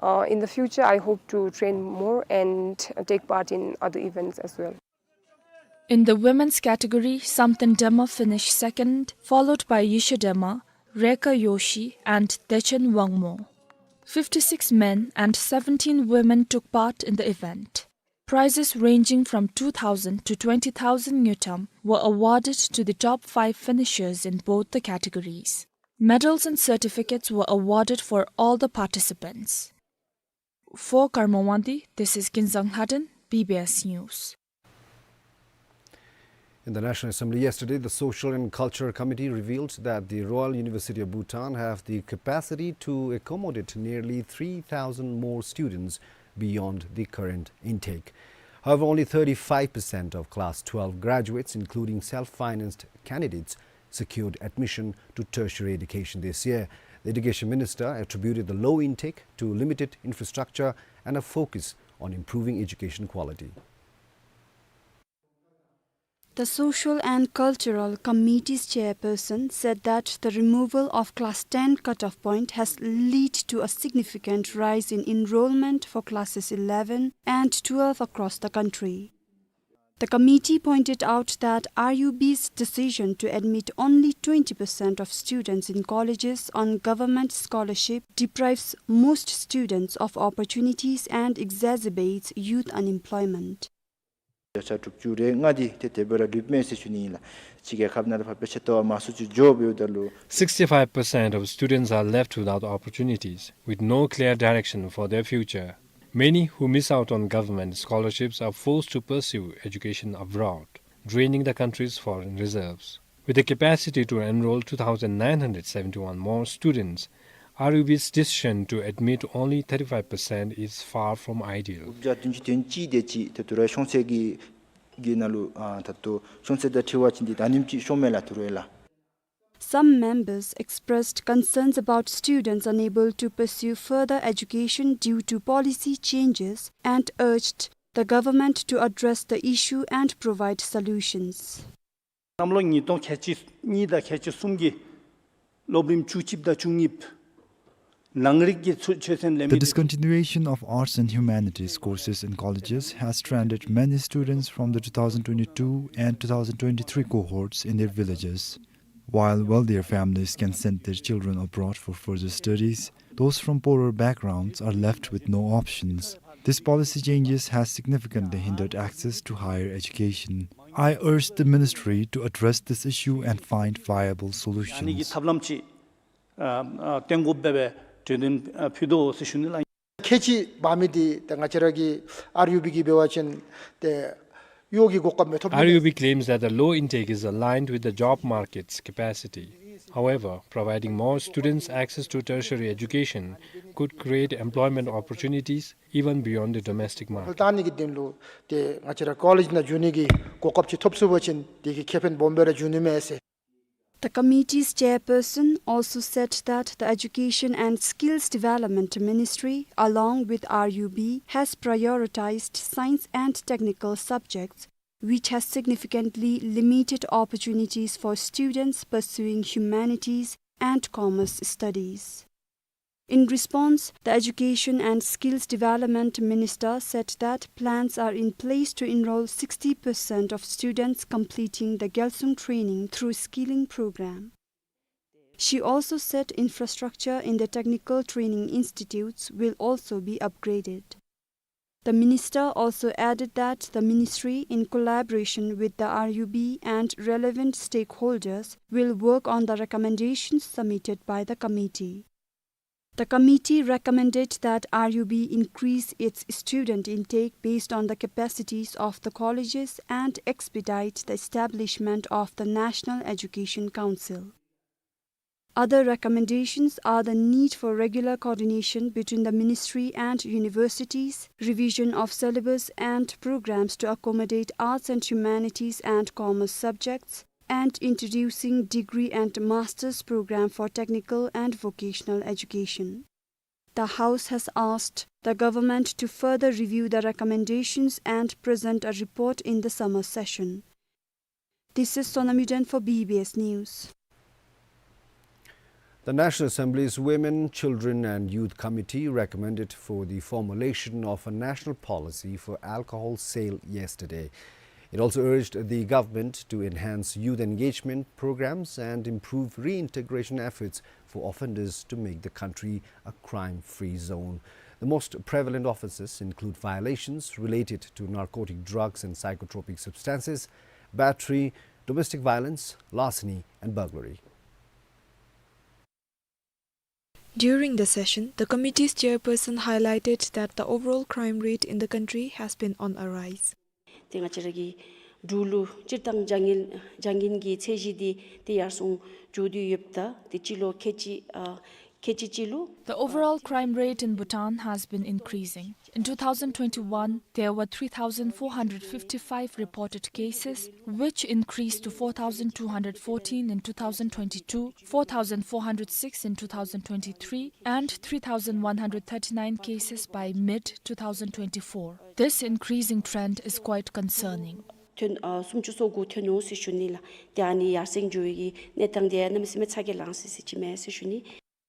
uh, in the future I hope to train more and take part in other events as well. In the women's category, Samten Dema finished second, followed by Yishe Dema, Reka Yoshi, and Dechen Wangmo. Fifty-six men and seventeen women took part in the event. Prizes ranging from two thousand to twenty thousand ngultrum were awarded to the top five finishers in both the categories. Medals and certificates were awarded for all the participants. For Karma Wangdi, this is Kinzang Haden, B B S News. In the National Assembly yesterday, the Social and Culture Committee revealed that the Royal University of Bhutan have the capacity to accommodate nearly three thousand more students beyond the current intake. However, only thirty-five percent of class twelve graduates, including self-financed candidates, secured admission to tertiary education this year. The education minister attributed the low intake to limited infrastructure and a focus on improving education quality. The Social and Cultural Committee's chairperson said that the removal of class ten cutoff point has led to a significant rise in enrollment for classes eleven and twelve across the country. The committee pointed out that R U B's decision to admit only twenty percent of students in colleges on government scholarship deprives most students of opportunities and exacerbates youth unemployment. བརྒྱ་ཆ་དྲུག་ཅུ་རེ་ལྔ་འདི་ཏེ་དེ་སྦེ་ར་ལུསཔ་མས་ཟེར་ཞུ་ནི་ཨིན་ལགས། ཕྱི་རྒྱལ་ཁབ་ནང་ལུ་ཕར་དཔེ་ཆ་ལྟ་བར་མང་སུ་ཅིག་འགྱོ་འབདཝ་ད་ལུ། Sixty-five percent of students are left without opportunities, with no clear direction for their future. Many who miss out on government scholarships are forced to pursue education abroad, draining the country's foreign reserves. With a capacity to enroll two thousand nine hundred seventy-one more students, R U B's decision to admit only thirty-five percent is far from ideal. དགུ་བརྒྱ་བདུན་ཅུ་དོན་གཅིག་དེ་ཅིག་ཏེ་ད་རུང་ཤོང་ཚད་ཀྱི་གི་ནང་ལུ་ཨ་ད་ལྟོ་ཤོང་ཚད་དང་འཁྲིལ་བ་ཅིན་འདི་ད་ཉིནམ་ཅིག་ཤོང་མས་ལགས་ད་རུང་ལགས། Some members expressed concerns about students unable to pursue further education due to policy changes and urged the government to address the issue and provide solutions. གནམ་ལོ་ཉིས་སྟོང་ཁལ་གཅིག་གཉིས་དང་ཁལ་གཅིག་གསུམ་གྱི་སློབ་རིམ་བཅུ་གཅིག་དང་བཅུ་གཉིས་ནང་རིག་གི་ཆོས་ཆོས་ཚན་ལེན་མི། The discontinuation of arts and humanities courses in colleges has stranded many students from the two thousand twenty-two and two thousand twenty-three cohorts in their villages. While wealthier families can send their children abroad for further studies, those from poorer backgrounds are left with no options. This policy changes has significantly hindered access to higher education. I urge the ministry to address this issue and find viable solutions. ཨ་ནི་གི་ཐབས་ལམ་ཅིག་ཨ་ཨ་བཏོན་དགོཔ་སྦེ་གྲོས་དོན་ཨ་ཕུལ་དོ་ཟེར་ཞུ་ནི་ལགས། ཁལ་གཅིག་འབག་མི་འདི་ཏེ་ང་བཅས་ར་གི་ཨར་ཡུ་བི་གིས་འབད་བ་ཅིན་ཏེ་གཡོག་གི་གོ་སྐབས་མི་ཐོབ་ནི། R U B claims that the low intake is aligned with the job market's capacity. However, providing more students access to tertiary education could create employment opportunities even beyond the domestic market. ལྟ་ནི་གི་དོན་ལུ་ཏེ་ང་བཅས་ར་ཀོ་ལེཇ་ནང་འགྱོ་ནི་གི་གོ་སྐབས་ཅིག་ཐོབ་ཚུགས་པ་ཅིན་དེ་གིས་ཁེ་ཕན་སྦོམ་སྦེ་ར་འབྱུང་ནི་མས་ཟེར། The committee's chairperson also said that the Education and Skills Development Ministry, along with R U B, has prioritized science and technical subjects, which has significantly limited opportunities for students pursuing humanities and commerce studies. In response, the Education and Skills Development Minister said that plans are in place to enroll sixty percent of students completing the Gyalsung training through skilling program. She also said infrastructure in the technical training institutes will also be upgraded. The minister also added that the ministry, in collaboration with the R U B and relevant stakeholders, will work on the recommendations submitted by the committee. The committee recommended that R U B increase its student intake based on the capacities of the colleges and expedite the establishment of the National Education Council. Other recommendations are the need for regular coordination between the ministry and universities, revision of syllabus and programs to accommodate arts and humanities and commerce subjects, and introducing degree and master's program for technical and vocational education. The House has asked the government to further review the recommendations and present a report in the summer session. This is Sonam Yuden for B B S News. The National Assembly's Women, Children and Youth Committee recommended for the formulation of a national policy for alcohol sale yesterday. It also urged the government to enhance youth engagement programs and improve reintegration efforts for offenders to make the country a crime-free zone. The most prevalent offenses include violations related to narcotic drugs and psychotropic substances, battery, domestic violence, larceny, and burglary. During the session, the committee's chairperson highlighted that the overall crime rate in the country has been on a rise. ཏེ་ང་བཅས་ར་གི་འབྲུག་ལུ་སྤྱིར་བཏང་བྱ་ངན་བྱ་ངན་གྱི་ཚད་གཞི་འདི་ཏེ་ཡར་སོང་འགྱོ་དོ་ཡོདཔ་ད་ཏེ་སྤྱི་ལོ་ཁལ་གཅིག་ཨ་ཁལ་གཅིག་སྤྱི་ལོ། The overall crime rate in Bhutan has been increasing. In two thousand twenty-one, there were three thousand four hundred fifty-five reported cases, which increased to four thousand two hundred fourteen in two thousand twenty-two, four thousand four hundred six in two thousand twenty-three, and three thousand one hundred thirty-nine cases by mid two thousand twenty-four. This increasing trend is quite concerning. ཐོན་ཨ་སུམ་ཅུ་སོ་དགུ་ཐོན་ནུག་ཟེར་ཞུ་ནི་ལགས། ཏེ་ཨ་ནི་ཡར་སེང་འགྱོ་བའི་གི་གནས་སྟངས་འདི་ཡང་གནམ་མེད་ས་མེད་ཚ་གྱང་ལང་སི་སི་ཅིག་མས་ཟེར་ཞུ་ནི།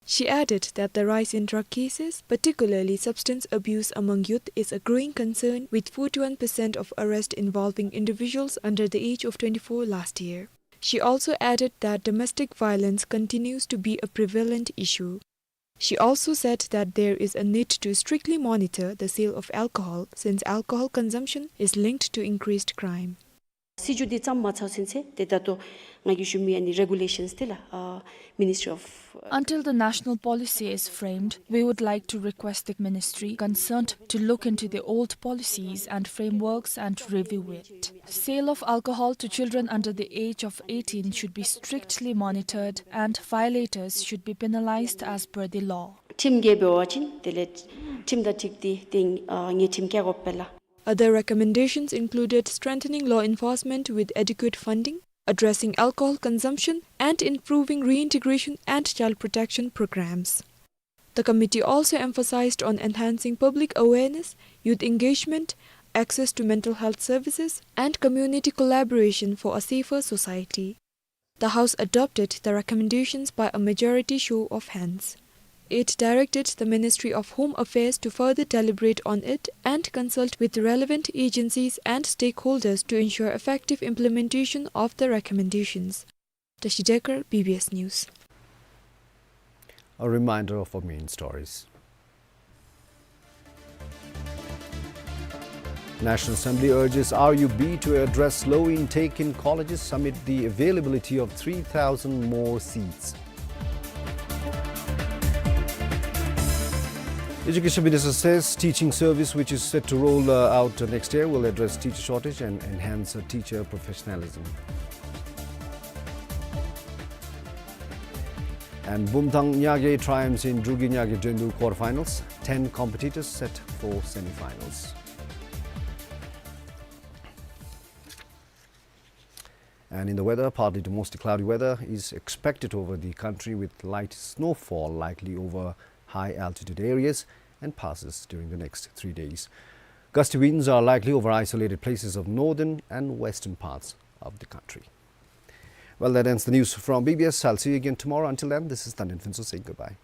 She added that the rise in drug cases, particularly substance abuse among youth, is a growing concern, with forty-one percent of arrests involving individuals under the age of twenty-four last year. She also added that domestic violence continues to be a prevalent issue. She also said that there is a need to strictly monitor the sale of alcohol, since alcohol consumption is linked to increased crime. སྲིད་བྱུས་འདི་ཙམ་མ་ཚར་ཚུན་ཚོད་ཏེ་ད་ལྟོ་ང་གིས་ཞུ་མི་ཨ་ནི་རེ་གུ་ལེ་ཤཱནསི་འདི་ལགས་ཨ་Ministry of Until the national policy is framed, we would like to request the ministry concerned to look into the old policies and frameworks and review it. Sale of alcohol to children under the age of eighteen should be strictly monitored and violators should be penalized as per the law. ཁྲིམས་འགལ་འབད་བ་ཅིན་དེ་ལས་ཁྲིམས་དང་འཁྲིལ་ཏེ་ཏེ་ཨ་ཉེས་ཁྲིམས་བཀལ་དགོཔ་ལགས། Other recommendations included strengthening law enforcement with adequate funding, addressing alcohol consumption, and improving reintegration and child protection programs. The committee also emphasized on enhancing public awareness, youth engagement, access to mental health services, and community collaboration for a safer society. The House adopted the recommendations by a majority show of hands. It directed the Ministry of Home Affairs to further deliberate on it and consult with relevant agencies and stakeholders to ensure effective implementation of the recommendations. Tashi Dekar, B B S News. A reminder of our main stories. National Assembly urges R U B to address low intake in colleges amid the availability of three thousand more seats. Education Minister says teaching service, which is set to roll, uh, out next year, will address teacher shortage and enhance, uh, teacher professionalism. And Bumthang Nyage triumphs in Drukgyal Nyage Drendu quarterfinals. Ten competitors set for semifinals. And in the weather, partly to mostly cloudy weather is expected over the country, with light snowfall likely over high altitude areas and passes during the next three days. Gusty winds are likely over isolated places of northern and western parts of the country. Well, that ends the news from B B S. I'll see you again tomorrow. Until then, this is Tandin Phuntsho saying goodbye.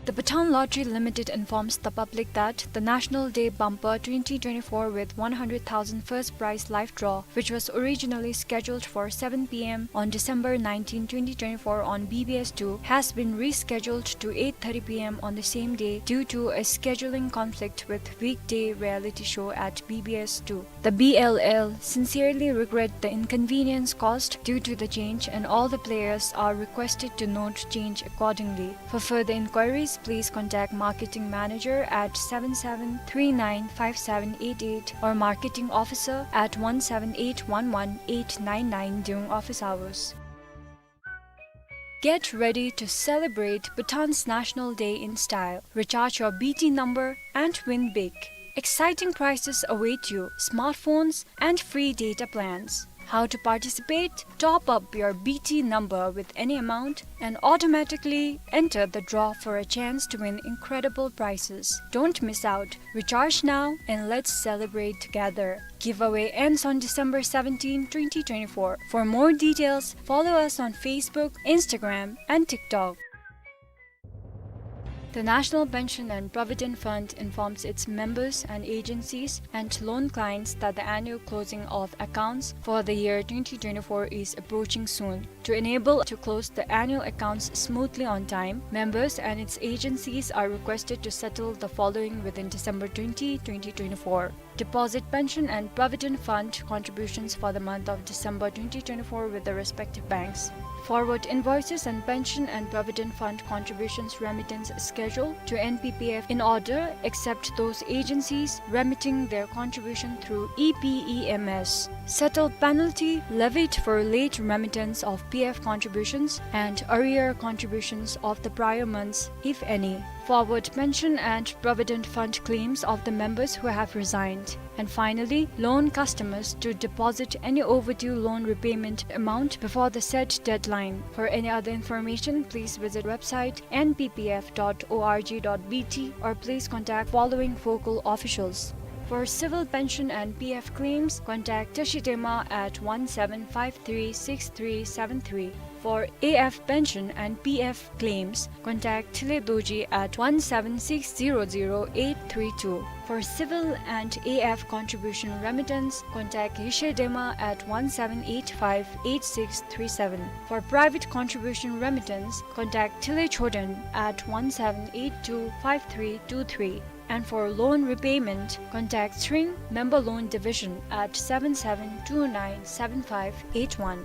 The Bhutan Lottery Limited informs the public that the National Day Bumper twenty twenty-four with one hundred thousand first prize live draw, which was originally scheduled for seven P M on December nineteenth, twenty twenty-four on B B S two, has been rescheduled to eight thirty P M on the same day due to a scheduling conflict with weekday reality show at B B S two. The B L L sincerely regret the inconvenience caused due to the change, and all the players are requested to note change accordingly. For further inquiries, please contact marketing manager at seven seven three nine five seven eight eight or marketing officer at one seven eight one one eight nine nine during office hours. Get ready to celebrate Bhutan's National Day in style. Recharge your B T number and win big. Exciting prizes await you: smartphones and free data plans. How to participate? Top up your B T number with any amount and automatically enter the draw for a chance to win incredible prizes. Don't miss out. Recharge now and let's celebrate together. Giveaway ends on December seventeenth, twenty twenty-four. For more details, follow us on Facebook, Instagram, and TikTok. The National Pension and Provident Fund informs its members and agencies and loan clients that the annual closing of accounts for the year twenty twenty-four is approaching soon. To enable to close the annual accounts smoothly on time, members and its agencies are requested to settle the following within December twenty, twenty twenty-four. Deposit pension and provident fund contributions for the month of December twenty twenty-four with the respective banks. Forward invoices and pension and provident fund contributions remittance schedule to N P P F in order, except those agencies remitting their contribution through E P E M S. Settle penalty levied for late remittance of P F contributions and arrear contributions of the prior months, if any. Forward pension and provident fund claims of the members who have resigned. And finally, loan customers to deposit any overdue loan repayment amount before the said deadline. For any other information, please visit website N P P F dot O R G dot B T or please contact following focal officials. For civil pension and P F claims, contact Tashi Dema at one seven five three six three seven three. For A F pension and P F claims, contact Thile Dorji at one seven six zero zero eight three two. For civil and A F contribution remittance, contact Yeshe Dema at one seven eight five eight six three seven. For private contribution remittance, contact Thile Choden at one seven eight two five three two three. And for loan repayment, contact Tshering Member Loan Division at seven seven two nine seven five eight one.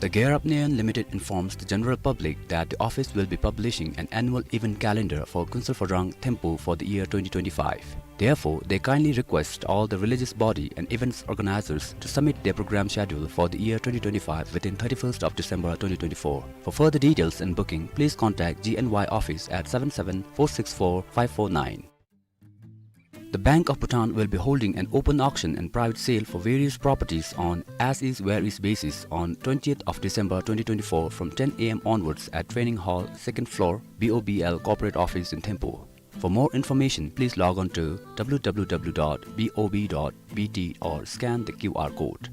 The Gear Up Nayon Limited informs the general public that the office will be publishing an annual event calendar for Kuensel Phodrang Thimphu for the year twenty twenty-five. Therefore, they kindly request all the religious body and events organizers to submit their program schedule for the year twenty twenty-five within thirty-first of December twenty twenty-four. For further details and booking, please contact G N Y office at seven seven four six four five four nine. The Bank of Bhutan will be holding an open auction and private sale for various properties on as is where is basis on twentieth of December twenty twenty-four from ten A M onwards at Training Hall, second floor, B O B L Corporate Office in Thimphu. For more information, please log on to W W W dot B O B dot B T or scan the Q R code.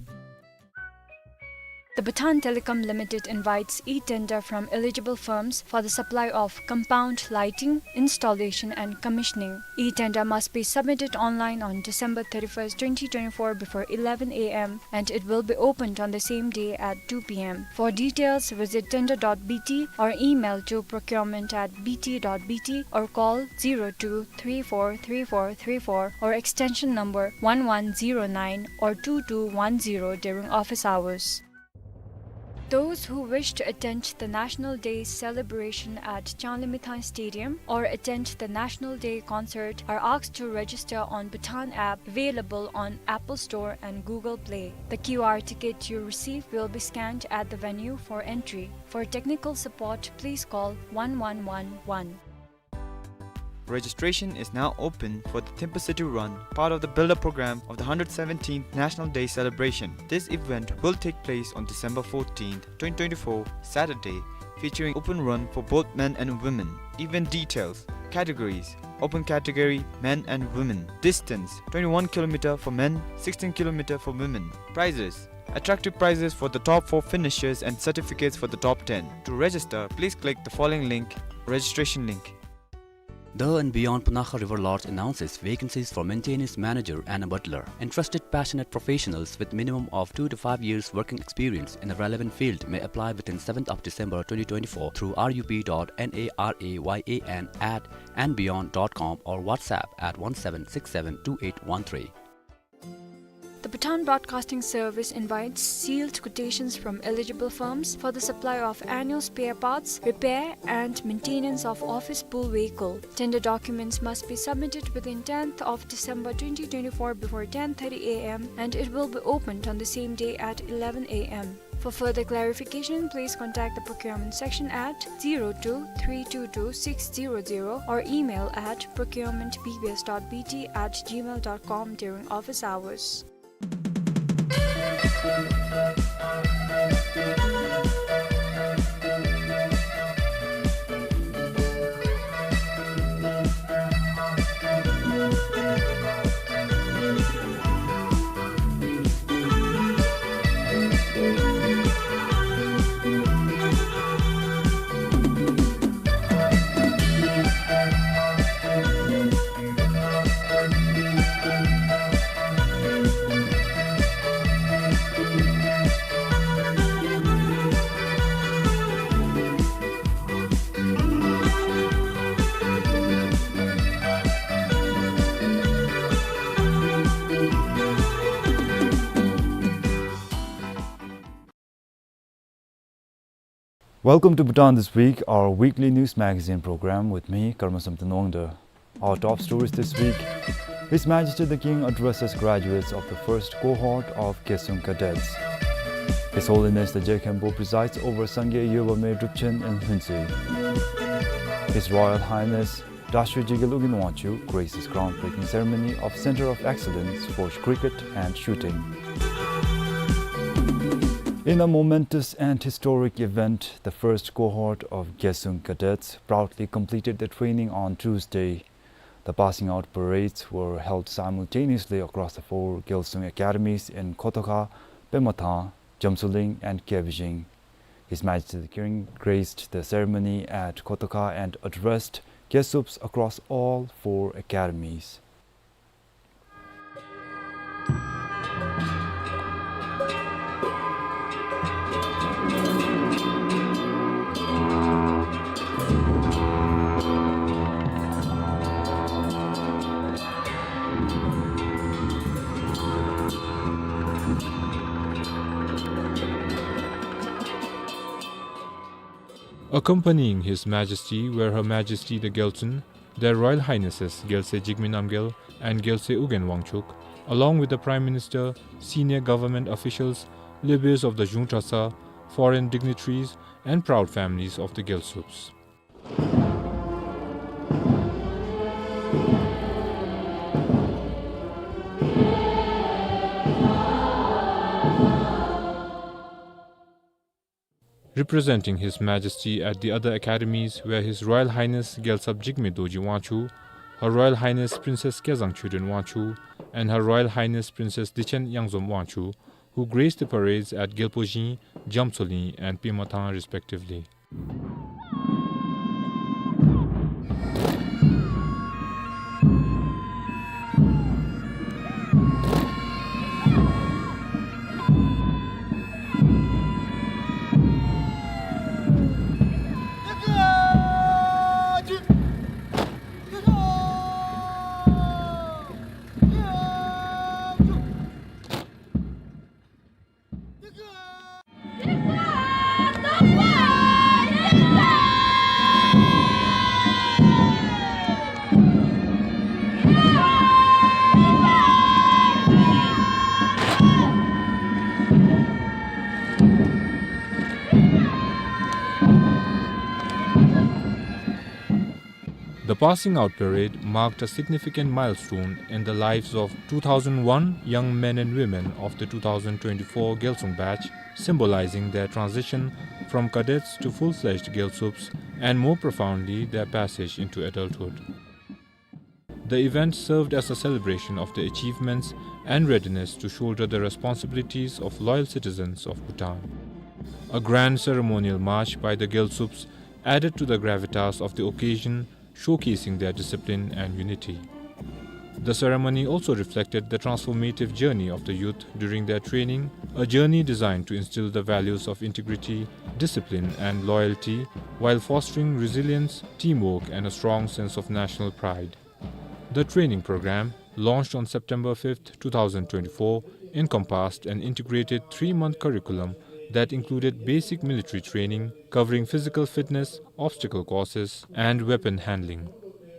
The Bhutan Telecom Limited invites e-tender from eligible firms for the supply of compound lighting, installation and commissioning. E-tender must be submitted online on December thirty-first, twenty twenty-four before eleven A M and it will be opened on the same day at two P M. For details, visit tender dot B T or email to procurement at B T dot B T or call zero two three four three four three four or extension number one one zero nine or two two one zero during office hours. Those who wish to attend the National Day celebration at Changlimithang Stadium or attend the National Day concert are asked to register on Bhutan app available on Apple Store and Google Play. The Q R ticket you receive will be scanned at the venue for entry. For technical support, please call one one one one. Registration is now open for the Thimphu City Run, part of the build-up program of the hundred seventeenth National Day celebration. This event will take place on December fourteenth, twenty twenty-four, Saturday, featuring open run for both men and women. Event details: categories, open category, men and women. Distance, twenty-one kilometer for men, sixteen kilometer for women. Prizes, attractive prizes for the top four finishers and certificates for the top ten. To register, please click the following link, registration link. The and Beyond Punakha River Lodge announces vacancies for maintenance manager and a butler. Interested passionate professionals with minimum of two to five years working experience in the relevant field may apply within seventh of December twenty twenty-four through R U P dot N A R A Y A N at and beyond dot com or WhatsApp at one seven six seven two eight one three. The Bhutan Broadcasting Service invites sealed quotations from eligible firms for the supply of annual spare parts, repair and maintenance of office pool vehicle. Tender documents must be submitted within tenth of December twenty twenty-four before ten thirty A M and it will be opened on the same day at eleven A M. For further clarification, please contact the procurement section at zero two three two two six zero zero or email at procurement B B S dot B T at gmail dot com during office hours. Welcome to Bhutan This Week, our weekly news magazine program with me, Karma Samten Wangda. Our top stories this week: His Majesty the King addresses graduates of the first cohort of Gesung Cadets. His Holiness the Je Khenpo presides over Sangay Yobame Drupchen in Hlunsey. His Royal Highness Dashwe Jigel Ugyen Wangchuck graces groundbreaking ceremony of Center of Excellence for Cricket and Shooting. In a momentous and historic event, the first cohort of Gesung Cadets proudly completed the training on Tuesday. The passing out parades were held simultaneously across the four Gyalsung academies in Kotoka, Pemathang, Jamtsoling, and Kebijing. His Majesty the King graced the ceremony at Kotoka and addressed Gyalsups across all four academies. Accompanying His Majesty were Her Majesty the Gyaltsuen, Their Royal Highnesses Gyalse Jigme Namgyal and Gyalse Ugyen Wangchuck, along with the Prime Minister, senior government officials, leaders of the Zhung Traca, foreign dignitaries, and proud families of the Gyalsups. Representing His Majesty at the other academies were His Royal Highness Gyalsap Jigme Dorji Wangchuck, Her Royal Highness Princess Kezang Chödrön Wangchuck, and Her Royal Highness Princess Dichen Yangzom Wangchuck, who graced the parades at Gyalpo Zhing, Jamtsoling, and Pemathang respectively. The passing out parade marked a significant milestone in the lives of two thousand one young men and women of the two thousand twenty-four Gyalsung batch, symbolizing their transition from cadets to full-fledged Gyalsups and, more profoundly, their passage into adulthood. The event served as a celebration of their achievements and readiness to shoulder the responsibilities of loyal citizens of Bhutan. A grand ceremonial march by the Gyalsups added to the gravitas of the occasion, showcasing their discipline and unity. The ceremony also reflected the transformative journey of the youth during their training, a journey designed to instill the values of integrity, discipline, and loyalty, while fostering resilience, teamwork, and a strong sense of national pride. The training program, launched on September fifth, two thousand twenty-four, encompassed an integrated three-month curriculum that included basic military training, covering physical fitness, obstacle courses, and weapon handling.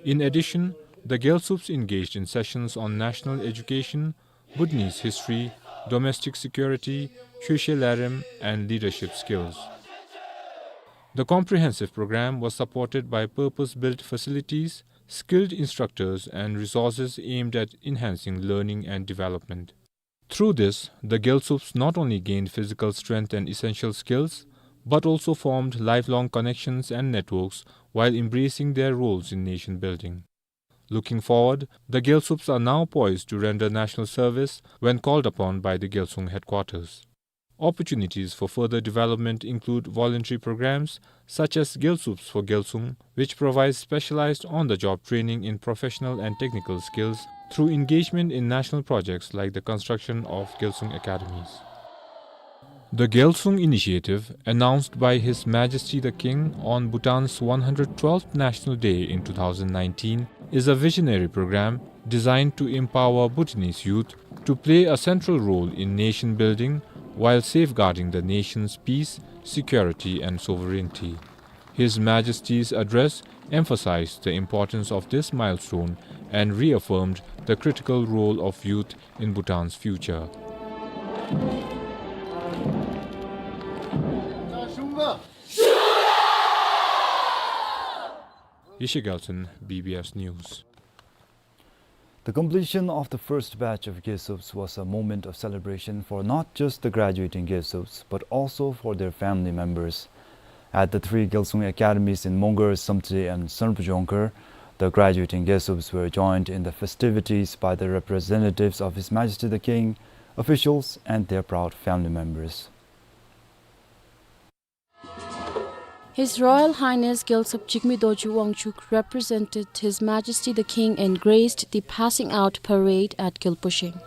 In addition, the Gyalsups engaged in sessions on national education, Bhutanese history, domestic security, Chökhe Larem, and leadership skills. The comprehensive program was supported by purpose-built facilities, skilled instructors, and resources aimed at enhancing learning and development. Through this, the Gyalsups not only gained physical strength and essential skills, but also formed lifelong connections and networks while embracing their roles in nation building. Looking forward, the Gyalsups are now poised to render national service when called upon by the Gyalsung headquarters. Opportunities for further development include voluntary programs such as Gyalsups for Gyalsung, which provides specialized on-the-job training in professional and technical skills through engagement in national projects like the construction of Gyalsung academies. The Gyalsung Initiative, announced by His Majesty the King on Bhutan's one hundred twelfth National Day in two thousand nineteen, is a visionary program designed to empower Bhutanese youth to play a central role in nation building while safeguarding the nation's peace, security, and sovereignty. His Majesty's address emphasized the importance of this milestone and reaffirmed the critical role of youth in Bhutan's future. Yeshe Gyaltshen, B B S News. The completion of the first batch of Gyalsups was a moment of celebration for not just the graduating Gyalsups, but also for their family members. At the three Gyalsung academies in Mongar, Samtse, and Sanrupjongkhar, The graduating Gyalsups were joined in the festivities by the representatives of His Majesty the King, officials, and their proud family members. His Royal Highness Gyalsup Jigme Dorji Wangchuck represented His Majesty the King and graced the passing out parade at Gyalpushing.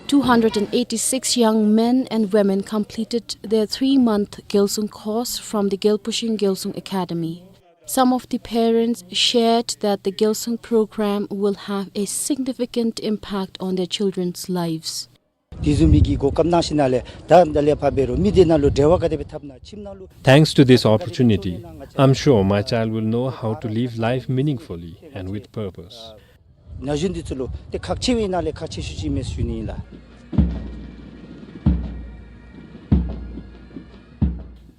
Two hundred and eighty-six young men and women completed their three-month Gyalsung course from the Gyalpushing Gyalsung Academy. Some of the parents shared that the Gyalsung program will have a significant impact on their children's lives. དེ་བཟུམ་མའི་གི་གོ་སྐབས་གནང་ཞིནམ་ལས་ད་ད་ལས་ཕར་འབད་རུང་མི་སྡེ་ནང་ལུ་འབྲེལ་བ་ག་དེ་སྦེ་འཐབ་ན་ཁྱིམ་ནང་ལུ། Thanks to this opportunity, I'm sure my child will know how to live life meaningfully and with purpose. ན་གཞོན་འདི་ཚུ་ལུ་ཏེ་ཁག་ཆེ་བའི་ནང་ལས་ཁག་ཆེ་ཤོས་ཅིག་མས་ཟེར་ཞུ་ནི་ཨིན་ལགས།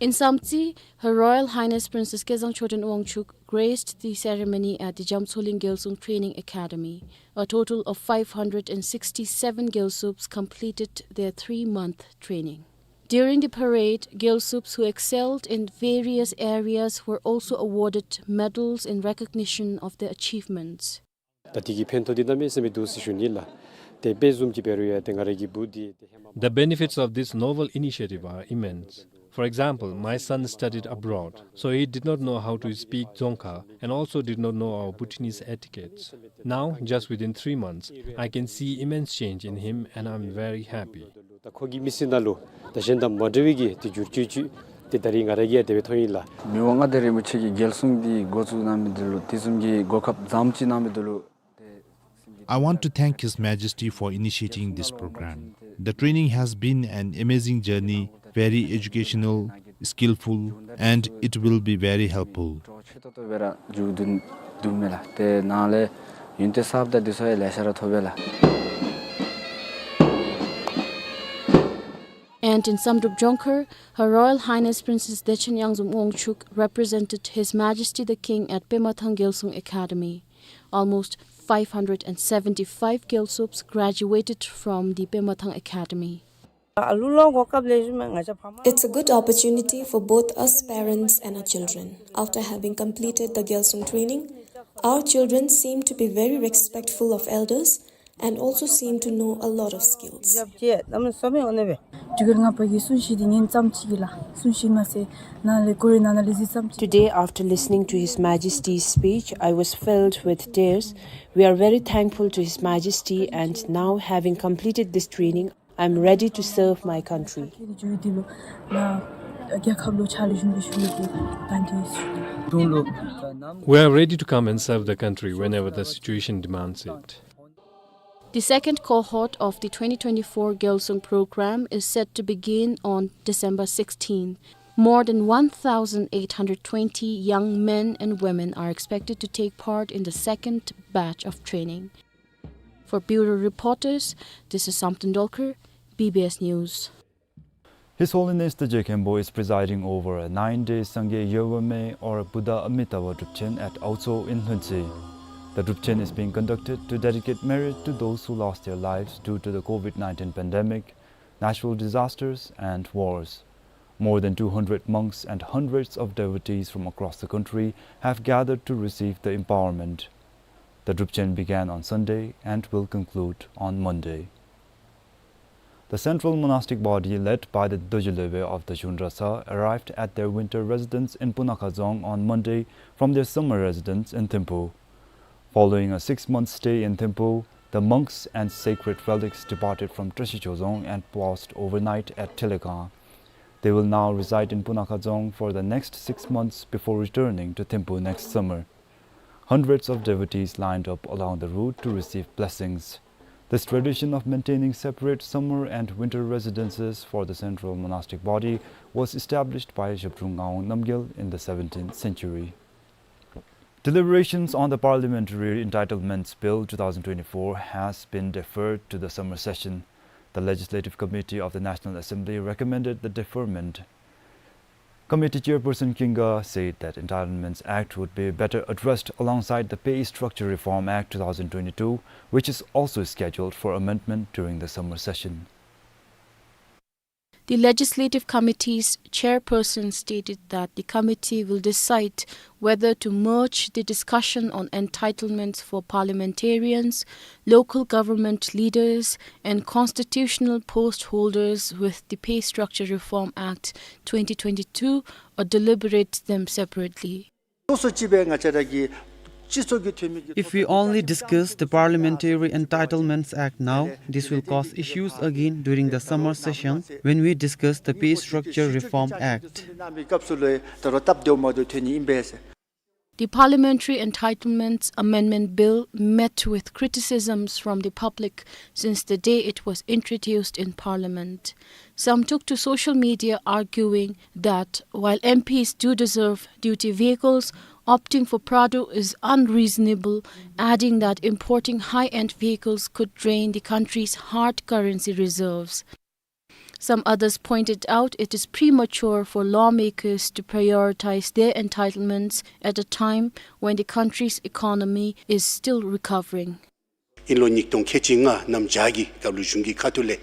In Samtse, Her Royal Highness Princess Kezang Choden Wangchuck graced the ceremony at the Jamtsoling Gyalsung Training Academy. A total of five hundred and sixty-seven Gyalsups completed their three-month training. During the parade, Gyalsups who excelled in various areas were also awarded medals in recognition of their achievements. ད་འདི་གི་ཕན་ཐོགས་འདི་གནམ་མེད་ས་མེད་འདུག་ཟེར་ཞུ་ནི་ལགས། ཏེ་དཔེ་བཟུམ་ཅིག་འབད་རུང་ཡང་ཏེ་ང་རའི་གི་བུ་འདི་ཏེ་ཧེ་མ། The benefits of this novel initiative are immense. For example, my son studied abroad, so he did not know how to speak Dzongkha and also did not know our Bhutanese etiquettes. Now, just within three months, I can see immense change in him and I'm very happy. ད་ཁོ་གི་མི་ཚེ་ནང་ལུ་ད་གཞན་དང་མ་འདྲ་བའི་གི་ཏེ་འགྱུར་བཅོས་ཅིག་ཏེ་ད་རིས་ང་ར་གིས་ཡང་དེ་སྦེ་མཐོང་ཡི་ལགས། མི་དབང་མངའ་བདག་རིན་པོ་ཆེ་གིས་རྒྱལ་སྲུང་འདི་འགོ་བཙུགས་གནང་མི་འདི་ལུ་དེ་བཟུམ་གྱི་གོ་སྐབས་བཟངམ་ཅིག་གནང་མི་འདི་ལུ། I want to thank His Majesty for initiating this program. The training has been an amazing journey, very educational, skillful, and it will be very helpful. ཆེ་ཏོག་ཏོ་སྦེ་ར་མཇུག་བསྡུ་བསྡུཝ་མས་ལགས། ཏེ་ནཱ་ལས་ཡོན་ཏན་གསརཔ་དང་འདི་ཚུ་ཡང་ལེ་ཤ་ར་ཐོབ་པས་ལགས། And in Samdrup Jongkhar, Her Royal Highness Princess Dechen Yangzum Wangchuck represented His Majesty the King at Pemathang Gyalsung Academy. Almost five hundred and seventy-five Gyalsups graduated from the Pemathang Academy. It's a good opportunity for both us parents and our children. After having completed the Gyalsung training, our children seem to be very respectful of elders and also seem to know a lot of skills. འཇིགས་རྒྱལ་ལྔ་པ་གི་གསུང་བཤད་འདི་ཉན་ཙམ་ཅིག་གིས་ལགས། གསུང་བཤད་མ་ཚད་ནཱ་ལས་ཀོ་རེ་ནང་ན་ལས་གཟིགས་ཙམ་ཅིག། Today, after listening to His Majesty's speech, I was filled with tears. We are very thankful to His Majesty, and now, having completed this training, I'm ready to serve my country. We are ready to come and serve the country whenever the situation demands it. The second cohort of the twenty twenty-four Gyalsung program is set to begin on December sixteenth. More than one thousand eight hundred twenty young men and women are expected to take part in the second batch of training. For Bureau Reporters, this is Samten Dolkar, B B S News. His Holiness the Je Khenpo is presiding over a nine-day Sangye Yewame or Buddha Amitabha Drupchen at Aotso in Lhuntse. The Drupchen is being conducted to dedicate merit to those who lost their lives due to the COVID nineteen pandemic, natural disasters, and wars. More than two hundred monks and hundreds of devotees from across the country have gathered to receive the empowerment. The Drupchen began on Sunday and will conclude on Monday. The central monastic body led by the Dorji Lopen of the Shundrasa arrived at their winter residence in Punakha Dzong on Monday from their summer residence in Thimphu. Following a six-month stay in Thimphu, the monks and sacred relics departed from Trashicho Dzong and passed overnight at Thilekang. They will now reside in Punakha Dzong for the next six months before returning to Thimphu next summer. Hundreds of devotees lined up along the route to receive blessings. This tradition of maintaining separate summer and winter residences for the central monastic body was established by Zhabdrung Ngawang Namgyal in the seventeenth century. Deliberations on the Parliamentary Entitlements Bill two thousand twenty-four has been deferred to the summer session. The Legislative Committee of the National Assembly recommended the deferment. Committee Chairperson Kinga said that Entitlements Act would be better addressed alongside the Pay Structure Reform Act two thousand twenty-two, which is also scheduled for amendment during the summer session. The Legislative Committee's chairperson stated that the committee will decide whether to merge the discussion on entitlements for parliamentarians, local government leaders, and constitutional post holders with the Pay Structure Reform Act twenty twenty-two or deliberate them separately. སོ་སོ་ཅིག་སྦེ་ང་བཅས་ར་གི་སྤྱི་ཚོགས་ཀྱི་འཐུས་མི་གི། If we only discuss the Parliamentary Entitlements Act now, this will cause issues again during the summer session when we discuss the Pay Structure Reform Act. སྐབས་སུ་ལུ་ད་རུང་སྟབས་བདེཝ་མ་བདེཝ་ཐོན་ནི་ཨིན་པས་ཟེར། The Parliamentary Entitlements Amendment Bill met with criticisms from the public since the day it was introduced in Parliament. Some took to social media arguing that while M Ps do deserve duty vehicles, opting for Prado is unreasonable, adding that importing high-end vehicles could drain the country's hard currency reserves. Some others pointed out it is premature for lawmakers to prioritize their entitlements at a time when the country's economy is still recovering. ཨིན་ལོ་ཉིས་སྟོང་ཁལ་གཅིག་ལྔ་གནམ་བྱཱར་གྱི་སྐབས་ལུ་གཞུང་གི་ཁ་ཐུག་ལས་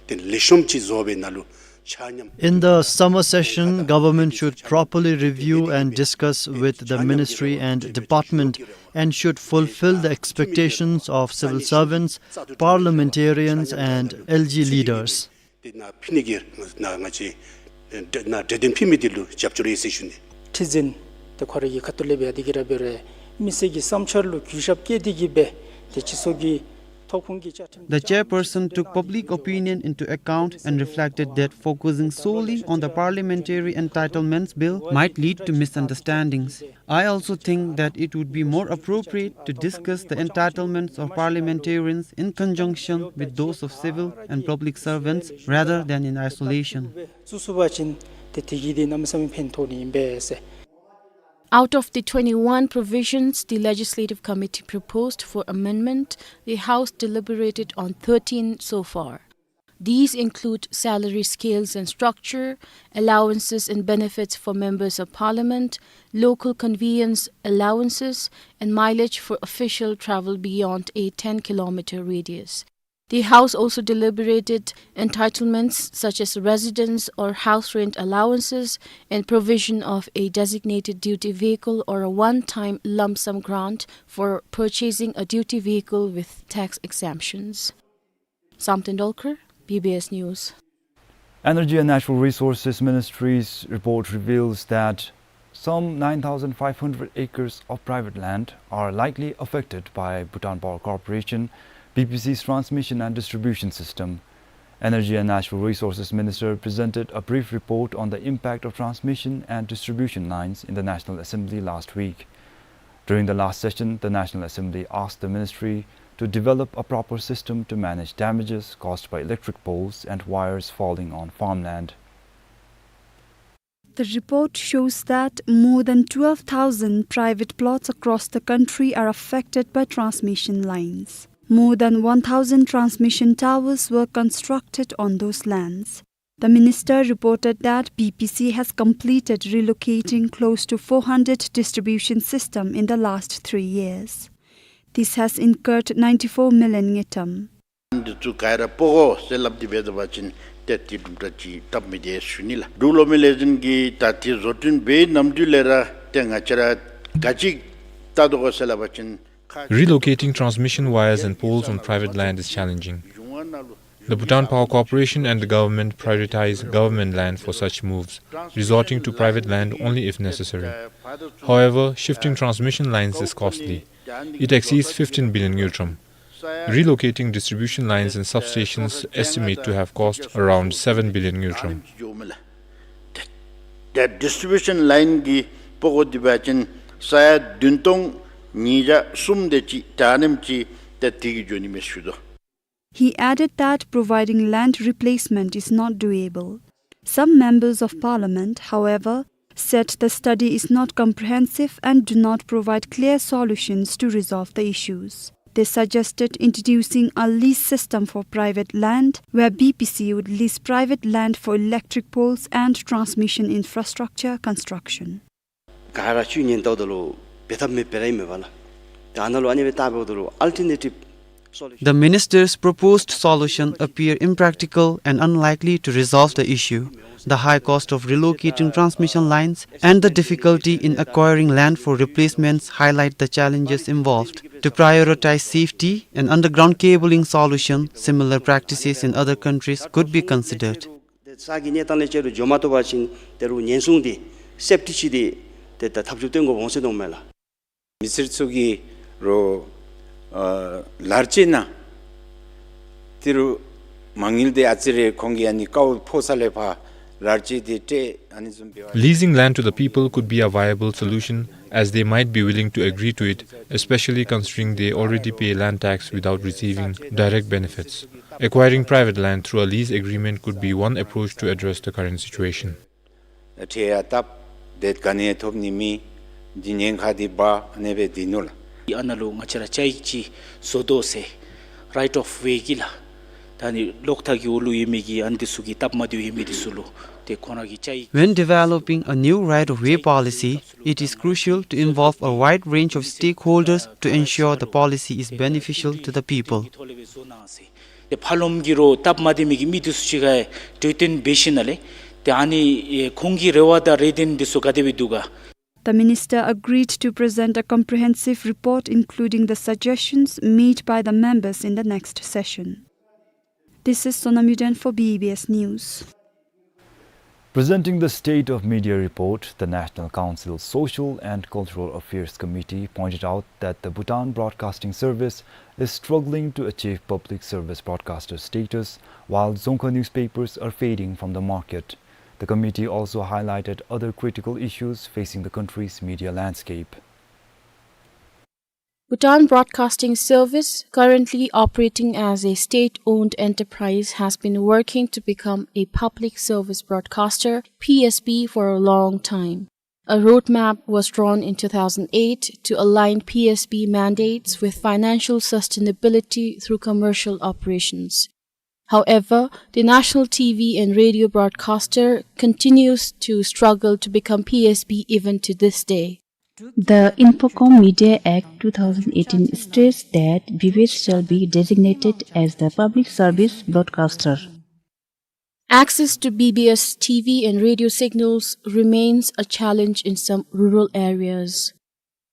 ཏེ་ལེགས་ཤོམ་ཅིག་བཟོ་བའི་ནང་ལུ་ཆ་མཉམ། In the summer session, government should properly review and discuss with the ministry and department and should fulfill the expectations of civil servants, parliamentarians and L G leaders. ཏེ་ནཱ་ཕུལ་ནི་གི་ནཱ་ང་བཅས་ནཱ་གྲོས་དོན་ཕུལ་མི་འདི་ལུ་རྒྱབ་སྐྱོར་ཡོད་ཟེར་ཞུ་ནི། ཁྲི་འཛིན་ཏེ་ཁོ་རའི་གི་ཁ་ཐུག་ལས་འབད་དེ་གི་ར་འབད་རུང་མི་སེར་གྱི་བསམ་འཆར་ལུ་གུས་ཞབས་བསྐྱེད་དེ་གི་སྦེ་ཏེ་སྤྱི་ཚོགས་ཀྱི་ཐོབ་ཁུངས་ཀྱི་བཅའ་ཁྲིམས། The chairperson took public opinion into account and reflected that focusing solely on the Parliamentary Entitlements Bill might lead to misunderstandings. I also think that it would be more appropriate to discuss the entitlements of parliamentarians in conjunction with those of civil and public servants rather than in isolation. བཙུགས་ཚུགས་པ་ཅིན་ཏེ་དེ་གིས་ཏེ་གནམ་མེད་ས་མེད་ཕན་ཐོགས་ནི་ཨིན་པས་ཟེར། Out of the twenty-one provisions the Legislative Committee proposed for amendment, the House deliberated on thirteen so far. These include salary scales and structure, allowances and benefits for members of parliament, local convenience allowances, and mileage for official travel beyond a ten kilometer radius. The House also deliberated entitlements such as residence or house rent allowances and provision of a designated duty vehicle or a one-time lump sum grant for purchasing a duty vehicle with tax exemptions. Samten Dolkar, B B S News. Energy and Natural Resources Ministry's report reveals that some nine thousand five hundred acres of private land are likely affected by Bhutan Power Corporation, B P C's transmission and distribution system. Energy and Natural Resources Minister presented a brief report on the impact of transmission and distribution lines in the National Assembly last week. During the last session, the National Assembly asked the ministry to develop a proper system to manage damages caused by electric poles and wires falling on farmland. The report shows that more than twelve thousand private plots across the country are affected by transmission lines. More than one thousand transmission towers were constructed on those lands. The minister reported that B P C has completed relocating close to four hundred distribution system in the last three years. This has incurred ninety-four million ngultrum. འདི་ཚུ་ག་ར་སྤོ་དགོ་ཟེར་སླབ་སྟེ་འབད་བ་ཅིན་ཏེ་དེ་དུམ་གྲ་ཅིག་སྟབས་མི་བདེ་ཞུ་ནི་ལགས། འབྲུག་གློག་མེ་ལས་འཛིན་གྱིས་ད་དེ་བཟོ་སྐྲུན་འབད་ནམ་དུས་ལས་ར་ཏེ་ང་བཅས་ར་ག་ཅི་བལྟ་དོ་ག་ཟེར་སླབ་པ་ཅིན། Relocating transmission wires and poles on private land is challenging. The Bhutan Power Corporation and the government prioritize government land for such moves, resorting to private land only if necessary. However, shifting transmission lines is costly. It exceeds fifteen billion ngultrum. Relocating distribution lines and substations estimate to have cost around seven billion ngultrum. ད་ཌིསི་ཊི་རི་བིའུ་ཤཱན་ལའིན་གྱི་སྤོ་དགོ་དེ་འབད་བ་ཅིན་ས་ཡ་བདུན་སྟོང་ཉིས་བརྒྱ་གསུམ་དེ་ཅིག་ད་ནེམ་ཅིག་ཏེ་དེ་གིས་འགྱོ་ནི་མས་ཞུ་དོ། He added that providing land replacement is not doable. Some members of parliament, however, said the study is not comprehensive and do not provide clear solutions to resolve the issues. They suggested introducing a lease system for private land, where B P C would lease private land for electric poles and transmission infrastructure construction. ག་ར་ཅིག་ཉན་ལྟཝ་ད་ལུ་འབད་ཐབས་མེདཔ་སྦེ་ར་ཨིན་མས་པ་ལགས། ད་ཨ་ནཱ་ལུ་ཨ་ནི་སྦེ་བལྟ་འབདཝ་ད་ལུ་ཨལ་ཊར་ནེ་ཊིབ་ The minister's proposed solution appear impractical and unlikely to resolve the issue. The high cost of relocating transmission lines and the difficulty in acquiring land for replacements highlight the challenges involved. To prioritize safety and underground cabling solution, similar practices in other countries could be considered. ས་གི་གནས་སྟངས་ལས་ཅིག་རུང་འགྱོ་མ་བཏུབ་པ་ཅིན་དེ་རུང་ཉེན་སྲུང་འདི་སེཕ་ཊི་ཅིག་འདི་ཏེ་ད་ཐབས་བྱུས་སྟོན་དགོཔ་འོང་ཟེར་མནོཝ་མས་ལགས། མི་སེར་ཚུ་གིས་རོགས་ཨ་ལཱ་རྩེ་ནང་དེ་རུང་མ་དངུལ་འདི་ཨ་ཙི་རེ་ཁོང་གིས་ཨ་ནི་དཀའཝ་ཕོག་ས་ལས་ཕར་ལཱ་རྩེ་འདི་སྤྲོད་ཨ་ནི་བཟུམ་འབད་བ། Leasing land to the people could be a viable solution, as they might be willing to agree to it, especially considering they already pay land tax without receiving direct benefits. Acquiring private land through a lease agreement could be one approach to address the current situation. ཁྲལ་ཡང་བཏབ། དེ་ག་ནི་ཐོབ་ནི་མེད། འདི་ཉེན་ཁ་འདི་འབག་ཨ་ནི་སྦེ་སྡོད་ནུག་ལགས། ཨ་ནཱ་ལུ་ང་བཅས་ར་བཅའ་ཡིག་ཅིག་བཟོ་དོ་ཟེར་right of way གི་ལགས། ད་ནི་གློག་ཐག་གི་འོག་ལུ་ཡོད་མི་གི་ཨ་ནི་འདི་ཚུ་གི་སྟབས་མ་བདེཝ་ཡོད་མི་འདི་ཚུ་ལུ་ཏེ་ཁོང་ར་གི་བཅའ་ཡིག། When developing a new right-of-way policy, it is crucial to involve a wide range of stakeholders to ensure the policy is beneficial to the people. ཏེ་ཕར་ལོགས་ཀྱི་རོགས་སྟབས་མ་བདེ་མི་གི་མི་འདི་ཚུ་ཅིག་ཁར་གྲོས་བསྟུན་འབད་ཞིནམ་ལས་ཏེ་ཨ་ནི་ཨེ་ཁོང་གི་རེ་བ་དང་རེ་འདུན་འདི་ཚུ་ག་དེ་སྦེ་འདུག་ག། The minister agreed to present a comprehensive report, including the suggestions made by the members, in the next session. This is Sonam Yuden for B B S News. Presenting the State of Media report, the National Council's Social and Cultural Affairs Committee pointed out that the Bhutan Broadcasting Service is struggling to achieve public service broadcaster status, while Dzongkha newspapers are fading from the market. The committee also highlighted other critical issues facing the country's media landscape. Bhutan Broadcasting Service, currently operating as a state-owned enterprise, has been working to become a public service broadcaster, P S B, for a long time. A roadmap was drawn in two thousand eight to align P S B mandates with financial sustainability through commercial operations. However, the national T V and radio broadcaster continues to struggle to become P S B even to this day. The Infocom Media Act two thousand eighteen states that B B S shall be designated as the public service broadcaster. Access to B B S T V and radio signals remains a challenge in some rural areas.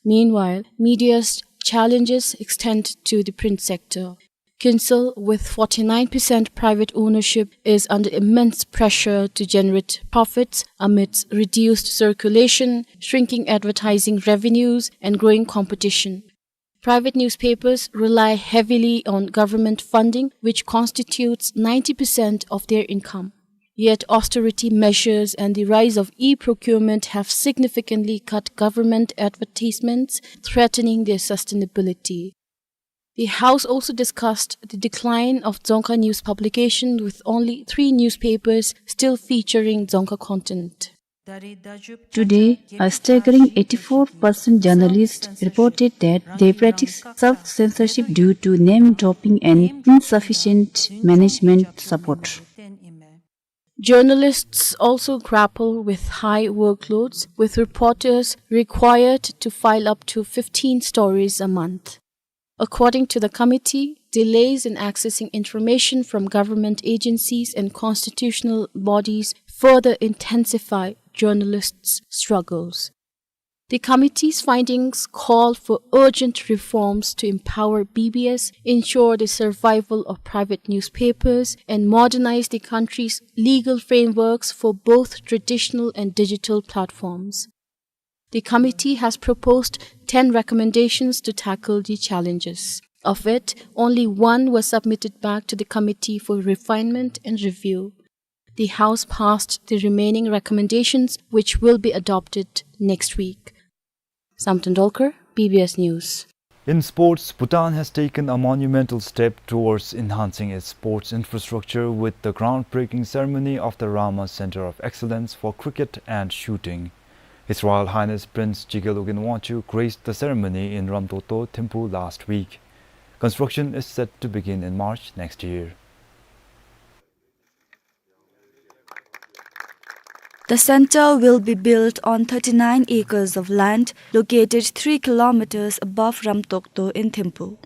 Meanwhile, media's challenges extend to the print sector. Council, with forty-nine percent private ownership, is under immense pressure to generate profits amidst reduced circulation, shrinking advertising revenues, and growing competition. Private newspapers rely heavily on government funding, which constitutes ninety percent of their income. Yet austerity measures and the rise of e-procurement have significantly cut government advertisements, threatening their sustainability. The House also discussed the decline of Dzongkha news publication, with only three newspapers still featuring Dzongkha content. Today, a staggering eighty-four percent journalists reported that they practice self-censorship due to name-dropping and insufficient management support. Journalists also grapple with high workloads, with reporters required to file up to fifteen stories a month. According to the committee, delays in accessing information from government agencies and constitutional bodies further intensify journalists' struggles. The committee's findings call for urgent reforms to empower B B S, ensure the survival of private newspapers, and modernize the country's legal frameworks for both traditional and digital platforms. The committee has proposed ten recommendations to tackle the challenges. Of it, only one was submitted back to the committee for refinement and review. The House passed the remaining recommendations, which will be adopted next week. Samten Dolkar, B B S News. In sports, Bhutan has taken a monumental step towards enhancing its sports infrastructure with the groundbreaking ceremony of the Rama Center of Excellence for Cricket and Shooting. His Royal Highness Prince Jigme Lobgyen Wangchuck graced the ceremony in Ramtokto, Thimphu last week. Construction is set to begin in March next year. The center will be built on thirty-nine acres of land located three kilometers above Ramtokto in Thimphu.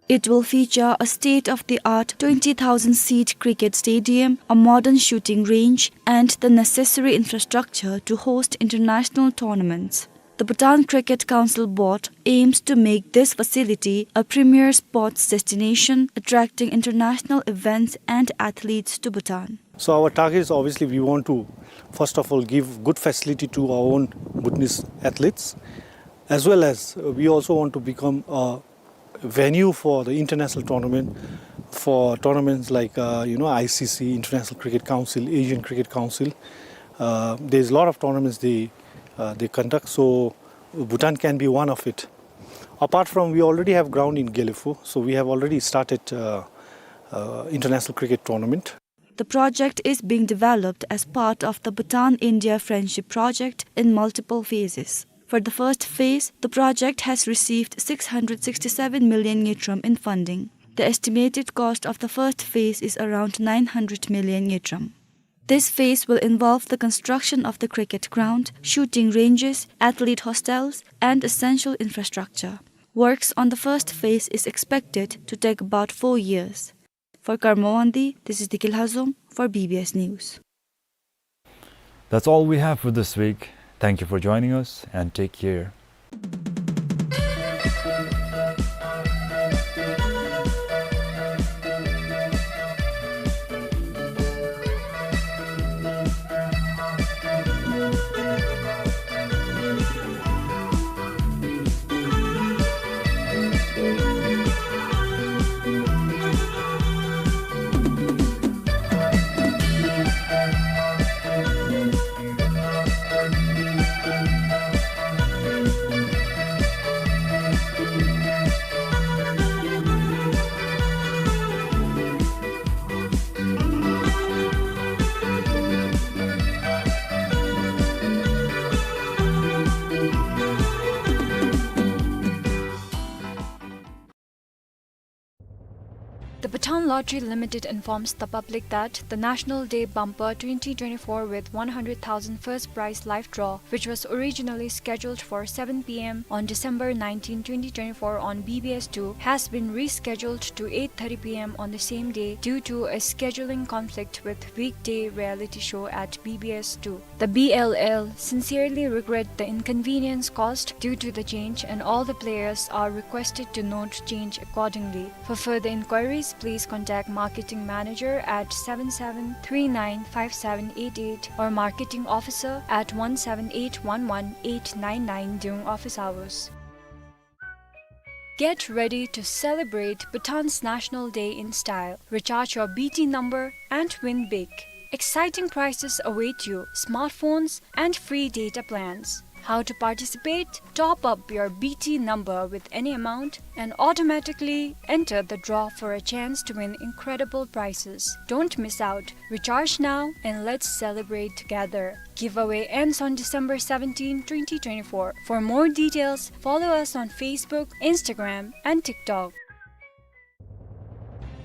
It will feature a state-of-the-art twenty thousand seat cricket stadium, a modern shooting range, and the necessary infrastructure to host international tournaments. The Bhutan Cricket Council Board aims to make this facility a premier sports destination, attracting international events and athletes to Bhutan. So our target is, obviously, we want to, first of all, give good facility to our own Bhutanese athletes, as well as, uh, we also want to become a venue for the international tournament, for tournaments like, uh, you know, I C C, International Cricket Council, Asian Cricket Council. Uh, there's a lot of tournaments they, uh, they conduct, so Bhutan can be one of it. Apart from, we already have ground in Gelephu, so we have already started, uh, uh, international cricket tournament. The project is being developed as part of the Bhutan-India Friendship Project in multiple phases. For the first phase, the project has received six hundred sixty-seven million ngultrum in funding. The estimated cost of the first phase is around nine hundred million ngultrum. This phase will involve the construction of the cricket ground, shooting ranges, athlete hostels, and essential infrastructure. Works on the first phase is expected to take about four years. For Karma Wangdi, this is Dikil Hazom for B B S News. That's all we have for this week. Thank you for joining us and take care. The Bhutan Lottery Limited informs the public that the National Day Bumper twenty twenty-four with one hundred thousand first prize live draw, which was originally scheduled for seven P M on December nineteenth, twenty twenty-four on B B S two, has been rescheduled to eight thirty P M on the same day due to a scheduling conflict with weekday reality show at B B S two. The B L L sincerely regret the inconvenience caused due to the change, and all the players are requested to note change accordingly. For further inquiries, please contact marketing manager at seven seven three nine five seven eight eight or marketing officer at one seven eight one one eight nine nine during office hours. Get ready to celebrate Bhutan's National Day in style. Recharge your B T number and win big. Exciting prizes await you: smartphones and free data plans. How to participate? Top up your B T number with any amount and automatically enter the draw for a chance to win incredible prizes. Don't miss out. Recharge now and let's celebrate together. Giveaway ends on December seventeenth, twenty twenty-four. For more details, follow us on Facebook, Instagram, and TikTok.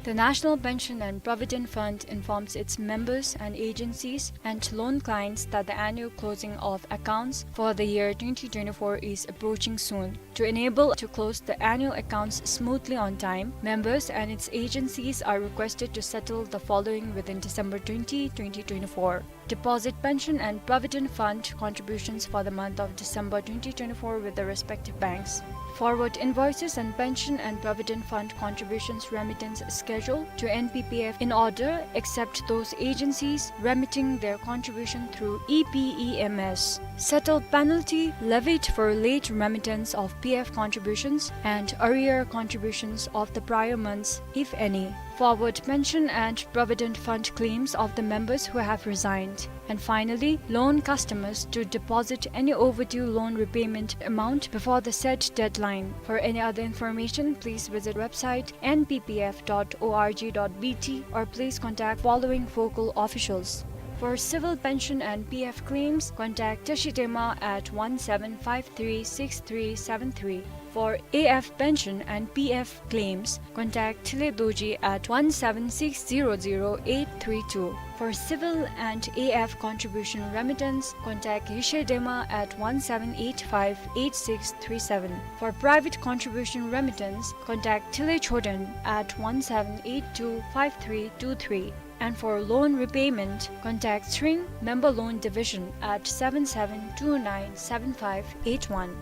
The National Pension and Provident Fund informs its members and agencies and loan clients that the annual closing of accounts for the year twenty twenty-four is approaching soon. To enable to close the annual accounts smoothly on time, members and its agencies are requested to settle the following within December twenty, twenty twenty-four. Deposit pension and provident fund contributions for the month of December twenty twenty-four with the respective banks. Forward invoices and pension and provident fund contributions remittance schedule to N P P F in order, except those agencies remitting their contribution through E P E M S. Settle penalty levied for late remittance of P F contributions and arrear contributions of the prior months, if any. Forward pension and provident fund claims of the members who have resigned. And finally, loan customers to deposit any overdue loan repayment amount before the said deadline. For any other information, please visit website N P P F dot O R G dot B T or please contact following focal officials. For civil pension and P F claims, contact Tashi Dema at one seven five three six three seven three. For A F pension and P F claims, contact Thile Dorji at one seven six zero zero eight three two. For civil and A F contribution remittance, contact Yeshe Dema at one seven eight five eight six three seven. For private contribution remittance, contact Thile Choden at one seven eight two five three two three. And for loan repayment, contact Tshering Member Loan Division at seven seven two nine seven five eight one.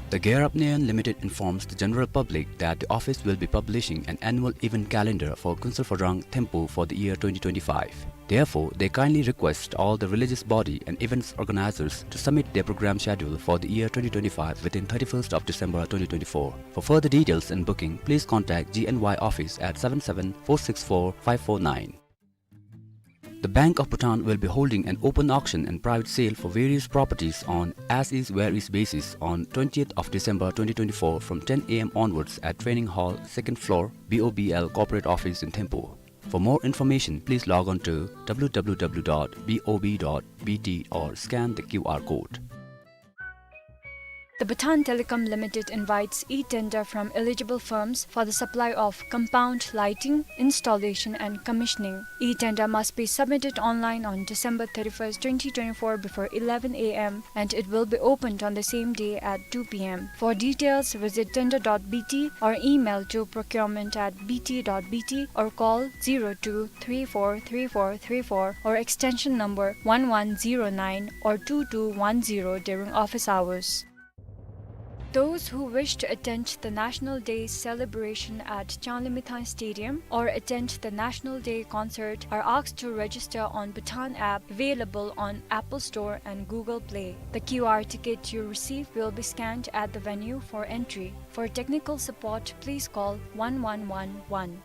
The Gear Up Nayan Limited informs the general public that the office will be publishing an annual event calendar for Kunsel Phodrang Thimphu for the year twenty twenty-five. Therefore, they kindly request all the religious body and events organizers to submit their program schedule for the year twenty twenty-five within thirty-first of December twenty twenty-four. For further details and booking, please contact G N Y office at seven seven four six four five four nine. The Bank of Bhutan will be holding an open auction and private sale for various properties on as is where is basis on twentieth of December twenty twenty-four from ten A M onwards at Training Hall, second floor, B O B L Corporate Office in Thimphu. For more information, please log on to W W W dot B O B dot B T or scan the Q R code. The Bhutan Telecom Limited invites e-tender from eligible firms for the supply of compound lighting, installation and commissioning. E-tender must be submitted online on December thirty-first, twenty twenty-four before eleven A M, and it will be opened on the same day at two P M. For details, visit tender dot B T or email to procurement at B T dot B T or call zero two three four three four three four or extension number one one zero nine or two two one zero during office hours. Those who wish to attend the National Day celebration at Changlimithang Stadium or attend the National Day concert are asked to register on Bhutan app available on Apple Store and Google Play. The Q R ticket you receive will be scanned at the venue for entry. For technical support, please call one one one one.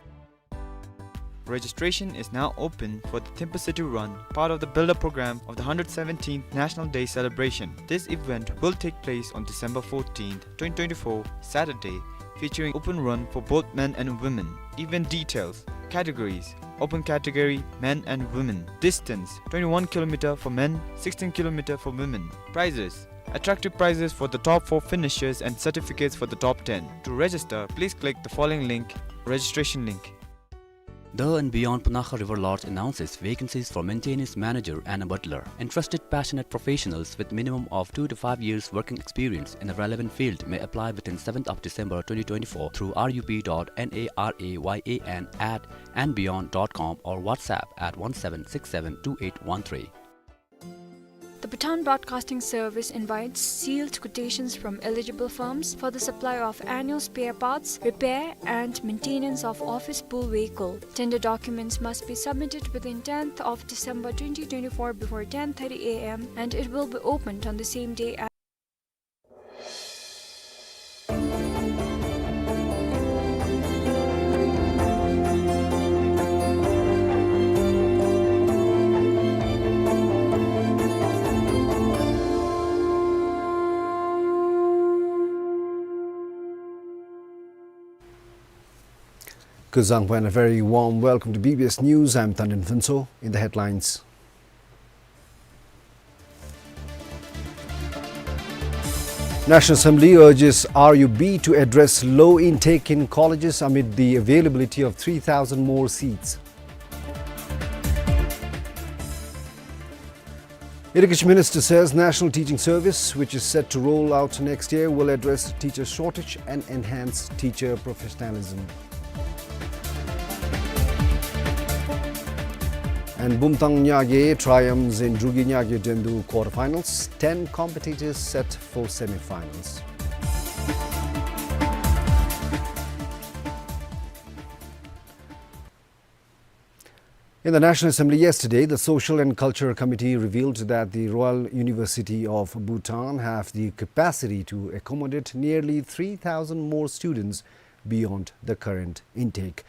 Registration is now open for the Thimphu City Run, part of the build-up program of the hundred seventeenth National Day celebration. This event will take place on December fourteenth, twenty twenty-four, Saturday, featuring open run for both men and women. Event details: categories: open category, men and women. Distance: twenty-one kilometer for men, sixteen kilometer for women. Prizes: attractive prizes for the top four finishers and certificates for the top ten. To register, please click the following link, registration link. The and Beyond Punakha River Lodge announces vacancies for maintenance manager and a butler. Interested, passionate professionals with minimum of two to five years working experience in the relevant field may apply within seventh of December twenty twenty-four through R U B dot N A R A Y A N at and beyond dot com or WhatsApp at one seven six seven two eight one three. The Bhutan Broadcasting Service invites sealed quotations from eligible firms for the supply of annual spare parts, repair and maintenance of office pool vehicle. Tender documents must be submitted within tenth of December twenty twenty-four before ten thirty A M, and it will be opened on the same day. Kuzuzangpo and a very warm welcome to B B S News. I'm Tandin Phuntsho. In the headlines. National Assembly urges R U B to address low intake in colleges amid the availability of three thousand more seats. Education Minister says National Teaching Service, which is set to roll out next year, will address teacher shortage and enhance teacher professionalism. And Bumthang Nyage triumphs in Drugee Nyage Dendu quarterfinals. Ten competitors set for semifinals. In the National Assembly yesterday, the Social and Culture Committee revealed that the Royal University of Bhutan have the capacity to accommodate nearly three thousand more students beyond the current intake.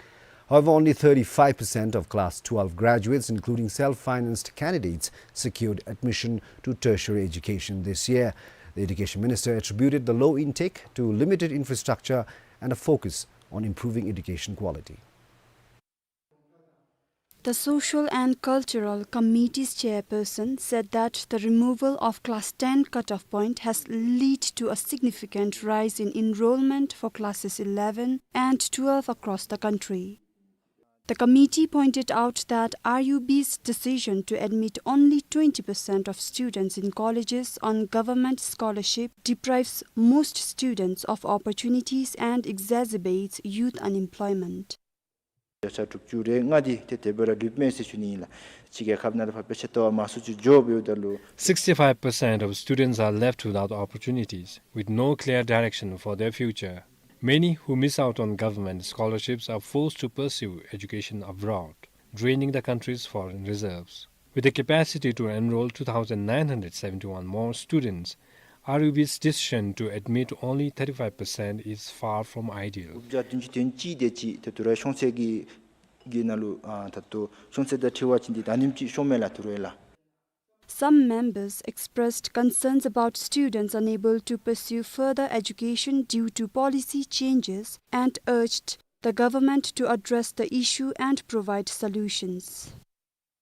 However, only thirty-five percent of Class twelve graduates, including self-financed candidates, secured admission to tertiary education this year. The Education Minister attributed the low intake to limited infrastructure and a focus on improving education quality. The Social and Cultural Committee's chairperson said that the removal of class ten cutoff point has led to a significant rise in enrollment for classes eleven and twelve across the country. The committee pointed out that R U B's decision to admit only twenty percent of students in colleges on government scholarship deprives most students of opportunities and exacerbates youth unemployment. བརྒྱ་ཆ་དྲུག་ཅུ་རེ་ལྔ་འདི་ཏེ་དེ་སྦེ་ར་ལུསཔ་མས་ཟེར་ཞུ་ནི་ཨིན་ལགས། ཕྱི་རྒྱལ་ཁབ་ནང་ལུ་ཕར་དཔེ་ཆ་ལྟ་བར་མང་སུ་ཅིག་འགྱོཝ་ད་ལུ། Sixty-five percent of students are left without opportunities, with no clear direction for their future. Many who miss out on government scholarships are forced to pursue education abroad, draining the country's foreign reserves. With the capacity to enroll two thousand nine hundred seventy-one more students, R U B's decision to admit only thirty-five percent is far from ideal. དགུ་བརྒྱ་བདུན་ཅུ་དོན་གཅིག་དེ་ཅིག་ད་ལྟོ་ར་ཤོང་ཚད་ཀྱི་གི་ནང་ལུ་ཨ་ད་ལྟོ་ཤོང་ཚད་དང་འཁྲིལ་བ་ཅིན་འདི་ད་ཨ་ནེམ་ཅིག་ཤོང་མས་ལགས་ད་ལྟོ་ར་ལགས། Some members expressed concerns about students unable to pursue further education due to policy changes and urged the government to address the issue and provide solutions.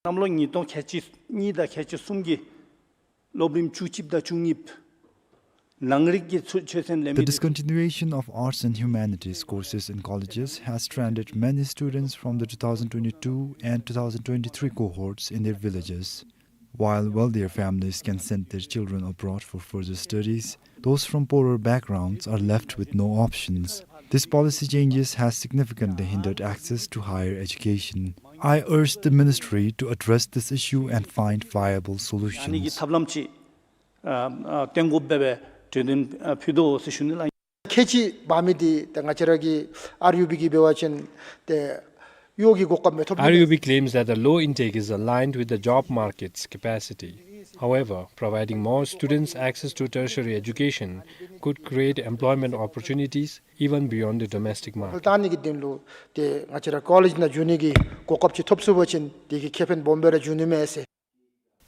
གནམ་ལོ་ཉིས་སྟོང་ཁལ་གཅིག་གཉིས་དང་ཁལ་གཅིག་གསུམ་གྱི་སློབ་རིམ་བཅུ་གཅིག་དང་བཅུ་གཉིས་ནང་རིག་གི་ཆོས་ཆོས་ཚན་ལེན། The discontinuation of arts and humanities courses in colleges has stranded many students from the two thousand twenty-two and two thousand twenty-three cohorts in their villages. While wealthier families can send their children abroad for further studies, those from poorer backgrounds are left with no options. This policy changes has significantly hindered access to higher education. I urge the ministry to address this issue and find viable solutions. ཐབས་ལམ་ཅིག་ཨ་ཨ་བཏོན་དགོཔ་སྦེ་གྲོས་དོན་ཨ་ཕུལ་དོ་ཟེར་ཞུ་ནི་ལགས། ཁལ་གཅིག་འབག་མི་འདི་ཏེ་ང་བཅས་ར་གི་ཨར་ཡུ་བི་གིས་འབད་བ་ཅིན་ཏེ་གཡོག་གི་གོ་སྐབས་མི་ཐོབ། R U B claims that the low intake is aligned with the job market's capacity. However, providing more students access to tertiary education could create employment opportunities even beyond the domestic market. ལྟ་ནི་གི་དོན་ལུ་ཏེ་ང་བཅས་ར་ཀོ་ལེཇ་ནང་འགྱོ་ནི་གི་གོ་སྐབས་ཅིག་ཐོབ་ཚུགས་པ་ཅིན་དེ་གིས་ཁེ་ཕན་སྦོམ་སྦེ་ར་འབྱུང་ནི་མས་ཟེར།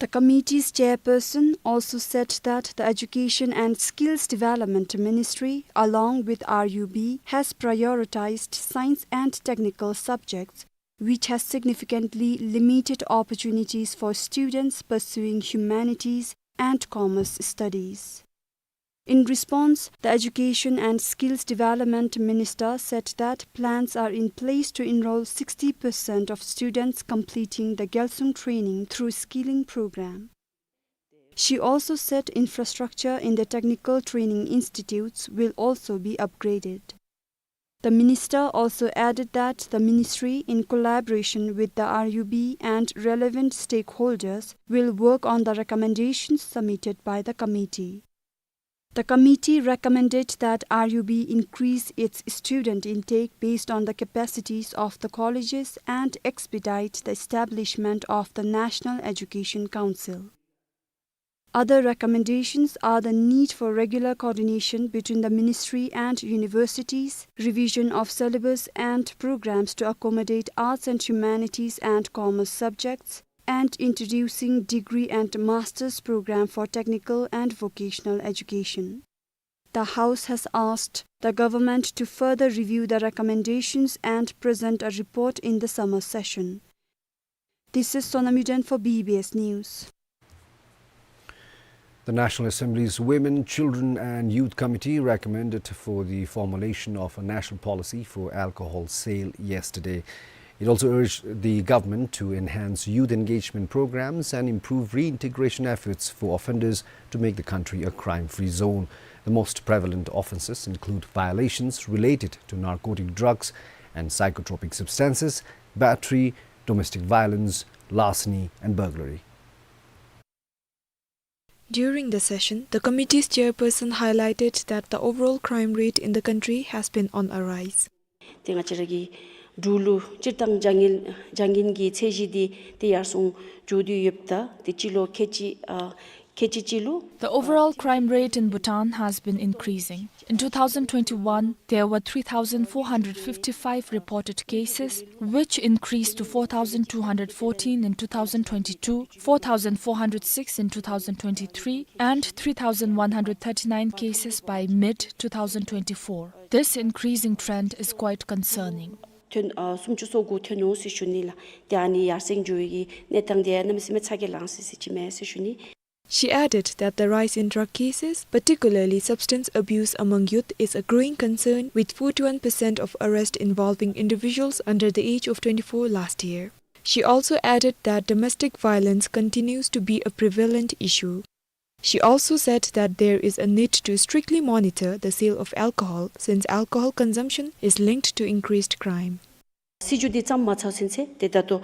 The committee's chairperson also said that the Education and Skills Development Ministry, along with R U B, has prioritized science and technical subjects, which has significantly limited opportunities for students pursuing humanities and commerce studies. In response, the Education and Skills Development Minister said that plans are in place to enroll sixty percent of students completing the Gyalsung training through skilling program. She also said infrastructure in the technical training institutes will also be upgraded. The minister also added that the ministry, in collaboration with the R U B and relevant stakeholders, will work on the recommendations submitted by the committee. The committee recommended that R U B increase its student intake based on the capacities of the colleges and expedite the establishment of the National Education Council. Other recommendations are the need for regular coordination between the ministry and universities, revision of syllabus and programs to accommodate arts and humanities and commerce subjects, and introducing degree and master's program for technical and vocational education. The House has asked the government to further review the recommendations and present a report in the summer session. This is Sonam Yuden for B B S News. The National Assembly's Women, Children and Youth Committee recommended for the formulation of a national policy for alcohol sale yesterday. It also urged the government to enhance youth engagement programs and improve reintegration efforts for offenders to make the country a crime-free zone. The most prevalent offenses include violations related to narcotic drugs and psychotropic substances, battery, domestic violence, larceny and burglary. During the session, the committee's chairperson highlighted that the overall crime rate in the country has been on a rise. ཏེ་ང་བཅས་ར་གི་འབྲུག་ལུ་སྤྱིར་བཏང་བྱ་ངན་བྱ་ངན་གྱི་ཚད་གཞི་འདི་ཏེ་ཡར་སོང་འགྱོ་སྟེ་ཡོདཔ་ད་ཏེ་སྤྱི་ལོ་ཁལ་གཅིག་ཨ་ཁལ་གཅིག་གཅིག་ལུ། The overall crime rate in Bhutan has been increasing. In two thousand twenty-one, there were three thousand four hundred fifty-five reported cases, which increased to four thousand two hundred fourteen in two thousand twenty-two, four thousand four hundred six in two thousand twenty-three, and three thousand one hundred thirty-nine cases by mid two thousand twenty-four. This increasing trend is quite concerning. ཐོན་ཨ་སུམ་ཅུ་སོ་དགུ་ཐོན་ནུག་ཟེར་ཞུ་ནི་ལགས། ཏེ་ཨ་ནི་ཡར་སེང་འགྱོ་བའི་གི་གནས་སྟངས་དེ་ཡང་གནམ་མེད་ས་མེད་ཚ་གྱང་ལང་སི་སི་ཅིག་མས་ཟེར་ཞུ་ནི། She added that the rise in drug cases, particularly substance abuse among youth, is a growing concern, with forty-one percent of arrests involving individuals under the age of twenty-four last year. She also added that domestic violence continues to be a prevalent issue. She also said that there is a need to strictly monitor the sale of alcohol, since alcohol consumption is linked to increased crime. སྲིད་བྱུས་འདི་ཙམ་མ་ཚར་ཚུན་ཚོད་ཏེ་ད་ལྟོ་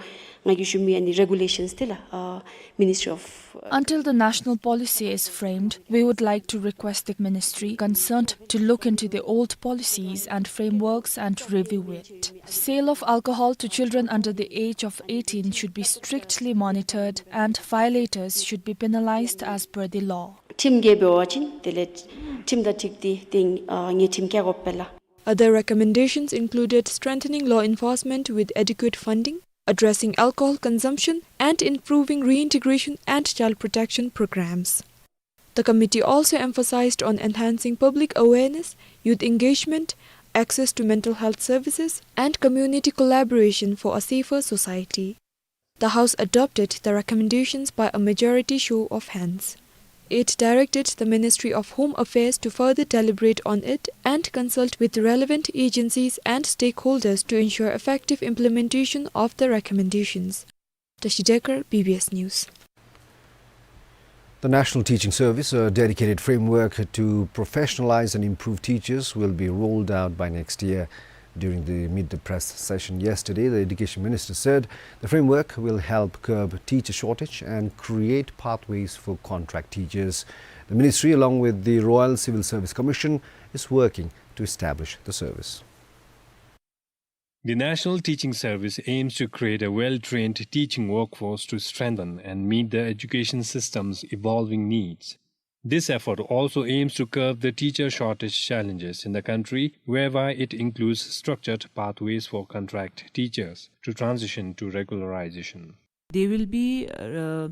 ང་གིས་ཞུ་མི་ཨ་ནི་རེ་གུ་ལེ་ཤཱནསི་དེ་ལགས་ཨ་Ministry of Until the national policy is framed, we would like to request the ministry concerned to look into the old policies and frameworks and review it. Sale of alcohol to children under the age of eighteen should be strictly monitored and violators should be penalized as per the law. ཁྲིམས་འགལ་འབད་བ་ཅིན་དེ་ལས་ཁྲིམས་དང་འཁྲིལ་ཏེ་ཏེ་ཨ་ཉེས་ཁྲིམས་བཀལ་དགོཔ་སྦེ་ལགས། Other recommendations included strengthening law enforcement with adequate funding, addressing alcohol consumption, and improving reintegration and child protection programs. The committee also emphasized on enhancing public awareness, youth engagement, access to mental health services, and community collaboration for a safer society. The House adopted the recommendations by a majority show of hands. It directed the Ministry of Home Affairs to further deliberate on it and consult with relevant agencies and stakeholders to ensure effective implementation of the recommendations. Tashi Dekar, B B S News. The National Teaching Service, a dedicated framework to professionalize and improve teachers, will be rolled out by next year. During the Meet the Press session yesterday, the Education Minister said the framework will help curb teacher shortage and create pathways for contract teachers. The ministry, along with the Royal Civil Service Commission, is working to establish the service. The National Teaching Service aims to create a well-trained teaching workforce to strengthen and meet the education system's evolving needs. This effort also aims to curb the teacher shortage challenges in the country, whereby it includes structured pathways for contract teachers to transition to regularization. They will be, uh,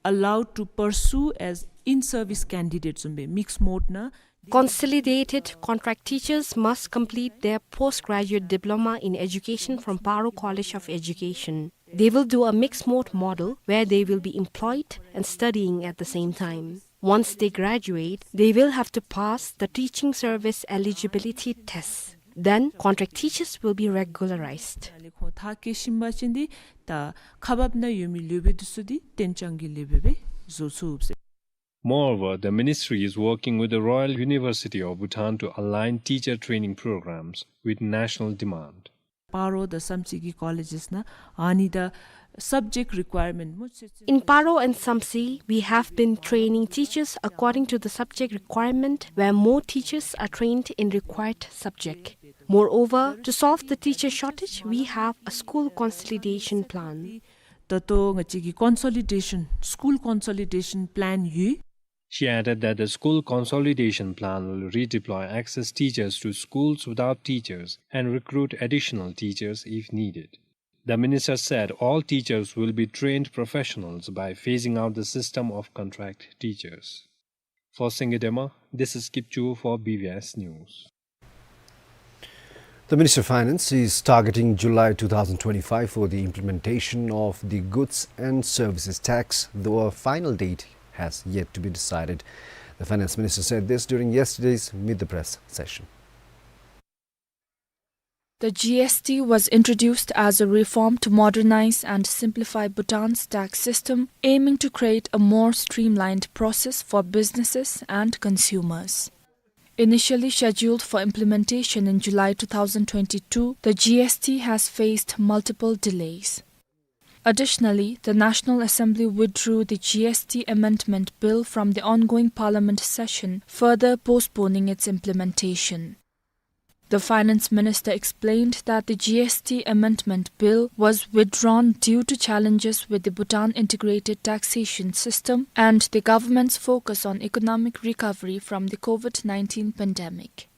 allowed to pursue as in-service candidates, mixed mode na. Consolidated contract teachers must complete their postgraduate diploma in education from Paro College of Education. They will do a mixed mode model where they will be employed and studying at the same time. Once they graduate, they will have to pass the teaching service eligibility test. Then, contract teachers will be regularized. ཁོང་མཐར་འཁྱོལ་ཞིནམ་ཅིན་འདི་ད་ཁག་འབག་ནང་ཡོད་མི་ལུ་སྦེ་འདི་ཚུ་འདི་གཏན་འཇགས་ཀྱི་ལས་སྦེ་བཟོ་ཚུགས་ཟེར། Moreover, the ministry is working with the Royal University of Bhutan to align teacher training programs with national demand. Paro དང་བསམ་རྩེ་གི་colleges ནང་ཨ་ནི་ད་subject requirement སྨོ། In Paro and Samtse, we have been training teachers according to the subject requirement, where more teachers are trained in required subject. Moreover, to solve the teacher shortage, we have a school consolidation plan. ད་ལྟོ་ང་བཅས་ཀྱི་consolidation, school consolidation plan ཡོད། She added that the school consolidation plan will redeploy excess teachers to schools without teachers and recruit additional teachers if needed. The minister said all teachers will be trained professionals by phasing out the system of contract teachers. For Singye Dema, this is Kipchu for B B S News. The Minister of Finance is targeting July two thousand twenty-five for the implementation of the goods and services tax, though a final date has yet to be decided. The Finance Minister said this during yesterday's Meet the Press session. The G S T was introduced as a reform to modernize and simplify Bhutan's tax system, aiming to create a more streamlined process for businesses and consumers. Initially scheduled for implementation in July two thousand twenty-two, the G S T has faced multiple delays. Additionally, the National Assembly withdrew the G S T Amendment Bill from the ongoing Parliament session, further postponing its implementation. The Finance Minister explained that the G S T Amendment Bill was withdrawn due to challenges with the Bhutan Integrated Taxation System and the government's focus on economic recovery from the COVID nineteen pandemic.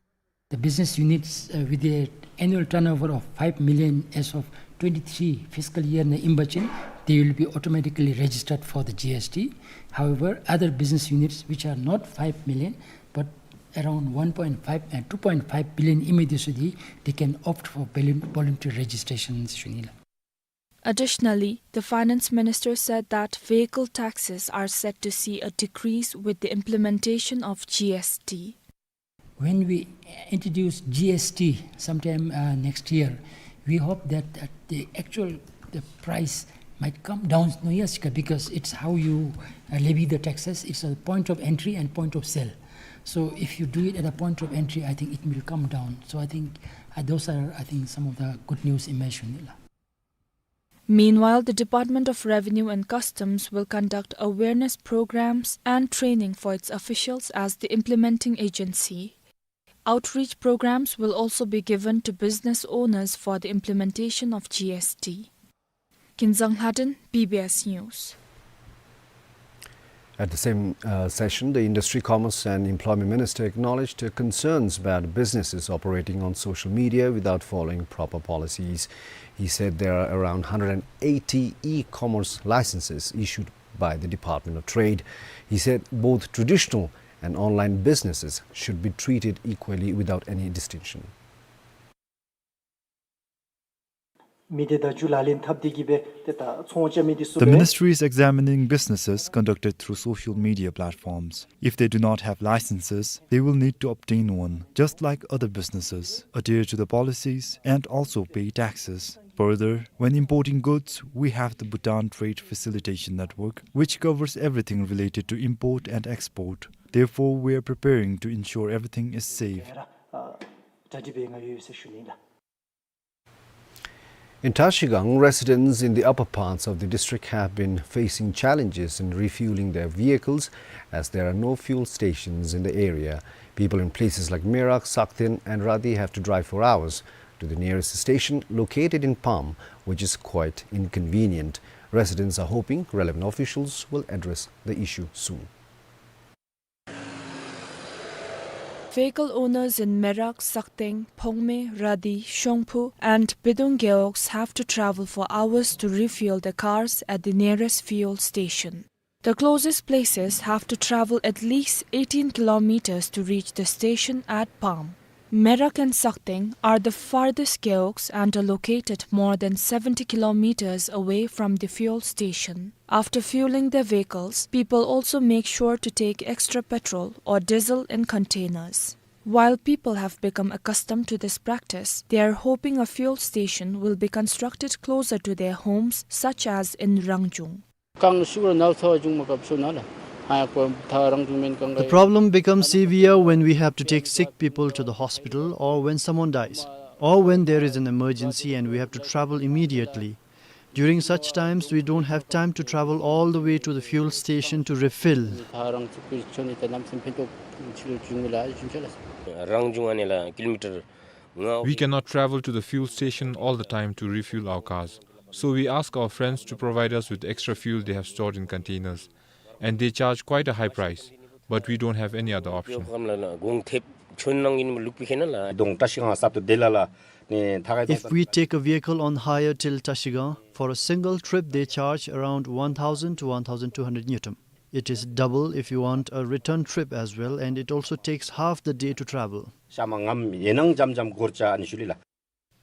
The business units, uh, with the annual turnover of five million as of twenty-three fiscal year ནང་ཨིན་པ་ཅིན, they will be automatically registered for the G S T. However, other business units which are not five million but around one point five and two point five billion ཨིན་མི་འདི་ཚུ་འདི་they can opt for volun- voluntary registration ཟེར་ཞུ་ནི་ལགས། Additionally, the finance minister said that vehicle taxes are set to see a decrease with the implementation of G S T. When we introduce G S T sometime, uh, next year, we hope that, that the actual, the price might come down, no, yes, because it's how you, uh, levy the taxes. It's a point of entry and point of sale. So if you do it at a point of entry, I think it will come down. So I think, uh, those are, I think, some of the good news in my Shunila. Meanwhile, the Department of Revenue and Customs will conduct awareness programs and training for its officials as the implementing agency. Outreach programs will also be given to business owners for the implementation of G S T. Kinzang Hladen, B B S News. At the same, uh, session, the Industry, Commerce and Employment Minister acknowledged, uh, concerns about businesses operating on social media without following proper policies. He said there are around hundred and eighty e-commerce licenses issued by the Department of Trade. He said both traditional and online businesses should be treated equally without any distinction. མི་སྡེ་དང་བརྒྱུད་ལག་ལེན་འཐབ་སྟེ་གི་སྦེ་ཏེ་ད་ཚོང་རྐྱབ་མི་འདི་ཚུ་The སྦེ། Ministry is examining businesses conducted through social media platforms. If they do not have licenses, they will need to obtain one, just like other businesses, adhere to the policies, and also pay taxes. Further, when importing goods, we have the Bhutan Trade Facilitation Network, which covers everything related to import and export. Therefore, we are preparing to ensure everything is safe. ཨ་གྲ་སྒྲིག་འབད་ང་ཡོད་ཟེར་ཞུ་ནི་ལགས། In Trashigang, residents in the upper parts of the district have been facing challenges in refueling their vehicles as there are no fuel stations in the area. People in places like Merak, Sakten and Radi have to drive for hours to the nearest station located in Pam, which is quite inconvenient. Residents are hoping relevant officials will address the issue soon. Vehicle owners in Merak, Sakteng, Phongme, Radi, Shongphu, and Bidung Gewogs have to travel for hours to refuel their cars at the nearest fuel station. The closest places have to travel at least eighteen kilometers to reach the station at Pam. Merak and Sakteng are the farthest gewogs and are located more than seventy kilometers away from the fuel station. After fueling their vehicles, people also make sure to take extra petrol or diesel in containers. While people have become accustomed to this practice, they are hoping a fuel station will be constructed closer to their homes, such as in Rangjung. ཁང་ཤུགས་ར་ནཝ་ཚ་བ་བྱུང་མ་སྐབས་ཤོ་ན་ལ། ཧ་ཡ་ཀོ་ཐ་རང་བྱུང་མེན་གང་ག The problem becomes severe when we have to take sick people to the hospital or when someone dies, or when there is an emergency and we have to travel immediately. During such times, we don't have time to travel all the way to the fuel station to refill. ཐ་རང་ཚུགས་པའི་ཆོ་ནི་ད་ནམ་སེམས་ཕན་ཐོགས་ཆི་ལོ་བྱུང་མི་ལ་བྱུང་ཆ་ལ། རང་བྱུང་ཨ་ནི་ལ་ཀི་ལོ་མི་ཊར་ལྔ། We cannot travel to the fuel station all the time to refuel our cars. So we ask our friends to provide us with extra fuel they have stored in containers. And they charge quite a high price, but we don't have any other option. If we take a vehicle on hire till Trashigang, for a single trip they charge around one thousand to one thousand two hundred ngultrum. It is double if you want a return trip as well, and it also takes half the day to travel. ཤ་མ་ངམ་ཡེ་ནང་འཇམ་འཇམ་གོར་ཅ་ཨ་ནི་ཤུ་ལི་ལ།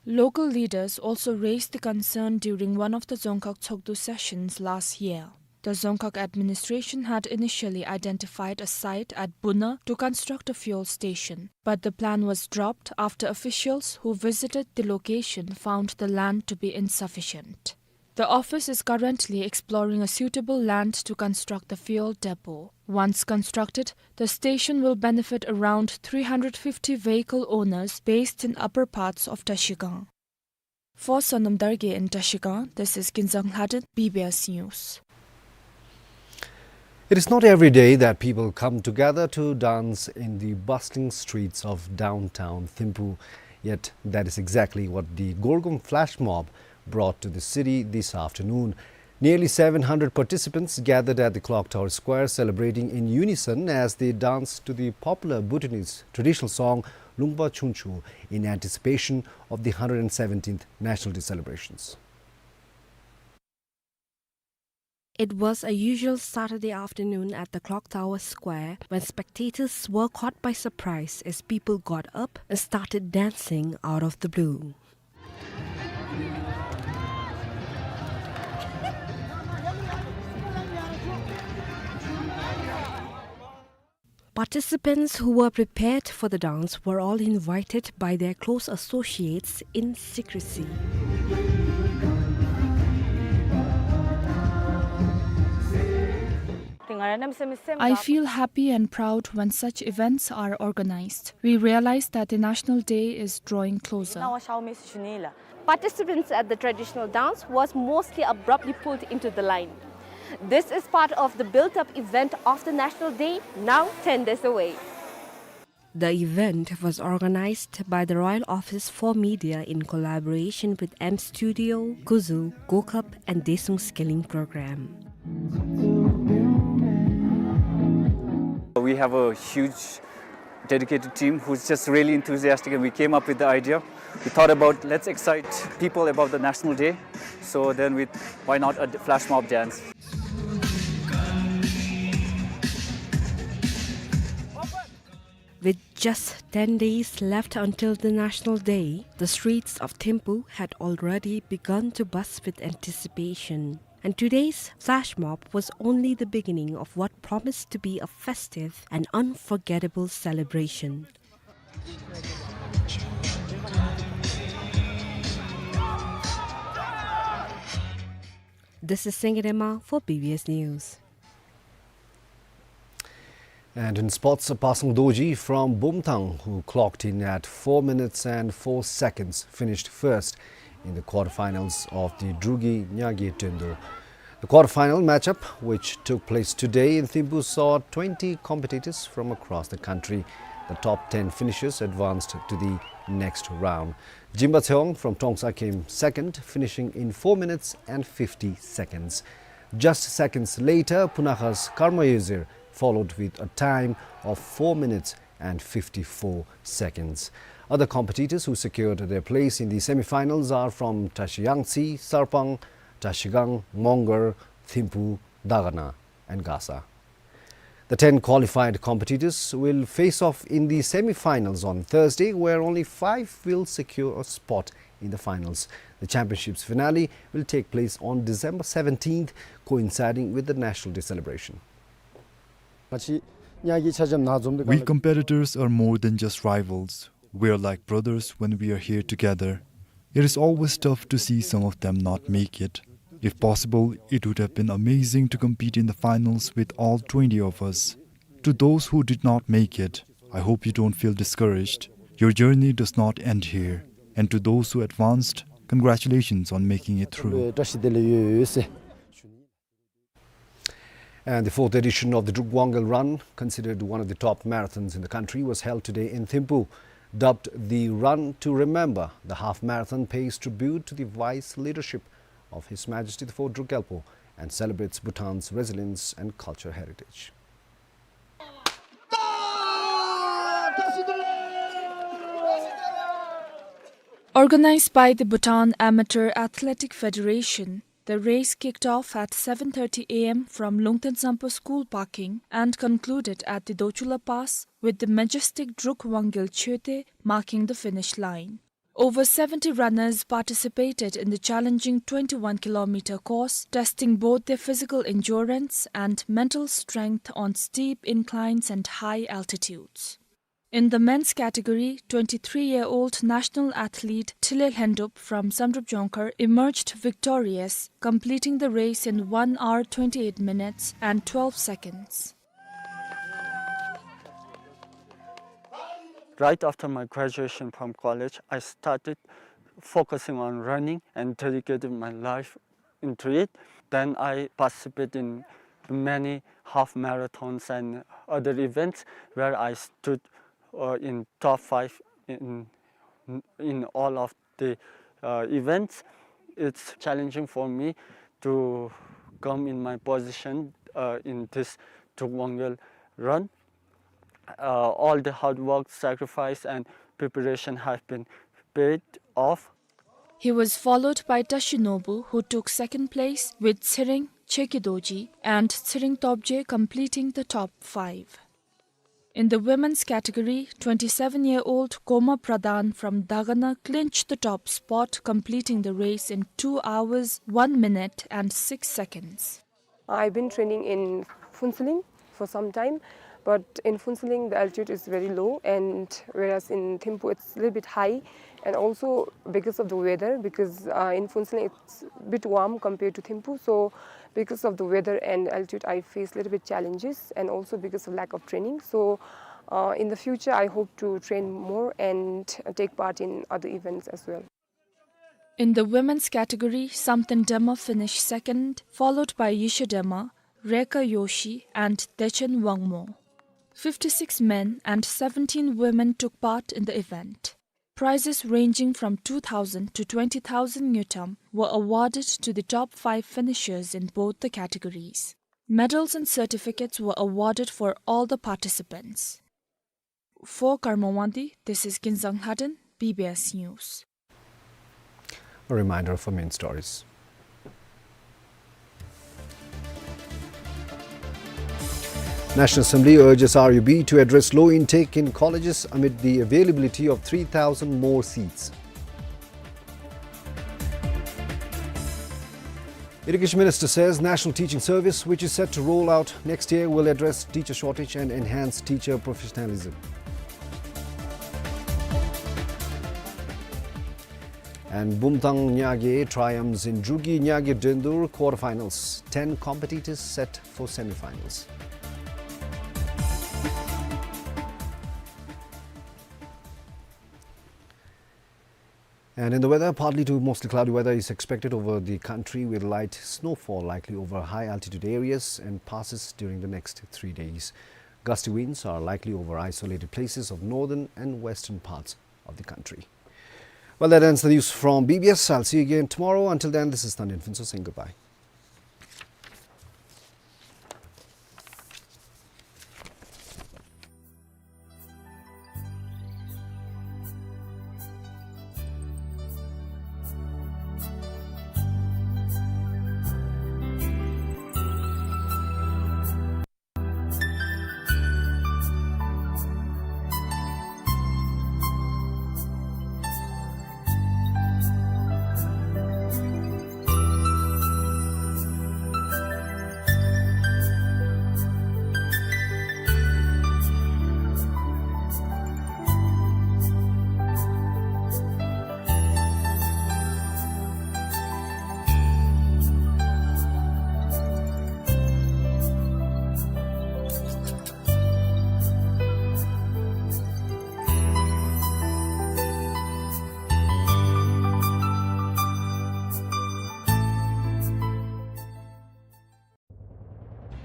Local leaders also raised the concern during one of the Dzongkhag Tshogdu sessions last year. The Dzongkhag administration had initially identified a site at Buna to construct a fuel station, but the plan was dropped after officials who visited the location found the land to be insufficient. The office is currently exploring a suitable land to construct the fuel depot. Once constructed, the station will benefit around three hundred fifty vehicle owners based in upper parts of Trashigang. For Sonam Dargay in Trashigang, this is Kinzang Hladen, B B S News. It is not every day that people come together to dance in the bustling streets of downtown Thimphu. Yet that is exactly what the Gorgum flash mob brought to the city this afternoon. Nearly seven hundred participants gathered at the Clock Tower Square, celebrating in unison as they danced to the popular Bhutanese traditional song Lungpa Chungchu in anticipation of the hundred and seventeenth National Day celebrations. It was a usual Saturday afternoon at the Clock Tower Square when spectators were caught by surprise as people got up and started dancing out of the blue. Participants who were prepared for the dance were all invited by their close associates in secrecy. I feel happy and proud when such events are organized. We realize that the National Day is drawing closer. Participants at the traditional dance was mostly abruptly pulled into the line. This is part of the built-up event of the National Day, now ten days away. The event was organized by the Royal Office for Media in collaboration with M Studio, Kuzu, Gokup, and Daesung Skilling Program. We have a huge dedicated team who's just really enthusiastic, and we came up with the idea. We thought about, let's excite people about the National Day. So then we, why not a d-, flash mob dance? With just ten days left until the National Day, the streets of Thimphu had already begun to buzz with anticipation. And today's flash mob was only the beginning of what promised to be a festive and unforgettable celebration. This is Sengye Dema for B B S News. And in sports, Pasang Dorji from Bumthang, who clocked in at four minutes and four seconds, finished first in the quarterfinals of the Drukgyal Nyagi Tendo. The quarterfinal matchup, which took place today in Thimphu, saw twenty competitors from across the country. The top ten finishers advanced to the next round. Jimba Tseong from Trongsa came second, finishing in four minutes and fifty seconds. Just seconds later, Punakha's Karma Yuzir followed with a time of four minutes and fifty-four seconds. Other competitors who secured their place in the semi-finals are from Trashiyangtse, Sarpang, Trashigang, Mongar, Thimphu, Dagana, and Gasa. The ten qualified competitors will face off in the semi-finals on Thursday, where only five will secure a spot in the finals. The championship's finale will take place on December seventeenth, coinciding with the National Day celebration. We competitors are more than just rivals. We are like brothers when we are here together. It is always tough to see some of them not make it. If possible, it would have been amazing to compete in the finals with all twenty of us. To those who did not make it, I hope you don't feel discouraged. Your journey does not end here. And to those who advanced, congratulations on making it through. And the fourth edition of the Druk Wangel Run, considered one of the top marathons in the country, was held today in Thimphu. Dubbed the Run to Remember, the half marathon pays tribute to the wise leadership of His Majesty the Fourth Druk Gyalpo and celebrates Bhutan's resilience and cultural heritage. Organized by the Bhutan Amateur Athletic Federation, the race kicked off at seven thirty A M from Lungten Sampo School parking and concluded at the Dochula Pass with the majestic Druk Wangel Choete marking the finish line. Over seventy runners participated in the challenging twenty-one kilometer course, testing both their physical endurance and mental strength on steep inclines and high altitudes. In the men's category, twenty-three-year-old national athlete Thile Lhendup from Samdrup Jongkhar emerged victorious, completing the race in one hour, twenty-eight minutes and twelve seconds. Right after my graduation from college, I started focusing on running and dedicated my life into it. Then I participate in many half marathons and other events where I stood, uh, in top five in, in all of the, uh, events. It's challenging for me to come in my position, uh, in this Druk Wangel Run. Uh, all the hard work, sacrifice, and preparation have been paid off. He was followed by Tashi Nobu, who took second place, with Tshering Cheki Dorji and Tsering Topje completing the top five. In the women's category, twenty-seven-year-old Koma Pradhan from Dagana clinched the top spot, completing the race in two hours, one minute and six seconds. I've been training in Phuentsholing for some time, but in Phuentsholing the altitude is very low, and whereas in Thimphu it's a little bit high, and also because of the weather, because, uh, in Phuentsholing it's a bit warm compared to Thimphu, so because of the weather and altitude I face a little bit challenges, and also because of lack of training. So, uh, in the future I hope to train more and take part in other events as well. In the women's category, Samten Dema finished second, followed by Yishe Dema, Reka Yoshi, and Dechen Wangmo. Fifty-six men and seventeen women took part in the event. Prizes ranging from two thousand to twenty thousand ngultrum were awarded to the top five finishers in both the categories. Medals and certificates were awarded for all the participants. For Karma Wangdi, this is Kinzang Haden, B B S News. A reminder for main stories. National Assembly urges R U B to address low intake in colleges amid the availability of three thousand more seats. Education Minister says National Teaching Service, which is set to roll out next year, will address teacher shortage and enhance teacher professionalism. And Bumthang Nyage triumphs in Drukgyal Nyage Drendur quarter-finals. Ten competitors set for semi-finals. And in the weather, partly to mostly cloudy weather is expected over the country, with light snowfall likely over high-altitude areas and passes during the next three days. Gusty winds are likely over isolated places of northern and western parts of the country. Well, that ends the news from B B S. I'll see you again tomorrow. Until then, this is Thandin Phuntsho saying goodbye.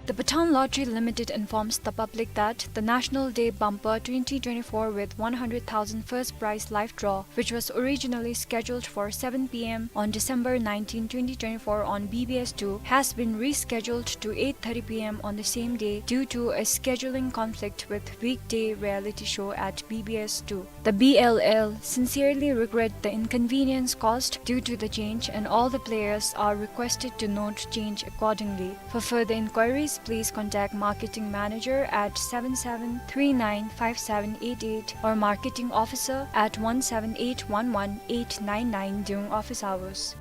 The Bhutan Lottery Limited informs the public that the National Day Bumper twenty twenty-four with one hundred thousand first prize live draw, which was originally scheduled for seven P M on December nineteenth, twenty twenty-four on B B S two, has been rescheduled to eight thirty P M on the same day due to a scheduling conflict with weekday reality show at B B S two. The B L L sincerely regret the inconvenience caused due to the change, and all the players are requested to note change accordingly. For further inquiries, please contact Marketing Manager at seven seven three nine five seven eight eight or Marketing Officer at one seven eight one one eight nine nine during office hours.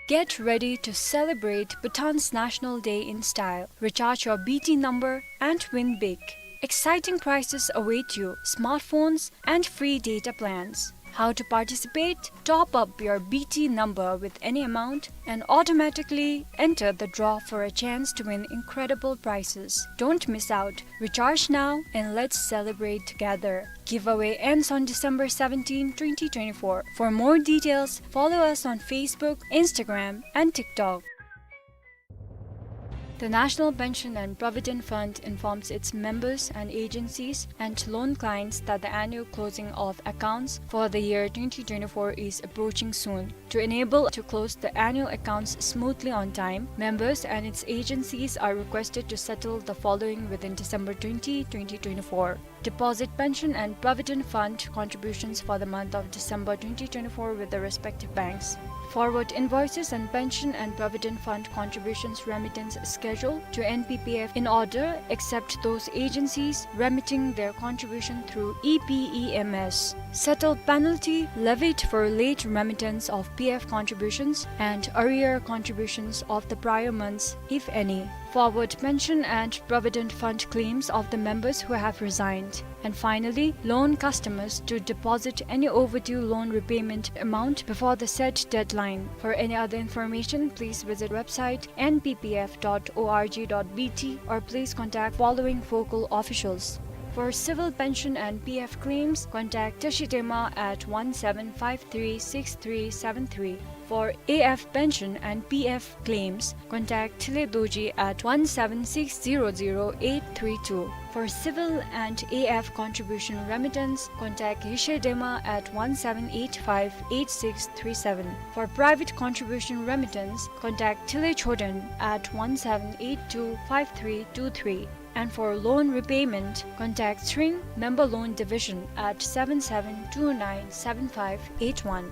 Get ready to celebrate Bhutan's National Day in style. Recharge your B T number and win big. Exciting prizes await you: smartphones and free data plans. How to participate? Top up your B T number with any amount and automatically enter the draw for a chance to win incredible prizes. Don't miss out. Recharge now and let's celebrate together. Giveaway ends on December seventeenth, twenty twenty-four. For more details, follow us on Facebook, Instagram, and TikTok. The National Pension and Provident Fund informs its members and agencies and loan clients that the annual closing of accounts for the year twenty twenty-four is approaching soon. To enable to close the annual accounts smoothly on time, members and its agencies are requested to settle the following within December twenty, twenty twenty-four. Deposit pension and provident fund contributions for the month of December twenty twenty-four with the respective banks. Forward invoices and pension and provident fund contributions remittance schedule to N P P F in order, except those agencies remitting their contribution through E P E M S. Settle penalty levied for late remittance of P F contributions and arrear contributions of the prior months, if any. Forward pension and provident fund claims of the members who have resigned. And finally, loan customers to deposit any overdue loan repayment amount before the said deadline. For any other information, please visit website N P P F dot O R G dot B T or please contact following focal officials. For civil pension and P F claims, contact Tashi Dema at one seven five three six three seven three. For A F pension and P F claims, contact Thile Dorji at one seven six zero zero eight three two. For civil and A F contribution remittance, contact Yeshe Dema at one seven eight five eight six three seven. For private contribution remittance, contact Thile Choden at one seven eight two five three two three. And for loan repayment, contact Tshering Member Loan Division at seven seven two nine seven five eight one.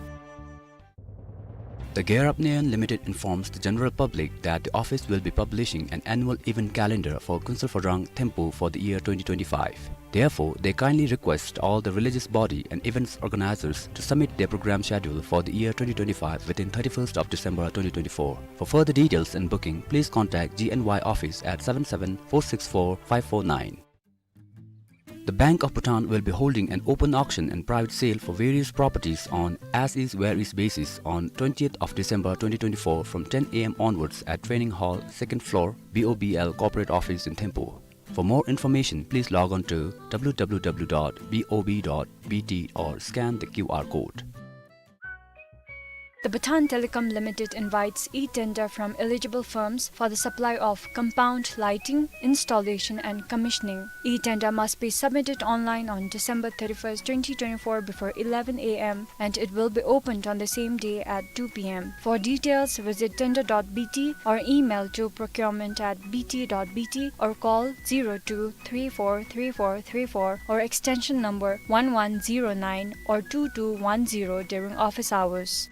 The Gear Up Nayon Limited informs the general public that the office will be publishing an annual event calendar for Kunsel Phodrang Thimphu for the year twenty twenty-five. Therefore, they kindly request all the religious body and events organizers to submit their program schedule for the year twenty twenty-five within thirty-first of December twenty twenty-four. For further details and booking, please contact G N Y office at seven seven four six four five four nine. The Bank of Bhutan will be holding an open auction and private sale for various properties on as is where is basis on twentieth of December twenty twenty-four from ten A M onwards at Training Hall, second floor, B O B L Corporate Office in Thimphu. For more information, please log on to W W W dot B O B dot B T or scan the Q R code. The Bhutan Telecom Limited invites e-tender from eligible firms for the supply of compound lighting, installation and commissioning. E-tender must be submitted online on December thirty-first, twenty twenty-four before eleven A M and it will be opened on the same day at two P M. For details, visit tender dot B T or email to procurement at B T dot B T or call zero two three four three four three four or extension number one one zero nine or two two one zero during office hours.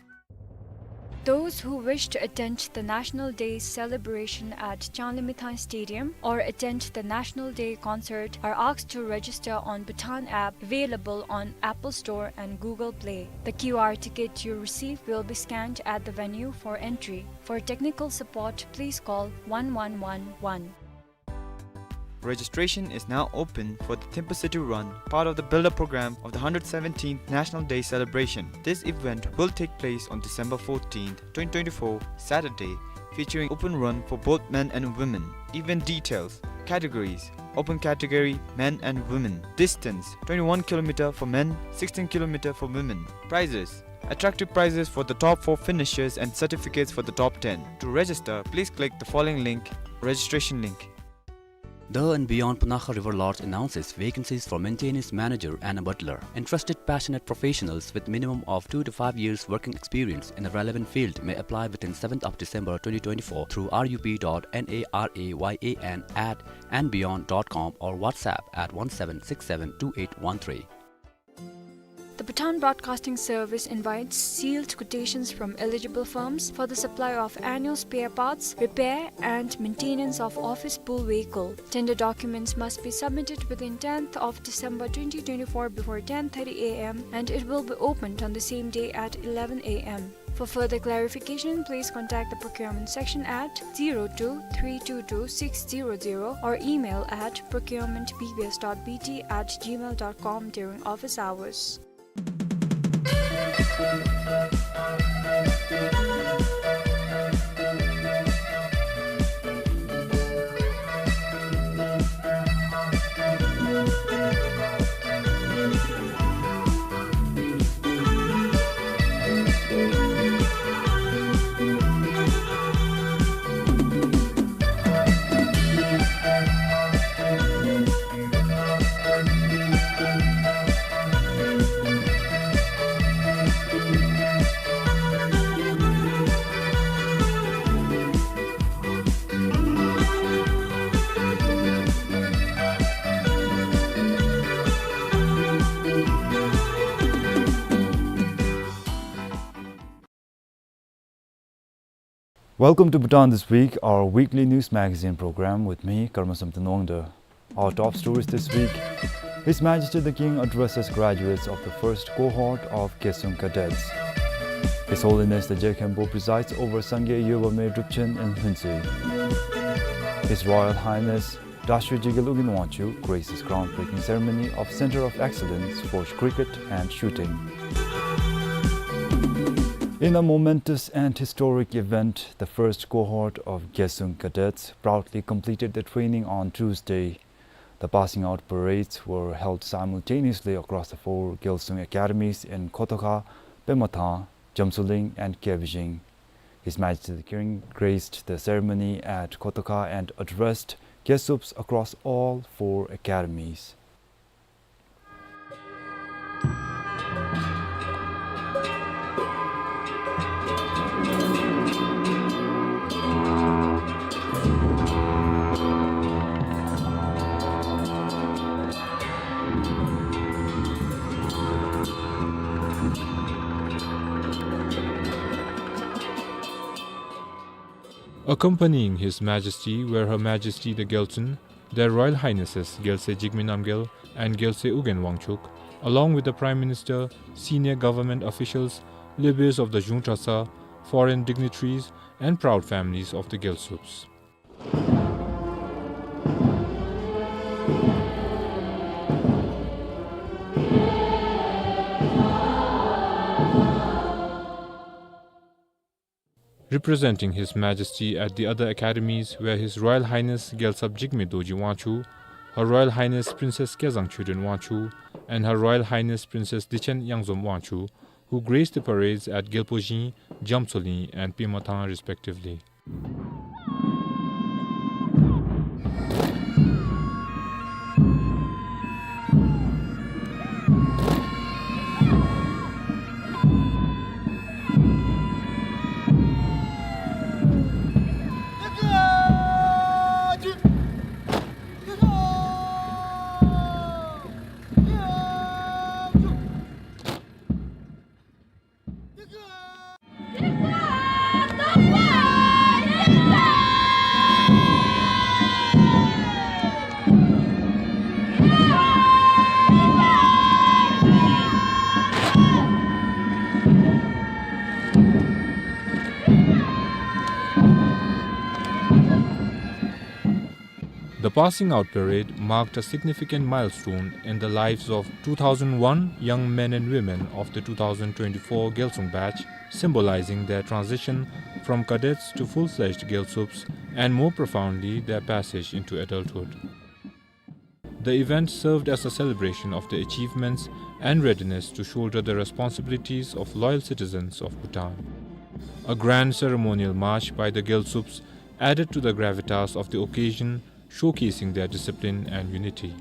Those who wish to attend the National Day celebration at Changlimithang Stadium or attend the National Day concert are asked to register on Bhutan app available on Apple Store and Google Play. The Q R ticket you receive will be scanned at the venue for entry. For technical support, please call one one one one. Registration is now open for the Thimphu City Run, part of the build-up program of the hundred seventeenth National Day celebration. This event will take place on December fourteenth, twenty twenty-four, Saturday, featuring open run for both men and women. Event details: categories: open category, men and women. Distance: twenty-one kilometer for men, sixteen kilometer for women. Prizes: attractive prizes for the top four finishers and certificates for the top ten. To register, please click the following link, registration link. The and Beyond Punakha River Lodge announces vacancies for maintenance manager and a butler. Interested passionate professionals with minimum of two to five years working experience in the relevant field may apply within seventh of December twenty twenty-four through R U P dot N A R A Y A N at and beyond dot com or WhatsApp at one seven six seven two eight one three. The Bhutan Broadcasting Service invites sealed quotations from eligible firms for the supply of annual spare parts, repair and maintenance of office pool vehicle. Tender documents must be submitted within tenth of December twenty twenty-four before ten thirty A M and it will be opened on the same day at eleven A M. For further clarification, please contact the procurement section at zero two three two two six zero zero or email at procurement B B S dot B T at gmail dot com during office hours. Welcome to Bhutan This Week, our weekly news magazine program with me, Karma Samten Wangda. Our top stories this week: His Majesty the King addresses graduates of the first cohort of Gyaltsung cadets. His Holiness the Je Khenpo presides over Sangay Yobame Drupchen in Lhuentse. His Royal Highness Dashwe Jigel Ugyen Wangchuck graces groundbreaking ceremony of Center of Excellence for Cricket and Shooting. In a momentous and historic event, the first cohort of Gyaltsung cadets proudly completed the training on Tuesday. The passing out parades were held simultaneously across the four Gyaltsung academies in Kotokha, Pemathang, Jamtsoling and Kebijing. His Majesty the King graced the ceremony at Kotokha and addressed Gyaltsups across all four academies. Accompanying His Majesty were Her Majesty the Gyaltsuen, Their Royal Highnesses Gyaltsey Jigme Namgyel and Gyaltsey Ugyen Wangchuck, along with the Prime Minister, senior government officials, leaders of the Zhung Traca, foreign dignitaries, and proud families of the Gyaltsups. Representing His Majesty at the other academies were His Royal Highness Gyaltsap Jigme Dorji Wangchuck, Her Royal Highness Princess Kezang Choden Wangchuck, and Her Royal Highness Princess Dichen Yangzom Wangchuck, who graced the parades at Gyalpo Zhing, Jamtsoling, and Pemathang respectively. The passing out parade marked a significant milestone in the lives of two thousand one young men and women of the two thousand twenty-four Gyaltsung batch, symbolizing their transition from cadets to full-fledged Gyaltsups and, more profoundly, their passage into adulthood. The event served as a celebration of their achievements and readiness to shoulder the responsibilities of loyal citizens of Bhutan. A grand ceremonial march by the Gyaltsups added to the gravitas of the occasion, showcasing their discipline and unity.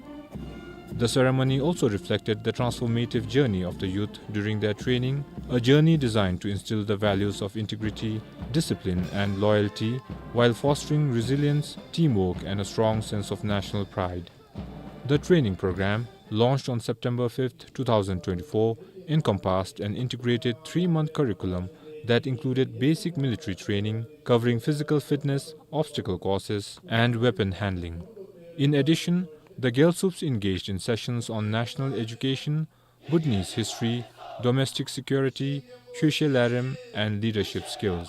The ceremony also reflected the transformative journey of the youth during their training, a journey designed to instill the values of integrity, discipline, and loyalty, while fostering resilience, teamwork, and a strong sense of national pride. The training program, launched on September fifth, two thousand twenty-four, encompassed an integrated three-month curriculum that included basic military training, covering physical fitness, obstacle courses, and weapon handling. In addition, the Gyaltsups engaged in sessions on national education, Bhutanese history, domestic security, Chökhe Larem, and leadership skills.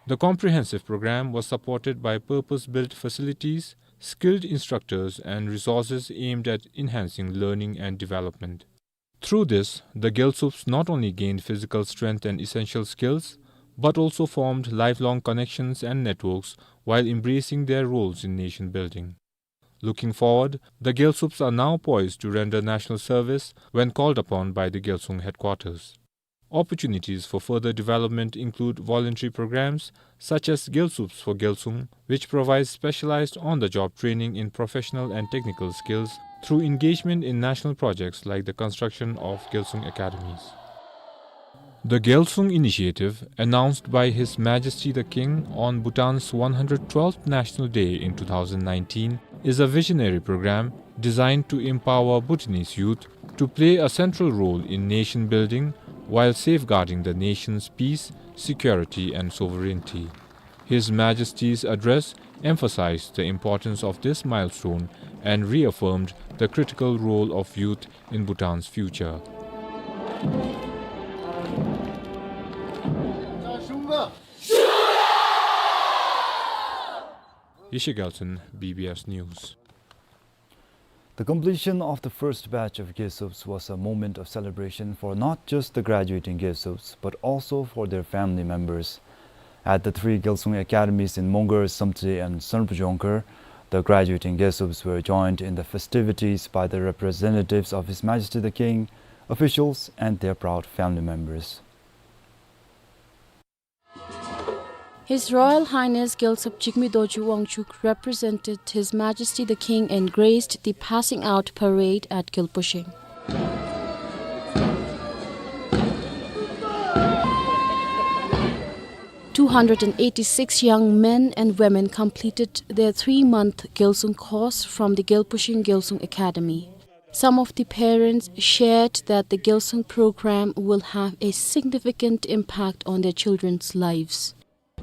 The comprehensive program was supported by purpose-built facilities, skilled instructors, and resources aimed at enhancing learning and development. Through this, the Gyaltsups not only gained physical strength and essential skills, but also formed lifelong connections and networks while embracing their roles in nation building. Looking forward, the Gyaltsups are now poised to render national service when called upon by the Gyaltsung headquarters. Opportunities for further development include voluntary programs such as Gyaltsups for Gyaltsung, which provides specialized on-the-job training in professional and technical skills through engagement in national projects like the construction of Gyaltsung academies. The Gyaltsung Initiative, announced by His Majesty the King on Bhutan's one hundred twelfth National Day in two thousand nineteen, is a visionary program designed to empower Bhutanese youth to play a central role in nation building while safeguarding the nation's peace, security, and sovereignty. His Majesty's address emphasized the importance of this milestone and reaffirmed the critical role of youth in Bhutan's future. Yeshe Gyaltshen, B B S News. The completion of the first batch of Gyaltsubs was a moment of celebration for not just the graduating Gyaltsubs, but also for their family members. At the three Gyaltsung Academies in Mongar, Samtse, and Sanrup Jongkhar, the graduating Gyaltsubs were joined in the festivities by the representatives of His Majesty the King, officials, and their proud family members. His Royal Highness Gyaltsab Jigme Dorji Wangchuck represented His Majesty the King and graced the passing out parade at Gyalpushing. Two hundred and eighty-six young men and women completed their three-month Gyalsung course from the Gyalpushing Gyalsung Academy. Some of the parents shared that the Gyalsung program will have a significant impact on their children's lives.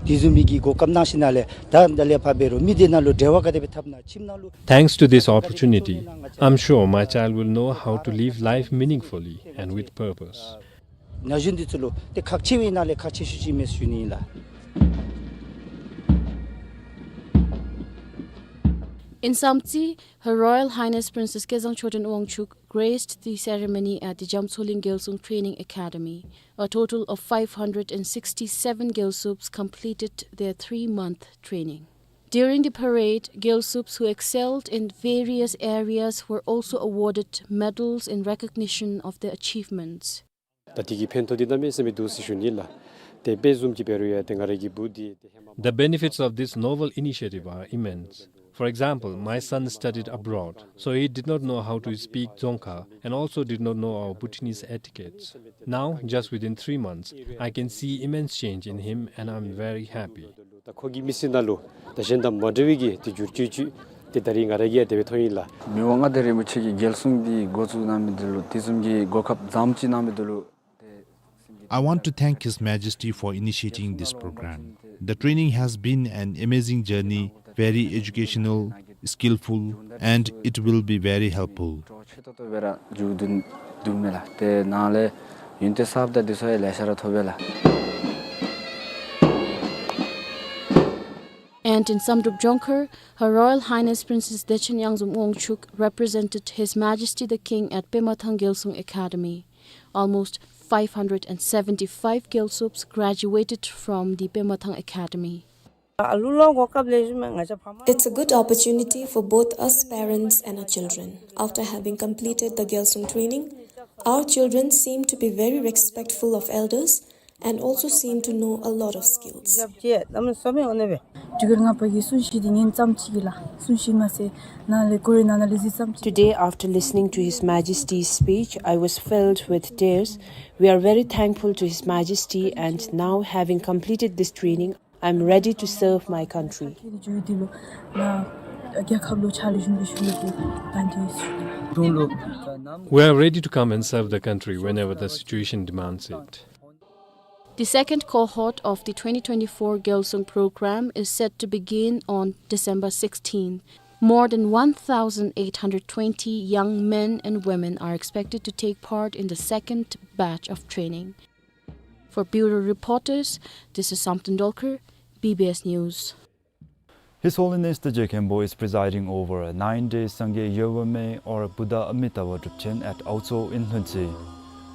དེ་བཟུམ་མའི་གི་གོ་སྐབས་གནང་ཞིནམ་ལས་ད་ད་ལས་ཕར་འབད་རུང་མི་སྡེ་ནང་ལུ་འབྲེལ་བ་ག་དེ་སྦེ་འཐབ་ན་ཁྱིམ་ནང་ལུ། Thanks to this opportunity, I'm sure my child will know how to live life meaningfully and with purpose. ན་གཞོན་འདི་ཚུ་ལུ་ཏེ་ཁག་ཆེ་བའི་ནང་ལས་ཁག་ཆེ་ཤོས་ཅིག་མས་ཟེར་ཞུ་ནི་ཨིན་ལགས། In Samtse, Her Royal Highness Princess Kezang Choden Wangchuck graced the ceremony at the Jamtsoling Gyalsung Training Academy. A total of five hundred and sixty-seven Gyalsubs completed their three-month training. During the parade, Gyalsubs who excelled in various areas were also awarded medals in recognition of their achievements. ད་དེ་གི་ཕན་ཐོགས་འདི་གནམ་མེད་ས་མེད་འདུག་ཟེར་ཞུ་ནི་ལགས། ཏེ་དཔེ་བཟུམ་ཅིག་འབད་རུང་ཡང་ཏེ་ང་རའི་གི་བུ་འདི་ཏེ་ཧེ་མ། The benefits of this noble initiative are immense. For example, my son studied abroad, so he did not know how to speak Dzongkha and also did not know our Bhutanese etiquettes. Now, just within three months, I can see immense change in him and I'm very happy. ད་ཁོ་གི་མི་ཚེ་ནང་ལུ་ད་གཞན་དང་མ་འདྲ་བའི་གི་ཏེ་འགྱུར་བཅོས་ཅིག་ཏེ་ད་རིས་ང་ར་གིས་ཡང་དེ་སྦེ་མཐོང་ཡི་ལགས། མི་དབང་མངའ་བདག་རིན་པོ་ཆེ་གིས་རྒྱལ་སྲུང་འདི་འགོ་བཙུགས་གནང་མི་འདི་ལུ་དེ་བཟུམ་གྱི་གོ་སྐབས་བཟངམ་ཅིག་གནང་མི་འདི་ལུ་ཏེ། I want to thank His Majesty for initiating this program. The training has been an amazing journey, very educational, skillful, and it will be very helpful. ཆེ་ཏོག་ཏོ་སྦེ་ར་མཇུག་བསྡུ་བསྡུཝ་མས་ལགས། ཏེ་ནཱ་ལས་ཡོན་ཏན་གསརཔ་དང་འདི་ཚུ་ཡང་ལེ་ཤ་ར་ཐོབ་པས་ལགས། And in Samdrup Jongkhar, Her Royal Highness Princess Dechen Yangzum Wangchuck represented His Majesty the King at Pemathang Gyalsung Academy. Almost five hundred and seventy-five Gyalsubs graduated from the Pemathang Academy. It's a good opportunity for both us parents and our children. After having completed the Gyalsung training, our children seem to be very respectful of elders and also seem to know a lot of skills. Today, after listening to His Majesty's speech, I was filled with tears. We are very thankful to His Majesty, and now, having completed this training, I'm ready to serve my country. We are ready to come and serve the country whenever the situation demands it. The second cohort of the twenty twenty-four Gyalsung program is set to begin on December sixteenth. More than one thousand eight hundred twenty young men and women are expected to take part in the second batch of training. For Bureau Reporters, this is Samten Dolkar, B B S News. His Holiness the Je Khenpo is presiding over a nine-day Sangay Yewame or Buddha Amitabha Drupchen at Aotso in Lhuentse.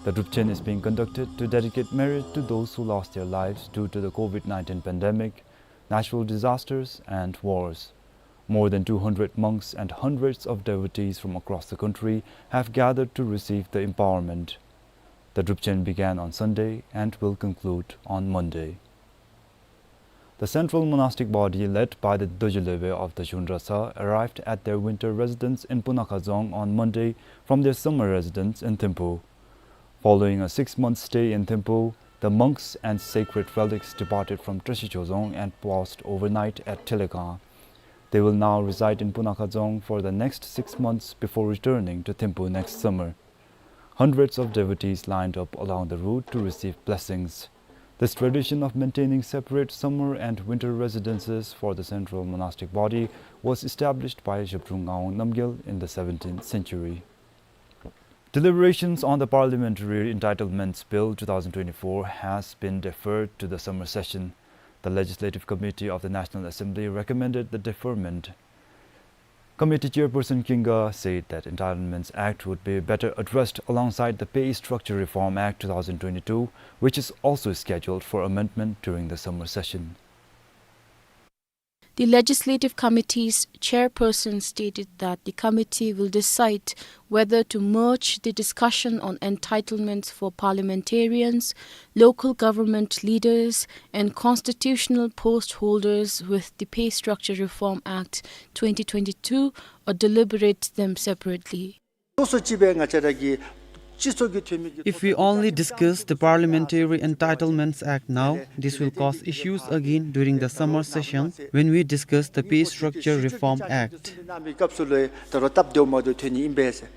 The Drupchen is being conducted to dedicate merit to those who lost their lives due to the COVID nineteen pandemic, natural disasters, and wars. More than two hundred monks and hundreds of devotees from across the country have gathered to receive the empowerment. The Drupchen began on Sunday and will conclude on Monday. The central monastic body led by the Dorji Lopen of the Zhun Dratshang arrived at their winter residence in Punakha Dzong on Monday from their summer residence in Thimphu. Following a six-month stay in Thimphu, the monks and sacred relics departed from Trashi Chodzong and passed overnight at Thilekang. They will now reside in Punakha Dzong for the next six months before returning to Thimphu next summer. Hundreds of devotees lined up along the route to receive blessings. This tradition of maintaining separate summer and winter residences for the central monastic body was established by Zhabdrung Ngawang Namgyal in the seventeenth century. Deliberations on the Parliamentary Entitlements Bill two thousand twenty-four has been deferred to the summer session. The Legislative Committee of the National Assembly recommended the deferment. Committee Chairperson Kinga said that Entitlements Act would be better addressed alongside the Pay Structure Reform Act two thousand twenty-two, which is also scheduled for amendment during the summer session. The Legislative Committee's chairperson stated that the committee will decide whether to merge the discussion on entitlements for parliamentarians, local government leaders, and constitutional post holders with the Pay Structure Reform Act twenty twenty-two or deliberate them separately. སོ་སོ་ཅིག་སྦེ་ང་བཅས་ར་གི་སྤྱི་ཚོགས་ཀྱི་འཐུས་མི་གི། If we only discuss the Parliamentary Entitlements Act now, this will cause issues again during the summer session when we discuss the Pay Structure Reform Act. གནང་མི་སྐབས་སུ་ལུ་ད་རུང་སྟབས་བདེཝ་མ་བདེཝ་ཐོན་ནི་ཨིན་པས་ཟེར།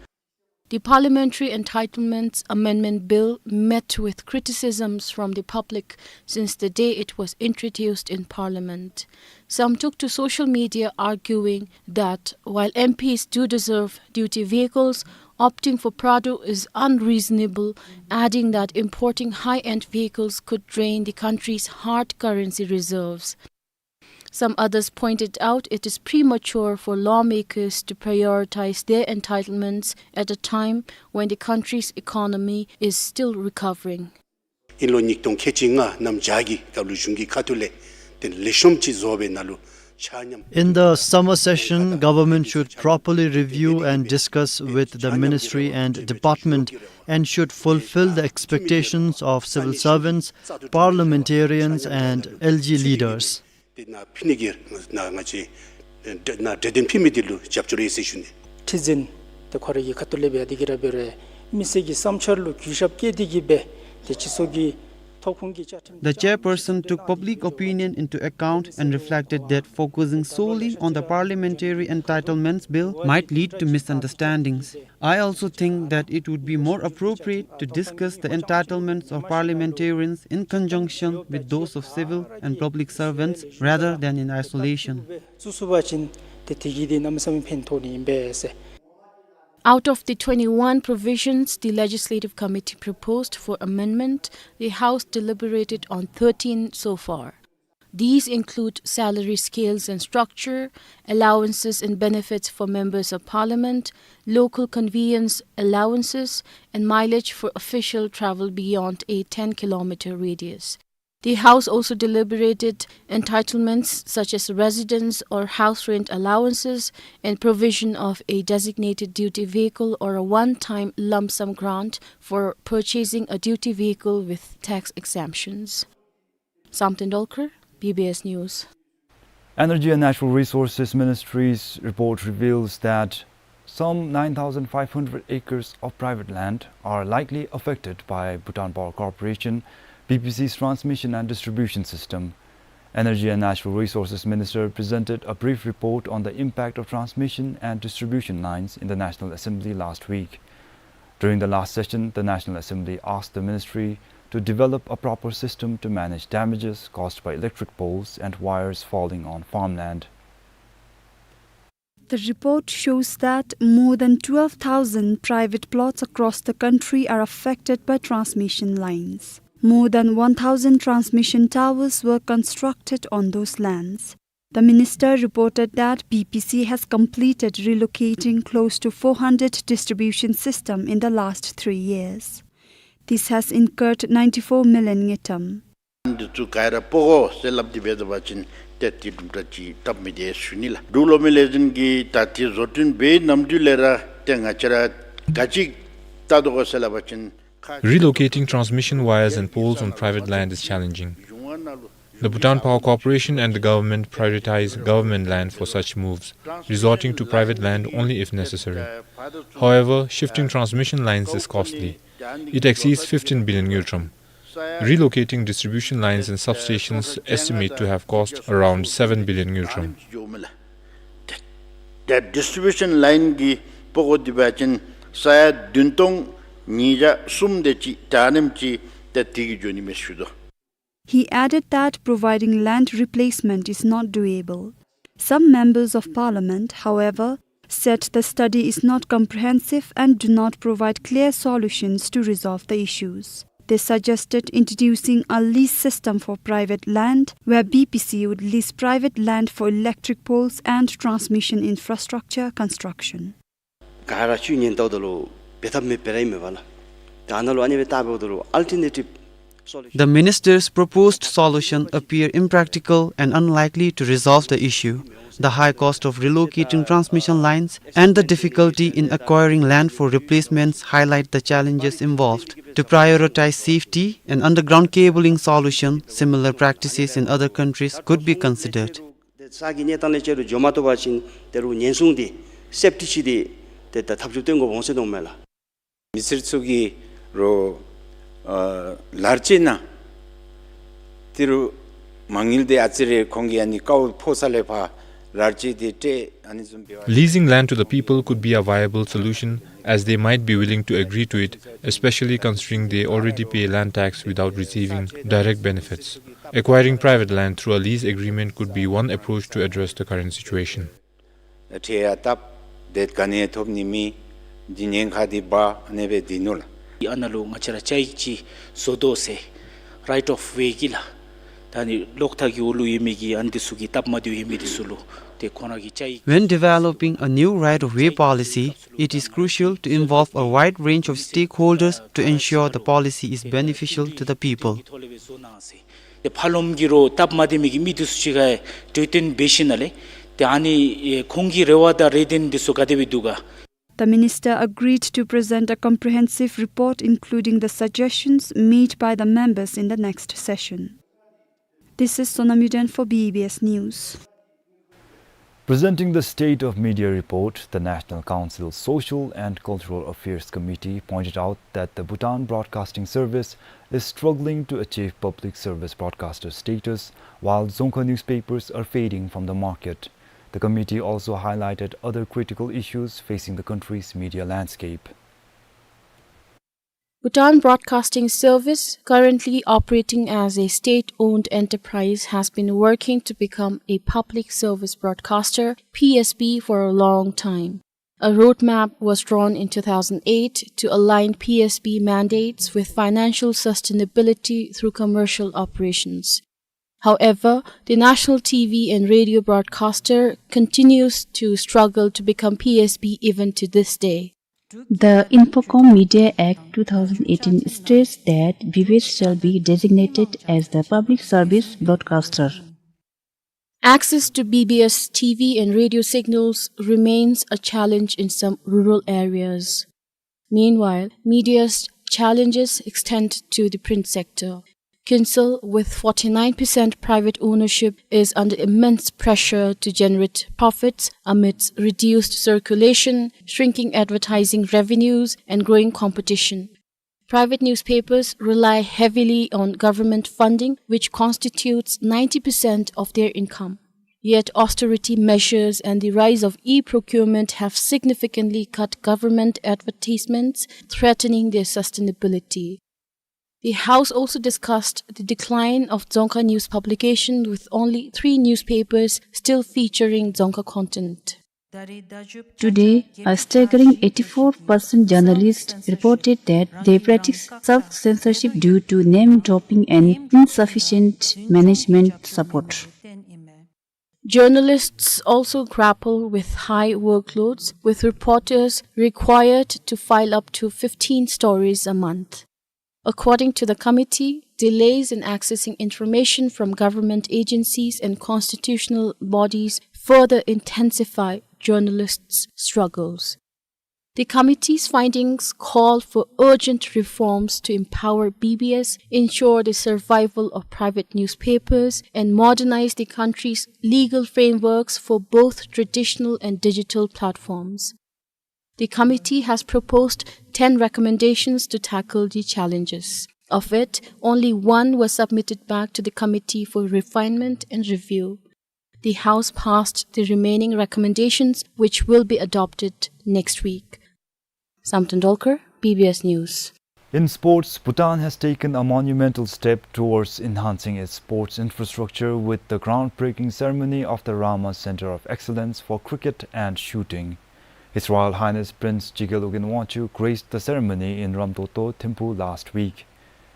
The Parliamentary Entitlements Amendment Bill met with criticisms from the public since the day it was introduced in Parliament. Some took to social media arguing that while M Ps do deserve duty vehicles, opting for Prado is unreasonable, adding that importing high-end vehicles could drain the country's hard currency reserves. Some others pointed out it is premature for lawmakers to prioritize their entitlements at a time when the country's economy is still recovering. ཨིན་ལོ་ཉིས་སྟོང་ཁལ་གཅིག་ལྔ་གནམ་བྱཱར་གྱི་སྐབས་ལུ་གཞུང་གི་ཁ་ཐུག་ལས་ཏེ་ལེགས་ཤོམ་ཅིག་བཟོ་བའི་ནང་ལུ་ཆ་མཉམ། In the summer session, government should properly review and discuss with the ministry and department and should fulfill the expectations of civil servants, parliamentarians and L G leaders. ཏེ་ནཱ་ཕུལ་ནི་གི་ནཱ་ང་བཅས་ནཱ་གྲོས་དོན་ཕུལ་མི་འདི་ལུ་རྒྱབ་སྐྱོར་ཡོད་ཟེར་ཞུ་ནི། ཁྲི་འཛིན་ཏེ་ཁོ་རའི་གི་ཁ་ཐུག་ལས་འབད་དེ་གི་ར་འབད་རུང་མི་སེར་གྱི་བསམ་འཆར་ལུ་གུས་ཞབས་བསྐྱེད་དེ་གི་སྦེ་ཏེ་སྤྱི་ཚོགས་ཀྱི་ཐོབ་ཁུངས་ཀྱི་བཅའ་ཁྲིམས། The chairperson took public opinion into account and reflected that focusing solely on the Parliamentary Entitlements Bill might lead to misunderstandings. I also think that it would be more appropriate to discuss the entitlements of parliamentarians in conjunction with those of civil and public servants rather than in isolation. བཙུགས་ཚུགས་པ་ཅིན་ཏེ་དེ་གིས་ཏེ་གནམ་མེད་ས་མེད་ཕན་ཐོགས་ནི་ཨིན་པས་ཟེར། Out of the twenty-one provisions the Legislative Committee proposed for amendment, the House deliberated on thirteen so far. These include salary scales and structure, allowances and benefits for members of parliament, local convenience allowances, and mileage for official travel beyond a ten kilometer radius. The House also deliberated entitlements such as residence or house rent allowances and provision of a designated duty vehicle or a one-time lump sum grant for purchasing a duty vehicle with tax exemptions. Samten Dolkar, B B S News. Energy and Natural Resources Ministry's report reveals that some nine thousand five hundred acres of private land are likely affected by Bhutan Power Corporation, B P C's transmission and distribution system. Energy and Natural Resources Minister presented a brief report on the impact of transmission and distribution lines in the National Assembly last week. During the last session, the National Assembly asked the ministry to develop a proper system to manage damages caused by electric poles and wires falling on farmland. The report shows that more than twelve thousand private plots across the country are affected by transmission lines. More than one thousand transmission towers were constructed on those lands. The minister reported that B P C has completed relocating close to four hundred distribution system in the last three years. This has incurred ninety-four million ngultrum. འདི་ཚུ་ག་ར་སྤོ་དགོ་ཟེར་སླབ་སྟེ་འབད་བ་ཅིན་ཏེ་དེ་དུམ་གྲ་ཅིག་སྟབས་མི་བདེ་ཟེར་ཞུ་ནི་ལགས། འབྲུག་གློག་མེ་ལས་འཛིན་གྱིས་ད་ཏེ་བཟོ་སྐྲུན་འབད་བའི་ནམ་དུས་ལས་ར་ཏེ་ང་བཅས་ར་ག་ཅི་བལྟ་དོ་ག་ཟེར་སླབ་པ་ཅིན། Relocating transmission wires and poles on private land is challenging. The Bhutan Power Corporation and the government prioritize government land for such moves, resorting to private land only if necessary. However, shifting transmission lines is costly. It exceeds fifteen billion ngultrum. Relocating distribution lines and substations estimate to have cost around seven billion ngultrum. ད་ཌིསི་ཊི་རི་བིའུ་ཤཱན་ལའིན་གྱི་སྤོ་དགོ་དེ་འབད་བ་ཅིན་ས་ཡ་བདུན་སྟོང་ ཉིས་བརྒྱ་གསུམ་དེ་ཅིག་དྲག་ནེམ་ཅིག་ཏེ་དེ་གིས་འགྱོ་ནི་མས་ཞུ་དོ། He added that providing land replacement is not doable. Some members of parliament, however, said the study is not comprehensive and do not provide clear solutions to resolve the issues. They suggested introducing a lease system for private land, where B P C would lease private land for electric poles and transmission infrastructure construction. ག་ར་ཅིག་ཉེན་བརྡ་འདི་ལུ་འབད་ཐབས་མེདཔ་སྦེ་ར་ཨིན་མས་པ་ལགས། ད་ཨ་ནཱ་ལུ་ཨ་ནི་སྦེ་བལྟ་འབདཝ་ད་ལུ་ཨལ་ཊར་ནེ་ཊིབ་སོ་ལུ་The minister's proposed solution appear impractical and unlikely to resolve the issue. The high cost of relocating transmission lines and the difficulty in acquiring land for replacements highlight the challenges involved. To prioritize safety, an underground cabling solution, similar practices in other countries, could be considered. ཏེ་ས་གི་གནས་སྟངས་ལས་ཅིག་རུང་འགྱོ་མ་བཏུབ་པ་ཅིན་ཏེ་རུང་ཉེན་སྲུང་འདི་སེཕ་ཊི་ཅིག་འདི་ཏེ་ད་ཐབས་བྱུས་སྟོན་དགོཔ་འོང་ཟེར་མནོཝ་མས་ལགས། མི་སེར་ཚུ་གིས་རོགས་ཨ་ལཱར་ཅིག་ནང་ཏེ་རུང་མ་དངུལ་འདི་ཨ་ཙི་རེ་ཁོང་གིས་ཨ་ནི་ཀཝ་ཕོག་ས་ལས་ཕར་ལཱར་ཅིག་འདི་སྤྲོད་ཨ་ནི་བཟུམ་འབད་བ། Leasing land to the people could be a viable solution, as they might be willing to agree to it, especially considering they already pay land tax without receiving direct benefits. Acquiring private land through a lease agreement could be one approach to address the current situation. ཁྲལ་ཡང་བཏབ། ཏེ་ག་ནི་ཐོབ་ནི་མེད། འདི་ཉེན་ཁ་འདི་འབག་ཨ་ནི་སྦེ་སྡོད་ནུག་ལགས། ཨ་ནཱ་ལུ་ང་བཅས་ར་བཅའ་ཡིག་ཅིག་བཟོ་དོ་ཟེར། Right of way གི་ལགས། ད་ཨ་ནི་གློག་ཐག་གི་འོག་ལུ་ཡོད་མི་གི་ཨ་ནི་འདི་ཚུ་གི་སྟབས་མ་བདེཝ་ཡོད་མི་འདི་ཚུ་ལུ་ཏེ་ཁོང་ར་གི་བཅའ་ཡིག When developing a new right-of-way policy, it is crucial to involve a wide range of stakeholders to ensure the policy is beneficial to the people. ཏེ་ཕར་ལོགསམ་གི་རོགས་སྟབས་མ་བདེ་མི་གི་མི་འདི་ཚུ་ཅིག་ཁར་གྲོས་བསྟུན་འབད་ཞིནམ་ལས་ཏེ་ཨ་ནི་ཨེ་ཁོང་གི་རེ་བ་དང་རེ་འདུན་འདི་ཚུ་ག་དེ་སྦེ་འདུག་ག། The minister agreed to present a comprehensive report, including the suggestions made by the members, in the next session. This is Sonam Yuden for B B S News. Presenting the State of Media report, the National Council's Social and Cultural Affairs Committee pointed out that the Bhutan Broadcasting Service is struggling to achieve public service broadcaster status, while Dzongkha newspapers are fading from the market. The committee also highlighted other critical issues facing the country's media landscape. Bhutan Broadcasting Service, currently operating as a state-owned enterprise, has been working to become a public service broadcaster, P S B, for a long time. A roadmap was drawn in two thousand eight to align P S B mandates with financial sustainability through commercial operations. However, the national T V and radio broadcaster continues to struggle to become P S B even to this day. The Infocom Media Act two thousand eighteen states that B B S shall be designated as the public service broadcaster. Access to B B S T V and radio signals remains a challenge in some rural areas. Meanwhile, media's challenges extend to the print sector. Kinsale, with forty-nine percent private ownership, is under immense pressure to generate profits amidst reduced circulation, shrinking advertising revenues, and growing competition. Private newspapers rely heavily on government funding, which constitutes ninety percent of their income. Yet austerity measures and the rise of e-procurement have significantly cut government advertisements, threatening their sustainability. The House also discussed the decline of Dzongkha news publication, with only three newspapers still featuring Dzongkha content. Today, a staggering eighty-four percent journalists reported that they practice self-censorship due to name-dropping and insufficient management support. Journalists also grapple with high workloads, with reporters required to file up to fifteen stories a month. According to the committee, delays in accessing information from government agencies and constitutional bodies further intensify journalists' struggles. The committee's findings call for urgent reforms to empower B B S, ensure the survival of private newspapers, and modernize the country's legal frameworks for both traditional and digital platforms. The committee has proposed ten recommendations to tackle the challenges. Of it, only one was submitted back to the committee for refinement and review. The House passed the remaining recommendations, which will be adopted next week. Samten Dolkar, B B S News. In sports, Bhutan has taken a monumental step towards enhancing its sports infrastructure with the groundbreaking ceremony of the Rama Center of Excellence for Cricket and Shooting. His Royal Highness Prince Jigel Ugyen Wangchuck graced the ceremony in Ramtokto, Thimphu last week.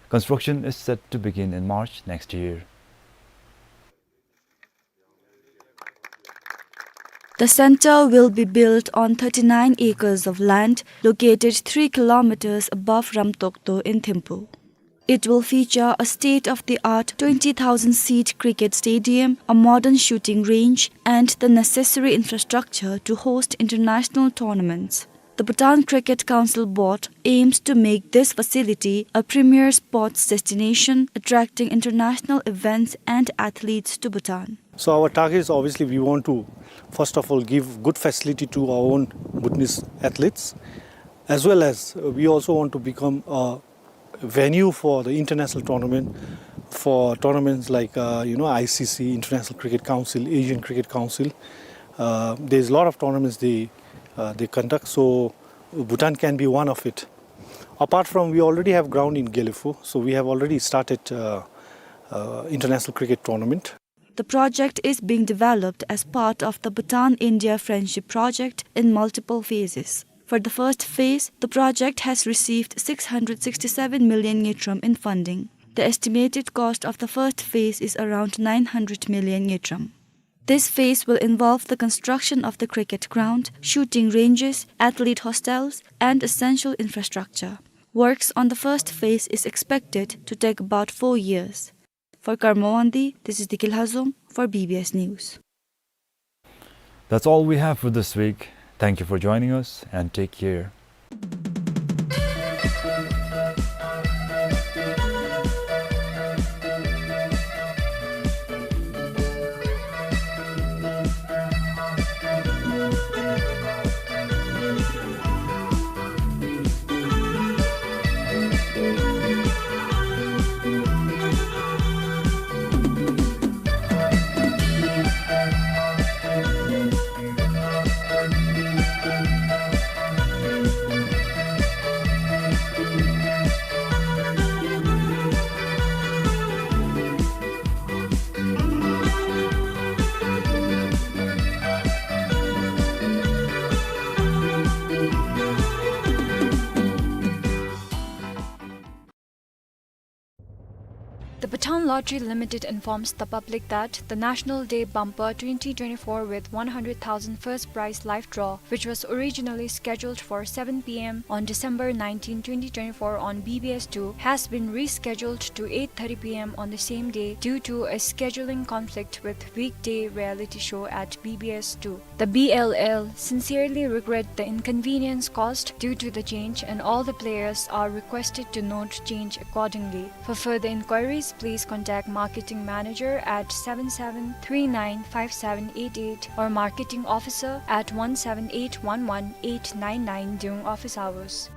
Construction is set to begin in March next year. The center will be built on thirty-nine acres of land located three kilometers above Ramtokto in Thimphu. It will feature a state-of-the-art twenty thousand seat cricket stadium, a modern shooting range, and the necessary infrastructure to host international tournaments. The Bhutan Cricket Council Board aims to make this facility a premier sports destination, attracting international events and athletes to Bhutan. So our target is, obviously, we want to, first of all, give good facility to our own Bhutanese athletes, as well as, uh, we also want to become a venue for the international tournament, for tournaments like, uh, you know, I C C, International Cricket Council, Asian Cricket Council. Uh, there's a lot of tournaments they, uh, they conduct, so Bhutan can be one of it. Apart from, we already have ground in Gelephu, so we have already started, uh, uh, international cricket tournament. The project is being developed as part of the Bhutan-India Friendship Project in multiple phases. For the first phase, the project has received six hundred sixty-seven million ngultrum in funding. The estimated cost of the first phase is around nine hundred million ngultrum. This phase will involve the construction of the cricket ground, shooting ranges, athlete hostels, and essential infrastructure. Works on the first phase is expected to take about four years. For Karma Wangdi, this is Dikil Hazom for B B S News. That's all we have for this week. Thank you for joining us and take care. The Bhutan Lottery Limited informs the public that the National Day Bumper twenty twenty-four with one hundred thousand first prize live draw, which was originally scheduled for seven P M on December nineteenth, twenty twenty-four on B B S two, has been rescheduled to eight thirty P M on the same day due to a scheduling conflict with weekday reality show at B B S two. The B L L sincerely regret the inconvenience caused due to the change, and all the players are requested to note change accordingly. For further inquiries, please contact marketing manager at seven seven three nine five seven eight eight or marketing officer at one seven eight one one eight nine nine during office hours.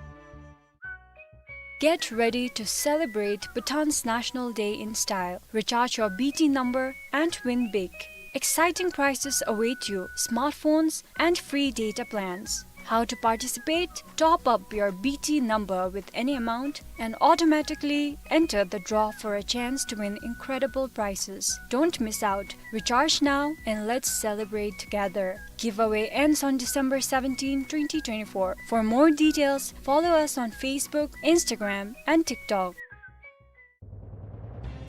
Get ready to celebrate Bhutan's National Day in style. Recharge your B T number and win big. Exciting prizes await you: smartphones and free data plans. How to participate? Top up your B T number with any amount and automatically enter the draw for a chance to win incredible prizes. Don't miss out. Recharge now and let's celebrate together. Giveaway ends on December seventeenth, twenty twenty-four. For more details, follow us on Facebook, Instagram, and TikTok.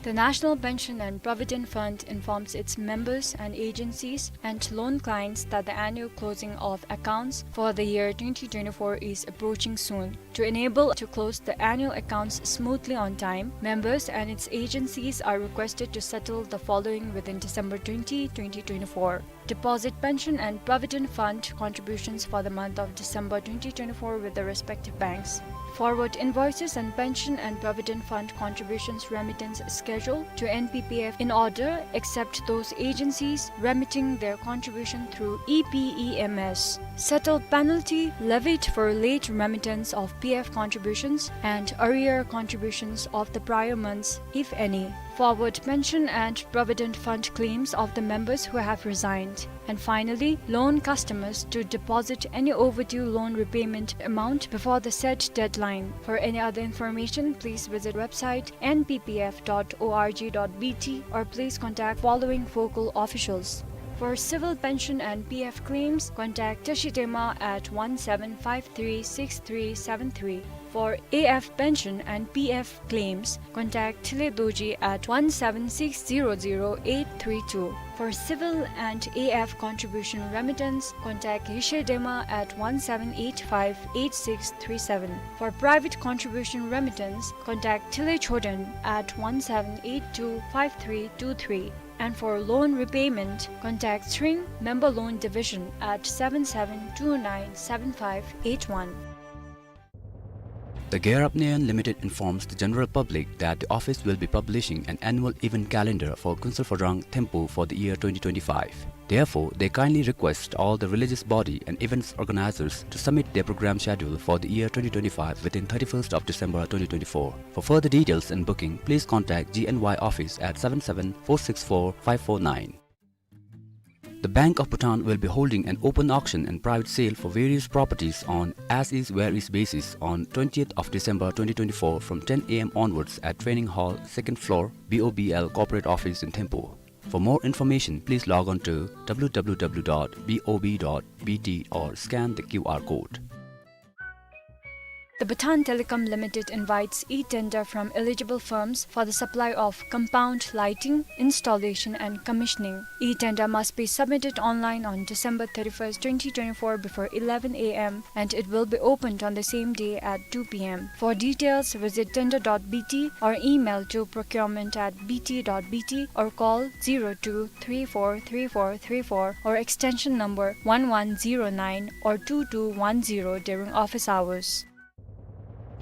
The National Pension and Provident Fund informs its members and agencies and loan clients that the annual closing of accounts for the year twenty twenty-four is approaching soon. To enable to close the annual accounts smoothly on time, members and its agencies are requested to settle the following within December twenty, twenty twenty-four. Deposit pension and provident fund contributions for the month of December twenty twenty-four with the respective banks. Forward invoices and pension and provident fund contributions remittance schedule to N P P F in order, except those agencies remitting their contribution through E P E M S. Settle penalty levied for late remittance of P F contributions and arrear contributions of the prior months, if any. Forward pension and provident fund claims of the members who have resigned. And finally, loan customers to deposit any overdue loan repayment amount before the said deadline line. For any other information, please visit website N P P F dot org dot B T or please contact following focal officials. For civil pension and P F claims, contact Tashi Dema at one seven five three six three seven three. For A F pension and P F claims, contact Thile Dorji at one seven six zero zero eight three two. For civil and A F contribution remittance, contact Yeshe Dema at one seven eight five eight six three seven. For private contribution remittance, contact Thile Choden at one seven eight two five three two three. And for loan repayment, contact Tshering Member Loan Division at seven seven two nine seven five eight one. The Gear Up Nayan Limited informs the general public that the office will be publishing an annual event calendar for Kunsel Phodrang Thimphu for the year twenty twenty-five. Therefore, they kindly request all the religious body and events organizers to submit their program schedule for the year twenty twenty-five within thirty-first of December twenty twenty-four. For further details and booking, please contact G N Y office at seven seven four six four five four nine. The Bank of Bhutan will be holding an open auction and private sale for various properties on as is where is basis on twentieth of December twenty twenty-four from ten A M onwards at Training Hall, second floor, B O B L Corporate Office in Thimphu. For more information, please log on to W W W dot B O B dot B T or scan the Q R code. The Bhutan Telecom Limited invites e-tender from eligible firms for the supply of compound lighting, installation and commissioning. E-tender must be submitted online on December thirty-first, twenty twenty-four before eleven A M and it will be opened on the same day at two P M. For details, visit tender dot B T or email to procurement at B T dot B T or call zero two three four three four three four or extension number one one zero nine or two two one zero during office hours.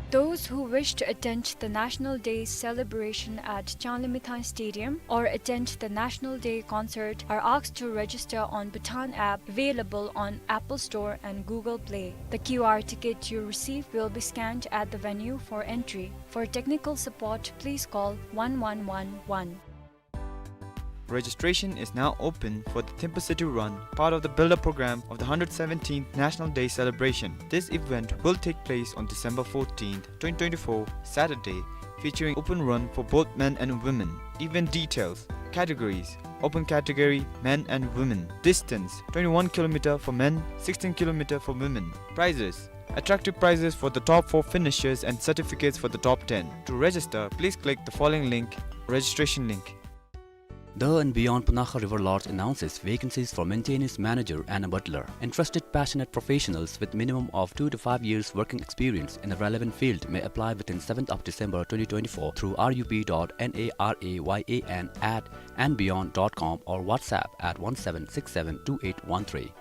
Those who wish to attend the National Day celebration at Changlimithang Stadium or attend the National Day concert are asked to register on Bhutan app available on Apple Store and Google Play. The Q R ticket you receive will be scanned at the venue for entry. For technical support, please call one one one one. Registration is now open for the Thimphu City Run, part of the build-up program of the hundred seventeenth National Day celebration. This event will take place on December fourteenth, twenty twenty-four, Saturday, featuring open run for both men and women. Event details: categories: open category, men and women. Distance: twenty-one kilometer for men, sixteen kilometer for women. Prizes: attractive prizes for the top four finishers and certificates for the top ten. To register, please click the following link, registration link. The and Beyond Punakha River Lodge announces vacancies for maintenance manager and a butler. Interested passionate professionals with minimum of two to five years working experience in the relevant field may apply within seventh of December twenty twenty-four through R U P dot N A R A Y A N at and beyond dot com or WhatsApp at one seven six seven two eight one three.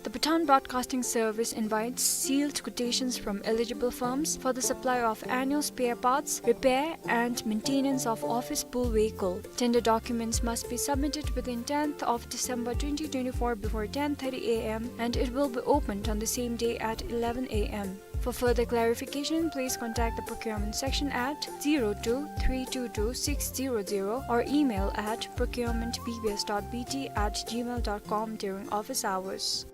The Bhutan Broadcasting Service invites sealed quotations from eligible firms for the supply of annual spare parts, repair and maintenance of office pool vehicle. Tender documents must be submitted within tenth of December twenty twenty-four before ten thirty A M and it will be opened on the same day at eleven A M. For further clarification, please contact the procurement section at zero two three two two six zero zero or email at procurement B B S dot B T at gmail dot com during office hours.